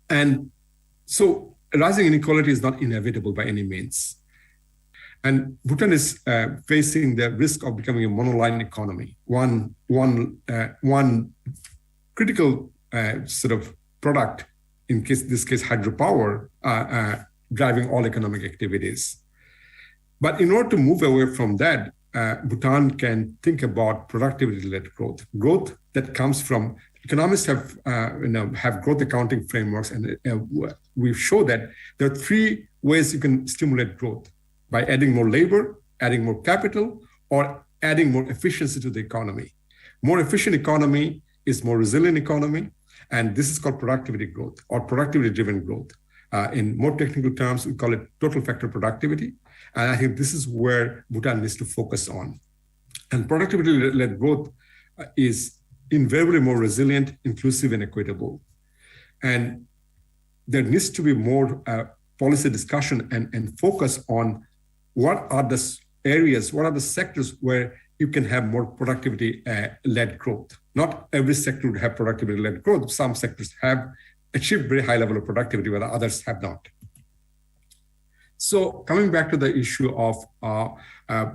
And so rising inequality is not inevitable by any means. And Bhutan is uh, facing the risk of becoming a monoline economy. One, one, uh, one critical uh, sort of product, in case, this case, hydropower, uh, uh, driving all economic activities. But in order to move away from that, uh, Bhutan can think about productivity-led growth, growth that comes from economists have uh, you know have growth accounting frameworks, and uh, we show that there are three ways you can stimulate growth: by adding more labor, adding more capital, or adding more efficiency to the economy. More efficient economy is more resilient economy, and this is called productivity growth or productivity-driven growth. Uh, in more technical terms, we call it total factor productivity. And I think this is where Bhutan needs to focus on. And productivity-led growth uh, is invariably more resilient, inclusive, and equitable. And there needs to be more uh, policy discussion and, and focus on what are the areas, what are the sectors where you can have more productivity uh, led growth. Not every sector would have productivity led growth. Some sectors have achieved very high level of productivity, while others have not. So coming back to the issue of uh, uh,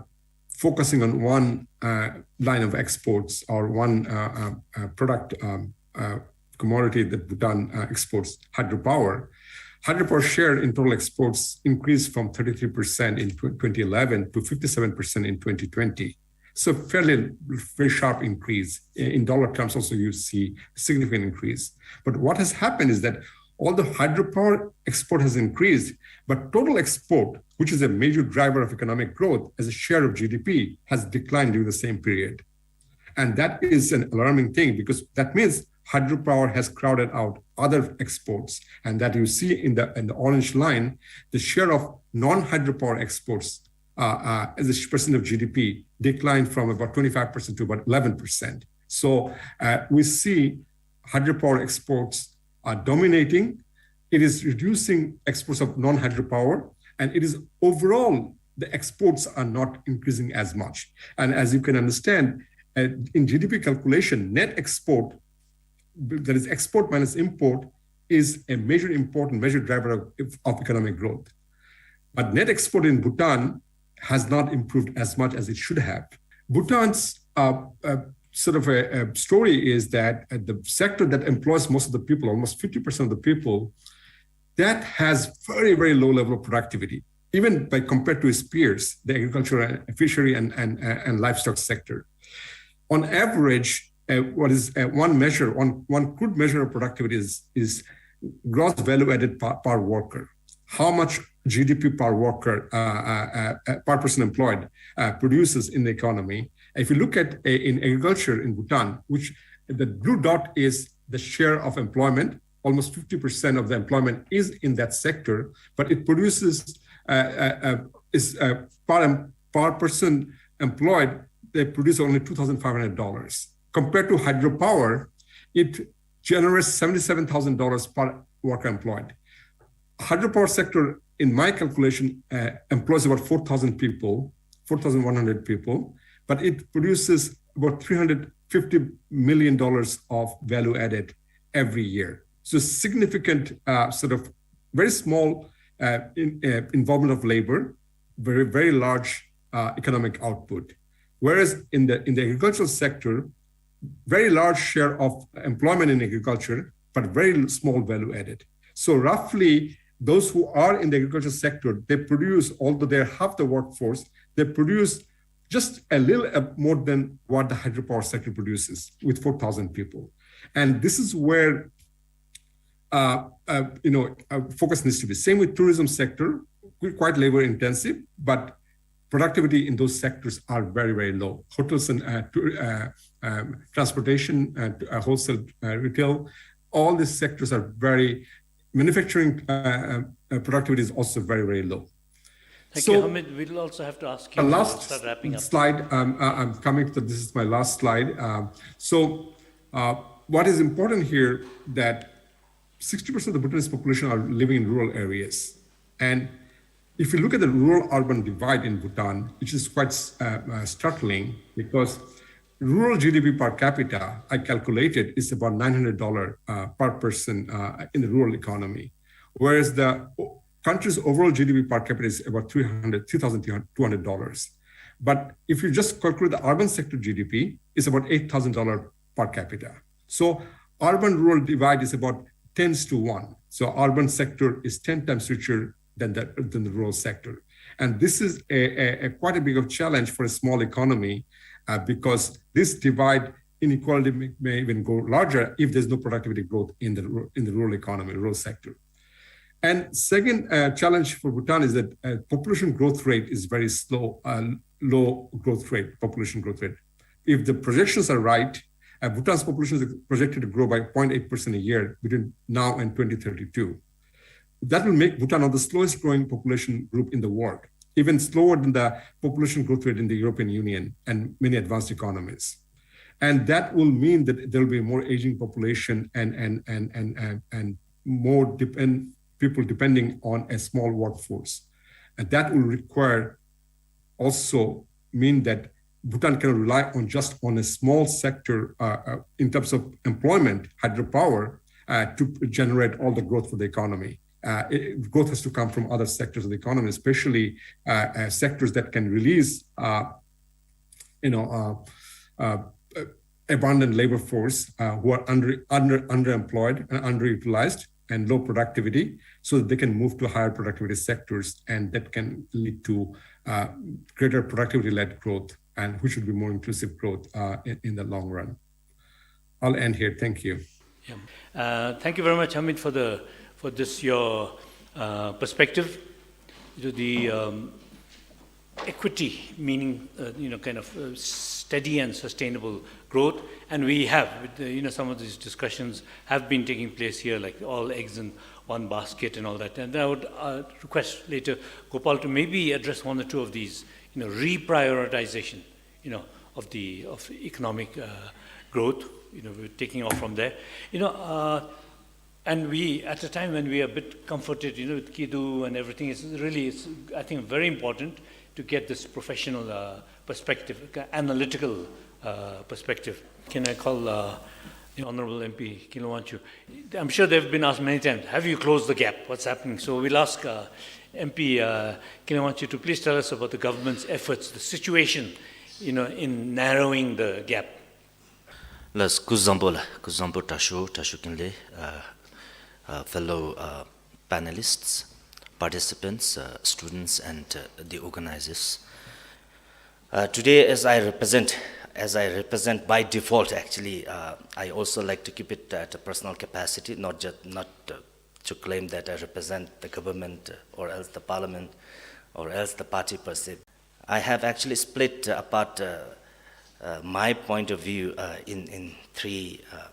focusing on one uh, line of exports or one uh, uh, uh, product um, uh, commodity that Bhutan uh, exports, hydropower. Hydropower share in total exports increased from thirty-three percent in tw- twenty eleven to fifty-seven percent in twenty twenty. So fairly very sharp increase. In dollar terms also, you see a significant increase. But what has happened is that although hydropower export has increased, but total export, which is a major driver of economic growth as a share of G D P, has declined during the same period. And that is an alarming thing, because that means hydropower has crowded out other exports. And that you see in the, in the orange line, the share of non-hydropower exports uh, uh, as a percent of G D P declined from about twenty-five percent to about eleven percent. So uh, we see hydropower exports are dominating. It is reducing exports of non-hydropower, and it is overall the exports are not increasing as much. And as you can understand, uh, in G D P calculation, net export, that is export minus import, is a major important major driver of, of economic growth. But net export in Bhutan has not improved as much as it should have. Bhutan's uh, uh, sort of a, a story is that uh, the sector that employs most of the people, almost fifty percent of the people, that has very, very low level of productivity, even by compared to its peers, the agriculture and fishery and, and, and livestock sector. On average, uh, what is uh, one measure, one, one crude measure of productivity is, is gross value added per, per worker. How much G D P per worker, uh, uh, uh, per person employed, uh, produces in the economy. If you look at uh, in agriculture in Bhutan, which the blue dot is the share of employment, almost fifty percent of the employment is in that sector, but it produces uh, uh, uh, is uh, per, per person employed, they produce only two thousand five hundred dollars. Compared to hydropower, it generates seventy-seven thousand dollars per worker employed. Hydropower sector, in my calculation, uh, employs about four thousand people, four thousand one hundred people, but it produces about three hundred fifty million dollars of value added every year. So significant, uh, sort of very small, uh, in, uh, involvement of labor, very, very large, uh, economic output. Whereas in the, in the agricultural sector, very large share of employment in agriculture, but very small value added. So roughly, those who are in the agriculture sector, they produce, although they're half the workforce, they produce just a little, uh, more than what the hydropower sector produces with four thousand people. And this is where, uh, uh, you know, uh, focus needs to be. Same with tourism sector, qui-, quite labor intensive, but productivity in those sectors are very, very low. Hotels and, uh, tour-, uh, um, transportation, uh, t-, uh, wholesale, uh, retail, all these sectors are very, manufacturing, uh, uh, uh, productivity is also very, very low. Thank So, you, Hamid. We'll also have to ask you the to last start wrapping up. slide, um, uh, I'm coming to, this is my last slide. Um, so, uh, what is important here, that sixty percent of the Bhutanese population are living in rural areas. And if you look at the rural-urban divide in Bhutan, which is quite, uh, uh, startling, because rural G D P per capita, I calculated, is about nine hundred dollars, uh, per person, uh, in the rural economy. Whereas the o-, country's overall G D P per capita is about three hundred, three thousand two hundred dollars. But if you just calculate the urban sector G D P, it's about eight thousand dollars per capita. So urban-rural divide is about ten to one. So urban sector is ten times richer than the, than the rural sector. And this is a, a, a quite a big of challenge for a small economy, uh, because this divide inequality may, may even go larger if there's no productivity growth in the ru-, in the rural economy, rural sector. And second, uh, challenge for Bhutan is that, uh, population growth rate is very slow, uh, low growth rate, population growth rate. If the projections are right, uh, Bhutan's population is projected to grow by zero point eight percent a year between now and twenty thirty-two. That will make Bhutan one of the slowest growing population group in the world, even slower than the population growth rate in the European Union and many advanced economies. And that will mean that there will be more aging population and, and, and, and, and, and more depend, people depending on a small workforce. And that will require also mean that Bhutan cannot rely on just on a small sector, uh, uh, in terms of employment, hydropower, uh, to generate all the growth for the economy. Uh, it, growth has to come from other sectors of the economy, especially, uh, uh, sectors that can release, uh, you know, uh, uh, uh, abundant labor force, uh, who are under, under, underemployed and underutilized and low productivity, so that they can move to higher productivity sectors, and that can lead to, uh, greater productivity-led growth, and which would be more inclusive growth, uh, in, in the long run. I'll end here. Thank you. Yeah. Uh, thank you very much, Hamid, for the, for this, your, uh, perspective. You know, the, um, equity, meaning, uh, you know, kind of, uh, steady and sustainable growth. And we have, with the, you know, some of these discussions have been taking place here, like all eggs in one basket and all that. And I would, uh, request later Gopal to maybe address one or two of these, you know, reprioritization, you know, of the, of economic, uh, growth, you know, we're taking off from there. You know, uh, and we, at a time when we are a bit comforted, you know, with Kidu and everything, it's really, it's, I think, very important to get this professional, uh, perspective, analytical, uh, perspective. Can I call, uh, the Honorable M P Kinley Wangchuck? I'm sure they've been asked many times, "Have you closed the gap? What's happening?" So we'll ask, uh, M P, uh, Kinley Wangchuck to please tell us about the government's efforts, the situation, you know, in narrowing the gap. ལགས། སྐུ་གཟུགས་བཟང་པོ་ལགས། སྐུ་གཟུགས་བཟང་པོ་དྲག་ཤོས་དྲག་ཤོས་ཀུན་ལེགས། Uh, uh, fellow, uh, panelists, participants, uh, students, and, uh, the organizers. Uh, today, as I represent, as I represent by default, actually, uh, I also like to keep it at a personal capacity, not just, not, uh, to claim that I represent the government, uh, or else the parliament, or else the party per se. I have actually split, uh, apart, uh, uh, my point of view, uh, in, in three, uh,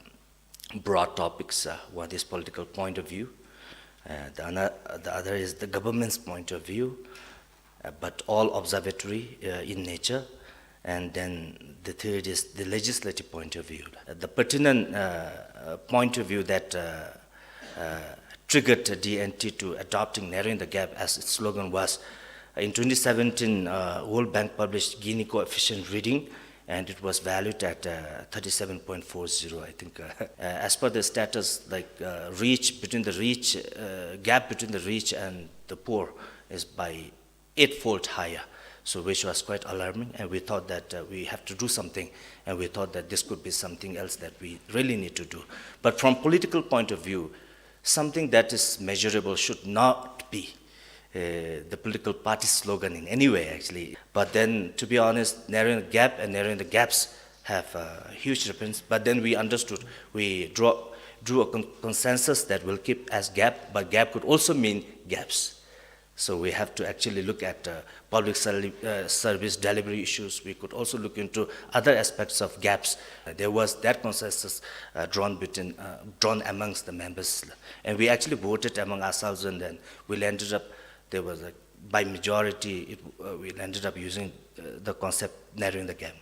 broad topics. Uh, one is political point of view, uh, the, ano-, the other is the government's point of view, uh, but all observatory, uh, in nature, and then the third is the legislative point of view. Uh, the pertinent, uh, uh, point of view that, uh, uh, triggered D N T to adopting Narrowing the Gap as its slogan was, uh, in twenty seventeen, uh, World Bank published Gini Coefficient reading, and it was valued at uh, thirty-seven point four zero, I think. Uh, uh, as per the status, like uh, reach between the reach, uh, gap between the reach and the poor is by eightfold higher. So which was quite alarming, and we thought that uh, we have to do something, and we thought that this could be something else that we really need to do. But from political point of view, something that is measurable should not be uh, the political party slogan in any way, actually. But then, to be honest, narrowing the gap and narrowing the gaps have a huge difference. But then we understood, we draw, drew a con- consensus that will keep as gap, but gap could also mean gaps. So we have to actually look at uh, public serli- uh, service delivery issues. We could also look into other aspects of gaps. Uh, there was that consensus uh, drawn between, uh, drawn amongst the members, and we actually voted among ourselves, and then we landed up. There was, like, by majority, it, uh, we ended up using uh, the concept narrowing the gap.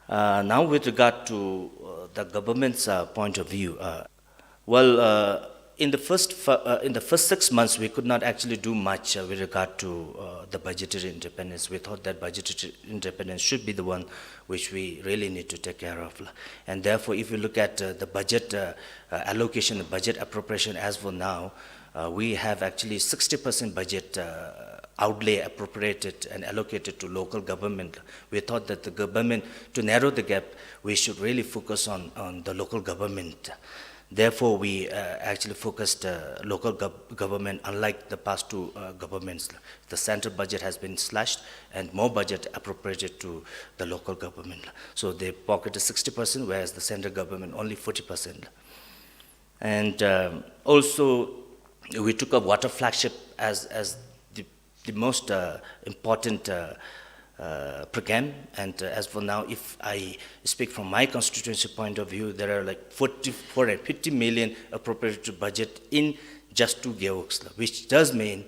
Uh, now, with regard to uh, the government's uh, point of view, uh, well, uh, in the first f- uh, in the first six months, we could not actually do much uh, with regard to uh, the budgetary independence. We thought that budgetary independence should be the one which we really need to take care of. And therefore, if you look at uh, the budget uh, uh, allocation, budget appropriation as for now, uh, we have actually sixty percent budget uh, outlay appropriated and allocated to local government. We thought that the government, to narrow the gap, we should really focus on, on the local government. Therefore, we uh, actually focused uh, local gov- government, unlike the past two uh, governments. The central budget has been slashed and more budget appropriated to the local government. So they pocketed sixty percent, whereas the central government only forty percent. And um, also, we took up Water Flagship as, as the, the most uh, important uh, uh, program. And uh, as for now, if I speak from my constituency point of view, there are, like, forty, four hundred fifty million appropriated to budget in just two gewoks, which does mean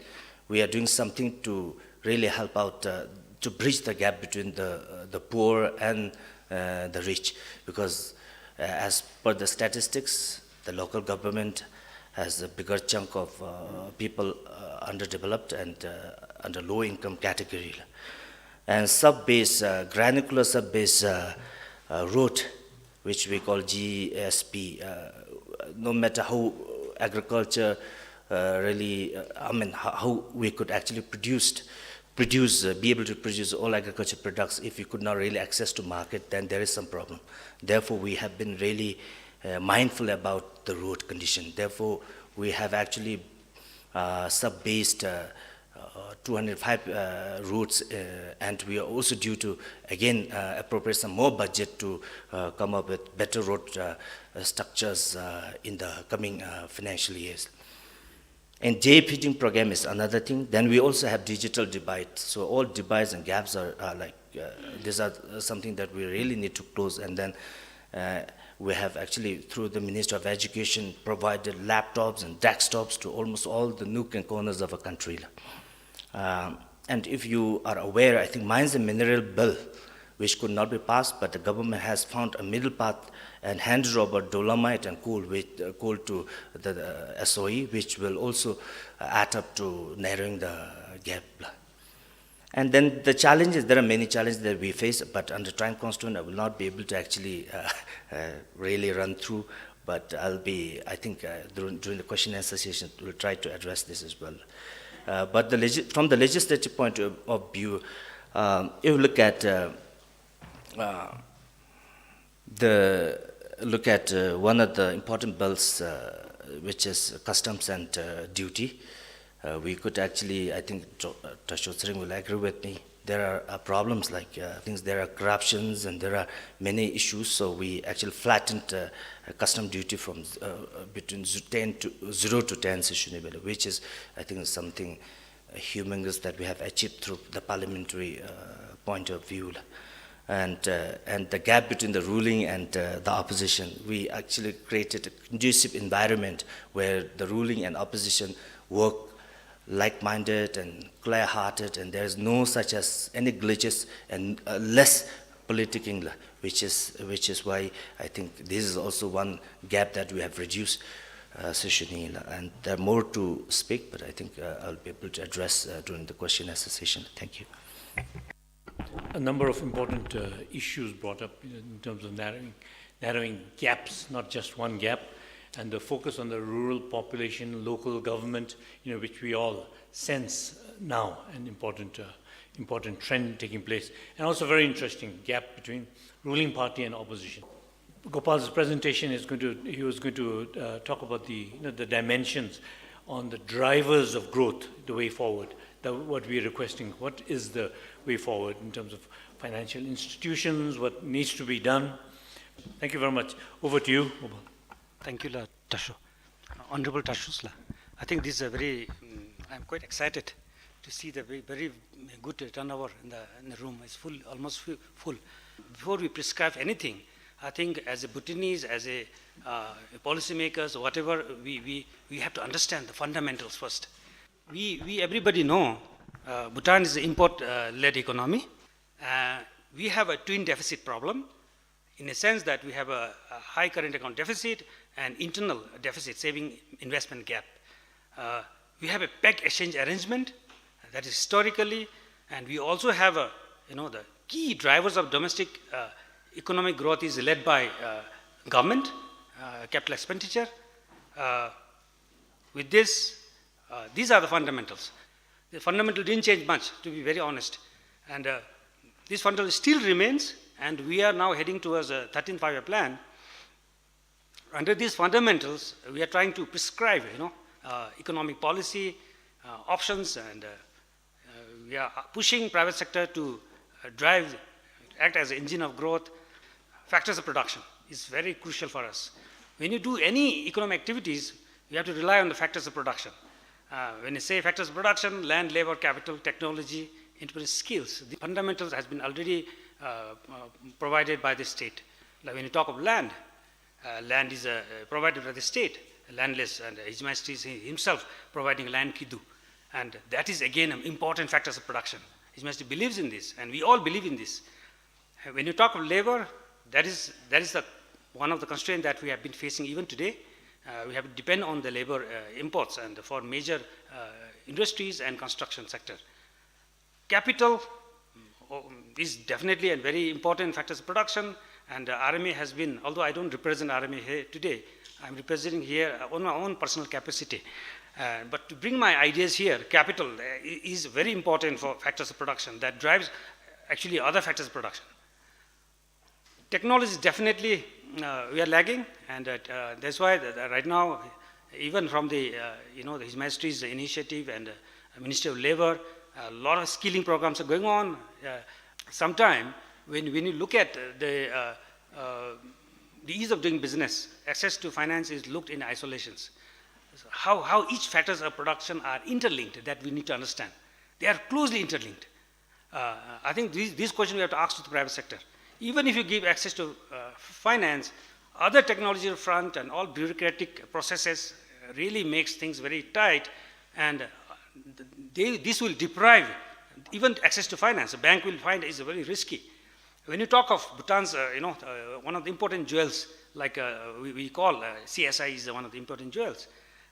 we are doing something to really help out uh, to bridge the gap between the, uh, the poor and uh, the rich. Because uh, as per the statistics, the local government has a bigger chunk of uh, people uh, underdeveloped and uh, under low income category. And sub-base, uh, granular sub-base uh, uh, road, which we call G S P, uh, no matter how agriculture uh, really, uh, I mean, how, how we could actually produce, produce, uh, be able to produce all agriculture products, if we could not really access to market, then there is some problem. Therefore, we have been really uh, mindful about the road condition. Therefore, we have actually uh, sub-based uh, uh, two hundred five uh, roads, uh, and we are also due to again uh, appropriate some more budget to uh, come up with better road uh, uh, structures uh, in the coming uh, financial years. And J feeding program is another thing. Then we also have digital divide. So all divides and gaps are, are like uh, these are something that we really need to close. And then uh, we have actually, through the Ministry of Education, provided laptops and desktops to almost all the nook and corners of our country. Um, and if you are aware, I think Mines and Mineral Bill, which could not be passed, but the government has found a middle path and handed over dolomite and coal, with, uh, coal to the, the S O E, which will also uh, add up to narrowing the gap. And then the challenges, there are many challenges that we face, but under time constraint, I will not be able to actually uh, uh, really run through. But I'll be, I think, uh, during, during the question and answer session, we'll try to address this as well. Uh, but the legi- from the legislative point of, of view, um, if you look at uh, uh, the look at uh, one of the important bills, uh, which is customs and uh, duty. Uh, we could actually, I think, Jo- uh, Tashot Tshering will agree with me. There are uh, problems like uh, things. There are corruptions and there are many issues. So we actually flattened uh, custom duty from uh, between z- ten to zero to ten, which is, I think, something humongous that we have achieved through the parliamentary uh, point of view. And, uh, and the gap between the ruling and uh, the opposition, we actually created a conducive environment where the ruling and opposition work like-minded and clear-hearted, and there is no such as any glitches and uh, less politicking, which is, which is why I think this is also one gap that we have reduced. Uh, session, and there are more to speak, but I think uh, I'll be able to address uh, during the question and answer session. Thank you. A number of important uh, issues brought up in terms of narrowing, narrowing gaps, not just one gap, and the focus on the rural population, local government, you know, which we all sense now an important, uh, important trend taking place, and also very interesting gap between ruling party and opposition. Gopal's presentation is going to, he was going to uh, talk about the, you know, the dimensions on the drivers of growth, the way forward, the, what we are requesting, what is the way forward in terms of financial institutions, what needs to be done. Thank you very much. Over to you, Gopal. Thank you, la, Tasho. Honorable Tashos la. I think this is a very, mm, I'm quite excited to see the very, very good turnover in the, in the room. It's full, almost fu- full. Before we prescribe anything, I think as a Bhutanese, as a uh, policymakers, whatever, we, we, we have to understand the fundamentals first. We, we everybody know uh, Bhutan is an import-led economy. Uh, we have a twin deficit problem in a sense that we have a, a high current account deficit and internal deficit, saving investment gap. Uh, we have a peg exchange arrangement that is historically, and we also have a, you know, the key drivers of domestic uh, economic growth is led by uh, government, uh, capital expenditure. Uh, with this, uh, these are the fundamentals. The fundamental didn't change much, to be very honest. And uh, this fundamental still remains, and we are now heading towards a thirteenth five-year plan. Under these fundamentals, we are trying to prescribe, you know, uh, economic policy uh, options, and uh, uh, we are pushing private sector to uh, drive, act as an engine of growth. Factors of production is very crucial for us. When you do any economic activities, you have to rely on the factors of production. Uh, when you say factors of production, land, labor, capital, technology, entrepreneurial skills, the fundamentals has been already uh, uh, provided by the state. Like when you talk of land, uh, land is uh, provided by the state, landless, and His Majesty is himself providing land kiddu. And that is again an important factors of production. His Majesty believes in this, and we all believe in this. When you talk of labor, that is, that is the, one of the constraints that we have been facing even today. Uh, we have to depend on the labor uh, imports and for major uh, industries and construction sector. Capital is definitely a very important factors of production, and uh, R M A has been, although I don't represent R M A here today, I'm representing here uh, on my own personal capacity. Uh, but to bring my ideas here, capital uh, is very important for factors of production that drives actually other factors of production. Technology is definitely uh, we are lagging, and uh, uh, that's why the, the right now, even from the uh, you know the His Majesty's initiative and uh, Ministry of Labor, a lot of skilling programs are going on. Uh, sometime when when you look at the uh, uh, the ease of doing business, access to finance is looked in isolations. So how how each factors of production are interlinked, that we need to understand. They are closely interlinked. Uh, I think this, this question we have to ask to the private sector. Even if you give access to uh, finance, other technology front and all bureaucratic processes really makes things very tight, and uh, they, this will deprive even access to finance. A bank will find is very risky. When you talk of Bhutan's, uh, you know, uh, one of the important jewels, like uh, we, we call uh, C S I is one of the important jewels,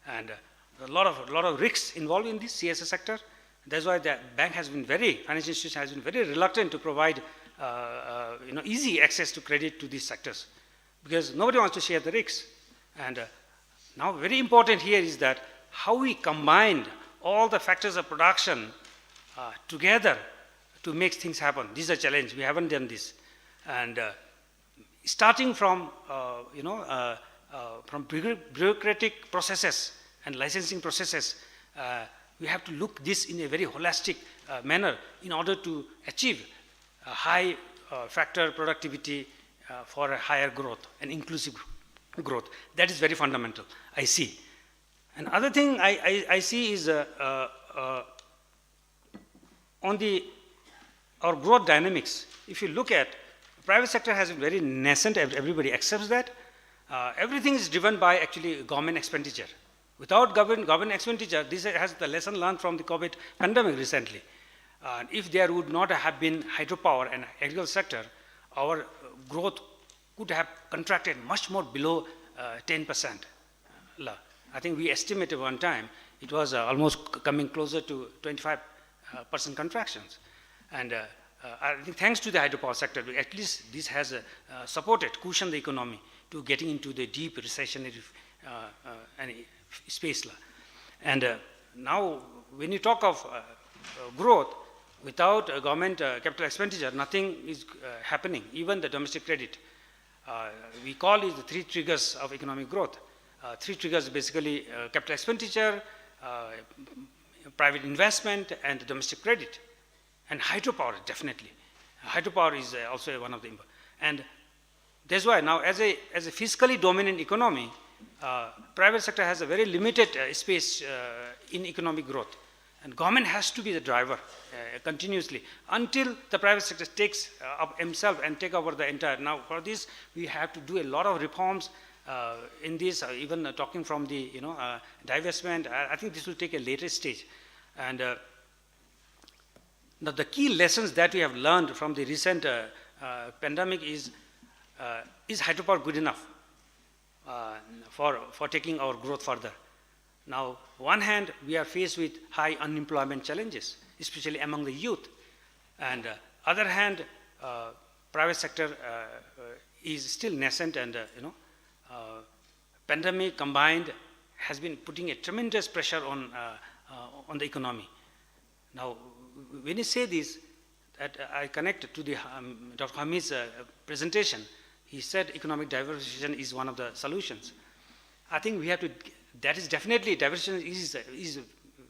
and uh, a lot of lot of risks involved in this C S I sector. That's why the bank has been very, financial institution has been very reluctant to provide uh, uh, you know, easy access to credit to these sectors because nobody wants to share the risks. And uh, now very important here is that how we combine all the factors of production uh, together to make things happen. This is a challenge. We haven't done this. And uh, starting from uh, you know uh, uh, from bureaucratic processes and licensing processes, uh, we have to look this in a very holistic uh, manner in order to achieve a high uh, factor productivity uh, for a higher growth and inclusive growth. That is very fundamental, I see. Another thing I, I, I see is uh, uh, uh, on the our growth dynamics. If you look at, private sector has been very nascent, everybody accepts that. Uh, everything is driven by actually government expenditure. Without government, government expenditure, this has the lesson learned from the COVID pandemic recently. Uh, if there would not have been hydropower and agriculture sector, our growth could have contracted much more below uh, ten percent. I think we estimated one time it was uh, almost coming closer to twenty-five percent contractions. And uh, Uh, I think thanks to the hydropower sector, at least this has uh, uh, supported, cushioned the economy to getting into the deep recessionary uh, uh, and space la. And uh, now, when you talk of uh, uh, growth, without uh, government uh, capital expenditure, nothing is uh, happening. Even the domestic credit, uh, we call it the three triggers of economic growth. Uh, three triggers basically uh, capital expenditure, uh, private investment, and domestic credit. And hydropower, definitely. Hydropower is uh, also one of the impo-, and that's why now, as a, as a fiscally dominant economy, uh, private sector has a very limited uh, space uh, in economic growth. And government has to be the driver uh, continuously until the private sector takes uh, up himself and take over the entire. Now, for this, we have to do a lot of reforms uh, in this, uh, even uh, talking from the, you know, uh, divestment. I, I think this will take a later stage. And uh, now, the key lessons that we have learned from the recent uh, uh, pandemic is, uh, is hydropower good enough uh, for, for taking our growth further? Now, one hand, we are faced with high unemployment challenges, especially among the youth. And uh, other hand, uh, private sector uh, uh, is still nascent and, uh, you know, uh, pandemic combined has been putting a tremendous pressure on, uh, uh, on the economy. Now, when you say this, that I connect to the um, Doctor Hamid's uh, presentation. He said economic diversification is one of the solutions. I think we have to, that is definitely, diversification is, is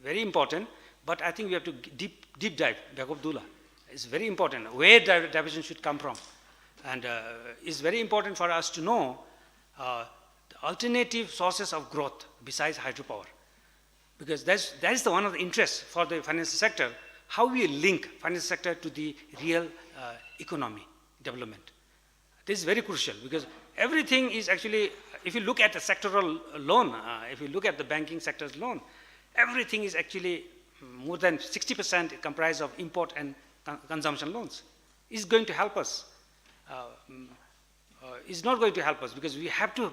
very important, but I think we have to deep, deep dive, Jacob Dula. It's very important where di-, diversification should come from. And uh, it's very important for us to know uh, the alternative sources of growth besides hydropower. Because that's, that is the one of the interests for the financial sector, how we link financial sector to the real uh, economy development. This is very crucial because everything is actually, if you look at the sectoral loan, uh, if you look at the banking sector's loan, everything is actually more than sixty percent comprised of import and con-, consumption loans. Is going to help us. Uh, mm, uh, is not going to help us because we have to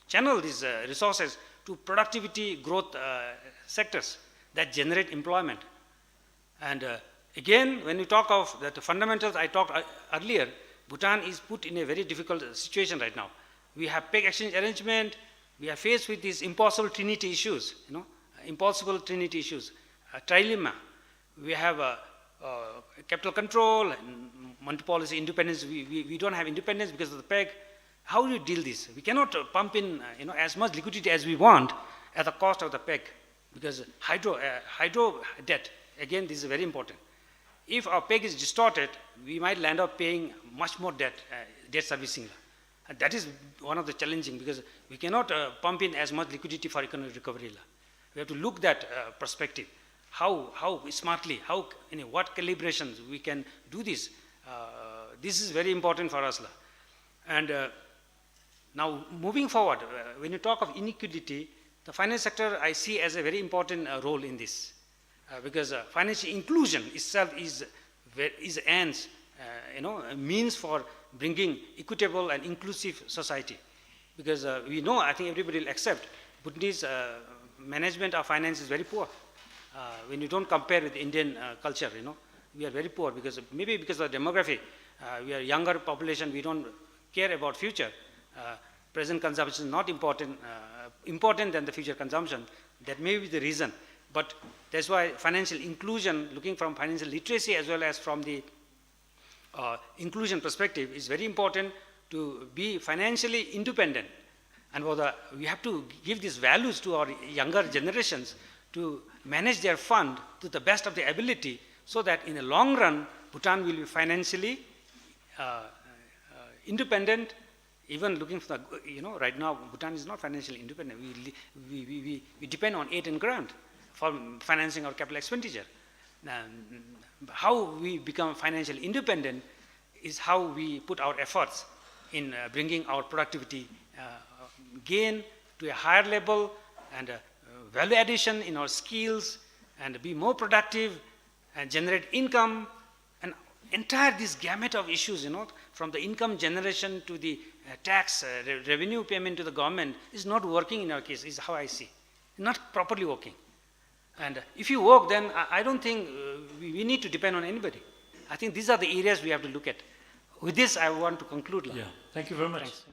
channel these uh, resources to productivity growth uh, sectors that generate employment. And uh, again, when we talk of that fundamentals I talked uh, earlier, Bhutan is put in a very difficult situation right now. We have peg exchange arrangement, we are faced with these impossible trinity issues, you know, impossible trinity issues, uh, trilemma. We have uh, uh, capital control and monetary policy independence. We, we, we don't have independence because of the peg. How do you deal this? We cannot uh, pump in uh, you know, as much liquidity as we want at the cost of the peg, because hydro, uh, hydro debt, again, this is very important. If our peg is distorted, we might land up paying much more debt, uh, debt servicing. And that is one of the challenging, because we cannot uh, pump in as much liquidity for economic recovery. We have to look that uh, perspective. How, how smartly, how, in what calibrations we can do this. Uh, this is very important for us la. And uh, now, moving forward, uh, when you talk of inequality, the finance sector I see as a very important uh, role in this. Uh, because uh, financial inclusion itself is, ve-, is an uh, you know, a means for bringing equitable and inclusive society. Because uh, we know, I think everybody will accept, Bhutanese uh, management of finance is very poor. Uh, when you don't compare with Indian uh, culture, you know, we are very poor because of, maybe because of demography, uh, we are younger population, we don't care about future. Uh, present consumption is not important, uh, important than the future consumption. That may be the reason. But that's why financial inclusion, looking from financial literacy as well as from the uh, inclusion perspective, is very important to be financially independent. And for the, we have to give these values to our younger generations to manage their fund to the best of their ability, so that in the long run, Bhutan will be financially uh, uh, independent. Even looking for the, you know, right now, Bhutan is not financially independent. We, li- we, we, we, we depend on aid and grant for financing our capital expenditure. Um, how we become financially independent is how we put our efforts in uh, bringing our productivity uh, gain to a higher level and uh, value addition in our skills and be more productive and generate income. And entire this gamut of issues, you know, from the income generation to the uh, tax uh, re- revenue payment to the government, is not working in our case, is how I see. Not properly working. And uh, if you work, then I, I don't think uh, we, we need to depend on anybody. I think these are the areas we have to look at. With this, I want to conclude, la. Yeah, thank you very much. Thanks.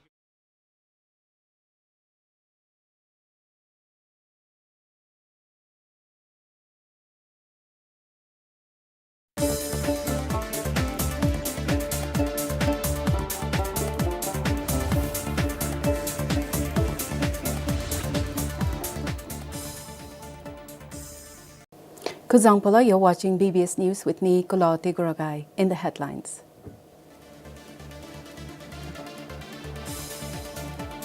Kuzuzangpo la, you're watching B B S News with me, Kulaw Tegoragai. In the headlines.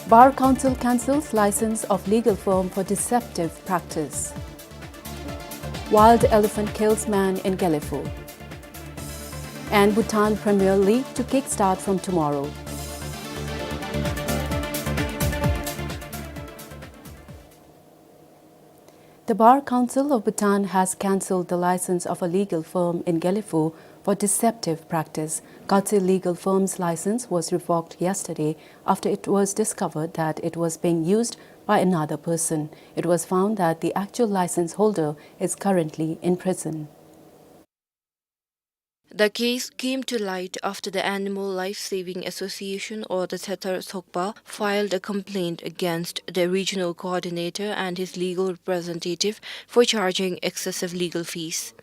Bar Council cancels license of legal firm for deceptive practice. Wild elephant kills man in Gelephu. And Bhutan Premier League to kickstart from tomorrow. The Bar Council of Bhutan has cancelled the license of a legal firm in Gelephu for deceptive practice. Katse Legal Firm's license was revoked yesterday after it was discovered that it was being used by another person. It was found that the actual license holder is currently in prison. The case came to light after the Animal Life Saving Association, or the Thetar Sokpa, filed a complaint against the regional coordinator and his legal representative for charging excessive legal fees.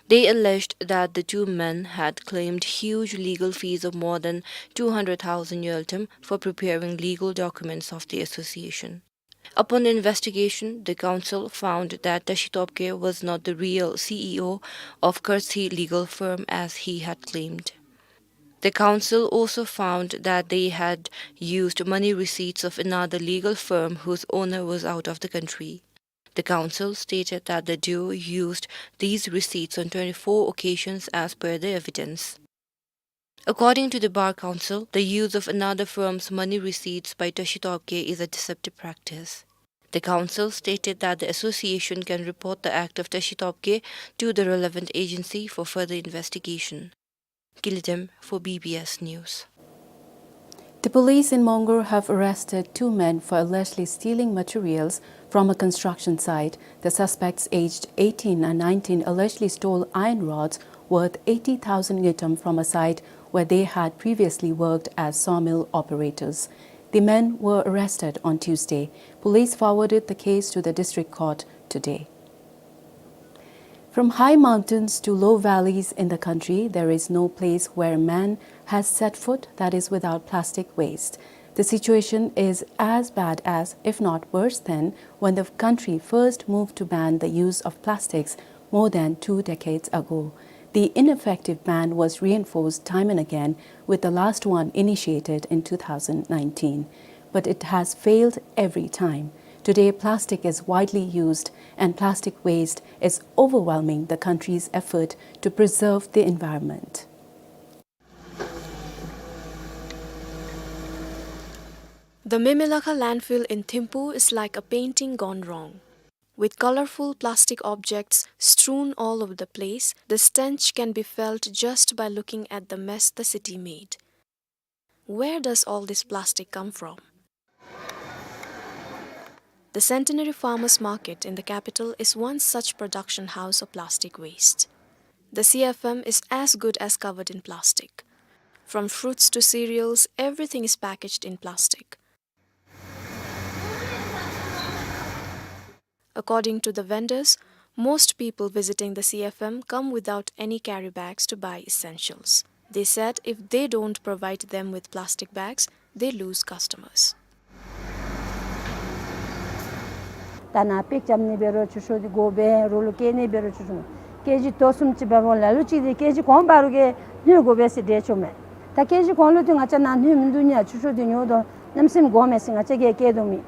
They alleged that the two men had claimed huge legal fees of more than two hundred thousand ngultrum for preparing legal documents of the association. Upon investigation, the council found that Tashi Topgay was not the real C E O of Kartse Legal Firm as he had claimed. The council also found that they had used money receipts of another legal firm whose owner was out of the country. The council stated that the duo used these receipts on twenty-four occasions as per the evidence. According to the Bar Council, the use of another firm's money receipts by Tashi Topgay is a deceptive practice. The council stated that the association can report the act of Tashi Topgay to the relevant agency for further investigation. Gilidem for B B S News. The police in Mongur have arrested two men for allegedly stealing materials from a construction site. The suspects, aged eighteen and nineteen, allegedly stole iron rods worth eighty thousand ngultrum from a site where they had previously worked as sawmill operators. The men were arrested on Tuesday. Police forwarded the case to the district court today. From high mountains to low valleys in the country, there is no place where man has set foot that is without plastic waste. The situation is as bad as, if not worse than, when the country first moved to ban the use of plastics more than two decades ago. The ineffective ban was reinforced time and again, with the last one initiated in two thousand nineteen. But it has failed every time. Today, plastic is widely used, and plastic waste is overwhelming the country's effort to preserve the environment. The Memelakha landfill in Thimphu is like a painting gone wrong. With colorful plastic objects strewn all over the place, the stench can be felt just by looking at the mess the city made. Where does all this plastic come from? The Centenary Farmers Market in the capital is one such production house of plastic waste. The C F M is as good as covered in plastic. From fruits to cereals, everything is packaged in plastic. According to the vendors, most people visiting the C F M come without any carry bags to buy essentials. They said if they don't provide them with plastic bags, they lose customers. ད་ནཱ་པིག་རྐྱབ་ནི་འབད་རུང་ཆུ་ཤོག་འདི་དགོ་པས། རོ་ལུ་བཀལ་ནི་འབད་རུང་ཆུ་ཤོག་ཀེ་ཇི་དོ་གསུམ་ཅིག་འབད་བ་ལ་ལུ་ཅིག་འདི་ཀེ་ཇི་གོང་འབད་རུང་གི་སྣོད་དགོ་པས་ཟེར་འདྲས་བྱུང་མས། ད་ཀེ་ཇི་གོང་ལུ་འདི་ང་བཅས་ནཱ་སྣོད་མིན་འདུག་ནི་ཡ། ཆུ་ཤོག་འདི་ཉོ་དོ་གནམ་མེད་ས་མེད་དགོ་མས་ཟེར་ང་བཅས་ཀྱིས་བཀལ་དོ་མི།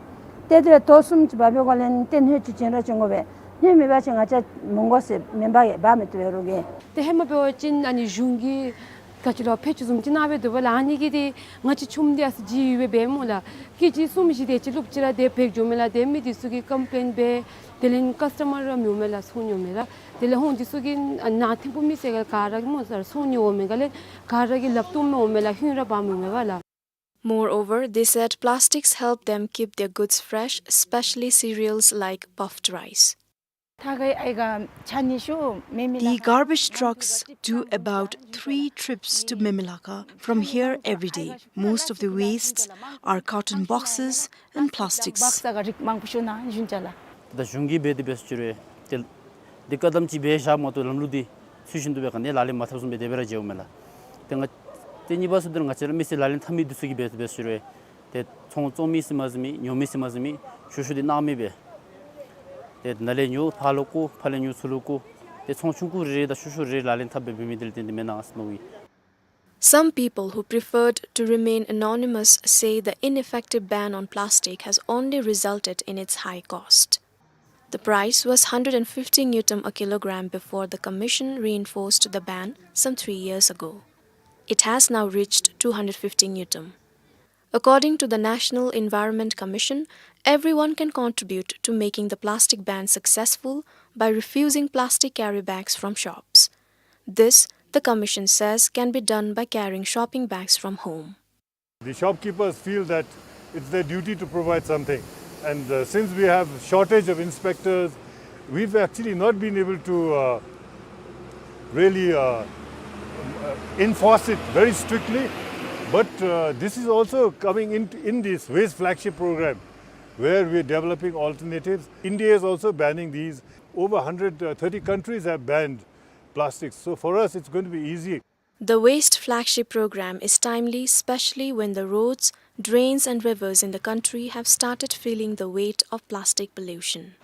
ཏེ་དེ་དོ་གསུམ་ཅིག་འབད་བ་ལས་ཏེ་སྣོད་ཅིག་བྱིན་ར་བྱིན་དགོ་པས། སྣོད་མེད་པ་ཅིན་ང་བཅས་མི་དགོ་ཟེར་མེན་པ་གི་འབག་མི་བཏུབ་པས་རོགས་ཀྱིས། ཏེ་ཧེ་མ་འབད་བ་ཅིན་ཨ་ནི་གཞུང་གིས་ག་ཅི་ལོ་ཕད་ཅུང་བཟུམ་ཅིག་གནང་སྦེ་འདུག་པ་ལགས། ཨ་ནི་གིས་ཏེ་ང་བཅས་ཆུམ་འདི་ཨ་ཙི་ལྗིད་ཡོད་པས་སྦེ་སྨོ་ལགས། ཀེ་ཇི་གསུམ་བཞི་དེ་ཅིག་བླུག་ཅི་ར་དེ་བེག་འགྱོཝ་མས་ལགས། ཏེ་མི་འདི་ཚུ་གིས་ཀམ་པི་ལེན་འབད། དེ་ལས་ཀཱས་ཊ་མར་ར་མི་འོང་མས་ལགས། ཚོང་ཉོ་མི་ར། དེ་ལས་ཧོང་འདི་ཚུ་གིས་ཨ་ནཱ་ཐིམ་ཕུ་མི་སེར་ག་ར་གིས་སྨོ་ལགས་ཚོང་ཉོ་འོང་མི་ག་ལས་ག་ར་གིས་ལགཔ་བཏོག་མི་འོང་མས་ལགས། ཧིང་ར་འབག་མི་འོང་མས་པ་ལགས། Moreover, they said plastics help them keep their goods fresh, especially cereals like puffed rice. ད་ག་ཨའི་ག་ཆ་ནི་ཤུ་མེ་མེ་ལ། The garbage trucks do about three trips to Memilaka from here every day. Most of the wastes are carton boxes and plastics. བག་ས་ག་རིགས་མང་པོ་ཤུ་ན་ཞུན་ཅ་ལ། ད་གཞུང་གིས་འབད་དེ་འབད་ཟེར་རུང་ཏེ་འདི་བཀག་དམ་ཅིག་འབད་བཞག་མ་གཏོགས་ལམ་ལུགས་འདི་ཚུལ་བཞིན་དུ་སྦེ་ག་ནི་ལག་ལེན་མ་འཐབ་བཟུམ་སྦེ་དེ་སྦེ་ར་མཇལཝ་མས་ལགས། ཏེ་ང་ཏེ་གཉིས་པ་ཚུ་འདི་ང་བཅས་ར་མི་སེར་ལག་ལེན་འཐབ་མི་འདི་ཚུ་གིས་འབད་དེ་འབད་ཟེར་རུང་ཏེ་ཚོང་བཙོང་མི་ཟེར་མ་ཟེར་མི་ཉོ་མི་ཟེར་མ་ཟེར་མི་ཤུ་ཤུ་འདི་གནང་མི་སྦེ་ཏེ་ནཱ་ལས་ཉོ་ཕར་ལུ་བཀོ་ཕར་ལས་ཉོ་ཚུར་ལུ་བཀོ་ཏེ་ཚོང་ཆུང་ཀུ་རེ་རེ་དང་ཤུ་ཤུ་རེ་རེ་ལག་ལེན་འཐབ་སྦེ་འབད་མི་འདི་ལུ་བརྟེན་ཏེ་མེན་ན་ཟེར་མནོཝ་ཨིན། Some people who preferred to remain anonymous say the ineffective ban on plastic has only resulted in its high cost. The price was hundred and fifty ngultrum a kilogram before the Commission reinforced the ban some three years ago. It has now reached two hundred fifty ngultrum. According to the National Environment Commission, everyone can contribute to making the plastic ban successful by refusing plastic carry bags from shops. This, the Commission says, can be done by carrying shopping bags from home. The shopkeepers feel that it's their duty to provide something. And, uh, since we have shortage of inspectors, we've actually not been able to, uh, really, uh, uh, enforce it very strictly. But, uh, this is also coming in, in this waste flagship program, where we're developing alternatives. India is also banning these. Over hundred, uh, thirty countries have banned plastics. So for us, it's going to be easy. The Waste Flagship Program is timely, especially when the roads, drains and rivers in the country have started feeling the weight of plastic pollution.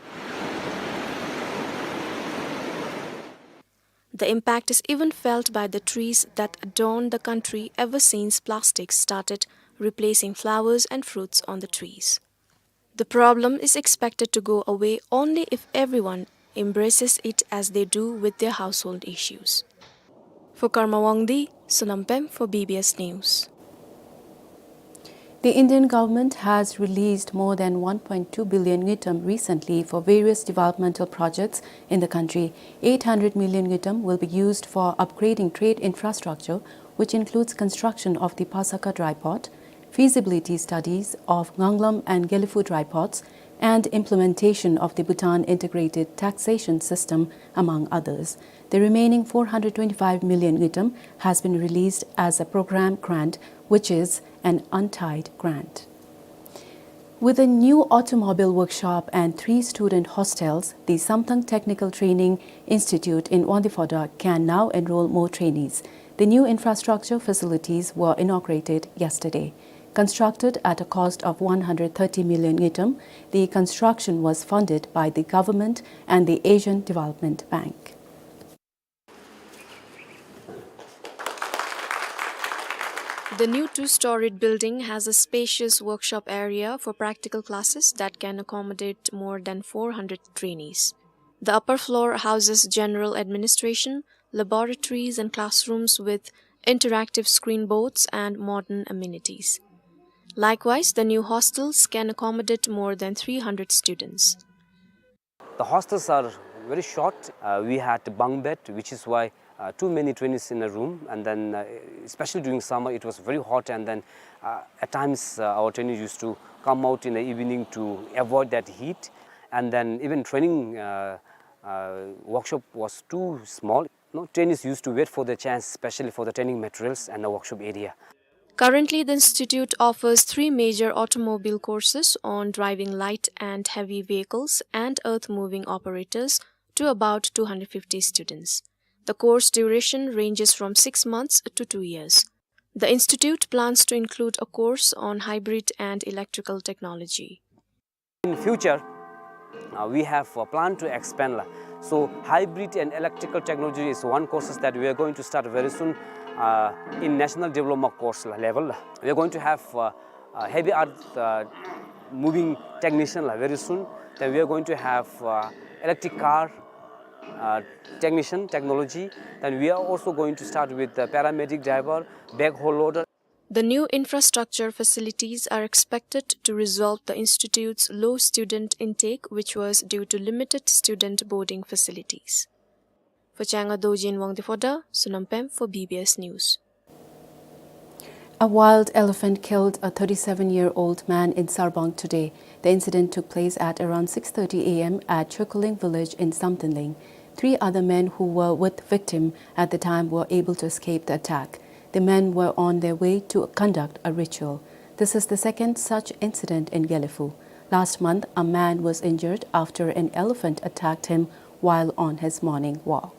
The impact is even felt by the trees that adorn the country ever since plastics started replacing flowers and fruits on the trees. The problem is expected to go away only if everyone embraces it as they do with their household issues. For Karma Wangdi, Sonam Pem for B B S News. The Indian government has released more than one point two billion ngultrum recently for various developmental projects in the country. Eight hundred million ngultrum will be used for upgrading trade infrastructure, which includes construction of the Pasakha dry port, feasibility studies of Nganglam and Gelephu dry ports, and implementation of the Bhutan integrated taxation system, among others. The remaining four hundred twenty-five million ngultrum has been released as a program grant, which is an untied grant. With a new automobile workshop and three student hostels, the Samthang Technical Training Institute in Wangdue Phodrang can now enroll more trainees. The new infrastructure facilities were inaugurated yesterday. Constructed at a cost of one hundred thirty million ngultrum, the construction was funded by the government and the Asian Development Bank. The new two-storied building has a spacious workshop area for practical classes that can accommodate more than four hundred trainees. The upper floor houses general administration, laboratories and classrooms with interactive screen boards and modern amenities. Likewise, the new hostels can accommodate more than three hundred students. The hostels are very short. Uh, we had bunk bed, which is why, uh, too many trainees in a room, and then, uh, especially during summer, it was very hot, and then, uh, at times, uh, our trainees used to come out in the evening to avoid that heat, and then even training, uh, uh, workshop was too small. No, trainees used to wait for the chance, especially for the training materials and the workshop area. Currently, the institute offers three major automobile courses on driving light and heavy vehicles and earth-moving operators to about two hundred fifty students. The course duration ranges from six months to two years. The institute plans to include a course on hybrid and electrical technology. In future, uh, we have a plan to expand la. So hybrid and electrical technology is one courses that we are going to start very soon, uh, in national diploma course la, level la. We are going to have, uh, uh, heavy earth, uh, moving technician la very soon. Then we are going to have, uh, electric car, uh, technician technology. Then we are also going to start with the paramedic driver, backhoe loader. The new infrastructure facilities are expected to resolve the institute's low student intake, which was due to limited student boarding facilities. For Changa Dojin Wangdue Phodrang, Sonam Pem for B B S News. A wild elephant killed a thirty-seven-year-old man in Sarbang today. The incident took place at around six thirty A M at Chokoling village in Samtenling. Three other men who were with victim at the time were able to escape the attack. The men were on their way to conduct a ritual. This is the second such incident in Gelephu. Last month, a man was injured after an elephant attacked him while on his morning walk.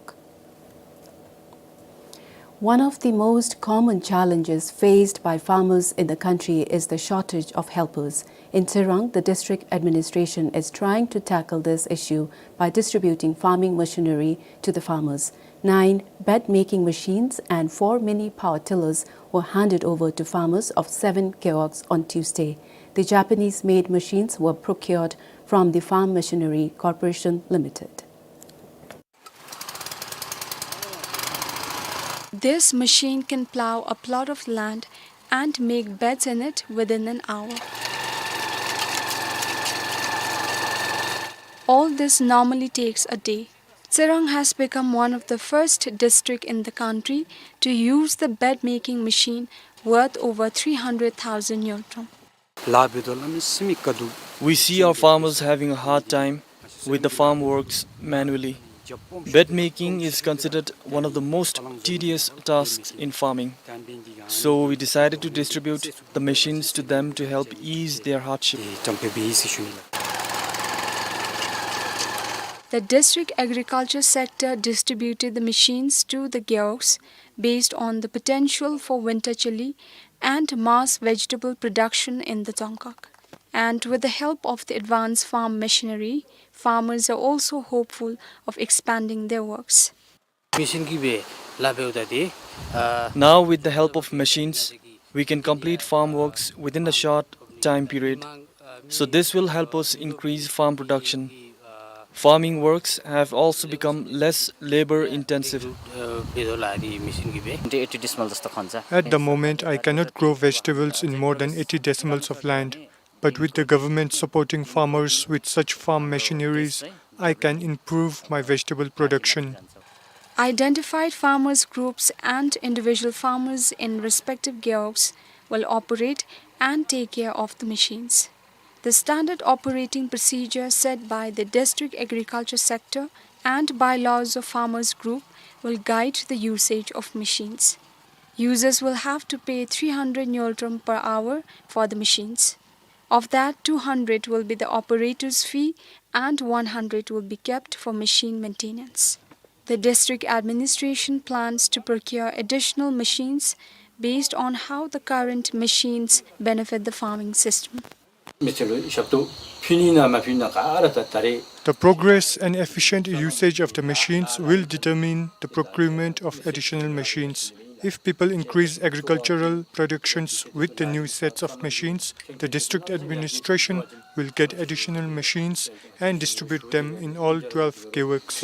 One of the most common challenges faced by farmers in the country is the shortage of helpers. In Tsirang, the district administration is trying to tackle this issue by distributing farming machinery to the farmers. Nine bed-making machines and four mini power tillers were handed over to farmers of seven gewogs on Tuesday. The Japanese-made machines were procured from the Farm Machinery Corporation Limited. This machine can plow a plot of land and make beds in it within an hour. All this normally takes a day. Tsirang has become one of the first district in the country to use the bed-making machine worth over three hundred thousand ngultrum. We see our farmers having a hard time with the farm works manually. Bed making is considered one of the most tedious tasks in farming. So we decided to distribute the machines to them to help ease their hardship. The district agriculture sector distributed the machines to the gewogs based on the potential for winter chili and mass vegetable production in the Dzongkhag. And with the help of the advanced farm machinery, farmers are also hopeful of expanding their works. Machine གིས་འབད་ལཱ་འབདཝ་ད་དེ། Now, with the help of machines, we can complete farm works within a short time period. So this will help us increase farm production. Farming works have also become less labor intensive. འབད་དོ་ལགས་དེ་མེ་ཤིན་གྱིས་འབད། At the moment, I cannot grow vegetables in more than eighty decimals of land, but with the government supporting farmers with such farm machineries, I can improve my vegetable production. Identified farmers groups and individual farmers in respective gewogs will operate and take care of the machines. The standard operating procedure set by the district agriculture sector and bylaws of farmers group will guide the usage of machines. Users will have to pay three hundred ngultrum per hour for the machines. Of that, two hundred will be the operator's fee and one hundred will be kept for machine maintenance. The district administration plans to procure additional machines based on how the current machines benefit the farming system. The progress and efficient usage of the machines will determine the procurement of additional machines. If people increase agricultural productions with the new sets of machines, the district administration will get additional machines and distribute them in all twelve gewogs.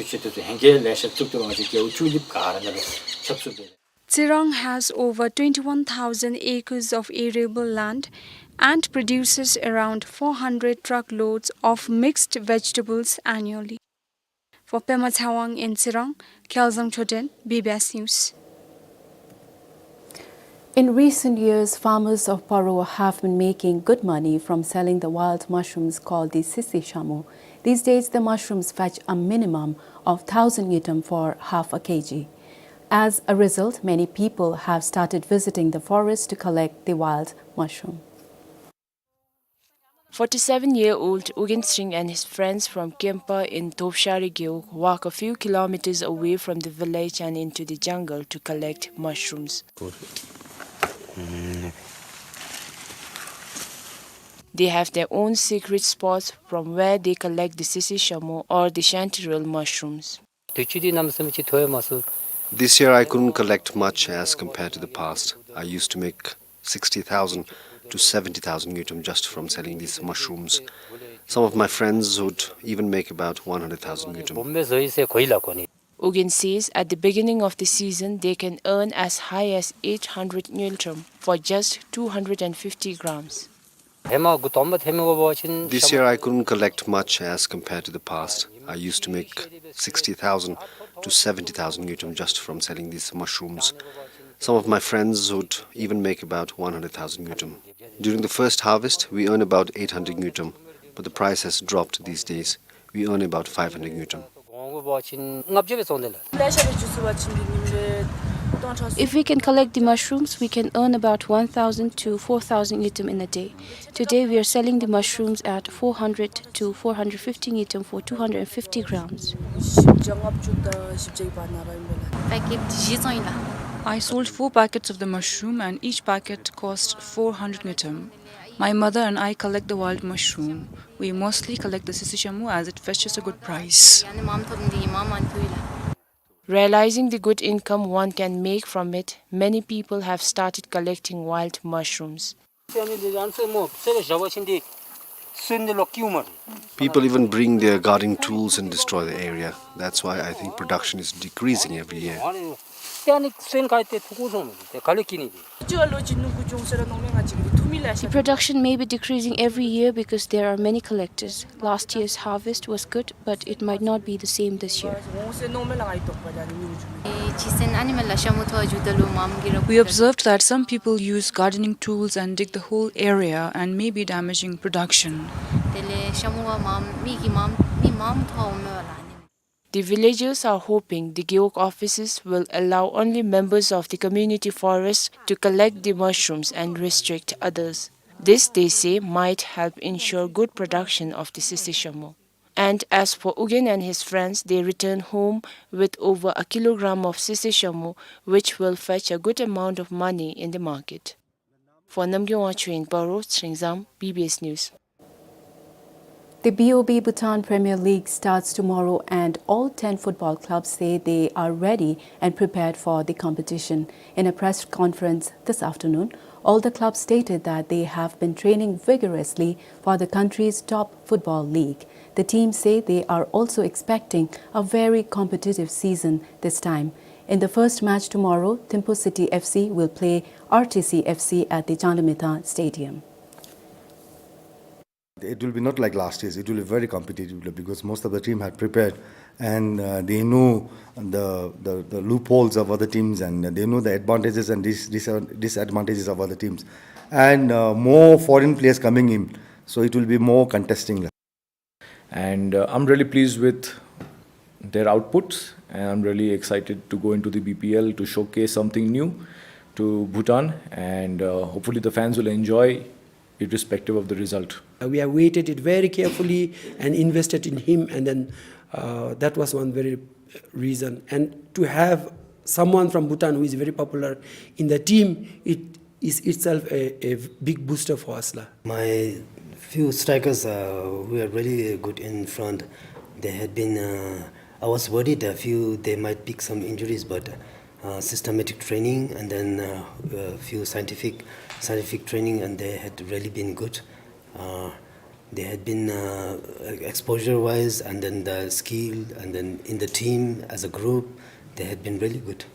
Tsirang has over twenty-one thousand acres of arable land and produces around four hundred truckloads of mixed vegetables annually. For Pema Tshewang in Tsirang, Kyaljang Choden, B B S News. In recent years, farmers of Paro have been making good money from selling the wild mushrooms called the sisi shamu. These days, the mushrooms fetch a minimum of thousand ngultrum for half a K G. As a result, many people have started visiting the forest to collect the wild mushroom. Forty-seven-year-old Ugyen Singh and his friends from Kempa in Dopshari Gewog walk a few kilometers away from the village and into the jungle to collect mushrooms. They have their own secret spots from where they collect the sisi shamu or the chanterelle mushrooms. This year I couldn't collect much as compared to the past. I used to make sixty thousand to seventy thousand ngultrum just from selling these mushrooms. Some of my friends would even make about one hundred thousand ngultrum. Ugyen says at the beginning of the season they can earn as high as eight hundred ngultrum for just two hundred and fifty grams. This year I couldn't collect much as compared to the past. I used to make sixty thousand to seventy thousand ngultrum just from selling these mushrooms. Some of my friends would even make about one hundred thousand ngultrum. During the first harvest, we earn about eight hundred ngultrum. But the price has dropped these days. We earn about five hundred ngultrum. If we can collect the mushrooms, we can earn about one thousand to four thousand ngultrum in a day. Today, we are selling the mushrooms at four hundred to four hundred fifty ngultrum for two hundred fifty grams. I sold four packets of the mushroom and each packet cost four hundred ngultrum. My mother and I collect the wild mushroom. We mostly collect the sisi shamu as it fetches a good price. Realizing the good income one can make from it, many people have started collecting wild mushrooms. People even bring their gardening tools and destroy the area. That's why I think production is decreasing every year. The production may be decreasing every year because there are many collectors. Last year's harvest was good, but it might not be the same this year. We observed that some people use gardening tools and dig the whole area and may be damaging production. The villagers are hoping the Gewog officers will allow only members of the community forest to collect the mushrooms and restrict others. This, they say, might help ensure good production of the sisi shamu. And as for Ugyen and his friends, they return home with over a kilogram of sisi shamu, which will fetch a good amount of money in the market. For Namgay Wangchuk in Paro, Tshering Zam, B B S News. The B O B Bhutan Premier League starts tomorrow and all ten football clubs say they are ready and prepared for the competition. In a press conference this afternoon, all the clubs stated that they have been training vigorously for the country's top football league. The teams say they are also expecting a very competitive season this time. In the first match tomorrow, Thimphu City F C will play R T C F C at the Changlimithang Stadium. It will be not like last year's. It will be very competitive because most of the team had prepared and, uh, they know the, the, the loopholes of other teams and they know the advantages and dis-, dis-, disadvantages of other teams. And, uh, more foreign players coming in, so it will be more contesting. And, uh, I'm really pleased with their outputs, and I'm really excited to go into the B P L to showcase something new to Bhutan, and, uh, hopefully the fans will enjoy irrespective of the result. Uh, we have waited it very carefully and invested in him, and then, uh, that was one very reason. And to have someone from Bhutan who is very popular in the team, it is itself a, a big booster for us, la. My few strikers, uh, who are really good in front, they had been, uh, I was worried a few, they might pick some injuries, but, uh, systematic training and then, uh, a few scientific, scientific training, and they had really been good. Uh, they had been, uh, exposure-wise, and then the skill, and then in the team as a group, they had been really good.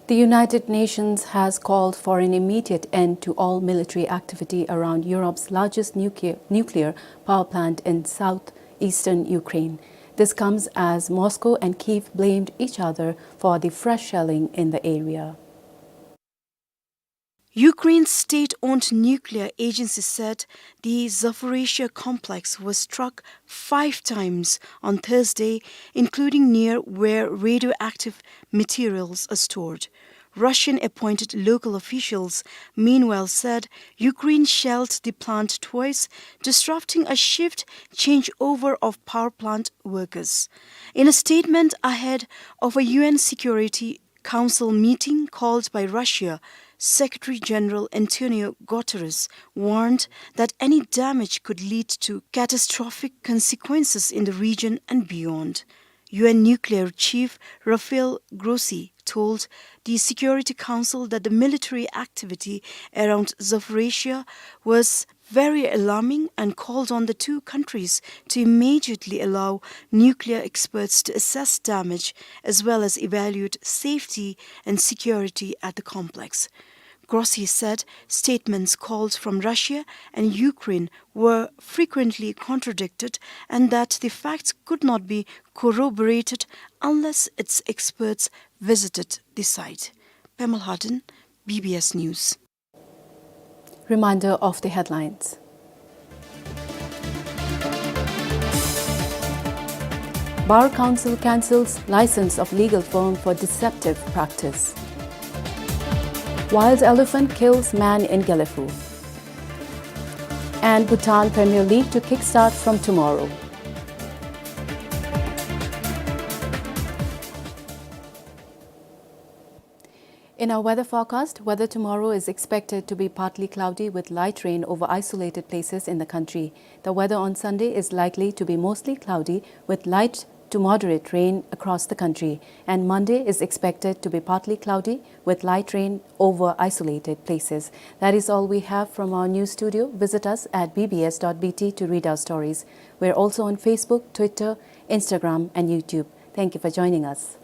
The United Nations has called for an immediate end to all military activity around Europe's largest nuclear, nuclear power plant in southeastern Ukraine. This comes as Moscow and Kyiv blamed each other for the fresh shelling in the area. Ukraine's state-owned nuclear agency said the Zaporizhzhia complex was struck five times on Thursday, including near where radioactive materials are stored. Russian-appointed local officials, meanwhile, said Ukraine shelled the plant twice, disrupting a shift changeover of power plant workers. In a statement ahead of a U N Security Council meeting called by Russia, Secretary General Antonio Guterres warned that any damage could lead to catastrophic consequences in the region and beyond. U N nuclear chief Rafael Grossi told the Security Council that the military activity around Zaporizhzhia was very alarming and called on the two countries to immediately allow nuclear experts to assess damage as well as evaluate safety and security at the complex. Grossi said statements called from Russia and Ukraine were frequently contradicted and that the facts could not be corroborated unless its experts visited the site. Pema Lhaden, B B S News. Reminder of the headlines. Bar Council cancels license of legal firm for deceptive practice. Wild elephant kills man in Gelephu. And Bhutan Premier League to kickstart from tomorrow. In our weather forecast, weather tomorrow is expected to be partly cloudy with light rain over isolated places in the country. The weather on Sunday is likely to be mostly cloudy with light to moderate rain across the country, and Monday is expected to be partly cloudy with light rain over isolated places. That is all we have from our news studio. Visit us at B B S dot B T to read our stories. We're also on Facebook, Twitter, Instagram, and YouTube. Thank you for joining us.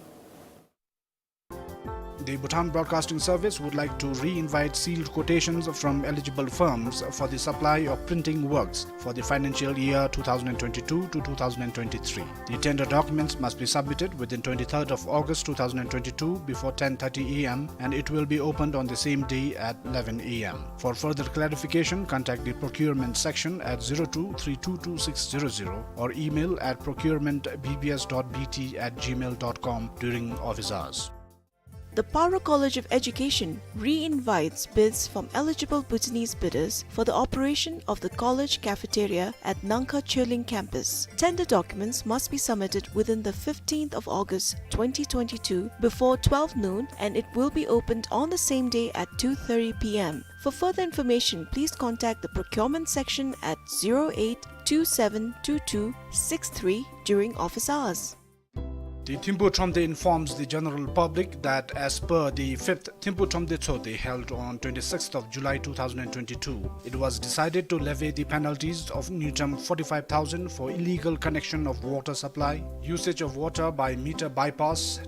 The Bhutan Broadcasting Service would like to re-invite sealed quotations from eligible firms for the supply of printing works for the financial year two thousand twenty-two to two thousand twenty-three. The tender documents must be submitted within twenty-third of August two thousand twenty-two before ten thirty A M, and it will be opened on the same day at eleven A M. For further clarification, contact the procurement section at zero two three two two six zero zero or email at procurement B B S dot B T at gmail dot com during office hours. The Paro College of Education re-invites bids from eligible Bhutanese bidders for the operation of the college cafeteria at Nangkha Choeling campus. Tender documents must be submitted within the fifteenth of August twenty twenty-two before twelve noon, and it will be opened on the same day at two thirty P M. For further information, please contact the procurement section at zero eight two seven two two six three during office hours. The Thimphu Thromde informs the general public that as per the fifth Thimphu Thromde Tshogde held on twenty-sixth of July two thousand twenty-two, it was decided to levy the penalties of ngultrum forty-five thousand for illegal connection of water supply, usage of water by meter bypass,